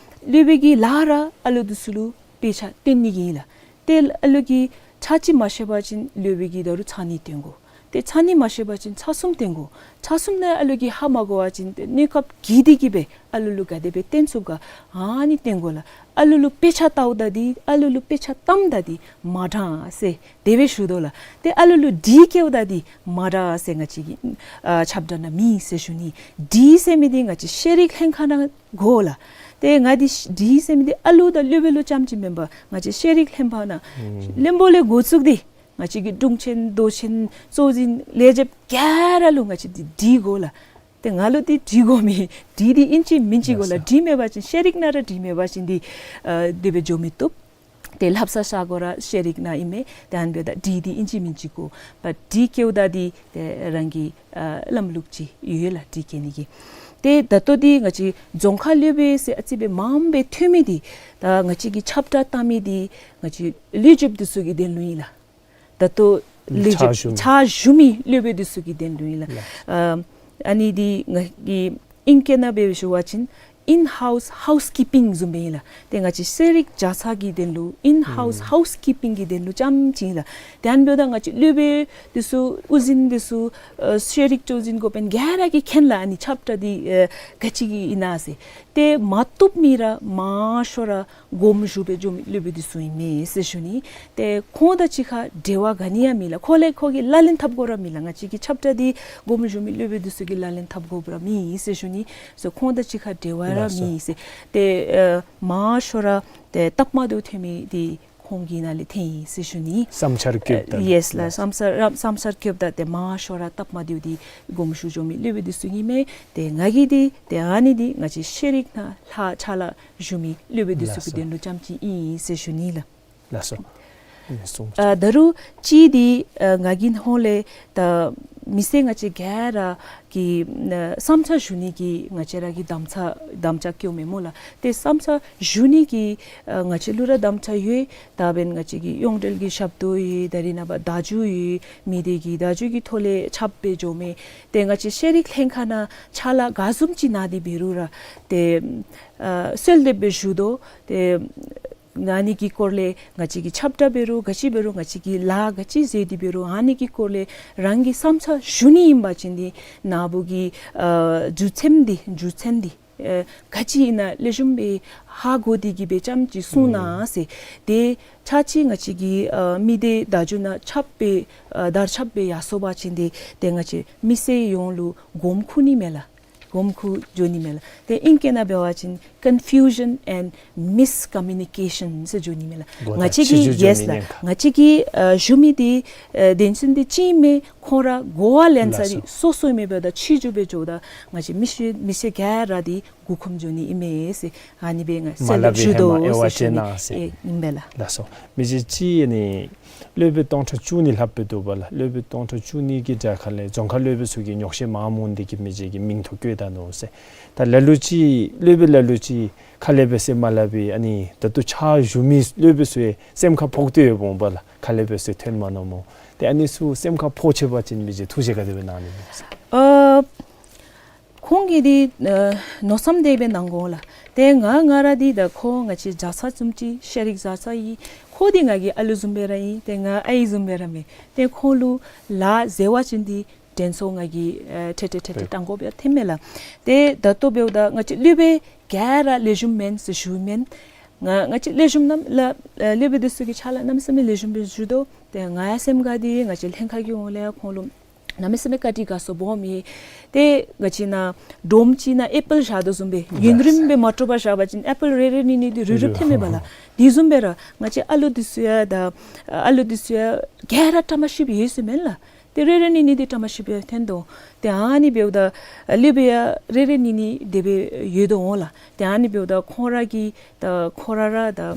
སློབ་དཔོན་གྱིས་ལགས་ར་ཨ་ལུ་འདི་ཚུ་ལུ་དཔེ་ཆ་སྟོན་ནི་གི་ཨིན་ལགས། ཏེ་ཨ་ལུ་གིས་ཚར་གཅིག་མ་ཤེས་པ་ཅིན་སློབ་དཔོན་གྱིས་ད་རུང་ཚར་གཉིས་སྟོན་དགོ། ཏེ་ཚར་གཉིས་མ་ཤེས་པ་ཅིན་ཚར་གསུམ་སྟོན་དགོ། ཚར་གསུམ་ནང་ཨ་ལུ་གིས་ཧ་མ་གོ་བ་ཅིན་ཏེ་གནས་སྐབས་བརྒྱུད་དེ་གིས་སྦེ་ཨ་ལུ་ལུ་ག་དེ་སྦེ་སྟོན་ཚུགས་ག་ཨ་ནི་སྟོན་དགོ་ལགས། ཨ་ལུ་ལུ་དཔེ་ཆ་བལྟཝ་ད་འདི་ཨ་ལུ་ལུ་དཔེ་ཆ་བལྟཝ་ད་འདི་མ་དྲངས་ཟེར་དེ་སྦེ་ཞུ་དོ་ལགས། ཏེ་ཨ་ལུ་ལུ་བྲིས་བསྐྱལཝ་ད་འདི་མ་དྲངས་ཟེར་ང་བཅས་ཀྱི་ཨ་ཁྱབ་བསྒྲགས་ནང་མེད་ཟེར་ཞུ་ནི། བྲིས་ཟེར་མི་འདི་ང་བཅས་ཤེས་རིག་ལྷན་ཁག་ནང་དགོ་ལགས། ཏེ་ང་འདི་བྲིས་ཟེར་མི་འདི་ཨ་ལུ་དང་སློབ་དཔོན་ལུ་ཙམ་ཅིག་མེན་པར་ང་བཅས་ཤེས་རིག་ལྷན་ཁག་ནང་ཨུམ་བློན་པོ་ལས་འགོ་བཙུགས་ཏེ་ང་བཅས་ཀྱི་དྲུང་ཆེན་མདོ་ཆེན་གཙོ་འཛིན་ལས་བྱེདཔ་ག་ར་ལུ་ང་བཅས་འདི་བྲིས་དགོ་ལགས། ཏེ་ང་ལུ་འདི་བྲིས་དགོ་མི་བྲིས་འདི་ཨིན་ཅི་མིན་ཅི་དགོ་ལགས། ལགས་སོ། བྲིས་མེད་པ་ཅིན་ཤེས་རིག་ནང་ར་བྲིས་མེད་པ་ཅིན་འདི་ཨ་དེ་སྦེ་འགྱོ་མི་བཏུབ། ཏེ་ལྷབ་ས་ས་གོ་ར་ཤེས་རིག་ནང་ཨིན་མས། ཏེ་ཨ་ནི་འབདཝ་ད་བྲིས་འདི་ཨིན་ཅི་མིན་ཅི་དགོ། བཊ་བྲིས་བསྐྱལཝ་ད་འདི་ཏེ་རང་གི་ཨ་ལམ་ལུགས་ཅིག་ཡོད་ལགས་བྲིས་བསྐྱལ་ནི་གི། ཏེ་ད་ལྟོ་འདི་ང་བཅས་རྫོང་ཁ་སློབ་དཔོན་ཟེར་ཨ་ཙི་སྦེ་མངམ་སྦེ་ཐོན་མི་འདི་ད་ང་བཅས་ཀྱིས་ཁྱབ་བསྒྲགས་བཏང་མི་འདི་ང་བཅས་ལས་བྱེདཔ་འདི་ཚུ་གི་དོན་ལུ་ཨིན་ལགས། ད་ལྟོ་ལས་བྱེདཔ་ཕྱག་ཞུ་མི་ཕྱག་ཞུ་མི་སློབ་དཔོན་འདི་ཚུ་གི་དོན་ལུ་ཨིན་ལགས། ལགས། ཨ་ཨ་ནི་འདི་ང་གིས་ཨིང་སྐད་ནང་སྦེ་ཞུ་བ་ཅིན་ཨིན་ཧའུསི་ཧའུསི་ཀིཔ་པིང་བཟུམ་སྦེ་ཨིན་ལགས། ཏེ་ང་བཅས་ཤེས་རིག་བྱ་ཚང་གི་དོན་ལུ་ཨིན་ཧའུསི་ཨུམ་ཧའུསི་ཀིཔ་པིང་གི་དོན་ལུ་ཙམ་ཅིག་ཨིན་ལགས། ཏེ་ཨ་ནི་འབདཝ་ད་ང་བཅས་སློབ་དཔོན་འདི་ཚུ་དབུ་འཛིན་འདི་ཚུ་ཨ་ཤེས་རིག་གཙོ་འཛིན་འགོ་དཔོན་ག་ར་གིས་མཁྱེན་ལགས། ཨ་ནི་ཁྱབ་བསྒྲགས་འདི་ཨ་ག་ཅི་གི་ཨིན་ན་ཟེར། ཏེ་མ་བཏུབ་མི་ར་མང་ཤོས་ར་དགོངསམ་ཞུ་སྦེ་འགྱོ་མི་སློབ་དཔོན་འདི་ཚུ་ཨིན་མས་ཟེར་ཞུ་ནི། ཏེ་ཁོང་དང་གཅིག་ཁར་འབྲེལ་བ་ག་ནི་ཡང་མེད་ལགས། ཁོ་ལས་ཁོ་གིས་ལག་ལེན་འཐབ་དགོ་ར་མེད་ལགས། ང་བཅས་ཀྱི་ཁྱབ་བསྒྲགས་འདི་དགོངསམ་ཞུ་མི་སློབ་དཔོན་འདི་ཚུ་གིས་ལག་ལེན་འཐབ་དགོ་ར་མེད་ཟེར་ཞུ་ནི། སོ་ཁོང་དང་གཅིག་ཁར་འབྲེལ་བ་ར་ལགས་སོ། མེད་ཟེར། ཏེ་ཨ་མང་ཤོས་ར་ཏེ་སྟབས་མ་བདེཝ་ཐོན་མི་འདི་ཁོང་གི་ནང་ལས་ཐོན་ཡི་ཟེར་ཞུ་ནི། བསམ་འཆར་བཀོདཔ་ད། ཡེས་ལགས། བསམ་འཆར་བསམ་འཆར་བཀོདཔ་ད་ཏེ་མང་ཤོས་ར་སྟབས་མ་བདེཝ་འདི་དགོངསམ་ཞུ་འགྱོ་མི་སློབ་དཔོན་འདི་ཚུ་ཨིན་མས། ཏེ་ང་གིས་འདི་ཏེ་ཨ་ནི་འདི་ང་བཅས་ཤེས་རིག་ནང་ལྷག་ཕྱག་ལཱ་ཞུ་མི་སློབ་དཔོན་འདི་ཚུ་གི་ལགས་སོ། དོན་ལུ་རྐྱངམ་ཅིག་ཨིན་ཟེར་ཞུ་ནི་ལགས། ལགས་སོ། ཨ་ད་རུང་གཅིག་འདི་ཨ་ང་གི་ཧོངས་ལས་ད་མི་སེར་ང་བཅས་ག་ར་གི་ཨ་བསམ་འཆར་ཞུ་ནི་གི་ང་བཅས་ར་གི་དམ་བཅའ་དམ་བཅའ་བཀོད་མི་སྨོ་ལགས། ཏེ་བསམ་འཆར་ཞུ་ནི་གི་ཨ་ང་བཅས་ལུ་ར་དམ་བཅའ་ཡོད། ད་འབདན་ང་བཅས་ཀྱི་ཡོངས་འབྲེལ་གྱི་ཞབས་ཏོག་ཡོད། ད་རེས་ནངས་པ་བརྡ་བརྒྱུད་ཡོད། མི་སྡེ་གི་བརྡ་བརྒྱུད་ཀྱི་ཐོག་ལས་ཁྱབ་སྦེ་འགྱོ་མི། ཏེ་ང་བཅས་ཤེས་རིག་ལྷན་ཁག་ནང་ཕྱག་ལཱ་ག་བཟུམ་ཅིག་གནང་སྟེ་འབད་རུང་ར་ཏེ་ཨ་གསོལ་འདེབས་སྦེ་ཞུ་དོ། ཏེ་ཨ་ནི་གི་སྐོར་ལས་ང་བཅས་ཀྱི་ཁྱབ་བསྒྲགས་འབད་རུང་ག་ཅི་འབད་རུང་ང་བཅས་ཀྱིས་ལཱ་ག་ཅི་མཛད་དེ་འབད་རུང་ཨ་ནི་གི་སྐོར་ལས་རང་གི་བསམ་འཆར་ཞུ་ནི་ཨིན་པ་ཅིན་འདི་ནཱ་བུ་གི་ཨ་རྒྱུ་མཚན་འདི་རྒྱུ་མཚན་འདི་ཨེ་ག་ཅི་ཨིན་ན་ལེགས་ཤོམ་སྦེ་ཧ་གོ་སྟེ་གི་སྦེ་རྐྱངམ་ཅིག་གསུང་གནང་ཟེར། ཏེ་ཕྱག་ཕྱིད་ང་བཅས་ཀྱི་ཨ་མི་སྡེ་བརྡ་བརྒྱུད་ནང་ཁྱབ་སྦེ་ཨ་དར་ཁྱབ་སྦེ་ཡར་སོང་པ་ཅིན་འདི་ཏེ་ང་བཅས་མི་སེར་ཡོངས་ལུ་གོམ་ཁུག་ནི་མས་ལགས། གོམ་ཁུག་འགྱོ་ནི་མས་ལགས། ཏེ་ཨིང་སྐད་ནང་འབད་བ་ཅིན་confusion and miscommunication ཟེར་འགྱོ་ནི་མས་ལགས། གོ་ད་ང་བཅས་ཕྱི་ཀྱི་འགྱོ་ཡེས་ནི་ལགས་ནང་ཁ། ང་བཅས་ཀྱིས་ཨ་ཞུ་མི་འདི་ཨ་དོན་ཚན་འདི་གཅིག་མས། ཁོང་ར་གོ་བ་ལེན་ས་ལགས་འདི་སོ། སོ་སོ་མེན་པར་ད་ཕྱི་འགྱོ་སྦེ་འགྱོཝ་ད་ང་བཅས་མི་སེར་མི་སེར་ག་ར་འདི་མགུ་འཁོམས་འགྱོ་ནི་ཨིན་མས་ཟེར། ཨ་ནི་སྦེ་ང་མ་སླབ་པའི་ཧེ་མ་དབྱེ་བ་ཕྱེ་གནང་ཟེར། ཨེ་ཨིན་པས་ལགས། ལགས་སོ། མི་རྗེ་གཅིག་ནི་སློབ་དཔོན་སྟོང་ཕྲག་བཅུ་གཉིས་ལྷགཔ་སྦེ་འདུག་པ་ལགས། སློབ་དཔོན་སྟོང་ཕྲག་བཅུ་གཉིས་ཀྱི་གྲལ་ཁ་ལས་རྫོང་ཁ་སློབ་དཔོན་ཚུ་གིས་ཉོགས་བཤད་མང་མང་འདི་གིས་མི་རྗེ་གི་མིང་ཐོ་བཀོད་ད་ནུག་ཟེར། ད་ལ་ལུ་ཅིག་སློབ་དཔོན་ལ་ལུ་ཅིག་ཁ་ལས་འབད་ཟེར་མ་སླབ་པའི་ཨ་ནི་ད་ལྟོ་ཕྱག་ཞུ་མི་སློབ་དཔོན་ཚུ་ཡང་སེམས་ཁར་ཕོག་སྟེ་ཡོདཔ་འོང་པ་ལགས། ཁ་ལས་འབད་ཟེར་ཐོན་མ་ནུག་སྨོ། ཏེ་ཨ་ནི་ཚུ་སེམས་ཁར་ཕོག་ཆེ་བ་ཅིན་མི་རྗེ་ཐུགས་བཞེད་ག་དེ་སྦེ་གནང་ནི་སྨོ་ཟེར། ཨ་ཁོང་གིས་འདི་ཨ་མནོ་བསམ་དེ་སྦེ་གནང་དགོ་ལགས། ཏེ་ང་ང་ར་འདི་ད་ཁོ་ང་བཅས་བྱ་ཚང་བཟུམ་ཅིག་ཤེས་རིག་བྱ་ཚང་ཨིན། ཁོ་འདི་ང་གི་ཨ་ལུ་བཟུམ་སྦེ་ར་ཨིན། ཏེ་ང་ཨའི་བཟུམ་སྦེ་ར་མས། ཏེ་ཁོང་ལུ་ལཱ་མཛད་པ་ཅིན་འདི་དྲན་གསོ་ང་གིས་ཨ་ཏེ་ཏེ་ཏེ་ཏེ་བཏང་དགོཔ་ཡང་ཐོན་མས་ལགས། ཏེ་ད་ལྟོ་འབདཝ་ད་ང་བཅས་སློབ་དཔོན་ག་ར་ལེགས་ཤོམ་མེན་ཟེར་ཞུཝ་མེན། ང་ང་བཅས་ལེགས་ཤོམ་གནམ་ལ་ཨ་སློབ་དཔོན་འདི་ཚུ་གི་ཕྱག་ལཱ་གནམ་མེད་ས་མེད་ལེགས་ཤོམ་སྦེ་ཞུ་དོ། ཏེ་ང་ཡང་སེམས་ཁར་འདི་ང་བཅས་ལྷན་ཁག་གི་ཧོངས་ལས་ཁོང་ལུ་གནམ་མེད་ས་མེད་བཀའ་དྲིན་དགའ་ཚོར་སྦོམ་ཨིན། ཏེ་ང་བཅས་ནཱ་སྒྲོམ་ཅིག་ནང་ཨེ་པཱལ་བཞག་དོ་བཟུམ་སྦེ་ཡུན་རིངམོ་སྦེ་མ་དཀྲོག་པར་བཞག་པ་ཅིན་ཨེ་པཱལ་རེ་རེ་གཉིས་གཉིས་འདི་རུལ་རུལ་ཐོནམ་མས་པ་ལགས། དེ་བཟུམ་སྦེ་ར་ང་བཅས་ཨ་ལུ་འདི་ཚུ་ཡང་ད་ཨ་ལུ་འདི་ཚུ་ཡང་ག་ར་བཀྲ་མ་ཤིསཔ་ཡོད་ཟེར་མེན་ལགས། ཏེ་རེ་རེ་གཉིས་གཉིས་འདི་བཀྲ་མ་ཤིསཔ་ཐོན་དོ། ཏེ་ཨ་ནི་འབདཝ་ད་ཨ་སློབ་དཔོན་ཡང་རེ་རེ་གཉིས་གཉིས་དེ་སྦེ་ཡོད་དོ་འོང་ལགས། ཏེ་ཨ་ནི་འབདཝ་ད་ཁོང་ར་གིས་ད་ཁོང་ར་ར་ད་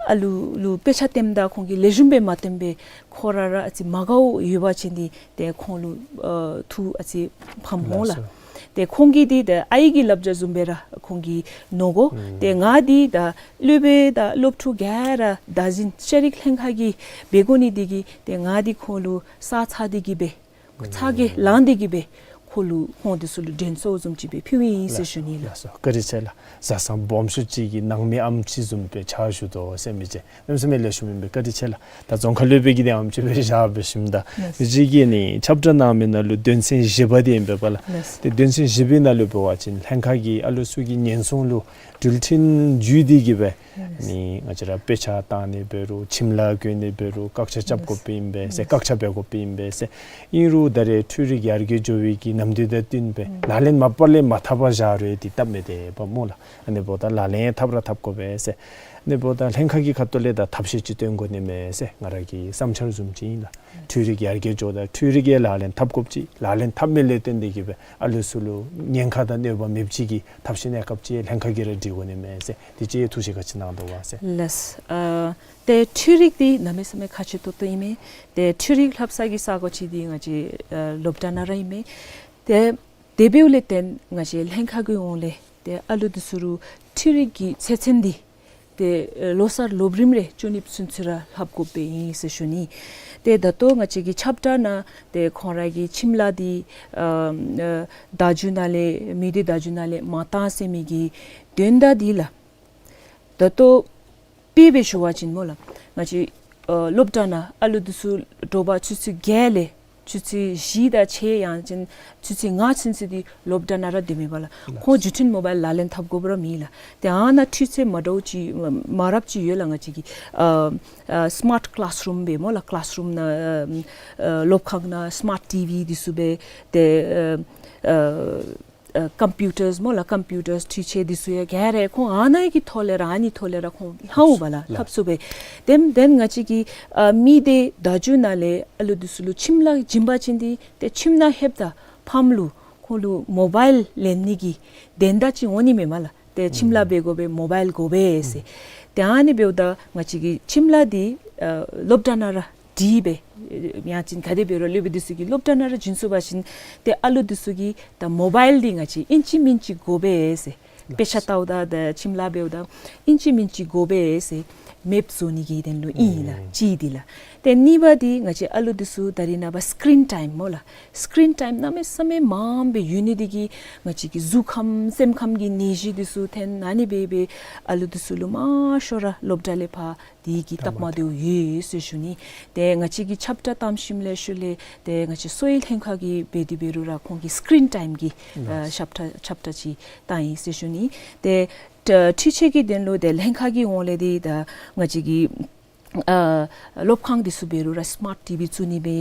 ཨ་ལུ་ལུ་དཔེ་ཆ་སྟོནམ་ད་ཁོང་གིས་ལེགས་ཤོམ་སྦེ་མ་སྟོན་པར་ཁོང་ར་ར་ཨ་ཙི་མ་དགའཝ་ཡོད་པ་ཅིན་འདི་ཏེ་ཁོང་ལུ་ཨ་ཐུགས་ཨ་ཙི་ཕམ་འོང་ལགས། ལགས་སོ། ཏེ་ཁོང་གིས་འདི་ད་ཨའི་གི་བསླབ་བྱ་བཟུམ་སྦེ་ར་ཁོང་གིས་མནོ་དགོ། ཨུམ། ཏེ་ང་འདི་ད་སློབ་དཔོན་ད་སློབ་ཕྲུག་ག་ར་བདག་འཛིན་ཤེས་རིག་ལྷན་ཁག་གིས་འབད་དགོ་ནི་འདི་གིས་ཏེ་ང་འདི་ཁོང་ལུ་ས་ཚ་འདི་གིས་སྦེ་ཚ་གྱང་ལང་སྟེ་གི་སྦེ་ཁོ་ལུ་ཁོང་འདི་ཚུ་ལུ་དྲན་གསོ་བཟུམ་ཅིག་སྦེ་ཕུལཝ་ཨིན་ཟེར་ཞུ་ནི་ལགས། ལགས་སོ། བཀའ་དྲིན་ཆེ་ལགས། བཟའ་ཚང་སྦོམ་ཤོས་ཅིག་གི་ནང་མི་ཨམ་ཅིག་བཟུམ་སྦེ་ཕྱག་ཞུ་དོ་ཟེར་མི་ཅིག་གནམ་མེད་ས་མེད་ལེགས་ཤོམ་ཨིན་པས། བཀའ་དྲིན་ཆེ་ལགས། ད་རྫོང་ཁ་སློབ་དཔོན་གྱི་དེ་ཨམ་ཅིག་སྦེ་བཞག་སྦེ་ཞིནམ་ད་ལགས། མི་ཅིག་གིས་ནི་ཁྱབ་བསྒྲགས་གནང་མི་ནང་ལུ་དོན་ཚན་བཞི་པ་དེ་ཨིན་པས་པ་ལགས། ལགས། ཏེ་དོན་ཚན་བཞི་པའི་ནང་ལུ་འབད་བ་ཅིན་ལྷན་ཁག་གིས་ཨ་ལུ་ཚུ་གི་ཉེན་སྲུང་ལུ་འགྲུལ་འཕྲིན་བརྒྱུད་དེ་གི་སྦེ་ནི་ང་བཅས་ར་དཔེ་ཆ་བཏང་ནི་འབད་རུང་ཁྱིམ་ལཱ་གྱོན་ནི་འབད་རུང་བཀག་ཆ་རྐྱབ་དགོཔ་ཨིན་པས་ཟེར། བཀག་ཆ་འབད་དགོཔ་ཨིན་པས་ཟེར། ཨིན་རུང་ད་རེས་འཕྲུལ་རིག་ཡར་རྒྱས་འགྱོ་བའི་གི་ནམ་དུས་དང་བསྟུན་སྦེ་ལག་ལེན་མ་པ་ལས་མ་འཐབ་པར་བཞག་རུང་འདི་སྟབས་མི་བདེ་བས་སྨོ་ལགས། ཨ་ནི་འབདཝ་ད་ལག་ལེན་འཐབ་ར་འཐབ་དགོ་པས་ཟེར། ཨ་ནི་འབདཝ་ད་ལྷན་ཁག་གི་ཁ་ཐུག་ལས་ད་ཐབས་ཤེས་ཅིག་སྟོན་དགོ་ནི་མས་ཟེར་ང་ར་གི་བསམ་འཆར་བཟུམ་ཅིག་ཨིན་ལགས། འཕྲུལ་རིག་ཡར་རྒྱས་འགྱོཝ་ད་འཕྲུལ་རིག་ཡང་ལག་ལེན་འཐབ་དགོཔ་ཅིག་ལག་ལེན་འཐབ་མི་ལས་བརྟེན་ཏེ་གི་སྦེ་ཨ་ལུ་ཚུ་ལུ་ཉེན་ཁ་དང་གནོད་པ་མེདཔ་ཅིག་གི་ཐབས་ཤེས་གནས་སྐབས་ཅིག་ལྷན་ཁག་གིས་ར་སྒྲིག་དགོ་ནི་མས་ཟེར། དེ་ཅིག་ཐུགས་བཞེད་ག་ཅི་གནང་དོ་བ་ཟེར། ལགས། ཨ་ཏེ་འཕྲུལ་རིག་འདི་གནམ་མེད་ས་མེད་ཁག་ཆེ་ཏོག་ཏོ་ཨིན་མས། ཏེ་འཕྲུལ་རིག་ལྷབ་ས་གི་ས་གོ་ཅིག་འདི་ང་བཅས་ཨ་སློབ་གྲྭ་ནང་ར་ཨིན་མས། ཏེ་དེ་འབདཝ་ལས་བརྟེན་ང་བཅས་ལྷན་ཁག་གི་ཧོངས་ལས་ཏེ་ཨ་ལུ་འདི་ཚུ་ལུ་འཕྲུལ་རིག་གི་ཚད་ཚན་འདི་ཏེ་ལོ་གསར་སློབ་རིམ་རེ་བཅུ་གཉིས་ཚུན་ཚོད་ར་ལྷབ་དགོཔ་སྦེ་ཨིན་ཟེར་ཞུ་ནི། ཏེ་ད་ལྟོ་ང་བཅས་ཀྱི་ཁྱབ་བསྒྲགས་ནང་ཏེ་ཁོང་ར་གི་ཁྱིམ་ལཱ་འདི་ཨ་ཨ་བརྡ་བརྒྱུད་ནང་ལས་མི་སྡེ་བརྡ་བརྒྱུད་ནང་ལས་མ་བཏང་ཟེར་མི་གི་དོན་དག་འདི་ལགས། ད་ལྟོ་དཔེ་སྦེ་ཞུ་བ་ཅིན་སྨོ་ལགས། ང་བཅས་ཨ་སློབ་གྲྭ་ནང་ཨ་ལུ་འདི་ཚུ་དྲོ་པ་ཆུ་ཚོད་བརྒྱད་ལས་ ཆུ་ཚོད་བཞི་དང་ཕྱེད་ཡང་ཅིན་ཆུ་ཚོད་ལྔ་ཚུན་ཚོད་འདི་སློབ་གྲྭ་ནང་ར་སྡོད་མི་འབདཝ་ལས་ཁོང་བརྒྱུད་འཕྲིན་མོ་བཱའིལ་ལག་ལེན་འཐབ་དགོཔ་ར་མེད་ལགས། ཏེ་ཨ་ནཱ་འཕྲུལ་ཆས་མ་འདྲཝ་ཅིག་མ་རབས་ཅིག་ཡོད་ལགས། ང་བཅས་ཀྱི་ཨ་ཨ་སི་མཱརཊ་ཀི་ལཱསི་རུམ་སྦེ་སྨོ་ལགས། ཀི་ལཱསི་རུམ་ནང་ཨ་ཨ་སློབ་ཁང་ནང་སི་མཱརཊ་ཊི་ཝི་འདི་ཚུ་སྦེ་ཏེ་ཨ་ཨ་ཨ་ཀམ་པིའུ་ཊརསི་སྨོ་ལགས། ཀམ་པིའུ་ཊརསི་འཕྲུལ་ཆས་འདི་ཚུ་ཡང་ག་ར་ཁོང་ཨ་ནཱ་གི་ཐོག་ལས་ར་ཨ་ནི་ཐོག་ལས་ར་ཁོང་ལྷབ་འོང་པས་ལགས། ལྷབ་ཚུགས་པས། དེ་དེ་ང་བཅས་ཀྱི་ཨ་མི་སྡེ་བརྡ་བརྒྱུད་ནང་ལས་ཨ་ལུ་འདི་ཚུ་ལུ་ཁྱིམ་ལཱ་བྱིན་པ་ཅིན་འདི་ཏེ་ཁྱིམ་ནང་ལྷོདཔ་ད་ཕམ་ལུ་ཁོང་ལུ་མོ་བཱའིལ་ལེན་ནི་གི་དོན་དག་ཅིག་འོང་ནི་མས་སྨོ་ལགས། ཏེ་ཁྱིམ་ལཱ་འབད་དགོ་པས་མོ་བཱའིལ་དགོ་པས་ཟེར། ཏེ་ཨ་ནི་འབདཝ་ད་ང་བཅས་ཀྱི་ཁྱིམ་ལཱ་འདི་ཨ་སློབ་གྲྭ་ནང་ར་འདྲིས་སྦེ་ཡང་ཅིན་ག་དེ་འབད་རུང་སློབ་དཔོན་འདི་ཚུ་གིས་སློབ་གྲྭ་ནང་ར་བྱིན་ཚུགས་པ་ཅིན་ཏེ་ཨ་ལུ་འདི་ཚུ་གིས་ད་མོ་བཱའིལ་འདི་ང་བཅས་ཨིན་ཅི་མིན་ཅི་དགོ་པས་ཟེར། དཔེ་ཆ་ལྟཝ་ད་ད་ཁྱིམ་ལཱ་འབདཝ་ད་ཨིན་ཅི་མིན་ཅི་དགོ་པས་ཟེར་མེདཔ་བཟོ་ནི་གི་དོན་ལུ་ཨིན་ལགས། ཨུམ་གཅིག་འདི་ལགས། ཏེ་གཉིས་པ་འདི་ང་བཅས་ཨ་ལུ་འདི་ཚུ་ད་རིས་ནངས་པ་སི་ཀི་རིན་ཊའིམ་སྨོ་ལགས། སི་ཀི་རིན་ཊའིམ་གནམ་མེད་ས་མེད་མངམ་སྦེ་ཡོད་ནི་འདི་གིས་ང་བཅས་ཀྱི་གཟུགས་ཁམས་སེམས་ཁམས་ཀྱི་ནད་གཞི་འདི་ཚུ་ཐོན་ཨ་ནི་སྦེ་སྦེ་ཨ་ལུ་འདི་ཚུ་ལུ་མང་ཤོས་ར་སློབ་གྲྭ་ལས་ཕར་དེ་གི་སྟབས་མ་བདེཝ་ཡོད་ཟེར་ཞུ་ནི། ཏེ་ང་བཅས་ཀྱིས་ཁྱབ་བསྒྲགས་བཏང་ཞིནམ་ལས་ཤུལ་ལས་ཏེ་ང་བཅས་གསོ་བའི་ལྷན་ཁག་གིས་འབད་དེ་འབད་རུང་ར་ཁོང་གི་སི་ཀི་རིན་ཊའིམ་གྱི་ཨ་ཁྱབ་བསྒྲགས་ཁྱབ་བསྒྲགས་ཅིག་བཏང་ཡི་ཟེར་ཞུ་ནི། ཏེ་ཏེ་འཕྲུལ་ཆས་ཀྱི་དོན་ལུ་ཏེ་ལྷན་ཁག་གི་ཧོངས་ལས་འདི་ད་ང་བཅས་ཀྱི་ཨ་སློབ་ཁང་འདི་ཚུ་འབད་རུང་ར་སི་མཱརཊ་ཊི་ཝི་བཙུགས་ནི་སྦེ་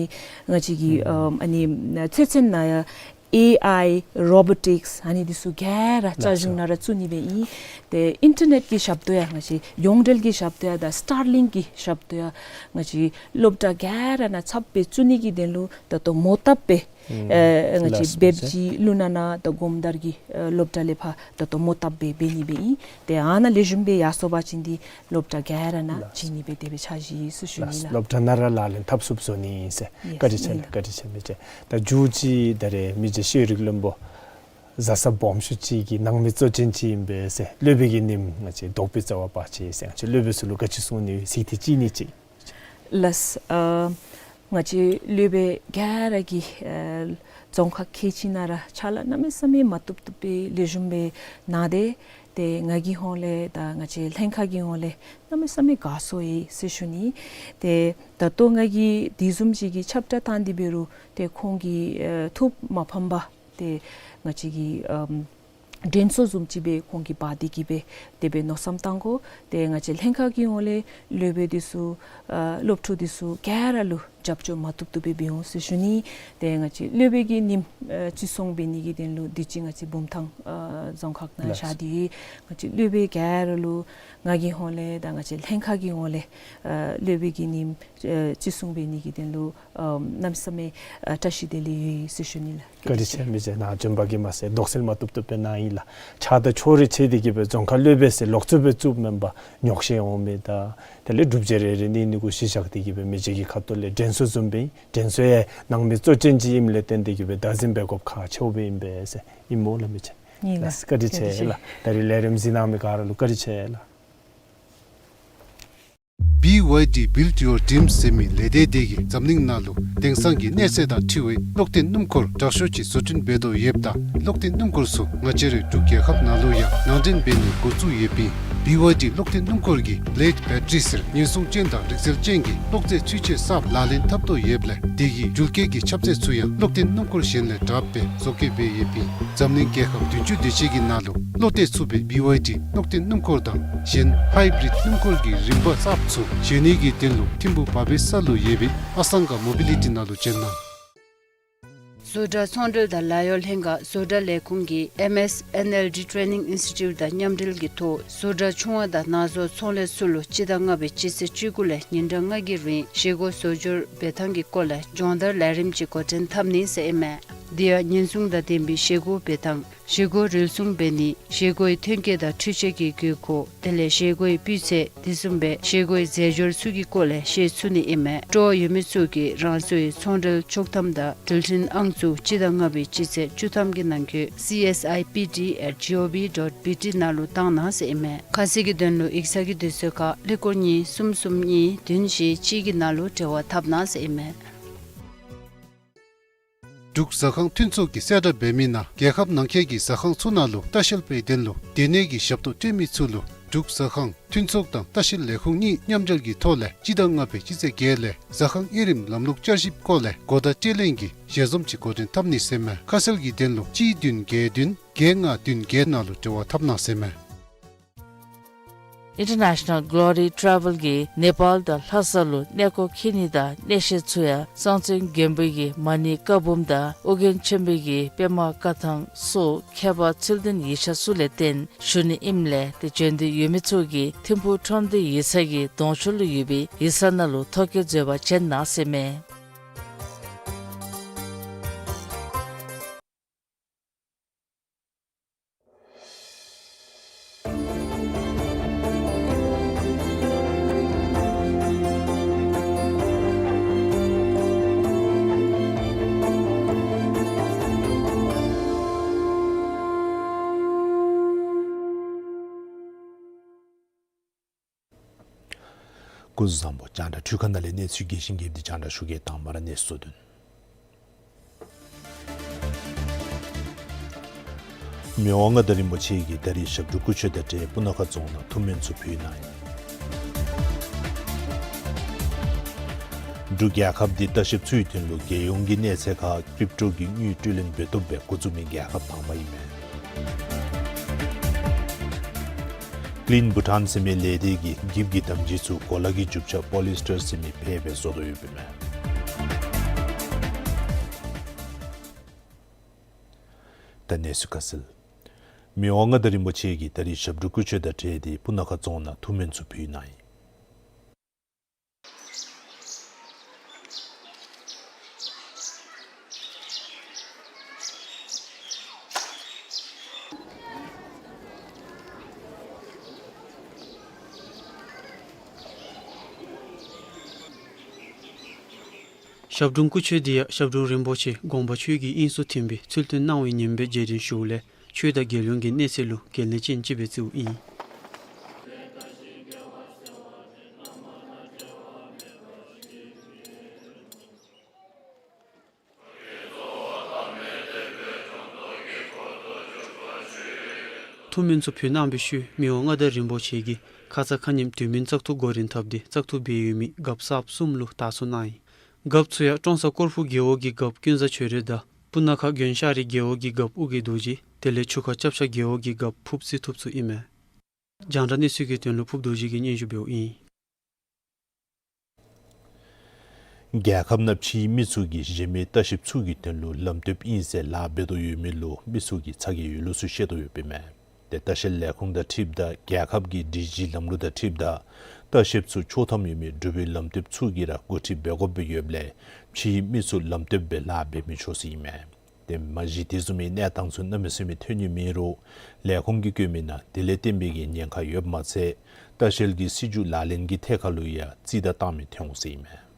ང་བཅས་ཀྱི་ཨ་ཨ་ནི་ཚོད་བསྲེ་ནང་ཡང་ཨེ་ཨའི་རོ་བོ་ཊིཀསི་ཨ་ནི་འདི་ཚུ་ག་ར་རྩ་གཞུང་ནང་ར་བཙུགས་ནི་སྦེ་ཨིན། ཏེ་ཨིན་ཊར་ནེཊ་ཀྱི་ཞབས་ཏོག་ཡང་ང་བཅས་ཡོངས་འབྲེལ་གྱི་ཞབས་ཏོག་ཡང་དང་སི་ཊར་ལིང་ཀྱི་ཞབས་ཏོག་ཡང་ང་བཅས་སློབ་གྲྭ་ག་ར་ནང་ཚབ་སྦེ་བཙུགས་ནི་གི་དོན་ལུ་ད་ལྟོ་མོ་བཏབ་སྦེ་ཨེ་ང་བཅས་ལགས་སོ། འབདཝ་ཅིག་ཀླུ་ནང་ནང་དང་སྒོམ་དར་གྱི་ཨེ་སློབ་གྲྭ་ལས་ཕར་ད་ལྟོ་མོ་བཏབ་སྦེ་འབད་ནི་སྦེ་ཨིན། ཏེ་ཨ་ནཱ་ལེགས་ཤོམ་སྦེ་ཡར་སོང་པ་ཅིན་འདི་སློབ་གྲྭ་ག་ར་ནང་ལགས་སོ། བྱིན་ནི་སྦེ་དེ་སྦེ་འཆར་གཞི་ཡོད་ཟེར་ཞུ་ནི་ལགས། ལགས་སོ། སློབ་གྲྭ་ནང་ར་ལག་ལེན་འཐབ་ཚུགསཔ་བཟོ་ནི་ཨིན་ཟེར། ཡེས། བཀའ་དྲིན་ཆེ་ལགས། ཡེས། བཀའ་དྲིན་ཆེ་མི་རྗེ། ད་མཇུག་ཅིག་ད་རེས་མི་རྗེ་ཤེས་རིག་བློན་པོ་བཟའ་ཚང་སྦོམ་ཤོས་ཅིག་གི་ནང་མི་གཙོ་ཅན་ཅིག་ཨིན་པས་ཟེར། སློབ་དཔོན་གྱི་ཉིནམ་ང་བཅས་བདོག་པའི་རྩ་བ་བར་ཆད་ཟེར་ང་བཅས་སློབ་དཔོན་ཚུ་ལུ་ག་ཅི་གསུང་ནི་ཡོད་ཚིག་ཐེངས་གཅིག་གཉིས་ཅིག། ལགས། ཨ་ང་བཅས་སློབ་དཔོན་ག་ར་གིས་ཨ་རྫོང་ཁག་ཁལ་གཅིག་ནང་ར་ཕྱག་ལཱ་གནམ་མེད་ས་མེད་མ་བཏུབ་བཏུབ་སྦེ་ལེགས་ཤོམ་སྦེ་གནང་སྟེ། ཏེ་ང་གི་ཧོངས་ལས་དང་ང་བཅས་ལྷན་ཁག་གི་ཧོངས་ལས་གནམ་མེད་ས་མེད་དགའ་སོ་ཡི་ཟེར་ཞུ་ནི། ཏེ་ད་ལྟོ་ང་གིས་དེ་བཟུམ་ཅིག་གི་ཁྱབ་བསྒྲགས་བཏང་སྟེ་འབད་རུང་ཏེ་ཁོང་གིས་ཨ་ཐུགས་མ་ཕམ་པར་ཏེ་ང་བཅས་ཀྱི་ཨམ་དྲན་གསོ་བཟུམ་ཅིག་སྦེ་ཁོང་གིས་འབག་སྟེ་གི་སྦེ་དེ་སྦེ་མནོ་བསམ་བཏང་དགོ། ཏེ་ང་བཅས་ལྷན་ཁག་གི་ཧོངས་ལས་སློབ་དཔོན་འདི་ཚུ་ཨ་སློབ་ཕྲུག་འདི་ཚུ་ག་ར་ལུ་རྒྱབ་སྐྱོར་མ་བཏུབ་བཏུབ་སྦེ་འབད་འོང་ཟེར་ཞུ་ནི། ཏེ་ང་བཅས་སློབ་དཔོན་གྱི་ཉིནམ་ཨ་བརྩི་སྲུང་འབད་ནི་གི་དོན་ལུ་དུས་ཅི་ང་བཅས་བུམ་ཐང་ཨ་རྫོང་ཁག་ནང་ལགས་བཞག་སྟེ་ཡོད། ང་བཅས་སློབ་དཔོན་ག་ར་ལུ་ང་གི་ཧོངས་ལས་དང་ང་བཅས་ལྷན་ཁག་གི་ཧོངས་ལས་ཨ་སློབ་དཔོན་གྱི་ཉིནམ་ཨ་བརྩི་སྲུང་འབད་ནི་གི་དོན་ལུ་ཨ་གནམ་མེད་ས་མེད་ཨ་བཀྲ་ཤིས་བདེ་ལེགས་ཡོད་ཟེར་ཞུ་ནི་ལགས། བཀའ་དྲིན་ཆེ་མི་རྗེ། ནཱ་བྱོན་པ་གིས་མ་ཚད་དོགས་སེལ་མ་བཏུབ་བཏུབ་སྦེ་གནང་ཡི་ལགས། ཆགས་སྡང་ཕྱོགས་རིས་ཕྱེ་སྟེ་གི་སྦེ་རྫོང་ཁ་སློབ་དཔོན་ཟེར་ལོག་རྩིས་སྦེ་བཙུགསཔ་མེན་པར་ཉོགས་བཤད་འོང་མི་དང་དེ་ལས་སྒྲུབ་བྱེད་རེ་རེ་ནི་ནི་གུ་གཞི་བཞག་སྟེ་གི་སྦེ་མི་རྗེ་གི་ཁ་ཐུག་ལས་དྲན་གསོ་བཟུམ་སྦེ་དྲན་གསོ་ཡང་ནང་མི་གཙོ་ཅན་ཅིག་ཨིནམ་ལས་བརྟེན་ཏེ་གི་སྦེ་བདག་འཛིན་འབད་དགོཔ་ཁག་ཆེཝ་སྦེ་ཨིན་པས་ཟེར་ཨིན་སྨོ་ལགས་མི་རྗེ། ཡེས་ལགས། བཀའ་དྲིན་ཆེ་ལགས། ད་རིས་ལས་རིམ་གཟིགས་གནང་མི་ག་ར་ལུ་བཀའ་དྲིན་ཆེ་ལགས། བི་ཝའི་ཌི་Build Your Dreams ཟེར་མི་ལས་སྡེ་དེ་གིས་འཛམ་གླིང་ནང་ལུ་དེང་སང་གི་གནས་ཚད་དང་འཁྲིལ་བའི་གློག་ལྡན་སྣུམ་འཁོར་དྲག་ཤོས་ཅིག་བཟོ་སྐྲུན་འབད་དོ་ཡོདཔ་ད་གློག་ལྡན་སྣུམ་འཁོར་ཚུ་ང་བཅས་རའི་འབྲུག་རྒྱལ་ཁབ་ནང་ལུ་ཡང་ནང་འདྲེན་འབད་ནི་འགོ་བཙུགས་ཡོདཔ་ཨིན། བི་ཝའི་ཌི་གློག་ལྡན་སྣུམ་འཁོར་གྱི་Blade Battery ཟེར་ཉེན་སྲུང་ཅན་དང་རིག་རྩལ་ཅན་གྱི་གློག་རྫས་ཚུན་ཆད་གསརཔ་ལག་ལེན་འཐབ་དོ་ཡོདཔ་ལས་དེ་གི་འགུལ་སྐྱོད་ཀྱི་ཁྱབ་ཚད་ཚུ་ཡང་གློག་ལྡན་སྣུམ་འཁོར་གཞན་ལས་དྲགཔ་སྦེ་བཟོ་བཀོད་འབད་ཡོདཔ་ཨིན། འཛམ་གླིང་རྒྱལ་ཁབ་བདུན་ཅུ་དེ་ཅིག་གི་ནང་ལུ་བློ་གཏད་ཚུགས་པའི་བི་ཝའི་ཌི་གློག་ལྡན་སྣུམ་འཁོར་དང་གཞན་Hybrid སྣུམ་འཁོར་གྱི་རིམ་པ་གསརཔ་ཚུ་བཟོ་ནི་གི་དོན་ལུ་ཐིམ་ཕུག་བ་བེ་ས་ལུ་ཡོད་པའི་ཨ་སངྒ་མོ་བི་ལི་ཊི་ནང་ལུ་བྱོན་གནང་། བཟོ་གྲྭ་ཚོང་འབྲེལ་དང་ལཱ་གཡོག་ལྷན་ཁག་བཟོ་གྲྭ་ལས་ཁུངས་ཀྱིས་ཨེམ་ཨེསི་ཨེན་ཨེལ་ཌི་Training Institute དང་མཉམ་འབྲེལ་གྱི་ཐོག་བཟོ་གྲྭ་ཆུང་བ་དང་ནང་བཟོ་ཚོང་ལས་ཚུ་ལུ་སྤྱི་ཟླ་ལྔ་པའི་སྤྱི་ཚེས་བཅུ་དགུ་ལས་ཉིན་གྲངས་ལྔ་གི་རིང་བཞེས་སྒོ་བཟོ་སྒྱུར་འབད་ཐངས་ཀྱི་སྐོར་ལས་སྦྱོང་བརྡར་ལས་རིམ་ཅིག་འགོ་འདྲེན་འཐབ་ནི་ཟེར་ཨིན་མས། དེ་ཡང་ཉེན་སྲུང་དང་ལྡན་པའི་བཞེས་སྒོ་འབད་ཐངས། བཞེས་སྒོ་རུལ་སུངས་འབད་ནི། བཞེས་སྒོའི་ཐོན་སྐྱེད་དང་འཕྲུལ་ཆས་ཀྱི་དགོས་མཁོ། དེ་ལས་བཞེས་སྒོའི་སྤུས་ཚད། དེ་བཟུམ་སྦེ་བཞེས་སྒོའི་རྫས་སྦྱོར་ཚུ་གི་སྐོར་ལས་ཤེས་ཚུགས་ནི་ཨིན་མས། སྤྲོ་བ་ཡོད་མི་ཚུ་གིས་རང་སོའི་ཚོང་འབྲེལ་ཆོག་ཐམ་དང་འགྲུལ་འཕྲིན་ཨང་ཚུ་སྤྱི་ཟླ་ལྔ་པའི་སྤྱི་ཚེས་བཅུ་ཐམ་གྱི་ནང་འཁོད་C S I P T at G O V dot B T ནང་ལུ་བཏང་གནང་ཟེར་ཨིན་མས། ཁ་གསལ་གྱི་དོན་ལུ་ཡིག་ཚང་གི་དུས་ཚོད་ཁར་ཀླད་ཀོར་གཉིས་གསུམ་གསུམ་གཉིས་བདུན་བཞི་གཅིག་གི་ནང་ལུ་འབྲེལ་བ་འཐབ་གནང་ཟེར་ཨིན་མས། འབྲུག་ཟ་ཁང་མཐུན་ཚོགས་ཀྱིས་གསལ་བསྒྲགས་འབད་མི་ནང་རྒྱལ་ཁབ་ནང་འཁོད་ཀྱི་ཟ་ཁང་ཚུ་ནང་ལུ་ལྟ་བཤལ་པའི་དོན་ལུ་སྡོད་གནས་ཀྱི་ཞབས་ཏོག་སྤྲོད་མི་ཚུ་ལུ་ འབྲུག་ཟ་ཁང་མཐུན་ཚོགས་དང་ལྟ་བཤལ་ལས་ཁུངས་གཉིས་མཉམ་འབྲེལ་གྱི་ཐོག་ལས་སྤྱི་ཟླ་ལྔ་པའི་སྤྱི་ཚེས་བརྒྱད་ལས་ཟ་ཁང་དབྱེ་རིམ་ལམ་ལུགས་བསྐྱར་ཞིབ་སྐོར་ལས་གོ་བརྡ་སྤྲོད་ལེན་གྱི་ཞལ་འཛོམས་ཅིག་འགོ་འདྲེན་འཐབ་ནི་ཟེར་མས། ཁ་གསལ་གྱི་དོན་ལུ་གཅིག་བདུན་བརྒྱད་བདུན་བརྒྱད་ལྔ་བདུན་བརྒྱད་ནང་ལུ་འབྲེལ་བ་འཐབ་གནང་ཟེར་མས། International Glory Travel གིས་ནེ་པཱལ་དང་ལྷ་ས་ལུ་གནས་སྐོར་འཁྱིད་ནི་དང་གནས་བཤད་ཚུ་ཡང་གཙང་བཙན་མགོན་པོ་གི་མ་ཎི་བཀའ་འབུམ་དང་ཨོ་རྒྱན་ཆེན་པོ་གི་པདྨ་བཀའ་ཐང་སོགས་ཁྱད་པར་ཚུལ་ལྡན་ཡིག་ཆ་ཚུ་ལས་བརྟེན་ཞུ་ནི་ཨིནམ་ལས་ཏེ་བྱོན་འདོད་ཡོད་མི་ཚུ་གིས་ཐིམ་ཕུག་ཁྲོམ་སྡེ་ཡིག་ཚང་གི་གདོང་ཕྱོགས་ལུ་ཡོད་པའི་ཡིག་ཚང་ནང་ལུ་ཐོ་བཀོད་མཛད་པར་བྱོན་གནང་ཟེར་མས། སྐུ་གཟུགས་བཟང་པོ། རྒྱང་བསྒྲགས་འཕྲུལ་ཁང་ནང་ལས་གནས་ཚུལ་རྒྱས་ཤིང་རྒྱས་པ་འདི་རྒྱང་བསྒྲགས་ཞུ་གེ། དང་པ་ར་གནས་ཚུལ་དོན། མི་དབང་མངའ་བདག་རིན་པོ་ཆེ་གིས་ད་རིས་ཞབས་དྲུང་སྐུ་མཆོད་དང་འབྲེལ་སྤུ་ན་ཁ་རྫོང་ནང་ཐུགས་སྨོན་ཚུ་ཕུལ་གནང་ཡི། འབྲུག་རྒྱལ་ཁབ་འདི་ལྟ་བཤལཔ་ཚུའི་དོན་ལུ་རྒྱལ་ཡོངས་ཀྱི་གནས་ཚད་ཁར་ཀྲིབ་ཀྲོ་གི་དངུལ་སྤྲོད་ལེན་འབད་བཏུབ་པའི་འགོ་བཙུགས་མི་རྒྱལ་ཁབ་དང་པ་ཨིན་མས། Clean Bhutan ཟེར་མི་ལས་སྡེ་གིས་འགྱིབ་ཀྱི་དམ་སྦྱིས་ཚུ་གོ་ལ་གི་རྒྱུ་ཆ་པོ་ལི་སི་ཊར་ཟེར་མི་ཕར་སྦེ་བཟོ་དོ་ཡོདཔ་ཨིན་མས། ད་གནས་ཚུལ་ཁ་གསལ། མི་དབང་མངའ་བདག་རིན་པོ་ཆེ་གིས་ད་རིས་ཞབས་དྲུང་སྐུ་མཆོད་དང་འབྲེལ་ཏེ་སྤུ་ན་ཁ་རྫོང་ནང་ཐུགས་སྨོན་ཚུ་ཕུལ་གནང་ཡི། ཞབས་དྲུང་སྐུ་མཆོད་འདི་ཡང་ཞབས་དྲུང་རིན་པོ་ཆེ་དགོངས་པ་ཆོས་ཀྱི་དབྱིངས་སུ་ཐིམ་པའི་ཚུལ་སྟོན་གནང་བའི་ཉིནམ་སྦེ་རྗེས་དྲན་ཞུཝ་ལས་ཆོས་དང་རྒྱལ་ཡོངས་ཀྱི་གནས་ཚད་ལུ་གལ་གནད་ཅན་ཅིག་སྦེ་བརྩིཝ་ཨིན། ཐུགས་སྨོན་ཚུ་ཕུལ་གནང་བའི་ཤུལ་མི་དབང་མངའ་བདག་རིན་པོ་ཆེ་གིས་ཁ་ཙ་ཁ་ཉིནམ་དུས་མིན་བཙག་འཐུ་འགོ་འདྲེན་འཐབ་སྟེ་བཙག་འཐུ་འབད་ཡོད་མི་རྒཔོ་གསརཔ་གསུམ་ལུ་དར་སོ་གནང་ཡི། རྒཔོ་ཚུ་ཡང་ཀྲོང་གསར་སྐོར་ཕུག་རྒེད་འོག་གི་རྒཔོ་ཀུན་བཟང་ཆོས་སྒྲོན་དང་སྤུ་ན་ཁ་དགོན་ཤ་རི་རྒེད་འོག་གི་རྒཔོ་ཨོ་རྒྱན་རྡོ་རྗེ་དེ་ལས་ཆུ་ཁ་ལྕགས་ཤ་རྒེད་འོག་གི་རྒཔོ་ཕུབ་ཚེ་ཐུབ་ཚུ་ཨིན་མས། རྒྱང་བསྒྲགས་གནས་ཚུལ་གྱི་དོན་ལུ་ཕུབ་རྡོ་རྗེ་གིས་སྙན་ཞུ་འབདཝ་ཨིན། རྒྱལ་ཁབ་ནང་ཕྱིའི་མི་ཚུ་གིས་གཞན་མི་ལྟ་བཤལཔ་ཚུ་གི་དོན་ལུ་ལམ་སྟོནམ་ཨིན་ཟེར་ལཱ་འབད་དོ་ཡོད་མི་ལུ་མི་ཚུ་གིས་ཚ་གྱང་ཡོད་ལུགས་ཚུ་བཤད་དོ་ཡོདཔ་ཨིན་མས། ཏེ་ལྟ་བཤལ་ལས་ཁུངས་དང་འཁྲིལཝ་ད་རྒྱལ་ཁབ་ཀྱི་སྒྲིག་གཞི་ལམ་ལུགས་དང་འཁྲིལཝ་ད་ལྟ་བཤལཔ་ཚུ་ཆོག་ཐམ་ཡོད་མི་འབྲུག་པའི་ལམ་སྟོནམ་ཚུ་གིས་ར་འགོ་ཁྲིདཔ་འབད་དགོཔ་སྦེ་ཡོདཔ་ལས་ཕྱིའི་མི་ཚུ་ལམ་སྟོནམ་སྦེ་ལཱ་འབད་མི་ཆོག་ཟེར་ཨིན་མས། ཏེ་མ་གཞི་དེ་བཟུམ་མའི་གནས་སྟངས་ཚུ་གནམ་མེད་ས་མེད་ཐོན་ནི་མེད་རུང་ལས་ཁུངས་ཀྱིས་བཀོད་མི་ནང་དེ་ལས་བརྟེན་པའི་གི་ཉེན་ཁ་ཡོདཔ་མ་ཚད་ལྟ་བཤལ་གྱི་སྲིད་བྱུས་ལག་ལེན་གྱི་ཐད་ཁར་ལུ་ཡང་རྩིས་བདའ་བཏང་མི་ཐོན་འོང་ཟེར་ཨིན་མས།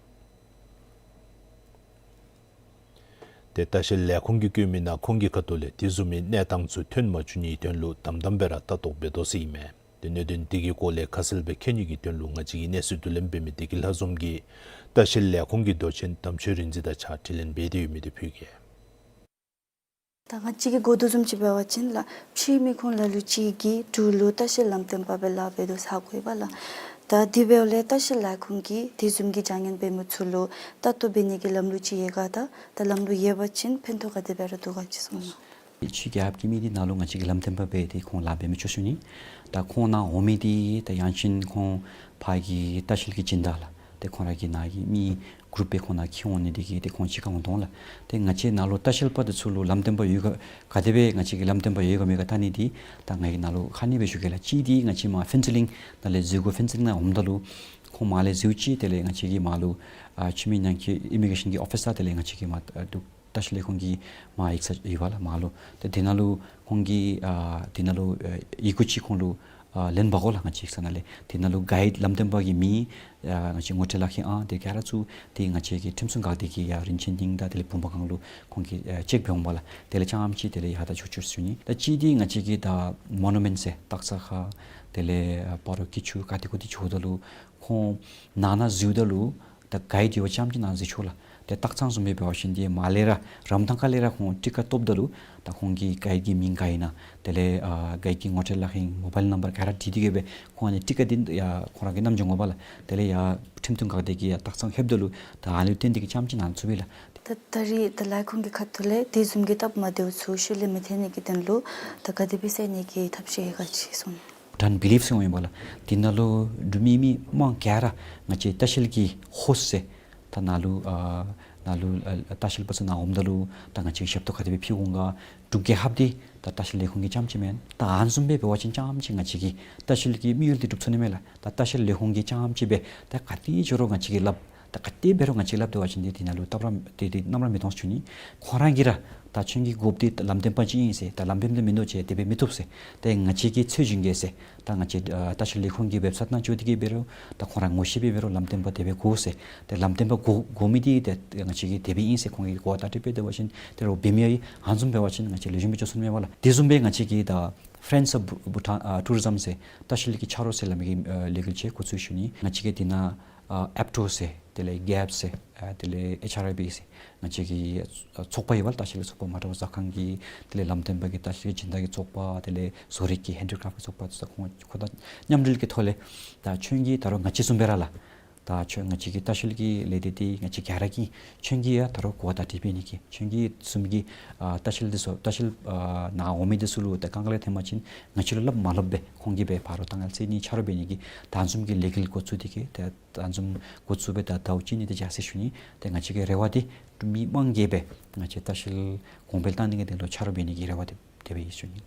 ཏེ་ལྟ་བཤལ་ལས་ཁུངས་ཀྱིས་བཀོད་མི་ནང་ཁོང་གི་ཁ་ཐུག་ལས་དེ་བཟུམ་མའི་གནས་སྟངས་ཚུ་ཐོན་མ་བཅུག་ནིའི་དོན་ལུ་དམ་དམ་སྦེ་ར་ལྟ་རྟོག་འབད་དོ་ཟེར་ཨིན་མས། ཏེ་གནད་དོན་འདི་གི་སྐོར་ལས་ཁ་གསལ་སྦེ་མཁྱེན་ནི་གི་དོན་ལུ་ང་བཅས་ཀྱི་གནས་ཚུལ་བསྡུ་ལེན་འབད་མི་བདེ་སྐྱིད་ལྷ་འཛོམས་ཀྱིས་ལྟ་བཤལ་ལས་ཁུངས་ཀྱི་མདོ་ཆེན་དམ་ཆོས་རིག་འཛིན་དང་གཅིག་ཁར་དྲི་ལན་འབད་དེ་ཡོད་མི་དེ་ཕུལ་གེ། ད་ང་བཅས་ཀྱིས་གོ་དོ་བཟུམ་ཅིག་འབད་བ་ཅིན་ལགས་ཕྱིའི་མི་ཁོང་ལ་ལུ་ཅིག་གིས་འབྲུག་ལུ་ལྟ་བཤལ་ལམ་སྟོན་པ་སྦེ་ལཱ་འབད་དོ་ཟེར་གོ་ཡི་པ་ལགས། ད་དེ་འབདཝ་ལས་ལྟ་བཤལ་ལས་ཁུངས་ཀྱིས་དེ་བཟུམ་གྱི་བྱ་ངན་འབད་མི་ཚུ་ལུ་ལྟ་རྟོག་འབད་ནི་གི་ལམ་ལུགས་ཅིག་ཡོད་ག། ད་ད་ལམ་ལུགས་ཡོད་པ་ཅིན་ཕན་ཐོགས་ག་དེ་སྦེ་ར་འདུག་ག་ཅིག་གསུངས་གནང་། ཕྱི་རྒྱལ་ཁབ་ཀྱི་མི་འདི་ནཱ་ལུ་ང་བཅས་ཀྱི་ལམ་སྟོན་པ་སྦེ་ཏེ་ཁོང་ལཱ་འབད་མི་ཆོག་ཟེར་ཞུ་ནི། ད་ཁོང་ནཱ་འོང་མི་འདི་ད་ཡང་ཅིན་ཁོང་ཕར་གྱི་ལྟ་བཤལ་གྱི་སྦྱིན་བདག་ལགས། ཏེ་ཁོང་ར་གི་ནང་གི་མི་གུ་རུབ་སྦེ་ཁོང་ནཱ་འཁྱིད་འོང་ནི་འདི་གིས་ཏེ་ཁོང་གཅིག་ཁར་འོང་དོ་ལགས། ཏེ་ང་བཅས་ནཱ་ལུ་ལྟ་བཤལ་པ་འདི་ཚུ་ལུ་ལམ་སྟོན་པ་ཡོད་ག་ག་དེ་སྦེ་ང་བཅས་ཀྱི་ལམ་སྟོན་པ་ཡོད་ག་མེད་ག་བལྟ་ནི་འདི་ད་ང་གིས་ནཱ་ལུ་ཁ་ནི་སྦེ་ཞུ་གེ་ལགས། གཅིག་འདི་ང་བཅས་མར་ཕུན་ཚོགས་གླིང་ནང་ལས་འཛུལ་དགོ། ཕུན་ཚོགས་གླིང་ནང་འོངམ་ད་ལུ་ཁོང་མར་ལས་འཛུལཝ་ཅིག་དེ་ལས་ང་བཅས་ཀྱི་མར་ལུ་ཨ་ཆུ་མིག་ནང་གི་ཨི་མི་གེ་རེ་ཤཱན་གྱི་ཨོ་ཕིས་ད་དེ་ལས་ང་བཅས་ཀྱི་མར་ཨ་འབྲུག་ལྟ་བཤལ་ལས་ཁུངས་ཀྱི་མར་ཡིག་ཚང་ཡོད་པ་ལགས་མར་ལུ། ཏེ་དེ་ནང་ལུ་ཁོང་གིས་ཨ་དེ་ནང་ལུ་ཨ་ཡི་གུ་ཅིག་ཁོང་ལུ་ཨ་ལེན་འབག་དགོ་ལགས། ང་བཅས་ཡིག་ཚང་ནང་ལས་དེ་ནང་ལུ་གའིཌ་ལམ་སྟོན་པ་གི་མིང་ཨ་ང་བཅས་ངོ་སྤྲོད་ལག་ཁྱེར་ཨང་དེ་ག་ར་ཚུ་ཏེ་ང་བཅས་ཀྱི་ཁྲིམས་སྲུང་འགག་སྡེ་གི་ཡར་རིན་ཆེན་གླིང་དང་དེ་ལས་བུམ་པ་སྒང་ལུ་ཁོང་གིས་ཨ་ཅེཀ་འབད་འོང་པ་ལགས། དེ་ལས་རྐྱངམ་ཅིག་དེ་ལས་ཡར་ད་ཆོག་ཆོག་ཟེར་ཞུ་ནི། ད་གཅིག་འདི་ང་བཅས་ཀྱི་ད་མོ་ནུ་མེནཊ་ཟེར་སྟག་ཚང་ཁ་དེ་ལས་ཨ་སྤ་རོ་སྐྱིད་ཆུ་ག་དེ་གུ་དེ་འགྱོཝ་ད་ལུ་ཁོང་ནང་ན་འཛུལཝ་ད་ལུ་ད་གའིཌ་ཡོདཔ་རྐྱངམ་ཅིག་ནང་འཛུལ་ཆོག་ལགས། ཏེ་སྟག་ཚང་བཟུམ་སྦེ་འབད་བ་ཅིན་ཏེ་མར་ལས་ར་རམ་ཐང་ཁ་ལས་ར་ཁོང་ཊི་ཀ་བཏོགཔ་ད་ལུ་ད་ཁོང་གི་གཱའིཌ་ཀྱི་མིང་ག་ཨིན་ན་དེ་ལས་ཨ་གཱའིཌ་ཀྱི་ངོ་སྤྲོད་ལག་ཁྱེར་མོ་བཱའིལ་ནམ་བར་ག་ར་བྲིས་ཏེ་གི་སྦེ་ཁོང་ཨ་ནི་ཊི་ཀ་འདི་ཡར་ཁོང་ར་གིས་བསྣམས་འགྱོ་འོང་པ་ལགས། དེ་ལས་ཡར་ཁྲིམས་མཐུན་འགག་སྡེ་གིས་ཡར་སྟག་ཚང་ལྷོདཔ་ད་ལུ་ད་ཨ་ནི་ལུ་བརྟེན་ཏེ་གི་རྐྱངམ་ཅིག་ནཱ་ཚུད་པས་ལགས། ད་ད་རིས་ད་ལས་ཁུངས་ཀྱི་ཁ་ཐུག་ལས་དེ་བཟུམ་གྱི་སྟབས་མ་བདེཝ་ཚུ་ཤུལ་ལས་མི་ཐོན་ནི་གི་དོན་ལུ་ད་ག་དེ་སྦེ་སེལ་ནི་གི་ཐབས་ཤེས་ག་ཅི་གསུངས་ནུག། ཌན་བི་ལིབ་ཟེར་འོང་ཡི་པ་ལགས། དེ་ནང་ལུ་འབྲུག་མི་མི་མང་ག་ར་ང་བཅས་ལྟ་བཤལ་གྱི་ཧོསཊ་ཟེར་ད་ནཱ་ལུ་ཨ་ནཱ་ལུ་ཨ་ལྟ་བཤལ་པ་ཚུ་ནཱ་འོངམ་ད་ལུ་ད་ང་བཅས་ཀྱིས་ཞབས་ཏོག་ག་དེ་སྦེ་ཕུལ་འོང་ག། འབྲུག་རྒྱལ་ཁབ་འདི་ད་ལྟ་བཤལ་ལས་ཁུངས་ཀྱི་རྐྱངམ་ཅིག་མེན། ད་ཨ་ནི་བཟུམ་སྦེ་འབད་བ་ཅིན་རྐྱངམ་ཅིག་ང་བཅས་ཀྱིས་ལྟ་བཤལ་གྱི་དམིགས་ཡུལ་འདི་འགྲུབ་ཚུགས་ནི་མས་ལགས། ད་ལྟ་བཤལ་ལས་ཁུངས་ཀྱི་རྐྱངམ་ཅིག་སྦེ་ད་ག་དེ་འགྱོ་རུང་ང་བཅས་ཀྱིས་སླབ། ད་ག་དེ་འབད་རུང་ང་བཅས་སླབ་སྡོད་པ་ཅིན་ཏེ་དེ་ནང་ལུ་སྟབས་ར་ཏེ་དེ་ནམ་ར་མི་གཏོང་ཟེར་ཞུ་ནི། ཁོང་ར་གིས་ར་ད་ཁྱོད་ཀྱི་དགོཔ་འདི་ལམ་སྟོན་པ་ཅིག་ཨིན་ཟེར། ད་ལམ་སྟོན་པ་མིན་འདུག་ཅིག་དེ་སྦེ་མི་བཏུབ་ཟེར། ཏེ་ང་བཅས་ཀྱིས་ཚད་གཞི་བཟུང་གེ་ཟེར། ད་ང་བཅས་ཨ་ལྟ་བཤལ་ལས་ཁུངས་ཀྱི་ཝེབ་སའིཊ་ནང་འགྱོ་སྟེ་གི་འབད་རུང་ད་ཁོང་ར་ངོ་ཤེས་པས་འབད་རུང་ལམ་སྟོན་པ་དེ་སྦེ་དགོ་ཟེར། ཏེ་ལམ་སྟོན་པ་དགོ་དགོ་མི་འདི་ཏེ་ང་བཅས་ཀྱིས་དེ་སྦེ་ཨིན་ཟེར་ཁོང་གིས་གོ་བརྡ་སྤྲོད་སྦེ་སྡོད་པ་ཅིན་ཏེ་རོགས་འབད་མི་ཡང་ཨ་ནི་བཟུམ་འབད་བ་ཅིན་ང་བཅས་ལེགས་ཤོམ་སྦེ་འགྱོ་ཚུགས་ནི་མས་པ་ལགས། དེ་བཟུམ་སྦེ་ང་བཅས་ཀྱིས་ད་Friends of Bhutan ཨ་Tourism ཟེར་ལྟ་བཤལ་གྱི་ཆ་རོགས་ཟེར་སླབ་མི་གི་ཨ་ལས་འགུལ་ཅིག་འགོ་བཙུགས་ཞུ་ནི། ང་བཅས་ཀྱིས་དེ་ནང་ཨ་ཨེབ་ཊོ་ཟེར་དེ་ལས་གེབ་ཟེར་ཨ་དེ་ལས་ཨེཆ་ཨར་ཨའི་བི་ཟེར་ང་བཅས་ཀྱི་ཨ་ཚོགས་པ་ཡོད་པ་ལགས། ལྟ་བཤལ་གྱི་ཚོགས་པ་མ་འདྲཝ་ཟ་ཁང་གི་དེ་ལས་ལམ་སྟོན་པ་གི་ལྟ་བཤལ་གྱི་སྦྱིན་བདག་གི་ཚོགས་པ་དེ་ལས་བཟོ་རིག་གི་ཧེན་ཌི་ཀྲེཕཊ་གི་ཚོགས་པ་ཚུ་ཁོང་ཁོང་དང་མཉམ་འབྲེལ་གྱི་ཐོག་ལས་ད་ཁྱོད་ཀྱིས་ད་རུང་ང་བཅས་བཟུམ་སྦེ་ར་ལགས། ད་ཁྱོད་ང་བཅས་ཀྱི་ལྟ་བཤལ་གྱི་ལས་སྡེ་འདི་ང་བཅས་ག་ར་གིས་ཁྱོད་ཀྱིས་ཡང་ད་རུང་གོ་བརྡ་སྤྲོད་འབད་ནི་གི་ཁྱོད་ཀྱིས་བཟུམ་གྱི་ཨ་ལྟ་བཤལ་འདི་ཚུ་ལྟ་བཤལ་ཨ་ནང་འོང་མི་འདི་ཚུ་ལུ་ད་དཀའ་ངལ་ཐོན་པ་ཅིན་ང་བཅས་ལུ་སླབ་མ་སླབ་སྦེ་ཁོང་གིས་སྦེ་ཕར་ལུ་དཀའ་ངལ་སེལ་ནི་ཆ་རོགས་འབད་ནི་གི་ད་ཨ་ནི་བཟུམ་གྱི་ལས་འགུལ་འགོ་བཙུགས་ཏེ་གི་ད་ད་ཨ་ནི་བཟུམ་འགོ་བཙུགས་སྦེ་ད་ཟླཝ་གཅིག་གཉིས་དེ་ཅིག་ཡར་སོ་ཡི་ཞུ་ནི། ཏེ་ང་བཅས་ཀྱི་རེ་བ་འདི་འབྲུག་མི་མང་གིས་སྦེ་ང་བཅས་ལྟ་བཤལ་གོང་འཕེལ་བཏང་ནི་གི་དོན་ལུ་ཆ་རོགས་འབད་ནི་གི་རེ་བ་འདི་དེ་སྦེ་ཨིན་ཞུ་ནི།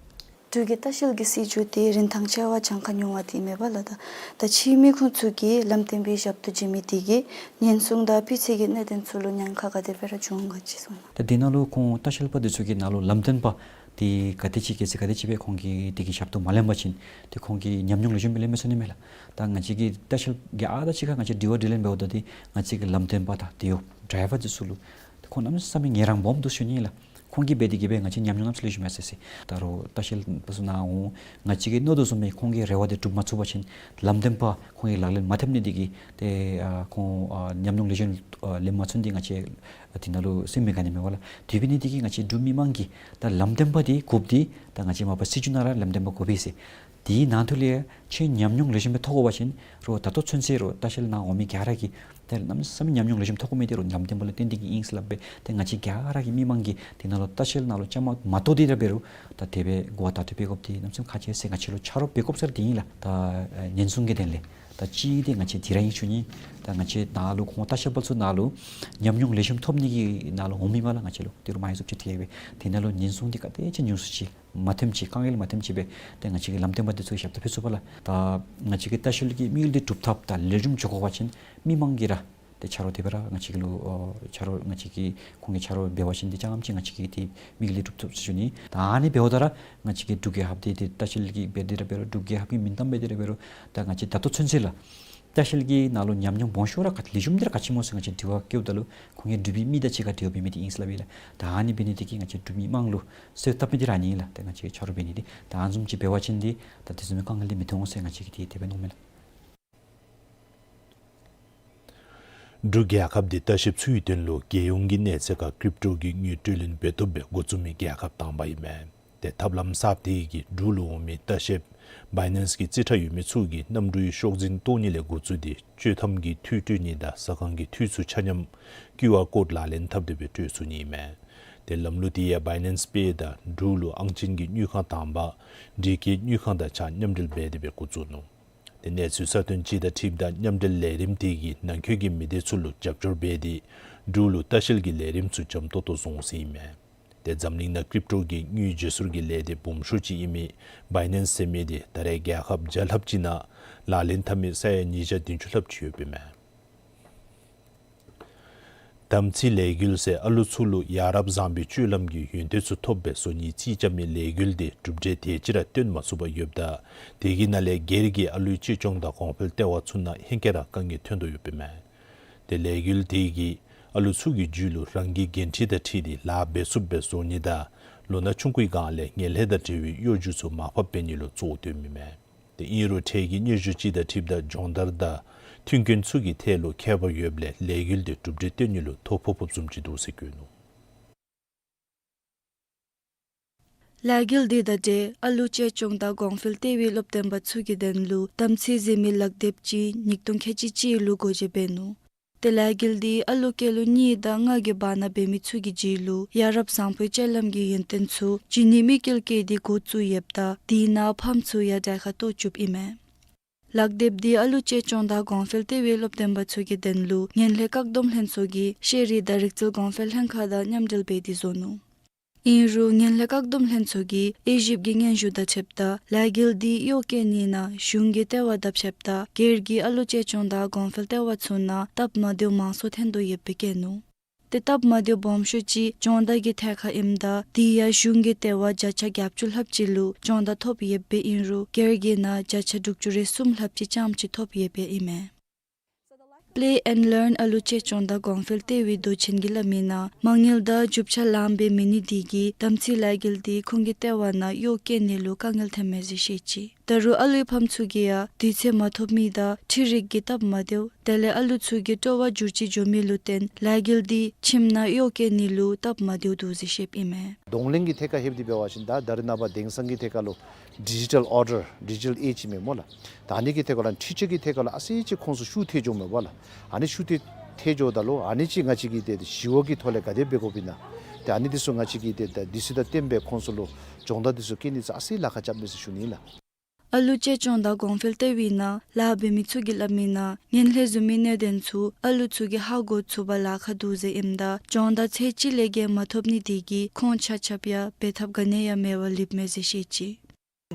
འབྲུག་གི་ལྟ་བཤལ་གྱི་སྲིད་བྱུས་འདི་རིན་ཐང་ཆེ་བ་གྱངས་ཁ་ཉུང་བ་འདི་མེད་པ་ལགས། ད་ད་ཕྱིའི་མི་ཁུངས་ཚུ་གིས་ལམ་སྟོན་པའི་ཞབས་ཏོག་བྱིན་མི་འདི་གིས་ཉེན་སྲུང་དང་སྤུས་ཚད་ཀྱི་གནད་དོན་ཚུ་ལུ་ཉེན་ཁ་ག་དེ་སྦེ་ར་བྱུང་ག་ཅི་གསུངས་ན། ད་དེ་ནང་ལུ་ཁོང་ལྟ་བཤལ་པ་འདི་ཚུ་གིས་ནཱ་ལུ་ལམ་སྟོན་པ་འདི་ག་དེ་ཅིག་ག་ཅི་ག་དེ་ཅིག་སྦེ་ཁོང་གིས་དེ་གི་ཞབས་ཏོག་མ་ལེན་པ་ཅིན་ཏེ་ཁོང་གིས་ཉམས་མྱོང་ལེགས་ཤོམ་སྦེ་ལེན་མི་ཚུགས་ནི་མས་ལགས། ད་ང་བཅས་ཀྱིས་ལྟ་བཤལ་གྱི་ཨ་ད་ཅིག་ཁར་ང་བཅས་དྲི་བ་དྲིས་ལན་འབདཝ་ད་འདི་ང་བཅས་ཀྱི་ལམ་སྟོན་པ་དང་དེ་ཡོད་ཌ་རའི་བར་འདི་ཚུ་ལུ་ཏེ་ཁོང་གནམ་མེད་ས་མེད་ངལ་རངས་སྦོམ་འདུག་ཞུ་ནི་ལགས། ཁོང་གིས་འབད་དེ་གི་སྦེ་ང་བཅས་ཉམས་མྱོང་གནམ་མེད་ས་མེད་ལེགས་ཤོམ་ཡོད་ཟེར་ཟེར། ད་རུང་ལྟ་བཤལ་པ་ཚུ་ནཱ་འོང་ང་བཅས་ཀྱིས་མནོ་དོ་བཟུམ་སྦེ་ཁོང་གི་རེ་བ་འདི་འགྲུབ་མ་ཚུགས་པ་ཅིན་ལམ་སྟོན་པ་ཁོང་གིས་ལག་ལེན་མ་འཐབ་ནི་འདི་གིས་ཏེ་ཨ་ཁོང་ཨ་ཉམས་མྱོང་ལེགས་ཤོམ་ཨ་ལེན་མ་ཚུགས་ནི་འདི་ང་བཅས་ཨ་དེ་ནང་ལུ་སེམས་མི་དགའ་ནི་མས་པ་ལགས། དེ་འབད་ནི་འདི་གིས་ང་བཅས་འབྲུག་མི་མང་གིས་ད་ལམ་སྟོན་པ་འདི་དགོཔ་འདི་ད་ང་བཅས་མ་པ་སྲིད་བྱུས་ནང་ར་ལམ་སྟོན་པ་དགོ་པས་ཟེར། དེའི་ནང་དུ་ལས་ཁྱོད་ཉམས་མྱོང་ལེགས་ཤོམ་སྦེ་ཐོབ་དགོ་པ་ཅིན་རོགས་ད་ལྟོ་ཚུན་ཚོད་རོགས་ལྟ་བཤལ་ནང་འོང་མི་ག་ར་གིས་ཏེ་གནམ་མེད་ས་མེད་ཉམས་མྱོང་ལེགས་ཤོམ་ཐོབ་དགོ་མི་འདི་རོགས་ལམ་སྟོན་པ་ལུ་བརྟེན་ཏེ་གི་ཨིན་ཟེར་སླབ་སྦེ་ཏེ་ང་བཅས་ག་ར་གིས་མི་མང་གིས་དེ་ནང་ལུ་ལྟ་བཤལ་ནང་ལུ་བཅའ་མར་མ་གཏོགས་ཏེ་ར་འབད་རུང་ད་དེ་སྦེ་གོ་བརྡ་སྤྲོད་འབད་དགོཔ་འདི་གནམ་མེད་ས་མེད་ཁག་ཆེ་ཟེར་ང་བཅས་ལུ་ཆ་རོགས་འབད་དགོཔ་ཟེར་འདི་ཨིན་ལགས། ད་ཨེ་ཉེན་སྲུང་གི་དོན་ལས་ད་གཅིག་འདི་ང་བཅས་འདི་ར་ཨིན་ཞུ་ནི། ད་ང་བཅས་ནཱ་ལུ་ཁོང་ལྟ་བཤལ་པ་ཚུ་ནཱ་ལུ་ཉམས་མྱོང་ལེགས་ཤོམ་ཐོབ་ནི་གི་ནང་ལུ་འོང་མི་མས་ལགས། ང་བཅས་ལུ་ཏི་རུ་མ་ཧེ་སུབ་ཅིག་ཐེབས་སྦེ་དེ་ནང་ལུ་ཉེན་སྲུང་འདི་ག་དེ་ཅིག་ཉུང་སུ་ཅིག་མ་ཐོནམ་ཅིག་དཀའ་ངལ་མ་ཐོནམ་ཅིག་སྦེ་ཏེ་ང་བཅས་ཀྱིས་ལམ་སྟོན་པ་འདི་ཚུ་གི་ཞབས་ཏོག་ཕུལ་ཚུགས་པས་ལགས། ད་ང་བཅས་ཀྱི་ལྟ་བཤལ་གྱི་དམིགས་ཡུལ་འདི་འགྲུབ་ཐབས་དང་ལེགས་ཤོམ་འགྱོ་དགོ་པ་ཅིན་མི་མང་གིས་ར་ཏེ་ཆ་རོགས་དེ་སྦེ་ར་ང་བཅས་ཀྱི་ལུ་ཨོ་ཆ་རོགས་ང་བཅས་ཀྱིས་ཁོང་གི་ཆ་རོགས་འབད་བ་ཅིན་ཏེ་རྐྱངམ་ཅིག་ང་བཅས་ཀྱི་ཏེ་དམིགས་ཡུལ་འདི་འགྲུབ་ཚུགས་ཟེར་ཞུ་ནི། ད་ཨ་ནི་འབདཝ་ད་ར་ང་བཅས་ཀྱི་འབྲུག་རྒྱལ་ཁབ་འདི་ཏེ་ལྟ་བཤལ་གྱི་འབད་དེ་ར་འབད་རུང་འབྲུག་རྒྱལ་ཁབ་ཀྱི་མིང་གཏམ་འབད་དེ་ར་འབད་རུང་ད་ང་བཅས་ད་ལྟོ་ཚུན་ཚོད་ལགས། ལྟ་བཤལ་གྱི་ནང་ལུ་ཉམས་མྱོང་སྦོམ་ཤོས་ར་ག་ལེགས་ཤོམ་འདི་ར་ག་ཅི་སྨོ་ཟེར་ང་བཅས་དྲི་བ་བཀོདཔ་ད་ལུ་ཁོང་གིས་འབྲུག་པའི་མི་དང་གཅིག་ཁར་འབྲེལ་བ་འབད་མི་འདི་ཨིན་ཟེར་སླབ་ཨིན་ལགས། ད་ཨ་ནི་འབད་ནི་འདི་གིས་ང་བཅས་འབྲུག་མི་དམངས་ལུ་གསོལཝ་བཏབ་མི་འདི་ར་ཨ་ནི་ཨིན་ལགས། ད་ང་བཅས་ཆ་རོགས་འབད་ནི་འདི་ད་ཨ་ནི་བཟུམ་ཅིག་འབད་བ་ཅིན་འདི་ད་དེ་བཟུམ་མའི་དཀའ་ངལ་འདི་མི་ཐོན་འོང་ཟེར་ང་བཅས་ཀྱིས་ཏེ་དེ་སྦེ་མནོཝ་མས་ལགས། འབྲུག་རྒྱལ་ཁབ་འདི་ལྟ་བཤལཔ་ཚུའི་དོན་ལུ་རྒྱལ་ཡོངས་ཀྱི་གནས་ཚད་ཁར་ཀྲིབ་ཊོ་གི་དངུལ་སྤྲོད་ལེན་འབད་བཏུབ་སྦེ་འགོ་བཙུགས་མི་རྒྱལ་ཁབ་དང་པ་ཨིན་མས། ཏེ་ཐབས་ལམ་གསརཔ་དེ་གིས་འབྲུག་ལུ་འོང་མི་ལྟ་བཤལཔ་བའི་ནེནསི་གི་རྩིས་ཁྲ་ཡོད་མི་ཚུ་གིས་གནམ་གྲུའི་ཤོག་འཛིན་གཏོགས་ནི་ལས་འགོ་བཙུགས་ཏེ་སྤྱོད་ཐམ་གྱི་འཐུས་སྤྲོད་ནི་དང་ཟ་ཁང་གི་འཐུས་ཚུ་ཆ་མཉམ་ཀིའུ་ཨར་ཀོཌ་ལག་ལེན་འཐབ་སྟེ་སྦེ་སྤྲོད་ཚུགས་ནི་ཨིན་མས། ཏེ་ལམ་ལུགས་དེ་ཡང་བའི་ནེནསི་པེ་དང་འབྲུག་ལུ་ཨང་ཅན་གྱི་དངུལ་ཁང་དང་པ་ཌི་ཀེ་དངུལ་ཁང་དང་གཅིག་ཁར་མཉམ་འབྲེལ་འབད་དེ་སྦེ་འགོ་བཙུགས་ནུག། ཏེ་གནས་ཚུལ་གསར་ཐོན་ཅིག་དང་འཁྲིལཝ་ད་མཉམ་འབྲེལ་ལས་རིམ་དེ་གིས་ནང་འཁོད་ཀྱི་མི་སྡེ་ཚུ་ལུ་རྒྱབ་སྐྱོར་འབད་དེ་འབྲུག་ལུ་ལྟ་བཤལ་གྱི་ལས་རིམ་ཚུ་འཇམ་ཏོག་ཏོ་བཟོ་འོང་ཟེར་ཨིན་མས། ཏེ་འཛམ་གླིང་ནང་ཀྲིབ་ཊོ་གི་དངུལ་བརྗེ་སོར་གྱི་ལས་སྡེ་སྦོམ་ཤོས་ཅིག་ཨིན་མི་བའི་ནེནསི་ཟེར་མི་དེ་ད་རེས་རྒྱལ་ཁབ་བརྒྱ་ལྷགཔ་ཅིག་ནང་ལག་ལེན་འཐབ་མི་ས་ཡ་ཉིས་བརྒྱ་བདུན་ཅུ་ལྷགཔ་ཅིག་ཡོདཔ་ཨིན་མས། དམ་ཚིག་ལས་འགུལ་ཟེར་ཨ་ལུ་ཚུ་ལུ་ཡ་རབས་བཟང་པོའི་སྤྱོད་ལམ་གྱི་ཡོན་ཏན་ཚུ་ཐོབ་པའི་བཟོ་ནིའི་རྩིས་རྐྱབ་མི་ལས་འགུལ་དེ་གྲུབ་འབྲས་དེ་ཅིག་ར་སྟོན་མ་ཚུགས་པར་ཡོདཔ་ད་དེ་གི་ནང་ལས་སྒེར་གྱི་ཨ་ལུའི་གཅེས་སྐྱོང་དང་གོང་འཕེལ་ལྟེ་བ་ཚུ་ནང་ཧེང་སྐལ་ར་དཀའ་ངལ་ཐོན་དོ་ཡོདཔ་ཨིན་མས། ཏེ་ལས་འགུལ་དེ་གིས་ཨ་ལུ་ཚུ་གི་རྒྱུད་ལུ་རང་གི་འགན་འཁྲི་དང་འཁྲིལ་ཏེ་ལཱ་འབད་ཚུགསཔ་སྦེ་བཟོ་ནི་དང་ལོ་ན་ཆུང་ཀུའི་སྒང་ལས་ངན་ལྷད་དང་འབྲེལ་བའི་གཡོ་སྒྱུ་ཚུ་མར་ཕབ་འབད་ནི་ལུ་གཙོ་བོ་བཏོནམ་ཨིན་མས། ཏེ་ཨིན་རུང་འཕྲལ་གྱི་སྙན་ཞུ་ཅིག་དང་འཁྲིལཝ་ད་སྦྱོང་བརྡར་དང་ མཐུན་རྐྱེན་ཚུ་གི་ཐད་ལུ་ཁྱད་པར་ཡོདཔ་ལས་ལས་འགུལ་འདི་གྲུབ་འབྲས་བཏོན་ནི་ལུ་ཐོ་ཕོག་ཕོགཔ་བཟུམ་ཅིག་འདུག་ཟེར་བཀོད་ནུག། ལས་འགུལ་འདི་དང་འབྲེལ་ཨ་ལུ་གཅེས་སྐྱོང་དང་གོང་འཕེལ་གཏོད་པའི་སློབ་སྟོན་པ་ཚུ་གི་དོན་ལུ་དམ་ཚིག་ཟེར་མི་ལག་དེབ་ཅིག་ཉིས་སྟོང་ཁལ་གཅིག་གཅིག་ལུ་སྒོ་འབྱེད་འབད་ནུག། ཏེ་ལས་འགུལ་འདི་ཨ་ལུ་སྐྱེས་ལོ་གཉིས་དང་ལྔ་གི་བར་ན་འབད་མི་ཚུ་གི་རྒྱུད་ལུ་ཡ་རབས་བཟང་པོའི་སྤྱོད་ལམ་གྱི་ཡོན་ཏན་ཚུ་རྒྱུད་ནས་མི་སྐྱེལ་བཀོད་འདི་འགོ་བཙུགས་ཡོདཔ་ད་དེ་ནང་ཕམ་ཚུ་ཡང་གྲལ་ཁར་གཏོགས་བཅུགཔ་ཨིན་མས། ལག་དེབ་འདི་ཨ་ལུ་གཅེས་སྐྱོང་དང་གོང་འཕེལ་གཏོད་པའི་སློབ་སྟོན་པ་ཚུ་གི་དོན་ལུ་ངན་ལྷད་བཀག་སྡོམ་ལྷན་ཚོགས་ཀྱི་ཤེས་རིག་དང་རིག་རྩལ་གོང་འཕེལ་ལྷན་ཁག་དང་མཉམ་འབྲེལ་འབད་དེ་བཟོ་ནུག། ཨིན་རུང་ངན་ལྷད་བཀག་སྡོམ་ལྷན་ཚོགས་ཀྱིས་དབྱེ་ཞིབ་ཀྱི་སྙན་ཞུ་དང་འཁྲིལཝ་ད་ལས་འགུལ་འདི་གཡོག་བཀོལ་ནི་ནང་གཞུང་གི་ལྟེ་བ་དང་ཕྱདཔ་ད་སྒེར་གྱི་ཨ་ལུ་གཅེས་སྐྱོང་དང་གོང་འཕེལ་ལྟེ་བ་ཚུ་ནང་སྟབས་མ་བདེཝ་མང་སུ་ཐོན་དོ་ཡོདཔ་སྦེ་བཀོད་ནུག། ཏེ་སྟབས་མ་བདེཝ་སྦོམ་ཤོས་ཅིག་སྦྱོང་བརྡར་གྱི་ཐད་ཁར་ཨིནམ་ད་དེ་ཡང་གཞུང་གི་ལྟེ་བ་བརྒྱ་ཆ་གྱ་བཅུ་ལྷགཔ་ཅིག་ལུ་སྦྱོང་བརྡར་ཐོབ་ཡོདཔ་སྦེ་ཨིན་རུང་སྒེར་གྱི་ནང་བརྒྱ་ཆ་དྲུག་ཅུ་རེ་གསུམ་ལྷགཔ་ཅིག་རྐྱངམ་ཅིག་ཐོབ་ཡོདཔ་སྦེ་ཨིན་མས། Play and Learn ཨ་ལུ་གཅེས་སྐྱོང་དང་གོང་འཕེལ་ལྟེ་བའི་མདོ་ཆེན་གྱིས་སླབ་མིའི་ནང་མ་དངུལ་དང་རྒྱུ་ཆ་ལངམ་སྦེ་མེད་ནི་དེ་གིས་དམ་ཚིག་ལས་འགུལ་འདི་ཁོང་གི་ལྟེ་བ་ནང་གཡོག་བཀོལ་ནི་ལུ་དཀའ་ངལ་ཐོནམ་མས་ཟེར་བཤད་ཅི། ད་རུང་ཨ་ལུའི་ཕམ་ཚུ་གིས་ཡང་དུས་ཚོད་མ་ཐོབ་མི་དང་འཕྲུལ་རིག་གི་སྟབས་མ་བདེཝ་དེ་ལས་ཨ་ལུ་ཚུ་གི་སྤྲོ་བ་འགྱུར་བཅོས་འགྱོ་མི་ལུ་བརྟེན་ལས་འགུལ་འདི་ཁྱིམ་ནང་གཡོག་བཀོལ་ནི་ལུ་སྟབས་མ་བདེཝ་འདུག་ཟེར་བཤདཔ་ཨིན་མས། གདོང་ལེན་གྱི་ཐད་ཁར་ལྷོདཔ་འདི་འབད་བ་ཅིན་ད་ད་རེས་ནངས་པ་དེང་སང་གི་ཐད་ཁར་ལུ་ཌི་ཇི་ཊཱལ་ཨོར་ཌར་ཌི་ཇི་ཊཱལ་ཨེཇ་ཨིན་མས་སྨོ་ལགས། ད་ཨ་ནི་གི་ཐད་ཁར་ལུ་འཕྲུལ་ཆས་ཀྱི་ཐད་ཁར་ལུ་ཨ་ཙི་ཅིག་ཁོང་ཚུ་ཤུགས་ཐལ་འགྱོཝ་མས་པ་ལགས། ཨ་ནི་ཤུགས་ཐལ་ཐལ་འགྱོཝ་ད་ལུ་ཨ་ནི་ཅིག་ང་བཅས་ཀྱིས་ཏེ་ཞི་གཡོག་གི་ཐོག་ལས་ག་དེ་འབད་དགོཔ་ཨིན་ན། ཏེ་ཨ་ནི་འདི་ཚུ་ང་བཅས་ཀྱིས་ཏེ་ད་དུས་ཚོད་དང་བསྟུན་སྦེ་ཁོང་ཚུ་ལུ་སྦྱོང་བརྡར་འདི་ཚུ་བཀོད་ནི་ཚུ་ཨ་ཙི་ལཱ་ཁག་རྐྱབ་མས་ཟེར་ཞུ་ནི་ལགས། ཨ་ལུ་གཅེས་སྐྱོང་དང་གོང་འཕེལ་ལྟེ་བའི་ནང་ལཱ་འབད་མི་ཚུ་གིས་སླབ་མིའི་ནང་ངན་ལྷད་བཟུམ་མའི་གནད་དོན་ཚུ་ཨ་ལུ་ཚུ་གིས་ཧ་གོ་ཚུགས་པར་ལཱ་ཁག་འདུག་ཟེར་ཨིནམ་ད་སྦྱོང་བརྡར་ཚད་ཅིག་ལས་བརྒལ་མ་ཐོབ་ནི་དེ་གིས་ཁོང་ཆ་ཁྱབ་ཡང་འབད་ཐབས་ག་ནི་ཡང་མེད་པར་ལུསཔ་མས་ཟེར་བཤད་ཅི།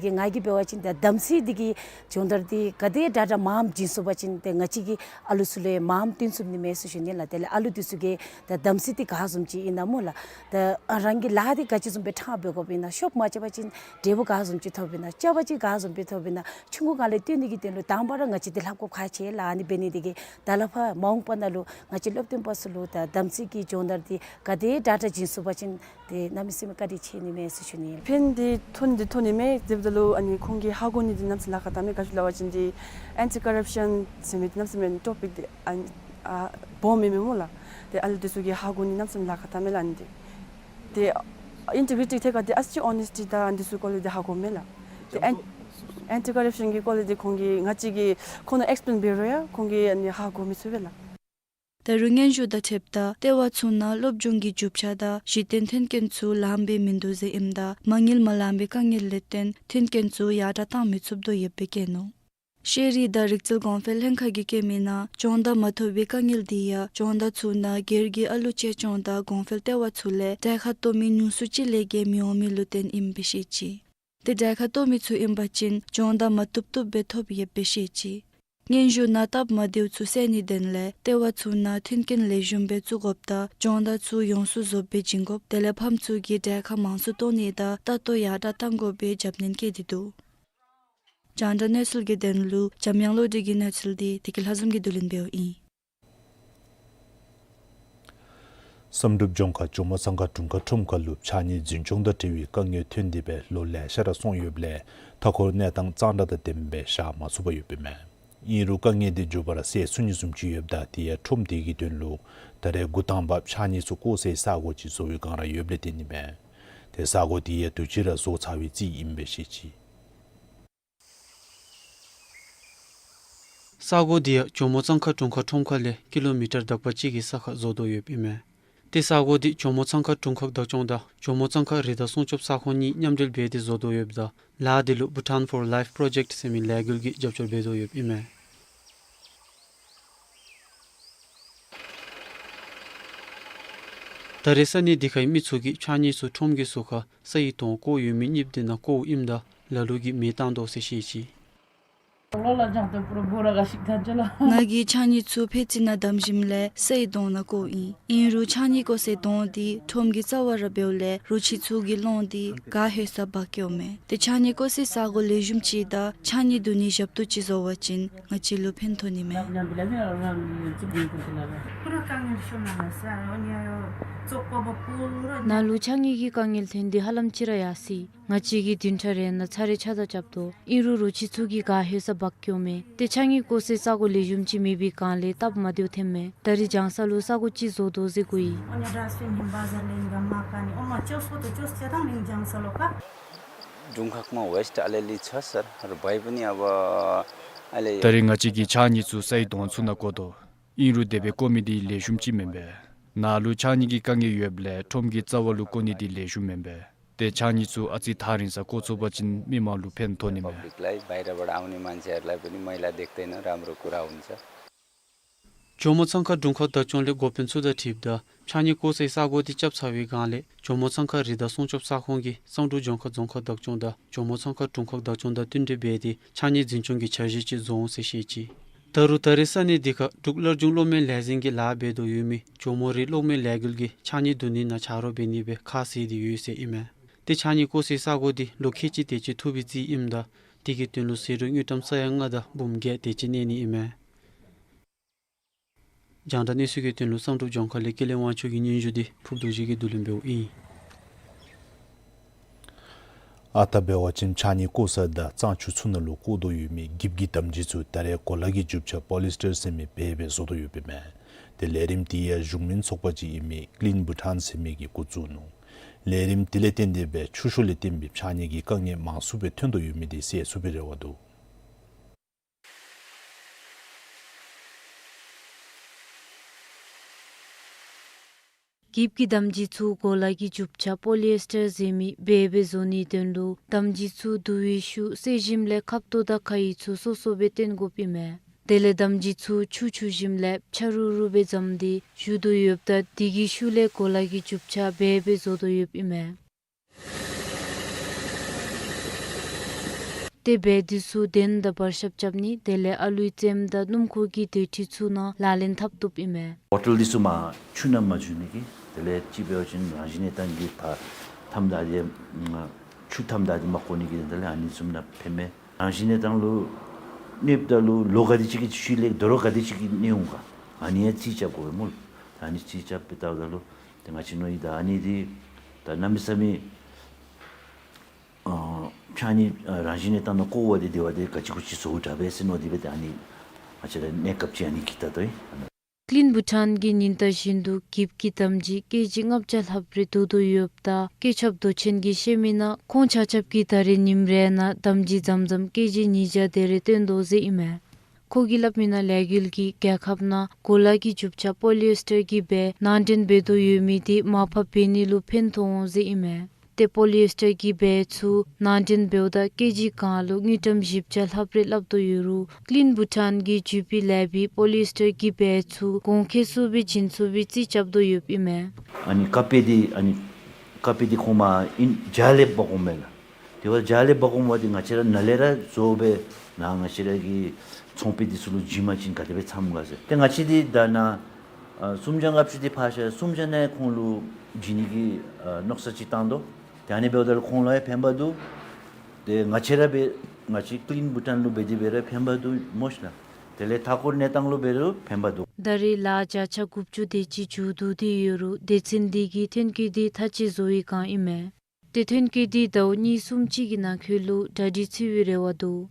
ང་གིས་འབད་བ་ཅིན་ད་དམ་ཚིག་འདི་གི་སྦྱོང་བརྡར་འདི་ག་དེ་དྲག་དྲག་མངམ་བྱིན་ཚུགས་པ་ཅིན་ཏེ་ང་བཅས་ཀྱིས་ཨ་ལུ་ཚུ་ལུ་མངམ་སྟོན་ཚུགས་ནི་མས་ཟེར་ཞུ་ནི་ལགས། དེ་ལས་ཨ་ལུ་འདི་ཚུ་གིས་ད་དམ་ཚིག་འདི་ག་བཟུམ་ཅིག་ཨིན་ན་སྨོ་ལགས། ད་ཨ་རང་གི་ལཱ་འདི་ག་ཅི་བཟུམ་སྦེ་ཕྲང་སྦེ་དགོཔ་ཨིན་ན། ཤོབ་མ་རྐྱབ་པ་ཅིན་འབྲས་བུ་ག་བཟུམ་ཅིག་ཐོབ་ཨིན་ན། སྐྱེ་བ་ཅིག་ག་བཟུམ་སྦེ་ཐོབ་ཨིན་ན། ཆུང་ཀུ་སྒང་ལས་སྟོན་ནི་གི་དོན་ལུ་དང་པ་ར་ང་བཅས་འདི་ལྷབ་དགོཔ་ཁག་ཆེ་ལགས། ཨ་ནི་འབད་ནི་འདི་གིས་ད་ལས་ཕར་མ་འོངས་པ་ནང་ལུ་ང་བཅས་སློབ་སྟོན་པ་ཚུ་ལུ་ད་དམ་ཚིག་གི་སྦྱོང་བརྡར་འདི་ག་དེ་དྲག་དྲག་བྱིན་ཚུགས་པ་ཅིན་ཏེ་གནམ་མེད་ས་མེད་བཀའ་དྲིན་ཆེ་ནི་མས་ཟེར་ཞུ་ནི། ཕན་འདི་ཐོགས་ནི་འདི་ཐོགས་ནི་མས། དེ་འབདཝ་ད་ལུ་ཨ་ནི་ཁོང་གིས་ཧ་གོ་ནི་འདི་གནམ་མེད་ས་མེད་ལཱ་ཁག་བཏངམ་མས། ག་ཅི་སླབ་པ་ཅིན་འདི་ཨེན་ཊི་ཀོ་རབ་ཤཱན་ཟེར་མི་འདི་གནམ་མེད་ས་མེད་ཊོ་པིག་འདི་ཨ་ཨ་སྦོམ་མས་མས་སྨོ་ལགས། ཏེ་ཨ་ལུ་འདི་ཚུ་གིས་ཧ་གོ་ནི་གནམ་མེད་ས་མེད་ལཱ་ཁག་བཏངམ་མས་ལགས། ཨ་ནི་འདི་ཏེ་ཨིན་ཊི་གི་རི་ཊི་ཐད་ཁར་འདི་ཨ་ཙི་ཅིག་ཨོ་ནེསི་ཊི་དང་འདི་ཚུ་སྐོར་ལས་འདི་ཧ་གོཝ་མས་ལགས། ཏེ་ཨེན་ཨེན་ཊི་ཀོ་རབ་ཤཱན་གྱི་སྐོར་ལས་འདི་ཁོང་གིས་ང་བཅས་ཀྱིས་ཁོང་ལུ་ཨེགསི་པི་ལེན་འབད་རུང་ཡང་ཁོང་གིས་ཨ་ནི་ཧ་གོ་མི་ཚུགས་པས་ལགས། ད་རུང་སྙན་ཞུ་དང་འཁྲིལཝ་ད་ལྟེ་བ་ཚུ་ནང་སློབ་སྦྱོང་གི་རྒྱུ་ཆ་དང་གཞི་རྟེན་མཐུན་རྐྱེན་ཚུ་ལངམ་སྦེ་མིན་འདུག་ཟེར་ཨིནམ་ད་མ་དངུལ་མ་ལང་པའི་དཀའ་ངལ་ལས་བརྟེན་མཐུན་རྐྱེན་ཚུ་ཡར་དྲག་བཏང་མི་ཚུགས་དོ་ཡོདཔ་སྦེ་བཀོད་ནུག། ཤེས་རིག་དང་རིག་རྩལ་གོང་འཕེལ་ལྷན་ཁག་གིས་བཀོད་མིའི་ནང་སྦྱོང་བརྡར་མ་ཐོབ་པའི་དཀའ་ངལ་འདི་ཡང་སྦྱོང་བརྡར་ཚུ་ནང་སྒེར་གྱི་ཨ་ལུ་གཅེས་སྐྱོང་དང་གོང་འཕེལ་ལྟེ་བ་ཚུ་ལས་གྲལ་ཁར་གཏོགས་མི་ཉུང་སུ་ཅིག་ལས་བརྒལ་མི་འོང་མི་ལུ་བརྟེན་ཨིནམ་སྦེ་བཤད་ཅི། ཏེ་གྲལ་ཁར་གཏོགས་མི་ཚུ་ཨིན་པ་ཅིན་སྦྱོང་བརྡར་མ་བཏུབ་བཏུབ་སྦེ་ཐོབ་ཡོདཔ་སྦེ་བཤད་ཅི། སྙན་ཞུ་ནང་སྟབས་མ་བདེཝ་ཚུ་བསལ་ནིའི་དོན་ལས་ལྟེ་བ་ཚུ་ནང་མཐུན་རྐྱེན་ལེགས་ཤོམ་སྦེ་བཙུགས་དགོཔ་དང་སྦྱོང་བརྡར་ཚུ་ཡོངས་སུ་རྫོགསཔ་སྦེ་བྱིན་དགོཔ་དེ་ལས་ཕམ་ཚུ་གི་གྲལ་ཁར་མང་སུ་གཏོགས་ནི་དང་ལྟ་རྟོག་ཡར་དྲག་བཏང་དགོཔ་སྦེ་རྒྱབ་སྣོན་བཀོད་དེ་འདུག། རྒྱང་བསྒྲགས་གནས་ཚུལ་གྱི་དོན་ལུ་འཇམ་དབྱངས་བློ་གྲོས་ཀྱི་གནས་ཚུལ་འདི་བདེ་སྐྱིད་ལྷ་འཛོམས་ཀྱིས་བསྡུ་ལེན་འབདཝ་ཨིན། བསམ་གྲུབ་ལྗོངས་མཁར་ཇོ་མོ་གཙང་ཁ་དྲུང་ཁག་ཁྲོམ་ཁ་ལུ་ཕྱགས་སྙིགས་འཛིན་སྐྱོང་དང་འབྲེལ་བའི་དཀའ་ངལ་ཐོན་ཏེ་སྦེ་ལོ་ལེ་ཤ་ར་སོང་ཡོདཔ་ལས་མཐའ་འཁོར་གནས་སྟངས་གཙང་སྦྲ་དང་ལྡནམ་སྦེ་བཞག་མ་ཚུགས་པར་ཡོདཔ་ཨིན་མས། ཨིན་རུང་དཀའ་ངལ་འདི་མགྱོགས་པ་ར་སེལ་ཚུགས་ནི་བཟུམ་ཅིག་ཡོདཔ་ད་དེ་ཡང་ཁྲོམ་དེ་གི་དོན་ལུ་ད་རེས་འགོ་དང་པ་ཕྱགས་སྙིགས་ཚུ་བཀོག་སའི་ས་གོ་ཅིག་བཟོ་བའི་བསྒང་ར་ཡོདཔ་ལས་བརྟེན་ཨིན་མས། ཏེ་ས་གོ་དེ་ཡང་དུས་ཅི་ར་བཟོ་ཚར་བའི་རྩིས་ཨིན་པས་ཟེར་བཤད་ཅི། ས་གོ་འདི་ཡང་ཇོ་མོ་གཙང་ཁ་དྲུང་ཁག་ཁྲོམ་ཁ་ལས་ཀི་ལོ་མི་ཊར་དག་པ་ཅིག་གི་ས་ཁར་བཟོ་དོ་ཡོདཔ་ཨིན་མས། ཏེ་ས་གོ་འདི་ཇོ་མོ་གཙང་ཁ་དྲུང་ཁག་བདག་སྐྱོང་དང་ཇོ་མོ་གཙང་ཁ་རི་དྭགས་སྲུང་སྐྱོབ་ས་ཁོངས་གཉིས་མཉམ་འབྲེལ་འབད་དེ་བཟོ་དོ་ཡོདཔ་ད་ལཱ་འདི་ལུ་Bhutan for Life Project ཟེར་མི་ལས་འགུལ་གྱིས་རྒྱབ་སྐྱོར་འབད་དོ་ཡོདཔ་ཨིན་མས། ད་རེས་ས་གནས་འདི་ཁའི་མི་ཚུ་གིས་ཕྱགས་སྙིགས་ཚུ་ཁྲོམ་གྱི་ཟུར་ཁར་སའི་དོང་བརྐོ་ཡོད་མི་རྙིངམ་འདི་ནང་བརྐོཝ་ཨིནམ་ད་ལ་ལུ་གིས་མེ་བཏང་དོ་ཟེར་བཤད་ཅི། ང་གིས་ཕྱགས་སྙིགས་ཚུ་ཕད་ཙི་ནང་བསྡམས་ཞིནམ་ལས་སའི་དོང་ནང་བརྐོཝ་ཨིན། ཨིན་རུང་ཕྱགས་སྙིགས་བརྐོ་སའི་དོང་འདི་ཁྲོམ་གྱི་རྩ་བར་ར་འབདཝ་ལས་རོ་ཁྱི་ཚུ་གིས་སློང་སྟེ་ག་ལྷོད་ས་འབག་བཀོཝ་མས། ཏེ་ཕྱགས་སྙིགས་བརྐོ་སའི་ས་གོ་ལེགས་ཤོམ་ཅིག་དང་ཕྱགས་སྙིགས་བསྡུ་ནིའི་ཞབས་ཏོག་ཅིག་བཟོ་བ་ཅིན་ང་བཅས་ལུ་ཕན་ཐོགས་ནི་མས། ནཱ་ལུ་ཕྱགས་སྙིགས་ཀྱི་དཀའ་ངལ་ཐོན་ཏེ་ཧ་ལམ་ཅིག་ར་ཡར་སོ་ཡི། ང་བཅས་ཀྱིས་བདུན་ཕྲག་རེ་ནང་ཚར་རེ་ཕྱགས་བདའ་རྐྱབ་དོ། ཨིན་རུང་རོ་ཁྱི་ཚུ་གིས་ག་ལྷོད་ས་འབག་འགྱོཝ་མས། ཏེ་ཕྱགས་སྙིགས་བཀོ་སའི་ས་གོ་ལེགས་ཤོམ་ཅིག་མེད་པའི་སྒང་ལས་སྟབས་མ་བདེཝ་ཐོནམ་མས། ད་རིས་རྒྱང་བསལ་ལུ་ས་གོ་ཅིག་བཟོ་དོ་ཟེར་གོ་ཡི། དྲུང་ཁག་མ་ཝེསཊ་ཨ་ལེ་ལི་ཚ་སར་རུ་བའི་པུ་ནི་ཨ་བ་ཨ་ལེ། ད་རིས་ང་བཅས་ཀྱིས་ཕྱགས་སྙིགས་ཚུ་སའི་དོང་ཚུ་ནང་བཀོ་དོ། ཨིན་རུང་དེ་སྦེ་བཀོ་མི་འདི་ལེགས་ཤོམ་ཅིག་མེན་པས། ནཱ་ལུ་ཕྱགས་སྙིགས་ཀྱི་དཀའ་ངལ་ཡོདཔ་ལས་ཁྲོམ་གྱི་རྩ་བ་ལུ་བཀོ་ནི་འདི་ལེགས་ཤོམ་མེན་པས། ཏེ་ཕྱགས་སྙིགས་ཚུ་ཨ་ཙི་ཐག་རིང་སར་བཀོ་ཚུགས་པ་ཅིན་མི་མང་ལུ་ཕན་ཐོགས་ནི་མས། पब्लिकलाई, बाहिरबाट आउने मान्छेहरूलाई पनि मैला देख्दैन, राम्रो कुरा हुन्छ। ཇོ་མོ་ཚང་ཁ་དྲུང་ཁག་བདག་སྐྱོང་ལས་འགོ་དཔོན་ཚུ་དང་འཁྲིལཝ་ད་ཕྱགས་སྙིགས་བཀོ་སའི་ས་གོ་འདི་རྐྱབ་ཚར་བའི་སྒང་ལས་ཇོ་མོ་ཚང་ཁ་རི་དྭགས་སྲུང་སྐྱོབ་ས་ཁོངས་ཀྱི་བསམ་གྲུབ་ལྗོངས་མཁར་རྫོང་ཁག་བདག་སྐྱོང་དང་ཇོ་མོ་ཚང་ཁ་དྲུང་ཁག་བདག་སྐྱོང་དང་བསྟུན་གྲོས་འབད་དེ་ཕྱགས་སྙིགས་འཛིན་སྐྱོང་གི་འཆར་གཞི་ཅིག་བཟོ་འོང་ཟེར་བཤད་ཅི། ད་རུང་ད་རེས་ས་གནས་འདི་ཁར་འབྲུག་སླར་འབྱུང་གློག་མེ་ལས་འཛིན་གྱིས་ལཱ་འབད་དོ་ཡོད་མི་ཇོ་མོ་རི་གློག་མེ་ལས་འགུལ་གྱིས་ཕྱགས་སྙིགས་བསྡུ་ནི་ནང་ཆ་རོགས་འབད་ནི་སྦེ་ཁ་བཟེད་དེ་ཡོད་ཟེར་ཨིན་མས། ཏེ་ཕྱགས་སྙིགས་བཀོ་སའི་ས་གོ་འདི་ལོ་ཁལ་གཅིག་དེ་ཅིག་ཐུབ་པའི་རྩིས་ཨིནམ་ད་དེ་གི་དོན་ལུ་ཟད་འགྲོ་དངུལ་ཀྲམ་ས་ཡ་ལྔ་དང་འབུམ་བརྒྱད་དེ་ཅིག་གནས་ནི་ཨིན་མས། རྒྱང་བསྒྲགས་གནས་ཚུལ་གྱི་དོན་ལུ་བསམ་གྲུབ་ལྗོངས་མཁར་ལས་ཀུན་ལེགས་དབང་ཕྱུག་གི་སྙན་ཞུ་འདི་ཕུརབ་རྡོ་རྗེ་གིས་བསྡུ་ལེན་འབདཝ་ཨིན། ཨ་རྟག་འབད་བ་ཅིན་ཕྱགས་སྙིགས་བཀོ་ས་དང་གཙང་ཆུ་ཚུ་ནང་ལུ་བཀོ་དོ་ཡོད་མི་འགྱིབ་ཀྱི་འདམ་སྦྱིས་ཚུ་ད་རེས་གོ་ལ་གི་རྒྱུ་ཆ་པོ་ལི་ཨིས་ཊར་ཟེར་མི་སྦེ་སྦེ་བཟོ་དོ་ཡོདཔ་ཨིན་མས། ཏེ་ལས་རིམ་དེ་ཡང་གཞུང་མིན་ཚོགས་པ་ཅིག་ཨིན་མི་ཀི་ལིན་བྷུ་ཊཱན་ཟེར་མི་གིས་འགོ་བཙུགས་ནུག། ལས་རིམ་དེ་ལས་བརྟེན་ཏེ་སྦེ་ཆུ་ཤོག་ལས་བརྟེན་པའི་ཕྱགས་སྙིགས་ཀྱི་དཀའ་ངལ་མང་སུ་སྦེ་ཐོན་དོ་ཡོད་མི་དེ་སེལ་ཚུགས་པའི་རེ་བ་འདུག། འགྱིབ་ཀྱི་འདམ་སྦྱིས་ཚུ་གོ་ལ་གི་རྒྱུ་ཆ་པོ་ལི་ཨིས་ཊར་ཟེར་མི་སྦེ་སྦེ་བཟོ་ནིའི་དོན་ལུ་འདམ་སྦྱིས་ཚུ་བསྡུ་བའི་ཤུལ་བསད་ཞིནམ་ལས་ཁབ་ཏོ་དང་ཁ་ཡིག་ཚུ་སོ་སོ་སྦེ་སྟོན་དགོཔ་ཨིན་མས། དེ་ལས་འདམ་སྦྱིས་ཚུ་ཆུ་འཁྱུ་ཞིནམ་ལས་ཕྱ་རུ་རུ་སྦེ་བཙེམས་ཏེ་བཞུ་དོ་ཡོདཔ་ད་དེ་གི་ཤུལ་ལས་གོ་ལ་གི་རྒྱུ་ཆ་སྦེ་སྦེ་བཟོ་དོ་ཡོདཔ་ཨིན་མས། ཏེ་སྦེ་འདི་ཚུ་གདན་དང་བར་ཞབས་རྐྱབ་ནི་དེ་ལས་ཨ་ལུའི་རྩེདམོ་དང་སྣུམ་འཁོར་གྱི་སྡོད་ཁྲི་ཚུ་ནང་ལག་ལེན་འཐབ་བཏུབ་ཨིན་མས། བོ་ཊལ་འདི་ཚུ་མར་ཆུ་ནང་མ་འཛུལ་ནི་གི་དེ་ལས་ཅིག་འབད་བ་ཅིན་རང་བཞིན་གནས་སྟངས་ཀྱི་ད་ཐམ་ད་དེ་ཆུ་ཐམ་ད་དེ་མ་བཀོ་ནི་གི་དེ་ལས་ཨ་ནི་བཟུམ་ནང་ཕན་མས། རང་བཞིན་གནས་སྟངས་ལུ་གནོདཔ་ད་ལུ་ལོ་ག་དེ་ཅིག་གི་ཤུལ་ལས་དོ་རུང་ག་དེ་ཅིག་གི་གནོད་འོང་ག་ཨ་ནི་ཡང་རྩིས་རྐྱབ་དགོ་པས་སྨོ། ཨ་ནི་རྩིས་རྐྱབ་སྦེ་བལྟཝ་ད་ལུ་ཏེ་ང་བཅས་མནོ་ཡི་ད་ཨ་ནི་འདི་ད་གནམ་མེད་ས་མེད་ཨ་ཕྱགས་སྙིགས་ཨ་རང་བཞིན་གནས་སྟངས་ནང་བཀོ་བ་དེ་དེ་བ་དེ་ག་ཅི་གུ་ཅི་བཟོཝ་དྲག་པས་ཟེར་མནོ་སྟེ་སྦེ་ཏེ་ཨ་ནི་ང་བཅས་ར་གནས་སྐབས་ཅིག་ཨ་ནི་གི་ད་ལྟོ་ཨིན། ཀི་ལིན་བྷུ་ཊཱན་གྱིས་ཉིན་ལྟར་བཞིན་དུ་འགྱིབ་ཀྱི་འདམ་སྦྱིས་ཀེ་ཇི་ལྔ་བརྒྱ་ལྷགཔ་རེ་བསྡུ་དོ་ཡོདཔ་ད་བཀོད་ཁྱབ་མདོ་ཆེན་གྱིས་བཤད་མི་ནང་ཁོང་ཆ་ཁྱབ་ཀྱིས་ད་རེས་ཉིནམ་རེ་ནང་འདམ་སྦྱིས་ཙམ་ཙམ་ཀེ་ཇི་ཉིས་བརྒྱ་དེ་རེ་བཏོན་དོ་ཟེར་ཨིན་མས། ཁོ་གིས་སླབ་མི་ནང་ལས་འགུལ་གྱིས་རྒྱལ་ཁབ་ནང་གོ་ལ་གི་རྒྱུ་ཆ་པོ་ལི་ཨིས་ཊར་གྱི་སྦེ་ནང་འདྲེན་འབད་དོ་ཡོད་མི་དེ་མར་ཕབ་འབད་ནི་ལུ་ཕན་ཐོགས་འོང་ཟེར་ཨིན་མས། ཏེ་པོ་ལི་ཨིས་ཊར་གྱི་སྦེ་ཚུ་ནང་འདྲེན་འབདཝ་ད་ཀེ་ཇི་གང་ལུ་དངུལ་ཀྲམ་བཞི་བརྒྱ་ལྷགཔ་རེ་སླབ་དོ་ཡོད་རུང་ཀི་ལིན་བྷུ་ཊཱན་གྱིས་བརྒྱུད་པའི་ལས་པའི་པོ་ལི་ཨིས་ཊར་གྱི་སྦེ་ཚུ་གོང་ཁེ་སུ་སྦེ་བྱིན་ཚུགས་པའི་རྩིས་རྐྱབ་དོ་ཡོདཔ་ཨིན་མས། ཨ་ནི་ཀ་པེ་འདི་ཨ་ནི་ཀ་པེ་འདི་ཁོང་མར་ཨིན་ཇ་ལས་འབག་འོངམ་མས་ལགས། དེ་བ་ཇ་ལས་འབག་འོངམ་འདི་ང་བཅས་ར་ནཱ་ལས་ར་བཟོ་སྦེ་ནཱ་ང་བཅས་ར་གི་ཚོང་པའི་འདི་ཚུ་ལུ་བྱིན་པ་ཅིན་ག་དེ་སྦེ་འཚམ་ག་ཟེར། ཏེ་ང་བཅས་འདི་ད་ནཱ་ཨ་སུམ་བརྒྱ་ལྔ་བཅུ་འདི་ཕར་བཞག་སུམ་བརྒྱ་ནང་ཁོང་ལུ་བྱིན་ནི་གི་ཨ་མནོ་བསམ་ཅིག་བཏང་དོ། ཏེ་ཨ་ནི་འབདཝ་ད་ལུ་ཁོང་ལུ་ཡང་ཕན་པ་འདུག། ཏེ་ང་བཅས་ར་འབད་ང་བཅས་ཀི་ལིན་བྷུ་ཊཱན་ལུ་འབད་དེ་འབད་ར་ཕན་པ་འདུག་སྨོ་ཤིག་ལགས། དེ་ལས་མཐའ་འཁོར་གནས་སྟངས་ལུ་འབད་རུང་ཕན་པ་འདུག། ད་རེས་ལཱ་བརྒྱ་ཆ་དགུ་བཅུ་དེ་ཅིག་མཇུག་བསྡུ་སྟེ་ཡོད་རུང་སྡེ་ཚན་འདི་གིས་ཐོན་སྐྱེད་འདི་མཐའ་དཔྱད་བཟོ་བའི་བསྒང་ཨིན་མས། ཏེ་ཐོན་སྐྱེད་འདི་ཟླཝ་གཉིས་གསུམ་ཅིག་གི་ནང་འཁོད་ལུ་གྲ་སྒྲིག་ཚུད་པའི་རེ་བ་འདུག།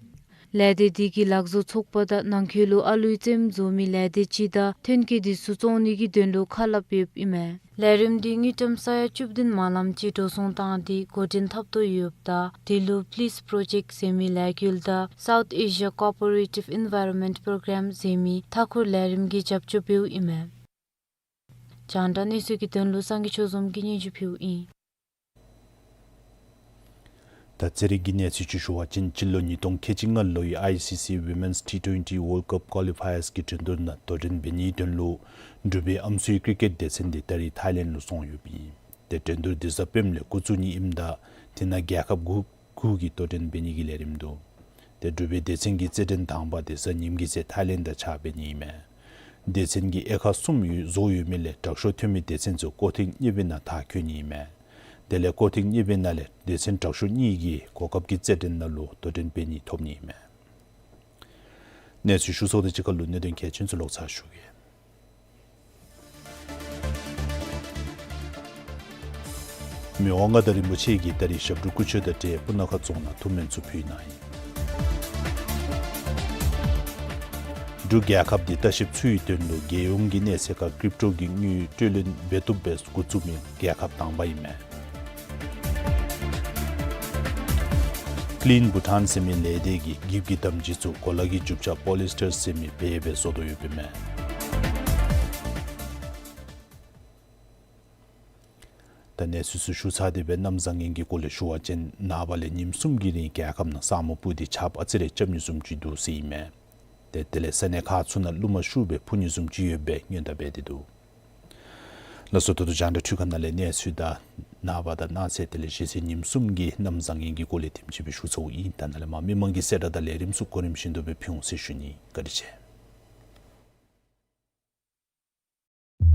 ལས་སྡེ་འདི་གི་ལག་བཟོ་ཚོགས་པ་དང་ནང་འཁོད་ལུ་ཨ་ལུའི་རྩེདམོ་བཟོ་མི་ལས་སྡེ་ཅིག་དང་ཐོན་སྐྱེད་འདི་ཚུ་བཙོང་ནི་གི་དོན་ལུ་ཁ་སླབ་ཡོདཔ་ཨིན་མས། ལས་རིམ་འདི་དངུལ་ཀྲམ་ས་ཡ་བཅུ་བདུན་མ་ལམ་ཅིག་འགྲོ་སོང་བཏང་སྟེ་འགོ་འདྲེན་འཐབ་དོ་ཡོདཔ་ད་དེ་ལུ་པི་ལིས་པོ་རོ་ཇེཀཊ་ཟེར་མི་ལས་འགུལ་དང་སའུཐ་ཨེ་ཤི་ཡ་ཀོ་པོ་རེ་ཊིབ་ཨིན་ཝའི་རོན་མེནཊ་པོ་རོ་གརམ་ཟེར་མི་མཐའ་འཁོར་ལས་རིམ་གྱིས་རྒྱབ་སྐྱོར་འབདཝ་ཨིན་མས། རྒྱང་བསྒྲགས་གནས་ཚུལ་གྱི་དོན་ལུ་སངས་རྒྱས་ཆོས་འཛོམས་ཀྱིས་སྙན་ཞུ་ཕུལཝ་ཨིན། ད་རྩེད་རིགས་ཀྱི་གནས་ཚུལ་ཅིག་ཞུ་བ་ཅིན་སྤྱི་ལོ་ཉིས་སྟོང་ཁལ་གཅིག་ལྔ་ལོའི་ཨའི་སི་སི་Women's T twenty World Cup Qualifiers གི་འགྲན་བསྡུར་ནང་དོ་འགྲན་འབད་ནིའི་དོན་ལུ་འབྲུག་པའི་ཨམ་སྲུའི་ཀྲི་ཀེཊ་སྡེ་ཚན་འདི་ད་རིས་ཐའི་ལེནཌ་ལུ་སོང་ཡོདཔ་ཨིན། ཏེ་འགྲན་བསྡུར་འདི་གཟའ་སྤེནམ་ལས་འགོ་བཙུགས་ནི་ཨིནམ་ད་དེ་ནང་རྒྱལ་ཁབ་དགུ་དགུ་གིས་དོ་འགྲན་འབད་ནི་གི་ལས་རིམ་འདུག། ཏེ་འབྲུག་པའི་སྡེ་ཚན་གྱི་རྩེད་འགྲན་དང་པ་དེ་གཟའ་ཉིམ་གི་ཚེ་ཐའི་ལེནཌ་དང་ཕྱག་འབད་ནི་ཨིན་མས། སྡེ་ཚན་གྱི་དབྱེ་ཁག་གསུམ་ཡོད་བཟོ་ཡོད་མི་ལས་དྲག་ཤོས་ཐོན་མི་སྡེ་ཚན་ཚུ་སྐོར་ཐེངས་གཉིས་པའི་ནང་མཐར་འཁྱོལ་ནི་ཨིན་མས། དེ་ལས་སྐོར་ཐེངས་གཉིས་པའི་ནང་ལས་སྡེ་ཚན་དྲག་ཤོས་གཉིས་ཀྱིས་གོ་སྐབས་ཀྱི་རྩེད་འགྲན་ནང་ལུ་དོ་འགྲན་འབད་ནི་ཐོབ་ནི་ཨིན་མས། གནས་ཚུལ་ཞུ་ཚརཝ་དང་གཅིག་ཁར་ལུ་གནད་དོན་གལ་ཆེན་ཚུ་ལོག་ཚར་ཞུ་གེ། མི་དབང་མངའ་བདག་རིན་པོ་ཆེ་གིས་ད་རིས་ཞབས་དྲུང་སྐུ་མཆོད་དང་འབྲེལ་སྤུ་ན་ཁ་རྫོང་ནང་ཐུགས་སྨོན་ཚུ་ཕུལ་གནང་ཡི། འབྲུག་རྒྱལ་ཁབ་འདི་ལྟ་བཤལཔ་ཚུའི་དོན་ལུ་རྒྱལ་ཡོངས་ཀྱི་གནས་ཚད་ཁར་ཀྲིབ་ཊོ་གི་དངུལ་སྤྲོད་ལེན་འབད་བཏུབ་སྦེ་འགོ་བཙུགས་མི་རྒྱལ་ཁབ་དང་པ་ཨིན་མས། Clean Bhutan ཟེར་མི་ལས་སྡེ་གིས་འགྱིབ་ཀྱི་དམ་སྦྱིས་ཚུ་གོ་ལ་གི་རྒྱུ་ཆ་པོ་ལི་སི་ཊར་ཟེར་མི་སྦེ་སྦེ་བཟོ་དོ་ཡོདཔ་ཨིན་མས། ད་གནས་ཚུལ་ཚུ་ཞུ་ཚར་ཏེ་སྦེ་གནམ་བཟང་ངན་གྱི་སྐོར་ལས་ཞུ་བ་ཅིན་ནངས་པ་ལས་ཉིནམ་གསུམ་གྱི་རིང་རྒྱལ་ཁབ་ནང་ས་སྨུག་སྤུབས་ཏེ་ཆརཔ་ཨ་ཙི་རེ་རྐྱབ་ནི་བཟུམ་ཅིག་འདུག་ཟེར་ཨིན་མས། ཏེ་དེ་ལས་ས་གནས་ཁག་ཚུ་ནང་རླུང་མ་ཤུགས་སྦེ་འཕུ་ནི་བཟུམ་ཅིག་ཡོད་པའི་སྔོན་བརྡ་འབད་དེ་འདུག། ལགས་སོ། ད་ལྟོ་རྒྱང་བསྒྲགས་འཕྲུལ་ཁང་ནང་ལས་གནས་ཚུལ་དང་ནངས་པ་དང་གནངས་ཚེ་དེ་ལས་གཞེས་ཚེས་ཉིནམ་གསུམ་གྱི་གནམ་བཟང་ངན་གྱི་སྐོར་ལས་དེམ་ཅིག་སྦེ་ཞུ་ཚརཝ་ཨིན། ད་ནཱ་ལས་མར་མི་མང་གི་གསལ་བསྒྲགས་དང་ལས་རིམ་ཚུ་གོ་རིམ་བཞིན་དུ་སྦེ་ཕུལ་འོང་ཟེར་ཞུ་ནི། བཀའ་དྲིན་ཆེ།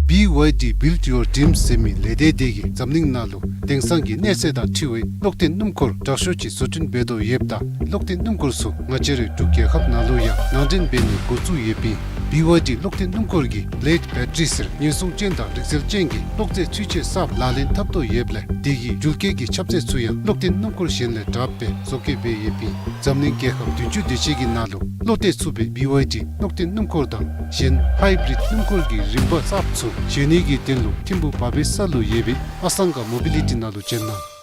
བི་ཝའི་ཌི་Build Your Dreams ཟེར་མི་ལས་སྡེ་དེ་གིས་འཛམ་གླིང་ནང་ལུ་དེང་སང་གི་གནས་ཚད་དང་འཁྲིལ་བའི་གློག་འཐེན་སྣུམ་འཁོར་དྲག་ཤོས་ཅིག་བཟོ་སྐྲུན་འབད་དོ་ཡོདཔ་ད་གློག་འཐེན་སྣུམ་འཁོར་ཚུ་ང་བཅས་རའི་འབྲུག་རྒྱལ་ཁབ་ནང་ལུ་ཡང་ནང་འདྲེན་འབད་ནི་འགོ་བཙུགས་ཡོདཔ་ཨིན། བི་ཝའི་ཌི་གློག་འཐེན་སྣུམ་འཁོར་གྱི་Blade Battery ཟེར་ཉེན་སྲུང་ཅན་དང་རིག་རྩལ་ཅན་གྱི་གློག་རྫས་འཕྲུལ་ཆས་གསརཔ་ལག་ལེན་འཐབ་དོ་ཡོདཔ་ལས་དེ་གི་འགུལ་སྐྱོད་ཀྱི་ཁྱབ་ཚད་ཚུ་ཡང་གློག་འཐེན་སྣུམ་འཁོར་གཞན་ལས་དྲགཔ་སྦེ་བཟོ་བཀོད་འབད་ཡོདཔ་ཨིན། འཛམ་གླིང་རྒྱལ་ཁབ་བདུན་ཅུ་དེ་ཅིག་གི་ནང་ལུ་བློ་གཏད་ཚུགས་པའི་བི་ཝའི་ཌི་གློག་འཐེན་སྣུམ་འཁོར་དང་གཞན་ཧའི་བི་རིཌ་སྣུམ་འཁོར་གྱི་རིམ་པ་གསརཔ་ཚུ་བཟོ་ནི་གི་དོན་ལུ་ཐིམ་ཕུག་བ་བེ་ས་ལུ་ཡོད་པའི་ཨ་སང་ག་མོ་བི་ལི་ཊི་ནང་ལུ་བྱོན་གནང་།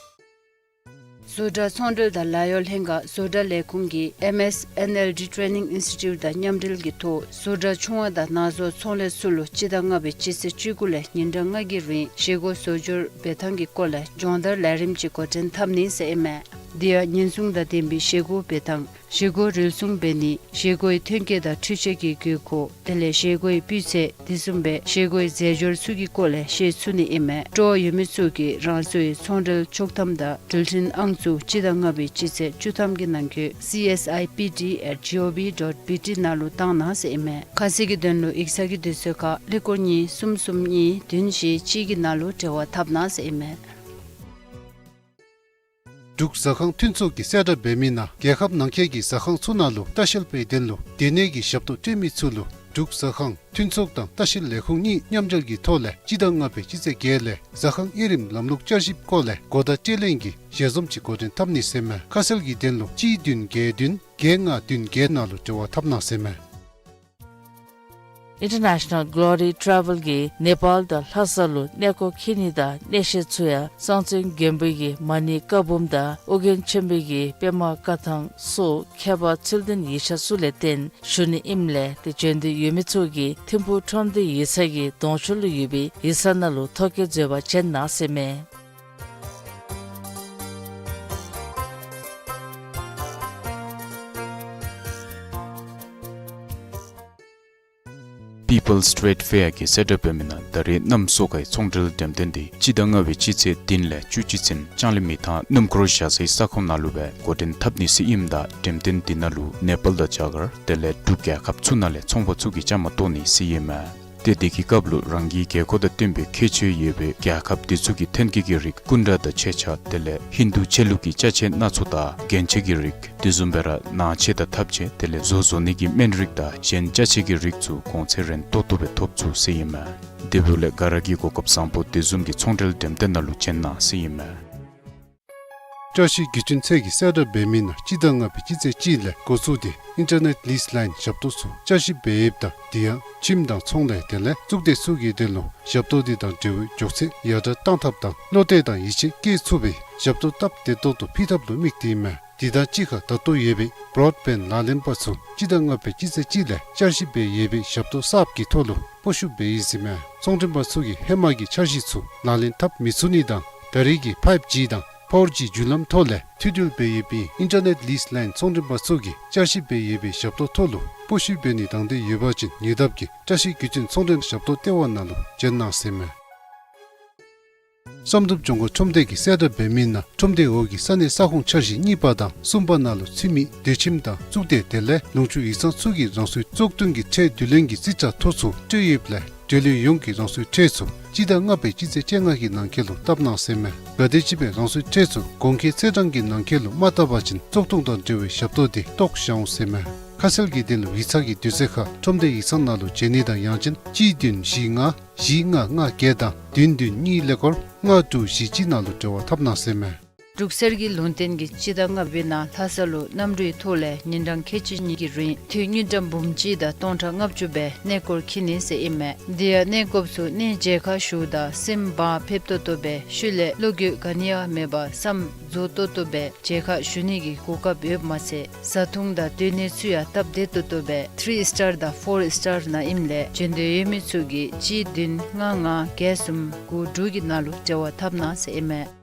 བཟོ་གྲྭ་ཚོང་འབྲེལ་དང་ལཱ་གཡོག་ལྷན་ཁག་བཟོ་གྲྭ་ལས་ཁུངས་ཀྱིས་ཨེམ་ཨེསི་ཨེན་ཨེལ་ཌི་ཊེ་ནིང་ཨིན་སི་ཊི་ཊིའུཊ་དང་མཉམ་འབྲེལ་གྱི་ཐོག་བཟོ་གྲྭ་ཆུང་བ་དང་ནང་བཟོ་ཚོང་ལས་ཚུ་ལུ་སྤྱི་ཟླ་ལྔ་པའི་སྤྱི་ཚེས་བཅུ་དགུ་ལས་ཉིན་གྲངས་ལྔ་གི་རིང་བཞེས་སྒོ་བཟོ་སྦྱོར་འབད་ཐངས་ཀྱི་སྐོར་ལས་སྦྱོང་བརྡར་ལས་རིམ་ཅིག་འགོ་འདྲེན་འཐབ་ནི་ཟེར་ཨིན་མས། དེ་ཡང་ཉེན་སྲུང་དང་ལྡན་པའི་བཞེས་སྒོ་འབད་ཐངས། བཞེས་སྒོ་རུལ་སུངས་འབད་ནི། བཞེས་སྒོའི་ཐོན་སྐྱེད་དང་འཕྲུལ་ཆས་ཀྱི་དགོས་མཁོ། དེ་ལས་བཞེས་སྒོའི་སྤུས་ཚད། དེ་བཟུམ་སྦེ་བཞེས་སྒོའི་རྫས་སྦྱོར་ཚུ་གི་སྐོར་ལས་ཤེས་ཚུགས་ནི་ཨིན་མས། སྤྲོ་བ་ཡོད་མི་ཚུ་གིས་རང་སོའི་ཚོང་འབྲེལ་ཆོག་ཐམ་དང་འགྲུལ་འཕྲིན་ཨང་ཚུ་སྤྱི་ཟླ་ལྔ་པའི་སྤྱི་ཚེས་བཅུ་ཐམ་གྱི་ནང་འཁོད་སི་ཨེསི་ཨའི་པི་ཌི་ཨེཊ་ཇི་ཨོ་བི་ཌོཊ་བི་ཊི་ནང་ལུ་བཏང་གནང་ཟེར་ཨིན་མས། ཁ་གསལ་གྱི་དོན་ལུ་ཡིག་ཚང་གི་དུས་ཚོད་ཁར་ཀླད་ཀོར་གཉིས་གསུམ་གསུམ་གཉིས་བདུན་བཞི་གཅིག་གི་ནང་ལུ་འབྲེལ་བ་འཐབ་གནང་ཟེར་ཨིན་མས། འབྲུག་ཟ་ཁང་མཐུན་ཚོགས་ཀྱིས་གསལ་བསྒྲགས་འབད་མི་ནང་རྒྱལ་ཁབ་ནང་འཁོད་ཀྱི་ཟ་ཁང་ཚུ་ནང་ལུ་ལྟ་བཤལ་པའི་དོན་ལུ་སྡོད་གནས་ཀྱི་ཞབས་ཏོག་སྤྲོད་མི་ཚུ་ལུ་འབྲུག་ཟ་ཁང་མཐུན་ཚོགས་དང་ལྟ་བཤལ་ལས་ཁུངས་གཉིས་མཉམ་འབྲེལ་གྱི་ཐོག་ལས་སྤྱི་ཟླ་ལྔ་པའི་སྤྱི་ཚེས་བརྒྱད་ལས་ཟ་ཁང་དབྱེ་རིམ་ལམ་ལུགས་བསྐྱར་ཞིབ་སྐོར་ལས་གོ་བརྡ་སྤྲོད་ལེན་གྱི་ཞལ་འཛོམས་ཅིག་འགོ་འདྲེན་འཐབ་ནི་ཟེར་མས། ཁ་གསལ་གྱི་དོན་ལུ་གཅིག་བདུན་བརྒྱད་བདུན་བརྒྱད་ལྔ་བདུན་བརྒྱད་ནང་ལུ་འབྲེལ་བ་འཐབ་གནང་ཟེར་མས། International Glory Travel གིས་ནེ་པཱལ་དང་ལྷ་ས་ལུ་གནས་སྐོར་འཁྱིད་ནི་དང་གནས་བཤད་ཚུ་ཡང་གསང་བཙུན་མགོན་པོ་གི་མ་ཎི་བཀའ་འབུམ་དང་ཨོ་རྒྱན་ཆེན་པོ་གི་པདྨ་བཀའ་ཐང་སོགས་ཁྱད་པར་ཚུལ་ལྡན་ཡིག་ཆ་ཚུ་ལས་བརྟེན་ཞུ་ནི་ཨིནམ་ལས་ཏེ་བྱོན་འདོད་ཡོད་མི་ཚུ་གིས་ཐིམ་ཕུག་ཁྲོམ་སྡེ་ཡིག་ཚང་གི་གདོང་ཤོག་ལུ་ཡོད་པའི་ཡིག་ཚང་ནང་ལུ་ཐོ་བཀོད་མཛད་པར་བྱོན་གནང་ཟེར་མས། People's Trade Fair གིས་གསལ་བསྒྲགས་འབད་མི་ནང་ད་རེས་གནམ་སོ་ཀའི་ཚོང་འབྲེལ་འགྲེམས་སྟོན་འདི་སྤྱི་ཟླ་ལྔ་པའི་སྤྱི་ཚེས་བདུན་ལས་བཅུ་གཅིག་ཚུན་ལྕང་གླིང་མི་ཐང་སྣུམ་འཁོར་བཞག་སའི་ས་ཁོངས་ནང་ལུ་སྦེ་འགོ་འདྲེན་འཐབ་ནི་ཟེར་ཨིནམ་ད་འགྲེམས་སྟོན་འདི་ནང་ལུ་ནེ་པཱལ་དང་རྒྱ་གར་དེ་ལས་འབྲུག་རྒྱལ་ཁབ་ཚུ་ནང་ལས་ཚོང་པ་ཚུ་གིས་བཅའ་མར་གཏོགས་ནི་ཟེར་ཨིན་མས། ཏེ་དེ་གི་སྐབས་ལུ་རང་གི་དགོས་མཁོ་དང་བསྟུན་པའི་ཁྱད་ཆོས་ཡོད་པའི་རྒྱལ་ཁབ་དེ་ཚུ་གི་ཐོན་སྐྱེད་ཀྱི་རིགས་སྐུ་འདྲ་དང་ཆས་ཆས་དེ་ལས་ཧིན་དུ་ཆོས་ལུགས་ཀྱི་ཅ་ཆས་སྣ་ཚོགས་དང་རྒྱན་ཆ་གི་རིགས་དེ་བཟུམ་སྦེ་ར་ནང་ཆས་དང་ཐབ་ཆས་དེ་ལས་བཟོ་བཟོ་ནི་གི་སྨན་རིགས་དང་གཞན་ཅ་ཆས་ཀྱི་རིགས་ཚུ་གོང་ཚད་རན་ཏོག་ཏོ་སྦེ་ཐོབ་ཚུགས་ཟེར་ཨིན་མས། དེ་འབདཝ་ལས་ག་ར་གིས་གོ་སྐབས་བཟང་པོ་དེ་བཟུམ་གྱི་ཚོང་འབྲེལ་འགྲེམས་སྟོན་ནང་ལུ་བྱོན་གནང་ཟེར་ཨིན་མས། བཀྲ་ཤིས་བརྒྱུད་འཕྲིན་ཚད་ཀྱིས་གསལ་བསྒྲགས་འབད་མི་ནང་སྤྱི་ཟླ་ལྔ་པའི་སྤྱི་ཚེས་གཅིག་ལས་འགོ་བཙུགས་ཏེ་ཨིན་ཊར་ནེཊ་ལིསི་ལའིན་ཞབས་ཏོག་ཚུ་བསྐྱར་ཞིབ་འབད་ཡོདཔ་ད་དེ་ཡང་ཁྱིམ་དང་ཚོང་ལས་དེ་ལས་གཙུག་སྡེ་ཚུ་གི་དོན་ལུ་ཞབས་ཏོག་དེ་དང་འབྲེལ་བའི་མགྱོགས་ཚད་ཡར་དྲག་གཏང་ཐབས་དང་བློ་གཏད་དང་ཡིད་ཆེས་བསྐྱེད་ཚུགས་པའི་ཞབས་ཏོག་སྟབས་བདེ་ཏོག་ཏོ་ཕུལ་ཐབས་ལུ་དམིགས་ཏེ་ཨིན་མས། དེ་དང་གཅིག་ཁར་ད་ལྟོ་ཡོད་པའི་བྲོཌ་བེནཌ་ལག་ལེན་པ་ཚུ་སྤྱི་ཟླ་ལྔ་པའི་སྤྱི་ཚེས་གཅིག་ལས་བསྐྱར་ཞིབ་འབད་ཡོད་པའི་ཞབས་ཏོག་གསརཔ་གི་ཐོག་ལུ་སྤོ་བཤུད་འབད་ཡི་ཟེར་ཨིན་མས། ཚོང་མགྲོན་པ་ཚུ་གིས་ཧེ་མ་གི་འཆར་གཞི་ཚུ་ལག་ལེན་འཐབ་མི་ཚུགས་ནི་དང་ད་རེས་ཀྱི་ཕའིབ་ཇི་དང་ཕོར་ཇི་བརྒྱུད་ལམ་ཐོག་ལས་མཐུད་འབྲེལ་འབད་ཡོད་པའི་ཨིན་ཊར་ནེཊ་ལིསི་ལའིན་ཚོང་མགྲོན་པ་ཚུ་གིས་བསྐྱར་ཞིབ་འབད་ཡོད་པའི་ཞབས་ཏོག་ཐོག་ལུ་སྤོ་བཤུད་འབད་ནི་དང་འདོད་ཡོད་པ་ཅིན་ཉེ་འདབས་ཀྱི་བཀྲ་ཤིས་བརྒྱུད་འཕྲིན་ཚོང་འབྲེལ་ཞབས་ཏོག་ལྟེ་བ་ནང་ལུ་བྱོན་གནང་ཟེར་ཨིན་མས། བསམ་གྲུབ་ལྗོངས་མཁར་ཁྲོམ་སྡེ་གིས་གསལ་བསྒྲགས་འབད་མི་ནང་ཁྲོམ་སྡེའི་འོག་གི་ས་གནས་ས་ཁོངས་འཆར་གཞི་གཉིས་པ་དང་གསུམ་པ་ནང་ལུ་ཚུད་མི་སྡོད་ཁྱིམ་དང་གཙུག་སྡེ་དེ་ལས་ལུང་ཕྱོགས་ཡིག་ཚང་ཚུ་གིས་རང་སོའི་བཙོག་འཐུ་གི་ཁྲལ་བསྡུ་ལེན་གྱི་རྩིས་ཁྲ་ཐོ་ཚུ་སྤྲོད་ཡོདཔ་ལས་འབྲེལ་ཡོད་ཡོངས་ཀྱིས་རང་སོའི་ཁྲལ་ཚུ་སྤྱི་ཟླ་ལྔ་པའི་སྤྱི་ཚེས་བཅོ་ལྔ་གི་ནང་འཁོད་ལུ་བཏབ་གནང་ཟེར་ཨིན་མས། གལ་ཏེ་ཅིག་སྦེ་རང་སོའི་ཁྲལ་ཚུ་གོང་འཁོད་ཚེས་གྲངས་ཀྱི་ནང་འཁོད་ལུ་མ་བཏབ་པ་ཅིན་བཙོག་འཐུ་དང་འབྲེལ་བའི་ཞབས་ཏོག་དེ་བཏོག་བཞག་འོང་ཟེར་ཨིན་མས། ཁ་གསལ་གྱི་དོན་ལུ་ཡིག་ཚང་གི་དུས་ཚོད་ཁར་ཁྲོམ་སྡེ་ཡིག་ཚང་ནང་ལུ་བྱོན་ནི་དང་ཡང་ཅིན་གཅིག་བདུན་བཞི་ལྔ་བཞི་ལྔ་ལྔ་བརྒྱད་དང་བདུན་བདུན་གཉིས་ཀླད་ཀོར་ ལྔ་དྲུག་བཞི་གཅིག་ནང་ལུ་འབྲེལ་བ་འཐབ་གནང་ཟེར་མས། འབྲུག་གསེར་གྱི་ལུང་བསྟན་གྱིས་སྤྱི་ཟླ་ལྔ་པའི་ནང་ལྷ་ས་ལུ་གནམ་གྲུའི་ཐོག་ལས་ཉིན་གྲངས་ཁལ་གཅིག་གཉིས་ཀྱི་རིང་འཐུས་དངུལ་ཀྲམ་འབུམ་གཅིག་དང་སྟོང་ཕྲག་ལྔ་བཅུ་སྦེ་གནས་སྐོར་འཁྱིད་ནི་ཟེར་ཨིན་མས། དེ་ཡང་གནས་སྐབས་སུ་གནས་མཇལ་ཁ་ཞུཝ་ད་སེམས་བག་ཕེབས་ཏོག་ཏོ་སྦེ་ཤུལ་ལས་བློ་འགྱོད་ག་ནི་ཡང་མེད་པར་བསམ་རྫོགས་ཏོག་ཏོ་སྦེ་མཇལ་ཁ་ཞུ་ནི་གི་གོ་སྐབས་ཡོདཔ་མ་ཚད་བཟའ་འཐུང་དང་སྡོད་གནས་ཚུ་ཡང་སྟབས་བདེ་ཏོག་ཏོ་སྦེ་ཐི་རི་སི་ཊར་དང་ཕོར་སི་ཊར་ནང་ཨིནམ་ལས་བྱོན་འདོད་ཡོད་མི་ཚུ་གིས་གཅིག་བདུན་ལྔ་ལྔ་བརྒྱད་གསུམ་དགུ་དྲུག་གི་ནང་ལུ་འབྲེལ་བ་འཐབ་གནང་ཟེར་ཨིན་མས།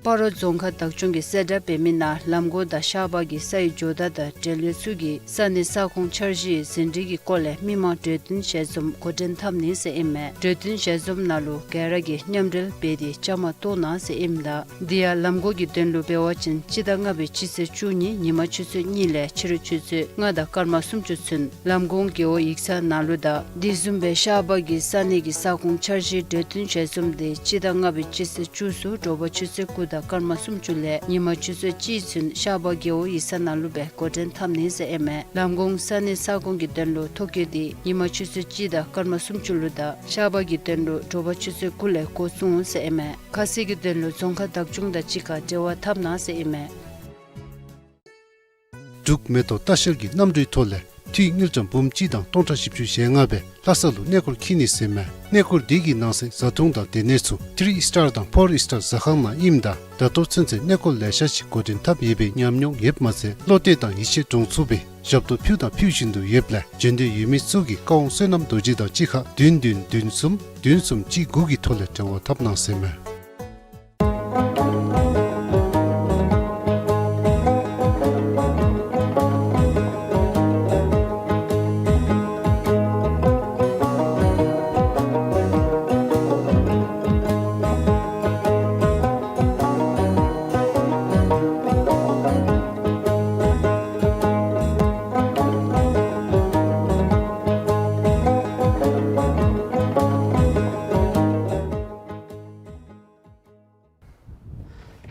སྤ་རོ་རྫོང་ཁག་བདག་སྐྱོང་གིས་གསལ་བསྒྲགས་འབད་མི་ནང་ལམ་གོང་དང་ཤར་པ་གི་སའི་ཇོ་བདག་དང་འབྲེལ་ཡོད་ཚུ་གིས་ས་གནས་ས་ཁོངས་འཆར་གཞིའི་ཟིན་བྲིས་ཀྱི་སྐོར་ལས་མི་མང་གྲོས་བསྟུན་ཞལ་འཛོམས་འགོ་འདྲེན་འཐབ་ནི་ཟེར་ཨིན་མས། གྲོས་བསྟུན་ཞལ་འཛོམས་ནང་ལུ་ག་ར་གིས་མཉམ་འབྲེལ་འབད་དེ་བཅའ་མར་གཏོགས་གནང་ཟེར་ཨིནམ་ད་དེ་ཡང་ལམ་གོང་གི་དོན་ལུ་འབད་བ་ཅིན་སྤྱི་ཟླ་ལྔ་པའི་སྤྱི་ཚེས་བཅུ་གཉིས་ཉིན་མ་ཆུ་ཚོད་གཉིས་ལས་ཕྱི་རུ་ཆུ་ཚོད་ལྔ་དང་སྐར་མ་སུམ་ཅུ་ཚུན་ལམ་གོང་རྒེད་འོག་ཡིག་ཚང་ནང་ལུ་དང་དེ་བཟུམ་སྦེ་ཤར་པ་གི་ས་གནས་ཀྱི་ས་ཁོངས་འཆར་གཞིའི་གྲོས་བསྟུན་ཞལ་འཛོམས་དེ་སྤྱི་ཟླ་ལྔ་པའི་སྤྱི་ཚེས་བཅུ་གསུམ་དྲོ་པ་ཆུ་ཚོད་དགུ་དང་སྐར་མ་སུམ་ཅུ་ལས་ཉིན་མ་ཆུ་ཚོད་གཅིག་ཚུན་ཤར་པ་རྒེད་འོག་ཡིག་ཚང་ནང་ལུ་སྦེ་འགོ་འདྲེན་འཐབ་ནི་ཟེར་ཨིན་མས། ལམ་གོང་ས་གནས་ས་ཁོངས་ཀྱི་དོན་ལུ་ཐོ་བཀོད་དེ་ཉིན་མ་ཆུ་ཚོད་གཅིག་དང་སྐར་མ་སུམ་ཅུ་ལུ་དང་ཤར་པ་གི་དོན་ལུ་དྲོ་པ་ཆུ་ཚོད་དགུ་ལས་འགོ་བཙུགས་འོང་ཟེར་ཨིན་མས། ཁ་གསལ་གྱི་དོན་ལུ་རྫོང་ཁག་བདག་སྐྱོང་དང་གཅིག་ཁར་འབྲེལ་བ་འཐབ་གནང་ཟེར་ཨིན་མས། འབྲུག་མེ་ཏོག་ལྟ་བཤལ་གྱིས་གནམ་གྲུའི་ཐོག་ལས་འཐུས་དངུལ་ཀྲམ་འབུམ་གཅིག་དང་སྟོང་ཕྲག་བཞི་བཅུ་ཞེ་ལྔ་སྦེ་ལྷ་ས་ལུ་གནས་སྐོར་འཁྱིད་ནི་ཟེར་མས། གནས་སྐོར་དེ་གི་ནང་གསེས་བཟའ་འཐུང་དང་སྡོད་གནས་ཚུ་ཐི་རི་སི་ཊར་དང་ཕོར་སི་ཊར་ཟ་ཁང་ནང་ཨིནམ་ད་ད་ལྟོ་ཚུན་ཚོད་གནས་སྐོར་ལེ་ཤ་ཅིག་འགོ་འདྲེན་འཐབ་ཡོད་པའི་ཉམས་མྱོང་ཡོདཔ་མ་ཚད་བློ་གཏད་དང་ཡིད་ཆེས་འདྲོངས་ཚུགས་པའི་ཞབས་ཏོག་ཕུལ་དང་ཕུལ་བཞིན་དུ་ཡོདཔ་ལས་བྱོན་འདོད་ཡོད་མི་ཚུ་གིས་བཀའ་དབང་བསོད་ནམས་རྡོ་རྗེ་དང་གཅིག་ཁར་བདུན་བདུན་བདུན་གསུམ་བདུན་གསུམ་གཅིག་དགུ་གི་ཐོག་ལས་འབྲེལ་བ་འཐབ་གནང་ཟེར་མས།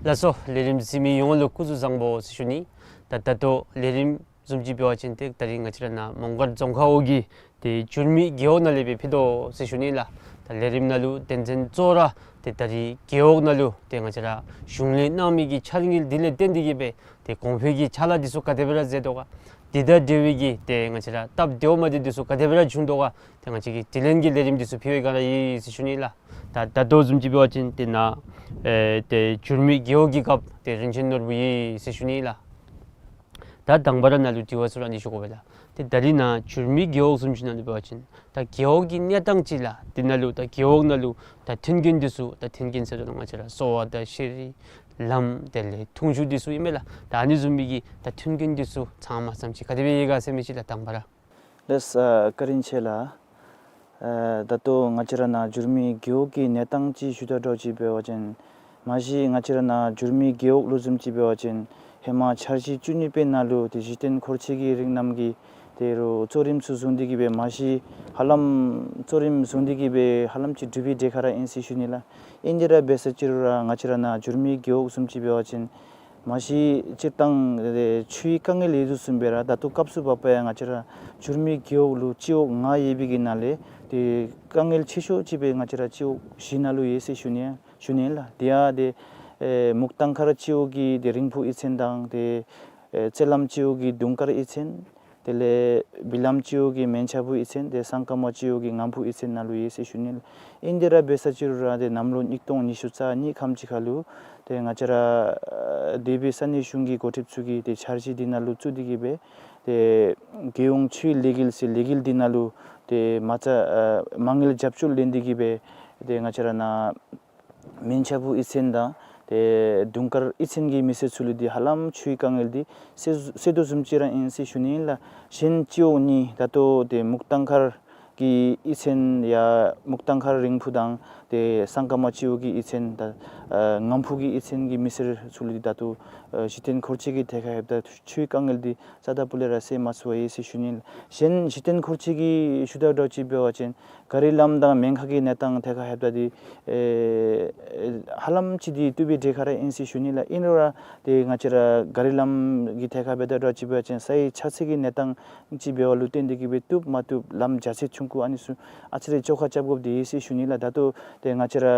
ལགས་སོ། ལས་རིམ་གཟིགས་མི་ཡོངས་ལུ་སྐུ་གཟུགས་བཟང་པོ་ཟེར་ཞུ་ནི། ད་ད་ལྟོ་ལས་རིམ་བཟུམ་ཅིག་འབད་བ་ཅིན་ཏེ་ད་རིས་ང་བཅས་ར་ནཱ་མོང་སྒར་རྫོང་ཁག་འོག་གི་ཏེ་འགྱུར་མེད་རྒེད་འོག་ནང་ལས་སྦེ་ཕུལ་དོ་ཟེར་ཞུ་ནི་ལགས། ད་ལས་རིམ་ནང་ལུ་དོན་ཚན་གཙོ་བོ་ར་ཏེ་ད་རིས་རྒེད་འོག་ནང་ལུ་ཏེ་ང་བཅས་ར་གཞུང་ལས་གནང་མི་གི་འཆར་དངུལ་འདི་ལས་བརྟེན་ཏེ་གིས་སྦེ་ཏེ་གོང་འཕེལ་གྱི་ཕྱག་ལཱ་འདི་ཚུ་ག་དེ་སྦེ་ར་མཛད་དོ་ག། འདི་དང་འབྲེལ་བའི་གི་ཏེ་ང་བཅས་ར་སྟབས་བདེཝ་མ་བདེཝ་འདི་ཚུ་ག་དེ་སྦེ་ར་བྱུང་དོ་ག། ཏེ་ང་བཅས་ཀྱིས་དྲི་ལན་གྱི་ལས་རིམ་འདི་ཚུ་ཕུལ་བའི་སྒང་ར་ཨིན་ཟེར་ཞུ་ནི་ལགས། ད་ད་ལྟོ་བཟུམ་ཅིག་འབད་བ་ཅིན་ཏེ་ནཱ་ཨེ་ཏེ་འགྱུར་མེད་རྒེད་འོག་གི་རྒཔོ་ཏེ་རིན་ཆེན་ནོར་བུ་ཨིན་ཟེར་ཞུ་ནི་ལགས། ད་དང་པ་ར་ནཱ་ལུ་དྲི་བ་ཚུ་ར་ཨ་ནི་ཞུ་དགོ་པས་ལགས། ཏེ་ད་རིས་ནཱ་འགྱུར་མེད་རྒེད་འོག་བཟུམ་ཅིག་ནང་ལུ་འབད་བ་ཅིན་ད་རྒེད་འོག་གི་གནས་སྟངས་ཅིག་ལགས། དེ་ནང་ལུ་ད་རྒེད་འོག་ནང་ལུ་ད་མཐུན་རྐྱེན་འདི་ཚུ་ད་མཐུན་རྐྱེན་ཟེར་རུང་ང་བཅས་ར་གསོ་བ་དང་ཤེས་རིག་ལམ་དེ་ལས་འཐུང་ཆུ་འདི་ཚུ་ཨིན་མས་ལགས། ད་ཨ་ནི་བཟུམ་མའི་གི་ད་མཐུན་རྐྱེན་འདི་ཚུ་ཚང་མ་ཙམ་ཅིག་ག་དེ་སྦེ་ཡོད་ག་ཟེར་མི་ཅིག་ལགས་དང་པ་ར། ལགས་སོ། བཀའ་དྲིན་ཆེ་ལགས། ཨ་ད་ལྟོ་ང་བཅས་ར་ནཱ་འགྱུར་མེད་རྒེད་འོག་གི་གནས་སྟངས་ཅིག་ཞུ་དོ་འདྲཝ་ཅིག་འབད་བ་ཅིན་མ་གཞི་ང་བཅས་ར་ནཱ་འགྱུར་མེད་རྒེད་འོག་ལུ་བཟུམ་ཅིག་འབད་བ་ཅིན་ཧེ་མ་འཆར་གཞི་བཅུ་གཉིས་པའི་ནང་ལུ་ཏེ་གཞི་རྟེན་འཁོར་ཆེ་གི་རིང་རྣམ་གྱི་ཏེ་རུང་གཙོ་རིམ་ཚུ་བཟུང་སྟེ་གིས་སྦེ་མ་གཞི་ཧ་ལམ་གཙོ་རིམ་བཟུང་སྟེ་གིས་སྦེ་ཧ་ལམ་ཅིག་གྲུབ་པའི་གྲས་ཁར་ར་ཨིན་ཟེར་ཞུ་ནི་ལགས། ཨིན་དེ་ར་འབད་ས་ཅིག་རུང་ར་ང་བཅས་ར་ནཱ་འགྱུར་མེད་རྒེད་འོག་བཟུམ་ཅིག་འབད་བ་ཅིན་མ་གཞི་སྤྱིར་བཏང་ཆུའི་དཀའ་ངལ་ཡོད་དོ་བཟུམ་སྦེ་ར་ད་ལྟོ་སྐབས་སུ་བབ་པ་ཡང་ང་བཅས་ར་འགྱུར་མེད་རྒེད་འོག་ལུ་སྤྱི་འོག་ལྔ་ཡོད་པའི་གི་ནང་ལས་ཏེ་དཀའ་ངལ་ཆེ་ཤོས་ཅིག་སྦེ་ང་བཅས་ར་སྤྱི་འོག་བཞི་ནང་ལུ་ཡོད་ཟེར་ཞུ་ནི་ཞུ་ནི་ལགས། དེ་ཡང་ཏེ་ཨེ་མུག་ཐང་མཁར་སྤྱི་འོག་གི་ཏེ་རིང་ཕུ་གཡུས་ཚན་དང་ཏེ་ཨེ་རྩེ་ལམ་སྤྱི་འོག་གི་དུང་དཀར་གཡུས་ཚན། དེ་ལས་བི་ལམ་སྤྱི་འོག་གི་མན་ཆ་བུ་གཡུས་ཚན། ཏེ་སང་ཀ་མ་སྤྱི་འོག་གི་ངམ་ཕུ་གཡུས་ཚན་ནང་ལུ་ཡོད་ཟེར་ཞུ་ནི་ལགས། ཨིན་དེ་ར་འབད་ས་ཅིག་རུང་ར་ཏེ་གནམ་ལོ་ཉིས་སྟོང་ཉི་ཤུ་རྩ་གཉིས་ཁམས་ཅིག་ཁར་ལུ་ཏེ་ང་བཅས་ར་ཨ་འདས་པའི་ས་གནས་གཞུང་གི་འགོ་ཁྲིདཔ་ཚུ་གིས་ཏེ་འཆར་གཞི་འདི་ནང་ལུ་བཙུགས་ཏེ་གིས་སྦེ་ཏེ་རྒྱལ་ཡོངས་ཆུའི་ལས་འགུལ་ཟེར་ལས་འགུལ་འདི་ནང་ལུ་ཏེ་མ་རྩ་ཨ་མ་དངུལ་རྒྱབ་སྐྱོར་ལེན་ཏེ་གིས་སྦེ་ཏེ་ང་བཅས་ར་ནཱ་མན་ཆ་བུ་གཡུས་ཚན་དང་ཏེ་དུང་དཀར་གཡུས་ཚན་གྱི་མི་སེར་ཚུ་ལུ་འདི་ཧ་ལམ་ཆུའི་དཀའ་ངལ་འདི་སེལ་སེལ་དོ་བཟུམ་ཅིག་ར་ཨིན་ཟེར་ཞུ་ནི་ཨིན་ལགས། གཞན་སྤྱི་འོག་གཉིས་ད་ལྟོ་ཏེ་མུག་ཐང་མཁར་གྱི་གཡུས་ཚན་ཡང་མུག་ཐང་མཁར་རིང་ཕུ་དང་ཏེ་སང་ཀ་མ་སྤྱི་འོག་གི་གཡུས་ཚན་དང་ཨ་ངམ་ཕུ་གི་གཡུས་ཚན་གྱི་མི་སེར་ཚུ་ལུ་འདི་ད་ལྟོ་ཨ་གཞི་རྟེན་འཁོར་ཆེ་གི་ཐད་ཁར་ལྷོདཔ་ད་ཆུའི་དཀའ་ངལ་འདི་རྩ་དང་སྤུ་ལས་ར་སེལ་མ་ཚུགས་པར་ཡོད་ཟེར་ཞུ་ནི་ལགས། གཞན་གཞི་རྟེན་འཁོར་ཆེ་གི་ཞུ་དོ་འདྲཝ་ཅིག་འབད་བ་ཅིན་ག་རི་ལམ་དང་སྨན་ཁང་གི་གནས་སྟངས་ཐད་ཁར་ལྷོདཔ་ད་འདི་ཨེ་ཧ་ལམ་ཅིག་འདི་བཏུབ་པའི་གྲས་ཁར་ར་ཨིན་ཟེར་ཞུ་ནི་ལགས། ཨིན་རུང་ར་ཏེ་ང་བཅས་ར་ག་རི་ལམ་གྱི་ཐད་ཁར་འབད་དོ་འདྲཝ་ཅིག་འབད་བ་ཅིན་ས་ཡི་ཆགས་ཚད་ཀྱི་གནས་སྟངས་ཅིག་འབདཝ་ལུ་བརྟེན་ཏེ་གིས་སྦེ་བཏུབ་མ་བཏུབ་ལམ་རྒྱ་ཚད་ཆུང་ཀུ་ཨ་ནི་ཚུ་ཨ་ཙི་རེ་བཅོ་ཁ་རྐྱབ་དགོཔ་འདི་ཨིན་ཟེར་ཞུ་ནི་ལགས། ད་ལྟོ་ཏེ་ང་བཅས་ར་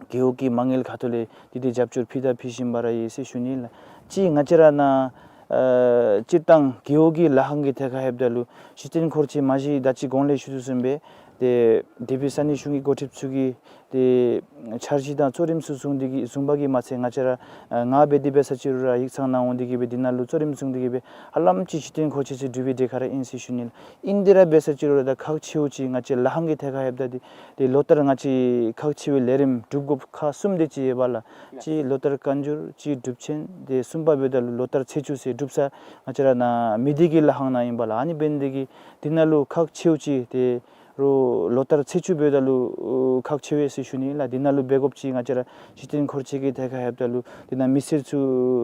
རྒེད་འོག་གི་མ་དངུལ་ཁ་ཐུག་ལས་འདི་འདི་རྒྱབ་སྐྱོར་ཕུལ་དང་ཕུལ་བཞིན་པ་ར་ཨིན་ཟེར་ཞུ་ནི་ལགས། ཅིག་ང་བཅས་ར་ནཱ་ཨ་སྤྱིར་བཏང་རྒེད་འོག་གི་ལཱ་ཁང་གི་ཐད་ཁར་ལྷོདཔ་ད་ལུ་གཞི་རྟེན་འཁོར་ཆེ་མ་གཞི་ད་ཅི་གོང་ལས་ཞུ་དོ་བཟུམ་སྦེ་ཏེ་དེ་སྦེ་ས་གནས་གཞུང་གི་འགོ་ཁྲིདཔ་ཚུ་གིས་ཏེ་འཆར་གཞི་དང་གཙོ་རིམ་ཚུ་བཟུང་སྟེ་གིས་བཟུང་པ་གིས་མ་ཚད་ང་བཅས་ར་ཨ་ང་འབད་དེ་འབད་ས་ཅིག་རུང་ར་ཡིག་ཚང་ནང་འོང་སྟེ་གིས་སྦེ་འདི་ནང་ལུ་གཙོ་རིམ་བཟུང་སྟེ་གིས་སྦེ་ཧ་ལམ་ཅིག་གཞི་རྟེན་འཁོར་ཆེ་ཚུ་གྲུབ་པའི་གྲས་ཁར་ར་ཨིན་ཟེར་ཞུ་ནི་ལགས། ཨིན་དེ་ར་འབད་ས་ཅིག་རུང་ར་ད་ཁག་ཆེཝ་ཅིག་ང་བཅས་ལཱ་ཁང་གི་ཐད་ཁར་ལྷོདཔ་ད་འདི་ཏེ་ལོ་ལྟར་ང་བཅས་ཁག་ཆེ་བའི་ལས་རིམ་སྒྲུབ་དགོཔ་ཁག་གསུམ་དེ་ཅིག་ཡོད་པ་ལགས། གཅིག་ལོ་ལྟར་བཀའ་འགྱུར། གཅིག་སྒྲུབ་ཆེན། ཏེ་གསུམ་པ་འབདཝ་ད་ལུ་ལོ་ལྟར་ཚེས་བཅུ་ཟེར་སྒྲུབ་ས་ང་བཅས་ར་ནཱ་མི་སྡེ་གི་ལཱ་ཁང་ནང་ཨིན་པ་ལགས། ཨ་ནི་འབད་ནི་དེ་གིས་འདི་ནང་ལུ་ཁག་ཆེཝ་ཅིག་ཏེ་རོགས་ལོ་ལྟར་ཚེས་བཅུ་འབདཝ་ད་ལུ་ཁག་ཆེ་བས་ཟེར་ཞུ་ནི་ལགས། འདི་ནང་ལུ་འབད་དགོཔ་ཅིག་ང་བཅས་ར་གཞི་རྟེན་འཁོར་ཆེ་གི་ཐད་ཁར་ལྷོདཔ་ད་ལུ་འདི་ནང་མི་སེར་ཚུ་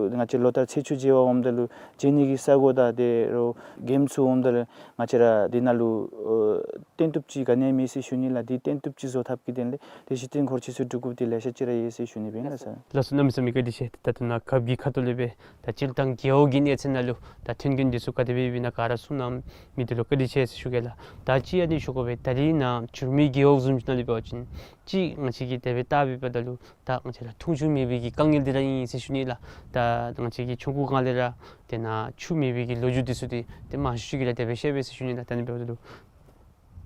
ང་བཅས་ལོ་ལྟར་ཚེས་བཅུ་མཇལ་བར་འོངམ་ད་ལུ་མཇལ་ནི་གི་ས་གོ་དང་ཏེ་རོགས་གེམ་ཚུ་འོངམ་ད་ལུ་ང་བཅས་ར་འདི་ནང་ལུ་ཨ་སྟོན་བཏུབ་ཅིག་ག་ནི་ཡང་མེད་ཟེར་ཞུ་ནི་ལགས། འདི་སྟོན་བཏུབ་ཅིག་བཟོ་ཐབས་ཀྱི་དོན་ལས་ཏེ་གཞི་རྟེན་འཁོར་ཆེ་ཚུ་སྒྲུབ་དགོཔ་འདི་ལེ་ཤ་ཅིག་ར་ཡོད་ཟེར་ཞུ་ནི་སྦེ་ཨིན་ལགས་སར། ལགས་སོ། གནམ་མེད་ས་མེད་བཀའ་དྲིན་ཆེ། ད་ལྟོ་ནཱ་རྒཔོ་གི་ཁ་ཐུག་ལས་སྦེ་ད་སྤྱིར་བཏང་རྒེད་འོག་གི་གནས་ཚད་ནང་ལུ་ད་མཐུན་རྐྱེན་འདི་ཚུ་ག་དེ་སྦེ་ཡོདཔ་ཨིན་ན་ག་ར་གསུངས་གནང་མི་འདི་ལུ་བཀའ་དྲིན་ཆེ་ཟེར་ཞུ་གེ་ལགས། ད་ཅི་ཨ་ནི་ཞུ་དགོ་པས། ད་རིས་ནཱ་འགྱུར་མེད་རྒེད་འོག་བཟུམ་ཅིག་ནང་ལུ་འབད་བ་ཅིན་ཅིག་ང་བཅས་ཀྱིས་དེ་སྦེ་བལྟ་བའི་བར་ན་ལུ་ད་ང་བཅས་ར་འཐུང་ཆུ་མེད་པའི་གི་དཀའ་ངལ་འདི་ར་ཨིན་ཟེར་ཞུ་ནི་ལགས། ད་ང་བཅས་ཀྱི་ཆུང་ཀུའི་སྒང་ལས་ར་ཏེ་ནཱ་ཆུ་མེད་པའི་གི་ལོ་རྒྱུས་འདི་ཚུ་འདི་ཏེ་མང་ཤོས་ཅིག་གིས་ར་དེ་སྦེ་ཤེས་པས་ཟེར་ཞུ་ནི་ལགས། ད་ཨ་ནི་འབདཝ་ད་ལུ་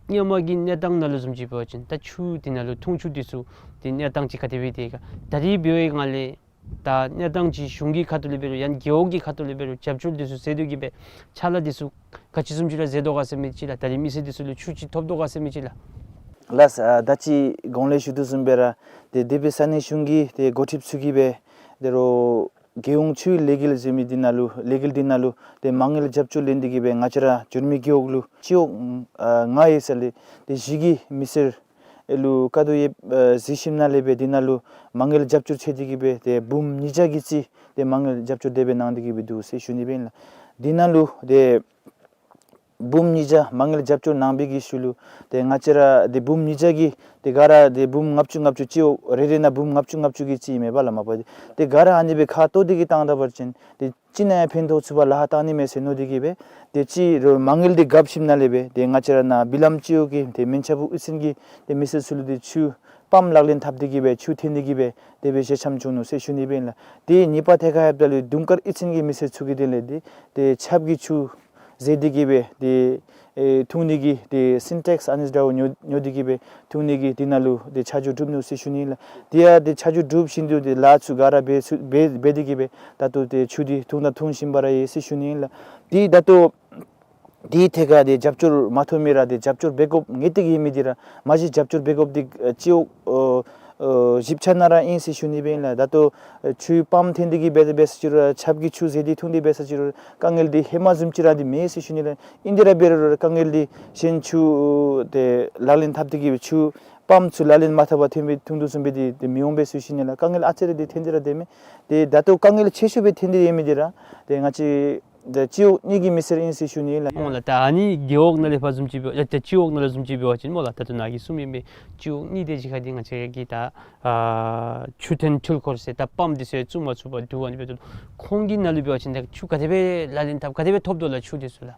སྔོན་མ་གི་གནས་སྟངས་ནང་ལུ་བཟུམ་ཅིག་འབད་བ་ཅིན་ད་ཆུ་འདི་ནང་ལུ་འཐུང་ཆུ་འདི་ཚུ་ཏེ་གནས་སྟངས་ཅིག་ག་དེ་སྦེ་འདུག་ག། ད་རིས་འབད་བའི་སྒང་ལས་ད་གནས་སྟངས་ཅིག་གཞུང་གི་ཁ་ཐུག་ལས་འབད་རུང་ཡང་རྒེད་འོག་གི་ཁ་ཐུག་ལས་འབད་རུང་རྒྱབ་སྐྱོར་འདི་ཚུ་མཛད་དེ་གིས་སྦེ་ཕྱག་ལཱ་འདི་ཚུ་ག་ཅི་བཟུམ་ཅིག་ར་མཛད་དོ་ག་ཟེར་མི་ཅིག་ལགས། ད་རིས་མི་སེར་འདི་ཚུ་ལུ་ཆུ་ཅིག་ཐོབ་དོ་ག་ཟེར་མི་ཅིག་ལགས། ལགས་སོ། ཨ་ད་ཅི་གོང་ལས་ཞུ་དོ་བཟུམ་སྦེ་ར་ཏེ་དེ་སྦེ་ས་གནས་གཞུང་གི་ཏེ་འགོ་ཁྲིདཔ་ཚུ་གིས་སྦེ་ད་རུང་རྒྱལ་ཡོངས་ཆུའི་ལས་འགུལ་ཟེར་མི་འདི་ནང་ལུ་ལས་འགུལ་འདི་ནང་ལུ་ཏེ་མ་དངུལ་རྒྱབ་སྐྱོར་ལེན་ཏེ་གིས་སྦེ་ང་བཅས་ར་འགྱུར་མེད་རྒེད་འོག་ལུ་སྤྱི་འོག་ཨ་ལྔ་ཡོད་ས་ལས་ཏེ་བཞི་གི་མི་སེར་ལུ་དཀའ་སྡུག་ཡོདཔ་ཨ་གཟིགས་ཞིནམ་ལས་སྦེ་འདི་ནང་ལུ་མ་དངུལ་རྒྱབ་སྐྱོར་མཛད་དེ་གིས་སྦེ་ཏེ་འབུམ་ཉིས་བརྒྱ་གི་རྩིས་ཏེ་མ་དངུལ་རྒྱབ་སྐྱོར་དེ་སྦེ་གནང་སྟེ་གིས་སྦེ་འདུག་ཟེར་ཞུ་ནི་སྦེ་ཨིན་ལགས། འདི་ནང་ལུ་ཏེ་འབུམ་ཉིས་བརྒྱ་མ་དངུལ་རྒྱབ་སྐྱོར་གནང་པའི་གི་ཤུལ་ལུ་ཏེ་ང་བཅས་ར་ཏེ་འབུམ་ཉིས་བརྒྱ་གི་ཏེ་ག་ར་ཏེ་འབུམ་ལྔ་བཅུ་ལྔ་བཅུ་སྤྱི་འོག་རེ་རེ་ནང་འབུམ་ལྔ་བཅུ་ལྔ་བཅུ་གི་རྩིས་མས་པ་ལགས་མ་པ། ཏེ་ག་ར་ཨ་ནི་སྦེ་ཁ་གཏོགས་ཏེ་གིས་བཏང་ད་པ་ཅིན་ཏེ་ཅིག་ནང་ཡང་ཕན་ཐོགས་ཚུགས་པར་ལཱ་ཁག་བཏང་ནི་མས་ཟེར་མནོ་སྟེ་གིས་སྦེ་ཏེ་ཅིག་རོགས་མ་དངུལ་འདི་རྒཔ་ཞིནམ་ལས་སྦེ་ཏེ་ང་བཅས་ར་ནཱ་བི་ལམ་སྤྱི་འོག་གི་ཏེ་མན་ཆབ་བུ་ཨུ་ཚན་གྱི་ཏེ་མི་སེར་ཚུ་ལུ་ཏེ་ཆུ་པམཔ་ལག་ལེན་འཐབ་སྟེ་གིས་སྦེ་ཆུ་འཐེན་ཏེ་གིས་སྦེ་དེ་སྦེ་ཞལ་འཆམ་བྱུང་ནུག་ཟེར་ཞུ་ནི་སྦེ་ཨིན་ལགས། ཏེ་གཉིས་པ་ཐད་ཁར་ལྷོདཔ་ད་ལུ་དུང་དཀར་ཨུ་ཚན་གྱི་མི་སེར་ཚུ་གིས་དེ་ལས་ཏེ་ཏེ་ཆབ་ཀྱི་ཆུ་བཟོ་སྟེ་གིས་སྦེ་ཏེ་ཨེ་འཐུང་ནི་གི་ཏེ་སིན་ཊེགསི་ཨ་ནི་འདྲཝ་ཉོ་ཉོ་སྟེ་གིས་སྦེ་འཐུང་ནི་གི་འདི་ནང་ལུ་ཏེ་ཆ་འཇོག་གྲུབ་ནུག་ཟེར་ཞུ་ནི་ལགས། དེ་ཡང་ཏེ་ཆ་འཇོག་གྲུབ་ཞིནམ་ལས་ཏེ་ལཱ་ཚུ་ག་ར་འབད་ཚུ་འབད་འབད་དེ་གིས་སྦེ་ད་ལྟོ་ཏེ་ཆུ་འདི་འཐུང་དང་འཐུང་བཞིན་པ་ར་ཡོད་ཟེར་ཞུ་ནི་ལགས། ཏེ་ད་ལྟོ་དེའི་ཐད་ཁར་ཏེ་རྒྱབ་སྐྱོར་མ་ཐོབ་མི་ར་ཏེ་རྒྱབ་སྐྱོར་འབད་དགོཔ་ངེས་ཏིག་ཡོད་མི་འདི་ར་མ་གཞི་རྒྱབ་སྐྱོར་འབད་དགོཔ་འདི་ཨ་སྤྱི་འོག་ཨ་ཨ་བཞི་ཆ་ནང་ར་ཨིན་ཟེར་ཞུ་ནི་སྦེ་ཨིན་ལགས། ད་ལྟོ་ཨ་ཆུའི་པམཔ་འཐེན་ཏེ་གིས་འབད་འབད་ས་ཅིག་རུང་ཆབ་ཀྱི་ཆུ་བཟོ་སྟེ་འཐུང་སྟེ་འབད་ས་ཅིག་རུང་དཀའ་ངལ་འདི་ཧེ་མ་བཟུམ་ཅིག་ར་འདི་མེད་ཟེར་ཞུ་ནི་ལགས། ཨིན་དེ་ར་འབད་རུང་ར་དཀའ་ངལ་འདི་གཞན་ཆུ་ཏེ་ལག་ལེན་འཐབ་སྟེ་གིས་ཆུ་པམཔ་ཚུ་ལག་ལེན་མ་འཐབ་པར་འཐེན་སྦེ་འཐུང་དོ་བཟུམ་སྦེ་འདི་འདི་མི་འོང་པས་ཟེར་ཞུ་ནི་ལགས། དཀའ་ངལ་ཨ་ཙི་རེ་འདི་འཐོན་ཏེ་ར་སྡོད་མས། ཏེ་ད་ལྟོ་དཀའ་ངལ་ཆེ་ཤོས་སྦེ་འཐོན་ཏེ་ཡོད་མི་འདི་ར་ཏེ་ང་བཅས་ཏེ་སྤྱི་འོག་གཉིས་ཀྱི་མི་སེར་ཨིན་ཟེར་ཞུ་ནི་ལགས། སྨོ་ལགས། ད་ཨ་ནི་རྒེད་འོག་ནང་ལས་ཕར་བཟུམ་ཅིག་འབད་ཡ་ཏེ་སྤྱི་འོག་ནང་ལུ་བཟུམ་ཅིག་འབད་བ་ཅིན་སྨོ་ལགས། ད་ལྟོ་ནཱ་གིས་གསུངས་མི་མི་སྤྱི་འོག་གཉིས་དེ་ཅིག་ཁར་འདི་ང་བཅས་ཀྱི་ད་ཨ་ཆུ་འཐེན་འཕྲུལ་འཁོར་ཟེར་ད་པམཔ་འདི་ཚུ་བཙུགས་མ་ཚུགས་པར་འདུག། ཨ་ནི་འབདཝ་ད་ཁོང་གི་ནང་ལུ་འབད་བ་ཅིན་ད་ཆུ་ག་དེ་སྦེ་ལག་ལེན་འཐབ་ག་དེ་སྦེ་ཐོབ་དོ་ལགས་ཆུ་འདི་ཚུ་ལགས།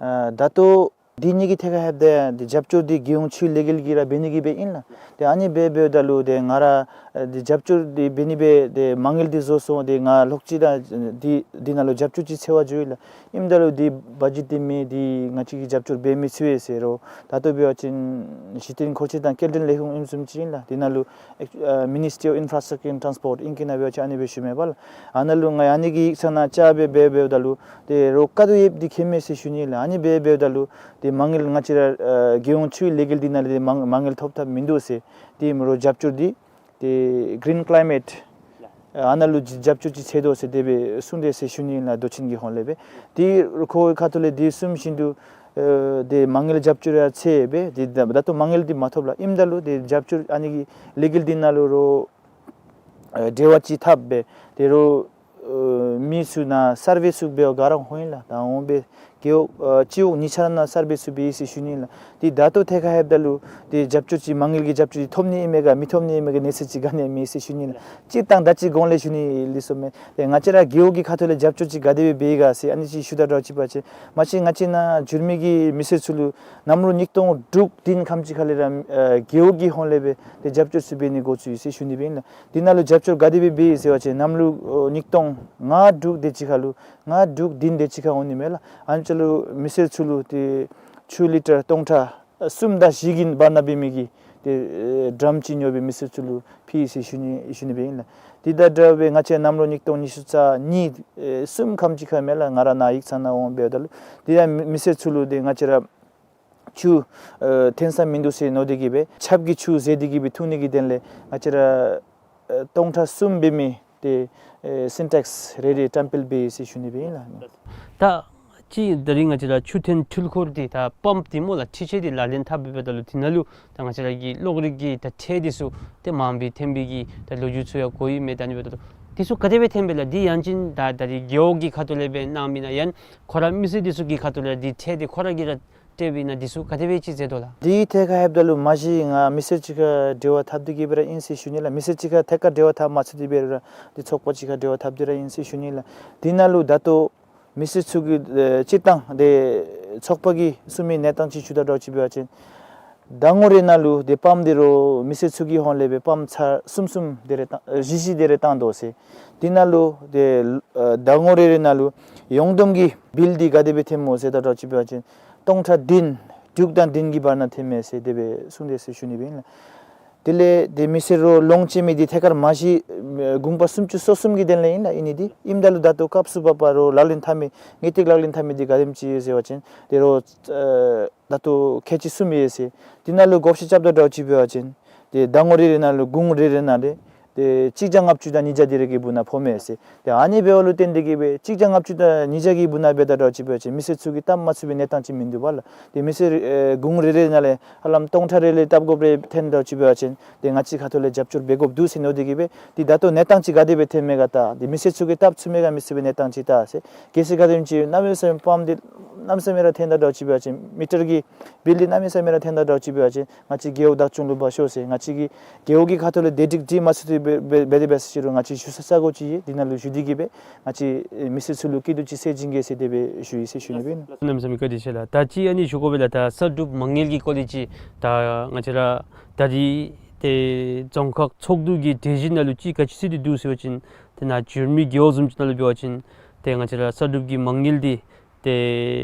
ཨ་ད་ལྟོ་འདི་གཉིས་ཀྱི་ཐད་ཁར་ལྷོདཔ་ད་ཡང་ཏེ་རྒྱབ་སྐྱོར་འདི་རྒྱལ་ཡོངས་ཆུའི་ལས་འགུལ་གྱིས་ར་འབད་ནི་གི་སྦེ་ཨིན་ལགས། ཏེ་ཨ་ནི་སྦེ་འབདཝ་ད་ལུ་ཏེ་ང་ར་ཨ་ཏེ་རྒྱབ་སྐྱོར་འདི་འབད་ནི་སྦེ་ཏེ་མ་དངུལ་འདི་བཟོ་སོང་། ཏེ་ང་ལོག་ཅི་ར་འདི་འདི་ནང་ལུ་རྒྱབ་སྐྱོར་ཅིག་འཚོལ་བར་འགྱོ་ཡི་ལགས། ཨིནམ་ད་ལུ་འདི་བ་ཇེཊ་འདི་མེད། འདི་ང་བཅས་ཀྱིས་རྒྱབ་སྐྱོར་འབད་མི་ཚུགས་པས་ཟེར་རུང་ད་ལྟོ་འབད་བ་ཅིན་གཞི་རྟེན་འཁོར་ཆེན་དང་སྐྱེལ་འདྲེན་ལས་ཁུངས་ཨིནམ་བཟུམ་ཅིག་ཨིན་ལགས། འདི་ནང་ལུ་ཨ་Ministry of Infrastructure and Transport ཨིང་སྐད་ནང་འབད་བ་ཅིན་ཨ་ནི་སྦེ་ཞུཝ་མས་པ་ལགས། ཨ་ནཱ་ལུ་ང་ཨ་ནི་གི་ཡིག་ཚང་ནང་བཅར་སྦེ་འབད་འབདཝ་ད་ལུ་ཏེ་རོགས་དཀའ་སྡུག་ཡོདཔ་འདི་མཁྱེན་མས་ཟེར་ཞུ་ནི་ལགས། ཨ་ནི་སྦེ་འབདཝ་ད་ལུ་ཏེ་མ་དངུལ་ང་བཅས་ར་ཨ་རྒྱལ་ཡོངས་ཆུའི་ལས་འགུལ་འདི་ནང་ལས་མ་མ་དངུལ་ཐོབ་ཐབས་མིན་འདུག་ཟེར། ཏེ་མོ་རོགས་རྒྱབ་སྐྱོར་འདི་ཏེ་གི་རིན་ཀ་ལའི་མེཊ་ཨ་ནཱ་ལུ་རྒྱབ་སྐྱོར་ཅིག་འཚོལ་དོ་ཟེར་དེ་སྦེ་གསུངས་དེས་ཟེར་ཞུ་ནི་ཨིན་ལགས། མདོ་ཆེན་གྱི་ཧོངས་ལས་སྦེ་ཏེ་ཁོ་ཁ་ཐུག་ལས་ཏེ་གསུངས་བཞིན་དུ་ཨ་ཏེ་མ་དངུལ་རྒྱབ་སྐྱོར་ཡང་འཚོལ་སྦེ་ཏེ་ད་ད་ལྟོ་མ་དངུལ་འདི་མ་ཐོབ་ལགས། ཨིནམ་ད་ལུ་ཏེ་རྒྱབ་སྐྱོར་ཨ་ནི་གི་ལས་འགུལ་འདི་ནང་ལུ་རོགས་ཨ་འབྲེལ་བ་ཅིག་འཐབ་སྦེ་ཏེ་རོགས་ཨ་མི་ཚུ་ནཱ་སར་ཝེ་ཚུ་འབདཝ་ག་ར་འོང་ཡི་ལགས། ད་འོང་སྦེ་ རྒེད་འོག་ཨ་སྤྱི་འོག་གཉིས་ཆ་ར་ནང་གསར་སྦས་ཚུ་འབད་ཡི་ཟེར་ཞུ་ནི་ལགས། ཏེ་ད་ལྟོ་ཐད་ཁར་ལྷོདཔ་ད་ལུ་ཏེ་རྒྱབ་སྐྱོར་ཅིག་མ་དངུལ་གྱི་རྒྱབ་སྐྱོར་ཅིག་ཐོབ་ནི་ཨིན་མས་ག་མི་ཐོབ་ནི་ཨིན་མས་ག་གནས་ཚུལ་ཅིག་ག་ནི་མེད་ཟེར་ཞུ་ནི་ལགས། སྤྱིར་བཏང་ད་ཅི་གོང་ལས་ཞུ་ནི་ལས་སོ་མས། ཏེ་ང་བཅས་ར་རྒེད་འོག་གི་ཁ་ཐུག་ལས་རྒྱབ་སྐྱོར་ཅིག་ག་དེ་སྦེ་འབད་ཡི་ག་ཟེར་ཨ་ནི་ཅིག་ཞུ་དགོཔ་འདྲཝ་ཅིག་འབད་བ་ཅིན་མ་གཞི་ང་བཅས་ནཱ་འགྱུར་མི་གི་མི་སེར་ཚུ་ལུ་གནམ་ལོ་ཉིས་སྟོང་དྲུག་བདུན་ཁམས་ཅིག་ཁ་ལས་ར་ཨ་རྒེད་འོག་གི་ཧོངས་ལས་སྦེ་ཏེ་རྒྱབ་སྐྱོར་ཚུ་འབད་ནི་འགོ་བཙུགས་ཡི་ཟེར་ཞུ་ནི་སྦེ་ཨིན་ལགས། དེ་ནང་ལུ་རྒྱབ་སྐྱོར་ག་དེ་སྦེ་འབད་ཡི་ཟེར་བ་ཅིན་གནམ་ལོ་ཨོ་ཉིས་སྟོང་ལྔ་དྲུག་དེ་ཅིག་ཁར་ལུ་ལྔ་དྲུག་བདུན་དེ་ཅིག་ཁར་འོང་ནི་མས་ལགས། ཨ་ནི་ཚུ་ལུ་མི་སེར་ཚུ་ལུ་ཏེ་ཆུ་ལི་ཊར་སྟོང་ཕྲག་གསུམ་དང་བཞི་གི་བར་ན་འབད་མི་གི་ཏེ་ཨེ་ཌམ་ཅིག་ཉོ་སྦེ་མི་སེར་ཚུ་ལུ་ཕུལ་ཡི་ཟེར་ཞུ་ནི་ཞུ་ནི་སྦེ་ཨིན་ལགས། དེ་དང་འདྲ་བའི་ང་བཅས་གནམ་ལོ་ཉིས་སྟོང་ཉི་ཤུ་རྩ་གཉིས་ཨེ་གསུམ་ཁམས་ཅིག་ཁར་མས་ལགས། ང་ར་ནཱ་ཡིག་ཚང་ནང་འོང་འབདཝ་ད་ལུ་དེ་ཡང་མི་མི་སེར་ཚུ་ལུ་ཏེ་ང་བཅས་ར་ཆུ་ཨེ་ཐོན་ས་མིན་འདུག་ཟེར་མནོ་སྟེ་གིས་སྦེ་ཆརཔ་གི་ཆུ་བཟེད་དེ་གིས་སྦེ་འཐུང་ནི་གི་དོན་ལས་ང་བཅས་ར་ཨེ་སྟོང་ཕྲག་གསུམ་འབད་མི་ཏེ་ཨེ་སིན་ཊེགསི་རེ་རེ་བཀྲམ་སྤེལ་འབད་ཡི་ཟེར་ཞུ་ནི་སྦེ་ཨིན་ལགས། ད་ཅི་ད་རིས་ང་བཅས་ར་ཆུ་ཐོན་འཕྲུལ་འཁོར་འདི་ད་པམཔ་འདི་སྨོ་ལགས། འཕྲུལ་ཆས་འདི་ལག་ལེན་འཐབ་འབདཝ་ད་ལུ་དེ་ནང་ལུ་ད་ང་བཅས་ར་གི་གློག་རིག་གི་ད་ཁྲལ་འདི་ཚུ་ཏེ་མངམ་སྦེ་ཐོན་པའི་གི་ད་ལོ་རྒྱུས་ཚུ་ཡང་གོ་ཡི་མས། ད་ཨ་ནི་འབདཝ་ད་ལུ་འདི་ཚུ་ག་དེ་སྦེ་ཐོན་པས་ལགས། འདི་ཡང་ཅིན་ད་ད་རིས་རྒེད་འོག་གི་ཁ་ཐུག་ལས་སྦེ་གནངམ་ཨིན་ན་ཡང་ཁོ་ར་མི་སེར་འདི་ཚུ་གི་ཁ་ཐུག་ལས་འདི་ཁྲལ་འདི་ཁོ་ར་གིས་ར་སྤྲོདཔ་ཨིན་ན་འདི་ཚུ་ག་དེ་སྦེ་ཅིག་མཛད་དོ་ལགས། འདི་ཐད་ཁར་ལྷོདཔ་ད་ལུ་མ་གཞི་ང་མི་སེར་ཅིག་ཁར་འབྲེལ་བ་འཐབ་སྟེ་གིས་སྦེ་ར་ཨིན་ཟེར་ཞུ་ནི་ལགས། མི་སེར་ཅིག་ཁར་ཐད་ཀར་འབྲེལ་བ་འཐབ་མ་ཚུགས་ཏེ་སྦེ་ར་འདི་ཚོགས་པ་ཅིག་ཁར་འབྲེལ་བ་འཐབ་སྟེ་ར་ཨིན་ཟེར་ཞུ་ནི་ལགས། འདི་ནང་ལུ་ད་ལྟོ་མི་སེར་ཚུ་གི་ཨེ་སྤྱིར་བཏང་ཏེ་ཚོགས་པ་གིས་གསུང་མི་གནས་སྟངས་ཅིག་ཞུ་དགོཔ་འདྲཝ་ཅིག་འབད་བ་ཅིན་ཟླ་ངོ་རེ་ནང་ལུ་ཏེ་པམཔ་འདི་ར་མི་སེར་ཚུ་གི་ཧོངས་ལས་སྦེ་པམཔ་ཚར་གསུམ་གསུམ་དེ་རེ་བཏང་ཨེ་བཞི་བཞི་དེ་རེ་བཏང་དོ་ཟེར། དེ་ནང་ལུ་ཏེ་ཨེ་ཟླ་ངོ་རེ་རེ་ནང་ལུ་ཡོངས་བསྡོམས་ཀྱི་བིལ་འདི་ག་དེ་སྦེ་ཐོནམ་སྨོ་ཟེར་དགོཔ་འདྲཝ་ཅིག་འབད་བ་ཅིན་སྟོང་ཕྲག་བདུན་དྲུག་དང་བདུན་གྱི་བར་ན་ཐོནམ་མས་ཟེར་དེ་སྦེ་གསུངས་དེས་ཟེར་ཞུ་ནི་སྦེ་ཨིན་ལགས། དེ་ལས་ཏེ་མི་སེར་ར་ལོངས་སྤྱོད་མི་འདི་ཐད་ཀར་མ་གཞི་ཨེ་དགུན་པ་སུམ་ཅུ་སོ་གསུམ་གྱི་དོན་ལས་ཨིན་ལགས། ཨིན་ནི་འདི་ཨིནམ་ད་ལུ་ད་ལྟོ་སྐབས་སུ་བབ་པ་ར་ལག་ལེན་འཐབ་མི་དངུལ་ཐིག་ལག་ལེན་འཐབ་མི་འདི་ག་དེམ་ཅིག་ཡོད་ཟེར་བ་ཅིན་ཏེ་ར་ཨེ་ད་ལྟོ་ཁལ་གཅིག་གསུམ་ཡོད་ཟེར། དེ་ནང་ལུ་བགོ་བཤའ་རྐྱབ་དོ་འདྲཝ་ཅིག་འབད་བ་ཅིན་ཏེ་ཟླ་ངོ་རེ་རེ་ནང་ལུ་གུང་རེ་རེ་ནང་ལས་ཏེ་གཅིག་བརྒྱ་ལྔ་བཅུ་དང་ཉིས་བརྒྱ་དེ་རེ་གི་སྦུག་ན་ཕོགཔ་མས་ཟེར། ཏེ་ཨ་ནི་འབདཝ་ལུ་བརྟེན་ཏེ་གིས་སྦེ་གཅིག་བརྒྱ་ལྔ་བཅུ་དང་ཉིས་བརྒྱ་གི་སྦུག་ན་འབད་དོ་འདྲཝ་ཅིག་འབད་བ་ཅིན་མི་སེར་ཚུ་གིས་བཏབ་མ་ཚུགས་པའི་གནས་སྟངས་ཅིག་མིན་འདུག་པ་ལགས། ཏེ་མི་སེར་ཨེ་གུང་རེ་རེ་ནང་ལས་ཧ་ལམ་སྟོང་ཕྲག་རེ་ལས་བཏབ་དགོཔ་རེ་ཐོན་དོ་འདྲཝ་ཅིག་འབད་བ་ཅིན་ཏེ་ང་བཅས་ཁ་ཐུག་ལས་རྒྱབ་སྐྱོར་འབད་དགོཔ་འདུག་ཟེར་མནོ་སྟེ་གིས་སྦེ་ཏེ་ད་ལྟོ་གནས་སྟངས་ཅིག་ག་དེ་སྦེ་ཐོནམ་མས་ག་ད་ཏེ་མི་སེར་ཚུ་གིས་བཏབ་ཚུགས་མས་ག་མི་ཚུགས་པའི་གནས་སྟངས་ཅིག་ད་ཟེར། གལ་སྲིད་ག་དེམ་ཅིག་གནམ་མེད་ས་མེད་པམཔ་འདི་གནམ་མེད་ས་མེད་ར་ཐོན་དོ་འདྲཝ་ཅིག་འབད་བ་ཅིན་མི་ཊར་གྱི་བིལ་འདི་གནམ་མེད་ས་མེད་ར་ཐོན་དོ་འདྲཝ་ཅིག་འབད་བ་ཅིན་ང་བཅས་རྒེད་འོག་བདག་སྐྱོང་ལུ་འབག་ཤོག་ཟེར། ང་བཅས་ཀྱི་རྒེད་འོག་གི་ཁ་ཐུག་ལས་དེ་སྒྲིག་སྒྲིག་མ་ཚུགས་ཏེ་འབད་འབད་འབད་དེ་འབད་ཟེར་ཞུ་རུང་ང་བཅས་ཞུ་ས་ས་གོ་ཅིག་ཡོད། དེ་ནང་ལུ་ཞུ་སྟེ་གིས་སྦེ་ང་བཅས་ཨེ་མི་སེར་ཚུ་ལུ་སྐྱིད་སྡུག་ཅིག་སེལ་བྱིན་གེ་ཟེར་དེ་སྦེ་ཞུ་ཡི་ཟེར་ཞུ་ནི་སྦེ་ཨིན། གནམ་མེད་ས་མེད་བཀའ་དྲིན་ཆེ་ལགས། ད་ཅི་ཨ་ནི་ཞུ་དགོ་པས་ལགས། ད་གསར་སྒྲུབ་མ་དངུལ་གྱི་སྐོར་ལས་ཅིག་ད་ང་བཅས་ར་ད་རིས་ཏེ་རྫོང་ཁག་ཚོགས་འདུ་གི་གྲོས་གཞི་ནང་ལུ་ཅིག་ག་ཅི་གསུངས་ཏེ་འདུག་ཟེར་བ་ཅིན་ཏེ་ནཱ་འགྱུར་མེད་རྒེད་འོག་བཟུམ་ཅིག་ནང་ལུ་འབད་བ་ཅིན་ཏེ་ང་བཅས་ར་གསར་སྒྲུབ་ཀྱི་མ་དངུལ་འདི་ཏེ་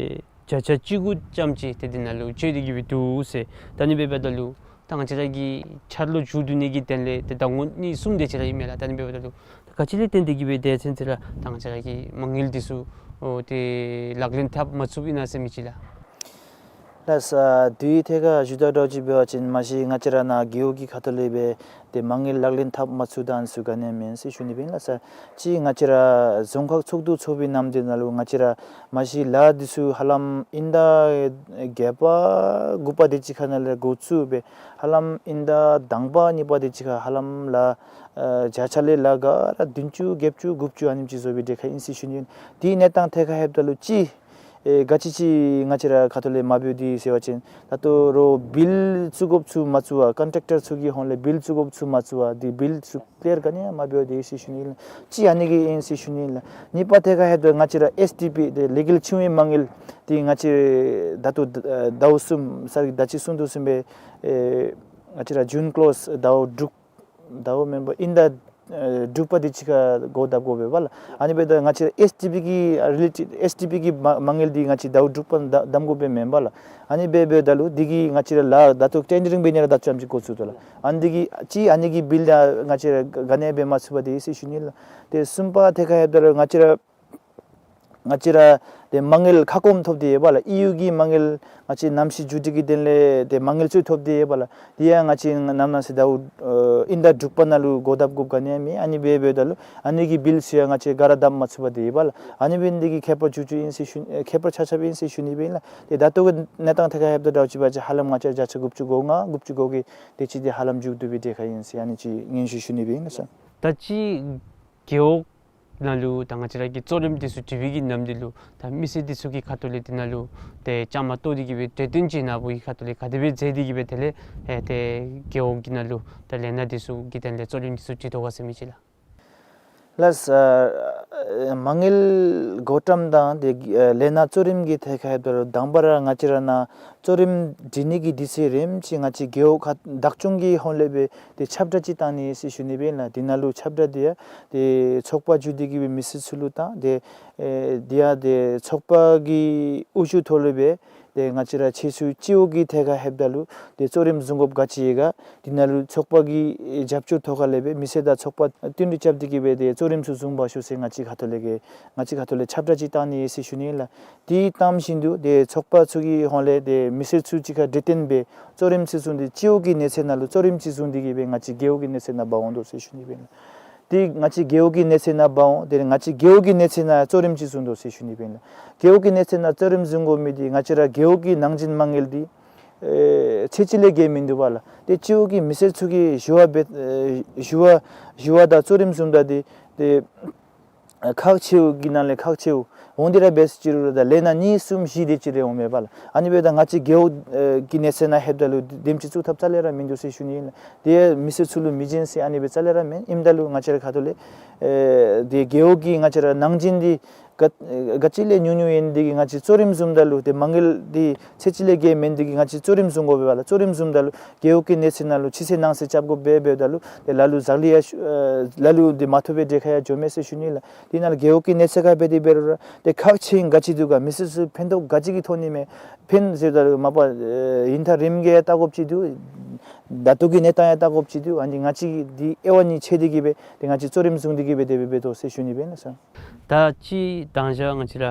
བརྒྱ་ཆ་བཅུ་དགུ་ཙམ་ཅིག་ཏེ་འདི་ནང་ལུ་སྤྱོད་དེ་གིས་སྦེ་འདུག་ཟེར། ད་ཨ་ནི་འབདཝ་ད་ལུ་ད་ང་བཅས་ར་གི་འཆར་ལོ་མཇུག་བསྡུ་ནི་གི་དོན་ལས་ཏེ་ཟླ་ངོ་གཉིས་གསུམ་དེ་ཅིག་ར་ཨིན་མས་ལགས། ད་ཨ་ནི་འབདཝ་ད་ལུ་ད་ག་ཅི་ལས་བརྟེན་ཏེ་གིས་སྦེ་དེ་ཚུན་ཚོད་ར་ད་ང་བཅས་ར་གི་མ་དངུལ་འདི་ཚུ་ཨོ་ཏེ་ལག་ལེན་འཐབ་མ་ཚུགསཔ་ཨིན་ན་ཟེར་མི་ཅིག་ལགས། ལགས་སོ། དེའི་ཐད་ཁར་ཞུ་དགོཔ་འདྲཝ་ཅིག་འབད་བ་ཅིན་མ་གཞི་ང་བཅས་ར་ནཱ་རྒེད་འོག་གི་ཁ་ཐུག་ལས་སྦེ་ཏེ་མ་དངུལ་ལག་ལེན་འཐབ་མ་ཚུགས་ད་ཨ་ནི་ཚུ་ག་ནི་མེན་ཟེར་ཞུ་ནི་སྦེ་ཨིན་ལགས་སོ། ཅིག་ང་བཅས་ར་རྫོང་ཁག་ཚོགས་འདུ་ཚོགས་པའི་ནམ་དུས་ནང་ལུ་ང་བཅས་ར་མ་གཞི་ལཱ་འདི་ཚུ་ཧ་ལམ་ཨིན་ཟླ་བརྒྱད་པ་དགུ་པ་དེ་ཅིག་ཁ་ནང་ལས་འགོ་བཙུགས་སྦེ་ཧ་ལམ་ཨིན་ཟླ་དང་པ་གཉིས་པ་དེ་ཅིག་ཁར་ཧ་ལམ་ལཱ་ཨེ་བརྒྱ་ཆ་ལས་ལཱ་ག་ར་བདུན་ཅུ་བརྒྱད་ཅུ་དགུ་བཅུ་ཨ་ནེམ་ཅིག་བཟོ་བའི་གྲས་ཁར་ཨིན་ཟེར་ཞུ་ནི། དེའི་གནས་སྟངས་ཐད་ཁར་ལྷོདཔ་ད་ལུ་ཅིག་ཨེ་ག་ཅི་ཅིག་ང་བཅས་ར་ཁ་ཐུག་ལས་མ་འབདཝ་འདི་ཟེར་བ་ཅིན་ད་ལྟོ་ར་བིལ་བཙུགས་དགོཔ་ཚུ་མ་བཙུགས་པར་ཀོན་ཊེག་ཊར་ཚུ་གི་ཧོངས་ལས་བིལ་བཙུགས་དགོཔ་ཚུ་མ་བཙུགས་པར་དེ་བིལ་ཚུ་ཀླི་ཡར་ག་ནི་ཡང་མ་འབདཝ་འདི་ཟེར་ཞུ་ནི་ལགས། ཅིག་ཨ་ནི་གིས་ཨིན་ཟེར་ཞུ་ནི་ལགས། གཉིས་པ་ཐད་ཁར་ལྷོདཔ་ད་ང་བཅས་ར་ཨེས་ཌི་པི་ཏེ་ལས་འགུལ་ཆུང་བའི་མ་དངུལ་འདི་ང་བཅས་ད་ལྟོ་ཟླཝ་གསུམ་ས་ད་ཅི་གསུངས་དོ་བཟུམ་སྦེ་ཨེ་ང་བཅས་ར་ཇུན་ཀློས་ཟླཝ་དྲུག་ཟླཝ་མེན་པར་ཨིན་ཟླ་ཨེ་དྲུག་པ་དེ་ཅིག་ཁར་འགོ་བདམ་དགོ་པས་པ་ལགས། ཨ་ནི་འབདཝ་ད་ང་བཅས་ར་ཨེས་ཌི་པི་གི་རི་ལེ་ཊེཌ་ཨེས་ཌི་པི་གི་མ་མ་དངུལ་འདི་ང་བཅས་ཟླཝ་དྲུག་པ་བདམ་བདམ་དགོ་པས་མེན་པ་ལགས། ཨ་ནི་འབད་འབདཝ་ད་ལུ་འདི་གིས་ང་བཅས་ར་ལཱ་ད་ལྟོ་ཊེན་ཌ་རིང་འབད་ནི་ར་ད་ལྟོ་ཙམ་ཅིག་འགོ་བཙུགས་དོ་ལགས། ཨ་ནི་འདི་གིས་ཅིག་ཨ་ནི་གི་བིལ་ཡང་ང་བཅས་ར་ག་ནི་ཡང་འབད་མ་ཚུགས་པར་དེ་ཟེར་ཞུ་ནི་ལགས། ཏེ་གསུམ་པ་ཐད་ཁར་ལྷོདཔ་ད་ལུ་ང་བཅས་ར་ང་བཅས་ར་ཏེ་མ་དངུལ་ཁ་སྐོམ་ཐོབ་སྟེ་ཡོད་པ་ལགས། ཨི་ཡུ་གི་མ་དངུལ་ང་བཅས་གནམ་གཤིས་འགྱུར་ལྡོག་གི་དོན་ལས་ཏེ་མ་དངུལ་ཚུ་ཐོབ་སྟེ་ཡོད་པ་ལགས། དེ་ཡང་ང་བཅས་ནམ་ནང་ཟེར་ཟླཝ་ཨེ་ཨིན་ཟླ་དྲུག་པ་ནང་ལུ་འགོ་བདམ་དགོཔ་ག་ནི་ཡང་མེད། ཨ་ནི་འབད་འབདཝ་ད་ལུ་ཨ་ནི་གི་བིལ་ཚུ་ཡང་ང་བཅས་ག་ར་བདམ་མ་ཚུགས་པར་སྡོད་ཡོད་པ་ལགས། ཨ་ནི་འབད་ནི་འདི་གིས་ཁྱད་པར་ཅིག་ཅིག་ཨིན་ཟེར་ཞུ་ཨེ་ཁྱད་པར་ཆགས་ཆགསཔ་ཨིན་ཟེར་ཞུ་ནི་སྦེ་ཨིན་ལགས། ཏེ་ད་ལྟོ་གི་གནས་སྟངས་ཐད་ཁར་ལྷོདཔ་ད་འདྲཝ་ཅིག་འབད་བ་ཅིན་ཧ་ལམ་ང་བཅས་བརྒྱ་ཆ་དགུ་བཅུ་གོ་ལྔ་དགུ་བཅུ་གོ་གི་དེ་ཅིག་འདི་ཧ་ལམ་མཇུག་བསྡུ་བའི་གྲས་ཁར་ཨིན་ཟེར་ཨ་ནི་ཅིག་སྙན་ཞུ་ཞུ་ནི་སྦེ་ཨིན་ལགས་སོ། ད་ཅི་རྒེད་འོག་ ནང་ལུ་ད་ང་བཅས་ར་གི་གཙོ་རིམ་འདི་ཚུ་སྒྲིག་པའི་གི་ནམ་དུས་ལུ་ད་མི་སེར་འདི་ཚུ་གི་ཁ་ཐུག་ལས་འདི་ནང་ལུ་ཏེ་བཅའ་མར་གཏོགས་ཏེ་གི་སྦེ་གྲོས་བསྟུན་ཅིག་ནཱ་བུ་གི་ཁ་ཐུག་ལས་ག་དེ་སྦེ་མཛད་དེ་གི་སྦེ་དེ་ལས་ཨེ་ཏེ་རྒེད་འོག་གི་ནང་ལུ་ད་ལས་སྣ་འདི་ཚུ་གི་དོན་ལས་གཙོ་རིམ་འདི་ཚུ་སྒྲིག་དོ་ག་ཟེར་མི་ཅིག་ལགས། ལགས། ཨ་མ་དངུལ་བགོ་བཀྲམ་དང་ཏེ་ཨ་ལས་སྣ་གཙོ་རིམ་གྱི་ཐད་ཁར་ལྷོདཔ་ད་ལུ་དང་པ་ར་ང་བཅས་ར་ནཱ་གཙོ་རིམ་སྒྲིག་ནི་གི་དུས་ཚོད་རནམ་ཅིག་ང་བཅས་རྒེད་འོག་ཁག་བདག་སྐྱོང་གི་ཧོངས་ལས་སྦེ་ཏེ་ཁྱབ་བསྒྲགས་ཅིག་བཏང་ནི་ཟེར་ཞུ་ནི་སྦེ་ཨིན་ལགས། དེ་ནང་ལུ་ཁྱབ་བསྒྲགས་འདི་ཡང་ཏེ་ཚོགས་པ་བརྒྱུད་དེ་གི་སྦེ་མི་སེར་ཚུ་ལུ་བཏང་། ཏེ་ཨེ་དེ་ཡང་ཏེ་ཚོགས་པ་གི་དབུ་བཞུགས་ཐོག་ལས་སྦེ་ཏེ་ང་བཅས་ར་ཆེད་ཞུ་སྤྱི་འོག་གི་ཐད་ཁར་ལྷོདཔ་ད་ལུ་ཏེ་གཙོ་རིམ་བཟུང་དགོཔ་ག་ཅི་ཡོད་ག། དེ་ནང་ལུ་ཚོགས་པ་གི་རྒྱབ་སྐྱོར་ཐོག་ཁར་ལས་སྦེ་མི་སེར་དང་ཚོགས་པ་བསྟུན་གྲོས་རྐྱབ་སྟེ་གི་སྦེ་ཏེ་གཙོ་རིམ་ཚུ་བཟུང་བར་ཞུ་ཟེར་ང་བཅས་ཁ་ཐུག་ལས་ཀྱི་ང་བཅས་ཁ་ཐུག་ལས་ཁྱབ་བསྒྲགས་ཅིག་བཏང་ནི་ཟེར་ཞུ་ནི་ཨིན་ལགས། དེ་གཏམ་བཞིན་དུ་ཏེ་ཚོགས་པ་ཚུ་གི་ཧོངས་ལས་ཏེ་མི་སེར་ཚུ་གཅིག་ཁར་གྲོས་བསྟུན་འབད་གཙོ་རིམ་ཚུ་བཟུང་སྟེ་སྤྱི་འོག་གི་གནས་ཚད་ནང་ལུ་གཙོ་རིམ་ཅིག་བཟུང་སྟེ་གི་སྦེ་ང་བཅས་རྒེད་འོག་གི་གནས་ཚད་ནང་འབག་འོང་དོ་ཟེར་ཞུ་ནི་སྦེ་ཨིན་ལགས། ཏེ་ང་བཅས་རྒེད་འོག་གི་གནས་ཚད་ནང་འབག་འོང་། ཏེ་ང་བཅས་རྒེད་འོག་གི་གནས་ཚད་ནང་གཙོ་རིམ་ཅིག་བཟུང་དོ་ཟེར་ཞུ་ནི་སྦེ་ཨིན་ལགས། རྒེད་འོག་གི་གནས་ཚད་ནང་གཙོ་རིམ་བཟུང་དགོ་མི་འདི་ང་བཅས་ར་རྒེད་འོག་གི་ནང་འཛིང་མ་དངུལ་འདི་ཨེ་ཚད་ཅིག་ལས་བརྒལ་མིན་འདུག་པ་ལགས། ཏེ་སྤྱི་འོག་གི་མི་སེར་ཚུ་གིས་ཞུ་བ་འབད་ཨེ་ཞུ་བ་ཞུ་བ་དང་གཙོ་རིམ་བཟུངམ་ད་འདི་ཏེ་ཨ་ཁག་ཆེཝ་གི་ནང་ལས་ཁག་ཆེཝ་འོང་སྟེ་ར་འབད་ཅི་རུང་ར་ད་ལས་སྣ་གཉིས་གསུམ་བཞི་དེ་ཅིག་རེ་འོང་མས་པ་ལགས། ཨ་ནི་འབདཝ་ད་ང་བཅས་རྒེད་འོག་ཨེ་གི་གནས་ཚད་ནང་ལྷོདཔ་ད་ལུ་དེམ་ཅིག་བཙུགས་ཐབས་རྩ་ལས་ར་མིན་འདུག་ཟེར་ཞུ་ནི་ཨིན་ལགས། ཏེ་མི་སེར་ཚུ་ལུ་མི་བྱིན་ཟེར་ཨ་ནི་སྦེ་རྩ་ལས་ར་མེན། ཨིནམ་ད་ལུ་ང་བཅས་ར་ཁ་ཐུག་ལས་ཨེ་ཏེ་རྒེད་འོག་གི་ང་བཅས་ར་ནང་འཛིང་འདི་ག་ག་ཅི་ལས་ཉུང་ཉུང་ཨིན་འདི་གིས་ང་བཅས་གཙོ་རིམ་བཟུངམ་ད་ལུ་ཏེ་མ་དངུལ་འདི་ཚད་ཅིག་ལས་བརྒལ་མེན་འདི་གིས་ང་བཅས་གཙོ་རིམ་བཟུང་དགོ་པས་པ་ལགས། གཙོ་རིམ་བཟུངམ་ད་ལུ་རྒེད་འོག་གི་གནས་ཚད་ནང་ལུ་ཕྱི་གསལ་ནང་གསལ་རྐྱབ་དགོ་པས། འབདཝ་ད་ལུ་ཏེ་ལ་ལུ་ཟག་ལུ་ཡང་ཤུ་ཨེ་ལ་ལུ་འདི་མ་ཐོབ་པའི་གྲས་ཁར་ཡང་འགྱོ་མས་ཟེར་ཞུ་ནི་ལགས། དེ་ནང་ལུ་རྒེད་འོག་གི་གནས་ཚད་ཁར་འབད་དེ་འབད་རུང་ར་ཏེ་ཁག་ཆེ་ཧིང་ག་ཅི་འདུག་ག། མི་སེར་ཚུ་ཕན་ཐོགས་ག་ཅི་གི་ཐོག་ནི་མས། ཕན་ཟེརཝ་ད་ལུ་མ་པ་ཨེ་ཧིང་ཐག་རིངམོ་གི་ཡང་བལྟ་དགོཔ་ཅིག་འདུག། ད་ལྟོ་གི་གནས་སྟངས་ཡང་བལྟ་དགོཔ་ཅིག་འདུག། ཨ་ནི་ང་བཅས་ཀྱིས་འདི་དབྱེ་བ་གཉིས་ཕྱེ་སྟེ་གི་སྦེ་ཏེ་ང་བཅས་གཙོ་རིམ་བཟུང་སྟེ་གི་སྦེ་དེ་སྦེ་འབད་དོ་ཟེར་ཞུ་ནི་སྦེ་ཨིན་ལགས། ད་ཅི་དང་ཞག་ང་བཅས་ར་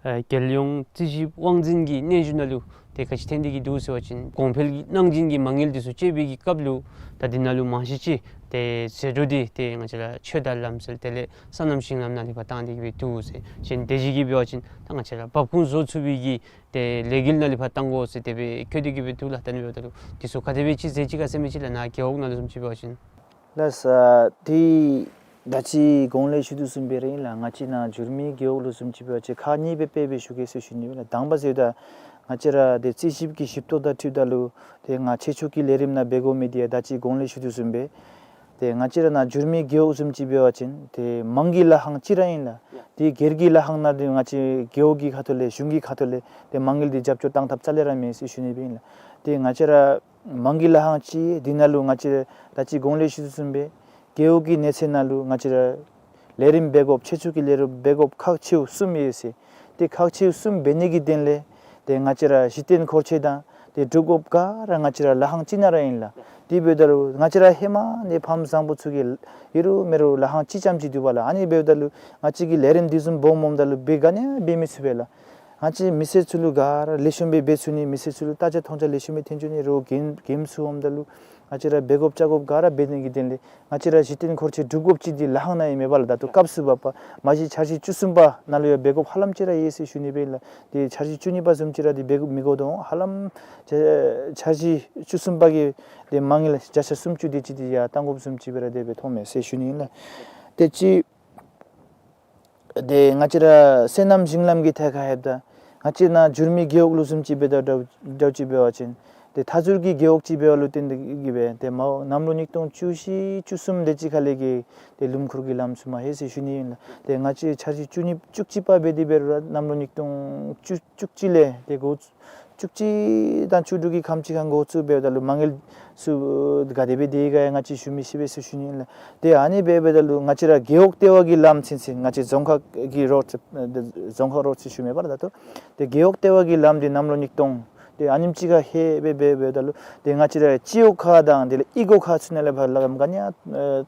ཨེ་རྒྱལ་ཡོངས་རྩིས་ཞིབ་དབང་འཛིན་གྱི་སྙན་ཞུ་ནང་ལུ་ཏེ་ག་ཅི་ཐོན་ཏེ་གི་འདུག་ཟེར་བ་ཅིན་གོང་འཕེལ་གྱི་ནང་འཛིང་གི་མ་དངུལ་འདི་ཚུ་སྤྱོད་པའི་གི་སྐབས་ལུ་ད་འདི་ནང་ལུ་མང་ཤོས་ཅིག་ཏེ་ཟད་འགྲོ་འདི་ཏེ་ང་བཅས་ར་ཆོས་དང་ལམ་སྲོལ་དེ་ལས་སོ་ནམ་ཞིང་ལམ་ནང་ལུ་ཕར་བཏང་སྟེ་གི་སྦེ་འདུག་ཟེར། གཞན་དེ་བཞིན་གྱི་འབད་བ་ཅིན་ད་ང་བཅས་ར་འབབ་ཁུངས་བཟོ་ཚུགས་པའི་གི་ཏེ་ལས་འགུལ་ནང་ལུ་ཕར་བཏང་དགོ་ཟེར་དེ་སྦེ་བཀོད་དེ་གི་སྦེ་འདུག་ལགས། ད་ཨ་ནི་འབདཝ་ད་ལུ་འདི་ཚུ་ག་དེ་སྦེ་ཅིག་མཛད་ཅི་ག་ཟེར་མི་ཅིག་ལགས། ནཱ་རྒེད་འོག་ནང་ལུ་བཟུམ་ཅིག་འབད་བ་ཅིན། ལགས་སོ། ཏེ་ད་ཅི་གོང་ལས་ཞུ་དོ་བཟུམ་སྦེ་ར་ཨིན་ལགས། ང་བཅས་ནཱ་འགྱུར་མེད་རྒེད་འོག་ལུ་བཟུམ་ཅིག་འབད་བ་ཅིན་ཁག་གཉིས་སྦེ་དཔེ་སྦེ་ཞུ་གེ་ཟེར་ཞུ་ནི་ཨིན་ལགས། དང་པ་ཟེརཝ་ད་ང་བཅས་ར་ཏེ་རྩིས་ཞིབ་ཀྱི་ཞིབ་ཏོག་དང་འཁྲིལཝ་ད་ལུ་ཏེ་ང་ཆེད་ཕྱོགས་ཀྱི་ལས་རིམ་ནང་འབད་དགོ་མི་འདི་ཡང་ད་ཅི་གོང་ལས་ཞུ་དོ་བཟུམ་སྦེ་ཏེ་ང་བཅས་ར་ནཱ་འགྱུར་མེད་རྒེད་འོག་བཟུམ་ཅིག་འབད་བ་ཅིན་ཏེ་མང་གི་ལཱ་ཁང་གཅིག་ར་ཨིན་ལགས། ཏེ་སྒེར་གྱི་ལཱ་ཁང་ནང་འདི་ང་བཅས་རྒེད་འོག་གི་ཁ་ཐུག་ལས་གཞུང་གི་ཁ་ཐུག་ལས་ཏེ་མ་དངུལ་འདི་རྒྱབ་སྐྱོར་བཏང་ཐབས་རྩ་ལས་ར་མེད་ཟེར་ཞུ་ནི་སྦེ་ཨིན་ལགས། ཏེ་ང་བཅས་ར་མང་གི་ལཱ་ཁང་གཅིག་འདི་ནང་ལུ་ང་བཅས་ད་ཅི་གོང་ལས་ཞུ་དོ་བཟུམ་སྦེ་རྒེད་འོག་གི་གནས་ཚད་ནང་ལུ་ང་བཅས་ར་ལས་རིམ་འབད་དགོཔ་ཆེད་ཕྱོགས་ཀྱི་ལས་རིམ་འབད་དགོཔ་ཁག་ཆེཝ་གསུམ་ཡོད་ཟེར། ཏེ་ཁག་ཆེཝ་གསུམ་འབད་ནི་གི་དོན་ལས་ཏེ་ང་བཅས་ར་གཞི་རྟེན་འཁོར་ཆས་དང་ཏེ་སྒྲུབ་དགོཔ་ག་ར་ང་བཅས་ར་ལཱ་ཁང་གཅིག་ནང་ར་ཨིན་ལགས། དེ་འབདཝ་ད་ལུ་ང་བཅས་ར་ཧེ་མ་ནས་ཕམ་བཟང་པོ་ཚུ་གིས་ཨིན་རུང་མེན་རུང་ལཱ་ཁང་གཅིག་རྐྱངམ་ཅིག་འདུག་པ་ལགས། ཨ་ནི་འབདཝ་ད་ལུ་ང་བཅས་ཀྱིས་ལས་རིམ་འདི་བཟུམ་སྦོམ་སྦོམ་ད་ལུ་འབད་ག་ནི་ཡང་འབད་མི་ཚུགས་པས་ལགས། ང་བཅས་མི་སེར་ཚུ་ལུ་ག་ར་ལེགས་ཤོམ་སྦེ་འབད་ཚུགས་ནི། མི་སེར་ཚུ་ལུ་ལྟ་རྒྱ་མཐོང་རྒྱ་ལེགས་ཤོམ་སྦེ་ཐོན་ཚུགས་ནི། རོགས་རྒན་རྒནམ་ཚུ་འོངམ་ད་ལུ་ང་བཅས་ར་འབད་དགོཔ་བཅའ་དགོཔ་ག་ར་འབད་ནི་གི་དོན་ལས་ང་བཅས་ར་གཞི་རྟེན་འཁོར་ཆས་སྒྲུབ་དགོཔ་ཅིག་འདི་ལཱ་ཁང་ནང་ཨིན་མས་པ་ལགས། ད་ལྟོ་སྐབས་སུ་བབ་པ་མ་གཞི་འཆར་གཞི་བཅུ་གསུམ་པ་ནང་ལུ་ཡང་འབད་དགོཔ་ཧ་ལམ་ཅིག་ར་ཡོད་ཟེར་ཞུ་ནི་སྦེ་ཨིན་ལགས། ཏེ་འཆར་གཞི་བཅུ་གཉིས་པ་བཟུམ་ཅིག་ར་འདི་འབད་དགོཔ་མི་དགོ་དོ་ཧ་ལམ་འཆར་གཞི་བཅུ་གསུམ་པ་གི་ཏེ་མ་དངུལ་བརྒྱ་ཆ་སུམ་ཅུ་དེ་ཅིག་འདི་ཡར་བཏང་དགོཔ་བཟུམ་ཅིག་སྦེ་ར་དེ་སྦེ་མཐོངམ་མས་ཟེར་ཞུ་ནི་ཨིན་ལགས། ཏེ་ཅིག་ཏེ་ང་བཅས་ར་སོ་ནམ་ཞིང་ལམ་གྱི་ཐད་ཁར་ལྷོདཔ་ད་ང་བཅས་ནཱ་འགྱུར་མེད་རྒེད་འོག་ལུ་བཟུམ་ཅིག་འབདཝ་ད་འདྲཝ་ཅིག་འབད་བ་ཅིན་ཏེ་མཐའ་ཟུར་གྱི་རྒེད་འོག་ཅིག་འབདཝ་ལུ་བརྟེན་ཏེ་གི་སྦེ་ཏེ་མ་གནམ་ལོ་ཉིས་སྟོང་བཅུ་བཞི་བཅུ་གསུམ་དེ་ཅིག་ཁ་ལས་ཀྱི་ཏེ་ལུངམ་འཁོར་གྱི་ལམ་ཚུ་མ་ལྷོད་ཟེར་ཞུ་ནི་ཨིན་ལགས། ཏེ་ང་བཅས་འཆར་གཞི་བཅུ་གཉིས་བཅུ་གཅིག་པ་འབད་དེ་འབད་རུང་ར་གནམ་ལོ་ཉིས་སྟོང་བཅུ་བཅུ་གཅིག་ལས་ཏེ་འགོ་བཙུགས་བཅུ་གཅིག་དང་བཅུ་དྲུག་གི་ཁམས་ཅིག་ཁར་འགོ་བཙུགས་འབདཝ་ད་ལུ་མ་དངུལ་ཚུ་ག་དེ་སྦེ་སྡོད་ཡི་ག་ཡང་ང་བཅས་ཞུ་མི་ཤེས་པས་ཟེར་ཞུ་ནི་ཨིན་ལགས། ཏེ་ཨ་ནི་སྦེ་འབདཝ་ད་ལུ་ང་བཅས་ར་རྒེད་འོག་ལྟེ་བ་གི་ལམ་ཚུན་ཚོད་ང་བཅས་རྫོང་ཁག་གི་རོཌ་རྫོང་ཁག་རོཌ་ཟེར་ཞུ་མི་འབད་བ་ད་ལྟོ་ཏེ་རྒེད་འོག་ལྟེ་བ་གི་ལམ་འདི་གནམ་ལོ་ཉིས་སྟོང་ཏེ་ཨ་ནེམ་ཅིག་ཁར་ལྷོད་སྦེ་འབད་འབདཝ་ད་ལུ་ཏེ་ང་བཅས་ར་སྤྱི་འོག་ཁག་དང་དེ་ལས་གཡུས་སྒོ་ཁག་ཚུ་ནང་ལས་ཕར་ལམ་ག་ནི་ཡང་ཨ་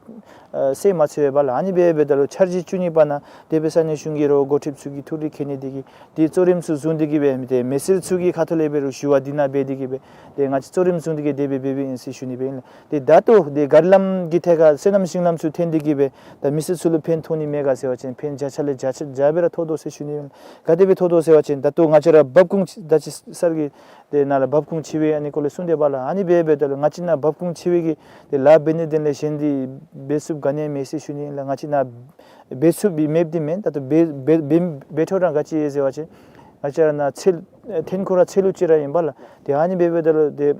ཨ་སེལ་མ་ཚུགས་པས་པ་ལགས། ཨ་ནི་སྦེ་འབདཝ་ད་ལུ་འཆར་གཞི་བཅུ་གཉིས་པ་ནང་དེ་སྦེ་ས་གནས་གཞུང་གི་རོགས་འགོ་ཁྲིདཔ་ཚུ་གིས་ཐུགས་རེ་བསྐྱེད་ནི་དེ་གིས་ཏེ་གཙོ་རིམ་ཚུ་བཟུང་སྟེ་གི་སྦེ་མི་ཏེ་མི་སེར་ཚུ་གི་ཁ་ཐུག་ལས་འབད་རུང་ཞུ་བ་འདི་ནང་འབད་དེ་གི་སྦེ་ཏེ་ང་བཅས་གཙོ་རིམ་བཟུང་སྟེ་གི་དེ་སྦེ་འབད་འབདཝ་ཨིན་ཟེར་ཞུ་ནི་སྦེ་ཨིན་ལགས། ཏེ་ད་ལྟོ་ཏེ་ག་རི་ལམ་གྱི་ཐད་ཁར་སོ་ནམ་ཞིང་ལམ་ཚུ་ཐོན་ཏེ་གི་སྦེ་ད་མི་སེར་ཚུ་ལུ་ཕན་ཐོགས་ནི་མེད་ག་ཟེར་བ་ཅིན་ཕན་བརྒྱ་ཆ་ལས་བརྒྱ་ཆ་བརྒྱ་སྦེ་ར་ཐོགས་དོ་ཟེར་ཞུ་ནི་ཨིན། ག་དེ་སྦེ་ཐོགས་དོ་ཟེར་བ་ཅིན་ད་ལྟོ་ང་བཅས་ར་འབབ་ཁུངས་ད་ཅི་སར་གྱིས་ཏེ་ནཱ་ལས་འབབ་ཁུངས་ཆེ་བའི་ཨ་ནི་སྐོར་ལས་གསུངས་ཏེ་པ་ལགས། ཨ་ནི་སྦེ་འབདཝ་ད་ལུ་ང་བཅས་ནཱ་འབབ་ཁུངས་ཆེ་བའི་གི་ཏེ་ལཱ་འབད་ནི་དེ་ལས་གཞན་འདི་འབད་ཚུགསཔ་ ཨ་ནི་མེད་ཟེར་ཞུ་ནི་ལགས། ང་བཅས་ནཱ་འབད་ཚུགསཔ་མེདཔ་འདི་མེན། ད་ལྟོ་འབད་འབད་འབད་འབད་འཕྲོ་ར་ག་ཅི་ཡོད་ཟེར་བ་ཅིན་ང་བཅས་ར་ནཱ་ཚལ་ཐོན་ཁུངས་ར་ཚལ་ལུ་ཅིག་ར་ཨིན་པས་ལགས། ཏེ་ཨ་ནི་འབད་འབདཝ་ད་ལུ་ཏེ་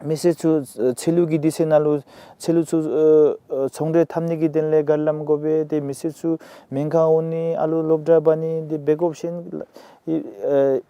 མི་སེར་ཚུ་ཚལ་ལུ་གི་དུས་ཚོད་ནང་ལུ་ཚལ་ལུ་ཚུ་ཨ་ཨ་ཚོང་འབྲེལ་འཐབ་ནི་གི་དོན་ལས་སྒར་ལམ་དགོ་པས། ཏེ་མི་སེར་ཚུ་སྨན་ཁང་འོང་ནི་ཨ་ལུ་སློབ་གྲྭ་འབག་ནི་ཏེ་འབད་དགོཔ་ཅིན་ཨ་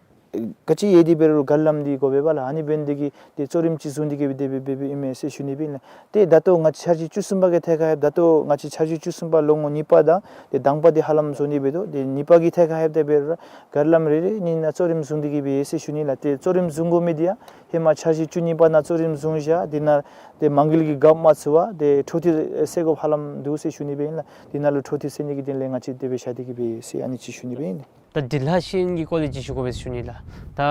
ག་ཅི་ཡོད་དེ་འབད་རུང་སྒར་ལམ་འདི་དགོ་པས་ལགས། ཨ་ནི་འབད་ནི་དེ་གིས་ཏེ་གཙོ་རིམ་ཅིག་བཟུང་སྟེ་གིས་སྦེ་དེ་སྦེ་འབད་འབདཝ་ཨིན་མས་ཟེར་ཞུ་ནི་སྦེ་ཨིན་ལགས། ཏེ་ད་ལྟོ་ང་བཅས་འཆར་གཞི་བཅུ་གསུམ་པ་གི་ཐད་ཁར་ཡང་ད་ལྟོ་ང་བཅས་འཆར་གཞི་བཅུ་གསུམ་པ་ལོ་ངོ་གཉིས་པ་དང་ཏེ་དང་པ་འདི་ཧ་ལམ་བཟོ་ནི་འབད་དོ། ཏེ་གཉིས་པ་གི་ཐད་ཁར་ཡང་དེ་འབད་རུང་སྒར་ལམ་རེ་རེ་གཉིས་ནང་གཙོ་རིམ་བཟུང་སྟེ་གིས་སྦེ་ཡོད་ཟེར་ཞུ་ནི་ལགས། ཏེ་གཙོ་རིམ་བཟུང་དགོ་མི་འདི་ཡང་ཧེ་མ་འཆར་གཞི་བཅུ་གཉིས་པ་ནང་གཙོ་རིམ་བཟུང་བཞག། དེ་ནང་ཏེ་མ་དངུལ་གྱི་རྒཔོ་མ་ཚུད་པར་ཏེ་འཕྲོ་མཐུད་སེལ་དགོཔ་ཧ་ལམ་འདུག་ཟེར་ཞུ་ནི་སྦེ་ཨིན་ལགས། དེ་ནང་ལུ་འཕྲོ་མཐུད་སེལ་ནི་གི་དོན་ལས་ང་བཅས་དེ་སྦེ་བཞག་སྟེ་གིས་སྦེ་ཡོད་ཟེར་ཨ་ནི་ཅིག་ཞུ་ནི་སྦེ་ཨིན། ད་འབྲི་ལྷག་ཤེས་ཡོན་གྱི་སྐོར་ལས་ཅིག་ཞུ་དགོ་པས་ཟེར་ཞུ་ནི་ལགས། ད་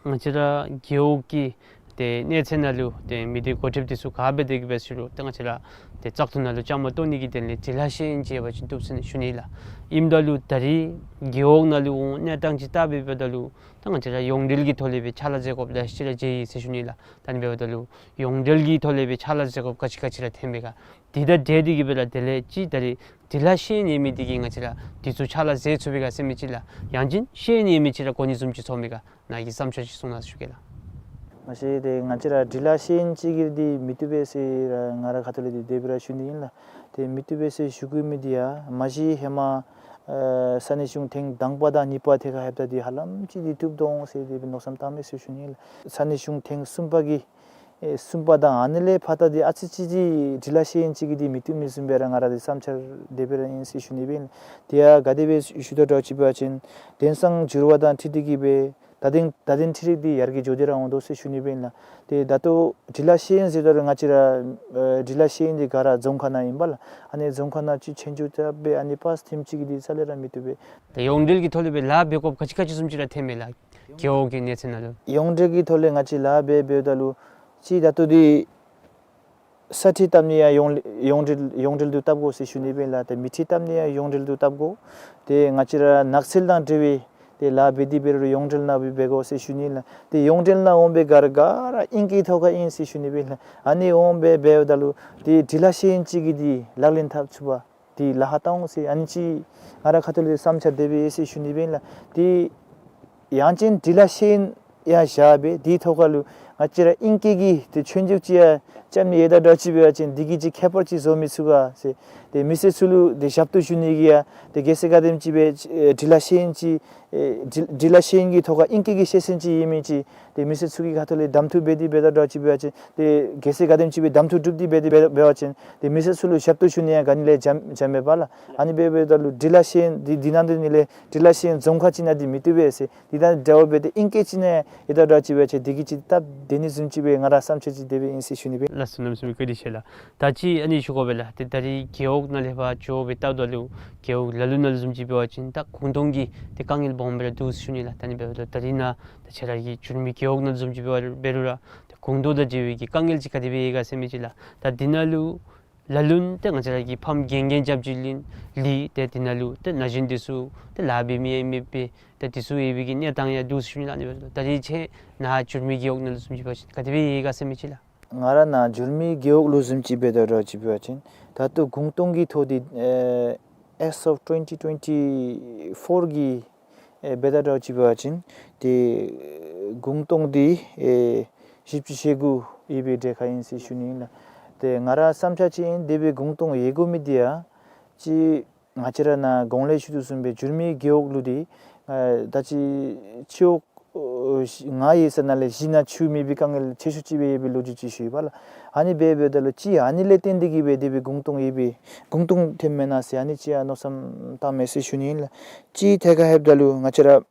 ང་བཅས་ར་རྒེད་འོག་གི་ཏེ་གནས་ཚད་ནང་ལུ་ཏེ་མི་སྡེ་འགོ་ཁྲིདཔ་འདི་ཚུ་ག་འབད་དེ་གིས་འབད་ཟེར་རུང་ཏེ་ང་བཅས་ར་ཏེ་བཙག་འཐུ་ནང་ལུ་བཅའ་མར་གཏོགས་ནི་གི་དོན་ལས་འབྲི་ལྷག་ཤེས་ཡོན་ཅིག་ཡོད་པ་ཅིན་བཏུབ་ཟེར་ནི་ཞུ་ནི་ལགས། ཨིནམ་ད་ལུ་ད་རེས་རྒེད་འོག་ནང་ལུ་འོང་གནས་སྟངས་ཅིག་བལྟ་སྦེ་འབདཝ་ད་ལུ་ད་ང་བཅས་ར་ཡོངས་འབྲེལ་གྱི་ཐོག་ལས་སྦེ་ཕྱག་ལཱ་མཛད་དགོཔ་ལེ་ཤ་ཅིག་ར་མཇལ་ཡི་ཟེར་ཞུ་ནི་ལགས། ད་ཨ་ནི་འབདཝ་ད་ལུ་ཡོངས་འབྲེལ་གྱི་ཐོག་ལས་སྦེ་ཕྱག་ལཱ་མཛད་དགོཔ་ག་ཅི་ག་ཅི་ར་ཐོན་མས་ག། དེ་དང་འབྲེལ་ཏེ་གིས་སྦེ་ར་དེ་ལས་ཅིག་ད་རེས་འབྲི་ལྷག་ཤེས་ཡོན་ཡོད་མི་འདི་གིས་ང་བཅས་ར་འདི་ཚུ་ཕྱག་ལཱ་མཛད་ཚུགས་པས་ག་ཟེར་མི་ཅིག་ལགས། ཡང་ཅིན་ཤེས་ཡོན་ཡོད་མི་ཅིག་ར་དགོ་ནི་བཟུམ་ཅིག་ཚོར་མས་ག། ནཱ་གི་བསམ་འཆར་ཅིག་གསུང་གནང་ཞུ་གེ་ལགས། མ་གཞི་ཏེ་ང་བཅས་ར་འབྲི་ལྷག་ཤེས་ཡོན་ཅིག་གིས་འདི་མི་བཏུབ་པས་ཟེར་ར་ང་རའི་ཁ་ཐུག་ལས་འདི་དེ་སྦེ་ར་ཞུ་ནི་ཨིན་ལགས། ཏེ་མི་བཏུབ་པས་ཟེར་ཞུ་དགོ་མི་འདི་ཡང་མ་གཞི་ཧེ་མ་ཨ་ས་གནས་གཞུང་ཐེངས་དང་པ་དང་གཉིས་པ་ཐད་ཁར་ལྷོདཔ་ད་འདི་ཧ་ལམ་ཅིག་འདི་བཏུབ་དོ་འོང་ཟེར་དེ་སྦེ་མནོ་བསམ་བཏངམ་མས་ཟེར་ཞུ་ནི་ཨིན་ལགས། ས་གནས་གཞུང་ཐེངས་གསུམ་པ་གི་ཨེ་གསུམ་པ་དང་ཨ་ནི་ལས་ཕར་ད་འདི་ཨ་ཙི་ཅིག་འདི་འབྲི་ལྷག་ཤེས་ཡོན་ཅིག་གིས་འདི་མི་བཏུབ་ནི་བཟུམ་སྦེ་ར་ང་རའི་འདི་བསམ་འཆར་དེ་སྦེ་ར་ཨིན་ཟེར་ཞུ་ནི་སྦེ་ཨིན། དེ་ཡང་ག་དེ་སྦེ་ཞུ་དོ་འདྲཝ་ཅིག་འབད་བ་ཅིན་དེང་སང་འགྱུར་བ་དང་འཁྲིལ་ཏེ་གིས་སྦེ་ད་ཐེངས་ད་ཐེངས་འཕྲུལ་རིག་འདི་ཡར་རྒྱས་འགྱོ་སྟེ་ར་འོང་དོ་ཟེར་ཞུ་ནི་སྦེ་ཨིན་ལགས། ཏེ་ད་ལྟོ་འབྲི་ལྷག་ཤེས་ཡོན་ཟེརཝ་ད་ལུ་ང་བཅས་ར་ཨེ་འབྲི་ལྷག་ཤེས་ཡོན་འདི་ག་ར་རྫོང་ཁ་ནང་ཨིན་པས་ལགས། ཨ་ནི་རྫོང་ཁ་ནང་ཅིག་ཆོས་རྒྱུགས་རྐྱབ་སྦེ་ཨ་ནི་པཱས་ཐེངས་ཅིག་གིས་འདི་རྩ་ལས་ར་མི་བཏུབ་པས། ད་ཡོངས་འབྲེལ་གྱི་ཐོག་ལས་སྦེ་ལཱ་འབད་དགོཔ་ག་ཅི་ག་ཅི་བཟུམ་ཅིག་ར་ཐོན་མས་ལགས། རྒེད་འོག་གི་གནས་ཚད་ནང་ལུ། ཡོངས་འབྲེལ་གྱི་ཐོག་ལས་ང་བཅས་ལཱ་འབད་འབདཝ་ད་ལུ་ཅིག་ད་ལྟོ་འདི་ས་ཁྲལ་བཏབ་ནི་ཡང་ཡོངས་ཡོངས་འབྲེལ་ཡོངས་འབྲེལ་དུ་བཏབ་དགོ་ཟེར་ཞུ་ནི་སྦེ་ཨིན་ལགས། ཏེ་མི་ཁྲི་བཏབ་ནི་ཡང་ཡོངས་འབྲེལ་དུ་བཏབ་དགོ། ཏེ་ང་བཅས་ར་ནགས་ཚལ་དང་འབྲེལ་བའི་ཏེ་ལཱ་འབད་དེ་འབད་རུང་ཡོངས་འབྲེལ་ནང་སྦེ་འབད་དགོ་ཟེར་ཞུ་ནི་ལགས། ཏེ་ཡོངས་འབྲེལ་ནང་འོང་སྦེ་ག་ར་ག་ར་ཨིང་སྐད་ཐོག་ཁར་ཨིན་ཟེར་ཞུ་ནི་སྦེ་ཨིན་ལགས། ཨ་ནི་འོང་སྦེ་འབདཝ་ད་ལུ་ཏེ་འབྲི་ལྷག་ཤེས་ཡོན་ཅིག་གིས་འདི་ལག་ལེན་འཐབ་ཚུགས་པར་ཏེ་ལཱ་ཁག་བཏང་འོང་ཟེར་ཨ་ནི་ཅིག་ང་རའི་ཁ་ཐུག་ལས་བསམ་འཆར་དེ་སྦེ་ཡོད་ཟེར་ཞུ་ནི་སྦེ་ཨིན་ལགས། ཏེ་ཡང་ཅིན་འབྲི་ལྷག་ཤེས་ཡོན་ཡང་བཞག་སྦེ་དེའི་ཐོག་ཁར་ལུ་ང་བཅས་ར་ཨིང་སྐད་ཀྱི་ཏེ་ཆོས་རྒྱུགས་ཅིག་ཡང་རྐྱབ་ནི་ཡོད་དོ་འདྲཝ་ཅིག་འབད་བ་ཅིན་འདི་གིས་ཅིག་ཁྱད་པར་ཅིག་བཟོ་མི་ཚུགས་ག་ཟེར། ཏེ་མི་སེར་ཚུ་ལུ་ཏེ་ཞབས་ཏོག་ཞུ་ནི་གི་ཡང་ཏེ་གལ་སྲིད་ག་དེམ་ཅིག་སྦེ་ཨེ་འབྲི་ལྷག་ཤེས་ཡོན་ཅིག་ཨེ་འབྲི་འབྲི་ལྷག་ཤེས་ཡོན་གྱི་ཐོག་ཁར་ཨིང་སྐད་ཀྱི་ཤེས་ཚད་ཅིག་ཡོད་མི་ཅིག་ཏེ་མི་སེར་ཚུ་གི་ཁ་ཐུག་ལས་གདམ་འཐུ་འབད་དེ་འབད་དོ་འདྲཝ་ཅིག་འབད་བ་ཅིན་ཏེ་གལ་སྲིད་ག་དེམ་ཅིག་སྦེ་གདམ་འཐུ་གྲུབ་སྟེ་འབད་དེ་འབད་འབད་བ་ཅིན་ཏེ་མི་སེར་ཚུ་ལུ་ཞབས་ཏོག་ཞུ་ནི་ཡང་ག་ནི་ལས་འཇམ་འཇམ་མས་པ་ལགས། ཨ་ནི་འབད་འབདཝ་ད་ལུ་འབྲི་ལྷག་ཤེས་ཡོན་འདི་འདི་ནང་འདི་ནི་ལས་འབྲི་ལྷག་ཤེས་ཡོན་རྫོང་ཁག་ཅིག་ནང་འདི་མི་བཏུབ་པས་ཟེར། འདི་དང་འབྲེལ་བ་འབད་དེ་ཨིང་སྐད་ཅིག་ནང་ཡོད་དོ་འདྲཝ་ཅིག་འབད་བ་ཅིན་འདི་གིས་ཅིག་སྟབས་བདེ་ནི་བཟུམ་ཅིག་སྦེ་ང་རའི་བསམ་འཆར་ཅིག་དེ་སྦེ་ཨིན་ཟེར་ཞུ་ནི་སྦེ། ལགས་སོ། གནམ་མེད་ས་མེད་བཀའ་དྲིན་ཆེ་ལགས། ད་ཅི་ཨ་ནི་ཞུ་དགོ་པས་ལགས། ཏེ་ད་རེས་རྒེད་འོག་ནང་ལས་ཕར་འགྱོ་སྦེ་བལྟཝ་ད་ལུ་རྒེད་འོག་ལ་ལུ་ནང་ལུ་བཟུམ་ཅིག་འབད་བ་ཅིན་ད་གུང་སྟོང་གི་ཏེ་དཀའ་ངལ་སྦོམ་སྦེ་ར་འདུག་ཟེར་ཞུ་ནི་ལགས། ད་ཨ་ནི་འབདཝ་ད་ད་རེས་ནཱ་ད་ཁྱེད་ར་གི་འགྱུར་མེད་རྒེད་འོག་ནང་ལུ་བཟུམ་ཅིག་འབད་བ་འབད་རུང་ར་ཏེ་གུང་སྟོང་དང་འབྲེལ་བའི་གི་དཀའ་ངལ་ཅིག་ག་དེ་སྦེ་ཡོད་ག་ཟེར་མི་ཅིག་ལགས། ད་འདི་ནང་ལུ་ལ་ལུ་ནང་ཏེ་ང་བཅས་ར་གི་ཕམ་རྒན་རྒས་རྐྱབ་ཅིག་ལུ་ལུ་ཏེ་འདི་ནང་ལུ་ཏེ་ན་གཞོན་འདི་ཚུ་ཏེ་ལཱ་འབད་མི་ཡང་མེད་པས། ཏེ་འདི་ཚུ་ཡོད་པའི་གི་གནས་སྟངས་ཡང་འདུག་ཟེར་ཞུ་ནི་ལགས། ཨ་ནི་འབདཝ་ད་ད་རེས་ཁྱེད་ནཱ་འགྱུར་མེད་རྒེད་འོག་ནང་ལུ་བཟུམ་ཅིག་འབད་བ་ཅིན་ག་དེ་སྦེ་ཡོད་ག་ཟེར་མི་ཅིག་ལགས། ང་ར་ནཱ་འགྱུར་མེད་རྒེད་འོག་ལུ་བཟུམ་ཅིག་འབད་དོ་འདྲཝ་ཅིག་འབད་བ་ཅིན་ད་ལྟོ་གུང་སྟོང་གི་ཐོག་འདི་ཨེ་as of twenty twenty-four གི་ཨེ་འབད་དོ་འདྲཝ་ཅིག་འབད་བ་ཅིན་ཏེ་གུང་སྟོང་འདི་ཨེ་བཞི་བཅུ་ཞེ་དགུ་ཡོད་པའི་གྲས་ཁར་ཨིན་ཟེར་ཞུ་ནི་ཨིན་ལགས། ཏེ་ང་རའི་བསམ་འཆར་ཅིག་ཨིན། དེ་སྦེ་གུང་སྟོང་ཡོད་དགོ་མི་འདི་ཡང་ཅིག་ང་བཅས་ར་ནཱ་གོང་ལས་ཞུ་དོ་བཟུམ་སྦེ་འགྱུར་མེད་རྒེད་འོག་ལུ་འདི་ཨ་ད་ཅི་སྤྱི་འོག་ཨོ་ལྔ་ཡོད་ས་ནང་ལས་བཞི་ནང་ཆུ་མེད་པའི་དཀའ་ངལ་ཆེ་ཤོས་ཅིག་སྦེ་ཡོད་པའི་ལོ་རྒྱུས་ཅིག་ཞུ་ཡི་པ་ལགས། ཨ་ནི་འབད་འབདཝ་ད་ལུ་ཅིག་ཨ་ནི་ལས་བརྟེན་ཏེ་གིས་སྦེ་དེ་སྦེ་གུང་སྟོང་ཡོད་པའི་གུང་སྟོང་ཐོནམ་མེན་ན་ཟེར་ཨ་ནི་ཅིག་ཡང་མནོ་བསམ་བཏངམ་མས་ཟེར་ཞུ་ནི་ཨིན་ལགས། ཅིག་ཐད་ཁར་ལྷོདཔ་ད་ལུ་ང་བཅས་ར་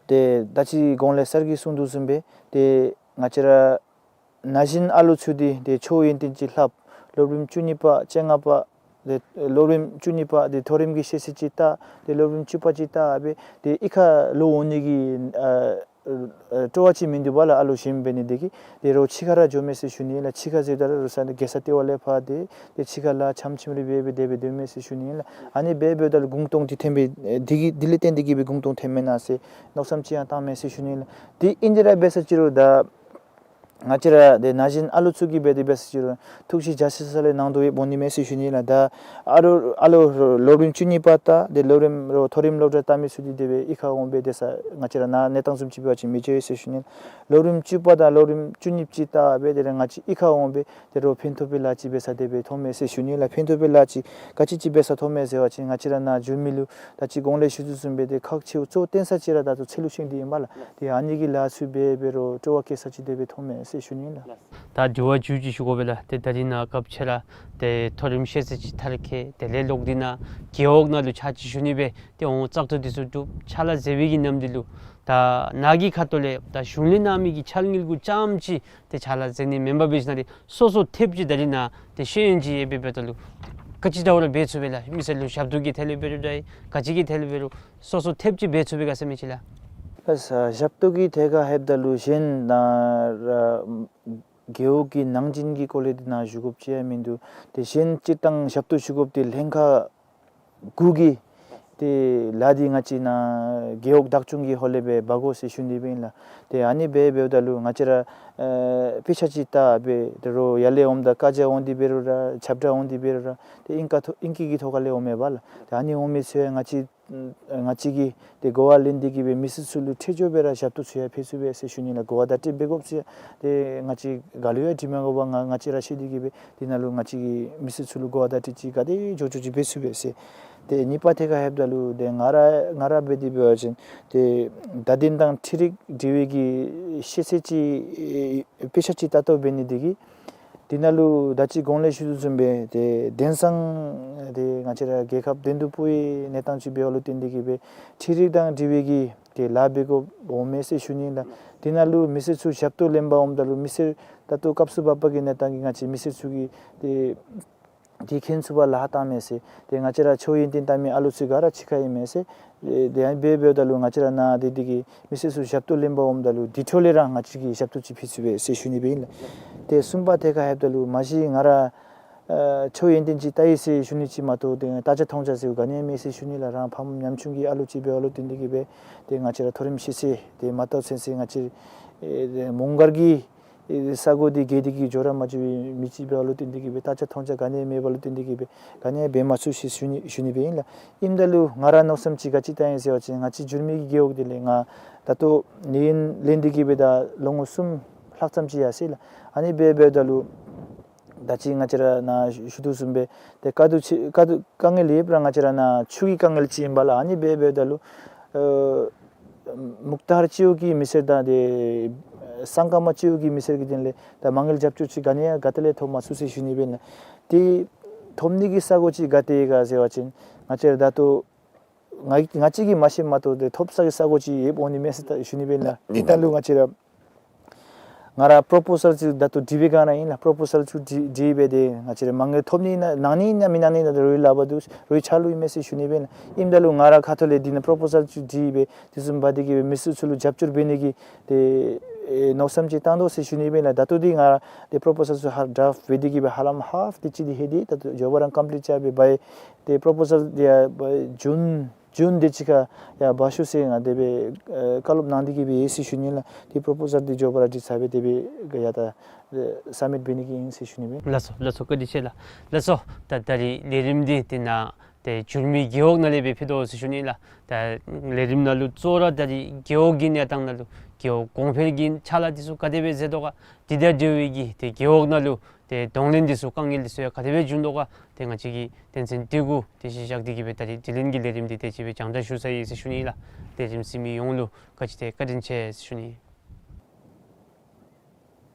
ཏེ་ད་ཅི་གོང་ལས་སར་གྱིས་གསུངས་དོ་བཟུམ་སྦེ་ཏེ་ང་བཅས་ར་ན་གཞོན་ཨ་ལོ་ཚུ་འདི་ཏེ་ཆོས་ཡོན་ཏན་ཅིག་ལྷབ། སློབ་རིམ་བཅུ་གཉིས་པ་བཅོ་ལྔ་པ་ཏེ་སློབ་རིམ་བཅུ་གཉིས་པ་འདི་མཐོ་རིམ་གྱི་ཤེས་ཚད་ཅིག་བལྟ། ཏེ་སློབ་རིམ་བཅུ་པ་ཅིག་བལྟ་སྦེ་ཏེ་གཡུས་ཁར་ལོག་འོང་ནི་གི་ཨ་ཨ་སྤྲོ་བ་ཅིག་མིན་འདུག་པ་ལགས། ཨ་ལོ་གཞོནམ་འབད་ནི་དེ་གིས། ཏེ་རོགས་ཕྱི་ཁར་ར་འགྱོཝ་མས་ཟེར་ཞུ་ནི་ལགས། ཕྱི་ཁར་ཟེརཝ་ད་ར་རོགས་ས་ནི་རྒྱལ་ས་ལྟེ་བ་ལས་ཕར་ཏེ་ཏེ་ཕྱི་ཁར་ལཱ་འཆམ་འཆམ་རེ་འབད་སྦེ་དེ་སྦེ་སྡོདཔ་མས་ཟེར་ཞུ་ནི་ལགས། ཨ་ནི་འབད་འབདཝ་ད་ལུ་གུང་སྟོང་འདི་ཐོན་པའི་ཨེ་འདི་གིས་འདི་ལས་བརྟེན་ཏེ་གིས་སྦེ་གུང་སྟོང་ཐོནམ་མེན་ན་ཟེར་མནོ་བསམ་ཅིག་ཡང་བཏངམ་མས་ཟེར་ཞུ་ནི་ལགས། ཏེ་ཨིན་དེ་ར་འབད་ས་ཅིག་རུང་ད་ ང་བཅས་ར་ཏེ་ན་གཞོན་ཨ་ལུ་ཚུ་གིས་འབད་དེ་འབད་ས་ཅིག་རུང་ཐུགས་ཞིབ་རྒྱ་ཆེ་ས་ལས་གནང་དོ་ཡོདཔ་འོང་ནི་མས་ཟེར་ཞུ་ནི་ལགས། ད་ཨ་རོགས་ཨ་ལོ་སློབ་རིམ་བཅུ་གཉིས་པ་དང་ཏེ་སློབ་རིམ་རོགས་མཐོ་རིམ་སློབ་གྲྭ་བལྟ་མི་ཚུ་འདི་དེ་སྦེ་གཡུས་ཁར་འོང་སྦེ་སྡོད་ས་ང་བཅས་ར་ནཱ་གནས་སྟངས་བཟུམ་ཅིག་འབད་བ་ཅིན་མི་འགྱོ་ཡི་ཟེར་ཞུ་ནི། སློབ་རིམ་བཅུ་པ་དང་སློབ་རིམ་བཅུ་གཉིས་པ་ཅིག་བལྟ་སྦེ་དེ་ལས་ང་བཅས་གཡུས་ཁར་འོང་སྦེ་དེ་རོགས་ཕན་ཐོགས་པའི་ལཱ་ཅིག་འབད་ས་དེ་སྦེ་མཐོངམ་མས་ཟེར་ཞུ་ནི་ལགས། ཕན་ཐོགས་པའི་ལཱ་ཅིག་ག་ཅི་ཅིག་འབད་ས་མཐོངམ་མས་ཟེར་བ་ཅིན་ང་བཅས་ར་ནཱ་འགྱོ་མི་ལུ་ད་ཅི་གོང་ལས་ཞུ་དོ་བཟུམ་སྦེ་ཏེ་ཁག་ཆེཝ་གཙོ་བོ་བརྟེན་ས་ཅིག་ར་ད་ལྟོ་ཚལ་ལུ་ཤིང་འདི་ཨིན་པས་ལགས། ཏེ་ཨ་ནི་གི་ལཱ་ཚུ་འབད་འབད་རུང་སྤྲོ་བ་བསྐྱེད་ས་ཅིག་དེ་སྦེ་མཐོངམ་མས་ཟེར་ཞུ་ནི་ལགས། ད་དྲི་བ་མཇུག་ཅིག་ཞུ་དགོ་པས་ལགས། ཏེ་ད་རིས་ནཱ་སྐབས་ཅིག་ར་ཏེ་མཐོ་རིམ་ཤེས་ཚད་ཅིག་མཐར་འཁྱོལ་ཏེ་ལས་ལོག་སྟེ་ནཱ་རྒེད་འོག་ནང་ལུ་ཕྱག་ཕྱིད་ཞུ་ནི་སྦེ་ཏེ་འོང་བཙག་འཐུ་འདི་ཚུ་གྲུབ་ཕྱག་ལཱ་མཛད་པའི་གི་ནམ་དུས་ལུ་ད་ནཱ་གི་ཁ་ཐུག་ལས་ད་གཞུང་ལས་གནང་མི་གི་འཆར་དངུལ་གུ་རྐྱངམ་ཅིག་ཏེ་ཕྱག་ལཱ་མཛད་ནི་མེན་པར་འབད་ཞིནམ་ལས་སོ་སོ་ཐེབས་ཅིག་ད་རིས་ནཱ་ཏེ་ཤེས་ཡོན་ཅིག་ཡོད་པའི་འབདཝ་ད་ལུ་ག་ཅི་འདྲཝ་ར་འབད་ཚུགས་པས་ལགས། མི་སེར་ལུ་ཞབས་ཏོག་གི་ཐད་ལས་འབད་རུང་འདྲ་ག་ཅི་གི་ཐད་ལས་འབད་རུང་སོ་སོ་ཐེབས་ཅིག་འབད་ཚུགས་པས་ག་ཟེར་མི་ཅིག་ལགས། ལགས་སོ། ཞབས་ཏོག་གི་ཐད་ཁར་ལྷོདཔ་ད་ལུ་གཞན་ནཱ་ར་རྒེད་འོག་གི་ནང་འཛིང་གི་སྐོར་ལས་འདི་ནཱ་ཞུ་དགོཔ་ཅིག་ཡང་མིན་འདུག། ཏེ་གཞན་སྤྱིར་བཏང་ཞབས་ཏོག་ཞུ་དགོཔ་འདི་ལྷན་ཁག་གུ་གི་ཏེ་ལཱ་འདི་ང་བཅས་ནཱ་རྒེད་འོག་བདག་སྐྱོང་གི་ཧོང་ལས་སྦེ་འབག་དགོ་ཟེར་ཞུ་ནི་སྦེ་ཨིན་ལགས། ཏེ་ཨ་ནི་སྦེ་འབདཝ་ད་ལུ་ང་བཅས་ར་ཨེ་དཔེ་ཆ་ཅིག་བལྟ་སྦེ་དོ་རུང་ཡར་ལས་འོངམ་ད་བཀའ་རྒྱ་འོང་སྟེ་འབད་རུང་ར་ཁྱབ་བསྒྲགས་འོང་སྟེ་འབད་རུང་ར་ཏེ་ཨིང་སྐད་ཐོག་ཨིང་སྐད་ཀྱི་ཐོག་ཁ་ལས་འོངམ་མས་པ་ལགས། ཏེ་ཨ་ནི་འོང་མི་ཚུ་ཡང་ང་བཅས་ང་བཅས་ཀྱིས་ཏེ་གོ་བ་ལེན་ཏེ་གིས་སྦེ་མི་སེར་ཚུ་ལུ་འཕྲལ་མགྱོགས་སྦེ་ར་ཞབས་ཏོག་ཚུ་ཡང་ཕུལ་ཚུགས་པས་ཟེར་ཞུ་ནི་ལགས། གོ་བ་བརྡ་སྤྲོད་འབད་དགོཔ་ཚུ་ཡང་ཏེ་ང་བཅས་ག་ལུ་ཡང་དྲི་མ་དགོ་པར་ང་ང་བཅས་ར་ཤེས་ཏེ་གིས་སྦེ་འདི་ནང་ལུ་ང་བཅས་ཀྱིས་མི་སེར་ཚུ་ལུ་གོ་བ་བརྡ་སྤྲོད་ཅིག་ག་དེ་མགྱོགས་མགྱོགས་ཅིག་འབད་ཚུགས་པས་ཟེར། ཏེ་གཉིས་པ་ཐད་ཁར་ལྷོདཔ་ད་ལུ་ཏེ་ང་ར་ང་ར་འབད་དེ་འབད་བ་ཅིན་ཏེ་བརྡ་དོན་དང་འཕྲུལ་རིག་འབྲེལ་བའི་གི་ཤེས་ཚད་ཅིག་དཔེ་ཆ་ཅིག་བལྟ་དོ་འབད་ནི་འདི་གིས་འདི་ནང་ལུ་ད་ཅི་གོང་ལས་ཞུ་དོ་བཟུམ་སྦེ་ཏེ་དེང་སང་ཏེ་ང་བཅས་ར་རྒྱལ་ཁབ་བདེ་སྡུག་སྤོ་བའི་གནས་སྟངས་ཅིག་འབདཝ་ལུ་བརྟེན་ཏེ་གིས་སྦེ་འཕྲུལ་རིག་དང་འབྲེལ་བའི་གི་ཏེ་ལཱ་འབད་དགོཔ་འོང་མས་ཟེར་ཞུ་ནི་ལགས། འདི་ནང་ལུ་མི་སེར་ཚུ་ཞབས་ཏོག་ལེན་པར་འོངམ་ད་ལུ་མི་སེར་ད་ལྟོ་སྐབས་སུ་བབ་པའི་གི་གནས་སྟངས་ཀྱིས་ང་བཅས་མི་སེར་ཚུ་གིས་ཏེ་དེ་མཁྱེན་ཚུགས་པར་ལཱ་བཏངམ་མས་ཟེར། ཏེ་ང་བཅས་ར་ཆོས་ཡོན་ཏན་བལྟ་མི་ཨ་ལུ་ཚུ་ག་ར་གཅིག་ཁར་ཨིན་མས་ཟེར། ཏེ་ཨ་ནི་སྦེ་འབདཝ་ད་ལུ་ང་བཅས་ར་ནཱ་སྡོད་དེ་གིས་མི་སེར་ཚུ་ཞབས་ཏོག་ལེན་པར་འོངམ་ད་ལུ་དེ་འཕྲོ་ལས་ར་ང་བཅས་ཀྱིས་ཞབས་ཏོག་ཅིག་ཕུལ་ཚུགས་པས་ཟེར་ཞུ་ནི་སྦེ་ཨིན་ལགས། ཏེ་གསུམ་པ་ཐད་ཁར་ལྷོདཔ་ད་ལུ་མ་གཞི་ང་ར་ཨ་ཆོས་ཡོན་ཏན་ཅིག་བལྟ་ཡི་ཟེར་ཞུ་ནི་ཅིག་མ་གཏོགས་ཏེ་ལྟ་རྒྱ་མཐོང་རྒྱ་ཟེར་ག་ནི་ཡང་མེད་ཟེར་ཞུ་ནི་ལགས། རང་ཕམ་ཉམ་ཆུང་གི་ཨ་ལུ་ཅིག་འབདཝ་ལུ་བརྟེན་ཏེ་གིས་སྦེ་ཏེ་ང་བཅས་ར་མཐོ་རིམ་ཤེས་ཚད་དེ་མ་བལྟ་ཚུན་ཚོད་ང་བཅས་ཨེ་མོང་སྒར་གྱི་ཨེ་ས་གོ་འདི་བརྒལ་ཏེ་གིས་འགྱོ་ར་མ་འགྱོ་བའི་མི་ཅིག་འབདཝ་ལུ་བརྟེན་ཏེ་གིས་སྦེ་ལྟ་རྒྱ་མཐོང་རྒྱ་ག་ནི་ཡང་མེདཔ་ལུ་བརྟེན་ཏེ་གིས་སྦེ་ག་ནི་ཡང་འབད་མ་ཚུགས་ཟེར་ཞུ་ནི་ཞུ་ནི་སྦེ་ཨིན་ལགས། ཨིནམ་ད་ལུ་ང་ར་མནོ་བསམ་ཅིག་ག་ཅི་བཏང་ཡི་ཟེར་བ་ཅིན་ང་བཅས་འགྱུར་མེད་ཀྱི་རྒེད་འོག་འདི་ལས་ང་ད་ལྟོ་ནི་ཡུན་ལེན་ཏེ་གིས་སྦེ་ད་ལོ་ངོ་གསུམ་ལྷག་ཙམ་ཅིག་ཡར་སོ་ཡི་ལགས། ཨ་ནི་སྦེ་འབདཝ་ད་ལུ་ད་ཅི་ང་བཅས་ར་ནཱ་ཞུ་དོ་བཟུམ་སྦེ་ཏེ་དཀའ་སྡུག་ཅིག་དཀའ་སྡུག་དཀའ་ངལ་ཡོདཔ་ར་ང་བཅས་ར་ནཱ་ཆུ་གི་དཀའ་ངལ་ཅིག་ཨིན་པས་ལགས། ཨ་ནི་སྦེ་འབདཝ་ད་ལུ་ཨེ་མུག་ཐར་སྤྱི་འོག་གི་མི་སེར་དང་ཏེ་སང་ཀ་མ་སྤྱི་འོག་གི་མི་སེར་གྱི་དོན་ལས་ད་མ་དངུལ་རྒྱབ་སྐྱོར་ཅིག་ག་ནི་ཡང་ག་ཏེ་ལས་ཐོབ་མ་ཚུགས་ཟེར་ཞུ་ནི་སྦེ་ཨིན་ལགས། ཏེ་ཐོབ་ནི་གི་ས་གོ་ཅིག་ག་ཏེ་ཡོད་ག་ཟེར་བ་ཅིན་ང་བཅས་ར་ད་ལྟོ་ང་ང་བཅས་ཀྱིས་མ་ཤེས་མ་གཏོགས་ཏེ་ཐོབ་ས་གི་ས་གོ་ཅིག་ཡོདཔ་འོང་ནི་མས་ཟེར་ད་ཞུ་ནི་སྦེ་ཨིན་ལགས། ཨིན་ད་ལུ་ང་བཅས་ར་ང་ར་པོརོ་པོ་ཟཱལ་ཅིག་ད་ལྟོ་འབྲི་བའི་སྒང་ར་ཨིན་ལགས། པོརོ་པོ་ཟཱལ་ཅིག་འབྲི་འབྲི་སྦེ་ཏེ་ང་བཅས་ར་མ་དངུལ་ཐོབ་ནི་ཨིན་ན་གནང་ནི་ཨིན་ན་མི་གནང་ནི་ཨིན་ན་རོགས་ཀྱི་ལག་པར་འདུག། རོགས་ཀྱི་ཆ་ལུ་ཨིན་མས་ཟེར་ཞུ་ནི་སྦེ་ཨིན་ལགས། ཨིནམ་ད་ལུ་ང་རའི་ཁ་ཐུག་ལས་འདི་ནང་པོརོ་པོ་ཟཱལ་ཅིག་འབྲི་སྦེ་དེ་བཟུམ་འབད་དེ་གིས་སྦེ་མི་སེར་ཚུ་ལུ་རྒྱབ་སྐྱོར་འབད་ནི་གི་ཏེ་ཨེ་མནོ་བསམ་ཅིག་བཏང་དོ་ཟེར་ཞུ་ནི་སྦེ་ཨིན་ལགས། ད་ལྟོ་འདི་ང་ར་ཏེ་པོརོ་པོ་ཟཱལ་ཚུ་ཧ་ཌཱཕཊ་འབད་དེ་གིས་སྦེ་ཧ་ལམ་ཧཱཕ་དེ་ཅིག་འདི་ལྷོད་དེ་ད་ལྟོ་མགྱོགས་པ་ར་ཀམ་པི་ལིཊ་རྐྱབ་སྦེ་འབད་ཡི། ཏེ་པོརོ་པོ་ཟཱལ་འདི་ཡང་འབད་ཇུན་ཇུན་དེ་ཅིག་ཁར་ཡར་འབག་ཤོག་ཟེར་ང་དེ་སྦེ་ཨེ་བཀའ་སློབ་གནང་སྟེ་གིས་སྦེ་ཡོད་ཟེར་ཞུ་ནི་ལགས། ཏེ་པོརོ་པོ་ཟཱལ་འདི་མགྱོགས་པ་ར་འབྲི་ཚར་སྦེ་དེ་སྦེ་ཡར་ད་ཨེ་སབ་མིཊ་འབད་ནི་གི་ཨིན་ཟེར་ཞུ་ནི་སྦེ། ལགས་སོ་ལགས་སོ། བཀའ་དྲིན་ཆེ་ལགས། ལགས་སོ། ད་ད་རིས་ལས་རིམ་འདི་དེ་ནང་ཏེ་འགྱུར་མེད་རྒེད་འོག་ནང་ལས་སྦེ་ཕུལ་དོ་ཟེར་ཞུ་ནི་ལགས། ད་ལས་རིམ་ནང་ལུ་གཙོ་བོ་ར་ད་རིས་རྒེད་འོག་གི་གནས་སྟངས་ནང་ལུ་རྒེད་འོག་གོང་འཕེལ་གྱི་ཕྱག་ལཱ་འདི་ཚུ་ག་དེ་སྦེ་མཛད་དོ་ག། དེ་དང་འབྲེལ་བའི་གི་ཏེ་རྒེད་འོག་ནང་ལུ་ཏེ་གདོང་ལེན་འདི་ཚུ་དཀའ་ངལ་འདི་ཚུ་ཡང་ག་དེ་སྦེ་བྱུང་དོ་ག། ཏེ་ང་བཅས་ཀྱིས་དོན་ཚན་འདི་གུ་ཏེ་གཞི་བཞག་སྟེ་གིས་སྦེ་ད་རིས་དྲི་ལན་གྱི་ལས་རིམ་འདི་དེ་ཅིག་སྦེ་རྒྱང་བསྒྲགས་ཞུ་ཚར་ཡི་ཟེར་ཞུ་ནི་ལགས། ལས་རིམ་གཟིགས་མི་ཡོངས་ལུ་ག་ཅི་ཏེ་བཀའ་དྲིན་ཆེ་ཟེར་ཞུ་ནི།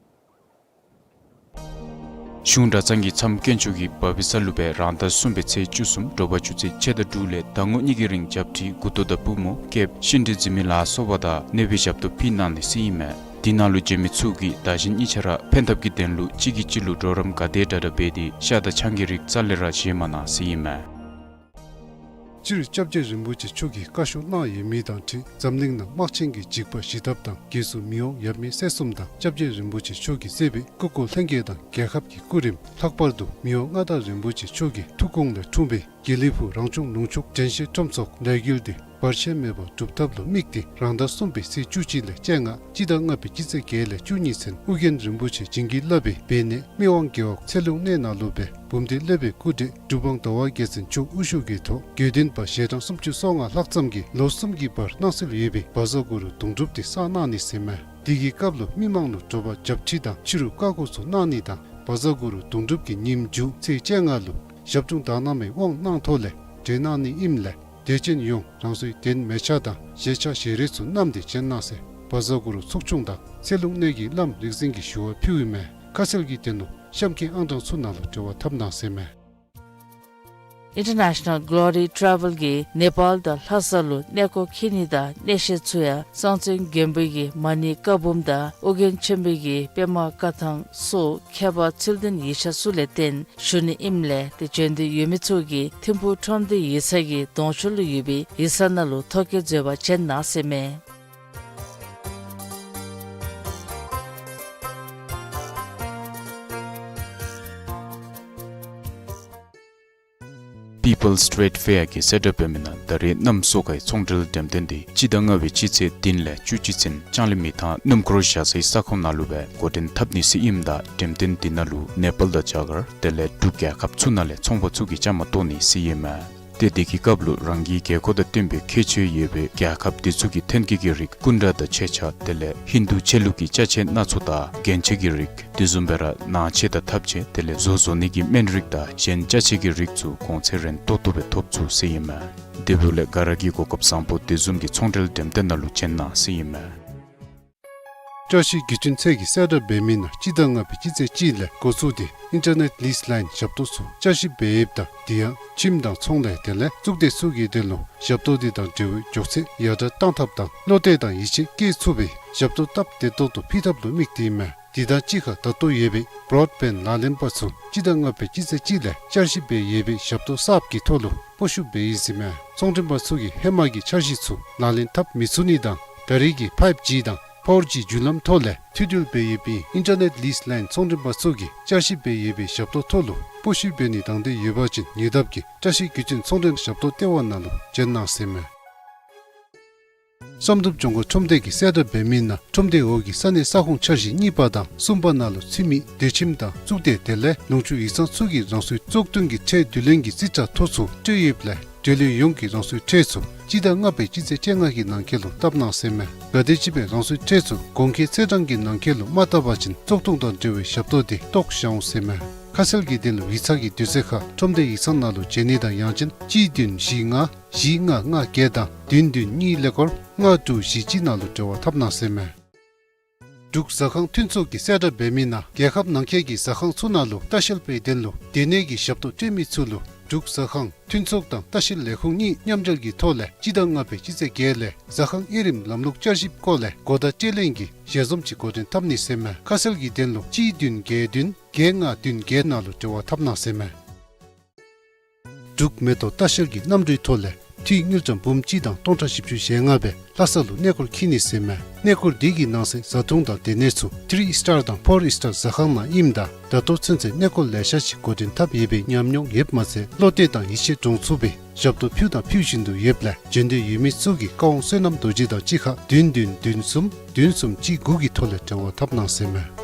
གཞུང་གྲྭ་ཚང་གི་མཚམས་དཀོན་མཆོག་གི་བ་བི་ས་ལུ་སྦེ་རང་ཟླ་གསུམ་པའི་ཚེས་བཅུ་གསུམ་དྲོ་པ་ཆུ་ཚོད་ཕྱེད་དང་དྲུག་ལས་ཟླ་ངོ་གཉིས་ཀྱི་རིང་རྒྱབ་ཁྲི་མགུ་ཏོ་དང་པུས་མོ་སྐེདཔ་ཤིང་འབྲས་འཛིན་མི་ལ་སོགས་པ་དང་གནོད་པའི་ཞབས་ཏོག་ཕུལ་གནང་ནི་ཟེར་ཨིན་མས། དེ་ནང་ལུ་བྱོན་མི་ཚུ་གིས་བདག་གཞན་གཉིས་ཆ་ར་ཕན་ཐབས་ཀྱི་དོན་ལུ་གཅིག་གིས་གཅིག་ལུ་གྲོགས་རམ་ག་དེ་དྲག་དྲག་འབད་དེ་ཤ་དང་ཆང་གི་རིགས་རྩ་ལས་ར་བཞེས་མ་གནང་ཟེར་ཨིན་མས། སྤྱིར་སྐྱབས་རྗེ་རིན་པོ་ཆེ་མཆོག་གིས་བཀའ་ཤོག་གནང་ཡོད་མི་དང་འཁྲིལ་འཛམ་གླིང་ནང་དམག་ཆེན་གྱི་འཇིགས་པ་ཞི་ཐབས་དང་རྒྱལ་སྲུང་མི་དབང་ཡབ་མེས་སྲས་གསུམ་དང་སྐྱབས་རྗེ་རིན་པོ་ཆེ་མཆོག་གིས་གཙོས་པའི་སྐུ་འཁོར་ལྷན་རྒྱས་དང་རྒྱལ་ཁབ་ཀྱི་སྐུ་རིམ་ལྷག་པར་དུ་མི་དབང་མངའ་བདག་རིན་པོ་ཆེ་མཆོག་གི་ཐུགས་དགོངས་ལས་འཁྲུངས་པའི་དགེ་ལེགས་ཕུག་རང་བྱུང་ལུང་ཕྱོགས་དྲན་ཤེས་ཁྲོམ་ཚོགས་ལས་འགུལ་འདི་ བར་ཆད་མེད་པར་སྒྲུབ་ཐབས་ལུ་དམིགས་ཏེ་རང་ཟླ་གསུམ་པའི་ཚེས་བཅུ་གཅིག་ལས་བཅོ་ལྔ་སྤྱི་ཟླ་ལྔ་པའི་སྤྱི་ཚེས་བརྒྱད་ལས་བཅུ་གཉིས་ཚུན་ཨོ་རྒྱན་རིན་པོ་ཆེ་བྱིན་གྱིས་བརླབས་པའི་སྦས་གནས་སྨད་དབང་རྒྱལ་འོག་ཚེ་ལུང་གནས་ནང་ལུ་སྦེ་འབུམ་སྡེ་སློབ་དཔོན་སྐུ་བགྲེས་གྲུབ་དབང་ཟླ་བ་རྒྱལ་མཚན་མཆོག་དབུ་བཞུགས་ཀྱི་ཐོག་དགེ་འདུན་པ་ཞལ་གྲངས་སུམ་ཅུ་སོ་ལྔ་ལྷག་ཙམ་གྱིས་ལོ་གསུམ་གྱི་བར་གནང་སྲོལ་ཡོད་པའི་བཛྲ་གུ་རུ་གདུང་སྒྲུབ་དེ་བསགས་གནང་ནི་ཟེར་མས། དེ་གི་སྐབས་ལུ་མི་མང་ལུ་དྲོ་པ་རྒྱབ་ཁྲི་དང་ཕྱི་རུ་བཀའ་བསྒོ་ཚུ་གནང་ནི་དང་བཛྲ་གུ་རུ་གདུང་སྒྲུབ་ཀྱི་ཉིནམ་མཇུག་ཚེས་བཅོ་ལྔ་ལུ་ཞབས་དྲུང་དག་སྣང་མའི་དབང་གནང་ཐོག་ལས་གྲོལ་གནང་ནི་ཨིནམ་ལས་དད་ཅན་ཡོངས་རང་སོའི་གདན་མལ་ཆ་དང་བཞེས་ཆ་བཞེས་རས་ཚུ་བསྣམས་ཏེ་བྱོན་གནང་ཟེར་བཛྲ་གུ་རུ་ཚོགས་ཆུང་དང་ཚེ་ལུང་གནས་ཀྱི་བླམ་རིག་འཛིན་གྱིས་ཞུ་བ་ཕུལཝ་ཨིན་མས། ཁ་གསལ་གྱི་དོན་ལུ་གཤམ་གྱི་ཨང་གྲངས་ཚུ་ནང་ལུ་འབྲེལ་བ་འཐབ་གནང་ཟེར་མས། International Glory Travel གིས་ནེ་པཱལ་དང་ལྷ་ས་ལུ་གནས་སྐོར་འཁྱིད་ནི་དང་གནས་བཤད་ཚུ་ཡང་གསང་བཙན་མགོན་པོ་གི་མ་ཎི་བཀའ་འབུམ་དང་ཨོ་རྒྱན་ཆེན་པོ་གི་པདྨ་བཀའ་ཐང་སོགས་ཁྱད་པར་ཚུལ་ལྡན་ཡིག་ཆ་ཚུ་ལས་བརྟེན་ཞུ་ནི་ཨིནམ་ལས་ཏེ་བྱོན་འདོད་ཡོད་མི་ཚུ་གིས་ཐིམ་ཕུག་ཁྲོམ་སྡེ་ཡིག་ཚང་གི་གདོང་ཕྱོགས་ལུ་ཡོད་པའི་ཡིག་ཚང་ནང་ལུ་ཐོ་བཀོད་མཛད་པར་བྱོན་གནང་ཟེར་མས། People's Trade Fair གིས་གསལ་བསྒྲགས་འབད་མི་ནང་ད་རེས་གནམ་སོ་ཁའི་ཚོང་འབྲེལ་འགྲེམས་སྟོན་འདི་སྤྱི་ཟླ་ལྔ་པའི་སྤྱི་ཚེས་བདུན་ལས་བཅུ་གཅིག་ཚུན་ལྕང་གླིང་མི་ཐང་སྣུམ་འཁོར་བཞག་སའི་ས་ཁོངས་ནང་ལུ་སྦེ་འགོ་འདྲེན་འཐབ་ནི་ཟེར་ཨིནམ་ད་འགྲེམས་སྟོན་འདི་ནང་ལུ་ནེ་པཱལ་དང་རྒྱ་གར་དེ་ལས་འབྲུག་རྒྱལ་ཁབ་ཚུ་ནང་ལས་ཚོང་པ་ཚུ་གིས་བཅའ་མར་གཏོགས་ནི་ཟེར་ཨིན་མས། ཏེ་དེ་གི་སྐབས་ལུ་རང་གི་རྒྱལ་ཁབ་དང་བསྟུན་པའི་ཁྱད་ཆོས་ཡོད་པའི་རྒྱལ་ཁབ་དེ་ཚུ་གི་ཐོན་སྐྱེད་ཀྱི་རིགས་སྐུ་འདྲ་དང་ཆས་ཆས་དེ་ལས་ཧིན་དུ་ཆོས་ལུགས་ཀྱི་ཅ་ཆས་སྣ་ཚོགས་དང་རྒྱན་ཆ་གི་རིགས་དེ་བཟུམ་སྦེ་ར་ནང་ཆས་དང་ཐབ་ཆས་དེ་ལས་བཟོ་བཟོ་ནི་གི་སྨན་རིགས་དང་གཞན་ཅ་ཆས་ཀྱི་རིགས་ཚུ་གོང་ཚད་རན་ཏོག་ཏོ་སྦེ་ཐོབ་ཚུགས་ཟེར་ཨིན་མས། དེ་འབདཝ་ལས་ག་ར་གིས་གོ་སྐབས་བཟང་པོ་དེ་བཟུམ་གྱི་ཚོང་འབྲེལ་འགྲེམས་སྟོན་ནང་ལུ་བྱོན་གནང་ཟེར་ཨིན་མས། བཀྲ་ཤིས་བརྒྱུད་འཕྲིན་ཚད་ཀྱིས་གསལ་བསྒྲགས་འབད་མི་ནང་སྤྱི་ཟླ་ལྔ་པའི་སྤྱི་ཚེས་གཅིག་ལས་འགོ་བཙུགས་ཏེ་ཨིན་ཊར་ནེཊ་ལིསི་ལའིན་ཞབས་ཏོག་ཚུ་བསྐྱར་ཞིབ་འབད་ཡོདཔ་ད་དེ་ཡང་ཁྱིམ་དང་ཚོང་ལས་དེ་ལས་གཙུག་སྡེ་ཚུ་གི་དོན་ལུ་ཞབས་ཏོག་དེ་དང་འབྲེལ་བའི་མགྱོགས་ཚད་ཡར་དྲག་གཏང་ཐབས་དང་བློ་གཏད་དང་ཡིད་ཆེས་བསྐྱེད་ཚུགས་པའི་ཞབས་ཏོག་སྟབས་བདེ་ཏོག་ཏོ་ཕུལ་ཐབས་ལུ་དམིགས་ཏེ་ཨིན་མས། དེ་དང་གཅིག་ཁར་ད་ལྟོ་ཡོད་པའི་བྲོཌ་བེནཌ་ལག་ལེན་པ་ཚུ་སྤྱི་ཟླ་ལྔ་པའི་སྤྱི་ཚེས་གཅིག་ལས་བསྐྱར་ཞིབ་འབད་ཡོད་པའི་ཞབས་ཏོག་གསརཔ་གི་ཐོག་ལུ་སྤོ་བཤུད་འབད་ཡི་ཟེར་མས། ཚོང་མགྲོན་པ་ཚུ་གིས་ཧེ་མ་གི་འཆར་གཞི་ཚུ་ལག་ལེན་འཐབ་མི་ཚུགས་ནི་དང་ད་རེས་ཀྱི་ཕའིབ་ཇི་དང་ཕོར་ཇི་བརྒྱུད་ལམ་ཐོག་ལས་མཐུད་འབྲེལ་འབད་ཡོད་པའི་ཨིན་ཊར་ནེཊ་ལིསི་ལའིན་ཚོང་མགྲོན་པ་ཚུ་གིས་བསྐྱར་ཞིབ་འབད་ཡོད་པའི་ཞབས་ཏོག་ཐོག་ལུ་སྤོ་བཤུད་འབད་ནི་དང་འདོད་ཡོད་པ་ཅིན་ཉེ་འདབས་ཀྱི་བཀྲ་ཤིས་བརྒྱུད་འཕྲིན་ཚོང་འབྲེལ་ཞབས་ཏོག་ལྟེ་བ་ནང་ལུ་བྱོན་གནང་ཟེར་མས། བསམ་གྲུབ་ལྗོངས་མཁར་ཁྲོམ་སྡེ་གིས་གསལ་བསྒྲགས་འབད་མི་ནང་ཁྲོམ་སྡེའི་འོག་གི་ས་གནས་ས་ཁོངས་འཆར་གཞི་གཉིས་པ་དང་གསུམ་པ་ནང་ལུ་ཚུད་མི་སྡོད་ཁྱིམ་དང་གཙུག་སྡེ་དེ་ལས་ལུང་ཕྱོགས་ཡིག་ཚང་ཚུ་གིས་རང་སོའི་གཙུག་སྡེ་གི་ཁྲལ་བསྡུ་ལེན་གྱི་རྩིས་ཁྲ་ཐོ་ཚུ་སྤྲོད་ཡོདཔ་ལས་འབྲེལ་ཡོད་ཡོངས་ཀྱིས་རང་སོའི་ཁྲལ་ཚུ་སྤྱི་ཟླ་ལྔ་པའི་སྤྱི་ཚེས་བཅོ་ལྔ་གི་ནང་འཁོད་ལུ་བཏབ་གནང་ཟེར་མས། གལ་ཏེ་ཅིག་སྦེ་རང་སོའི་ཁྲལ་ཚུ་གོང་འཁོད་ཚེས་གྲངས་ཀྱི་ནང་འཁོད་ལུ་མ་བཏབ་པ་ཅིན་བཙོག་བཏུང་དང་འབྲེལ་བའི་ཞབས་ཏོག་དེ་བཏོག་བཞག་འོང་ཟེར་མས། ཁ་གསལ་གྱི་དོན་ལུ་ཡིག་ཚང་གི་དུས་ཚོད་ཁར་ཁྲོམ་སྡེ་ཡིག་ཚང་ནང་ལུ་བྱོན་ནི་དང་ཡང་ཅིན་གཅིག་བདུན་བཞི་ལྔ་བཞི་ལྔ་ལྔ་བརྒྱད་དང་བདུན་བདུན་གཉིས་ཀླད་ཀོར་ལྔ་དྲུག་བཞི་གཅིག་ནང་ལུ་འབྲེལ་བ་འཐབ་གནང་ཟེར་མས། འབྲུག་ཟ་ཁང་མཐུན་ཚོགས་ཀྱིས་གསལ་བསྒྲགས་འབད་མི་ནང་རྒྱལ་ཁབ་ནང་འཁོད་ཀྱི་ཟ་ཁང་ཚུ་ནང་ལུ་ལྟ་བཤལ་པའི་དོན་ལུ་སྡོད་གནས་ཀྱི་ཞབས་ཏོག་སྤྲོད་མི་ཚུ་ལུ་འབྲུག་ཟ་ཁང་མཐུན་ཚོགས་དང་ལྟ་བཤལ་ལས་ཁུངས་གཉིས་མཉམ་འབྲེལ་གྱི་ཐོག་ལས་སྤྱི་ཟླ་ལྔ་པའི་སྤྱི་ཚེས་བརྒྱད་ལས་ཟ་ཁང་དབྱེ་རིམ་ལམ་ལུགས་བསྐྱར་ཞིབ་སྐོར་ལས་གོ་བརྡ་སྤྲོད་ལེན་གྱི་ཞལ་འཛོམས་ཅིག་འགོ་འདྲེན་འཐབ་ནི་ཟེར་མས། ཁ་གསལ་གྱི་དོན་ལུ་གཅིག་བདུན་བརྒྱད་བདུན་བརྒྱད་ལྔ་བདུན་བརྒྱད་ནང་ལུ་འབྲེལ་བ་འཐབ་གནང་ཟེར་མས། འབྲུག་མེ་ཏོག་ལྟ་བཤལ་གྱི་གནམ་གྲུའི་ཐོག་ལས་འཐུས་དངུལ་ཀྲམ་འབུམ་གཅིག་དང་སྟོང་ཕྲག་བཞི་བཅུ་ཞེ་ལྔ་སྦེ་ལྷ་ས་ལུ་གནས་སྐོར་འཁྱིད་ནི་ཟེར་མས། གནས་སྐོར་འདི་གི་ནང་གསེས་བཟའ་འཐུང་དང་སྡོད་གནས་ཚུ་ཐི་རི་ཨིསི་ཊར་དང་ཕོར་ཨིསི་ཊར་ཟ་ཁང་ནང་ཨིནམ་ད་ད་ལྟོ་ཚུན་ཚོད་གནས་སྐོར་ལེ་ཤ་ཅིག་འགོ་འདྲེན་འཐབ་ཡོད་པའི་ཉམས་མྱོང་ཡོདཔ་མ་ཚད་བློ་གཏད་དང་ཡིད་ཆེས་འདྲོངས་ཚུགས་པའི་ཞབས་ཏོག་ཕུལ་དང་ཕུལ་བཞིན་དུ་ཡོདཔ་ལས་བྱོན་འདོད་ཡོད་མི་ཚུ་གིས་བཀའ་དབང་བསོད་ནམས་རྡོ་རྗེ་དང་གཅིག་ཁར་བདུན་བདུན་བདུན་གསུམ་བདུན་གསུམ་གཅིག་དགུ་གི་ཐོག་ལས་འབྲེལ་བ་འཐབ་གནང་ཟེར་མས།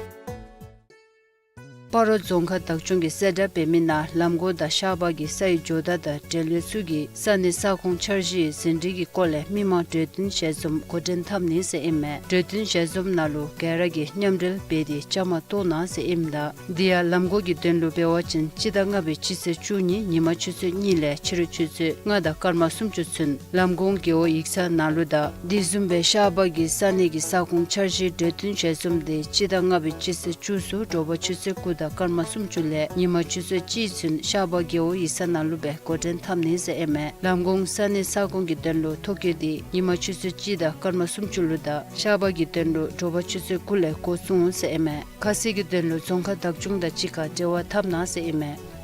སྤ་རོ་རྫོང་ཁག་བདག་སྐྱོང་གིས་གསལ་བསྒྲགས་འབད་མི་ནང་ལམ་གོང་དང་ཤར་པ་གི་སའི་ཇོ་བདག་དང་འབྲེལ་ཡོད་ཚུ་གིས་ས་གནས་ས་ཁོངས་འཆར་གཞིའི་ཟིན་བྲིས་ཀྱི་སྐོར་ལས་མི་མང་གྲོས་བསྟུན་ཞལ་འཛོམས་འགོ་འདྲེན་འཐབ་ནི་ཟེར་ཨིན་མས། གྲོས་བསྟུན་ཞལ་འཛོམས་ནང་ལུ་ག་ར་གིས་མཉམ་འབྲེལ་འབད་དེ་བཅའ་མར་གཏོགས་གནང་ཟེར་ཨིནམ་ད་དེ་ཡང་ལམ་གོང་གི་དོན་ལུ་འབད་བ་ཅིན་སྤྱི་ཟླ་ལྔ་པའི་སྤྱི་ཚེས་བཅུ་གཉིས་ཉིན་མ་ཆུ་ཚོད་གཉིས་ལས་ཕྱི་རུ་ཆུ་ཚོད་ལྔ་དང་སྐར་མ་སུམ་ཅུ་ཚུན་ལམ་གོང་རྒེད་འོག་ཡིག་ཚང་ནང་ལུ་དང་དེ་བཟུམ་སྦེ་ཤར་པ་གི་ས་གནས་ཀྱི་ས་ཁོངས་འཆར་གཞིའི་གྲོས་བསྟུན་ཞལ་འཛོམས་དེ་སྤྱི་ཟླ་ལྔ་པའི་སྤྱི་ཚེས་བཅུ་གསུམ་དྲོ་པ་ཆུ་ཚོད་དགུ་དང་སྐར་མ་སུམ་ཅུ་ལས་ཉིན་མ་ཆུ་ཚོད་གཅིག་ཚུན་ཤར་པ་རྒེད་འོག་ཡིག་ཚང་ནང་ལུ་སྦེ་འགོ་འདྲེན་འཐབ་ནི་ཟེར་ཨིན་མས། ལམ་གོང་ས་གནས་ས་ཁོངས་ཀྱི་དོན་ལུ་ཐོ་བཀོད་དེ་ཉིན་མ་ཆུ་ཚོད་གཅིག་དང་སྐར་མ་སུམ་ཅུ་ལུ་དང་ཤར་པ་གི་དོན་ལུ་དྲོ་པ་ཆུ་ཚོད་དགུ་ལས་འགོ་བཙུགས་འོང་ཟེར་ཨིན་མས། ཁ་གསལ་གྱི་དོན་ལུ་རྫོང་ཁག་བདག་སྐྱོང་དང་གཅིག་ཁར་འབྲེལ་བ་འཐབ་གནང་ཟེར་ཨིན་མས།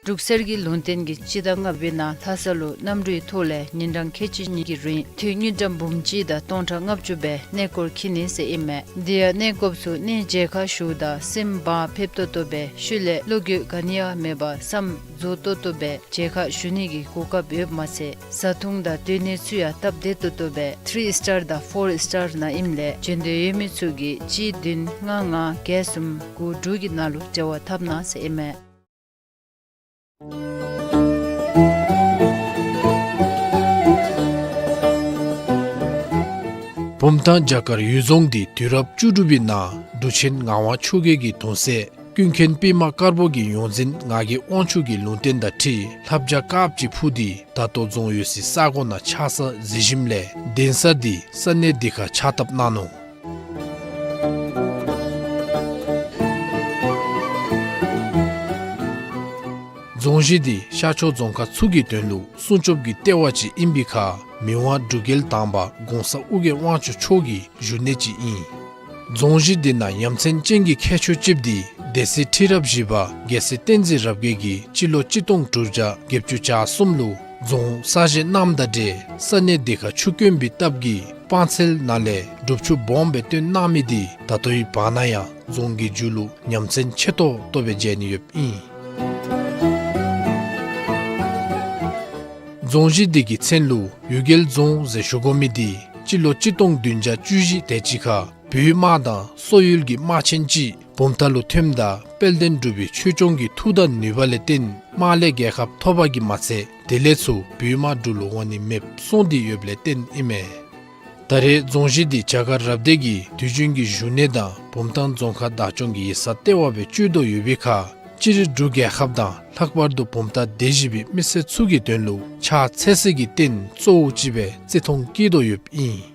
འབྲུག་གསེར་གྱི་ལུང་བསྟན་གྱི་སྤྱི་ཟླ་ལྔ་པའི་ནང་ལྷ་ས་ལུ་གནམ་གྲུའི་ཐོག་ལས་ཉིན་གྲངས་ཁལ་གཅིག་གཉིས་ཀྱི་རིང་ཐོན་དངུལ་ཀྲམ་འབུམ་གཅིག་དང་སྟོང་ཕྲག་ལྔ་བཅུ་སྦེ་གནས་སྐོར་འཁྱིད་ནི་ཟེར་ཨིན་མས། དེ་ཡང་གནས་སྐོརཔ་ཚུ་གནས་མཇལ་ཁ་ཞུཝ་ད་སེམས་བག་ཕེབས་ཏོག་ཏོ་སྦེ་ཤུལ་ལས་བློ་འགྱོད་ག་ནི་ཡང་མེད་པར་བསམ་རྫོགས་ཏོག་ཏོ་སྦེ་མཇལ་ཁ་ཞུ་ནི་གི་གོ་སྐབས་ཡོདཔ་མ་ཚད་བཟའ་འཐུང་དང་སྡོད་གནས་ཚུ་ཡང་སྟབས་བདེ་ཏོག་ཏོ་སྦེ་ཐིརི་སི་ཊར་དང་ཕོར་སི་ཊར་ནང་ཨིནམ་ལས་བྱོན་འདོད་ཡོད་མི་ཚུ་གིས་གཅིག་བདུན་ལྔ་ལྔ་བརྒྱད་གསུམ་དགུ་དྲུག་གི་ནང་ལུ་འབྲེལ་བ་འཐབ་གནང་ཟེར་ཨིན་མས། བུམ་ཐང་བྱ་དཀར་གཡུལ་རྫོང་འདི་དུས་རབས་བཅུ་དྲུག་པའི་ནང་འབྲུག་ཆེན་ངག་དབང་ཆོས་རྒྱལ་གྱི་གདུང་སྲས་ཀུན་མཁྱེན་པདྨ་དཀར་པོ་གི་ཡོངས་འཛིན་ངག་གི་དབང་ཕྱུག་གི་ལུང་བསྟན་དང་འཁྲིལ་ལྷ་བྱ་དཀརཔོ་ཅིག་འཕུར་ཏེ་ད་ལྟོ་རྫོང་ཡོད་སའི་ས་གོ་ནང་ཆགས་ས་གཟིགས་ཞིནམ་ལས་གདན་ས་འདི་ས་གནས་འདི་ཁར་ཕྱག་བཏབ་གནང་ནུག། རྫོང་གཞི་འདི་ཤར་ཕྱོགས་རྫོང་ཁག་ཚུ་གི་དོན་ལུ་སྲུང་སྐྱོབ་ཀྱི་ལྟེ་བ་ཅིག་ཨིན་པའི་ཁར་མི་དབང་འབྲུག་རྒྱལ་དང་པ་གོང་ས་ཨོ་རྒྱན་དབང་ཕྱུག་མཆོག་གི་བཞུགས་གནས་ཅིག་ཨིན། རྫོང་གཞི་འདི་ནང་ཡ་མཚན་ཅན་གྱི་ཁྱད་ཆོས་ཅིག་འདི་སྡེ་སྲིད་ཁྲི་རབས་བཞི་པ་རྒྱལ་སྲས་བསྟན་འཛིན་རབ་རྒྱས་ཀྱིས་སྤྱི་ལོ་གཅིག་སྟོང་དྲུག་བརྒྱ་བརྒྱད་ཅུ་གྱ་གསུམ་ལུ་རྫོང་གསར་བཞེངས་གནངམ་དང་འབྲེལ་ས་གནས་འདི་ཁར་ཆུ་དཀོན་པའི་སྟབས་ཀྱིས་སྤང་ཚལ་ནང་ལས་སྒྲུབ་ཆུ་སྦོམ་སྦེ་བཏོན་གནང་མི་འདི་ད་ལྟོའི་བར་ན་ཡང་རྫོང་གི་མཇུག་ལུ་ཡ་མཚན་ཆེ་ཏོག་ཏོ་སྦེ་མཇལ་ནི་ཡོདཔ་ཨིན། རྫོང་གཞི་འདི་གི་མཚན་ལུ་གཡུལ་རྒྱལ་རྫོང་ཟེར་ཞུ་དགོ་མི་འདི་སྤྱི་ལོ་གཅིག་སྟོང་བདུན་བརྒྱ་བཅུ་བཞི་དེ་ཅིག་ཁར་བོད་དམག་དང་སོག་ཡུལ་གྱི་དམག་ཆེན་ཅིག་བུམ་ཐང་ལུ་ཐོནམ་ད་དཔལ་ལྡན་འབྲུག་པའི་ཆོས་སྐྱོང་གི་མཐུ་དང་ནུས་པ་ལས་བརྟེན་དམག་ལས་རྒྱལ་ཁ་ཐོབ་པ་གིས་མ་ཚད་དེ་ལས་ཚུར་བོད་དམག་འབྲུག་ལུ་འོང་ནི་མེདཔ་སོང་སྟེ་ཡོདཔ་ལས་བརྟེན་ཨིན་མས། ད་རེས་རྫོང་གཞི་འདི་བྱ་དཀར་རབ་སྡེ་གི་དུས་རྒྱུན་གྱི་བཞུགས་གནས་དང་བུམ་ཐང་རྫོང་ཁག་བདག་སྐྱོང་གི་ཡིག་ཚང་ལྟེ་བ་སྦེ་སྤྱོད་དོ་ཡོད་པའི་ཁར་སྤྱིར་འབྲུག་རྒྱལ་ཁབ་དང་ལྷག་པར་དུ་བུམ་ཐང་སྡེ་བཞི་པའི་མི་སེར་ཚུ་གི་དོན་ལུ་ཕྱག་འཚལ་སའི་རྟེན་གཙོ་བོ་ཅིག་སྦེ་བརྩི་མཐོང་བསྐྱེད་དོ་ཡོདཔ་ཨིན།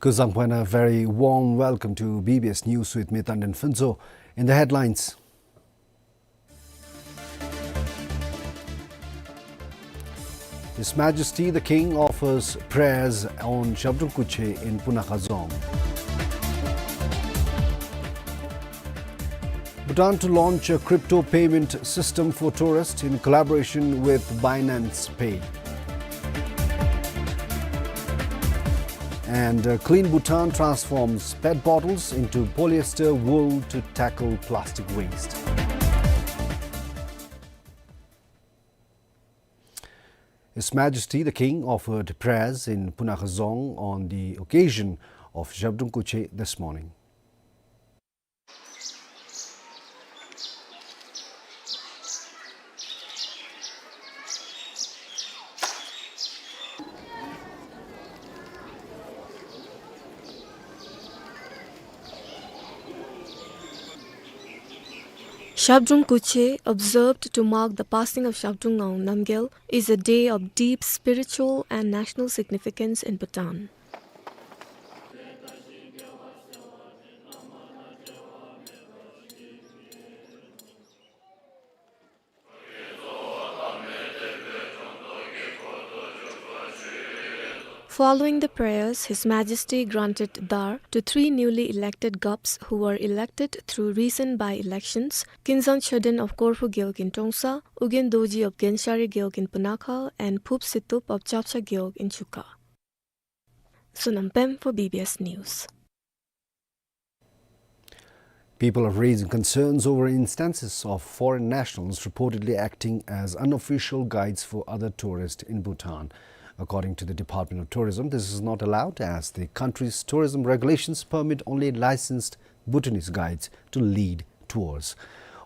Kuzuzangpo and a very warm welcome to B B S News with me, Tandon Phuntsho. In the headlines, His Majesty the King offers prayers on Zhabdrung Kutshey in Punakha Dzong. Bhutan to launch a crypto payment system for tourists in collaboration with Binance Pay. And, uh, Clean Bhutan transforms pet bottles into polyester wool to tackle plastic waste. His Majesty the King offered prayers in Punakha Dzong on the occasion of Zhabdrung Kutshey this morning. Zhabdrung Kutshey, observed to mark the passing of Zhabdrung Ngawang Namgyal, is a day of deep spiritual and national significance in Bhutan. Following the prayers, His Majesty granted dhar to three newly elected Gups who were elected through recent by-elections, Kinzang Choden of Korhu Gewog in Trongsa, Ugyen Dorji of Genshari Gewog in Punakha, and Phup Situp of Chapcha Gewog in Chukha. Sonam Pem for B B S News. People are raising concerns over instances of foreign nationals reportedly acting as unofficial guides for other tourists in Bhutan. According to the Department of Tourism, this is not allowed as the country's tourism regulations permit only licensed Bhutanese guides to lead tours.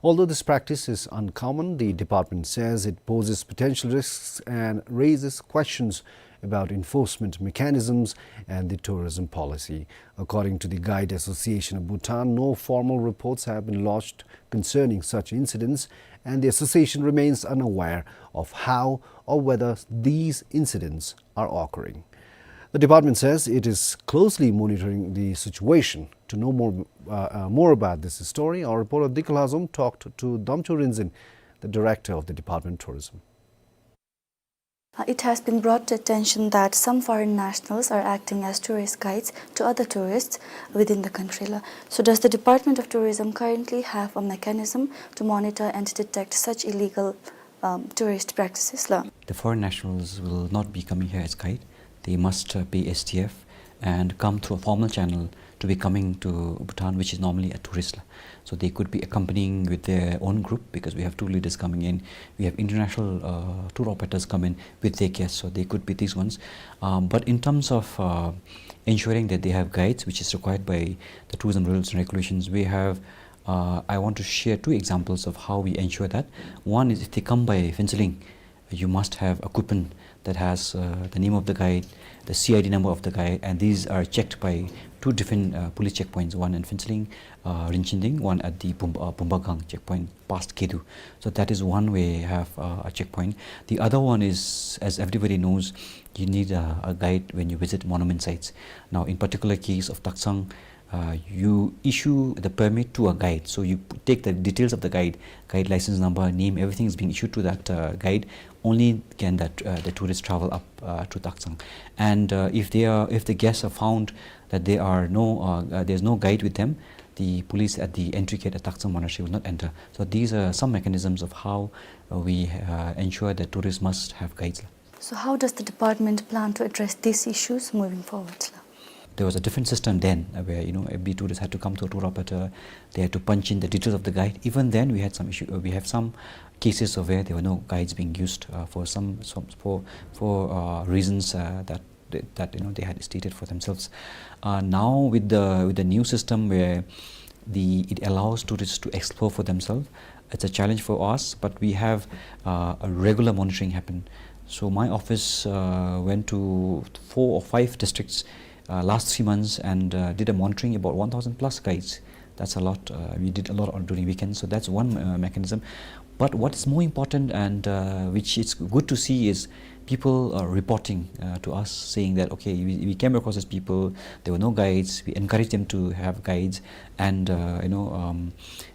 Although this practice is uncommon, the department says it poses potential risks and raises questions about enforcement mechanisms and the tourism policy. According to the Guide Association of Bhutan, no formal reports have been lodged concerning such incidents, and the association remains unaware of how or whether these incidents are occurring. The department says it is closely monitoring the situation. To know more, uh, uh, more about this story, our reporter Dikla Hazom talked to Damcho Rinzin, the director of the Department of Tourism. Uh, it has been brought to attention that some foreign nationals are acting as tourist guides to other tourists within the country la. So does the Department of Tourism currently have a mechanism to monitor and detect such illegal, um, tourist practices la? The foreign nationals will not be coming here as guide. They must, uh, pay S T F and come through a formal channel to be coming to Bhutan, which is normally a tourist la. So they could be accompanying with their own group, because we have tour leaders coming in, we have international, uh, tour operators come in with their guests, so they could be these ones. Um, but in terms of, uh, ensuring that they have guides, which is required by the tourism rules and regulations, we have, uh, I want to share two examples of how we ensure that. One is if they come by Phuentsholing, you must have a coupon that has, uh, the name of the guide, the C I D number of the guide, and these are checked by two different, uh, police checkpoints, one in Phuentsholing, uh, Rinchinding, one at the Pum-, uh, Pumbakang checkpoint past Gedu. So that is one way you have, uh, a checkpoint. The other one is, as everybody knows, you need a, a guide when you visit monument sites. Now, in particular case of Taksang, uh, you issue the permit to a guide. So you p-, take the details of the guide, guide license number, name, everything is being issued to that, uh, guide. Only can that, uh, the tourist travel up, uh, to Taksang. And, uh, if they are, if the guests are found that there are no, uh, uh, there's no guide with them, the police at the entry gate at Taksang Monastery will not enter. So these are some mechanisms of how, uh, we, uh, ensure that tourists must have guides. So how does the department plan to address these issues moving forward, la? There was a different system then, uh, where, you know, every tourist had to come to a tour operator, they had to punch in the details of the guide. Even then, we had some issue, uh, we have some cases of where there were no guides being used, uh, for some, some, for, for, uh, reasons, uh, that, that, you know, they had stated for themselves. Uh, now with the, with the new system where the, it allows tourists to explore for themselves, it's a challenge for us, but we have, uh, a regular monitoring happen. So my office, uh, went to four or five districts, uh, last three months and, uh, did a monitoring about one thousand plus guides. That's a lot. Uh, we did a lot on, during weekends, so that's one, uh, mechanism. But what is more important and, uh, which is good to see is people are reporting, uh, to us saying that, "Okay, we, we came across these people, there were no guides, we encouraged them to have guides, and, uh, you know, um,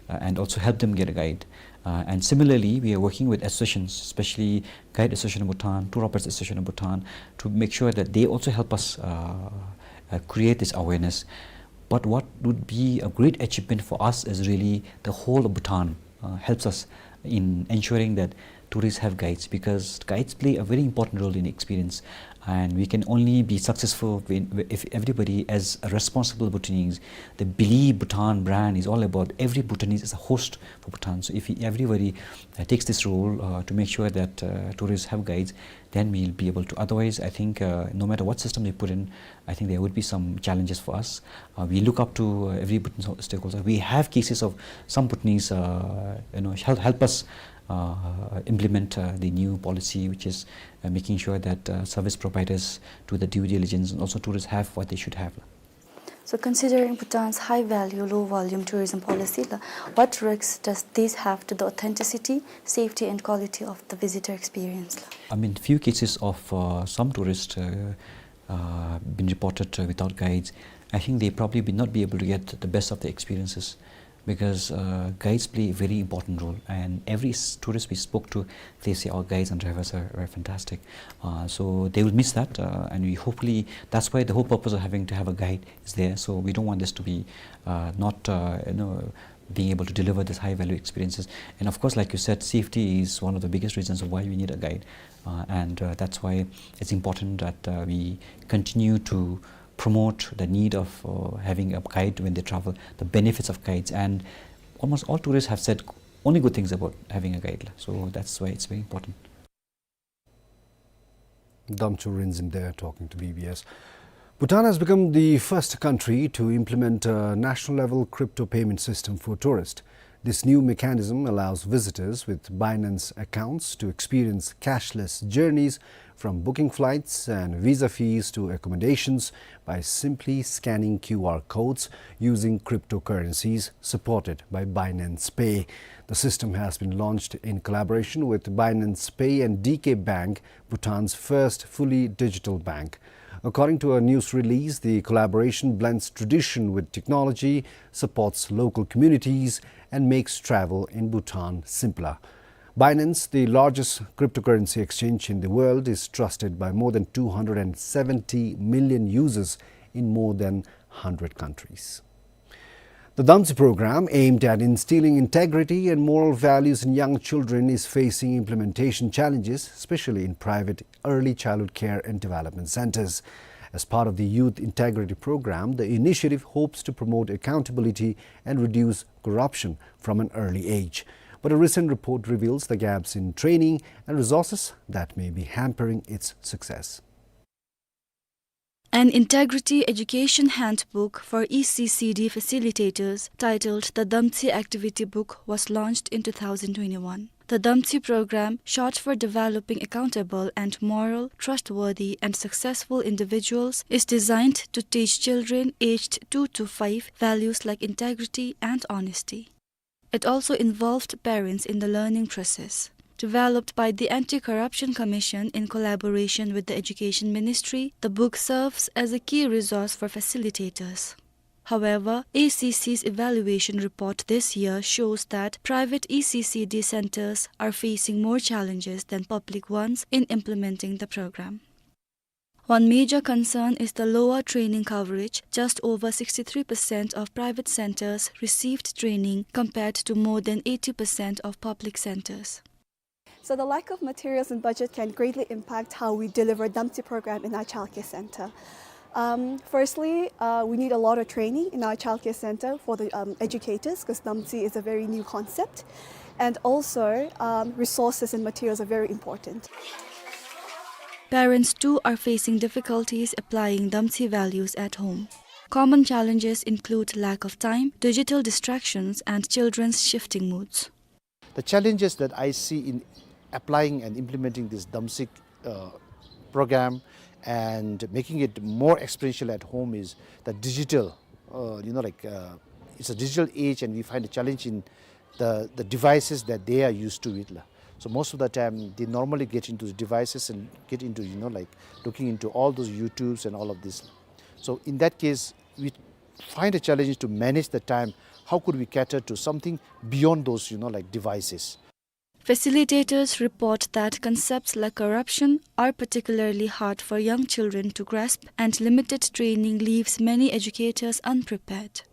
uh, and also help them get a guide." Uh, and similarly, we are working with associations, especially Guide Association of Bhutan, Tour Operators Association of Bhutan, to make sure that they also help us, uh, uh, create this awareness. But what would be a great achievement for us is really the whole of Bhutan, uh, helps us in ensuring that tourists have guides, because guides play a very important role in experience. And we can only be successful when, if everybody, as a responsible Bhutanese, the Believe Bhutan brand is all about every Bhutanese is a host for Bhutan. So if everybody, uh, takes this role, uh, to make sure that, uh, tourists have guides, then we'll be able to. Otherwise, I think, uh, no matter what system they put in, I think there would be some challenges for us. Uh, we look up to, uh, every Bhutan stakeholder. We have cases of some Bhutanese, uh, you know, help, help us, uh, implement, uh, the new policy, which is, uh, making sure that, uh, service providers do the due diligence and also tourists have what they should have. So considering Bhutan's high value, low volume tourism policy, la, what risks does this have to the authenticity, safety and quality of the visitor experience la? I mean, few cases of, uh, some tourists, uh, uh, been reported, uh, without guides. I think they probably will not be able to get the best of the experiences, because, uh, guides play a very important role, and every s-, tourist we spoke to, they say our guides and drivers are, are fantastic. Uh, so they will miss that, uh, and we hopefully, that's why the whole purpose of having to have a guide is there. So we don't want this to be, uh, not, uh, you know, being able to deliver this high value experiences. And of course, like you said, safety is one of the biggest reasons why we need a guide. Uh, and, uh, that's why it's important that, uh, we continue to promote the need of, uh, having a guide when they travel, the benefits of guides. And almost all tourists have said only good things about having a guide. So that's why it's very important. Damcho Rinzin there talking to B B S. Bhutan has become the first country to implement a national-level crypto payment system for tourists. This new mechanism allows visitors with Binance accounts to experience cashless journeys, from booking flights and visa fees to accommodations, by simply scanning Q R codes using cryptocurrencies supported by Binance Pay. The system has been launched in collaboration with Binance Pay and D K Bank, Bhutan's first fully digital bank. According to a news release, the collaboration blends tradition with technology, supports local communities, and makes travel in Bhutan simpler. Binance, the largest cryptocurrency exchange in the world, is trusted by more than two hundred and seventy million users in more than hundred countries. The Damtsi program, aimed at instilling integrity and moral values in young children, is facing implementation challenges, especially in private early childhood care and development centers. As part of the Youth Integrity Program, the initiative hopes to promote accountability and reduce corruption from an early age. But a recent report reveals the gaps in training and resources that may be hampering its success. An integrity education handbook for E C C D facilitators, titled the Damtsi Activity Book, was launched in two thousand twenty-one. The Damtsi program, short for Developing Accountable and Moral, Trustworthy and Successful Individuals, is designed to teach children aged two to five values like integrity and honesty. It also involved parents in the learning process. Developed by the Anti-Corruption Commission in collaboration with the Education Ministry, the book serves as a key resource for facilitators. However, A C C's evaluation report this year shows that private E C C D centers are facing more challenges than public ones in implementing the program. One major concern is the lower training coverage. Just over sixty-three percent of private centers received training compared to more than eighty percent of public centers. So the lack of materials and budget can greatly impact how we deliver Damtsi program in our childcare center. Um, firstly, uh, we need a lot of training in our childcare center for the, um, educators, 'cause Damtsi is a very new concept. And also, um, resources and materials are very important. Parents too are facing difficulties applying Damtsi values at home. Common challenges include lack of time, digital distractions, and children's shifting moods. The challenges that I see in applying and implementing this Damtsi, uh, program and making it more experiential at home is the digital, uh, you know, like, uh, it's a digital age, and we find a challenge in the, the devices that they are used to it, la. So most of the time, they normally get into the devices and get into, you know, like, looking into all those YouTubes and all of this. So in that case, we find a challenge to manage the time. How could we cater to something beyond those, you know, like, devices? Facilitators report that concepts like corruption are particularly hard for young children to grasp, and limited training leaves many educators unprepared.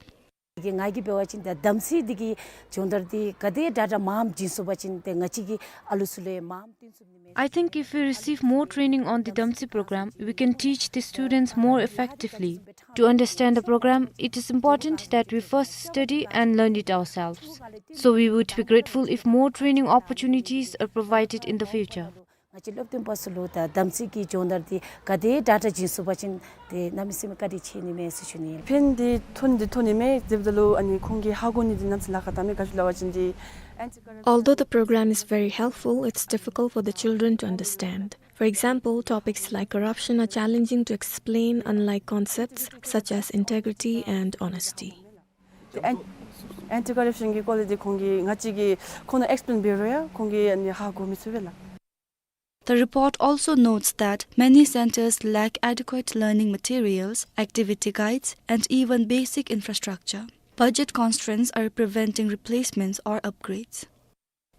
ང་གིས་འབད་བ་ཅིན་ད་དམ་ཚིག་འདི་གི་སྦྱོང་བརྡར་འདི་ག་དེ་དྲག་དྲག་མངམ་བྱིན་ཚུགས་པ་ཅིན་ཏེ་ང་བཅས་ཀྱི་ཨ་ལུ་ཚུ་ལུ་ཡང་མངམ་བསྟུན་ཚུགས་ནི་མས། I think if we receive more training on the Damtsi program, we can teach the students more effectively. To understand the program, it is important that we first study and learn it ourselves. So we would be grateful if more training opportunities are provided in the future. ང་བཅས་སློབ་སྟོན་པ་ཚུ་ལུ་ད་དམ་ཚིག་གི་སྦྱོང་བརྡར་འདི་ག་དེ་དྲག་དྲག་བྱིན་ཚུགས་པ་ཅིན་ཏེ་གནམ་མེད་ས་མེད་བཀའ་དྲིན་ཆེ་ནི་མས་ཟེར་ཞུ་ནི་ཨིན། ཕན་འདི་ཐོགས་ནི་འདི་ཐོགས་ནི་མས། དེ་འབདཝ་ད་ལུ་ཨ་ནི་ཁོང་གིས་ཧ་གོ་ནི་འདི་ནམ་ཚ་ལཱ་ཁག་ད་མི་ག་ཅི་སླབ་པ་ཅིན་འདི། Although the program is very helpful, it's difficult for the children to understand. For example, topics like corruption are challenging to explain, unlike concepts such as integrity and honesty. ཨེན་ཊི་ཀོ་རབ་ཤཱན་གྱི་སྐོར་ལས་འདི་ཁོང་གིས་ང་བཅས་ཀྱིས་ཁོང་ལུ་ཨེགསི་པི་ལེན་འབད་རུང་ཡང་ཁོང་གིས་ཨ་ནི་ཧ་གོ་མི་ཚུགས་པས་ལགས། The report also notes that many centers lack adequate learning materials, activity guides, and even basic infrastructure. Budget constraints are preventing replacements or upgrades.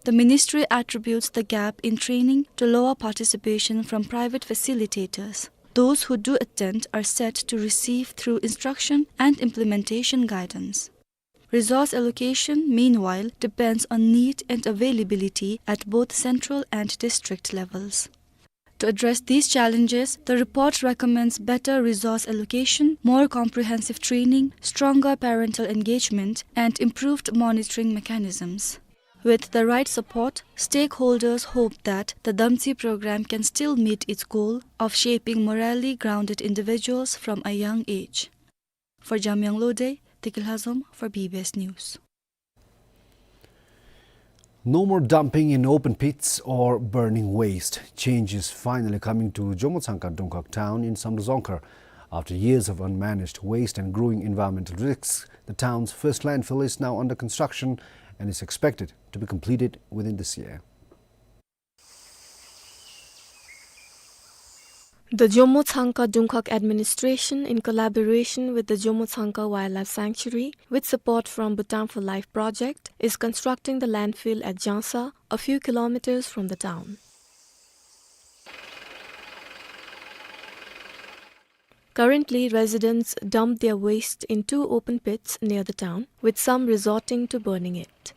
The ministry attributes the gap in training to lower participation from private facilitators. Those who do attend are set to receive through instruction and implementation guidance. Resource allocation, meanwhile, depends on need and availability at both central and district levels. To address these challenges, the report recommends better resource allocation, more comprehensive training, stronger parental engagement, and improved monitoring mechanisms. With the right support, stakeholders hope that the Damtsi program can still meet its goal of shaping morally grounded individuals from a young age. For Jamyang Lode, Tekil Hazom for B B S News. No more dumping in open pits or burning waste. Change is finally coming to Jomotsangka Dongkak town in Samdrup Dzongkhar. After years of unmanaged waste and growing environmental risks, the town's first landfill is now under construction and is expected to be completed within this year. The Jomo Tsangkha Dungkhag administration, in collaboration with the Jomo Tsangkha Wildlife Sanctuary, with support from Bhutan for Life project, is constructing the landfill at Jangsa, a few kilometers from the town. Currently, residents dump their waste in two open pits near the town, with some resorting to burning it.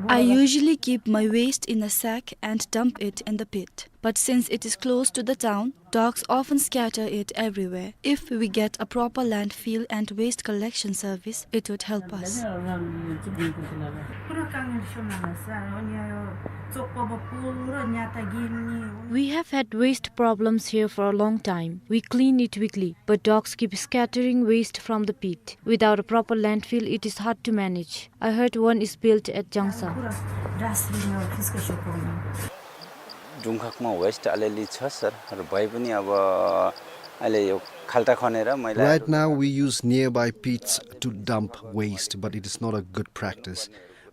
I usually keep my waste in a sack and dump it in the pit, but since it is close to the town, dogs often scatter it everywhere. If we get a proper landfill and waste collection service, it would help us. We have had waste problems here for a long time. We clean it weekly, but dogs keep scattering waste from the pit. Without a proper landfill, it is hard to manage. I heard one is built at Jangsa. Dungkhagमा waste अलिअलि छ सर, र भए पनि अब अहिले यो खाल्टा खनेर मैला Right now, we use nearby pits to dump waste, but it is not a good practice.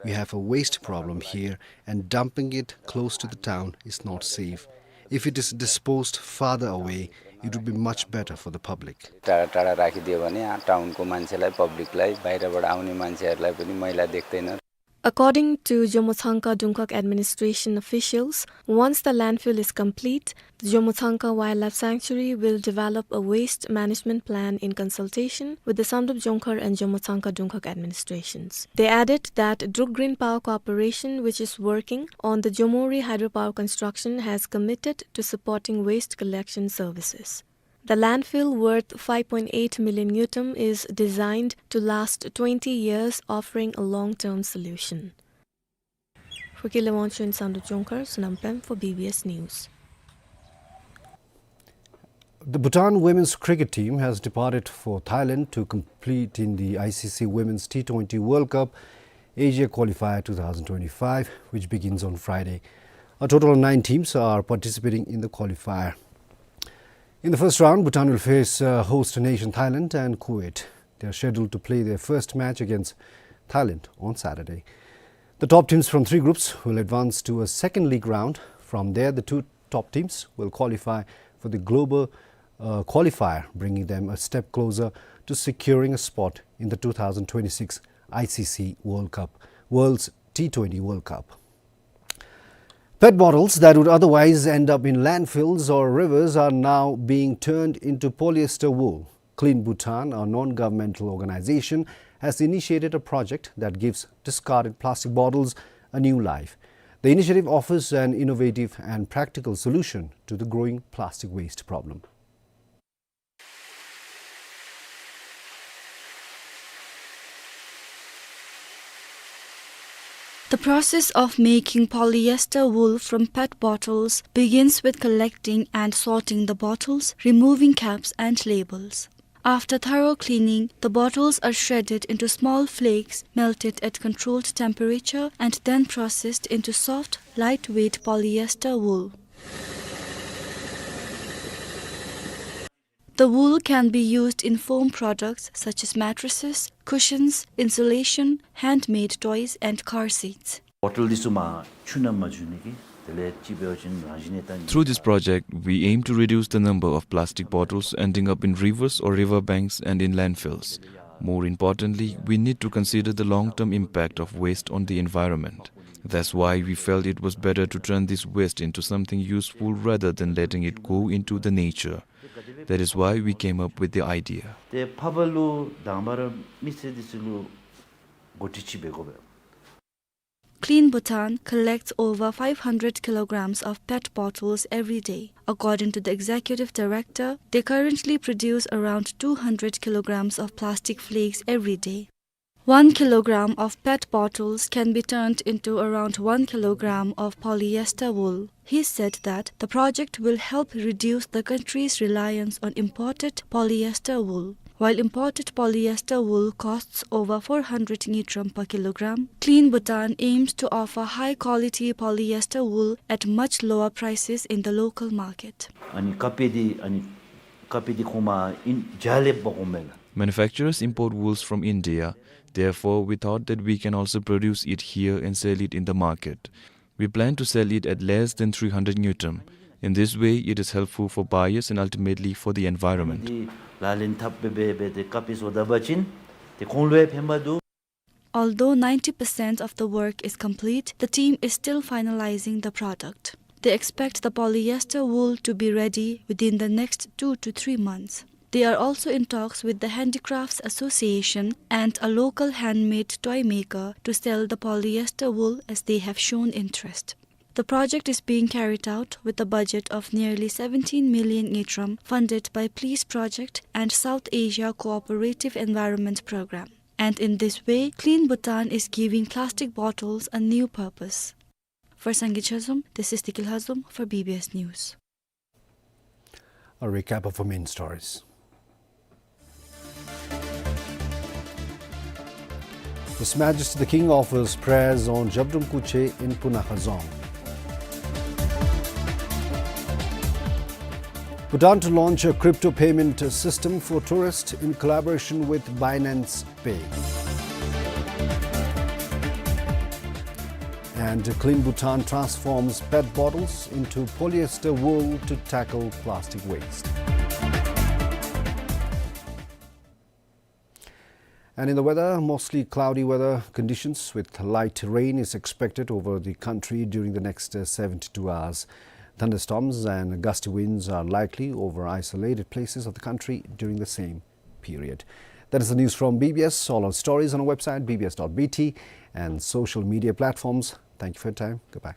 We have a waste problem here, and dumping it close to the town is not safe. If it is disposed farther away, it would be much better for the public. टाढा टाढा राखिदियो भने, आ, टाउनको मान्छेलाई, पब्लिकलाई, बाहिरबाट आउने मान्छेहरूलाई पनि मैला देख्दैन। According to Jomo Tsangkha Dungkhag administration officials, once the landfill is complete, the Jomo Tsangkha Wildlife Sanctuary will develop a waste management plan in consultation with the Samdrup Jongkhar and Jomo Tsangkha Dungkhag administrations. They added that Druk Green Power Corporation, which is working on the Jomori hydropower construction, has committed to supporting waste collection services. The landfill, worth five point eight million ngultrum, is designed to last twenty years, offering a long-term solution. For Kile Wangchuk in Samdrup Jongkhar, Sonam Pem for B B S News. The Bhutan women's cricket team has departed for Thailand to compete in the I C C Women's T twenty World Cup Asia Qualifier two thousand twenty-five, which begins on Friday. A total of nine teams are participating in the qualifier. In the first round, Bhutan will face, uh, host nation Thailand and Kuwait. They are scheduled to play their first match against Thailand on Saturday. The top teams from three groups will advance to a second league round. From there, the two top teams will qualify for the global, uh, qualifier, bringing them a step closer to securing a spot in the two thousand twenty-six I C C World Cup, World's T twenty World Cup. PET bottles that would otherwise end up in landfills or rivers are now being turned into polyester wool. Clean Bhutan, a non-governmental organization, has initiated a project that gives discarded plastic bottles a new life. The initiative offers an innovative and practical solution to the growing plastic waste problem. The process of making polyester wool from PET bottles begins with collecting and sorting the bottles, removing caps and labels. After thorough cleaning, the bottles are shredded into small flakes, melted at controlled temperature, and then processed into soft, lightweight polyester wool. The wool can be used in foam products such as mattresses, cushions, insulation, handmade toys, and car seats. Bottle འདི་ཚུ་མར་ཆུ་ནང་མ་འཛུལ་ནི་གི་དེ་ལས་ཅིག་འབད་བ་ཅིན་རང་བཞིན་གནས་སྟངས། Through this project, we aim to reduce the number of plastic bottles ending up in rivers or river banks and in landfills. More importantly, we need to consider the long-term impact of waste on the environment. That's why we felt it was better to turn this waste into something useful rather than letting it go into the nature. That is why we came up with the idea. ཏེ་ཕར་ཕར་ལུ་དང་པ་ར་མི་སེར་འདི་ཚུ་ལུ་གོ་སྒྲིག་ཅིག་འབད་དགོ་པས། Clean Bhutan collects over five hundred kilograms of PET bottles every day. According to the executive director, they currently produce around two hundred kilograms of plastic flakes every day. One kilogram of PET bottles can be turned into around one kilogram of polyester wool. He said that the project will help reduce the country's reliance on imported polyester wool. While imported polyester wool costs over four hundred ngultrum per kilogram, Clean Bhutan aims to offer high-quality polyester wool at much lower prices in the local market. ཨ་ནི་ཀར་པེཊ་འདི་ཨ་ནི་ཀར་པེཊ་འདི་ཁོང་མར་ཨིན་ཇ་ལེབ་འབག་འོང་མས་ལགས། Manufacturers import wools from India. Therefore, we thought that we can also produce it here and sell it in the market. We plan to sell it at less than three hundred ngultrum. In this way, it is helpful for buyers and ultimately for the environment. འདི་ལག་ལེན་འཐབ་སྦེ་འབད་དེ་ཀ་པི་སོ་ད་པ་ཅིན་ཏེ་ཁོང་ལུ་ཡང་ཕན་པ་འདུག། Although ninety percent of the work is complete, the team is still finalizing the product. They expect the polyester wool to be ready within the next two to three months. They are also in talks with the Handicrafts Association and a local handmade toy maker to sell the polyester wool, as they have shown interest. The project is being carried out with a budget of nearly seventeen million ngultrum, funded by Please Project and South Asia Cooperative Environment Program. And in this way, Clean Bhutan is giving plastic bottles a new purpose. For Sangay Chazom, this is Tikil Hazom for B B S News. A recap of our main stories. His Majesty the King offers prayers on Zhabdrung Khuche in Punakha Dzong. Bhutan to launch a crypto payment system for tourists in collaboration with Binance Pay. And Clean Bhutan transforms pet bottles into polyester wool to tackle plastic waste. And in the weather, mostly cloudy weather conditions with light rain is expected over the country during the next, uh, seventy-two hours. Thunderstorms and gusty winds are likely over isolated places of the country during the same period. That is the news from B B S. All our stories on our website, B B S dot B T, and social media platforms. Thank you for your time. Goodbye.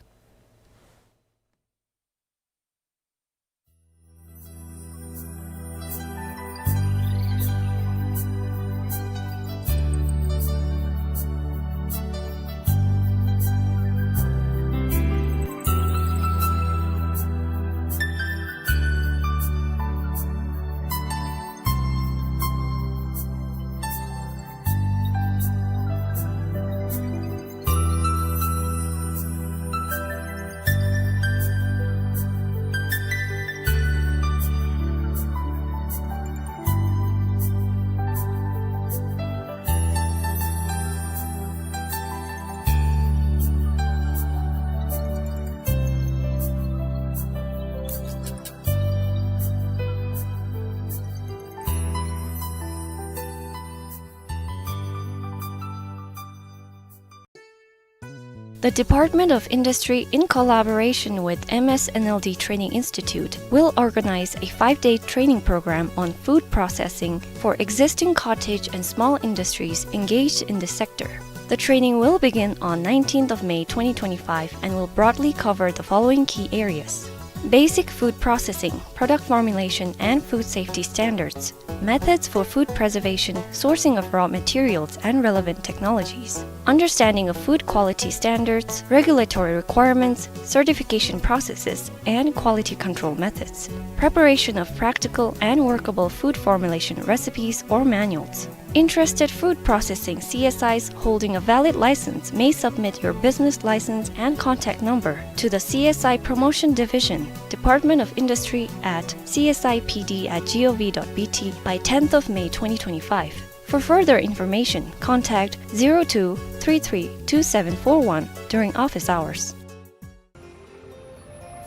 The Department of Industry, in collaboration with M S N L D Training Institute, will organize a five-day training program on food processing for existing cottage and small industries engaged in the sector. The training will begin on nineteenth of May twenty twenty-five and will broadly cover the following key areas: basic food processing, product formulation and food safety standards, methods for food preservation, sourcing of raw materials and relevant technologies, understanding of food quality standards, regulatory requirements, certification processes, and quality control methods, preparation of practical and workable food formulation recipes or manuals. Interested food processing C S Is holding a valid license may submit your business license and contact number to the C S I Promotion Division, Department of Industry at C S I P D at G O V dot B T by tenth of May twenty twenty-five. For further information, contact zero two three three two seven four one during office hours.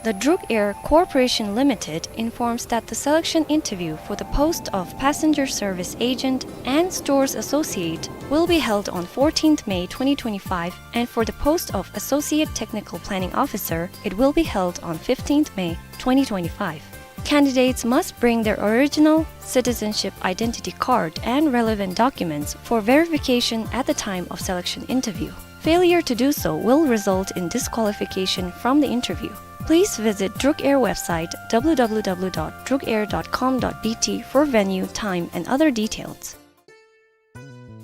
The Druk Air Corporation Limited informs that the selection interview for the post of Passenger Service Agent and Stores Associate will be held on fourteenth May twenty twenty-five, and for the post of Associate Technical Planning Officer, it will be held on fifteenth May twenty twenty-five. Candidates must bring their original citizenship identity card and relevant documents for verification at the time of selection interview. Failure to do so will result in disqualification from the interview. Please visit Druk Air website, W W W dot druk air dot com dot B T, for venue, time, and other details.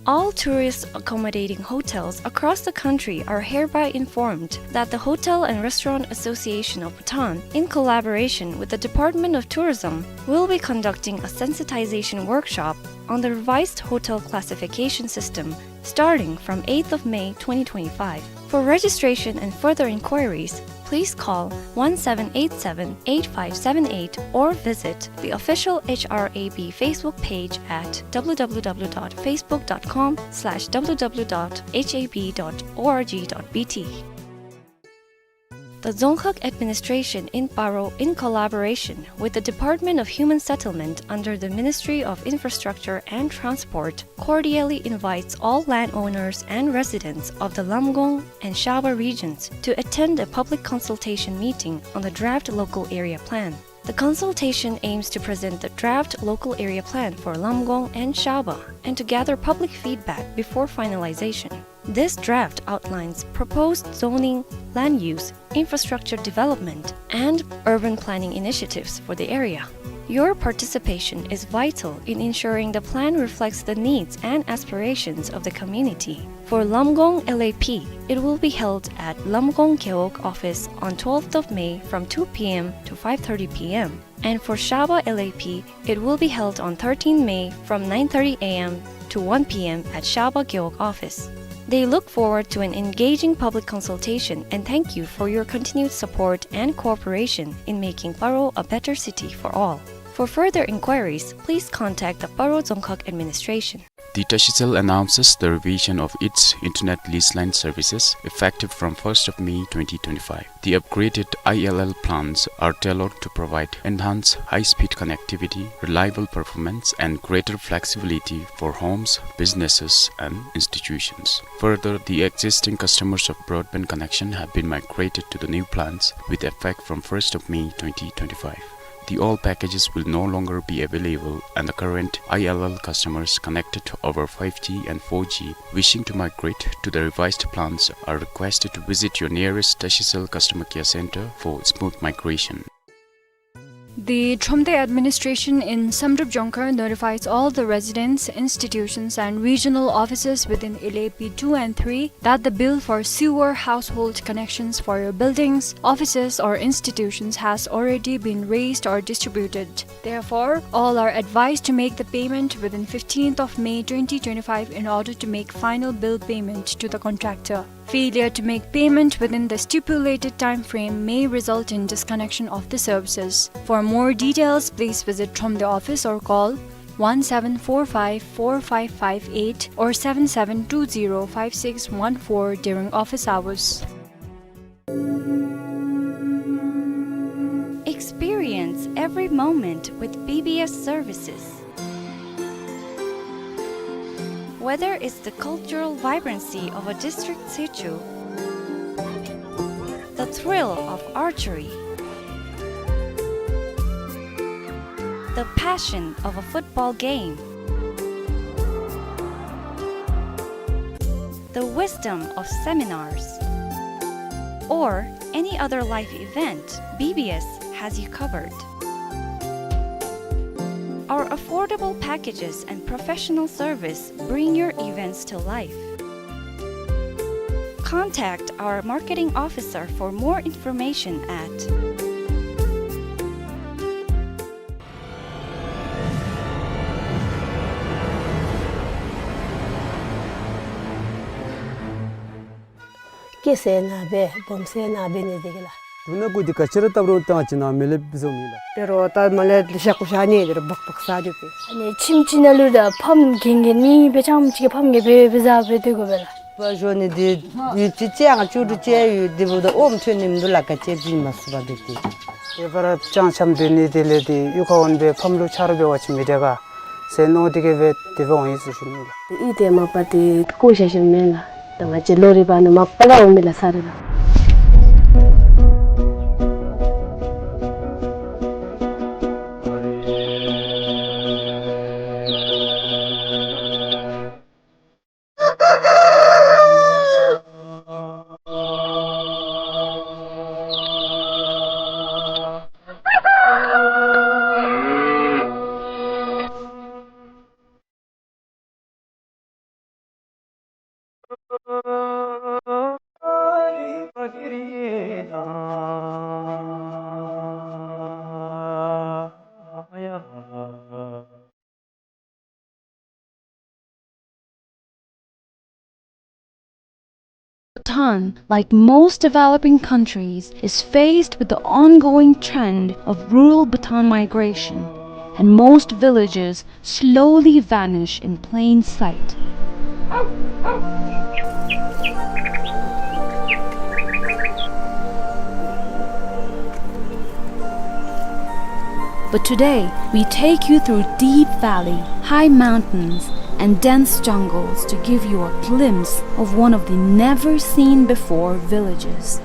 All tourists accommodating hotels across the country are hereby informed that the Hotel and Restaurant Association of Bhutan, in collaboration with the Department of Tourism, will be conducting a sensitization workshop on the revised hotel classification system starting from eighth of May twenty twenty-five. For registration and further inquiries, please call one seven eight seven eight five seven eight or visit the official H R A B Facebook page at W W W dot facebook dot com slash W W W dot H A B dot org dot B T. The Dzongkhag administration in Paro, in collaboration with the Department of Human Settlement under the Ministry of Infrastructure and Transport, cordially invites all landowners and residents of the Lamgong and Shaba regions to attend a public consultation meeting on the draft local area plan. The consultation aims to present the draft local area plan for Lamgong and Shaba and to gather public feedback before finalization. This draft outlines proposed zoning, land use, infrastructure development, and urban planning initiatives for the area. Your participation is vital in ensuring the plan reflects the needs and aspirations of the community. For Lamgong L A P, it will be held at Lamgong Gewog office on twelfth of May from two p m to five thirty p m. And for Shaba L A P, it will be held on thirteenth May from nine thirty a m to one p m at Shaba Gewog office. They look forward to an engaging public consultation and thank you for your continued support and cooperation in making Paro a better city for all. For further inquiries, please contact the Paro Dzongkhag Administration. The Tashicel announces the revision of its internet lease line services effective from first of May twenty twenty-five. The upgraded I L L plans are tailored to provide enhanced high-speed connectivity, reliable performance, and greater flexibility for homes, businesses, and institutions. Further, the existing customers of broadband connection have been migrated to the new plans with effect from first of May twenty twenty-five. The old packages will no longer be available, and the current I L L customers connected over five G and four G wishing to migrate to the revised plans are requested to visit your nearest Tashicel customer care center for smooth migration. The Thromde administration in Samdrup Dzongkhag notifies all the residents, institutions, and regional offices within L A P two and three that the bill for sewer household connections for your buildings, offices, or institutions has already been raised or distributed. Therefore, all are advised to make the payment within fifteenth of May twenty twenty-five in order to make final bill payment to the contractor. Failure to make payment within the stipulated time frame may result in disconnection of the services. For more details, please visit Thromde office or call one seven four five four five five eight or seven seven two zero five six one four during office hours. Experience every moment with B B S services. Whether it's the cultural vibrancy of a district sichu, the thrill of archery, the passion of a football game, the wisdom of seminars, or any other life event, B B S has you covered. Our affordable packages and professional service bring your events to life. Contact our marketing officer for more information at སྐྱེ་ས་ནཱ་སྦེ་སྦོམ་ས་ནཱ་སྦེ་ནི་འདི་གི་ལགས། དུག་སྣ་ཀུ་འདི་ག་ཅི་ར་བཏབ་རུང་བཏང་ཅི་ན་མེ་ལེབ་བཟོ་མི་ལགས། དེ་རུང་ད་མ་ལེ་ལེ་ཤ་ཀུ་ཤ་ནི་དེ་རུང་སྦག་སྦག་ཟ་རུང་པས། ཨ་ནི་ཁྱིམ་ཅིག་ནང་ལུ་ར་ཕམ་གན་གན་ནི་སྦེ་ཅང་ཅིག་གི་ཕམ་གན་སྦེ་སྦེ་ཟ་སྦེ་སྡོད་དགོ་པས་ལགས། བ་ཞོ་ནི་འདི་ཡུད་ཅིག་ཅང་ཅུ་རུ་ཅེ་ཡུད་འདི་བུ་ད་ཨོམ་ཐོན་ནི་མི་འདུག་ལགས། ག་ཅི་བྱིན་མ་སུ་བ་འདི་འདི། དེ་བར་ཅང་ཆམ་སྡོད་ནི་དེ་ལས་དེ་གཡུས་ཁར་འོང་སྦེ་ཕམ་ལུ་ཆ་རོགས་འབད་བ་ཅིན་མི་དྲག་ག་ཟེར་མནོ་སྟེ་གི་སྦེ་དེ་སྦེ་འོང་ཡི་ཟེར་ཞུ་ནི་ལགས། དེ་ཨི་དེ་མ་པ་དེ་བཀོ་བཞག་བཞགཔ་མེན་ལགས། ད་ང་བཅས་ལོ་རེ་བ་ནི་མ་པ་ལ་འོང་མི་ལགས་ས་རེ་ལགས། Bhutan, like most developing countries, is faced with the ongoing trend of rural Bhutan migration, and most villages slowly vanish in plain sight. But today, we take you through deep valley, high mountains, and dense jungles to give you a glimpse of one of the never-seen-before villages.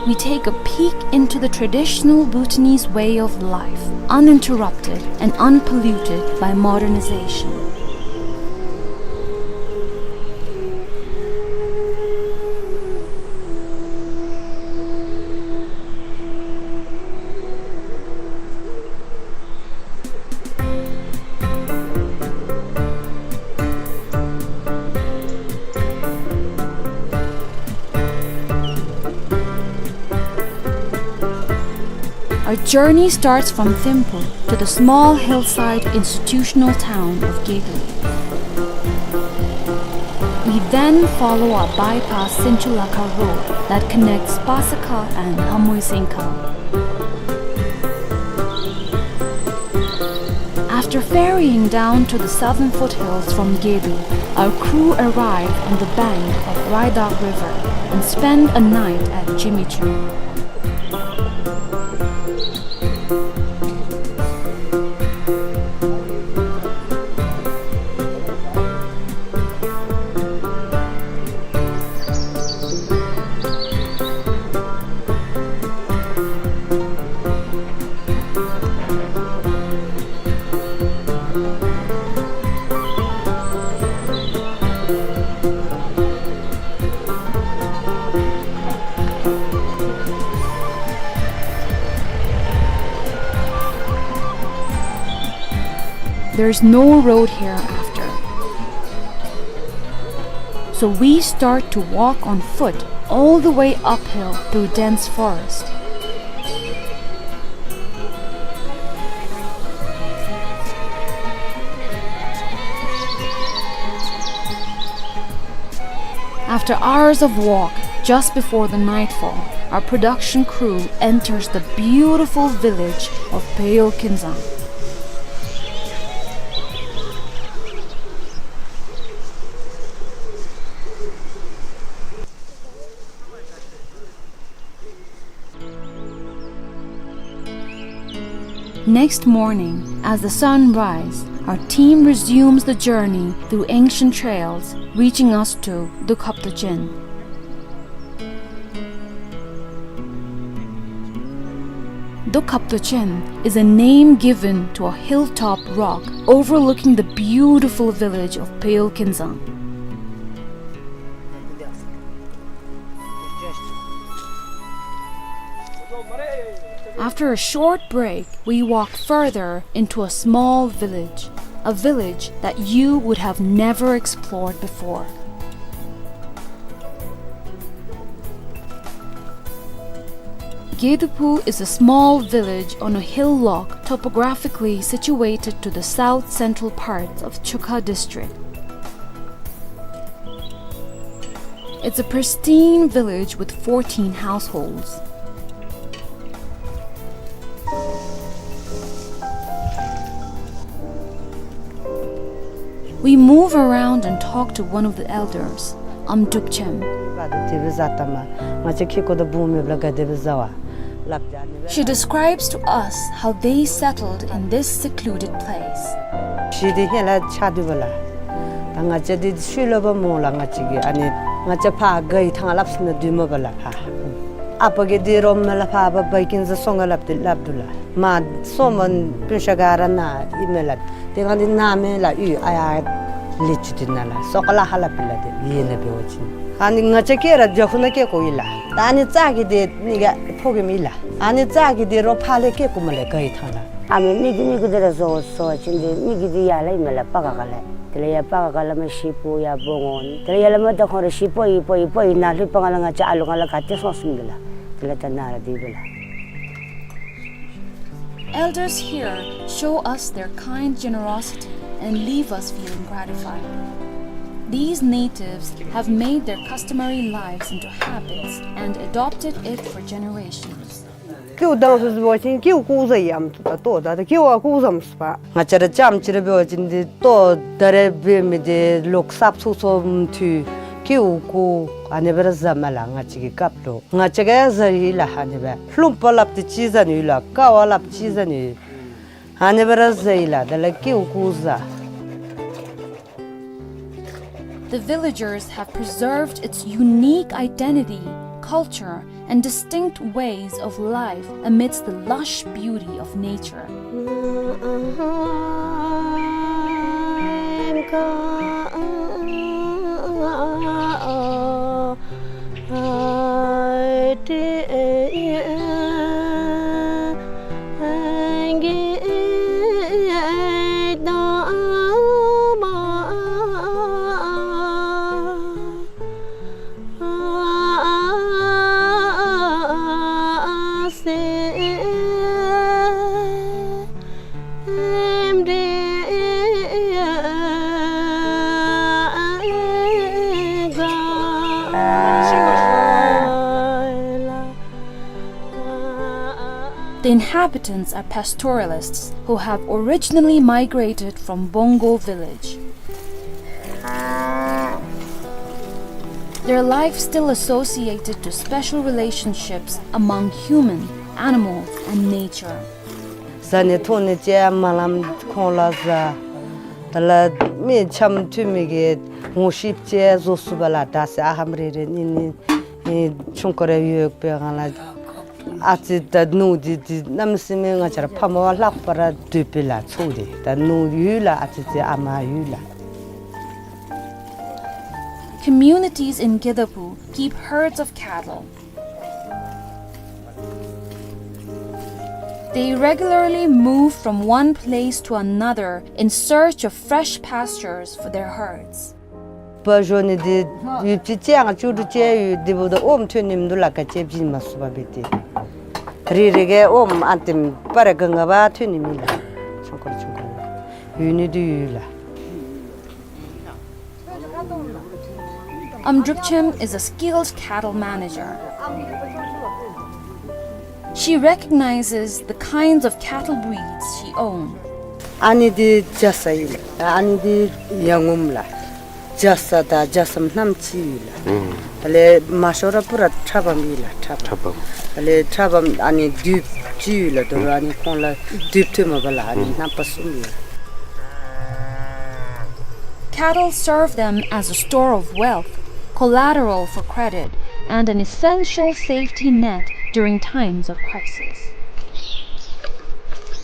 We take a peek into the traditional Bhutanese way of life, uninterrupted and unpolluted by modernization. Our journey starts from Thimphu to the small hillside institutional town of Gedu. We then follow a bypass Sinchulakha road that connects Pasakha and Hamuisingha. After ferrying down to the southern foothills from Gedu, our crew arrive on the bank of Raidak River and spend a night at Jimmy Choo. There's no road here after. So we start to walk on foot all the way uphill through dense forest. After hours of walk, just before the nightfall, our production crew enters the beautiful village of Peyol Kinzang. Next morning, as the sun rise, our team resumes the journey through ancient trails, reaching us to Dukhaptochen. Dukhaptochen is a name given to a hilltop rock overlooking the beautiful village of Peyol Kinzang. After a short break, we walk further into a small village, a village that you would have never explored before. Geduphu is a small village on a hillock topographically situated to the south-central parts of Chukha district. It's a pristine village with fourteen households. We move around and talk to one of the elders, Amdrupchem. She describes to us how they settled in this secluded place. ཤི་དེ་ཧེ་ལ་ཆ་དུ་བ་ལ། ད་ང་བཅས་འདི་ཤུལ་ལ་བ་མོ་ལ་ང་བཅས་ཀྱི་ཨ་ནི་ང་བཅས་ཕ་གི་ཐང་ལབ་སི་ན་དུ་མ་བ་ལ་ཕ། ཨ་པ་གི་འདི་རོམ་མ་ལ་ཕ་བ་བའི་ཀིན་ཟ་སོང་ག་ལབ་དེ་ལབ་དུ་ལ། མ་སོ་མ་པུན་ཤ་ག་ར་ན་ཨི་མེ་ལ། དེ་གང་འདི་ན་མེ་ལ་ཡུ་ཨ་ཡ་ལི་ཅུ་དི་ན་ལ་སོ་ཀ་ལ་ཧ་ལ་པི་ལ་དེ་ཡེ་ན་བེ་བ་ཅིན། ཨ་ནི་ང་བཅས་ཀེ་ར་ཇོ་ཁུ་ན་ཀེ་ཀོ་ཡི་ལ། ད་ཨ་ནི་ཙ་གི་དེ་ནི་ག་ཕོ་གི་མི་ལ། ཨ་ནི་ཙ་གི་དེ་རོ་ཕ་ལེ་ཀེ་ཀུ་མ་ལེ་ག་ཡི་ཐང་ལ། ཨ་མི་མི་གི་མི་གི་དེ་ར་བཟོ་བཟོ་ཅིན་དེ་མི་གི་དེ་ཡ་ལ་ཡི་མ་ལ་པ་ག་ག་ལ། དེ་ལ་ཡ་པ་ག་ག་ལ་མ་ཤི་པོ་ཡ་པོ་ངོ་ནི། དེ་ལ་ཡ་ལ་མ་ད་ཁོང་ར་ཤི་པོ་ཡི་པོ་ཡི་པོ་ཡི་ན་ལྷུ་པ་ང་ལ་ང་བཅས་ཨ་ལུ་ང་ལ་ག་ཏེ་སོང་སུམ་གི་ལ། དེ་ལ་ད་ན་ར་དེ་བི་ལ། Elders here show us their kind generosity and leave us feeling gratified. These natives have made their customary lives into habits and adopted it for generations. ཀེའུ་དང་སུ་བ་ཅིན་ཀེའུ་ཀུ་ཟ་ཡམ་ཏུ་ད་ཏོ་ད་ད་ཀེའུ་ཨ་ཀུ་ཟམ་སུ་པ། ང་བཅས་ར་ཅམ་ཅི་ར་བེ་བ་ཅིན་དེ་ཏོ་ད་རེ་བེ་མི་དེ་ལོག་སབ་སུ་སོ་མཐུ། ཀེའུ་ཀུ་ཨ་ནི་སྦེ་ར་བཟའ་མས་ལགས། ང་བཅས་ཀྱི་སྐབས་ལུ་ང་བཅས་ཀྱིས་བཟའ་ཡི་ལགས། ཨ་ནི་སྦེ་ལྷུམ་པ་སླབ་སྟེ་ཅིག་བཟའ་ནི་ཡོད་ལགས། ཀ་བ་སླབ་ཅིག་བཟའ་ནི་ཡོད། ཨ་ནི་སྦེ་ར་བཟའ་ཡི་ལགས། དེ་ལས་ཀེའུ་ཀུ་བཟའ། The villagers have preserved its unique identity, culture, and distinct ways of life amidst the lush beauty of nature. The inhabitants are pastoralists who have originally migrated from Bongo village. Their life still associated to special relationships among human, animals, and nature. བཟའ་ནི་འཐུང་ནི་ཅིག་མ་ལངམ་ཁོང་ལུ་བཟའ། དེ་ལས་མི་འཆམ་མཐུན་མི་གི་ངོ་ཤེསཔ་ཅིག་བཟོ་ཚུགས་པས་ལགས། ད་ཟེར་ཨ་ཧམ་རེ་རེ་གཉིས་གཉིས་ཨེ་ཆུང་ཀུ་རེ་ཡོད་པའི་སྒང་ལས་ཨ་ཙི་ད་ནུ་འདི་འདི་གནམ་མེད་ས་མེད་ང་བཅས་ར་ཕ་མ་ལྷག་པར་འདོད་པས་ལགས། ཚུ་འདི་ད་ནུ་ཡོད་ལགས། ཨ་ཙི་ཙི་ཨ་མ་ཡོད་ལགས། Communities in Gedabu keep herds of cattle. They regularly move from one place to another in search of fresh pastures for their herds. བ་བཞོ་ནི་འདི་ཡོདཔ་ཅིག་ཅིག་ཨང་བཅུ་དྲུག་ཅིག་ཡོད། དེ་འབདཝ་ད་ཨོམ་ཐོན་ནི་མིན་འདུག་ལགས། ག་ཅི་བྱིན་མ་ཚུགས་པར་སྦེ་ཏེ་རེ་རེ་གིས་ཨོམ་ཨ་ཏིམ་པ་རེ་ག་ལྔ་བ་ཐོན་ནི་མས་ལགས། ཆུང་ཀུ་ཆུང་ཀུ་ཡོད་ནི་འདི་ཡོད་ལགས། Amdrupchem is a skilled cattle manager. She recognizes the kinds of cattle breeds she owns. ཨ་ནི་འདི་རྒྱ་ཚ་ཨིན་ལགས། ཨ་ནི་འདི་ཡ་ངོམ་ལགས། རྒྱ་ཚ་དང་རྒྱ་ཚ་མ་རྣམ་ཅིག་ཡོད་ལགས། ཨུམ། དེ་ལས་མ་ཤོར་ར་པུ་ར་ཁྲ་བམ་ཨིན་ལགས། ཁྲ་བམ། ཁྲ་བམ། དེ་ལས་ཁྲ་བམ་ཨ་ནི་དུཔ་ཅིག་ཡོད་ལགས། དོ་རུང་ཨ་ནི་ཁོང་ལུ་དུཔ་ཐོན་མ་པ་ལགས། ཨ་ནི་ཨུམ་རྣམ་པ་གསུམ་ཡོད། Cattle serve them as a store of wealth, collateral for credit, and an essential safety net during times of crisis.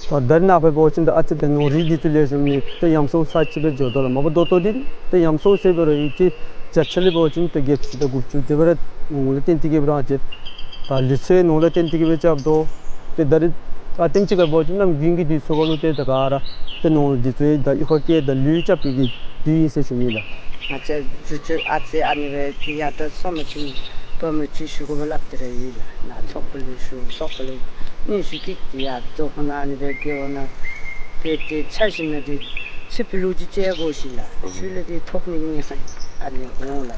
ད་ད་རེས་ནངས་པ་འབད་བ་ཅིན་ད་ཨ་ཙི་ད་ནོར་རིགས་འདི་ཚུ་ལེགས་ཤོམ་ནི་ད་ཡམ་སྲོ་ཚ་ཅིག་སྦེ་འགྱོ་དོ་ལགས། མ་པ་ད་ལྟོ་འདི་ད་ཡམ་སྲོ་ཟེར་བ་ར་ཡུལ་གྱི་བརྒྱ་ཆ་ལས་འབད་བ་ཅིན་ད་བརྒྱད་ཅུ་དང་དགུ་བཅུ་དེ་སྦེ་ར་ནོར་ལུ་བརྟེན་ཏེ་གིས་སྦེ་ར་ཅིག་ད་ལུགས་སྲོལ་ནོར་ལུ་བརྟེན་ཏེ་གིས་སྦེ་རྐྱབ་དོ། ཏེ་ད་རེས་ཨ་ཏེམ་ཅིག་ཁར་འབད་བ་ཅིན་གནམ་དགུན་གྱི་དུས་ཚོད་ཁར་ལུ་ཏེ་ད་ག་ར་ཏེ་ནོར་འདི་ཚུ་ད་གཡུས་ཁར་བསྐྱལ་ད་ལུད་རྐྱབ་པའི་གི་དུས་ཨིན་ཟེར་ཞུ་ནི་ལགས། ང་བཅས་ཇུ་ཅུ་ཨ་ཙི་ཨ་ནི་སྦེ་ཏེ་ཡར་ད་སོ་མ་ཅིག་བ་མ་ཅིག་ཞུ་དགོ་པས་སླབ་སྟེ་ར་ཡོད་ལགས། ནཱ་ཚོགས་པ་ལུ་ཞུ་ཚོགས་པ་ལུ་སྙན་ཞུ་ཏེ་ཏེ་ཡར་ཚོགས་པ་ནང་ཨ་ནི་སྦེ་དགེ་བ་ནང་ཏེ་ཏེ་ཆ་བཞག་ན་ཏེ་ཚེ་ཕྱི་ལུ་ཅིག་སྐྱེལ་དགོ་ཞིནམ་ལས་ཚུ་ལས་ཏེ་ཐོབ་ནི་གི་ཨ་ནི་འོང་ལགས།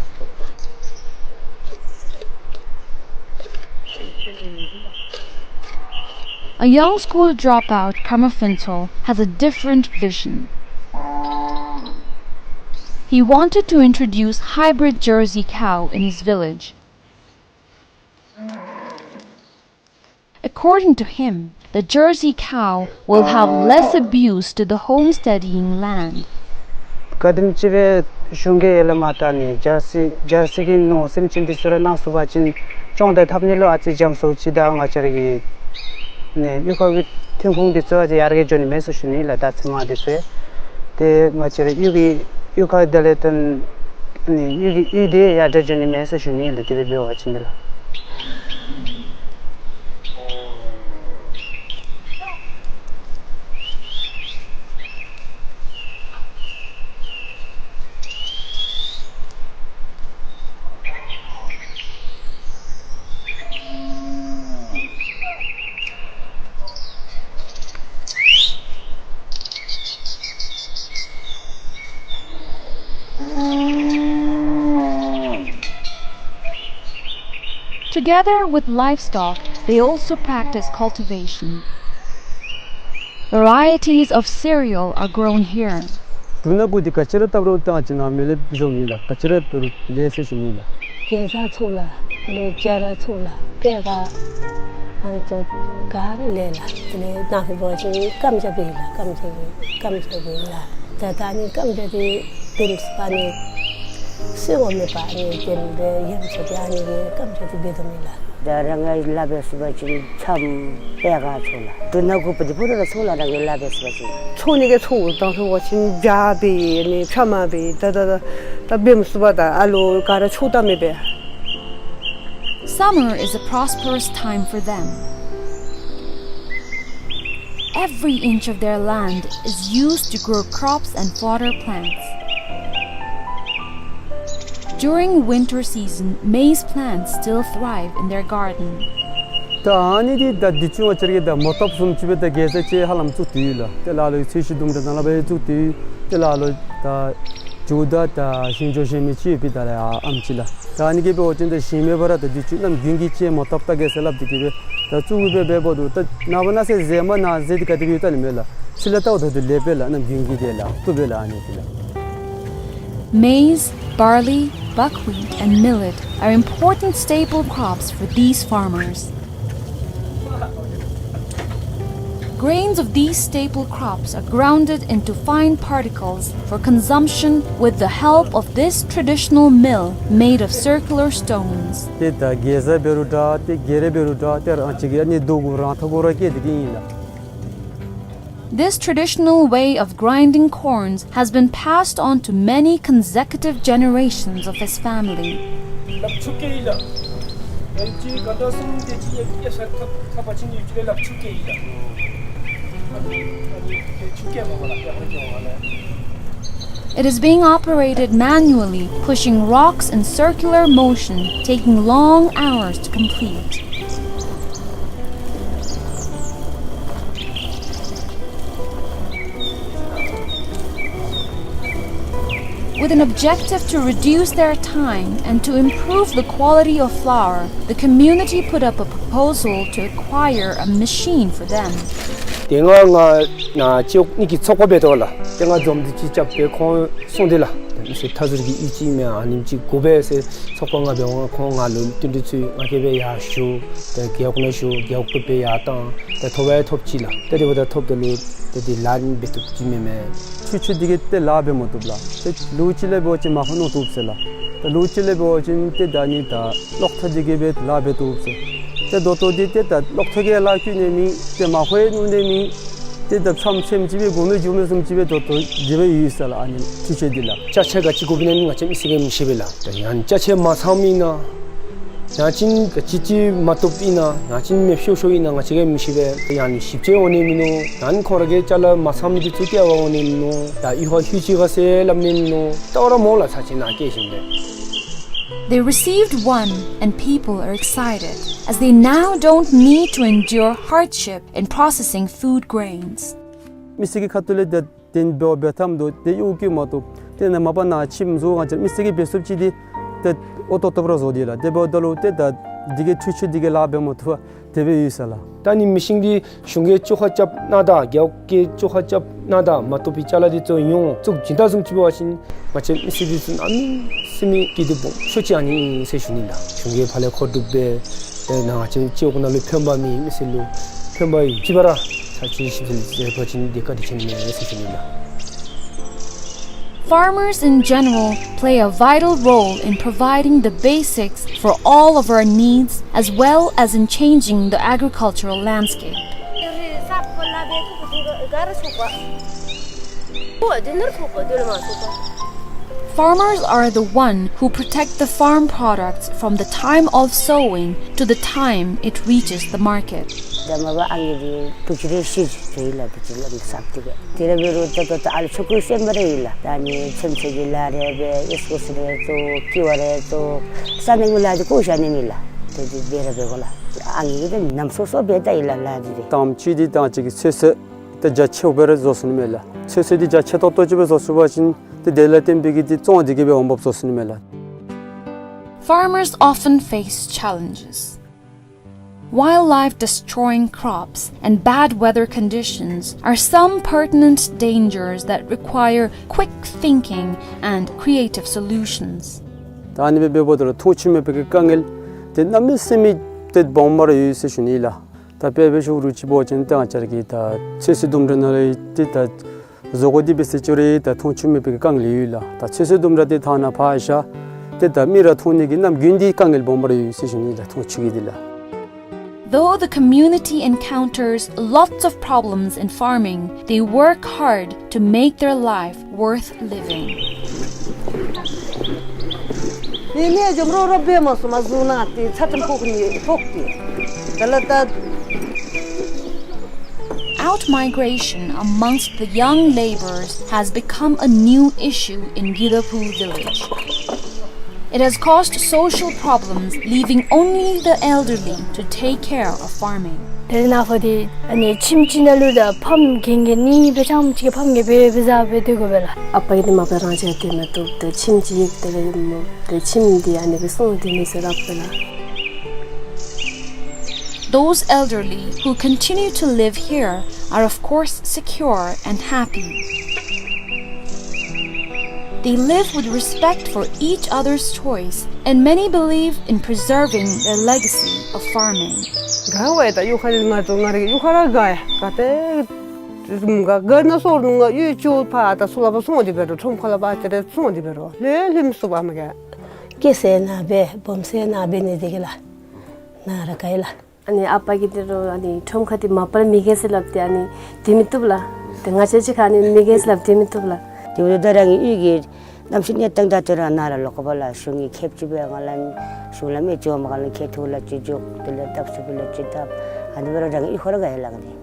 A young school dropout, Karma Phuntsho, has a different vision. He wanted to introduce hybrid Jersey cow in his village. According to him, the Jersey cow will have less abuse to the homesteading land. ག་དེམ་ཅིག་སྦེ་གཞུང་གིས་ཡར་ལས་མར་ད་ནི་ཇར་སི་ཇར་སི་གི་ནོར་སེམས་ཅན་འདི་ཚུ་ར་གནང་ཚུགས་པ་ཅིན་སྐྱོང་དང་འཐབ་ནི་ལུ་ཨ་ཙི་འཇམ་སུ་ཅིག་དང་ང་བཅས་ར་གི་ནི་གཡུས་ཁ་གི་ཐོན་ཁུངས་འདི་ཚུ་ཨ་ཙི་ཡར་རྒྱས་འགྱོ་ནི་མས་ཟེར་ཞུ་ནི་ལགས། ད་ཚེར་མ་འདི་ཚུ་ཏེ་ང་བཅས་ར་གཡུས་ཀྱི་གཡུས་ཁ་དེ་ལས་ཏེ་ནི་གཡུས་ཀྱི་གཡུས་འདི་ཡར་དྲག་འགྱོ་ནི་མས་ཟེར་ཞུ་ནི་ལགས། དེ་སྦེ་འབད་བ་ཅིན་ལགས། Together with livestock, they also practice cultivation. Varieties of cereal are grown here. འབྲུ་སྣ་དགུ་འདི་ག་ཅི་ར་བཏབ་རུང་ད་ཅི་ནཱ་མེ་ལེབ་བཟོ་ནི་ལགས། ག་ཅི་ར་བཏབ་རུང་ལེགས་ཟེར་ཞུ་ནི་ལགས། གེ་ཛ་ཚུ་ལགས། དེ་ལས་བྱ་ར་ཚུ་ལགས། པེ་ཀ་ཨ་ནི་ཚུ་ག་ར་ལེགས་ལགས། དེ་ལས་ནཱ་ལུ་འབད་བ་ཅིན་སྐམ་ཆ་འབད་ལགས། སྐམ་ཆ་སྐམ་ཆ་འབད་ལགས། ད་ད་ཨ་ནི་སྐམ་ཆ་འདི་བེམ་སྦེ་ཨ་ནི་སོ་ངོ་མེད་པར་ཨ་ནི་བེམ་སྦེ་ཡང་ཆ་འདི་ཨ་ནི་གི་སྐམ་ཆ་འདི་འབད་དོ་མེན་ལགས། ད་རང་གི་ལཱ་འབད་ཚུགས་པ་ཅིན་ཆམ་པེ་ཀ་ཚུ་ལགས། འབྲུ་སྣ་དགུ་པོ་འདི་ཕུད་ར་ཚུགས་ལགས། རང་གི་ལཱ་འབད་ཚུགས་པ་ཅིན། འཚོ་ནི་གི་འཚོ་བ་དང་འཚོ་བ་ཅིན་བྱ་འབད་ནི་ཕྱེ་མར་འབད་ད་ད་ད་ད་བེམ་སྦེ་ད་ཨ་ལོ་ག་ར་ཆུ་བཏབ་མི་འབད། Summer is a prosperous time for them. Every inch of their land is used to grow crops and fodder plants. During winter season, maize plants still thrive in their garden. ད་ཨ་ནི་འདི་ད་འདི་ཚུ་ང་བཅས་ར་གིས་ད་མོ་ཐོབ་བཟུམ་ཅིག་སྦེ་ད་གེ་ཛ་ཅིག་ཧ་ལམ་བཙུགས་ཏེ་ཡོད་ལགས། ཏེ་ལ་ལུ་ཚོས་གཞི་དུམ་གྲ་ནང་ལུ་སྦེ་བཙུགས་ཏེ་ཡོད། ཏེ་ལ་ལུ་ད་མཇུག་ད་ད་ཞིང་འགྱོ་ཤེས་མི་ཅིག་ཡོད་པའི་ད་ལས་ཨ་ཨམ་ཅིག་ལགས། ད་ཨ་ནི་གིས་འབད་བ་ཅིན་ད་ཞིང་མེད་པར་ད་འདི་ཚུ་གནམ་དགུན་གྱི་ཅིག་མོ་ཐོབ་ད་གེ་ཛ་སླབ་སྟེ་གིས་སྦེ་ད་བཙུགས་སྦེ་འབདཝ་ད་ད་ནངས་པ་གནངས་ཚེ་ཟེར་མ་གནངས་ཟེར་འདི་ག་དེ་སྦེ་ཡོད་ད་ནི་མེད་ལགས། ཕྱི་ལས་བལྟཝ་ད་འདི་ལེགས་པས་ལགས། གནམ་དགུན་གྱི་དེ་ལགས་བཏུབ་པས་ལགས། ཨ་ནི་འདི་ལགས། Maize, barley, buckwheat, and millet are important staple crops for these farmers. Grains of these staple crops are grounded into fine particles for consumption with the help of this traditional mill made of circular stones. ཏེ་ད་གེ་ཛ་འབད་རུང་འདྲ་ཏེ་གེ་རེ་འབད་རུང་འདྲ་ཏེ་རང་ཅིག་གི་ཨ་ནི་རྡོ་གུ་རང་ཐག་གུ་ར་བཀལ་ཏེ་གིས་ཨིན་ལགས། This traditional way of grinding corns has been passed on to many consecutive generations of his family. It is being operated manually, pushing rocks in circular motion, taking long hours to complete. With an objective to reduce their time and to improve the quality of flour, the community put up a proposal to acquire a machine for them. ཏེ་ང་ང་ནཱ་ཅོག་ནི་གི་ཚོགས་པ་འབད་དོ་ལགས། ཏེ་ང་འཛོམས་འདི་ཅིག་རྐྱབ་སྦེ་ཁོང་སོང་སྟེ་ལགས། ཏེ་མི་སེར་མཐའ་ཟུར་གྱི་ཡུལ་ཅིག་མེན་ཨ་ནེམ་ཅིག་དགོ་པས་ཟེར་ཚོགས་པ་ང་འབད་འོང་། ཁོང་ང་ལུ་བསྟུན་གྲོས་ཚུ་ང་གིས་སྦེ་ཡར་ཞུ། ཏེ་རྒེད་འོག་ནང་ཞུ། རྒེད་འོག་ཏུ་སྦེ་ཡར་བཏང་། ཏེ་ཐོབ་ཡང་ཐོབ་ཅི་ལགས། ཏེ་དེ་འབདཝ་ད་ཐོབ་ད་ལུ་ཏེ་འདི་ལཱ་འབད་བཏུབ་ཅི་མེན་མས། འཕྲུལ་ཆས་འདི་གིས་ཏེ་ལཱ་འབད་མ་བཏུབ་ལགས། ཏེ་ལོ་གཅིག་ལས་འབད་བ་ཅིན་མར་ཕབ་ནུག་བཏུབ་ཟེར་ལགས། ཏེ་ལོ་གཅིག་ལས་འབད་བ་ཅིན་ཏེ་ད་ནི་ད་གློག་ཐག་འདི་གིས་སྦེ་ལཱ་འབད་བཏུབ་ཟེར། ཏེ་ད་ལྟོ་འདི་ཏེ་ད་གློག་ཐག་གིས་ལཱ་བཀོལ་ནི་མེད། ཏེ་མར་ཕབ་ནུག་ནི་མེད། ཏེ་ད་ཕྱམ་ཕྱམ་ཅིག་སྦེ་དགོ་མི་འགྱོ་མི་བཟུམ་ཅིག་སྦེ་ད་ལྟོ་འདི་སྦེ་ཡོད་ཟེར་ལགས། ཨ་ནི་འཕྲུལ་ཆས་འདི་ལགས། ཅ་ཆས་ག་ཅི་དགོཔ་ཨིན་ན་ང་བཅས་མི་སེར་གྱིས་མི་ཤེས་པས་ལགས། ད་ཡང་ཅ་ཆས་མ་ཚངམ་ཨིན་ན་ཡང་ཅིན་ག་ཅི་ཅིག་མ་བཏུབ་ཨིན་ན་ཡང་ཅིན་མེདཔ་ཤོར་ཤོརཝ་ཨིན་ན་ང་བཅས་ཀྱིས་མི་ཤེས་པས། ཡང་ཞིབ་དཔྱད་འོང་ནི་མིན་ནུག། ཡང་ཁོང་ར་གི་ཅ་ལ་མ་ཚངམ་འདི་ཚུ་སྐྱེལ་བར་འོང་ནི་མིན་ནུག། ད་ཡུལ་ཧོ་ཧུད་ཅིག་ག་ཟེར་སླབ་ནི་མིན་ནུག། ད་འོ་ར་མོ་ལགས་ཚར་ཅིག་ནཱ་སྐྱེལ་ཞིནམ་ལས། They received one, and people are excited, as they now don't need to endure hardship in processing food grains. མི་སེར་གྱི་ཁ་ཐུག་ལས་ཏེ་དེ་འབད་འབད་ཐངས་འདུག། ཏེ་གཡོག་གིས་མ་བཏུབ། ཏེ་ནཱ་མ་པ་ནཱ་ཁྱིམ་བཟོ་ང་བཅས་མི་སེར་གྱིས་འབད་ཚུགསཔ་ཅིག་འདི་ཏེ་ཨོ་ཏོག་ཏོ་སྦེ་ར་བཟོ་སྟེ་ལགས། དེ་འབདཝ་ད་ལུ་ཏེ་ད་འདི་གི་འཕྲུལ་ཆས་འདི་གིས་ལཱ་འབད་མ་བཏུབ་པར་དེ་སྦེ་ཡོད་ཟེར་ལགས། ད་ནི་མི་ཤིང་འདི་གཞུང་གིས་བཅོ་ཁ་རྐྱབ་གནང་ད་རྒེད་འོག་གིས་བཅོ་ཁ་རྐྱབ་གནང་ད་མ་བཏུབ་པའི་ཅ་ལ་འདི་ཚུ་ཡོངས་བཙུགས་བྱིན་ད་བཟུམ་ཅིག་འབད་བ་ཅིན་ང་བཅས་མི་སེར་འདི་ཚུ་གནམ་མེད་ས་མེད་སྐྱིད་སྡུག་སྦོམ་ཤོས་ཅིག་ཨ་ནི་ཨིན་ཟེར་ཞུ་ནི་ལགས། གཞུང་གིས་ཕར་ལས་མཁོ་སྒྲུབ་འབད་ཏེ་ནཱ་ང་བཅས་ཅོག་ནང་ལུ་ཕན་པ་མེད། མི་སེར་ལུ་ཕན་པ་ཡོད་ཅི་བ་ར་ཚར་ཅིག་ཞིབ་འཚོལ་མཛད་པ་ཅིན་དེ་བཀའ་དྲིན་ཆེ་ནི་མས་ཟེར་ཞུ་ནི་ལགས། Farmers in general play a vital role in providing the basics for all of our needs, as well as in changing the agricultural landscape. Farmers are the one who protect the farm products from the time of sowing to the time it reaches the market. ད་མ་པ་ཨང་གི་འདི་བུ་ཅི་རེ་ཤི་ཚུ་ཡི་ལགས། བུ་ཅི་ལགས་མི་སབ་ཏེ་གི། དེ་ར་འབད་རུང་ད་ད་ད་ཨ་ལུ་ཆུང་ཀུ་སེམས་པ་རེ་ཡི་ལགས། ད་ནི་ཚོད་ཚོད་ཀྱི་ལཱ་རེ་འབད། ཨིས་ཀོ་སི་རེ་བཙུགས། ཀི་བ་རེ་བཙུགས། ས་གནས་ཀྱི་ལཱ་འདི་བཀོ་བཞག་ནི་མེད་ལགས། ཏེ་འདི་འབད་ར་འབད་དགོ་ལགས། ཨང་གི་འདི་ནམ་སོ་སོ་འབད་ད་ཡི་ལགས་ལཱ་འདི་རེ། དམ་ཅིག་འདི་དང་གཅིག་གི་ཚོད་བསྲེ་ཏེ་རྒྱ་ཆེཝ་སྦེ་ར་བཟོ་ཚུགས་ནི་མས་ལགས། ཚོད་བསྲེ་འདི་རྒྱ་ཆེ་ཏོག་ཏོ་ཅིག་སྦེ་བཟོ་ཚུགས་པ་ཅིན་ཏེ་དེ་ལས་བརྟེན་པའི་གི་ཏེ་བཙོང་འདི་གིས་སྦེ་འོང་འབབ་བཟོ་ཚུགས་ནི་མས་ལགས། Farmers often face challenges. Wildlife-destroying crops and bad weather conditions are some pertinent dangers that require quick thinking and creative solutions. ད་ཨ་ནི་སྦེ་འབདཝ་ད་ལུ་མཐོང་ཆུང་མེད་པའི་གི་དཀའ་ངལ་འདི་གནམ་མེད་ས་མེད་ཏེ་སྦོམ་སྦེ་ར་ཡོད་ཟེར་ཞུ་ནི་ལགས། ད་དཔེ་འབད་ཞུ་རུང་ཅིག་འབད་བ་ཅིན་ད་ང་བཅས་ར་གི་ད་ཚོད་བསྲེ་ལྡུམ་ར་ནང་ལས་ཏེ་ད་བཟོ་བཀོད་འདི་འབད་ཟེར་ཅི་རུང་ད་མཐོང་ཆུང་མེད་པའི་གི་དཀའ་ངལ་ཡོད་ལགས། ད་ཚོད་བསྲེ་ལྡུམ་ར་འདི་ཐང་ནང་ཕར་བཞག་སྟེ་ད་མི་ར་མཐོང་ནི་གི་ནམ་རྒྱུན་འདི་དཀའ་ངལ་སྦོམ་སྦེ་ར་ཡོད་ཟེར་ཞུ་ནི་ལགས། མཐོང་ཆུང་གི་འདི་ལགས། Though the community encounters lots of problems in farming, they work hard to make their life worth living. ནི་ནི་འཇོམས་རོགས་རོགས་འབད་མ་ཚུགས་མ་བཟུང་ན་ཏེ་ཚ་གྲང་ཕོག་ནི་ཕོག་སྟེ། ད་ལ་ད། Outmigration amongst the young labourers has become a new issue in Gidaphu village. It has caused social problems, leaving only the elderly to take care of farming. དེ་ནང་ཕར་འདི་ཨ་ནི་ཁྱིམ་གཅིག་ནང་ལུ་ད་ཕམ་གྱོན་གྱོན་ནི་སྦེ་ཙམ་ཅིག་ཕམ་གྱོན་སྦེ་སྦེ་བཟའ་སྦེ་སྡོད་དགོ་པས་ལགས། ཨ་པ་གིས་འདི་མ་པ་རང་བཞག་སྡོད་མི་བཏུབ། ད་ཁྱིམ་གཅིག་དེ་ལས་ད་ཁྱིམ་འདི་ཨ་ནི་སྦེ་སོང་སྡོད་ནི་ཟེར་སླབ་པས་ལགས། Those elderly who continue to live here are, of course, secure and happy. They live with respect for each other's choice, and many believe in preserving their legacy of farming. དགའ་བས། ད་གཡུས་ཁ་ལས་ང་ཚུ་ང་རའི་གི་གཡུས་ཁར་ར་དགའ་ཡ། ག་ཏེ་དགའ་ན་སོང་ང་གཡུས་ཕྱོགས་ཕར་ད་ཚུར་ལ་ཕར་སོང་སྟེ་འབད་རུང་ཁྲོམ་ཁ་ལ་ཕར་ཅིག་ར་སོང་སྟེ་འབད་རུང་ལྷོད་ལྷོད་མི་ཚུགས་པས་མ་ག། སྐྱེས་ས་ནཱ་སྦེ་སྦོམ་ས་ནཱ་འབད་ནི་དེ་གིས་ལགས་ནཱ་ར་དགའ་ཡི་ལགས། ཨ་ནི་ཨ་པ་གིས་འདི་རུ་ཨ་ནི་ཁྲོམ་ཁ་འདི་མ་པ་ལས་མི་རྒས་ཟེར་སླབ་སྟེ་ཨ་ནི་སྡོད་མི་བཏུབ་ལགས། ཏེ་ང་བཅས་ཅིག་ཁར་ཨ་ནི་མི་རྒས་ཟེར་སླབ་སྟེ་སྡོད་མི་བཏུབ་ལགས། དེ་འབདཝ་ད་རང་གི་གཡུས་ཀྱི་གནམ་གཤིས་གནས་སྟངས་དང་དེ་ར་ནཱ་ར་ལོག་དགོ་པས་ལགས། གཞུང་གིས་ཁེ་ཕྱི་སྦེ་ང་ལུ་གཞུང་ལམ་ཡང་ཅིག་འོང་མ་ག་ལགས། ཁེ་ཐུག་ལགས་ཅིག་འགྱོ། དེ་ལས་བཏབ་ས་སྦེ་ལགས་ཅིག་བཏབ། ཨ་ནི་སྦེ་ར་རང་གི་གཡུས་ཁར་ར་དགའ་ཡི་ལགས་ནི།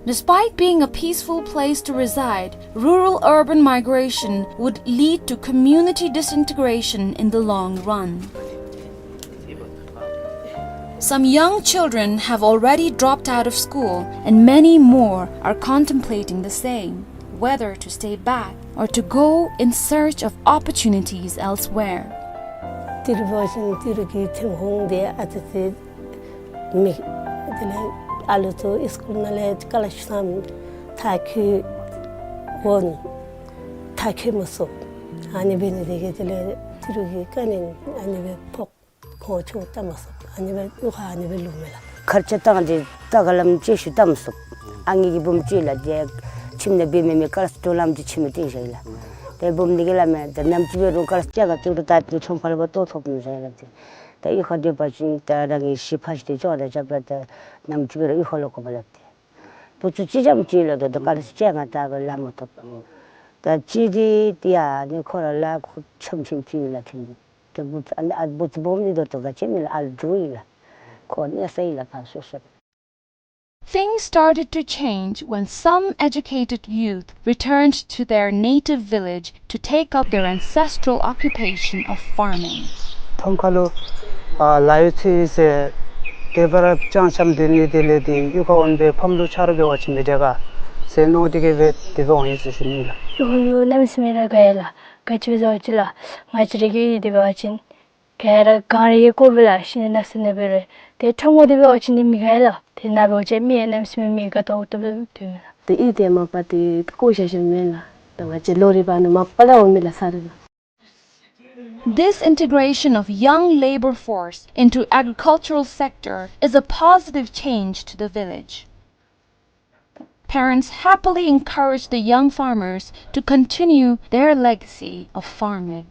Despite being a peaceful place to reside, rural-urban migration would lead to community disintegration in the long run. Some young children have already dropped out of school, and many more are contemplating the same, whether to stay back or to go in search of opportunities elsewhere. ཏི་རུ་འབད་བ་ཅིན་ཏི་རུ་གི་ཐོན་ཁུངས་འདི་ཨ་ཙི་ཅིག་མེད། དེ་ལས་ཨ་ལུ་ཚུ་སི་ཀུལ་ནང་ལས་ཀ་ལ་ཤུ་སམ་མཐར་འཁྱོལ་འོང་། མཐར་འཁྱོལ་མ་ཚུགས། ཨ་ནི་འབད་ནི་དེ་གིས་དེ་ལས་ཏི་རུ་གི་དཀའ་ངལ་ཨ་ནི་སྦེ་ཕོག། ཁོང་ཆུང་བཏང་མ་ཚུགས། ཨ་ནི་སྦེ་གཡུས་ཁར་ཨ་ནི་སྦེ་ལུས་མས་ལགས། ཁར་ཆ་བཏང་སྟེ་ད་ག་ལམ་ཅིག་ཤུལ་བཏང་མ་ཚུགས། ཨ་ངེ་གི་བུམོ་ཅིག་ལགས། ཏེ་ཁྱིམ་ནང་སྦེ་མེན་མེན་ཀ་ལ་སི་ཏོ་ལམ་ཅིག་ཁྱིམ་ནང་སྟོན་བཞག་ཡི་ལགས། ཏེ་བུམོ་འདི་གིས་སླབ་མས། ད་ནམ་ཅིག་འབད་རུང་ཀ་ལ་སི་བཅད་ག་བཅུག་རུང་ད་ཏེ་ཁྲོམ་ཁ་ལུ་ཕར་གཏོགས་ཐོབ་མི་ཟེར་ལགས། ཏེ་ད་གཡུས་ཁར་སྡོད་པ་ཅིན་ད་རང་གི་གཞི་ཕ་གཞིས་ཏེ་ཅོག་ར་རྐྱབ་ལགས། ད་ནམ་ཅིག་འབད་རུང་གཡུས་ཁ་ལུ་དགོ་པས་ལགས། ཏེ་བུ་ཚུ་གཅིག་རྐྱངམ་ཅིག་ལགས། ད་ད་ཀ་ལ་སི་བཅད་ག་ད་ག་ལཱ་མ་ཐོབ། ད་གཅིག་འདི་ཏེ་ཡ་ནི་ཁོ་ར་ལཱ་ཁུ་ཆམ་ཆམ་ཅིག་ལགས། ཏེ་ཏེ་བུ་ཚུ་ཨ་ནི་ཨ་བུ་ཚུ་སྦོམ་འདི་ད་ལྟོ་ག་ཅི་མེད་ལགས། ཨ་ལུ་འགྱོ་ཡི་ལགས། ཁོ་གནས་ས་ཡི་ལགས་ཕར་སོ་སོ། Things started to change when some educated youth returned to their native village to take up their ancestral occupation of farming. ཁྲོམ་ཁ་ལུ་ཨ་ལཱ་གཡོག་འཚོལ་ཟེར་དེ་སྦེ་ར་ཅང་ཅང་སྡོད་ནི་དེ་ལས་ཏེ་གཡུས་ཁར་འོང་སྦེ་ཕམ་ལུ་ཆ་རོགས་འབད་བ་ཅིན་མི་དྲག་ག་ཟེར་མནོ་སྟེ་གིས་སྦེ་དེ་སྦེ་འོང་ཡི་ཟེར་ཞུ་ནི་ལགས། གཡུས་ཁར་ལུ་གནམ་མེད་ས་མེད་ར་དགའ་ཡི་ལགས། ག་ཅི་སྦེ་ཟེར་བ་ཅིན་ལགས། ང་བཅས་ར་གི་དེ་འབད་བ་ཅིན་ག་ར་གངས་རི་གི་སྐོར་སྦེ་ལགས། ཤིང་ནགས་ཚལ་ནང་འབད་རུང་། ཏེ་ཁྲོམ་ཁ་འདི་འབད་བ་ཅིན་ནི་མི་དགའ་ལགས། ཏེ་ནཱ་འབད་བ་ཅིན་མི་གནམ་མེད་ས་མེད་མི་དགའ་ཏོག་ཏོ་སྦེ་སྡོད་མས་ལགས། ཏེ་གཡུས་འདི་མ་པ་ཏེ་བཀོ་བཞག་བཞགཔ་མས་ལགས། ད་ང་བཅས་ལོ་རེ་བ་ནི་མ་པ་ལས་འོང་མི་ལགས་ས་རེ་ལགས། This integration of young labour force into agricultural sector is a positive change to the village. Parents happily encourage the young farmers to continue their legacy of farming.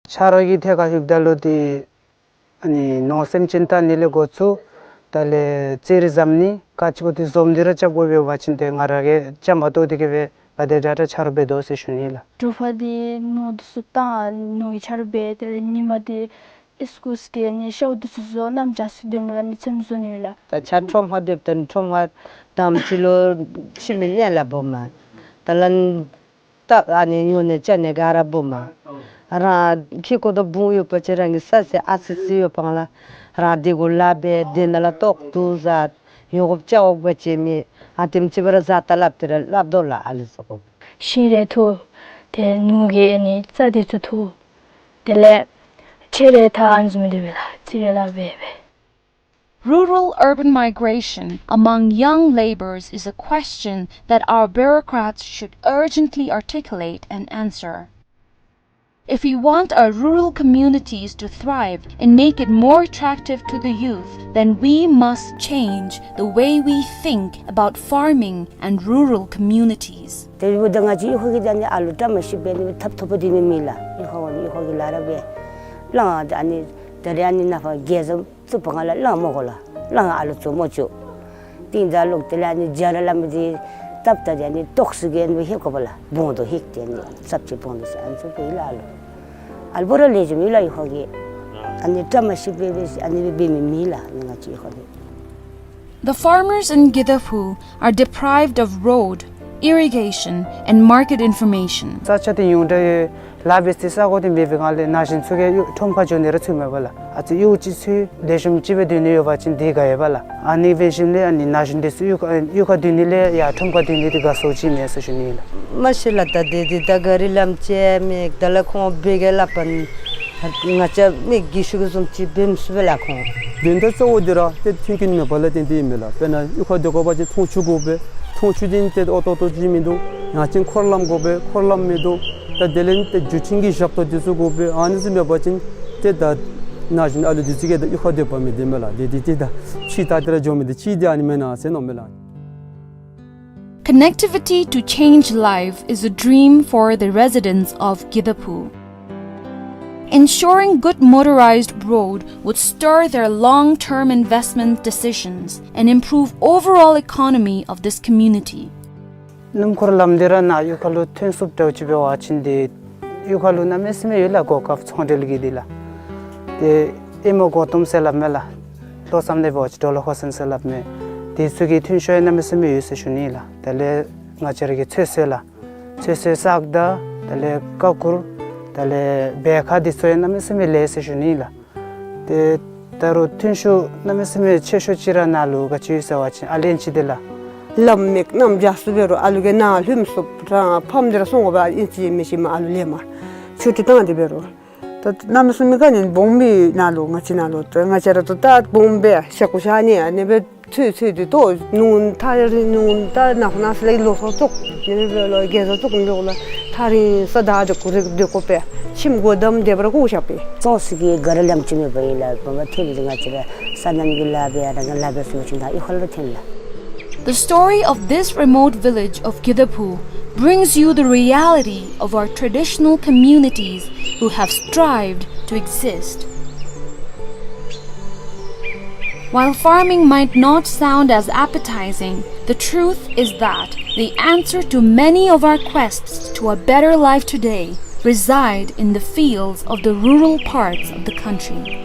ཆ་རོགས་ཀྱི་ཐད་ཁར་ཞུཝ་ད་ལུ་ཏེ་ཨ་ནི་ནོར་སེམས་ཅན་བལྟ་ནི་ལས་འགོ་བཙུགས་ད་ལས་རྩིས་རིག་འཛམ་གླིང་ག་ཅི་གོ་ཏེ་འཛོམས་ཏེ་ར་རྐྱབ་དགོ་པས། འབད་བ་ཅིན་ཏེ་ང་ར་གིས་རྐྱངམ་མ་གཏོགས་དེ་གིས་སྦེ་ག་དེ་དྲག་དྲག་ཆ་རོགས་འབད་དོ་ཟེར་ཞུ་ནི་ལགས། དྲོ་པ་འདི་ནོར་འདི་ཚུ་བཏང་ནོར་གྱི་ཆ་རོགས་འབད། དེ་ལས་ཉིནམ་འདི་ཨིས་ཀུལ་སྐྱེལ་ནི་ཤོག་འདི་ཚུ་བཟོ་གནམ་བྱཱར་ཚུ་སྡོད་མི་ལགས་ནི་ཚེམ་བཟོ་ནི་ལགས། ད་ཆ་ཁྲོམ་ཁར་སྡོདཔ་ད་ཁྲོམ་ཁར་དང་པ་ཅིག་ལུ་ཁྱིམ་གྱི་གནས་ལ་སྦོམ་མས། ད་ལན་ད་ཨ་ནི་ཉོ་ནི་བཅའ་ནི་ག་ར་སྦོམ་མས། རང་ཁྱིམ་གུ་དང་བུ་ཡོད་པ་ཅིན་རང་གི་ས་ཟེར་ཨ་ཙི་ཙི་ཡོད་པ་ལགས། རང་དེ་གུ་ལཱ་འབད་དེ་ནང་ལས་ཏོག་ཏོ་བཟའ་ཡོང་དགོཔ་བཅའ་དགོཔ་ཅིག་མེད། ཨ་དེམ་ཅིག་སྦེ་ར་བཟའ་ད་སླབ་སྟེ་ར་སླབ་དོ་ལགས། ཨ་ལུ་ཚུ་གུ་ཤིང་རེ་འཐུ། ཏེ་ནོར་གྱི་ཨ་ནི་རྩྭ་འདི་ཚུ་འཐུ། དེ་ལས་ཁྲལ་རེ་ད་ཨ་ནི་བཟུམ་སྦེ་འབད་ལགས། རྩིས་རིག་ལཱ་འབད་འབད། Rural-urban migration among young laborers is a question that our bureaucrats should urgently articulate and answer. If we want our rural communities to thrive and make it more attractive to the youth, then we must change the way we think about farming and rural communities. དེ་འབདཝ་ད་ང་བཅས་གཡུས་ཁ་གི་ད་ཨ་ནི་ཨ་ལུ་བཀྲ་མ་ཤིས་པའི་ནི་ཐབ་ཐོབ་པ་འདི་མི་མི་ལགས། གཡུས་ཁ་བ་ནི་གཡུས་ཁ་གི་ལཱ་ར་འབད། ལང་ཨ་ནི་ད་རེས་ཨ་ནི་ནཱ་ཕར་རྒྱལ་བཟང་བཙུགས་པ་ང་ལ་ལང་མོ་གོ་ལགས། ལང་ཨ་ལུ་བཙུགས་མོ་བཅུག། ཏིང་ད་ལོག་དེ་ལས་ཨ་ནི་རྒྱ་ར་ལམ་འདི་བཏབ་ད་དེ་ཨ་ནི་ཏོག་སི་གི་ཨ་ནི་ཧེབ་དགོ་པ་ལགས། བོང་དོ་ཧེག་དེ་ཨ་ནི་ཙབ་ཅིག་བོང་དོ་ཟེར་ཨ་ནི་ཚུ་འབད་ཡི་ལགས་ཨ་ལུ། ཨ་ལུ་བོ་ར་ལེགས་ཤོམ་ཡོད་ལགས་གཡུས་ཁ་གི། ཨ་ནི་བཀྲ་མ་ཤིས་པའི་འབད་ཨ་ནི་འབད་མི་མི་ལགས་ཨ་ནི་ང་བཅས་གཡུས་ཁ་གི། The farmers in Gidaphu are deprived of road, irrigation, and market information. ས་ཆ་འདི་ཉུང་དྲགས་ཡོད། ལཱ་འབད་སའི་ས་གོ་འདི་མེད་པའི་སྒང་ལས་ན་གཞོན་ཚུ་གིས་གཡུས་ཁྲོམ་ཁར་འགྱོ་ནི་ར་ཚུགས་མེད་པ་ལགས། ཨ་ཙི་གཡུས་ཅིག་ཚུ་ལེགས་ཤོམ་ཅིག་སྦེ་སྡོད་ནི་ཡོད་པ་ཅིན་འདི་དགའ་ཡོདཔ་ལགས། ཨ་ནི་འབད་ཞིནམ་ལས་ཨ་ནི་ན་གཞོན་འདི་ཚུ་གཡུས་ཁ་གཡུས་ཁར་སྡོད་ནི་ལས་ཡར་ཁྲོམ་ཁར་སྡོད་ནི་འདི་དགའ་སོ་ཅིག་མས་ཟེར་ཞུ་ནི་ལགས། མ་ཤེས་ལགས། ད་འདི་འདི་ད་ག་རི་ལམ་ཅིག་མེད། ད་ལས་ཁོང་བོད་སྐད་སླབ་པ་ནི་ང་བཅས་མི་གིས་ཞུ་གི་བཟུམ་ཅིག་འབད་མི་ཚུགས་པས་ལགས་ཁོང་། དོན་དག་གཙོ་བོ་འདི་ར་ཏེ་མཐུན་རྐྱེན་མེད་པ་ལས་བརྟེན་ཏེ་ཨིན་མས་ལགས། དཔེར་ན་གཡུས་ཁར་སྡོད་དགོ་པ་ཅིན་འཐུང་ཆུ་དགོ་པས། འཐུང་ཆུ་འདི་ཏེ་ཨོ་ཏོག་ཏོ་ཅིག་མིན་འདུག། ཡང་ཅིན་འཁོར་ལམ་དགོ་པས། འཁོར་ལམ་མིན་འདུག། ད་དེ་ལས་ཏེ་འགྲུལ་འཕྲིན་གྱི་ཞབས་ཏོག་འདི་ཚུ་དགོ་པས། ཨ་ནི་ཚུ་མེད་པ་ཅིན་ཏེ་ད་ན་གཞོན་ཨ་ལུ་འདི་ཚུ་གིས་ད་གཡུས་ཁར་སྡོད་པ་མི་བདེ་མས་ལགས། དེ་འདི་ཏེ་ད་ཕྱི་ད་དེ་ར་འགྱོ་མི་འདི་ཅིག་འདི་ཨ་ནི་མེན་ན་ཟེར་མནོཝ་མས་ལགས། Connectivity to change life is a dream for the residents of Gidaphu. Ensuring good motorized road would stir their long-term investment decisions and improve overall economy of this community. སྣུམ་འཁོར་ལམ་འདི་ར་ནཱ་གཡུས་ཁ་ལུ་ཐོན་ཚུགསཔ་འདྲཝ་ཅིག་འབད་བ་ཅིན་འདི་གཡུས་ཁ་ལུ་གནམ་མེད་ས་མེད་ཡོད་ལགས། གོ་སྐབས་ཚོང་འབྲེལ་གྱི་འདི་ལགས། ཏེ་ཨེ་མ་གོ་སྟོངམ་ཟེར་སླབ་མས་ལགས། ལྷོ་མཚམས་ནང་འབད་བ་ཅིན་ཌོ་ལ་ཧོ་སན་ཟེར་སླབ་མས། དེ་ཚུ་གི་ཐོན་ཤུགས་ཡང་གནམ་མེད་ས་མེད་ཡོད་ཟེར་ཞུ་ནི་ལགས། དེ་ལས་ང་བཅས་ར་གི་ཚོད་བསྲེ་ལགས། ཚོད་བསྲེ་སག་དང་དེ་ལས་ཀ་ཀུར་དེ་ལས་བལ་ཁ་འདི་ཚུ་ཡང་གནམ་མེད་ས་མེད་ལེགས་ཟེར་ཞུ་ནི་ལགས། ཏེ་ད་རུང་ཐོན་ཤུགས་གནམ་མེད་ས་མེད་ཆེ་ཤོས་ཅིག་ར་ནཱ་ལུ་ག་ཅི་ཡོད་ཟེར་བ་ཅིན་ཨ་ལན་ཅིག་འདི་ལགས། ལམ་མེད་གནམ་རྒྱ་སུ་འབད་རུང་ཨ་ལུ་གིས་ནཱ་ལྷོདཔ་སོངམ་ར་ཕམ་འདི་ར་སོང་དགོ་པས། ཨིན་ཅི་མིན་ཅི་མར་ཨ་ལུ་ལས་མར་ཆུ་ཏི་བཏང་སྟེ་འབད་རུང་ད་གནམ་མེད་ས་མེད་ག་ནི་སྦོམ་སྦེ་ནཱ་ལུ་ང་བཅས་ནཱ་ལུ་ད་ང་བཅས་ར་ད་ད་སྦོམ་སྦེ་ཤ་ཁུ་ཤ་ནི་ཨ་ནི་སྦེ་ཚུད་ཚུད་དེ་ཏོ་ནུ་ཐ་རི་ནུ་ད་ནཱ་ཁོ་ན་སི་ལེ་ལོ་སོ་ཙུག་ནི་སྦེ་ལོ་རྒྱལ་བཟང་ཙུག་ནི་ལོ་ལ་ཐ་རི་ས་ད་དེ་ཁུ་རེ་དེ་ཁོ་པས། ཁྱིམ་སྒོ་བསྡམས་ཏེ་འབད་རུང་ཁུག་བཞག་པས། ཙོང་སི་གི་ག་ར་ལམ་ཅིག་མེད་པ་ཨིན་ལགས། བ་མ་ཐེབས་ཏེ་ང་བཅས་ར་ས་གནམ་གྱི་ལཱ་འབད་ཡ་ར་ང་ལཱ་འབད་སོང་ཅིན་ད་གཡུས་ཁ་ལུ་ཐོན་ལགས། The story of this remote village of Gidaphu brings you the reality of our traditional communities who have strived to exist. While farming might not sound as appetizing, the truth is that the answer to many of our quests to a better life today reside in the fields of the rural parts of the country.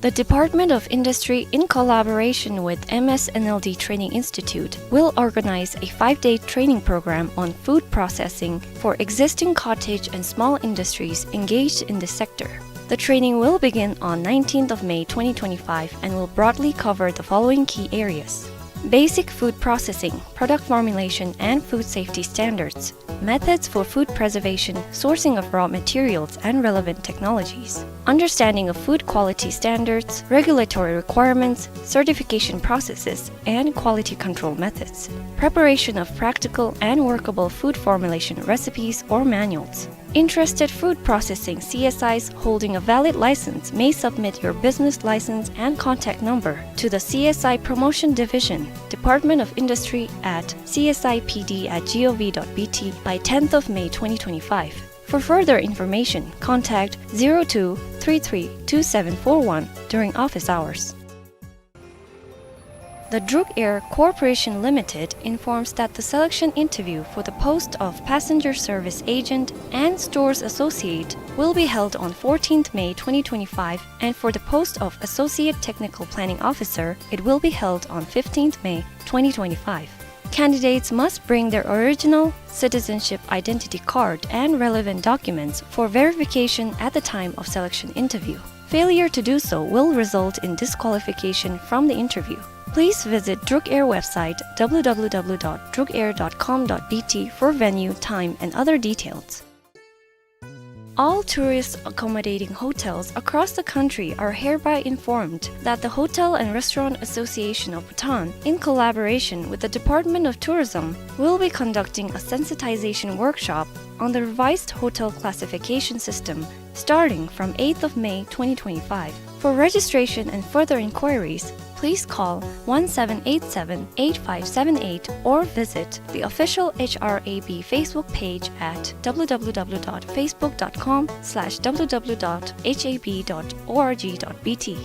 The Department of Industry, in collaboration with M S N L D Training Institute, will organize a five-day training program on food processing for existing cottage and small industries engaged in this sector. The training will begin on nineteenth of May twenty twenty-five and will broadly cover the following key areas: basic food processing, product formulation and food safety standards, methods for food preservation, sourcing of raw materials and relevant technologies, understanding of food quality standards, regulatory requirements, certification processes, and quality control methods, preparation of practical and workable food formulation recipes or manuals. Interested food processing C S Is holding a valid license may submit your business license and contact number to the C S I Promotion Division, Department of Industry at C S I P D at gov dot B T by tenth of May twenty twenty-five. For further information, contact zero two three three two seven four one during office hours. The Druk Air Corporation Limited informs that the selection interview for the post of passenger service agent and stores associate will be held on fourteenth May twenty twenty-five, and for the post of associate technical planning officer, it will be held on fifteenth May twenty twenty-five. Candidates must bring their original citizenship identity card and relevant documents for verification at the time of selection interview. Failure to do so will result in disqualification from the interview. Please visit Druk Air website w w w dot druk air dot com dot b t for venue, time, and other details. All tourist accommodating hotels across the country are hereby informed that the Hotel and Restaurant Association of Bhutan, in collaboration with the Department of Tourism, will be conducting a sensitization workshop on the revised hotel classification system starting from eighth of May twenty twenty-five. For registration and further inquiries, please call one seven eight seven eight five seven eight or visit the official H R A B Facebook page at w w w dot facebook dot com slash w w w dot h a b dot o r g dot b t.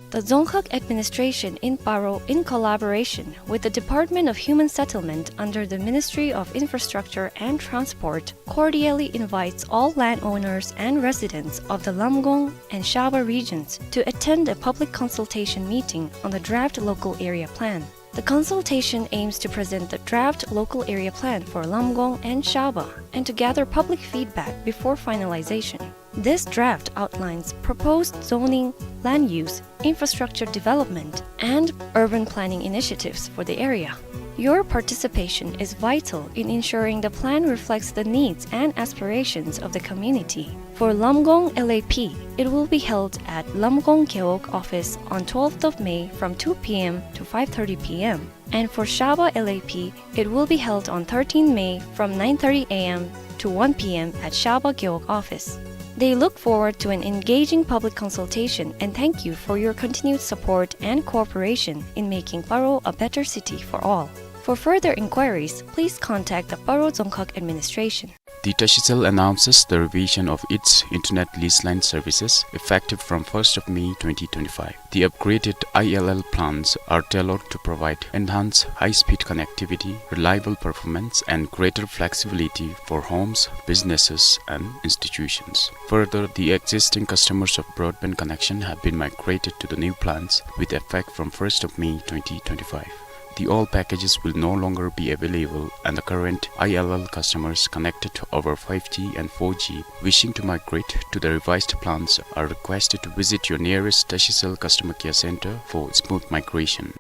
The Dzongkhag Administration in Paro, in collaboration with the Department of Human Settlement under the Ministry of Infrastructure and Transport, cordially invites all landowners and residents of the Lamgong and Shaba regions to attend a public consultation meeting on the draft local area plan. The consultation aims to present the draft local area plan for Lamgong and Shaba and to gather public feedback before finalization. This draft outlines proposed zoning, land use, infrastructure development, and urban planning initiatives for the area. Your participation is vital in ensuring the plan reflects the needs and aspirations of the community. For Lamgong L A P, it will be held at Lamgong Gewog office on twelfth of May from two p m to five thirty p m. And for Shaba L A P, it will be held on thirteenth May from nine thirty a m to one p m at Shaba Gewog office. They look forward to an engaging public consultation and thank you for your continued support and cooperation in making Paro a better city for all. For further inquiries, please contact the Paro Dzongkhag Administration. The Tashicel announces the revision of its internet lease line services effective from first of May twenty twenty-five. The upgraded I L L plans are tailored to provide enhanced high-speed connectivity, reliable performance, and greater flexibility for homes, businesses, and institutions. Further, the existing customers of broadband connection have been migrated to the new plans with effect from first of May twenty twenty-five. The old packages will no longer be available, and the current I L L customers connected to over five G and four G wishing to migrate to the revised plans are requested to visit your nearest Tashicel customer care center for smooth migration.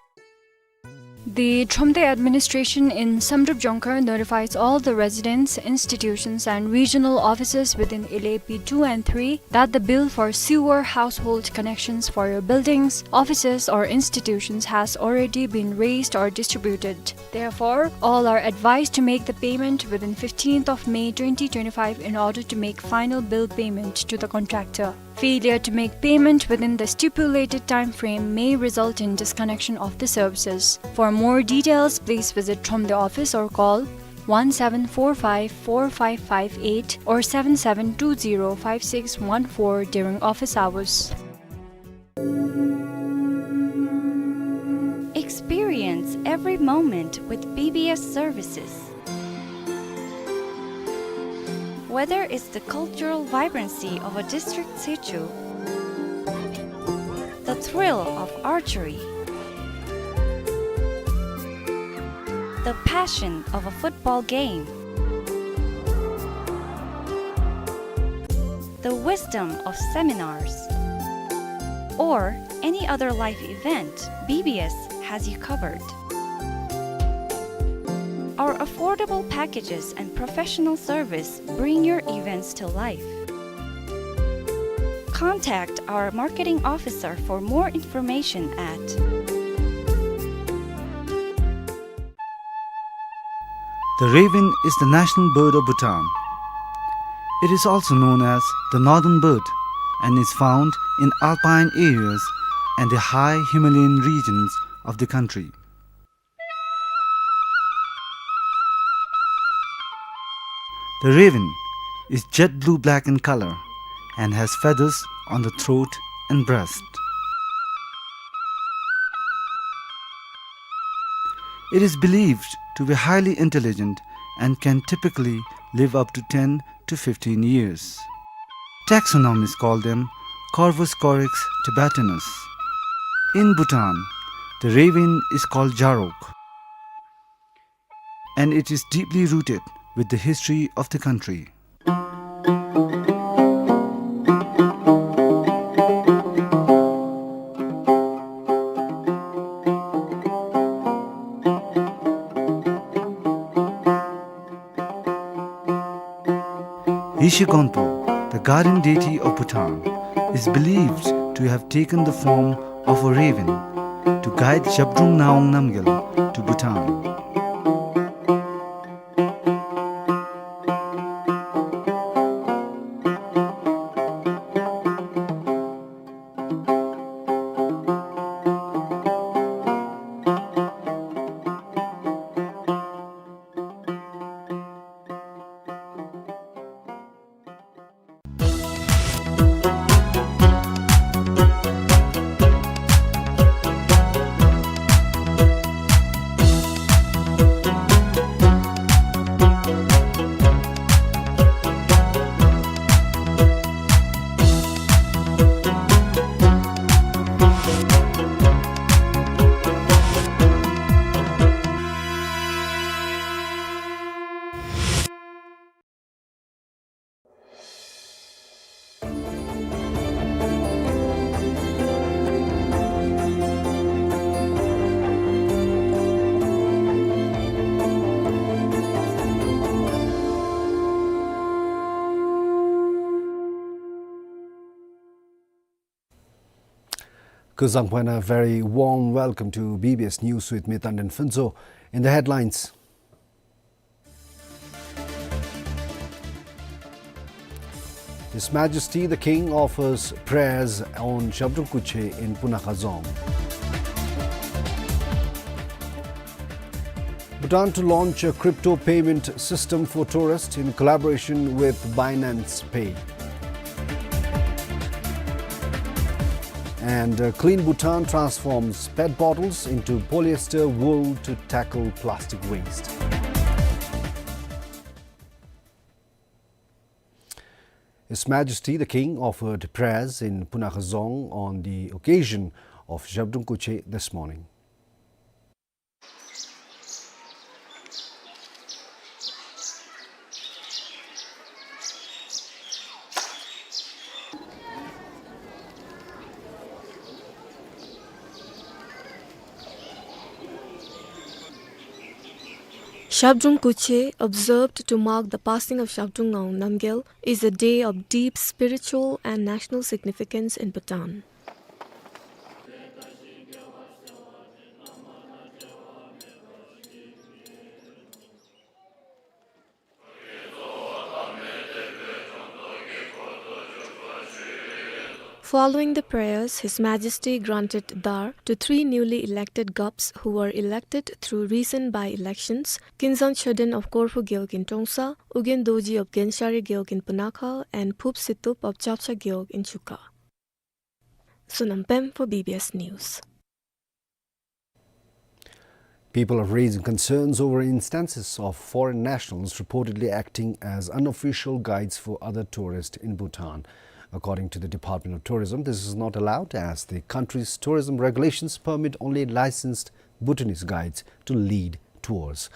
The Thromde administration in Samdrup Jongkhar notifies all the residents, institutions, and regional offices within L A P two and three that the bill for sewer household connections for your buildings, offices, or institutions has already been raised or distributed. Therefore, all are advised to make the payment within fifteenth of May twenty twenty-five in order to make final bill payment to the contractor. Failure to make payment within the stipulated time frame may result in disconnection of the services. For more details, please visit Thromde office or call one seven four five four five five eight or seven seven two zero five six one four during office hours. Experience every moment with B B S services. Whether it's the cultural vibrancy of a district situ, thrill of archery, the passion of a football game, the wisdom of seminars, or any other life event, B B S has you covered. Our affordable packages and professional service bring your events to life. Contact our marketing officer for more information at The raven is the national bird of Bhutan. It is also known as the northern bird and is found in alpine areas and the high Himalayan regions of the country. The raven is jet blue-black in color and has feathers on the throat and breast. It is believed to be highly intelligent and can typically live up to ten to fifteen years. Taxonomists call them Corvus corax tibetanus. In Bhutan, the raven is called jarok, and it is deeply rooted with the history of the country. Yeshe Gonpo, the guardian deity of Bhutan, is believed to have taken the form of a raven to guide Zhabdrung Ngawang Namgyal to Bhutan. Kuzuzangpo and a very warm welcome to B B S News with me, Tandin Phuntsho. In the headlines, His Majesty the King offers prayers on Zhabdrung Kutche in Punakha Dzong. Bhutan to launch a crypto payment system for tourists in collaboration with Binance Pay. And, uh, Clean Bhutan transforms pet bottles into polyester wool to tackle plastic waste. His Majesty the King offered prayers in Punakha Dzong on the occasion of Zhabdrung Kutche this morning. Zhabdrung Kutche, observed to mark the passing of Zhabdrung Ngawang Namgyal, is a day of deep spiritual and national significance in Bhutan. Following the prayers, His Majesty granted dhar to three newly elected Gups who were elected through recent by-elections, Kinzang Choden of Korphu Gewog in Trongsa, Ugyen Dorji of Genshari Gewog in Punakha, and Phup Situp of Chapcha Gewog in Chuka. Sonam Pem for B B S News. People are raising concerns over instances of foreign nationals reportedly acting as unofficial guides for other tourists in Bhutan. According to the Department of Tourism, this is not allowed as the country's tourism regulations permit only licensed Bhutanese guides to lead tours.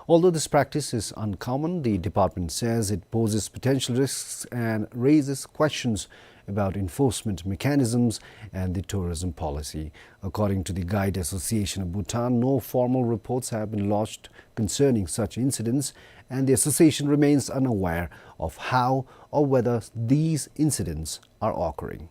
Although this practice is uncommon, the department says it poses potential risks and raises questions about enforcement mechanisms and the tourism policy. According to the Guide Association of Bhutan, no formal reports have been lodged concerning such incidents, and the association remains unaware of how or whether these incidents are occurring.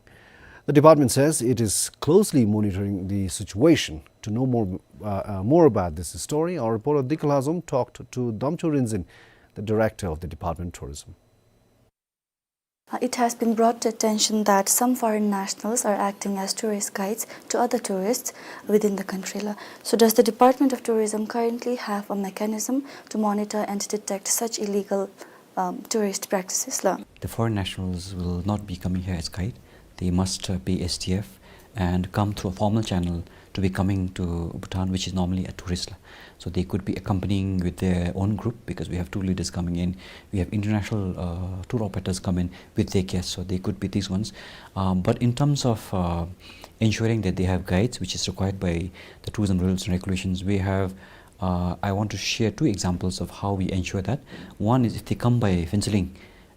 The department says it is closely monitoring the situation. To know more, uh, uh, more about this story, our reporter Dikla Zom talked to Damcho Rinzin, the director of the Department of Tourism. Uh, it has been brought to attention that some foreign nationals are acting as tourist guides to other tourists within the country la. So does the Department of Tourism currently have a mechanism to monitor and detect such illegal, um, tourist practices la? The foreign nationals will not be coming here as guide. They must, uh, pay S T F and come through a formal channel to be coming to Bhutan, which is normally a tourist la. So they could be accompanying with their own group, because we have tour leaders coming in. We have international, uh, tour operators come in with their guests, so they could be these ones. Um, but in terms of, uh, ensuring that they have guides, which is required by the tourism rules and regulations, we have, uh, I want to share two examples of how we ensure that. One is if they come by Phuentsholing,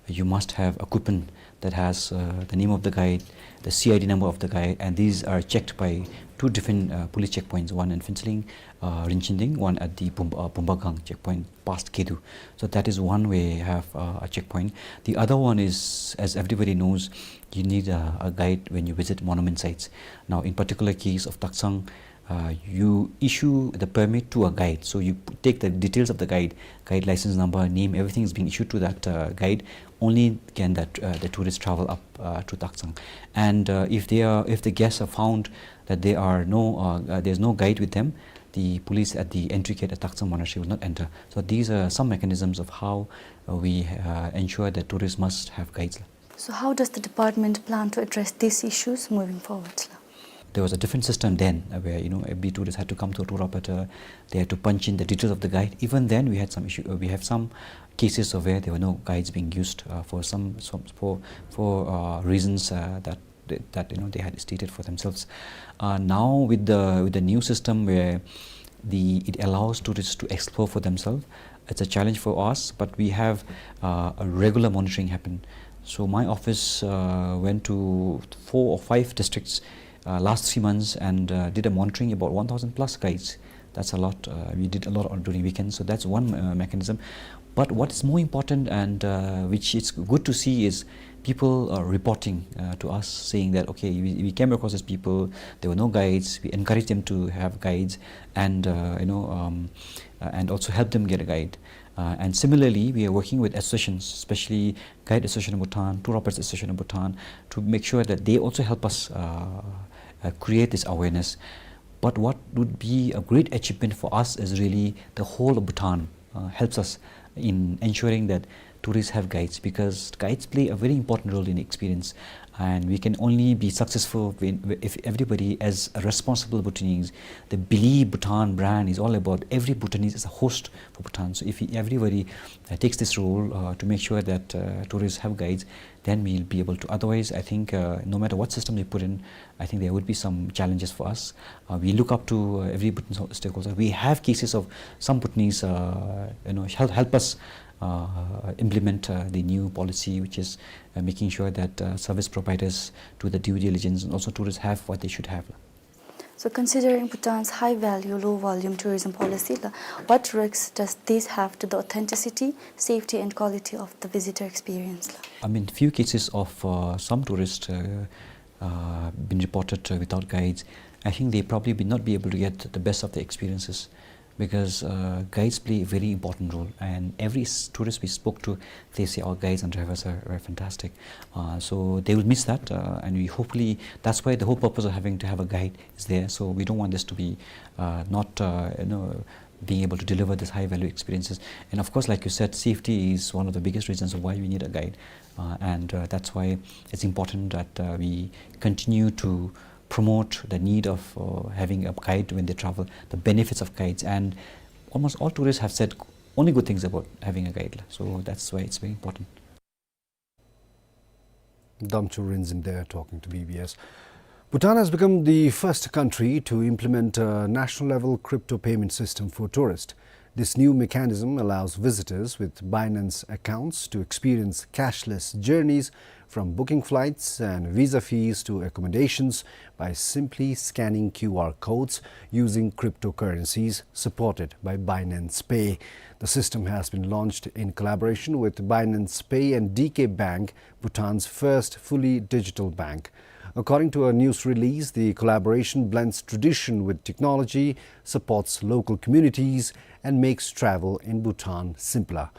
you must have a coupon that has, uh, the name of the guide, the C I D number of the guide, and these are checked by two different, uh, police checkpoints, one in Phuentsholing, uh, Rinchinding, one at the Bum-, uh, Bumbagang checkpoint past Gedu. So that is one way you have, uh, a checkpoint. The other one is, as everybody knows, you need a, a guide when you visit monument sites. Now, in particular case of Taksang, uh, you issue the permit to a guide. So you p-, take the details of the guide, guide license number, name, everything is being issued to that, uh, guide. Only can that, uh, the tourist travel up, uh, to Taksang. And, uh, if they are, if the guests are found that there are no, uh, uh, there's no guide with them, the police at the entry gate at Taksang Monastery will not enter. So these are some mechanisms of how, uh, we, uh, ensure that tourists must have guides. So how does the department plan to address these issues moving forward la? There was a different system then, uh, where, you know, every tourist had to come to a tour operator, they had to punch in the details of the guide. Even then, we had some issue, uh, we have some cases of where there were no guides being used, uh, for some, some, for, for, uh, reasons, uh, that, that, you know, they had stated for themselves. Uh, now with the, with the new system where the, it allows tourists to explore for themselves, it's a challenge for us, but we have, uh, a regular monitoring happen. So my office, uh, went to four or five districts, uh, last three months and, uh, did a monitoring about one thousand plus guides. That's a lot. Uh, we did a lot on, during weekends, so that's one, uh, mechanism. But what is more important and, uh, which is good to see is people are reporting, uh, to us saying that, okay, we, we came across these people, there were no guides, we encouraged them to have guides, and, uh, you know, um, uh, and also help them get a guide. Uh, and similarly, we are working with associations, especially Guide Association of Bhutan, Tour Operators Association of Bhutan, to make sure that they also help us, uh, uh, create this awareness. But what would be a great achievement for us is really the whole of Bhutan, uh, helps us in ensuring that tourists have guides, because guides play a very important role in experience. And we can only be successful when, if everybody, as a responsible Bhutanese, they believe Bhutan brand is all about every Bhutanese as a host for Bhutan. So if everybody, uh, takes this role, uh, to make sure that, uh, tourists have guides, then we'll be able to. Otherwise, I think, uh, no matter what system they put in, I think there would be some challenges for us. Uh, we look up to, uh, every Bhutan stakeholder. We have cases of some Bhutanese, uh, you know, help, help us, uh, implement, uh, the new policy, which is, uh, making sure that, uh, service providers do the due diligence and also tourists have what they should have. So considering Bhutan's high value, low volume tourism policy la, what risks does this have to the authenticity, safety and quality of the visitor experience la? I mean, few cases of, uh, some tourists, uh, uh, been reported, uh, without guides. I think they probably will not be able to get the best of the experiences, because, uh, guides play a very important role, and every s-, tourist we spoke to, they say our guides and drivers are, are fantastic. Uh, so they will miss that, uh, and we hopefully, that's why the whole purpose of having to have a guide is there. So we don't want this to be, uh, not, uh, you know, being able to deliver this high value experiences. And of course, like you said, safety is one of the biggest reasons why we need a guide. Uh, and, uh, that's why it's important that, uh, we continue to promote the need of, uh, having a guide when they travel, the benefits of guides. And almost all tourists have said only good things about having a guide. So that's why it's very important. Damcho Rinzim there talking to B B S. Bhutan has become the first country to implement a national-level crypto payment system for tourists. This new mechanism allows visitors with Binance accounts to experience cashless journeys, from booking flights and visa fees to accommodations, by simply scanning Q R codes using cryptocurrencies supported by Binance Pay. The system has been launched in collaboration with Binance Pay and D K Bank, Bhutan's first fully digital bank. According to a news release, the collaboration blends tradition with technology, supports local communities, and makes travel in Bhutan simpler.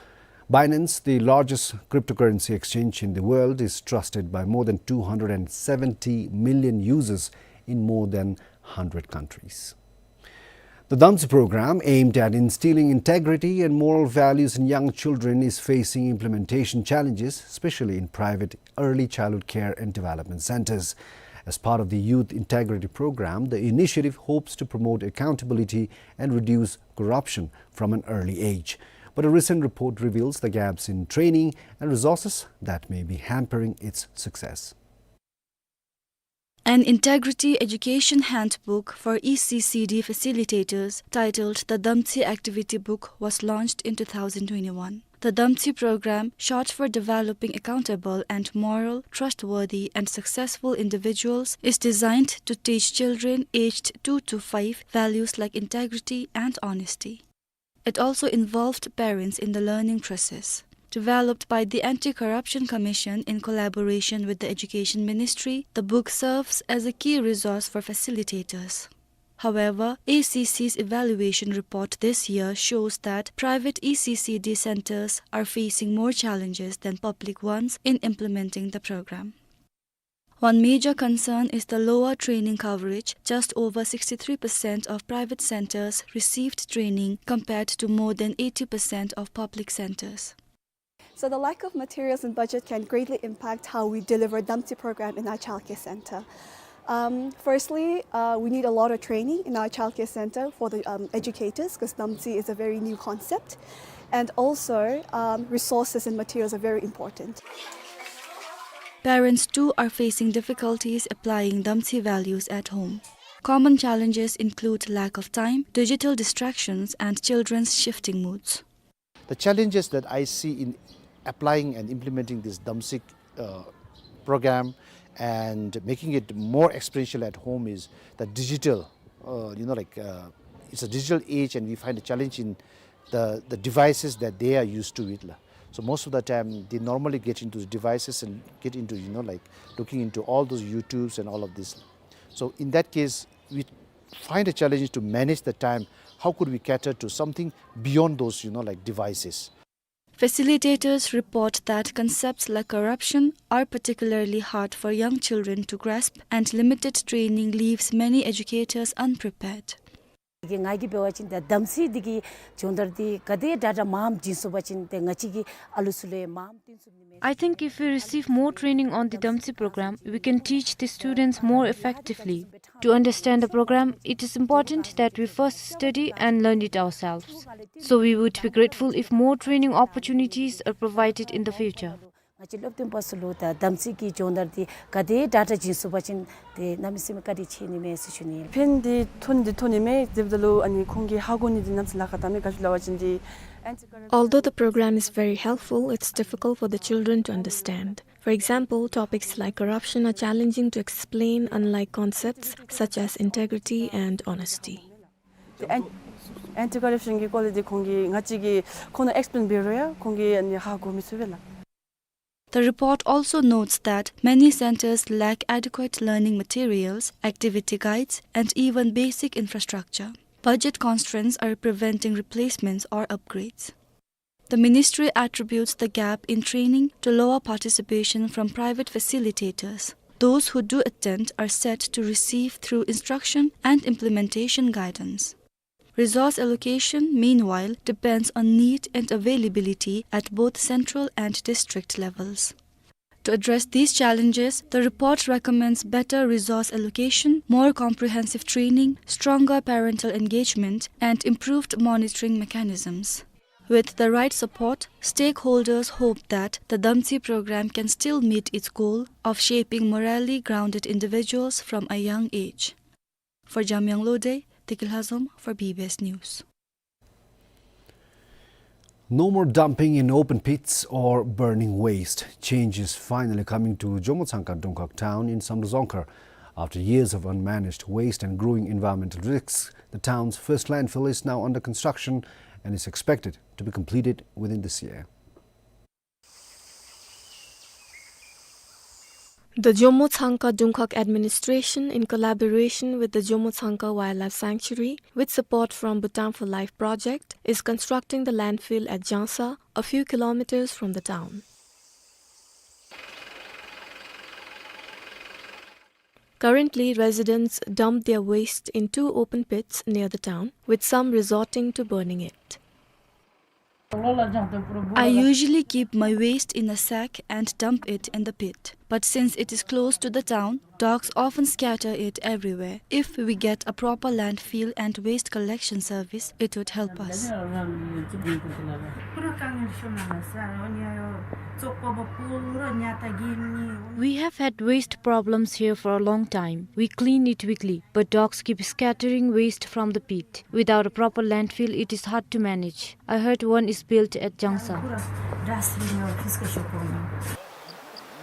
Binance, the largest cryptocurrency exchange in the world, is trusted by more than two hundred and seventy million users in more than hundred countries. The Damtsi program, aimed at instilling integrity and moral values in young children, is facing implementation challenges, especially in private early childhood care and development centers. As part of the Youth Integrity Program, the initiative hopes to promote accountability and reduce corruption from an early age. But a recent report reveals the gaps in training and resources that may be hampering its success. An integrity education handbook for E C C D facilitators, titled the Damtsi Activity Book, was launched in two thousand twenty-one. The Damtsi program, short for Developing Accountable and Moral, Trustworthy and Successful Individuals, is designed to teach children aged two to five values like integrity and honesty. It also involved parents in the learning process. Developed by the Anti-Corruption Commission in collaboration with the Education Ministry, the book serves as a key resource for facilitators. However, A C C's evaluation report this year shows that private E C C D centers are facing more challenges than public ones in implementing the program. One major concern is the lower training coverage. Just over sixty-three percent of private centers received training, compared to more than eighty percent of public centers. So the lack of materials and budget can greatly impact how we deliver Damtsi program in our childcare center. Um, firstly, uh, we need a lot of training in our childcare center for the, um, educators, 'cause Damtsi is a very new concept. And also, um, resources and materials are very important. Parents too are facing difficulties applying Damtsi values at home. Common challenges include lack of time, digital distractions, and children's shifting moods. The challenges that I see in applying and implementing this Damtsi, uh, program and making it more experiential at home is the digital, uh, you know, like, uh, it's a digital age, and we find a challenge in the, the devices that they are used to it, la. So most of the time, they normally get into the devices and get into, you know, like, looking into all those YouTubes and all of this. So in that case, we find a challenge to manage the time. How could we cater to something beyond those, you know, like, devices? Facilitators report that concepts like corruption are particularly hard for young children to grasp, and limited training leaves many educators unprepared. ང་གིས་འབད་བ་ཅིན་ད་དམ་ཚིག་འདི་གི་སྦྱོང་བརྡར་འདི་ག་དེ་དྲག་དྲག་མངམ་བྱིན་ཚུགས་པ་ཅིན་ཏེ་ང་བཅས་ཀྱི་ཨ་ལུ་ཚུ་ལུ་ཡང་མངམ་བསྟུན་ཚུགས་ནི་མས། I think if we receive more training on the Damtsi program, we can teach the students more effectively. To understand the program, it is important that we first study and learn it ourselves. So we would be grateful if more training opportunities are provided in the future. ང་བཅས་སློབ་སྟོན་པ་ཚུ་ལུ་ད་དམ་ཚིག་གི་སྦྱོང་བརྡར་འདི་ག་དེ་དྲག་དྲག་བྱིན་ཚུགས་པ་ཅིན་ཏེ་གནམ་མེད་ས་མེད་བཀའ་དྲིན་ཆེ་ནི་མས་ཟེར་ཞུ་ནི་ཨིན། ཕན་འདི་ཐོན་འདི་ཐོན་ནི་མས། དེ་འབདཝ་ད་ལུ་ཨ་ནི་ཁོང་གིས་ཧ་གོ་ནི་འདི་གནམ་མེད་ས་མེད་ལཱ་ཁག་དྲག་མས། ག་ཅི་སླབ་པ་ཅིན་འདི། Although the program is very helpful, it's difficult for the children to understand. For example, topics like corruption are challenging to explain, unlike concepts such as integrity and honesty. ཨེན་ཨེན་ཊི་ཀོ་རབ་ཤཱན་གྱི་སྐོར་ལས་འདི་ཁོང་གིས་ང་བཅས་ཀྱིས་ཁོང་ལུ་ཨེགསི་པི་ལེན་འབད་རུང་ཡང་ཁོང་གིས་ཨ་ནི་ཧ་གོ་མི་ཚུགས་པས་ལགས། The report also notes that many centers lack adequate learning materials, activity guides, and even basic infrastructure. Budget constraints are preventing replacements or upgrades. The ministry attributes the gap in training to lower participation from private facilitators. Those who do attend are set to receive through instruction and implementation guidance. Resource allocation, meanwhile, depends on need and availability at both central and district levels. To address these challenges, the report recommends better resource allocation, more comprehensive training, stronger parental engagement, and improved monitoring mechanisms. With the right support, stakeholders hope that the Damtse program can still meet its goal of shaping morally grounded individuals from a young age. For Jamyang Lode, Tekil Hazom for B B S News. No more dumping in open pits or burning waste. Change is finally coming to Jomo Tsangka Dungkhak town in Samdrup Dzongkhar. After years of unmanaged waste and growing environmental risks, the town's first landfill is now under construction and is expected to be completed within this year. The Jomo Tsangka Dungkhak administration, in collaboration with the Jomo Tsangka Wildlife Sanctuary, with support from Bhutan for Life project, is constructing the landfill at Jangsa, a few kilometers from the town. Currently, residents dump their waste in two open pits near the town, with some resorting to burning it. I usually keep my waste in a sack and dump it in the pit, but since it is close to the town, dogs often scatter it everywhere. If we get a proper landfill and waste collection service, it would help us. We have had waste problems here for a long time. We clean it weekly, but dogs keep scattering waste from the pit. Without a proper landfill, it is hard to manage. I heard one is built at Jangsa.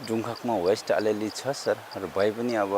Dungkhakमा waste अलिअलि छ सर, र भए पनि अब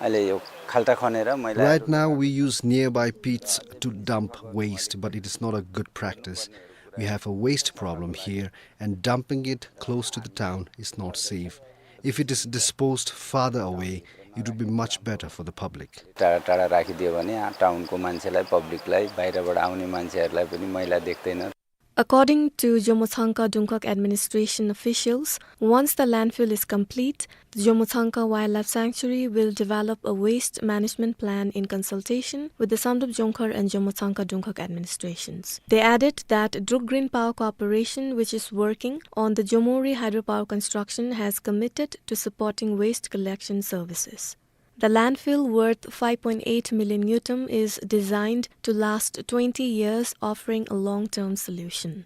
अहिले यो खाल्टा खनेर मैला Right now, we use nearby pits to dump waste, but it is not a good practice. We have a waste problem here, and dumping it close to the town is not safe. If it is disposed farther away, it would be much better for the public. टाढा टाढा राखिदियो भने, आ, टाउनको मान्छेलाई, पब्लिकलाई, बाहिरबाट आउने मान्छेहरूलाई पनि मैला देख्दैन। According to Jomo Tsangka Dungkhak administration officials, once the landfill is complete, the Jomo Tsangka Wildlife Sanctuary will develop a waste management plan in consultation with the Samdrup Dzongkhar and Jomo Tsangka Dungkhak administrations. They added that Druk Green Power Corporation, which is working on the Jomori hydropower construction, has committed to supporting waste collection services. The landfill, worth five point eight million ngultrum, is designed to last twenty years, offering a long-term solution.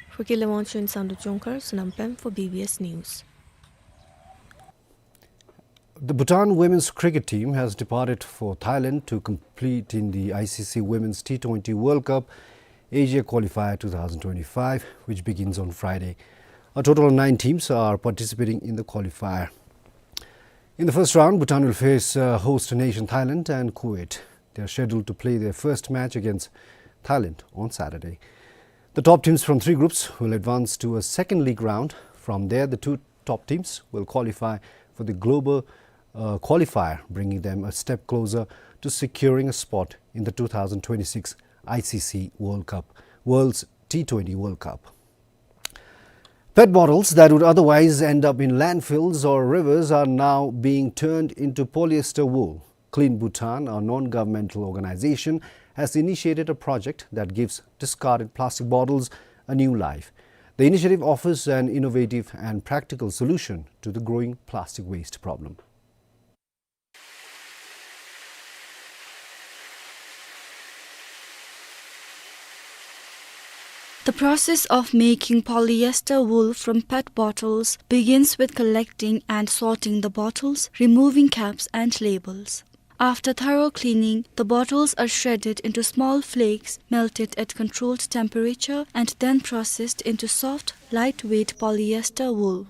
For Kile Wangchuk in Samdrup Dzongkhar, Sonam Pem for B B S News. The Bhutan women's cricket team has departed for Thailand to compete in the I C C Women's T twenty World Cup Asia Qualifier two thousand twenty-five, which begins on Friday. A total of nine teams are participating in the qualifier. In the first round, Bhutan will face, uh, host nation Thailand and Kuwait. They are scheduled to play their first match against Thailand on Saturday. The top teams from three groups will advance to a second league round. From there, the two top teams will qualify for the global, uh, qualifier, bringing them a step closer to securing a spot in the two thousand twenty-six I C C World Cup, World's T twenty World Cup. Pet bottles that would otherwise end up in landfills or rivers are now being turned into polyester wool. Clean Bhutan, a non-governmental organization, has initiated a project that gives discarded plastic bottles a new life. The initiative offers an innovative and practical solution to the growing plastic waste problem. The process of making polyester wool from pet bottles begins with collecting and sorting the bottles, removing caps and labels. After thorough cleaning, the bottles are shredded into small flakes, melted at controlled temperature, and then processed into soft, lightweight polyester wool.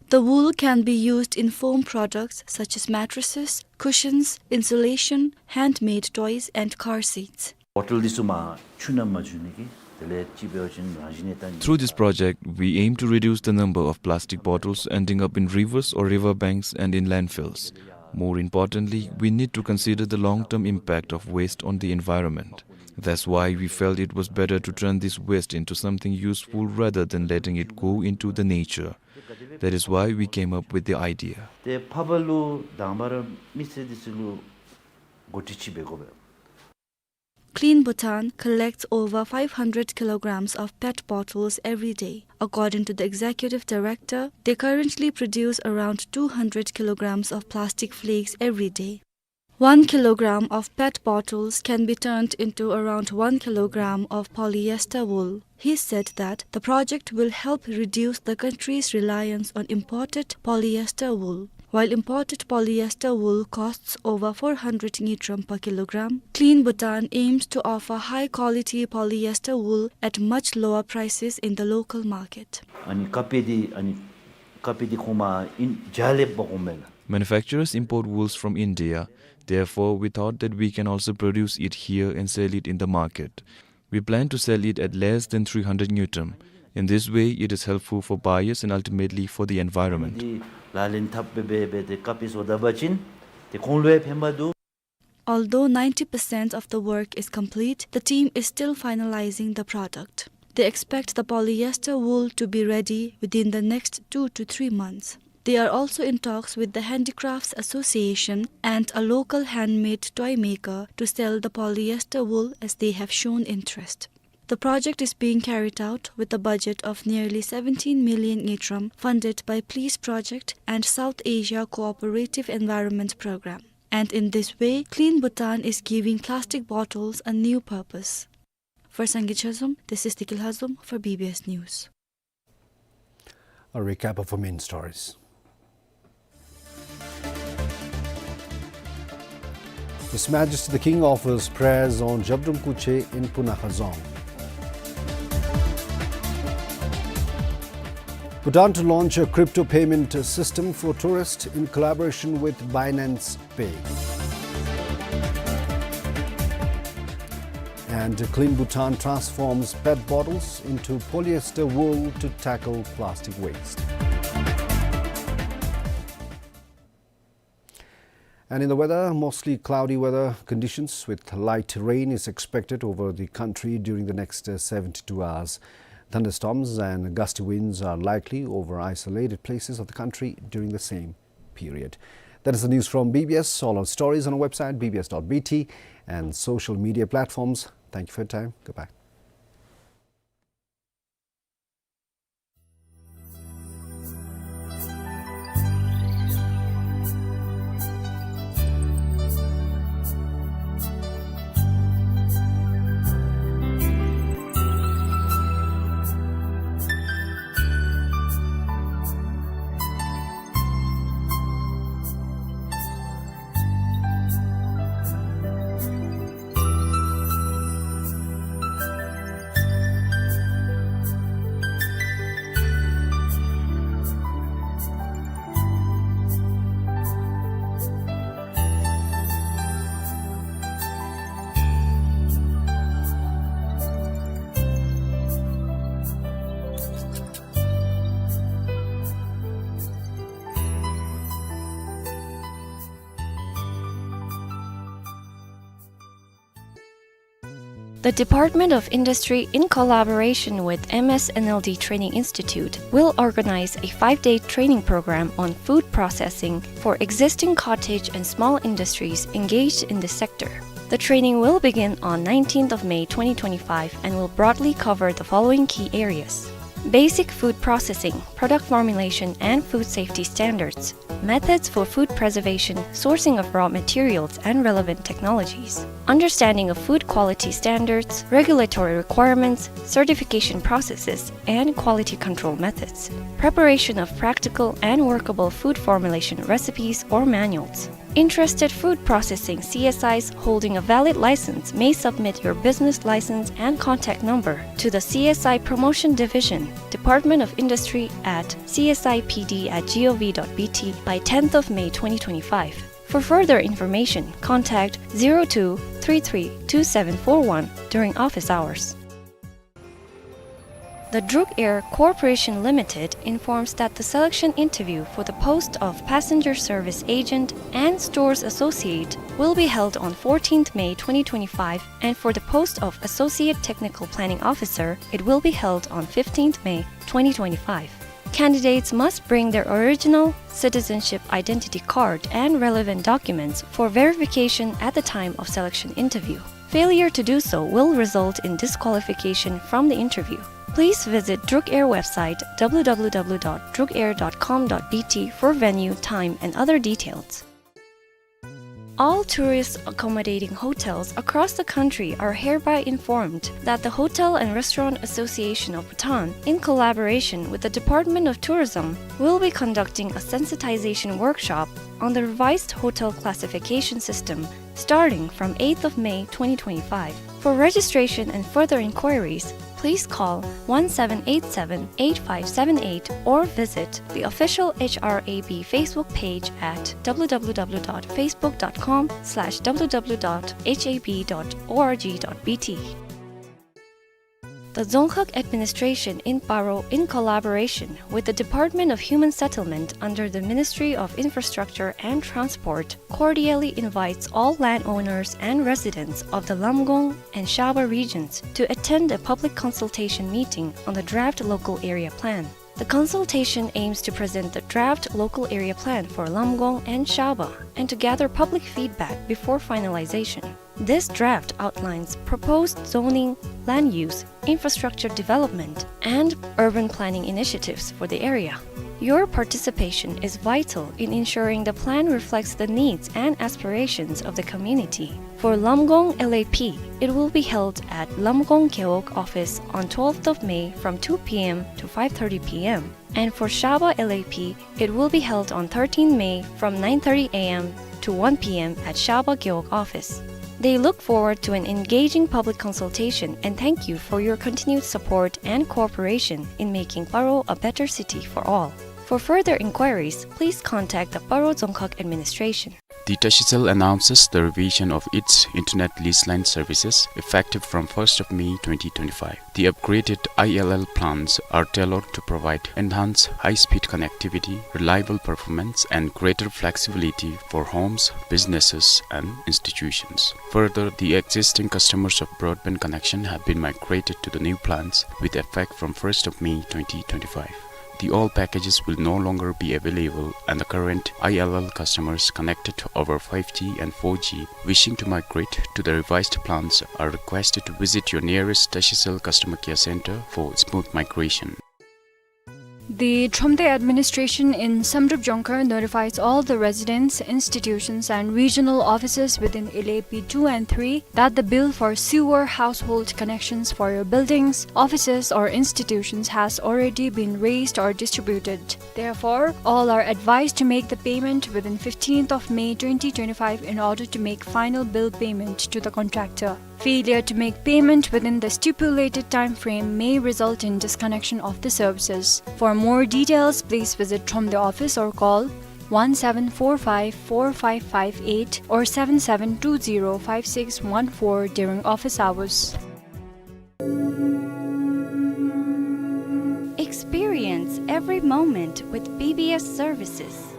The wool can be used in foam products such as mattresses, cushions, insulation, handmade toys, and car seats. Bottle འདི་ཚུ་མ་ཆུ་ནང་མ་འཛུལ་ནི་གི་དེ་ལས་ཅིག་འབད་བ་ཅིན་རང་བཞིན་གྱིས་ད། Through this project, we aim to reduce the number of plastic bottles ending up in rivers or river banks and in landfills. More importantly, we need to consider the long-term impact of waste on the environment. That's why we felt it was better to turn this waste into something useful rather than letting it go into the nature. That is why we came up with the idea. ཏེ་ཕར་ཕར་ལུ་དང་པ་ར་མི་སེར་འདི་ཚུ་ལུ་གོ་སྒྲིག་ཅིག་འབད་དགོ་པས། Clean Bhutan collects over five hundred kilograms of pet bottles every day. According to the executive director, they currently produce around two hundred kilograms of plastic flakes every day. One kilogram of PET bottles can be turned into around one kilogram of polyester wool. He said that the project will help reduce the country's reliance on imported polyester wool. While imported polyester wool costs over four hundred ngultrum per kilogram, Clean Bhutan aims to offer high-quality polyester wool at much lower prices in the local market. ཨ་ནི་ཀ་པི་འདི་ཨ་ནི་ཀ་པི་འདི་ཁོང་མ་ཨིན་ཇ་ལེབ་པ་ཁོང་མེ་ལ། Manufacturers import wools from India. Therefore, we thought that we can also produce it here and sell it in the market. We plan to sell it at less than three hundred ngultrum. In this way, it is helpful for buyers and ultimately for the environment. འདི་ལག་ལེན་འཐབ་སྦེ་སྦེ་ཏེ་ཀ་པི་བཟོ་ད་པ་ཅིན་ཏེ་ཁོང་ལུ་ཡང་ཕན་པ་འདུག། Although ninety percent of the work is complete, the team is still finalizing the product. They expect the polyester wool to be ready within the next two to three months. They are also in talks with the Handicrafts Association and a local handmade toy maker to sell the polyester wool, as they have shown interest. The project is being carried out with a budget of nearly seventeen million ngultrum, funded by Please Project and South Asia Cooperative Environment Program. And in this way, Clean Bhutan is giving plastic bottles a new purpose. For Sangay Chazom, this is Tikil Hazom for B B S News. A recap of our main stories. His Majesty the King offers prayers on Zhabdrung Kuche in Punakha Dzong. Bhutan to launch a crypto payment system for tourists in collaboration with Binance Pay. And Clean Bhutan transforms PET bottles into polyester wool to tackle plastic waste. And in the weather, mostly cloudy weather conditions with light rain is expected over the country during the next, uh, seventy-two hours. Thunderstorms and gusty winds are likely over isolated places of the country during the same period. That is the news from B B S. All our stories on our website, B B S dot B T, and social media platforms. Thank you for your time. Goodbye. The Department of Industry, in collaboration with M S N L D Training Institute, will organize a five-day training program on food processing for existing cottage and small industries engaged in this sector. The training will begin on nineteenth of May twenty twenty-five and will broadly cover the following key areas: basic food processing, product formulation and food safety standards, methods for food preservation, sourcing of raw materials and relevant technologies, understanding of food quality standards, regulatory requirements, certification processes, and quality control methods, preparation of practical and workable food formulation recipes or manuals. Interested food processing C S Is holding a valid license may submit your business license and contact number to the C S I Promotion Division, Department of Industry at C S I P D at gov dot B T by tenth of May twenty twenty-five. For further information, contact zero two three three two seven four one during office hours. The Druk Air Corporation Limited informs that the selection interview for the post of passenger service agent and stores associate will be held on fourteenth May twenty twenty-five, and for the post of associate technical planning officer, it will be held on fifteenth May twenty twenty-five. Candidates must bring their original citizenship identity card and relevant documents for verification at the time of selection interview. Failure to do so will result in disqualification from the interview. Please visit Druk Air website w w w dot druk air dot com dot b t for venue, time, and other details. All tourists accommodating hotels across the country are hereby informed that the Hotel and Restaurant Association of Bhutan, in collaboration with the Department of Tourism, will be conducting a sensitization workshop on the revised hotel classification system starting from eighth of May twenty twenty-five. For registration and further inquiries, please call one seven eight seven eight five seven eight or visit the official H R A B Facebook page at W W W dot facebook dot com slash W W W dot H A B dot org dot B T. The Dzongkhag Administration in Paro, in collaboration with the Department of Human Settlement under the Ministry of Infrastructure and Transport, cordially invites all landowners and residents of the Lamgong and Shaba regions to attend a public consultation meeting on the draft local area plan. The consultation aims to present the draft local area plan for Lamgong and Shaba and to gather public feedback before finalization. This draft outlines proposed zoning, land use, infrastructure development, and urban planning initiatives for the area. Your participation is vital in ensuring the plan reflects the needs and aspirations of the community. For Lamgong L A P, it will be held at Lamgong Gewog office on twelfth of May from two P M to five thirty P M. And for Shaba L A P, it will be held on thirteenth May from nine thirty A M to one P M at Shaba Gewog office. They look forward to an engaging public consultation and thank you for your continued support and cooperation in making Paro a better city for all. For further inquiries, please contact the Paro Dzongkhag Administration. The Tashicel announces the revision of its internet lease line services effective from first of May twenty twenty-five. The upgraded I L L plans are tailored to provide enhanced high-speed connectivity, reliable performance, and greater flexibility for homes, businesses, and institutions. Further, the existing customers of broadband connection have been migrated to the new plans with effect from first of May twenty twenty-five. The old packages will no longer be available, and the current I L L customers connected over five G and four G wishing to migrate to the revised plans are requested to visit your nearest Tashicel Customer Care Center for smooth migration. The Thromde Administration in Samdrup Jongkhar notifies all the residents, institutions, and regional offices within L A P two and three that the bill for sewer household connections for your buildings, offices, or institutions has already been raised or distributed. Therefore, all are advised to make the payment within fifteenth of May twenty twenty-five in order to make final bill payment to the contractor. Failure to make payment within the stipulated time frame may result in disconnection of the services. For more details, please visit Thromde office or call one seven four five four five five eight or seven seven two zero five six one four during office hours. Experience every moment with B B S services.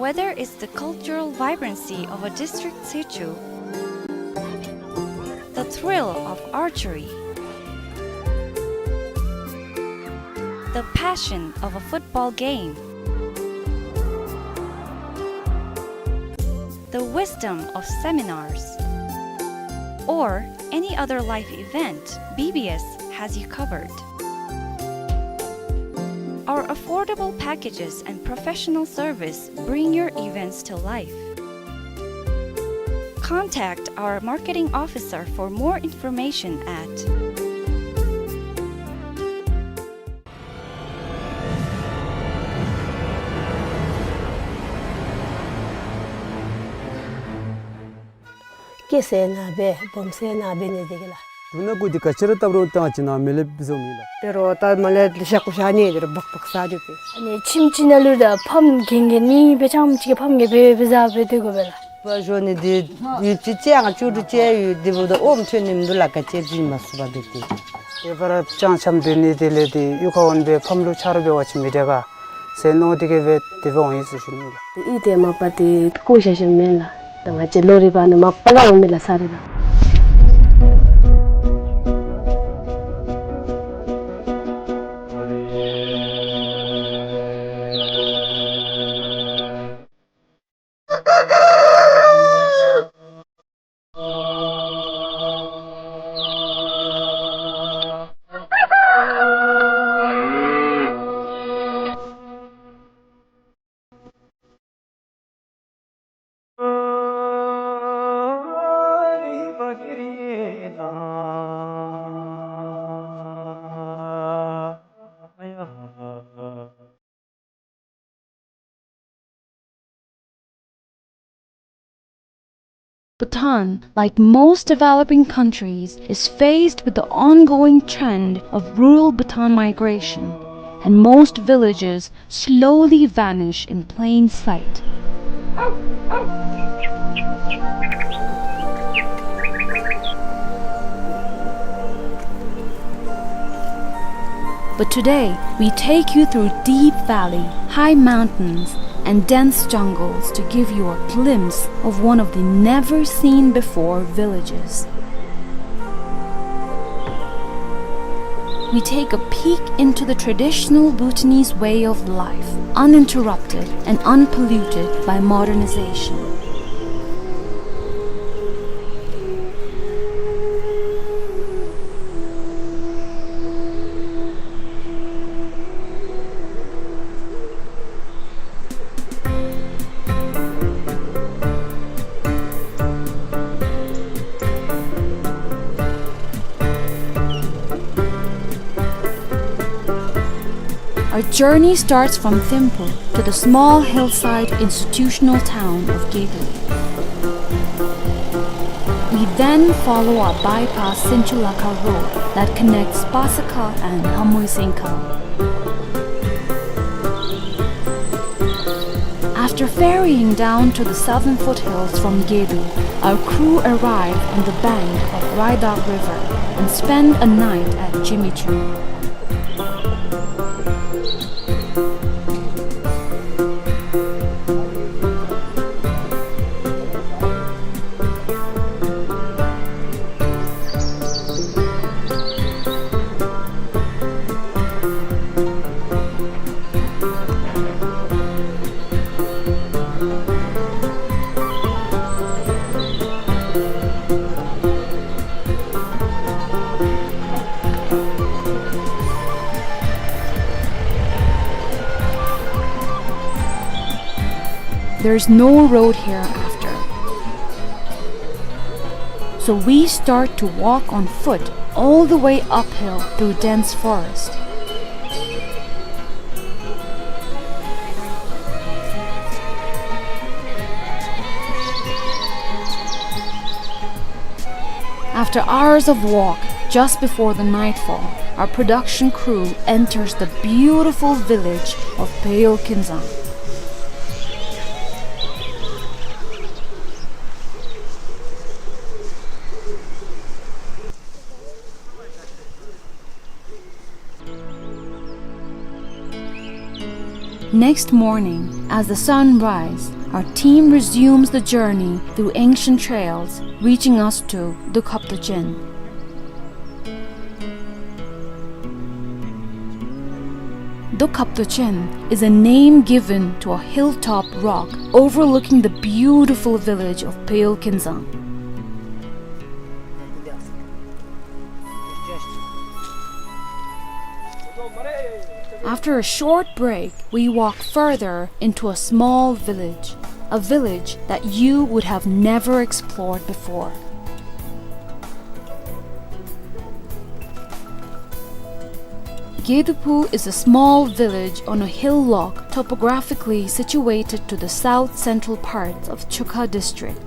Whether it's the cultural vibrancy of a district situ, the thrill of archery, the passion of a football game, the wisdom of seminars, or any other life event, B B S has you covered. Our affordable packages and professional service bring your events to life. Contact our marketing officer for more information at སྐྱེ་ས་ནཱ་སྦེ་སྦོམ་ས་ནཱ་སྦེ་ནི་དེ་གི་ལགས། དུ་ན་གུ་དེ་ག་ཅི་ར་བཏབ་རུང་ཏང་ཅི་ན་མེ་ལེབ་བཟོ་མི་ལགས། དེ་རུ་ད་མ་ལེ་ལེ་ཤ་ཀུ་ཤ་ནི་དེ་རུ་སྦག་སྦག་ཟ་དེ་སྦེ། ཨ་ནི་ཁྱིམ་ཅིག་ནང་ལུ་ད་ཕམ་གན་གན་ནི་སྦེ་ཅང་ཅིག་གི་ཕམ་གན་སྦེ་སྦེ་ཟ་སྦེ་སྡོད་དགོ་པས་ལགས། བ་ཞོ་ནི་དེ་ཡུད་ཅིག་ཅང་ཅུ་རུ་ཅེ་ཡུད་དེ་བུ་ད་ཨོམ་ཐོན་ནི་མི་འདུག་ལགས། ག་ཅི་བྱིན་མ་སུ་བ་དེ་དེ། དེ་བར་ཅང་ཆམ་དེ་ནི་དེ་ལས་དེ་གཡུས་ཁ་འོང་སྦེ་ཕམ་ལུ་ཆ་རུ་སྦེ་བ་ཅིན་མི་དྲེ་ག་ཟེར་མནོ་དེ་གི་སྦེ་དེ་སྦེ་འོང་ཡི་ཟེར་ཞུ་ནི་ལགས། དེ་ཨི་དེ་མ་པ་དེ་ཀུ་ཤ་ཤ་མེན་ལགས། ད་ང་བཅས་ལོ་རེ་བ་ནི་མ་པ་ལ་འོང་མི་ལགས་ས་རེ་ལགས། Bhutan, like most developing countries, is faced with the ongoing trend of rural Bhutan migration, and most villages slowly vanish in plain sight. But today, we take you through deep valley, high mountains, and dense jungles to give you a glimpse of one of the never-seen-before villages. We take a peek into the traditional Bhutanese way of life, uninterrupted and unpolluted by modernization. Our journey starts from Thimphu to the small hillside institutional town of Gedu. We then follow a bypass Sinchulakha road that connects Pasakha and Hamoisengkha. After ferrying down to the southern foothills from Gedu, our crew arrive on the bank of Raidak River and spend a night at Jimichung. There's no road here after. So we start to walk on foot all the way uphill through dense forest. After hours of walk, just before the nightfall, our production crew enters the beautiful village of Peyolkinzang. Next morning, as the sun rise, our team resumes the journey through ancient trails, reaching us to Dokhaptochen. Dokhaptochen is a name given to a hilltop rock overlooking the beautiful village of Peyolkinzang. After a short break, we walk further into a small village, a village that you would have never explored before. Geduphu is a small village on a hillock topographically situated to the south-central parts of Chukha district.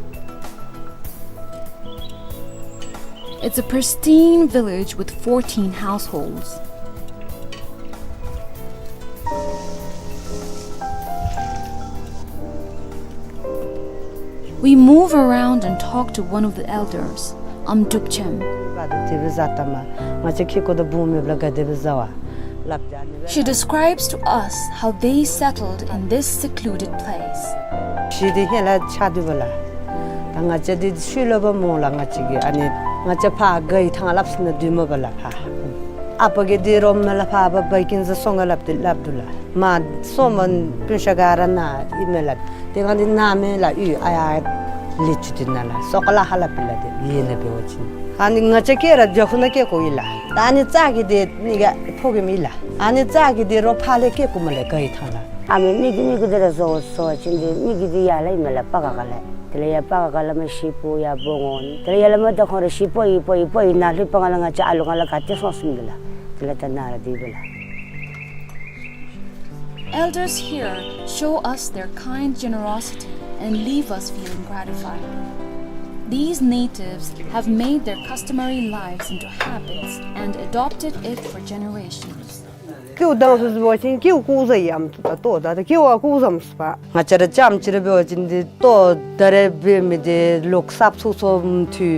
It's a pristine village with fourteen households. We move around and talk to one of the elders, Amtukchem. She describes to us how they settled in this secluded place. ཤི་དེ་ཧེ་ལ་ཆ་དུ་བ་ལ། ད་ང་བཅས་འདི་ཤུལ་ལོ་བ་མོ་ལ་ང་བཅས་ཀྱི་ཨ་ནི་ང་བཅས་ཕ་གི་ཐང་ལབ་སི་ན་དུ་མོ་བ་ལ་ཕ། ཨ་པ་གི་འདི་རོ་མེ་ལ་ཕ་བ་བ་ཀིན་ཟ་སོང་ག་ལབ་དེ་ལབ་དུ་ལ། མ་སོ་མ་པུན་ཤ་ག་ར་ན་ཨི་མེ་ལ། དེ་ག་འདི་ན་མེ་ལ་ཨུ་ཨ་ཡ་ལི་ཆུ་དུ་ན་ལ་སོ་ག་ལ་ཧ་ལ་པི་ལ་དེ་ཡེ་ནེ་བེ་བ་ཅིན། ཨ་ནི་ང་བཅས་ཀྱི་ར་ཇོ་ཁུ་ན་ཀེ་ཀོ་ཨི་ལ། ད་ཨ་ནི་ཙ་གི་དེ་ནི་ག་ཕོ་གི་མི་ལ། ཨ་ནི་ཙ་གི་དེ་རོ་ཕ་ལེ་ཀེ་ཀོ་མ་ལེ་ག་ཡི་ཐང་ལ། ཨ་མི་མི་གི་མི་གི་དེ་ར་བཟོ་བཟོ་བ་ཅིན་དེ་མི་གི་དེ་ཡ་ལ་ཨི་མེ་ལ་པ་ག་ག་ལ། དེ་ལ་ཡ་པ་ག་ག་ལ་མ་ཤི་པོ་ཡ་བོ་ངོ་ནི། དེ་ལ་ཡ་ལ་མ་ད་ཁོང་ར་ཤི་པོ་ཡི་པོ་ཡི་པོ་ཡི་ན་ལྷུ་པ་ང་ལ་ང་བཅས་ཨ་ལུ་ང་ལ་ག་ཏེ་སོང་སི་མི་དེ་ལ། དེ་ལ་ད་ན་ར་དེ་བེ་ལ། Elders here show us their kind generosity and leave us feeling gratified. These natives have made their customary lives into habits and adopted it for generations. ཀེའུ་བཏང་སུ་འབད་བ་ཅིན་ཀེའུ་ཀུ་ཟ་ཡམ་ཏོ་ད་ད་ཀེའུ་ཨ་ཀུ་ཟམ་སུ་པ། ང་བཅས་ར་རྐྱངམ་ཅིག་ར་འབད་བ་ཅིན་འདི་ལྟོ་ད་རེས་འབད་མི་འདི་ལོག་སྲབ་ཚུགས་ཚུགས་མཐུ་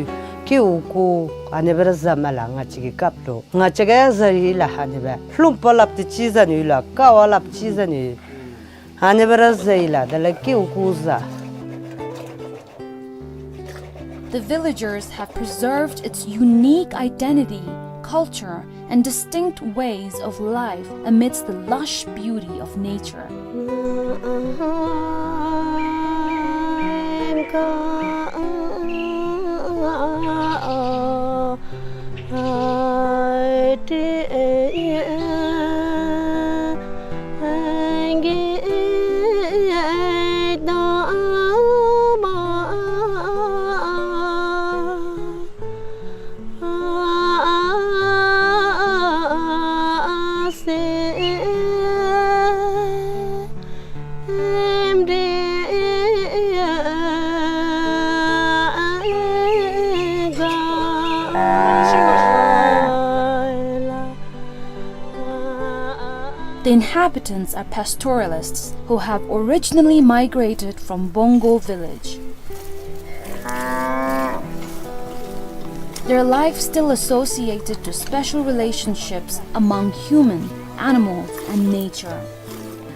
ཀེའུ་ཀུ་ཨ་ནི་སྦེ་ར་ཟ་མས་ལགས། ང་བཅས་ཀྱི་སྐབས་ལུ་ང་བཅས་ཀྱིས་ཟ་ཡི་ལགས། ཨ་ནི་སྦེ་ལྷུམ་པ་སླབ་སྟེ་ཅིག་ཟ་ནི་ཡོད་ལགས། ཀ་བ་སླབ་ཅིག་ཟ་ནི་ཡོད། ཨ་ནི་སྦེ་ར་ཟ་ཡི་ལགས། དེ་ལས་ཀེའུ་ཀུ་ཟ། The villagers have preserved its unique identity, culture, and distinct ways of life amidst the lush beauty of nature. The inhabitants are pastoralists who have originally migrated from Bongo village. Their life still associated to special relationships among human, animals, and nature.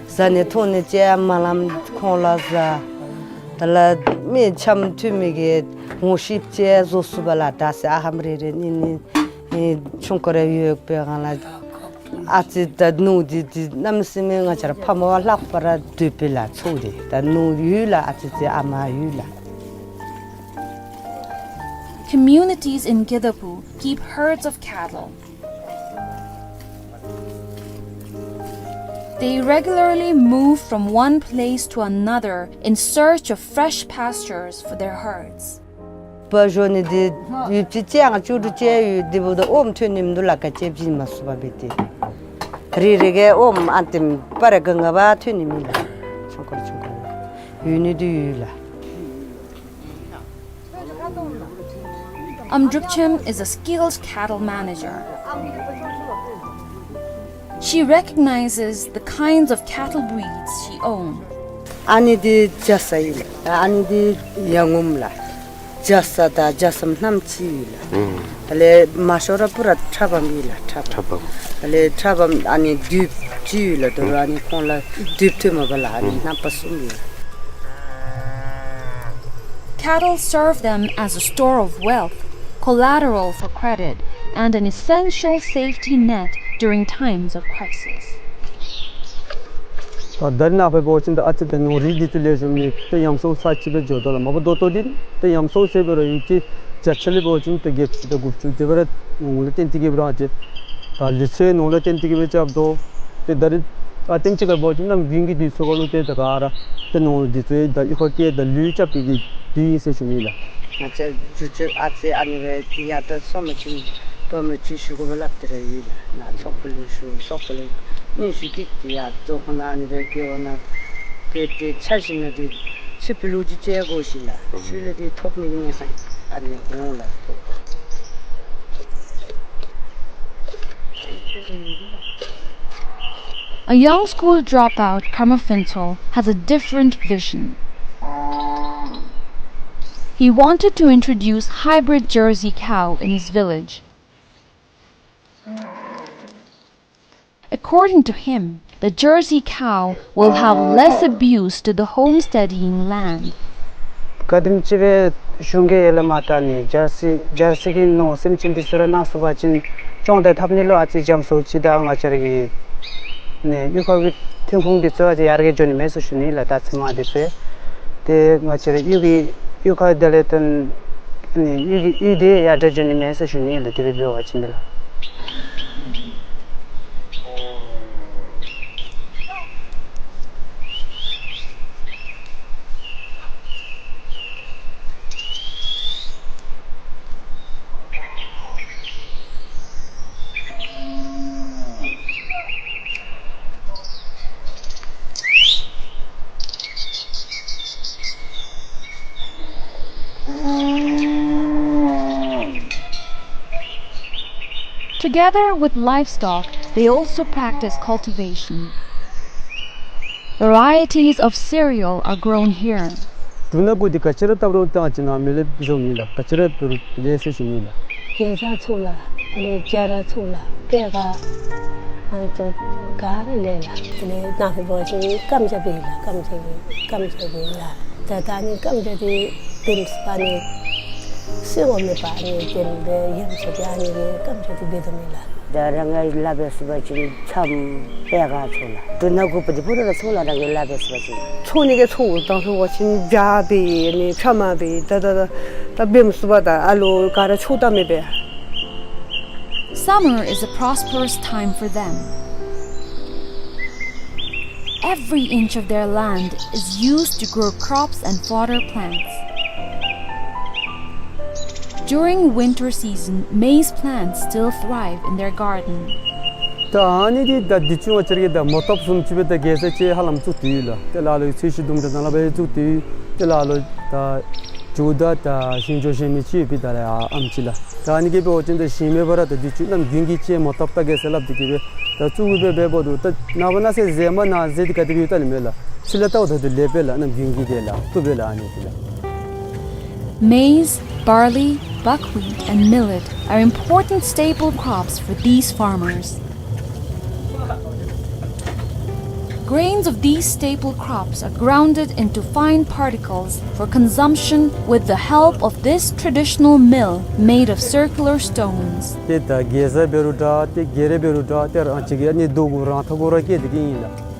བཟའ་ནི་འཐུང་ནི་ཅིག་མ་ལམ་ཁོང་ལུ་བཟའ། དེ་ལས་མི་འཆམ་མཐུན་མི་གི་ངོ་ཤེས་ཅིག་བཟོ་ཚུགས་པས་ལགས། ད་ཟེར་ཨ་ཧམ་རེ་རེ་གཉིས་གཉིས་ཨེ་ཆུང་ཀུ་རེ་ཡོད་པའི་སྒང་ལས་ཨ་ཙི་ད་ནུ་འདི་འདི་གནམ་མེད་ས་མེད་ང་བཅས་ར་ཕ་མ་བ་ལྷག་པར་སྡུག་པས་ལགས། ཚུ་འདི་ད་ནུ་ཡོད་ལགས། ཨ་ཙི་ཙི་ཨ་མ་ཡོད་ལགས། Communities in Gedabu keep herds of cattle. They regularly move from one place to another in search of fresh pastures for their herds. པ་ཞོ་ནི་འདི་ཡུདཔ་ཅིག་ཅིག་ཡང་བཅུ་དྲུག་ཅིག་ཡོད། འདི་འབདཝ་ད་ཨོམ་ཐོན་ནི་མིན་འདུག་ལགས། ག་ཅི་བྱིན་མ་ཚུགས་པར་སྦེ་ཏེ་རེ་རེ་གིས་ཨོམ་ཨ་ཏེམ་པ་རེ་ག་ང་བ་ཐོན་ནི་མེད་ལགས། ཆུང་ཀུ་རེ་ཆུང་ཀུ་རེ་ཡོད་ནི་འདི་ཡོད་ལགས། Amdrupchem is a skilled cattle manager. She recognizes the kinds of cattle breeds she owns. ཨ་ནི་འདི་རྒྱ་ཚ་ཨིན་ལགས། ཨ་ནི་འདི་ཡ་ངོམ་ལགས། རྒྱ་ཚ་དང་རྒྱ་ཚམ་རྣམ་གཅིག་ཨིན་ལགས། ཨུམ། དེ་ལས་མ་ཤོར་ར་པུ་ར་ཁྲ་བམ་ཨིན་ལགས། ཁྲ་བམ། ཁྲ་བམ། དེ་ལས་ཁྲ་བམ་ཨ་ནི་དུཔ་གཅིག་ཡོད་ལགས། དོ་རུང་ཨ་ནི་ཁོང་ལུ་དུཔ་ཐོན་མ་པ་ལགས། ཨ་ནི་ཨུམ། རྣམ་པ་གསུམ་ཡོད། Cattle serve them as a store of wealth, collateral for credit, and an essential safety net during times of crisis. ད་ད་རེས་ནངས་པ་འབད་བ་ཅིན་ད་ཨ་ཙི་ད་ནོར་རིགས་འདི་ཚུ་ལེགས་ཤོམ་ནི་ད་ཡམ་སྲོ་ས་ཅིག་སྦེ་འགྱོ་དོ་ལགས། མ་པ་ད་ལྟོ་འདི་ད་ཡམ་སྲོ་ཟེར་བ་ར་ཡུལ་གྱི་བརྒྱ་ཆ་ལས་འབད་བ་ཅིན་ད་བརྒྱད་ཅུ་དང་དགུ་བཅུ་དེ་སྦེ་ར་ནོར་ལུ་བརྟེན་ཏེ་གིས་སྦེ་ར་ཨ་ཙི་ད་ལུས་ཚེ་ནོར་ལུ་བརྟེན་ཏེ་གིས་སྦེ་རྐྱབ་དོ། ཏེ་ད་རེས་ཨ་ཏེན་ཅིག་ཁར་འབད་བ་ཅིན་ནམ་རྒྱུན་གྱི་དུས་ཚོད་ཁར་ལུ་ཏེ་ད་ག་ར་ཏེ་ནོར་འདི་ཚུ་ད་གཡུས་ཁར་སྐྱེལ་ད་ལུས་རྐྱབ་པའི་གི་དུས་ཨིན་ཟེར་ཞུ་ནི་ལགས། ང་བཅས་རྒྱུ་ཆ་ཨ་ཙི་ཨ་ནི་སྦེ་ཡར་ད་སོ་མ་ཅིག་བ་མ་ཅིག་ཞུ་དགོ་པས་ལགས། དེ་ར་ཨིན་ལགས། ནཱ་ཚོགས་པ་ལུ་ཞུ་ཚོགས་པ་ལུ་སྙན་ཞུ་ཅིག་ཡར་ད་ཁོ་ན་ཨ་ནི་སྦེ་དགེ་བ་ན་དེ་དེ་ཆ་ཞིག་ན་དེ་ཚུ་ཕུལ་ལུ་ཅིག་ཅིག་དགོ་ཞིན་ལགས། ཚུ་ལས་དེ་ཐོབ་ནི་ཨིན་ཟེར་ཨ་ནི་འོང་ལགས། A young school dropout, Karma Phuntsho, has a different vision. He wanted to introduce hybrid Jersey cow in his village. According to him, the Jersey cow will have less abuse to the homesteading land. ག་དེམ་ཅིག་སྦེ་གཞུང་གིས་ཡར་ལས་མར་ད་ནི་ཇར་སི་ཇར་སི་གི་ནོར་སེམས་ཅན་འདི་ཚུ་ར་གནང་ཚུགས་པ་ཅིན་སྐྱོང་དང་འཐབ་ནི་ལུ་ཨ་ཙི་འཇམ་སུ་ཅིག་དང་ང་བཅས་ར་གི་ནི་གཡུས་ཁ་གི་ཐོན་ཁུངས་འདི་ཚུ་ཨ་ཙི་ཡར་རྒྱས་འགྱོ་ནི་མས་ཟེར་ཞུ་ནི་ལགས། ད་ཚོད་མ་འདི་ཚུ་ཏེ་ང་བཅས་ར་གཡུས་ཀྱི་གཡུས་ཁ་དེ་ལས་ཏེ་ནི་གཡུས་ཀྱི་གཡུས་འདི་ཡར་དྲག་འགྱོ་ནི་མས་ཟེར་ཞུ་ནི་ལགས། དེ་སྦེ་འབད་བ་ཅིན་འདི་ལགས། Together with livestock, they also practice cultivation. Varieties of cereal are grown here. འབྲུ་སྣ་དགུ་འདི་ག་ཅི་ར་བཏབ་རུང་ད་ཅི་ན་མི་ལེབ་བཟོ་མི་ལ་ག་ཅི་ར་བཏབ་རུང་ལེ་ཤ་ཞིག་མི་ལ། གེ་ཛ་ཚུ་ལ་ལེ་ཇ་ར་ཚུ་ལ་པེ་ག་ཨ་ཙོ་ག་ར་ལེ་ལ་ལེ་ན་ཧི་བོ་ཅི་ཀམ་ཇ་བེ་ལ་ཀམ་ཇ་བེ་ཀམ་ཇ་བེ་ལ། ད་ད་ནི་ཀམ་ཇ་དེ་བིམ་སི་པ་ནི་སུ་འོ་མེ་པ་ནི་དེམ་བེ་ཡམ་ཆ་དེ་ཨ་ནི་གི་ཀམ་ཇ་དེ་བེ་དོ་མི་ལ། ད་རང་གི་ལ་བེ་སུ་བ་ཅིན་ཆམ་པེ་ག་ཚུ་ལ། འབྲུ་སྣ་དགུ་པོ་དེ་བུ་ར་ཚུ་ལ་རང་གི་ལ་བེ་སུ་བ་ཅིན། ཚུ་ནི་གི་ཚུ་དང་ཚུ་བ་ཅིན་ཇ་བེ་ནི་ཕྱ་མ་བེ་ད་ད་ད་ད་བིམ་སུ་བ་ད་ཨ་ལོ་ག་ར་ཆུ་ད་མེ་བེ། Summer is a prosperous time for them. Every inch of their land is used to grow crops and fodder plants. During winter season, maize plants still thrive in their garden. ད་ཨ་ནི་འདི་ད་འདི་ཚུ་ང་བཅས་ར་གི་ད་མོ་ཏོབ་བཟུམ་ཅིག་སྦེ་ད་གེ་ཛ་ཅིག་ཧ་ལམ་བཙུགས་ཏེ་ཡོད་ལགས། ཏེ་ལ་ལུ་ཚོས་གཞི་དུམ་གྲ་ནང་ལུ་སྦེ་བཙུགས་ཏེ་ཡོད། ཏེ་ལ་ལུ་ད་ཇོ་བདག་ད་ཞིང་ཇོ་ཞིང་མི་ཅིག་ཡོད་པའི་ད་ལས་ཨ་ཨམ་ཅིག་ལགས། ད་ཨ་ནི་གིས་འབད་བ་ཅིན་ད་ཞིང་མེད་པར་ད་འདི་ཚུ་གནམ་དགུན་གྱི་ཅིག་མོ་ཏོབ་ད་གེ་ཛ་སླབ་སྟེ་གིས་སྦེ་ད་བཙུགས་སྦེ་འབད་འབདཝ་ད་ད་ནངས་པ་གནངས་ཚེ་ཟེར་མ་གནངས་ཟེར་འདི་ག་དེ་སྦེ་ཡོད་ད་ལས་མེད་ལགས། ཕྱི་ལས་ལྟཝ་ད་ད་ལེགས་པས་ལགས། གནམ་དགུན་གྱི་དེ་ལགས་བཏུབ་པས་ལགས་ཨ་ནི་འདི་ལགས། Maize, barley, buckwheat, and millet are important staple crops for these farmers. Grains of these staple crops are grounded into fine particles for consumption with the help of this traditional mill made of circular stones. ཏེ་ད་གེ་ཛ་འབད་རུང་འདྲ་ཏེ་གེ་རེ་འབད་རུང་འདྲ་ཏེ་རང་ཅིག་གི་ཨ་ནི་རྡོ་གུ་རང་ཐག་གུ་ར་སྐྱེས་ཏེ་གི་ཨིན་ལགས།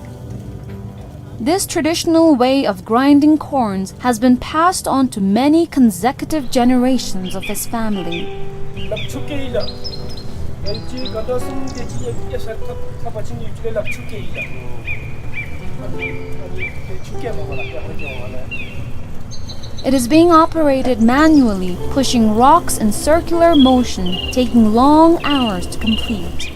This traditional way of grinding corns has been passed on to many consecutive generations of his family. It is being operated manually, pushing rocks in circular motion, taking long hours to complete.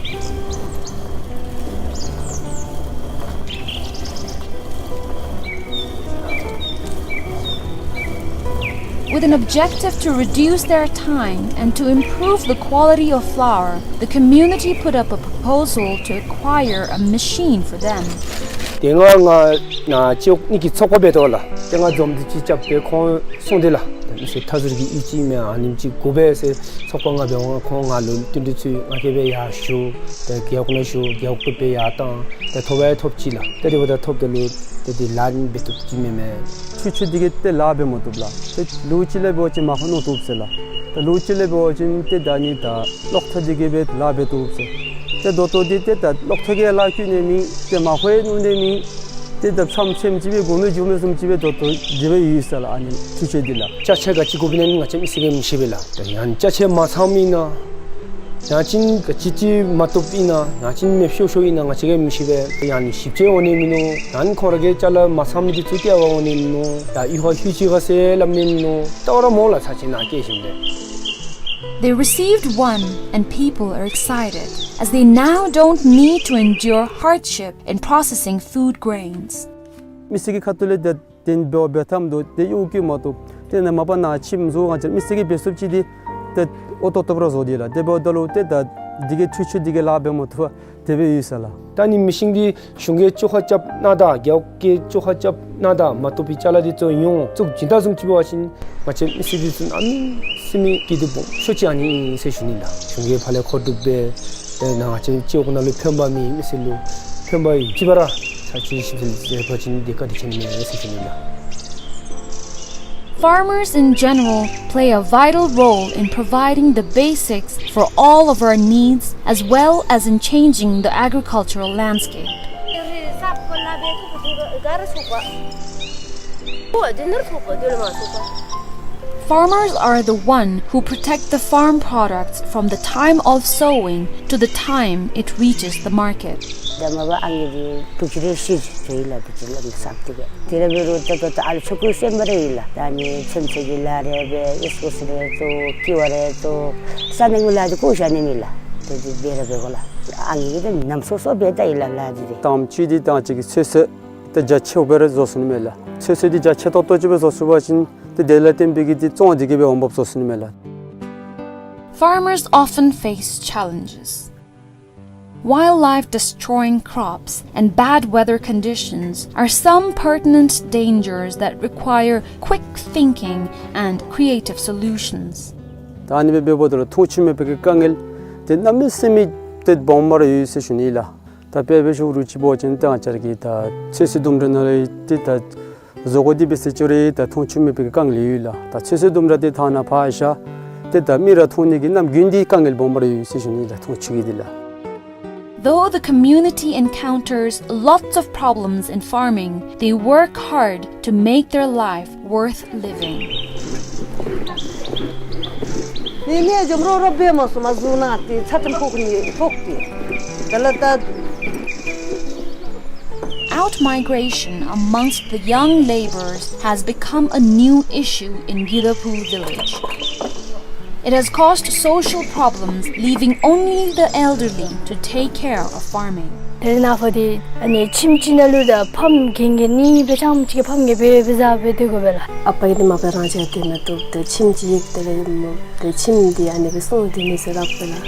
With an objective to reduce their time and to improve the quality of flour, the community put up a proposal to acquire a machine for them. ཏེ་ང་ང་ནཱ་ཅིག་ནི་གི་ཚོགས་པ་འབད་དོ་ལགས། ཏེ་ང་འཛོམས་འདུ་ཅིག་རྐྱབ་སྦེ་ཁོང་གསུངས་ཏེ་ལགས། ཏེ་མི་སེར་མཐའ་ཟུར་གྱི་ཡིད་ཆེས་མེད་ཨ་ནེམ་ཅིག་དགོ་པས་ཟེར་ཚོགས་པ་ང་འབད་འོང་ཁོང་ང་ལུ་བསྟུན་གྲོས་ཚུ་ང་གིས་སྦེ་ཡར་ཞུ། ཏེ་རྒེད་འོག་ནང་ཞུ་རྒེད་འོག་ཏུ་སྦེ་ཡར་བཏང་། ཏེ་ཐོབ་ཡང་ཐོབ་ཅི་ལགས། ཏེ་དེ་འབདཝ་ད་ཐོབ་ད་ལུ་ཏེ་དེ་ལཱ་འབད་བཏུབ་ཅི་མེན་མས། ཆུ་ཆུ་འདི་གིས་ཏེ་ལཱ་འབད་མ་བཏུབ་ལགས། ཏེ་ལུག་ཅིག་ལས་འབད་བ་ཅིན་མར་ཁུ་མནོ་བཏུབ་ཟེར་ལགས། ཏེ་ལུག་ཅིག་ལས་འབད་བ་ཅིན་ཏེ་ད་ནི་ད་གློག་ཐག་འདི་གིས་སྦེ་ལཱ་འབད་བཏུབ་ཟེར། ཏེ་ད་ལྟོ་འདི་ཏེ་ད་གློག་ཐག་གིས་ལཱ་བཀོལ་ནི་མེད། ཏེ་མར་ཁུ་ཡང་མནོ་ནི་མེད། ཏེ་ད་ཚམ་ཚེམ་ཅིག་སྦེ་དགོ་མི་འགྱོ་མི་བཟུམ་ཅིག་སྦེ་ད་ལྟོ་འདི་སྦེ་ཡོད་ཟེར་ལགས། ཨ་ནི་ཆུ་ཆུ་འདི་ལགས། ཅ་ཆས་ག་ཅི་དགོཔ་ཨིན་ན་ང་བཅས་མི་སེར་གྱིས་མི་ཤེས་པས་ལགས། ད་ཡང་ཅ་ཆས་མ་ཚངམ་ཨིན་ན་ཡང་ཅིན་ག་ཅི་ཅིག་མ་བཏུབ་ཨིན་ན་ཡང་ཅིན་མེདཔ་ཤོར་ཤོརཝ་ཨིན་ན་ང་བཅས་ཀྱིས་མི་ཤེས་པས། ཡང་ནི་ཞིབ་དཔྱད་འོང་ནི་མིན་ནུག། ཡང་ནི་ཁོང་ར་གི་ཅ་ལ་མ་ཚངམ་འདི་ཚུ་སྟེར་བར་འོང་ནི་མིན་ནུག། ཡ་ཨི་ཧོ་ཧི་ཅི་ག་ཟེར་སླབ་ནི་མིན་ནུག། ལྟ་བར་མོ་ལ་ཚར་ཅིག་ནཱ་སྐྱེལ་ཞིནམ་ལས། They received one, and people are excited, as they now don't need to endure hardship in processing food grains. མི་སེར་གྱི་ཁ་ཐུག་ལས་ཏེ་དེ་འབད་འབད་ཐངས་འདུག། ཏེ་གཡོག་བཀོལ་མ་བཏུབ། ཏེ་ནཱ་མ་པ་ནཱ་ཁྱིམ་བཟོ་ང་བཅས་མི་སེར་གྱིས་འབད་ཚུགསཔ་ཅིག་འདི་ཏེ་ཨོ་ཏོག་ཏོ་སྦེ་ར་བཟོ་དེས་ལགས། དེ་འབདཝ་ད་ལུ་ཏེ་ད་འདི་གིས་ཆུ་ཆུ་འདི་གིས་ལཱ་འབད་མ་བཏུབ་པར་དེ་སྦེ་ཡོད་ཟེར་ལགས། ད་ནི་མི་ཤིང་འདི་གཞུང་གིས་བཅོ་ཁ་རྐྱབ་གནང་ད་རྒེད་འོག་གིས་བཅོ་ཁ་རྐྱབ་གནང་ད་མ་བཏུབ་པའི་ཅ་ལ་འདི་ཚུ་ཡོངས་བཙུགས་བྱིན་ད་བཟུམ་ཅིག་འབད་བ་ཅིན་ང་བཅས་མི་སེར་འདི་ཚུ་གནམ་མེད་ས་མེད་སྐྱིད་སྡུག་སྦོམ་ཤོས་ཅིག་ཨ་ནི་ཨིན་ཟེར་ཞུ་ནི་ལགས། གཞུང་གིས་ཕར་ལས་མཁོ་སྒྲུབ་འབད་དེ་ནང་ང་བཅས་སྤྱི་འོག་ནང་ལུ་ཕན་པ་མེད་མི་སེར་ལུ་ཕན་པ་ཡོད་ཅི་བ་ར་ཚར་ཅིག་ཞིབ་འཚོལ་མཛད་པ་ཅིན་དེ་བཀའ་དྲིན་ཆེ་ནི་མས་ཟེར་ཞུ་ནི་ལགས། Farmers in general play a vital role in providing the basics for all of our needs as well as in changing the agricultural landscape. Farmers are the one who protect the farm products from the time of sowing to the time it reaches the market. ད་མ་པ་ཨ་ནི་འདི་ཕུག་ཅི་རེ་ཤི་ཅི་ལགས། ཕུག་ཅི་ལགས་ས་ཏེ་གི་དེ་ར་འབད་རུང་ད་ད་ད་ཨ་ལུ་ཆོ་ག་སེམས་པ་རེ་ཡོད་ལགས། ད་ནི་ཚོད་ཚོད་ཀྱི་ལཱ་རེ་འབད་ཨིས་ཀོ་སི་རེ་བཙུགས་ཀི་བ་རེ་བཙུགས་ས་ནང་གི་ལཱ་འདི་གོ་ཤ་ནི་མེད་ལགས། དེ་འདི་འབད་ར་འབད་དགོ་ལགས། ཨ་ནི་འདི་ནམ་སོ་སོ་འབད་ད་ཡི་ལགས་ལཱ་འདི་དེ། དམ་ཆོས་འདི་དང་གཅིག་གི་ཚོད་ཚོད་ད་རྒྱ་ཆེཝ་སྦེ་ར་བཟོ་ཚུགས་ནི་མས་ལགས། ཚོད་ཚོད་འདི་རྒྱ་ཆེ་ཏོག་ཏོ་ཅིག་སྦེ་བཟོ་ཚུགས་པ་ཅིན་ཏེ་དེ་ལས་བརྟེན་པའི་གི་འདི་བཙོང་འདི་གིས་སྦེ་འོང་འབབ་བཟོ་ཚུགས་ནི་མས་ལགས། Farmers often face challenges. Wildlife destroying crops and bad weather conditions are some pertinent dangers that require quick thinking and creative solutions. ད་ཨ་ནི་སྦེ་འབདཝ་ད་ལུ་མཐོང་ཆོས་མེད་པའི་གི་དཀའ་ངལ་འདི་གནམ་མེད་ས་མེད་ཏེ་སྦོམ་སྦེ་ར་ཡོད་ཟེར་ཞུ་ནི་ལགས། ད་དཔེ་འབད་ཞུ་རུང་ཅིག་འབད་བ་ཅིན་ད་ང་བཅས་ར་གི་ད་ཚོད་བསྲེ་ལྡུམ་ར་ནང་ལུ་ཏེ་ད་བཟོ་བཀོད་འདི་འབད་ཟེར་ཅི་རུང་ད་མཐོང་ཆོས་མེད་པའི་གི་དཀའ་ངལ་ཡོད་ལགས། ད་ཚོད་བསྲེ་ལྡུམ་ར་འདི་ཐང་ནང་ཕར་བཞག་སྟེ་ད་མི་ར་མཐོང་ནི་གི་ནམ་རྒྱུན་འདི་དཀའ་ངལ་སྦོམ་སྦེ་ར་ཡོད་ཟེར་ཞུ་ནི་ལགས། མཐོང་ཆོས་ཀྱི་འདི་ལགས། Though the community encounters lots of problems in farming, they work hard to make their life worth living. ནི་ནི་འཇམ་རོ་རོ་འབད་མ་སོང་མ་བཟུང་ན་ཏེ་ཚ་ཙམ་ཕོག་ནི་ཕོག་སྟེ། ད་ལ་ད། Outmigration amongst the young laborers has become a new issue in Gidaphu village. It has caused social problems, leaving only the elderly to take care of farming. དེ་ནང་ཕར་འདི་ཨ་ནི་ཁྱིམ་གཅིག་ནང་ལུ་ད་ཕམ་རྒན་རྒས་གཉིས་སྦེ་ཆ་མཉམ་གཅིག་ཁར་ཕམ་རྒས་སྦེ་སྦེ་བཟའ་སྦེ་སྡོད་དགོ་པས་ལགས། ཨ་པ་གིས་འདི་མ་པ་རང་བྱས་ཏེ་ན་ཏོ་ཏེ་ཁྱིམ་གཅིག་ཡིག་ཏེ་ལས་ཏེ་ཁྱིམ་འདི་ཨ་ནི་སྦེ་སོང་སྟེ་ནི་ཟེར་ར་པས་ལགས།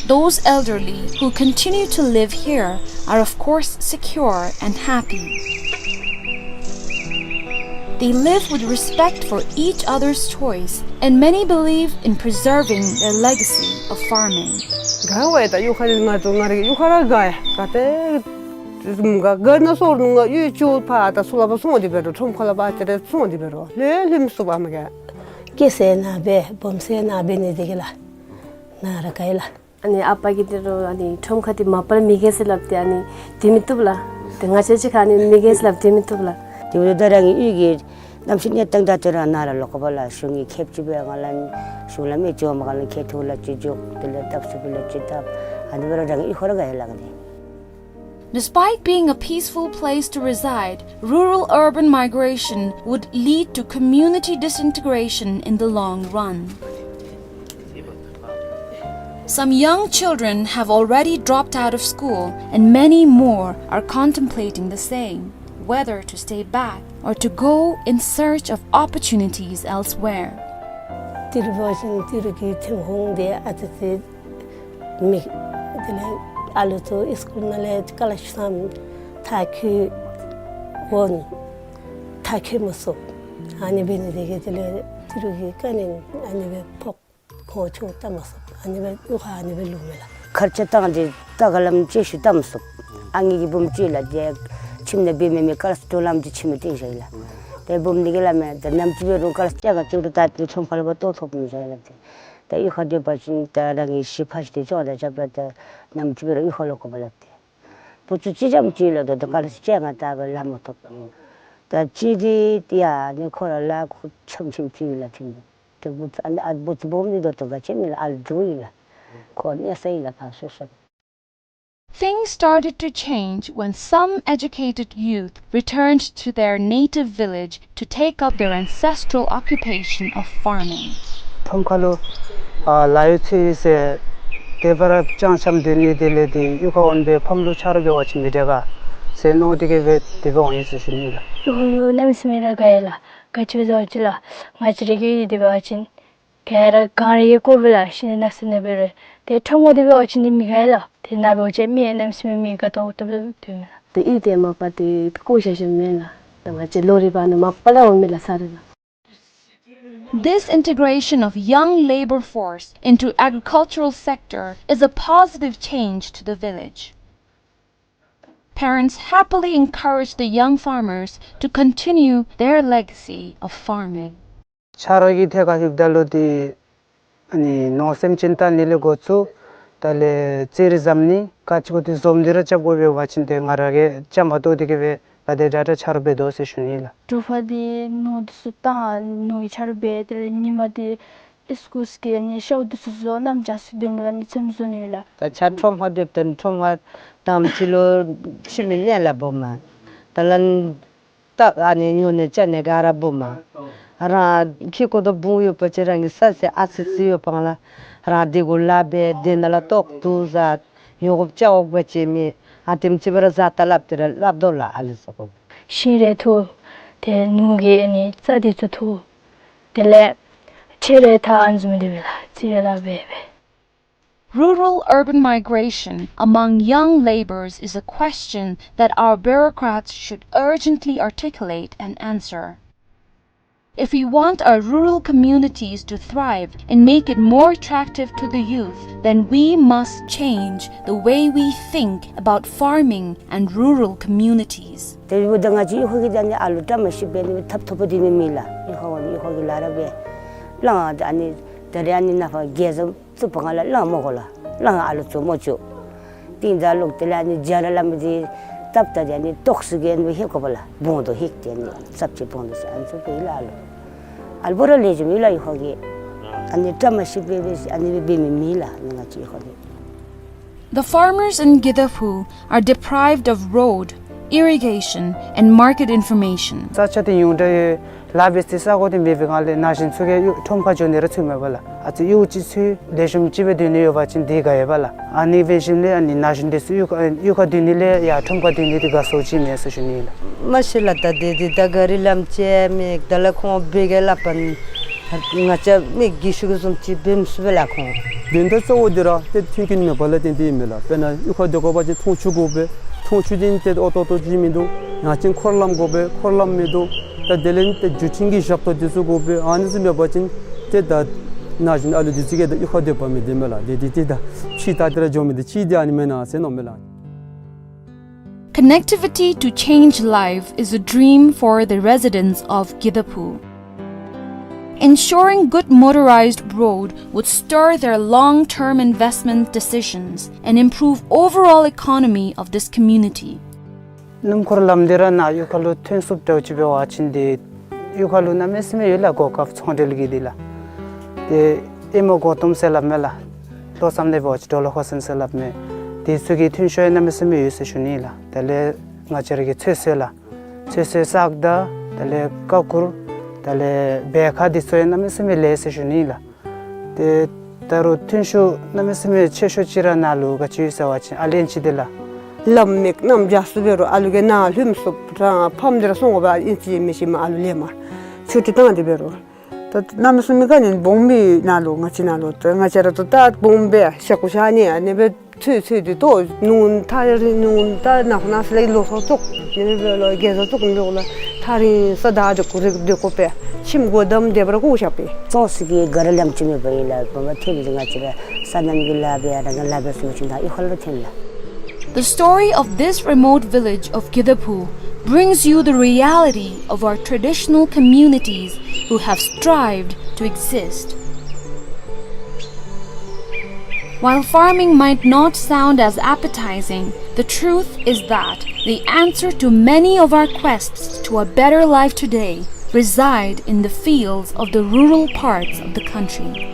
Those elderly who continue to live here are of course secure and happy. They live with respect for each other's choice, and many believe in preserving their legacy of farming. དགའ་བས། ད་གཡུས་ཁ་ལས་ང་ཚུ་ང་རའི་གཡུས་ཁར་ར་དགའ་ཡ། ག་ཏེ་དགའ་དགའ་ན་སོར་ནུ་ང་གཡུས་ཅུ་ཕར་ད་ཚུར་ལ་ཕར་སོང་སྟེ་འབད་རུང་ཁྲོམ་ཁ་ལ་ཕར་ཅིག་ར་སོང་སྟེ་འབད་རུང་ལྷོད་ལྷོད་མི་ཚུགས་པས་མ་ག། སྐྱེས་ས་ནཱ་སྦེ་སྦོམ་ས་ནཱ་འབད་ནི་དེ་གིས་ལགས། ནཱ་ར་དགའ་ཡི་ལགས། ཨ་ནི་ཨ་པ་གིས་འདི་རུ་ཨ་ནི་ཁྲོམ་ཁ་འདི་མ་པ་ལས་མི་རྒས་ཟེར་སླབ་སྟེ་ཨ་ནི་སྡོད་མི་བཏུབ་ལགས། ཏེ་ང་བཅས་ཅིག་ཁར་ཨ་ནི་མི་རྒས་ཟེར་སླབ་སྟེ་སྡོད་མི་བཏུབ་ལགས། དེ་འབདཝ་ད་རང་གི་གཡུས་ཀྱི་གནམ་གཤིས་གནས་སྟངས་དང་དེ་ར་ནཱ་ར་ལོག་དགོ་པས་ལགས། གཞུང་གིས་ཁེབ་ཅིག་སྦེ་ང་ལུ་གཞུང་ལས་མི་ཅིག་འོངམ་ཁར་ལུ་ཁེ་ཐུག་ལས་ཅིག་འགྱོ། དེ་ལས་བཏབ་ཚུགས་པ་ལས་ཅིག་བཏབ། ཨ་ནི་འབད་རུང་རང་གི་གཡུས་ཁར་ར་དགའ་ཡི་ལགས་ཏེ། Despite being a peaceful place to reside, rural-urban migration would lead to community disintegration in the long run. Some young children have already dropped out of school, and many more are contemplating the same, whether to stay back or to go in search of opportunities elsewhere. ཏི་རུ་འབད་བ་ཅིན་ཏི་རུ་གི་ཐོན་ཁུངས་འདི་ཨ་ཙི་ཙི་མེད། དེ་ལས་ཨ་ལུ་ཚུ་སི་ཀུལ་ནང་ལས་ཀ་ལ་ཤི་སམ་མཐར་འཁྱོལ་འོང་མཐར་འཁྱོལ་མ་ཚུགས། ཨ་ནི་འབད་ནི་དེ་གིས་དེ་ལས་ཏི་རུ་གི་དཀའ་ངལ་ཨ་ནི་སྦེ་ཕོག། ཁོང་ཆུང་བལྟ་མ་ཚུགས། ཨ་ནི་སྦེ་གཡུས་ཁར་ཨ་ནི་སྦེ་ལུས་མས་ལགས། ཁར་ཆ་བཏང་སྟེ་ད་ག་ལམ་ཅིག་ཤུལ་བལྟ་མ་ཚུགས། ཨ་ནི་གི་བུམོ་ཅིག་ལགས་ཏེ་ཁྱིམ་ནང་འབད་མི་མེད། ཀ་ལ་སི་ཏོ་ལམ་ཅིག་ཁྱིམ་ནང་སྟོན་བཞག་ཡི་ལགས། ཏེ་བུམོ་འདི་གིས་སླབ་མས། ད་ནམ་ཅིག་འབད་རུང་ཀ་ལ་སི་ཅ་ག་ཅིག་རུང་ད་ཏེ་ཁྲོམ་ཁ་ལས་འབད་ལྟོ་ཐོབ་མི་ཚུགས་ལགས་ཏེ། ད་གཡུས་ཁར་སྡོད་པ་ཅིན་ད་རང་གི་གཞི་ཕ་གཞི་དེ་ཅོག་ར་རྐྱབ་ད་ད་ནམ་ཅིག་འབད་རུང་གཡུས་ཁར་ལོག་དགོ་པས་ལགས་ཏེ། བུ་ཚུ་གཅིག་རྐྱངམ་ཅིག་ལགས། ད་ད་ཀ་ལ་སི་ཅ་ག་ད་སྦེ་ལང་མ་ཐོབ། ད་གཅིག་འདི་ཡ་ནི་ཁོ་ར་ལཱ་ཁུ་ཆམ་ཆིམ་ཅིག་ལགས་ཏེ། ཏེ་བུ་ཚུ་ཨ་ནི་ཨ་བུ་ཚུ་སྦོམ་འདི་ད་ལྟོ་ག་ཅི་མེད་ལགས། ཨ་ལུ་འགྱོ་ཡི་ལགས། ཁོ་གནས་ས་ཡི་ལགས་ཕར་སོ་སོ། Things started to change when some educated youth returned to their native village to take up their ancestral occupation of farming. ཁྲོམ་ཁ་ལུ་ཨ་ལཱ་གཡོག་འཚོལ་ཟེར་དེ་སྦེ་ར་ཅང་ཅང་སྡོད་ནི་དེ་ལས་ཏེ་གཡུས་ཁར་འོང་སྦེ་ཕམ་ལུ་ཆ་རོགས་འབད་བ་ཅིན་མི་དྲག་ག་ཟེར་མནོ་སྟེ་གིས་སྦེ་དེ་སྦེ་འོང་ཡི་ཟེར་ཞུ་ནི་ལགས། གཡུས་ཁར་ལུ་གནམ་མེད་ས་མེད་ར་དགའ་ཡི་ལགས། ག་ཅི་སྦེ་ཟེར་བ་ཅིན་ལགས་ང་བཅས་ར་གི་དེ་འབད་བ་ཅིན་ག་ར་གངས་རི་གི་སྐོར་སྦེ་ལགས། ཤིང་ནགས་ཚལ་ནང་འབད་རུང་ཏེ་ཁྲོམ་ཁར་དེ་འབད་བ་ཅིན་ཏེ་མི་དགའ་ཡི་ལགས། ཏེ་ནཱ་འབད་བ་ཅིན་མི་གནམ་མེད་ས་མེད་མི་དགའ་ཏོག་ཏོ་སྦེ་སྡོད་མས་ལགས། ཏེ་གཡུས་དེ་མ་པ་ཏེ་བཀོ་བཞག་བཞགཔ་མེན་ལགས། ཏེ་ང་བཅས་ལོ་རེ་བ་ནི་མ་པ་ལས་འོང་མི་ལགས་ས་རེ་ལགས། This integration of young labor force into agricultural sector is a positive change to the village. Parents happily encourage the young farmers to continue their legacy of farming. ཆ་རོགས་ཀྱི་ཐད་ཁར་ཞུཝ་ད་ལུ་ཏེ་ཨ་ནི་མནོ་སེམས་ཅན་བལྟ་ནི་ལས་འགོ་བཙུགས། དེ་ལས་རྩིས་རིག་འཛོམས་ནི་ག་ཅི་གོ་ཏེ་འཛོམས་ཏེ་ར་རྐྱབ་དགོ་པས། འབད་བ་ཅིན་ཏེ་ང་ར་གིས་རྐྱབ་མ་བཏུབ་དེ་གིས་སྦེ་ད་ཏེ་དྲག་དྲག་ཆ་རོགས་འབད་དོ་ཟེར་ཞུ་ནི་ལགས། དྲོ་པ་འདི་ནོར་འདི་ཚུ་བཏང་ནོར་གྱི་ཆ་རོགས་འབད། དེ་ལས་ཉིན་མ་འདི་ཨིས་ཀུལ་གི་ཨ་ནི་ཤོག་འདི་ཚུ་བཟོ་གནམ་ལྕགས་ཚུ་འདི་མི་ལ་ནི་ཚེམ་བཟོ་ནི་ལགས། ད་ཆ་ཁྲོམ་ཁར་སྡོདཔ་ད་ཁྲོམ་ཁར་དང་པ་ཅིག་ལུ་ཁྱིམ་གྱི་གནས་ལ་སྦོམ་མས། དེ་ལས་ད་ཨ་ནི་ཉོ་ནི་བཙོང་ནི་ག་ར་སྦོམ་མས། རང་ཁྱིམ་གུ་དང་བུ་ཡོད་པ་ཅིན་རང་གི་ས་ཟེར་ཨ་ཙི་ཙི་ཡོདཔ་ལས་རང་དེ་གུ་ལཱ་འབད། དེ་ནང་ལས་ལྟོ་བཏུབ་བཟའ། ཉོ་དགོཔ་བཙོང་དགོཔ་ཅིག་མེད། ཨ་དེམ་ཅིག་སྦེ་ར་བཟའ་ད་སླབ་སྟེ་ར་སླབ་དོ་ལགས། ཨ་ལས་ཟེར་གོ། ཤིང་རེ་འཐུ། ཏེ་ནོར་གྱི་ཨ་ནི་རྩྭ་འདི་ཚུ་འཐུ། དེ་ལས་ཁྱིམ་ ཁྱེད་རའི་ཐ་ཨན་ཟུམ་དེ་སྦེ་ལགས། ཅི་རེ་ལགས་སྦེ་སྦེ། Rural-urban migration among young labourers is a question that our bureaucrats should urgently articulate and answer. If we want our rural communities to thrive and make it more attractive to the youth, then we must change the way we think about farming and rural communities. དེ་འབདཝ་ད་ང་བཅས་གཡུས་ཁ་གི་ད་ནི་ཨ་ལུ་བཀྲ་མ་ཤིསཔ་སྦེ་ནི་ཐབ་ཐོབ་པ་འདི་མི་མེད་ལགས། གཡུས་ཁ་ནི་གཡུས་ཁ་གི་ལཱ་ར་སྦེ་ལང་། ཨ་ནི་ད་རེས་ཨ་ནི་ནཱ་ཕར་རྒྱལ་བཟང་བཙུགས་པའི་སྒང་ལས་ལང་མི་དགོ་ལགས། ལང་ཨ་ལུ་བཙུགས་མི་བཅུག། ཏིང་ད་ལོག་དེ་ལས་ཨ་ནི་རྒྱ་ར་ལམ་འདི་བཏབ་ད་དེ་ཨ་ནི་ཏོག་ཙི་གི་ཨ་ནི་ལྷོད་དགོ་པས་ལགས། སྦོམ་དོ་ལྷོད་དེ་ཨ་ནི་ཙབ་ཅིག་སྦོམ་དོ་ཟེར་ཨ་ནི་ཚུ་སྦེ་ལགས། ཨ་ལུ་ཨ་ལུ་པོ་ར་ལེགས་ཤོམ་ཡོད་ལགས། གཡུས་ཁ་གི་ཨ་ནི་བཀྲ་མ་ཤིསཔ་སྦེ་སྦེ་ཨ་ནི་སྦེ་འབད་མི་མེད་ལགས། ང་བཅས་གཡུས་ཁ་གི། The farmers in Gidaphu are deprived of road, irrigation, and market information. ས་ཆ་འདི་ཉུང་དྲགས་ཡོད། ལཱ་འབད་སའི་ས་གོ་འདི་མེད་པའི་སྒང་ལས་ན་གཞོན་ཚུ་གིས་གཡུས་ཁྲོམ་ཁར་འགྱོ་ནི་ར་ཚུགས་མས་པ་ལགས། ཨ་ཙི་གཡུས་ཅིག་ཚུ་ལེགས་ཤོམ་ཅིག་སྦེ་སྡོད་ནི་ཡོད་པ་ཅིན་དེ་དགའ་ཡོད་པ་ལགས། ཨ་ནི་འབད་ཞིནམ་ལས་ཨ་ནི་ན་གཞོན་འདི་ཚུ་གཡུས་ཁ་གཡུས་ཁར་སྡོད་ནི་ལས་ཡར་ཁྲོམ་ཁར་སྡོད་ནི་འདི་དགའ་སོ་ཅིག་མེད་ཟེར་ཞུ་ནི་ལགས། མ་གཞི་ལགས་ད་འདི་འདི་ད་ག་རི་ལམ་ཅིག་མེད། ད་ལགས་ཁོང་འབད་གེ་སླབ་པ་ནི་ང་བཅས་མི་རྒས་ཤོས་ཀྱིས་བཟུམ་ཅིག་འབད་མི་ཚུགས་པས་ལགས་ཁོང་། དོན་དག་གཙོ་བོ་འདི་ར་ཏེ་མཐུན་རྐྱེན་མེད་པ་ལས་བརྟེན་ཏེ་ཨིན་མས་ལགས། དཔེར་ན་གཡུས་ཁར་སྡོད་དགོ་པ་ཅིན་འཐུང་ཆུ་དགོ་པས། འཐུང་ཆུ་འདི་ཏེ་ཨོ་ཏོ་ཏོ་ཅིག་མིན་འདུག། ཡང་ཅིན་འཁོར་ལམ་དགོ་པས། འཁོར་ལམ་མིན་འདུག། ད་དེ་ལས་ཏེ་བརྒྱུད་འཕྲིན་གྱི་ཞབས་ཏོག་འདི་ཚུ་དགོ་པས། ཨ་ནི་ཚུ་མེད་པ་ཅིན་ཏེ་ད་ན་གཞོན་ཨ་ལུ་འདི་ཚུ་གིས་ད་གཡུས་ཁར་སྡོད་པ་མི་བདེ་མས་ལགས། དེ་འདི་ཏེ་ད་ཕྱི་ད་ཏེ་ར་འགྱོ་མི་འདི་ཅིག་འདི་ཨ་ནི་མེན་ན་ཟེར་མནོཝ་མས་ལགས། Connectivity to change life is a dream for the residents of Gidaphu. Ensuring good motorized road would stir their long-term investment decisions and improve overall economy of this community. སྣུམ་འཁོར་ལམ་འདི་ར་ནཱ་གཡུས་ཁ་ལུ་ཐོན་ཚུགསཔ་འདྲཝ་ཅིག་འབད་བ་ཅིན་འདི་གཡུས་ཁ་ལུ་གནམ་མེད་ས་མེད་ཡོད་ལགས། གོ་སྐབས་ཚོང་འབྲེལ་གྱི་འདི་ལགས། ཏེ་ཨེ་མོ་མགོ་དོམ་ཟེར་སླབ་མས་ལགས། ལྷོ་མཚམས་ལས་འབད་བ་ཅིན་ཌོ་ལ་ཧོ་སན་ཟེར་སླབ་མས། དེ་ཚུ་གི་ཐོན་ཤུགས་ཡང་གནམ་མེད་ས་མེད་ཡོད་ཟེར་ཞུ་ནི་ལགས། དེ་ལས་ང་བཅས་ར་གི་ཚོད་བསྲེ་ལགས། ཚོད་བསྲེ་བཙག་འཐུ་དེ་ལས་ཀ་ཁུར་དེ་ལས་སྦལ་ཁ་འདི་ཚུ་ཡང་གནམ་མེད་ས་མེད་ལེགས་ཟེར་ཞུ་ནི་ལགས། ཏེ་ད་རུང་ཐོན་ཤུགས་གནམ་མེད་ས་མེད་ཆེ་ཤོས་ཅིག་ར་ནཱ་ལུ་ག་ཅི་ཡོད་ཟེར་བ་ཅིན་ཨ་ལན་ཅིག་འདི་ལགས། ལམ་མེད་གནམ་རྒྱ་སུ་འབད་རུང་ཨ་ལུ་གིས་ནཱ་ལྷོད་མི་ཚུགས། རང་ཕམ་འདི་ར་སོང་དགོ་པས། ཨིན་ཅི་མིན་ཅི་མ་ཨ་ལུ་ལེན་པར་ཆུ་ཏི་བཏང་སྟེ་འབད་རུང་། ད་གནམ་མེད་ས་མེད་ག་ནི་སྦོམ་སྦེ་ནཱ་ལུ་ང་བཅས་ནཱ་ལུ་ད་ང་བཅས་ར་ད་ད་སྦོམ་སྦེ་ཤ་ཁུ་ཤ་ནི་ཨ་ནི་སྦེ་ཚོད་ཚོད་དེ་ཏོ་ནུ་ཐག་རིང་ནུ་ད་ནཱ་ཁོ་ནཱ་ས་ལས་ལོ་སོ་བཙུགས་ནི་སྦེ་ལོ་རྒས་སོ་བཙུགས་ནི་སྦེ་ལོ་ཐག་རིང་ས་ད་དེ་ཁུ་རེ་དེ་ཁོ་པས་ཁྱིམ་སྒོ་བསྡམས་དེ་སྦེ་ར་བཀོ་བཞག་པས། ཙོང་ས་གི་ག་ར་ལམ་ཅིག་མེད་པ་ཨིན་ལགས། བུམ་པ་ཐོན་ཏེ་ང་བཅས་ར་སོ་ནམ་གྱི་ལཱ་འབད་ཡར་ལཱ་འབད་ཚུགས་ཅིན་ད་གཡུས་ཁ་ལུ་ཐོན་ལགས། The story of this remote village of Gidaphu brings you the reality of our traditional communities who have strived to exist. While farming might not sound as appetizing, the truth is that the answer to many of our quests to a better life today reside in the fields of the rural parts of the country.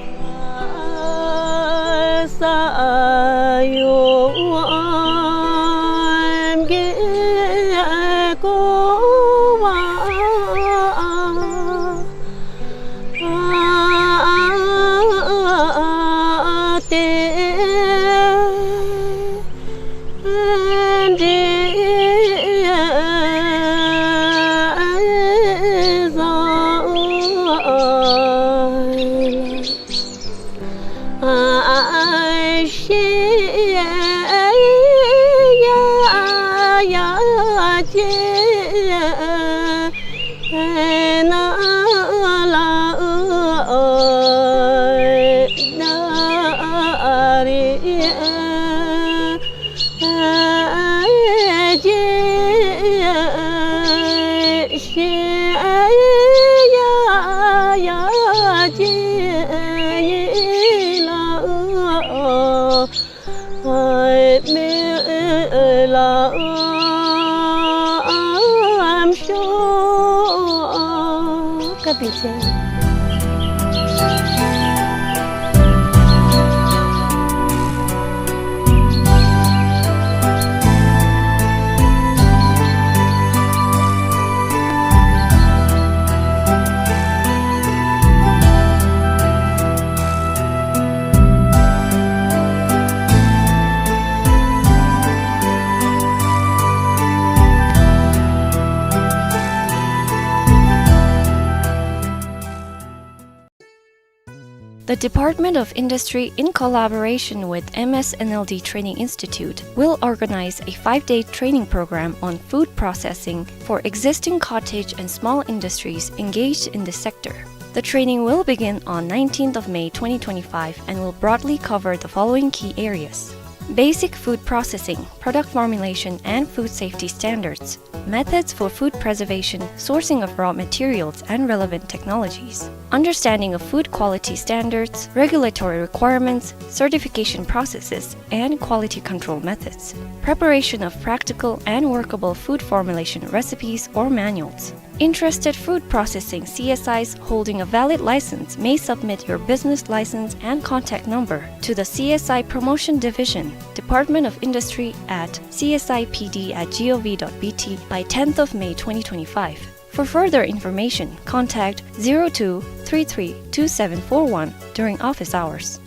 Department of Industry, in collaboration with M S N L D Training Institute, will organize a five-day training program on food processing for existing cottage and small industries engaged in this sector. The training will begin on nineteenth of May twenty twenty-five and will broadly cover the following key areas: basic food processing, product formulation and food safety standards, methods for food preservation, sourcing of raw materials and relevant technologies, understanding of food quality standards, regulatory requirements, certification processes, and quality control methods, preparation of practical and workable food formulation recipes or manuals. Interested food processing C S Is holding a valid license may submit your business license and contact number to the C S I Promotion Division, Department of Industry at C S I P D at gov dot B T by tenth of May twenty twenty-five. For further information, contact zero two three three two seven four one during office hours.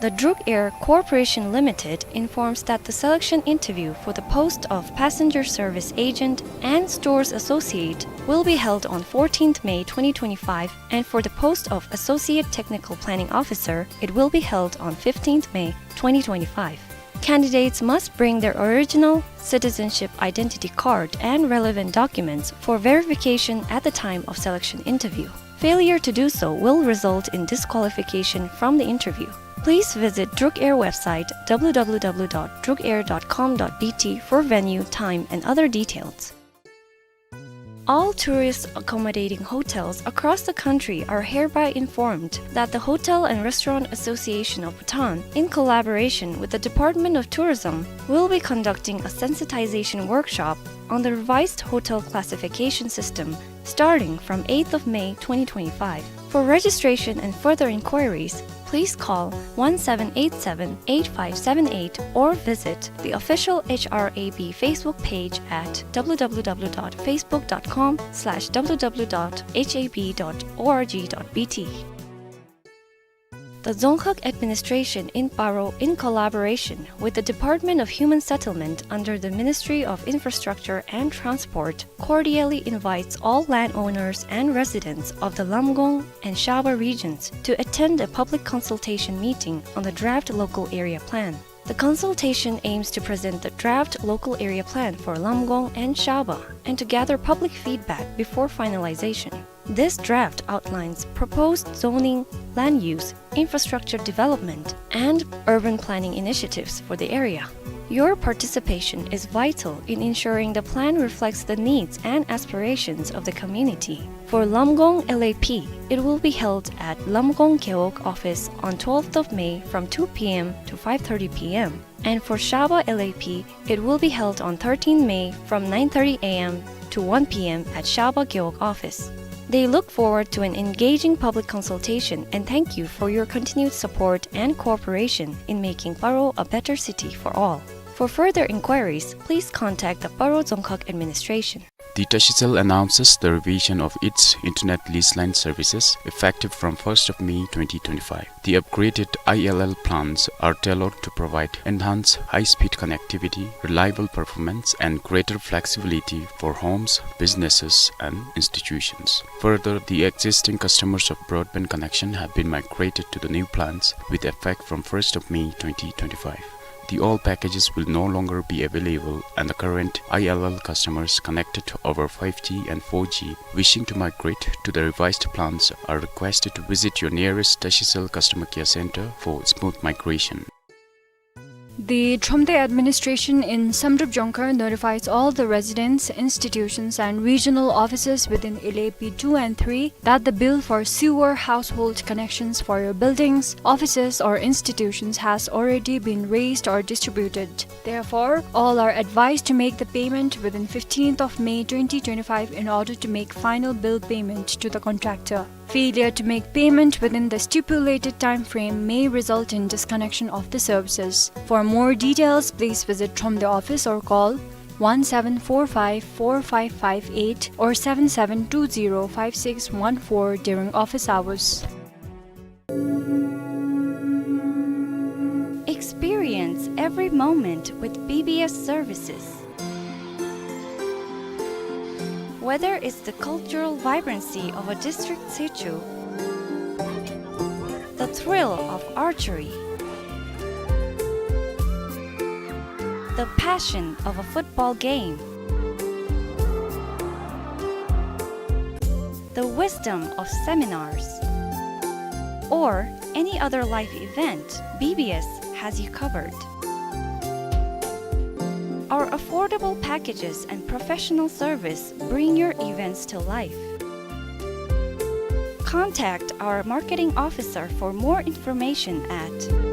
The Druk Air Corporation Limited informs that the selection interview for the post of passenger service agent and stores associate will be held on fourteenth May twenty twenty-five, and for the post of associate technical planning officer, it will be held on fifteenth May twenty twenty-five. Candidates must bring their original citizenship identity card and relevant documents for verification at the time of selection interview. Failure to do so will result in disqualification from the interview. Please visit Druk Air website w w w dot druk air dot com dot b t for venue, time, and other details. All tourist accommodating hotels across the country are hereby informed that the Hotel and Restaurant Association of Bhutan, in collaboration with the Department of Tourism, will be conducting a sensitization workshop on the revised hotel classification system starting from eighth of May twenty twenty-five. For registration and further inquiries, please call one seven eight seven eight five seven eight or visit the official H R A B Facebook page at w w w dot facebook dot com slash w w w dot h a b dot org dot b t. The Dzongkhag Administration in Paro, in collaboration with the Department of Human Settlement under the Ministry of Infrastructure and Transport, cordially invites all landowners and residents of the Lamgong and Shaba regions to attend a public consultation meeting on the draft local area plan. The consultation aims to present the draft local area plan for Lamgong and Shaba and to gather public feedback before finalization. This draft outlines proposed zoning, land use, infrastructure development, and urban planning initiatives for the area. Your participation is vital in ensuring the plan reflects the needs and aspirations of the community. For Lamgong L A P, it will be held at Lamgong Gewog office on twelfth of May from two p m to five thirty p m. And for Shaba L A P, it will be held on thirteenth May from nine thirty a m to one p m at Shaba Gewog office. They look forward to an engaging public consultation and thank you for your continued support and cooperation in making Paro a better city for all. For further inquiries, please contact the Paro Dzongkhag Administration. The Tashicel announces the revision of its internet lease line services effective from first of May twenty twenty-five. The upgraded I L L plans are tailored to provide enhanced high-speed connectivity, reliable performance, and greater flexibility for homes, businesses, and institutions. Further, the existing customers of broadband connection have been migrated to the new plans with effect from first of May twenty twenty-five. The old packages will no longer be available, and the current I L L customers connected to our five G and four G wishing to migrate to the revised plans are requested to visit your nearest Tashicel customer care center for smooth migration. The Thromde administration in Samdrup Jongkhar notifies all the residents, institutions, and regional offices within L A P two and three that the bill for sewer household connections for your buildings, offices, or institutions has already been raised or distributed. Therefore, all are advised to make the payment within fifteenth of May twenty twenty-five in order to make final bill payment to the contractor. Failure to make payment within the stipulated time frame may result in disconnection of the services. For more details, please visit Thromde office or call one seven four five four five five eight or seven seven two zero five six one four during office hours. Experience every moment with B B S services. Whether it's the cultural vibrancy of a district situ, thrill of archery, the passion of a football game, the wisdom of seminars, or any other life event, B B S has you covered. Our affordable packages and professional service bring your events to life. Contact our marketing officer for more information at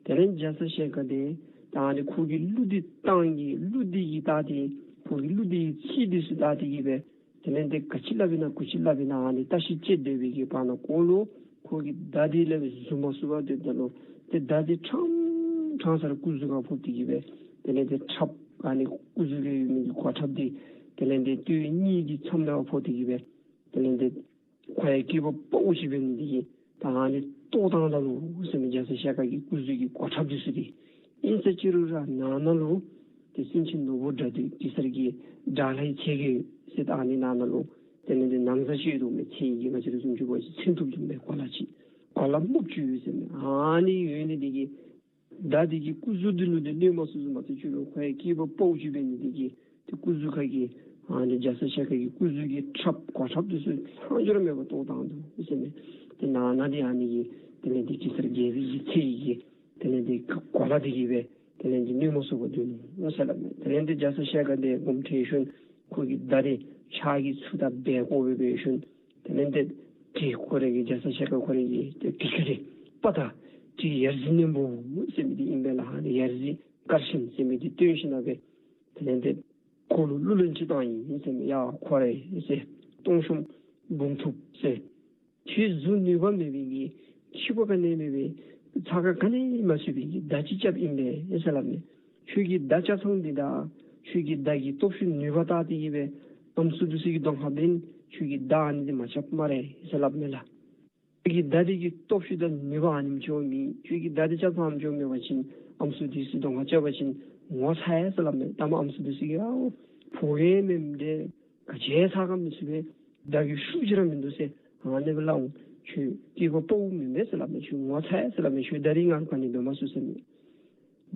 དེ་ལས་རྒྱ་ཚ་ཞལ་དཀར་དེ་ད་ཨ་ནི་ཁོ་གི་གླུ་འདི་བཏང་གི་གླུ་འདི་གི་ད་དེ་ཁོ་གི་གླུ་འདི་གི་ཚིག་འདི་ཚུ་ད་དེ་གི་སྦེ་དེ་ལས་དེ་ག་ཅི་སླབ་ཨིན་ན་གུ་ཅི་སླབ་ཨིན་ན་ཨ་ནི་བརྟག་ཞིབ་དཔྱད་སྡོད་པའི་གི་བར་ན་ཁོ་ལུ་ཁོ་གི་མདའ་འདི་ལས་བཟུང་མ་ཚུགས་པར་སྡོདཔ་ད་ལུ་ཏེ་མདའ་འདི་ཕྲང་ཕྲང་ས་ར་སྐུ་གཟུགས་ཁར་ཕོག་སྟེ་གི་སྦེ་དེ་ལས་དེ་ཁྲབ་ཨ་ནི་སྐུ་གཟུགས་ལུ་ཡོད་མི་གི་གོ་ཁྲབ་འདི་དེ་ལས་དེ་ཏེ་གཉིས་ཀྱི་མཚམས་ལུ་ཕོག་སྟེ་གི་སྦེ་དེ་ལས་དེ་ཁོ་ཡང་སྐྱེས་པ་ཕོ་ཅིག་འབད་ནི་འདི་གིས་ད་ཨ་ནི་བཏོག་བཏང་ད་ནུག་ཟེར་མི་རྒྱ་ཚ་ཞལ་དཀར་གྱི་སྐུ་གཟུགས་ཀྱི་གོ་ཁྲབ་འདི་ཚུ་འདི། ཨིན་ས་ཅི་རུང་ར་ནང་ན་ལུ་ཏེ་སེང་ཆེན་ནོར་བུ་དགྲ་འདུལ་གེ་སར་གྱི་དགྲ་ལྷའི་ཚལ་གྱི་ཟེར་ད་ཨ་ནི་ནང་ན་ལུ་དེ་ལས་དེ་ན་བཟའ་བཤལ་དོ་མི་ཚེ་ཡི་གེ་ང་བཅས་ར་བཟུམ་ཅིག་འབད་བ་ཅིན་མཚོན་ཐུབ་བཟུམ་སྦེ་གོ་ལ་ཅིག་གོ་ལ་སྨུག་ཅིག་ཡོད་ཟེར་མི་ཨ་ནི་ཡོད་ནི་འདི་གིས་མདའ་འདི་གིས་སྐུ་གཟུགས་འདི་ལུ་འདི་གནོད་མ་ཚུགས་ཚུགས་མ་གཏོགས་ཁྱོད་ར་ཁོ་ཡང་སྐྱེས་པ་ཕོ་ཅིག་འབད་ནི་འདི་གིས་ཏེ་སྐུ་གཟུགས་ཁ་གི་ཨ་ནི་རྒྱ་ཚ་ཞལ་དཀར་གྱི་སྐུ་གཟུགས་ཀྱི་ཁྲབ་གོ་ཁྲབ་འདི་ཚུ་ལྷག་འཕྲོ་ར་མེད་པར་བཏོག་བཏང་འདུག་ཟེར་མས། ཏེ་ནང་ན་འདི་ཨ་ནི་གི་དེ་ལས་འདི་གེ་སར་རྒྱལ་པོའི་གི་ཚལ་གྱི་དེ་ལས་འདི་གོ་ལ་འདི་གིས་སྦེ་དེ་ལས་འདི་གནོད་མ་ཚུགས་པར་སྡོད་ནུག་ཟེར་སླབ་མས། དེ་ལས་འདི་རྒྱ་ཚ་ཞལ་དཀར་འདི་དགོངསམ་ཁྲེལ་ཞིནམ་ཁོ་གི་མདའ་འདི་ཕྱག་གིས་ཚུར་ད་འབལ་བཀོ་སྦེ་འབད་ཞིནམ་དེ་ལས་འདི་གྲི་ཁོ་རའི་གི་རྒྱ་ཚ་ཞལ་དཀར་ཁོ་རའི་གི་ཏེ་གྲི་ཁ་འདི་དཔའ་རྟགས་གྲི་ཡར་གཟི་རྣོན་པོ་ཟེར་མི་འདི་ཨིན་པས་ལགས། ཨ་ནི་ཡར་གཟི་དཀར་ཞིང་ཟེར་མི་འདི་སྟོན་ཞིནམ་སྦེ་དེ་ལས་འདི་ཁོ་ལུ་གླུ་ལེན་ཅིག་བཏང་ཡི་ཟེར་མས། ཡ་ཁོ་རེ་ཟེར། སྟོང་གཤོངས་འབུམ་ཐུབ་ཟེར། ཁྱོད་གཟུགས་ནུས་པ་མེད་པའི་གི་ཁྱི་པ་ག་ནི་མེད་པའི་ཚ་ཁ་ག་ནི་མ་ཚུད་པའི་གི་མདའ་ཅིག་རྐྱབ་ཨིན་པས་ཟེར་སླབ་མས། ཁྱོད་ཀྱི་མདའ་རྐྱབ་ཐངས་འདི་དང་ཁྱོད་ཀྱི་མདའ་གི་སྟོབས་ཤུགས་ནུས་པ་བལྟ་སྟེ་གི་སྦེ་ཨམ་སྲུ་འདི་ཚུ་གི་གདོང་ཁར་འབད་ན་ཁྱོད་ཀྱི་མདའ་ཨ་ནི་འདི་མ་རྐྱབ་སྨ་རེ་ཟེར་སླབ་མས་ལགས། ཁྱོད་ཀྱི་མདའ་འདི་གི་སྟོབས་ཤུགས་དང་ནུས་པ་ཨ་ནེམ་ཅིག་མེད། ཁྱོད་ཀྱི་མདའ་འདི་རྐྱབ་ཐངས་ཅིག་མེད་པ་ཅིན་ཨམ་སྲུ་འདི་ཚུ་གདོང་ཁར་རྐྱབ་པ་ཅིན་ངོ་ཚ་ཡི་ཟེར་སླབ་མས། ད་མ་ཨམ་སྲུ་འདི་ཚུ་གིས་ཨའོ་ཕོ་རྒྱས་མེན་འདི་ག་ཅི་ཚ་ག་མི་ཚུད་པས། མདའ་གི་ཤུགས་ཅིག་ར་མིན་འདུག་ཟེར་ཨ་ནི་སྦེ་སླབ་འོང་། ཁྱོད་སྐྱེས་པ་ཕོ་མེན་པས་ཟེར་སླབ་མས། ཁྱོད་ངོ་ཚ་ཡི་ཟེར་སླབ་མས། ཁྱོད་མདའ་རིགས་ལྔ་ག་ནི་འབད་མ་ཚུགས་ཟེར་མས།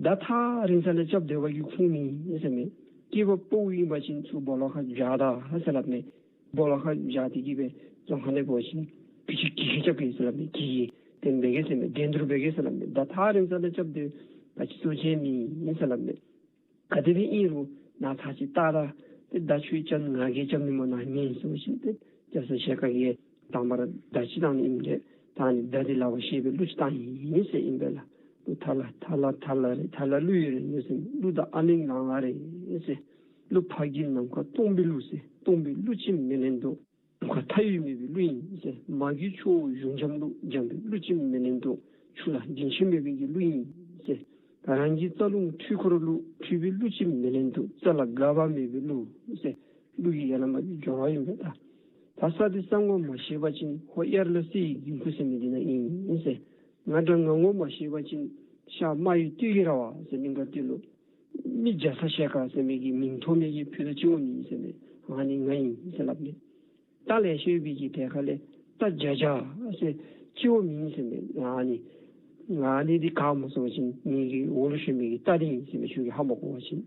མདའ་ཐག་རིང་ས་ལས་རྐྱབ་སྡོད་པ་གིས་ཁུངས་མེད་ཟེར་མས། སྐྱེས་པ་ཕོ་ཨིན་པ་ཅིན་ཚུར་སྦོ་ལོགས་ཁར་བཞག་ད་ཟེར་སླབ་མས། སྦོ་ལོགས་ཁར་བཞག་སྟེ་གི་སྦེ་རྫོང་ཁ་ལས་འབད་བ་ཅིན་གི་ཅི་གི་ཅི་རྐྱབ་གེ་ཟེར་སླབ་མས། གི་གི་དེ་འབད་གེ་ཟེར་མས། འགྲན་བསྡུར་འབད་གེ་ཟེར་སླབ་མས། མདའ་ཐག་རིང་ས་ལས་རྐྱབ་སྟེ་ ད་ཅི་སོ་ཅི་མེད་ཟེར་སླབ་མས། ག་དེ་སྦེ་ཨིན་རུང་ནཱ་ཚར་ཅིག་བལྟ་ད། ཏེ་མདའ་ཁྱོད་རྐྱབ་ང་གིས་རྐྱབ་ནི་སྨོ་ནཱ་ཉན་ཟེར་བ་ཅིན་ཏེ་རྒྱ་ཚ་ཞལ་དཀར་གྱིས་དང་པ་ར་མདའ་ཅིག་བཏང་ནི་ཨིནམ་ད་ད་ཨ་ནི་མདའ་འདི་ལག་པར་བཤེད་སྦེ་གླུ་ཅིག་བཏང་ཡི་ཟེར་ཨིན་པས་ལགས། གླུ་ཐ་ལ་ཐ་ལ་ཐ་ལ་རེད། ཐ་ལ་གླུ་ཡོད་རེད་ཟེར། གླུ་དང་ཨ་གླིང་ལང་ལ་རེད་ཟེར། གླུ་ཕ་གི་ནམ་མཁའ་སྟོང་པའི་གླུ་ཟེར། སྟོང་པའི་གླུ་ཅིས་མི་ལེན་དོ། ནམ་མཁའ་མཐའ་ཡས་མེད་པའི་གླུ་ཨིན་ཟེར། མ་གི་ཆུ་བོ་གཞུང་འཇམ་གླུ། འཇམ་པའི་གླུ་ཅིས་མི་ལེན་དོ། ཆུ་ལ་རྒྱུན་ཆད་མེད་པའི་གི་གླུ་ཨིན་ཟེར། རང་གི་རྩ་རླུང་འཕྲུལ་འཁོར་གླུ། འཕྲུལ་པའི་གླུ་ཅིས་མི་ལེན་དོ། རྩ་ལ་འགག་པ་མེད་པའི་གླུ་ཟེར། གླུ་གི་ཡ་ལ་མ་གི་སྦྱོར་བ་ཨིན་པས་ད། ད་ས་འདི་ས་ངོ་མ་ཤེས་པ་ཅིན་ཧོ་དབྱར་ལ་སེ་ཡི་དགུན་ཁུ་ཟེར་མི་འདི་ན་ཨིན་ཟེར། ང་དང་ང་ངོ་མ་ཤེས་པ་ཅིན་ཤར་རྨ་ཡུལ་སྟོད་ཀྱི་ར་བ་ཟེར་མི་ག་ཏེ་ལུ་མི་རྒྱ་ཚ་ཞལ་དཀར་ཟེར་མི་གི་མིང་ཐོབ་མི་གི་ཕུད་རྡོག་གཅིག་བ་མེད་ཟེར་མས། ཨ་ནི་ང་ཨིན་ཟེར་སླབ་མས། རྟ་ལེ་ཤ་ཡོད་པའི་གི་གྲས་ཁ་ལས་རྟ་བརྒྱ་བརྒྱ་ཟེར་གཅིག་བ་མེད་ཟེར་མས། ཨ་ནི་ང་ཨ་ནི་འདི་ག་སྨོ་ཟེར་བ་ཅིན་ངེ་གི་འོག་ལུ་ཞོན་མི་གི་རྟ་འདི་ཨིན་ཟེར་མས། ཁྱོད་ཀྱིས་ཧ་མ་གོ་བ་ཅིན།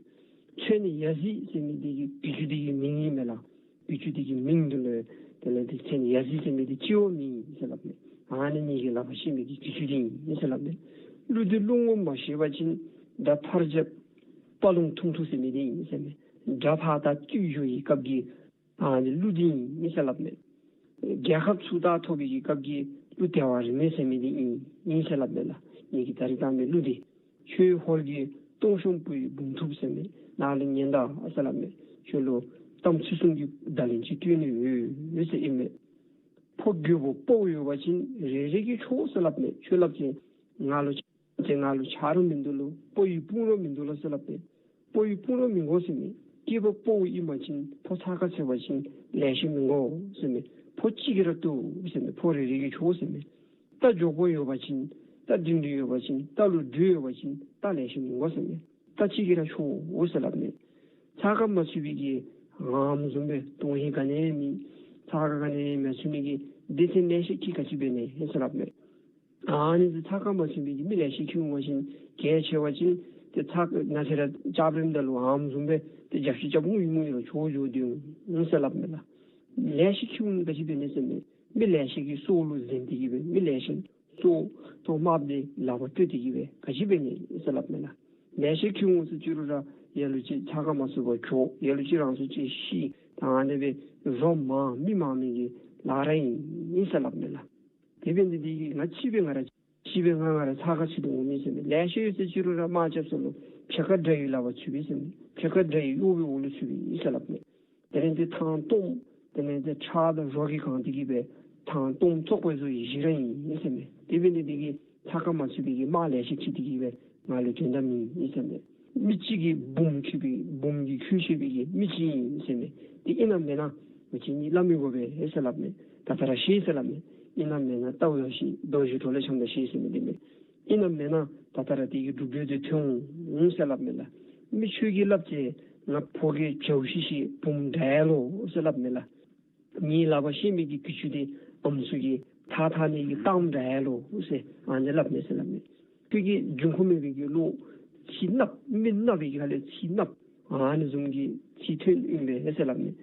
ཚེ་ནི་ཡ་ཟི་ཟེར་མི་འདི་གི་བི་ཅུ་འདི་གི་མིང་ཨིན་མས་ལགས། བི་ཅུ་འདི་གི་མིང་འདི་ལུ་དེ་ལས་འདི་ཚེ་ནི་ཡ་ཟི་ཟེར་མི་འདི་གཅིག་བ་མེད་ཟེར་སླབ་མས། ཨ་ནི་ངེ་གི་ལག་པར་བཤེད་མི་གི་བི་ཅུ་འདི་ཨིན་ཟེར་སླབ་མས། གླུ་འདི་གླུ་ངོ་མ་ཤེས་པ་ཅིན་དགྲ་ཕར་རྒྱབ་དཔའ་རླུང་ཐུང་ཐུང་ཟེར་མི་འདི་ཨིན་ཟེར་མས། དགྲ་ཕར་ད་བཏུལ་འགྱོ་བའི་སྐབས་ཀྱི་ཨ་ནི་གླུ་འདི་ཨིན་ཟེར་སླབ་མས། རྒྱལ་ཁབ་ཚུར་ད་ཐོབ་པའི་གི་སྐབས་ཀྱི་གླུ་དལ་བ་རིས་མེད་ཟེར་མི་འདི་ཨིན་ཨིན་ཟེར་སླབ་མས་ལགས། ངེ་གི་ད་རིས་བཏང་མི་གླུ་འདི་ཁྱོད་ཧོར་གྱི་སྟོང་གཤོངས་ཕོ་ཡི་འབུམ་ཐུབ་ཟེར་མས། ནཱ་ལུ་ཉན་ད་ཟེར་སླབ་མས། ཁྱོད་ལུ་གཏམ་ཚིག་གསུམ་གྱི་བརྡ་ལན་ཅིག་སྤྲོད་ནི་ཡོད་ཟེར་ཨིན་མས། ཕོ་རྒོད་པོ་དཔའ་བོ་ཡོད་པ་ཅིན་རེ་རེ་གིས་ཆོག་ཟེར་སླབ་མས། ཁྱོད་སླབ་ཅིན་ང་ལུ་ཆ་ང་ལུ་ཆ་རོགས་མིན་འདུག་ལོ། དཔའ་བོའི་དཔུང་རོགས་མིན་འདུག་ལོ་ཟེར་སླབ་མས། དཔའ་བོའི་དཔུང་རོགས་མི་དགོ་ཟེར་མས། སྐྱེས་པ་དཔའ་བོ་ཨིན་པ་ཅིན་ཕོ་ཚ་ཁ་ཚ་བ་ཅིན་ལེགས་ཤོམ་མི་དགོ་ཟེར་མས། ཕོ་གཅིག་གིས་ར་བཏུབ་ཟེར་མས། ཕོ་རེ་རེ་གིས་ཆོག་ཟེར་མས། རྟ་མགྱོགས་པོ་ཡོད་པ་ཅིན་རྟ་སྒྲིང་སྒྲིང་ཡོད་པ་ཅིན་རྟ་ལུ་སྦྲུལ་ཡོད་པ་ཅིན་རྟ་ལེགས་ཤོམ་མི་དགོ་ཟེར་མས། རྟ་གཅིག་གིས་ར་ཆོག་ཟེར་སླབ་མས། ཚ་ཁ་མ་ཚུད་པའི་གི་ངམ་བཟུམ་སྦེ་དོན་ཧིང་ག་ནི་མེད། ཚ་ཁ་ག་ནི་མ་ཚུད་མི་གི་སྡེ་ཚན་ལེ་ཤ་ཁྱིད་ག་ཅི་འབད་ནི་ཟེར་སླབ་མས། ཨ་ནི་ཚ་ཁ་མ་ཚུད་པའི་གི་མི་ལེ་ཤ་ཁྱིད་འོང་བ་ཅིན་གལ་ཆེ་བ་ཅིན་ཏེ་ཚ་ན་ཚ་ར་རྐྱབ་རནམ་ད་ལུ་ངམ་བཟུམ་སྦེ་ཏེ་རྒྱབ་ཤིག་རྐྱབ་ངུ་ཡི་ངུ་ཡི་ར་ཆོག་འགྱོ་དེ་འོང་ཟེར་སླབ་མས་ལགས། ལེ་ཤ་ཁྱིད་འོང་ག་ཅི་འབད་ནི་ཟེར་མས། མི་ལེ་ཤ་གི་སྲོག་ལུ་འཛེམ་སྟེ་གི་སྦེ་མི་ལེ་ཤ་སྲོག་ཐོག་དམརཔོ་འདི་ལག་པར་སྤྲོད་དེ་གི་སྦེ་ག་ཅི་འབད་ནི་ཟེར་སླབ་མས་ལགས། ལེ་ཤ་ཁྱིད་འོང་ཟེར་ཅི་རུང་ར་ལ་ལུ་ཅིག་ཚ་ཁ་མ་ཚུད་པར་འགྱོ། ལ་ལུ་ཅིག་རང་སོ་ཅིག་ཤི། ད་ཨ་ནི་སྦེ་རོ་མང་མི་མང་མི་གི་ལཱ་ར་ཨིན་ཟེར་སླབ་མས་ལགས། དེ་འབད་ནི་འདི་གིས་ང་ཅིག་སྦེ་ང་ར་ཅིག་སྦེ་ང་ང་ར་ཚ་ཁ་ཚུད་དེ་འོང་མི་ཟེར་མས། ལེ་ཤ་ཡོད་ཟེར་ཅི་རུང་ར་དམག་རྐྱབ་ས་ལུ་ཕྱེད་ཀ་དགྲ་ཡི་ལག་པར་ཚུད་པས་ཟེར་མས། ཕྱེད་ཀ་དགྲ་ཡི་གཡོག་པོའི་འོག་ལུ་ཚུད་པས་ཟེར་སླབ་མས། དེ་ལས་འདི་ཐང་སྟོངམ་དེ་ལས་འདི་ཁྲག་དང་རོ་གིས་གང་སྟེ་གི་སྦེ་ཐང་སྟོངམ་བཙོག་པ་བཟོ་ཡི་གཞི་ར་ཨིན་ཟེར་མས། དེ་འབད་ནི་འདི་གིས་ཚ་ཁ་མ་ཚུད་པའི་གི་དམག་ལེ་ཤ་ཁྱིད་དེ་གི་སྦེ་ང་ལུ་དོན་དག་མེད་ཟེར་མས། མི་གཅིག་གིས་འབུམ་ཁྱིད་པའི་འབུམ་གྱིས་ཁྱོད་ཁྱིད་པའི་གི་མི་གཅིག་ཨིན་ཟེར་མས། དེ་ཨིན་ན་མེན་ན་ང་བཅས་གཉིས་སླབ་མི་དགོ་པས་ཟེར་སླབ་མས། ད་ད་ར་ཤེས་ཟེར་སླབ་མས། ཨིན་ན་མེན་ན་ལྟ་བུ་ཡང་ཤེས། རྡོ་རྗེ་གྲོགས་ལས་འཆམ་ད་ཤེས་ཟེར་མས། དེ་མས། ཨིན་ན་མེན་ན་ད་ལྟ་ར་དེ་གི་སྒྲུབ་བརྒྱུད་དེ་ཐོན་འོང་ཟེར་སླབ་མས་ལགས། མི་ཁྱོད་ཀྱིས་སླབ་ཅི། ང་ཕོ་རྒོད་བྱ་བོ་ཤི་ཤི་བུམོ་འདྲ་ཡ་ལོ་ཟེར་སླབ་མས་ལགས། ངེའི་ལག་པར་བཤེད་མི་གི་གྱི་ཅུང་དེ་ཨམ་སྲུ་གི་ཐགས་འཐག་ནི་གི་ཐགཔ་འདྲ་ཡ་ལོ་ཟེར་ཨ་ནི་སླབ་མས་ཟེར་སླབ་མས། ཁྱོད་ཀྱིས་འབྱུང་ཁུངས་མེད་པའི་གི་བློ་ཚིག་ནགཔ་མི་ནག་པའི་གི་ཁ་ལས་ཚིག་ནགཔ་ཨ་ནི་བཟུམ་གྱི་ཚིག་ཐོན་ཨིན་པས་ཟེར་སླབ་མས།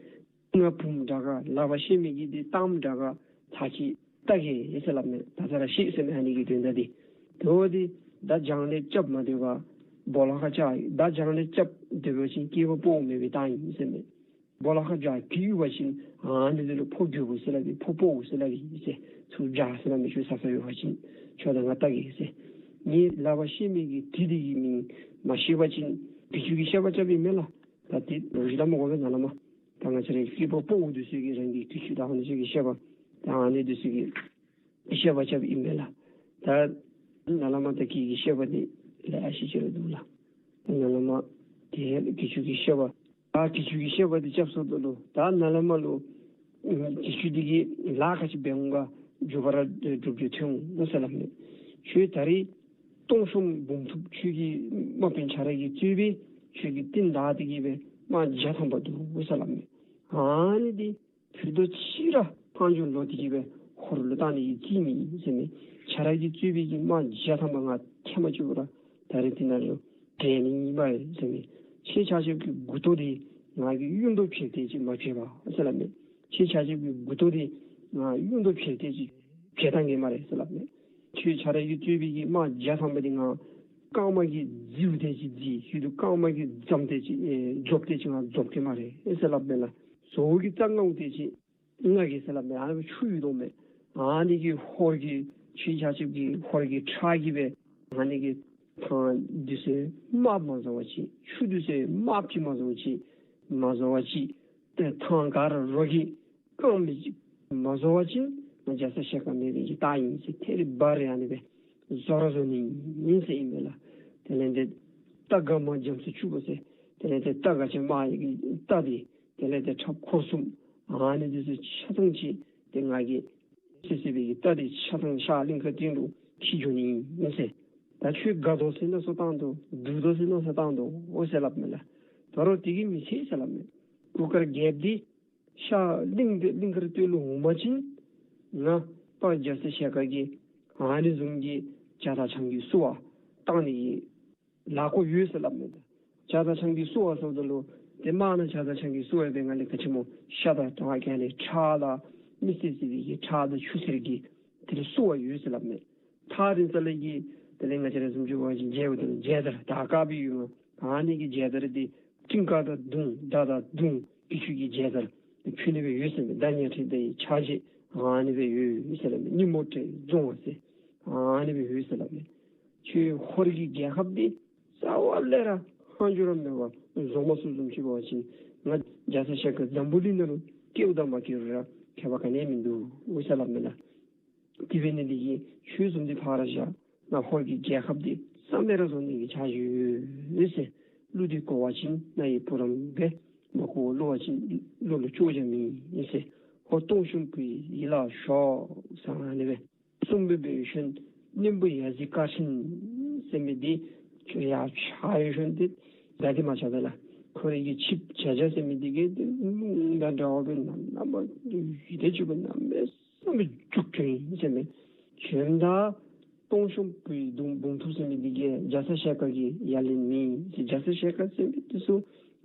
ང་བུམོ་དྲག་ག་ལག་པར་བཤེད་མི་གི་དེ་ཐགཔ་དྲག་ག་ཚར་ཅིག་བལྟ་གེ་ཟེར་སླབ་མས། ད་ཚར་ར་ཤེས་ཟེར་མས། ཨ་ནི་གི་དོན་དག་དེ། དོ་དེ་མདའ་རྒྱང་ལས་རྐྱབ་མ་སྡོད་པར་སྦོ་ལོགས་ཁར་བཅར། མདའ་རྒྱང་ལས་རྐྱབ་སྡོད་པ་ཅིན་སྐྱེས་པ་ཕོ་མེད་པའི་རྟགས་ཨིན་ཟེར་མས། སྦོ་ལོགས་ཁར་བཅར་གྱི་ཡོད་པ་ཅིན་ཨ་ནི་དེ་ལུ་ཕོ་རྒོད་པོ་ཟེར་སླབ་ཨིན། ཕོ་དཔའ་བོ་ཟེར་སླབ་ཨིན་ཟེར། ཚུར་བཅར་ཟེར་སླབ་མས། ཁྱོད་ས་ས་ཡོད་པ་ཅིན་ཁྱོད་དང་ང་བལྟ་གེ་ཟེར། ངེའི་ལག་པར་བཤེད་མི་གི་གྱི་དེ་དེ་གི་མིང་མ་ཤེས་པ་ཅིན་གྱི་ཅུང་གི་བཤད་པ་རྐྱབ་ཨིན་མས་ལགས། ད་དེ་ལོ་རྒྱུས་སླབ་མི་དགོ་པས་ནཱ་ལས་མར། ད་ང་བཅས་ར་སྐྱེས་པ་ཕོ་འདི་ཚུ་གིས་རང་གི་གྱི་ཅུང་དང་ཨ་ནི་ཚུ་གི་བཤད་པ་ད་ཨ་ནི་འདི་ཚུ་གི་བཤད་པ་རྐྱབ་ཨིན་མས་ལགས། ད་ནཱ་ལས་མར་ད་གི་གི་བཤད་པ་འདི་ལེ་ཤ་ཅིག་ར་འདུག་ལགས། ནཱ་ལས་མར་དེ་གྱི་ཅུང་གི་བཤད་པ་ད་གྱི་ཅུང་གི་བཤད་པ་འདི་རྐྱབ་སོང་ད་ལུ་ད་ནཱ་ལས་མར་ལུ་གྱི་ཅུང་འདི་གིས་ལཱ་ག་ཅི་འབད་འོང་ག་མཇུག་བར་ར་སྒྲུབ་བརྒྱུད་ཐོན་འོང་ཟེར་སླབ་མས། ཁྱོད་ད་རིས་སྟོང་གཤོངས་འབུམ་ཐུབ་ཁྱོད་ཀྱི་དམག་དཔོན་ཁྱོད་ར་གིས་གཙོས་པའི་ཁྱོད་ཀྱི་རྟིང་བདའ་སྟེ་གི་སྦེ་དམག་བརྒྱ་ཐམ་པ་འདུག་ཟེར་སླབ་མས། ཨ་ནི་འདི་ཕུད་རྡོག་གཅིག་ར་ཕངས་ཅིག་ལོག་སྟེ་གི་སྦེ་ཧོར་ལུ་བཏང་ནི་གི་རྩིས་མེད་ཟེར་མས། ཁྱོད་ར་གིས་གཙོས་པའི་གི་དམག་བརྒྱ་ཐམ་པ་ང་ཐེངས་མ་གཅིག་པོ་ར་ད་རིས་འདི་ནང་ལུ་བསྒྲལ་ནི་ཨིན་པས་ཟེར་མས། ཁྱེད་ཆ་ཁྱབ་ཀྱི་མགུ་ཏོ་འདི་ང་གིས་གཡུ་མདོག་ཕྱེད་ཏེ་ཅིག་མ་བྱེད་པ་ཟེར་སླབ་མས། ཁྱེད་ཆ་ཁྱབ་ཀྱི་མགུ་ཏོ་འདི་ང་གཡུ་མདོག་ཕྱེད་ཏེ་ཅིག་བྱེད་བཏང་གེ་སྨ་རེ་ཟེར་སླབ་མས། ཁྱོད་ཁྱོད་ར་གིས་གཙོས་པའི་གི་དམག་བརྒྱ་ཐམ་པ་འདི་ང་ རྐངམ་གིས་བརྫིཝ་དེ་ཅིག་བརྫི། ཡུལ་དུ་རྐངམ་གིས་འཛོམས་དེ་ཅིག་ཨེ་འཛོམས་དེ་ཅིག་ང་འཛོམས་གེ་སྨ་རེ་ཨེ་ཟེར་སླབ་མས་ལགས། ཟོཝ་གིས་རྩྭ་རྔཝ་དེ་ཅིག་རྔ་གེ་ཟེར་སླབ་མས། ཨ་ནི་སྦེ་ཆུ་ཡོད་དོ་མས། ཨ་ནི་གི་ཧོར་གྱི་ཁྱེད་ཆ་ཁྱབ་ཀྱི་ཧོར་གྱི་ཁྲག་གིས་སྦེ་ཨ་ནི་གི་ཐང་འདི་ཚུ་དམརཔོ་མ་བཟོ་བ་ཅིག། ཆུ་འདི་ཚུ་དམརཔོ་ཅིག་མ་བཟོ་བ་ཅིག། མ་བཟོ་བ་ཅིག། ཏེ་ཐང་ག་ར་རོ་གིས་རྐངམ་ཅིག་མ་བཟོ་བ་ཅིན་ང་རྒྱ་ཚ་ཞལ་དཀར་མེད་པའི་གི་རྟགས་ཨིན་ཟེར། ཐད་རི་བ་རི་ཨ་ནི་སྦེ་བཟོ་ར་བཟོ་ནི་ཨིན་ཟེར་ཨིན་མས་ལགས། དེ་ལས་ཏེ་རྟ་སྒ་མ་རྒྱ་མཚོ་ཆུ་བོ་ཟེར། དེ་ལས་ཏེ་རྟ་སྒ་ཆེན་མ་ཡི་གི་རྟ་འདི་དེ་ལས་ཏེ་ཁྲབ་འཁོར་གསུམ་ཨ་ནི་འདི་ཚུ་ཆ་ཚང་ཅིག་ཏེ་ང་གིས་ཟེར་ཟེར་བའི་གི་རྟ་འདི་ཆ་ཚང་ཤར་གླིང་ག་སྟེང་ལུ་འཁྱིད་འགྱོ་ནི་ཨིན་ཟེར། ད་ཁྱོད་དགའ་དོ་ཟེར་མནོ་བསམ་བཏང་དོ། སྡུག་དོ་ཟེར་མནོ་བསམ་བཏང་དོ་ཨོ་ཟེར་སླབ་མས་ལགས། ད་རུང་དེ་གིས་མི་ཚད་ཟེར་སླབ་མས། གུར་དཀར་རྒྱལཔོ་འདི་ཤར་གླིང་འདི་གླིང་དཀར་སྟོད་ལུ་འོང་པ་ཅིན་ང་དཔའ་རྒྱ་ཚ་ཞལ་དཀར་གྱིས་ཨ་ནི་བཟུམ་གྱི་བྱ་དང་ཆང་གི་བསུ་བ་བཏང་ནི་གི་ལཱ་ཁོ་ཡོད་ཟེར་སླབ་མས། བྱ་དང་ཆང་གི་བསུ་བ་ཟེརཝ་ད་ལུ་ཏེ་དམག་ནང་བྱ་དང་ཆང་གི་བསུ་བ་འབད་བའི་སྒང་ལས་ག་ཅི་སྨོ་ཤ་དང་དང་ག་ལས་ཁྲག་དང་མི་སེར་སི་བི་གི་ཁྲག་དང་ཆུ་སེར་གྱི་དེ་ལས་བསུ་བ་ཡོད་ཟེར་སླབ་མས། ཐག་རིང་ས་ལས་ཀྱི་དེ་ལས་ང་བཅས་ར་བཟུམ་ཅིག་འབད་བ་ཅིན་མཇལཝ་ད་མཇལ་དར་དར་དཀར་སྦེ་ཡོད་མས། ཨ་ནི་གི་མཇལ་དར་འདི་སྤྲིན་དཀར་དང་བརྡུང་མདའ་དང་བརྡུང་གི་ཆུ་གི་མཇལ་དར་ཕུལ་ནི་སྦེ་ཡོད་ཟེར་མས། མདའ་ཉལ་ཁྲི་དང་ཕྱག་རྗེས་ཨ་ནི་སྦེ་ཡོད་ཟེར་སླབ་མས། སྙིང་མོ་དྲེད་རྫོང་བ་ཟེར་ཨ་ནི་སྦེ་ཡོད་ཟེར་སླབ་མས། ཁྱོད་ཧོར་གྱི་རྒྱལ་ཁབ་འདི་རྩ་བ་ལས་ར་ཧང་འགྱུར་ར་མེད་པར་བཟོ་མ་ཚུགསཔ་བཟུམ་ཅིག་འབད་བ་ཅིན་ང་རྒྱ་ཚ་ཞལ་དཀར་འཛམ་བུ་གླིང་ནང་ལུ་སྐྱེཝ་དང་མ་སྐྱེ་རུང་ར་ཁྱད་པར་ག་ནི་ཡང་མིན་འདུག་ཟེར་སླབ་མས་ལགས། དེ་འབད་ནི་འདི་གིས་ཁྱོད་བཟུམ་འདི་ཕར་བཞག། ང་ཧོར་གྱི་རྒྱལ་ཁབ་འདི་བསམ་པ་ར་བཟོ་ནི་གི་འཆར་གཞི་ཡོད་ཟེར། གླུ་འདི་གོ་བ་ཅིན་རྣ་ཡི་བུ་རམ་སྦེ་མ་གོ་བར་གླུ་བ་ཅིན་གླུ་ལུ་ཅོག་ར་མེད་ཟེར། ཧོར་སྟོང་གཤོངས་བུའི་ཡིད་ལ་ཞོག་ཟེར་ཨ་ནི་སྦེ་གསུངས་སྦེ་འབད་ཞིནམ་གླིང་བུ་ཡ་རྩེ་མཁར་ཆེན་ཟེར་མི་འདི་ཁྱོད་ཡར་ཆགས་ཡར་ཞིནམ་འདི་ད་འདི་མ་ཆགས་ད་ལགས། ཁོ་རའི་གི་ཆིབས་བྱ་བྱ་ཟེར་མི་འདི་གིས་འདི་རླུང་དང་འདྲ་བ་སྦེ་གནམ་མེད་ས་མེད་ཡིད་དེ་ཅིག་གནམ་མེད་ས་མེད་རྒྱུག་བྱོན་ཡི་ཟེར་མས། བྱོནམ་ད་སྟོང་གཤོངས་བུའི་གདུང་འབུམ་ཐུབ་ཟེར་མི་འདི་གིས་རྒྱ་ཚ་ཞལ་དཀར་གྱི་ཡ་ལན་མེད་ཟེར། རྒྱ་ཚ་ཞལ་དཀར་ཟེར་མི་འདི་ཚུ་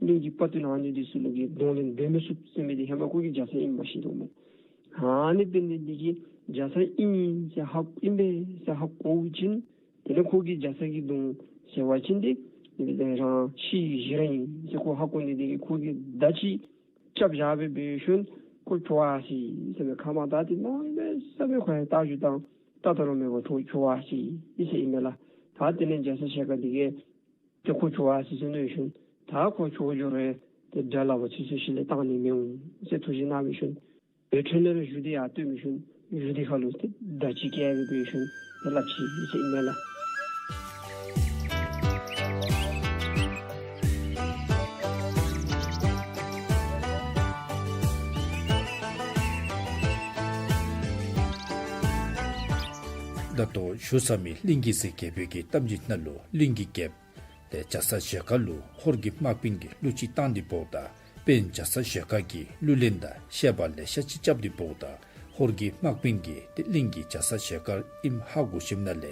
གླིང་གི་དཔའ་རྟུལ་ཨ་ནི་འདི་ཚུ་ལུ་གི་གདོང་ལེན་འབད་མི་ཚུགས་ཟེར་མི་འདི་ཧེ་མ་ཁོ་གིས་རྒྱ་ཚ་ཨིནམ་ཤེས་དོ་མས། ཨ་ནི་འབད་ནི་འདི་གིས་རྒྱ་ཚ་ཨིན་ཟེར་ཧ་ཨིན་པས་ཟེར་ཧ་གོ་བ་ཅིན་དེ་ལས་ཁོ་གིས་རྒྱ་ཚ་གི་གདོང་ཟེར་བ་ཅིན་འདི་འདི་རང་ཕྱི་གཞི་ར་ཨིན་ཟེར་ཁོ་ཧ་གོ་ནི་འདི་གིས་ཁོ་གིས་མདའ་ཅིག་རྐྱབ་བཞག་སྦེ་འབད་ཞིནམ་ཁོ་བྱོག་ཡར་སོ་ཡི་ཟེར་མས། ཁ་མ་དག་སྟེ་གནམ་མེད་ས་མེད་ཁོ་ཡང་རྟ་རྒྱུག་དང་རྟ་ད་རུང་མེད་པར་བྱོག་བྱོག་ཡར་སོ་ཡི་ཟེར་ཨིན་མས་ལགས། ད་དེ་ལས་རྒྱ་ཚ་ཞལ་དཀར་འདི་གིས་ཏེ་ཁོ་བྱོག་ཡར་སོ་ཡི་ཟེར་མནོ་ཞིནམ་ད་ཁོ་བྱོག་འགྱོ་རུང་ཏེ་དགྲ་ལག་པ་ཚུ་ཚུ་ཞི་ལས་བཏང་ནི་མི་འོང་ཟེར་ཐུགས་བཞེད་གནང་བའི་ཤུལ་ལས་འཕྲོ་ལས་ར་གཞུ་འདི་ཡར་བཏོན་མི་ཤུལ་གཞུ་འདི་ཁ་ལུ་ཏེ་མདའ་ཅིག་བཀལ་སྦེ་འབད་ཞིནམ་ཏེ་སླབ་ཅི་ཟེར་ཨིན་མས་ལགས། ད་ལྟོ་ཞུ་ས་མི་གླིང་གེ་སར་རྒྱལ་པོའི་གི་གཏམ་རྒྱུད་ནང་ལུ་གླིང་གི་རྒྱལཔོ་ཏེ་རྒྱ་ཚ་ཞལ་དཀར་ལུ་ཧོར་གྱི་དམག་དཔོན་གྱིས་གླུ་ཅིག་བཏང་སྟེ་འབདཝ་ད་དཔོན་རྒྱ་ཚ་ཞལ་དཀར་གྱིས་གླུ་ལེན་དང་བཤད་པ་ལེ་ཤ་ཅིག་རྐྱབ་སྟེ་འབདཝ་ད་ཧོར་གྱི་དམག་དཔོན་གྱིས་ཏེ་གླིང་གི་རྒྱ་ཚ་ཞལ་དཀར་ཨིནམ་ཧ་གོ་ཞིནམ་ལས་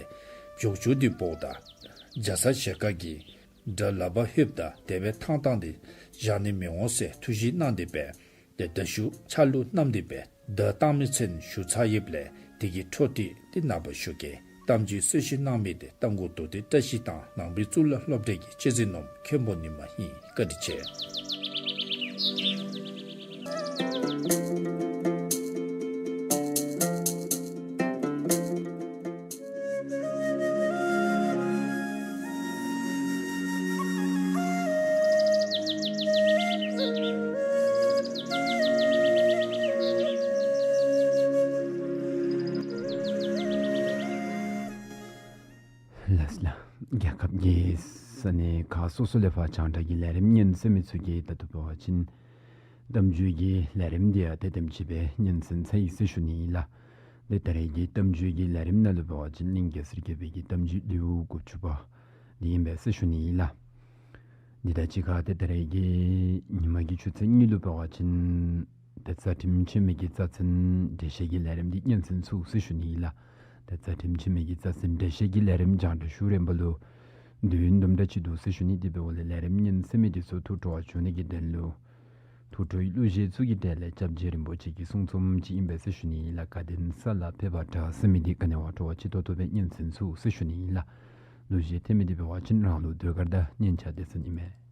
བྱོག་བྱོག་སྟེ་འབདཝ་ད་རྒྱ་ཚ་ཞལ་དཀར་གྱིས་དགྲ་ལག་པར་ལྷོདཔ་ད་དེ་སྦེ་ཐང་བཏང་སྟེ་བཞག་ནི་མི་འོང་ཟེར་ཐུགས་བཞེད་གནང་སྟེ་འབད་ཏེ་མདའ་གཞུ་ཕྱག་ལུ་བསྣམས་ཏེ་འབད་མདའ་བཏང་མི་ཚུན་ཞུ་ཚར་ཡོདཔ་ལས་དེ་གི་འཕྲོ་མཐུད་དེ་ནངས་པ་ཞུ་གེ། གཏམ་རྒྱུད་གསལ་བཤད་གནང་མི་འདི་རྟ་མགོ་རྡོ་རྗེ་བཀྲ་ཤིས་དང་ནང་པའི་གཙུག་ལག་སློབ་གྲྭའི་གི་ཆེད་འཛིན་ནོར་བུ་མཁན་པོ་ཉི་མ་ཨིན། བཀའ་དྲིན་ཆེ། ལགས་ལགས། རྒྱལ་ཁབ་ཀྱི་ས་གནས་ཁག་སོ་སོ་ལས་ཕར་རྒྱང་བསྒྲགས་ཀྱི་ལས་རིམ་ཉན་གསན་མི་ཚུ་གིས་ད་ལྟོ་འབད་བ་ཅིན་གཏམ་རྒྱུད་ཀྱི་ལས་རིམ་འདི་ཡང་དེ་དེམ་ཅིག་སྦེ་ཉན་གསན་ཚར་ཡི་ཟེར་ཞུ་ནི་ཨིན་ལགས། ཏེ་ད་རེས་ཀྱི་གཏམ་རྒྱུད་ཀྱི་ལས་རིམ་ནང་ལུ་འབད་བ་ཅིན་གླིང་གེ་སར་རྒྱལ་པོའི་གི་གཏམ་རྒྱུད་ལེའུ་དགུ་བཅུ་པ་འདི་ཨིན་པས་ཟེར་ཞུ་ནི་ཨིན་ལགས། འདི་དང་གཅིག་ཁར་ཏེ་ད་རེས་ཀྱི་ཉིན་མ་གི་ཆུ་ཚོད་གཉིས་ལུ་འབད་བ་ཅིན་ཏེ་རྩ་ཁྲིམས་འཆི་མེད་ཀྱི་རྩ་ཚན་འགྲེལ་བཤད་ཀྱི་ལས་རིམ་འདི་ཉན་གསན་ཚུགས་ཟེར་ཞུ་ནི་ཨིན་ལགས། ཏེ་རྩ་ཁྲིམས་འཆི་མེད་ཀྱི་རྩ་ཚན་འགྲེལ་བཤད་ཀྱི་ལས་རིམ་རྒྱང་བསྒྲགས་ཞུ་རན་པ་ལུ་དུས་ཡུན་དུམ་གྲ་ཅིག་འདུག་ཟེར་ཞུ་ནི། དེ་འབདཝ་ལས་ལས་རིམ་ཉན་གསན་མི་འདི་ཚུ་ཐུགས་སྤྲོ་བ་བྱུང་ནི་གི་དོན་ལུ་ཐུགས་སྤྲོའི་གླུ་གཞས་ཚུ་གི་གྲས་ལས་སྐྱབས་རྗེ་རིན་པོ་ཆེ་གི་གསུང་རྩོམ་ཅིག་ཨིན་པས་ཟེར་ཞུ་ནི་ཨིན་ལགས། དགའ་ལྡན་ས་ལ་ཕེབས་པ་དྲག་ཟེར་མི་འདི་ག་ནི་བ་འགྱོ་བ་ཅིག་ཏོག་ཏོ་སྦེ་ཉན་གསན་ཚུགས་ཟེར་ཞུ་ནི་ཨིན་ལགས། ལུགས་གཞི་འཐེན་མི་འདི་འབད་བ་ཅིན་རང་ལུགས་ཟློས་གར་དང་སྙན་ཆ་དེ་ཚུ་ཨིན་མས།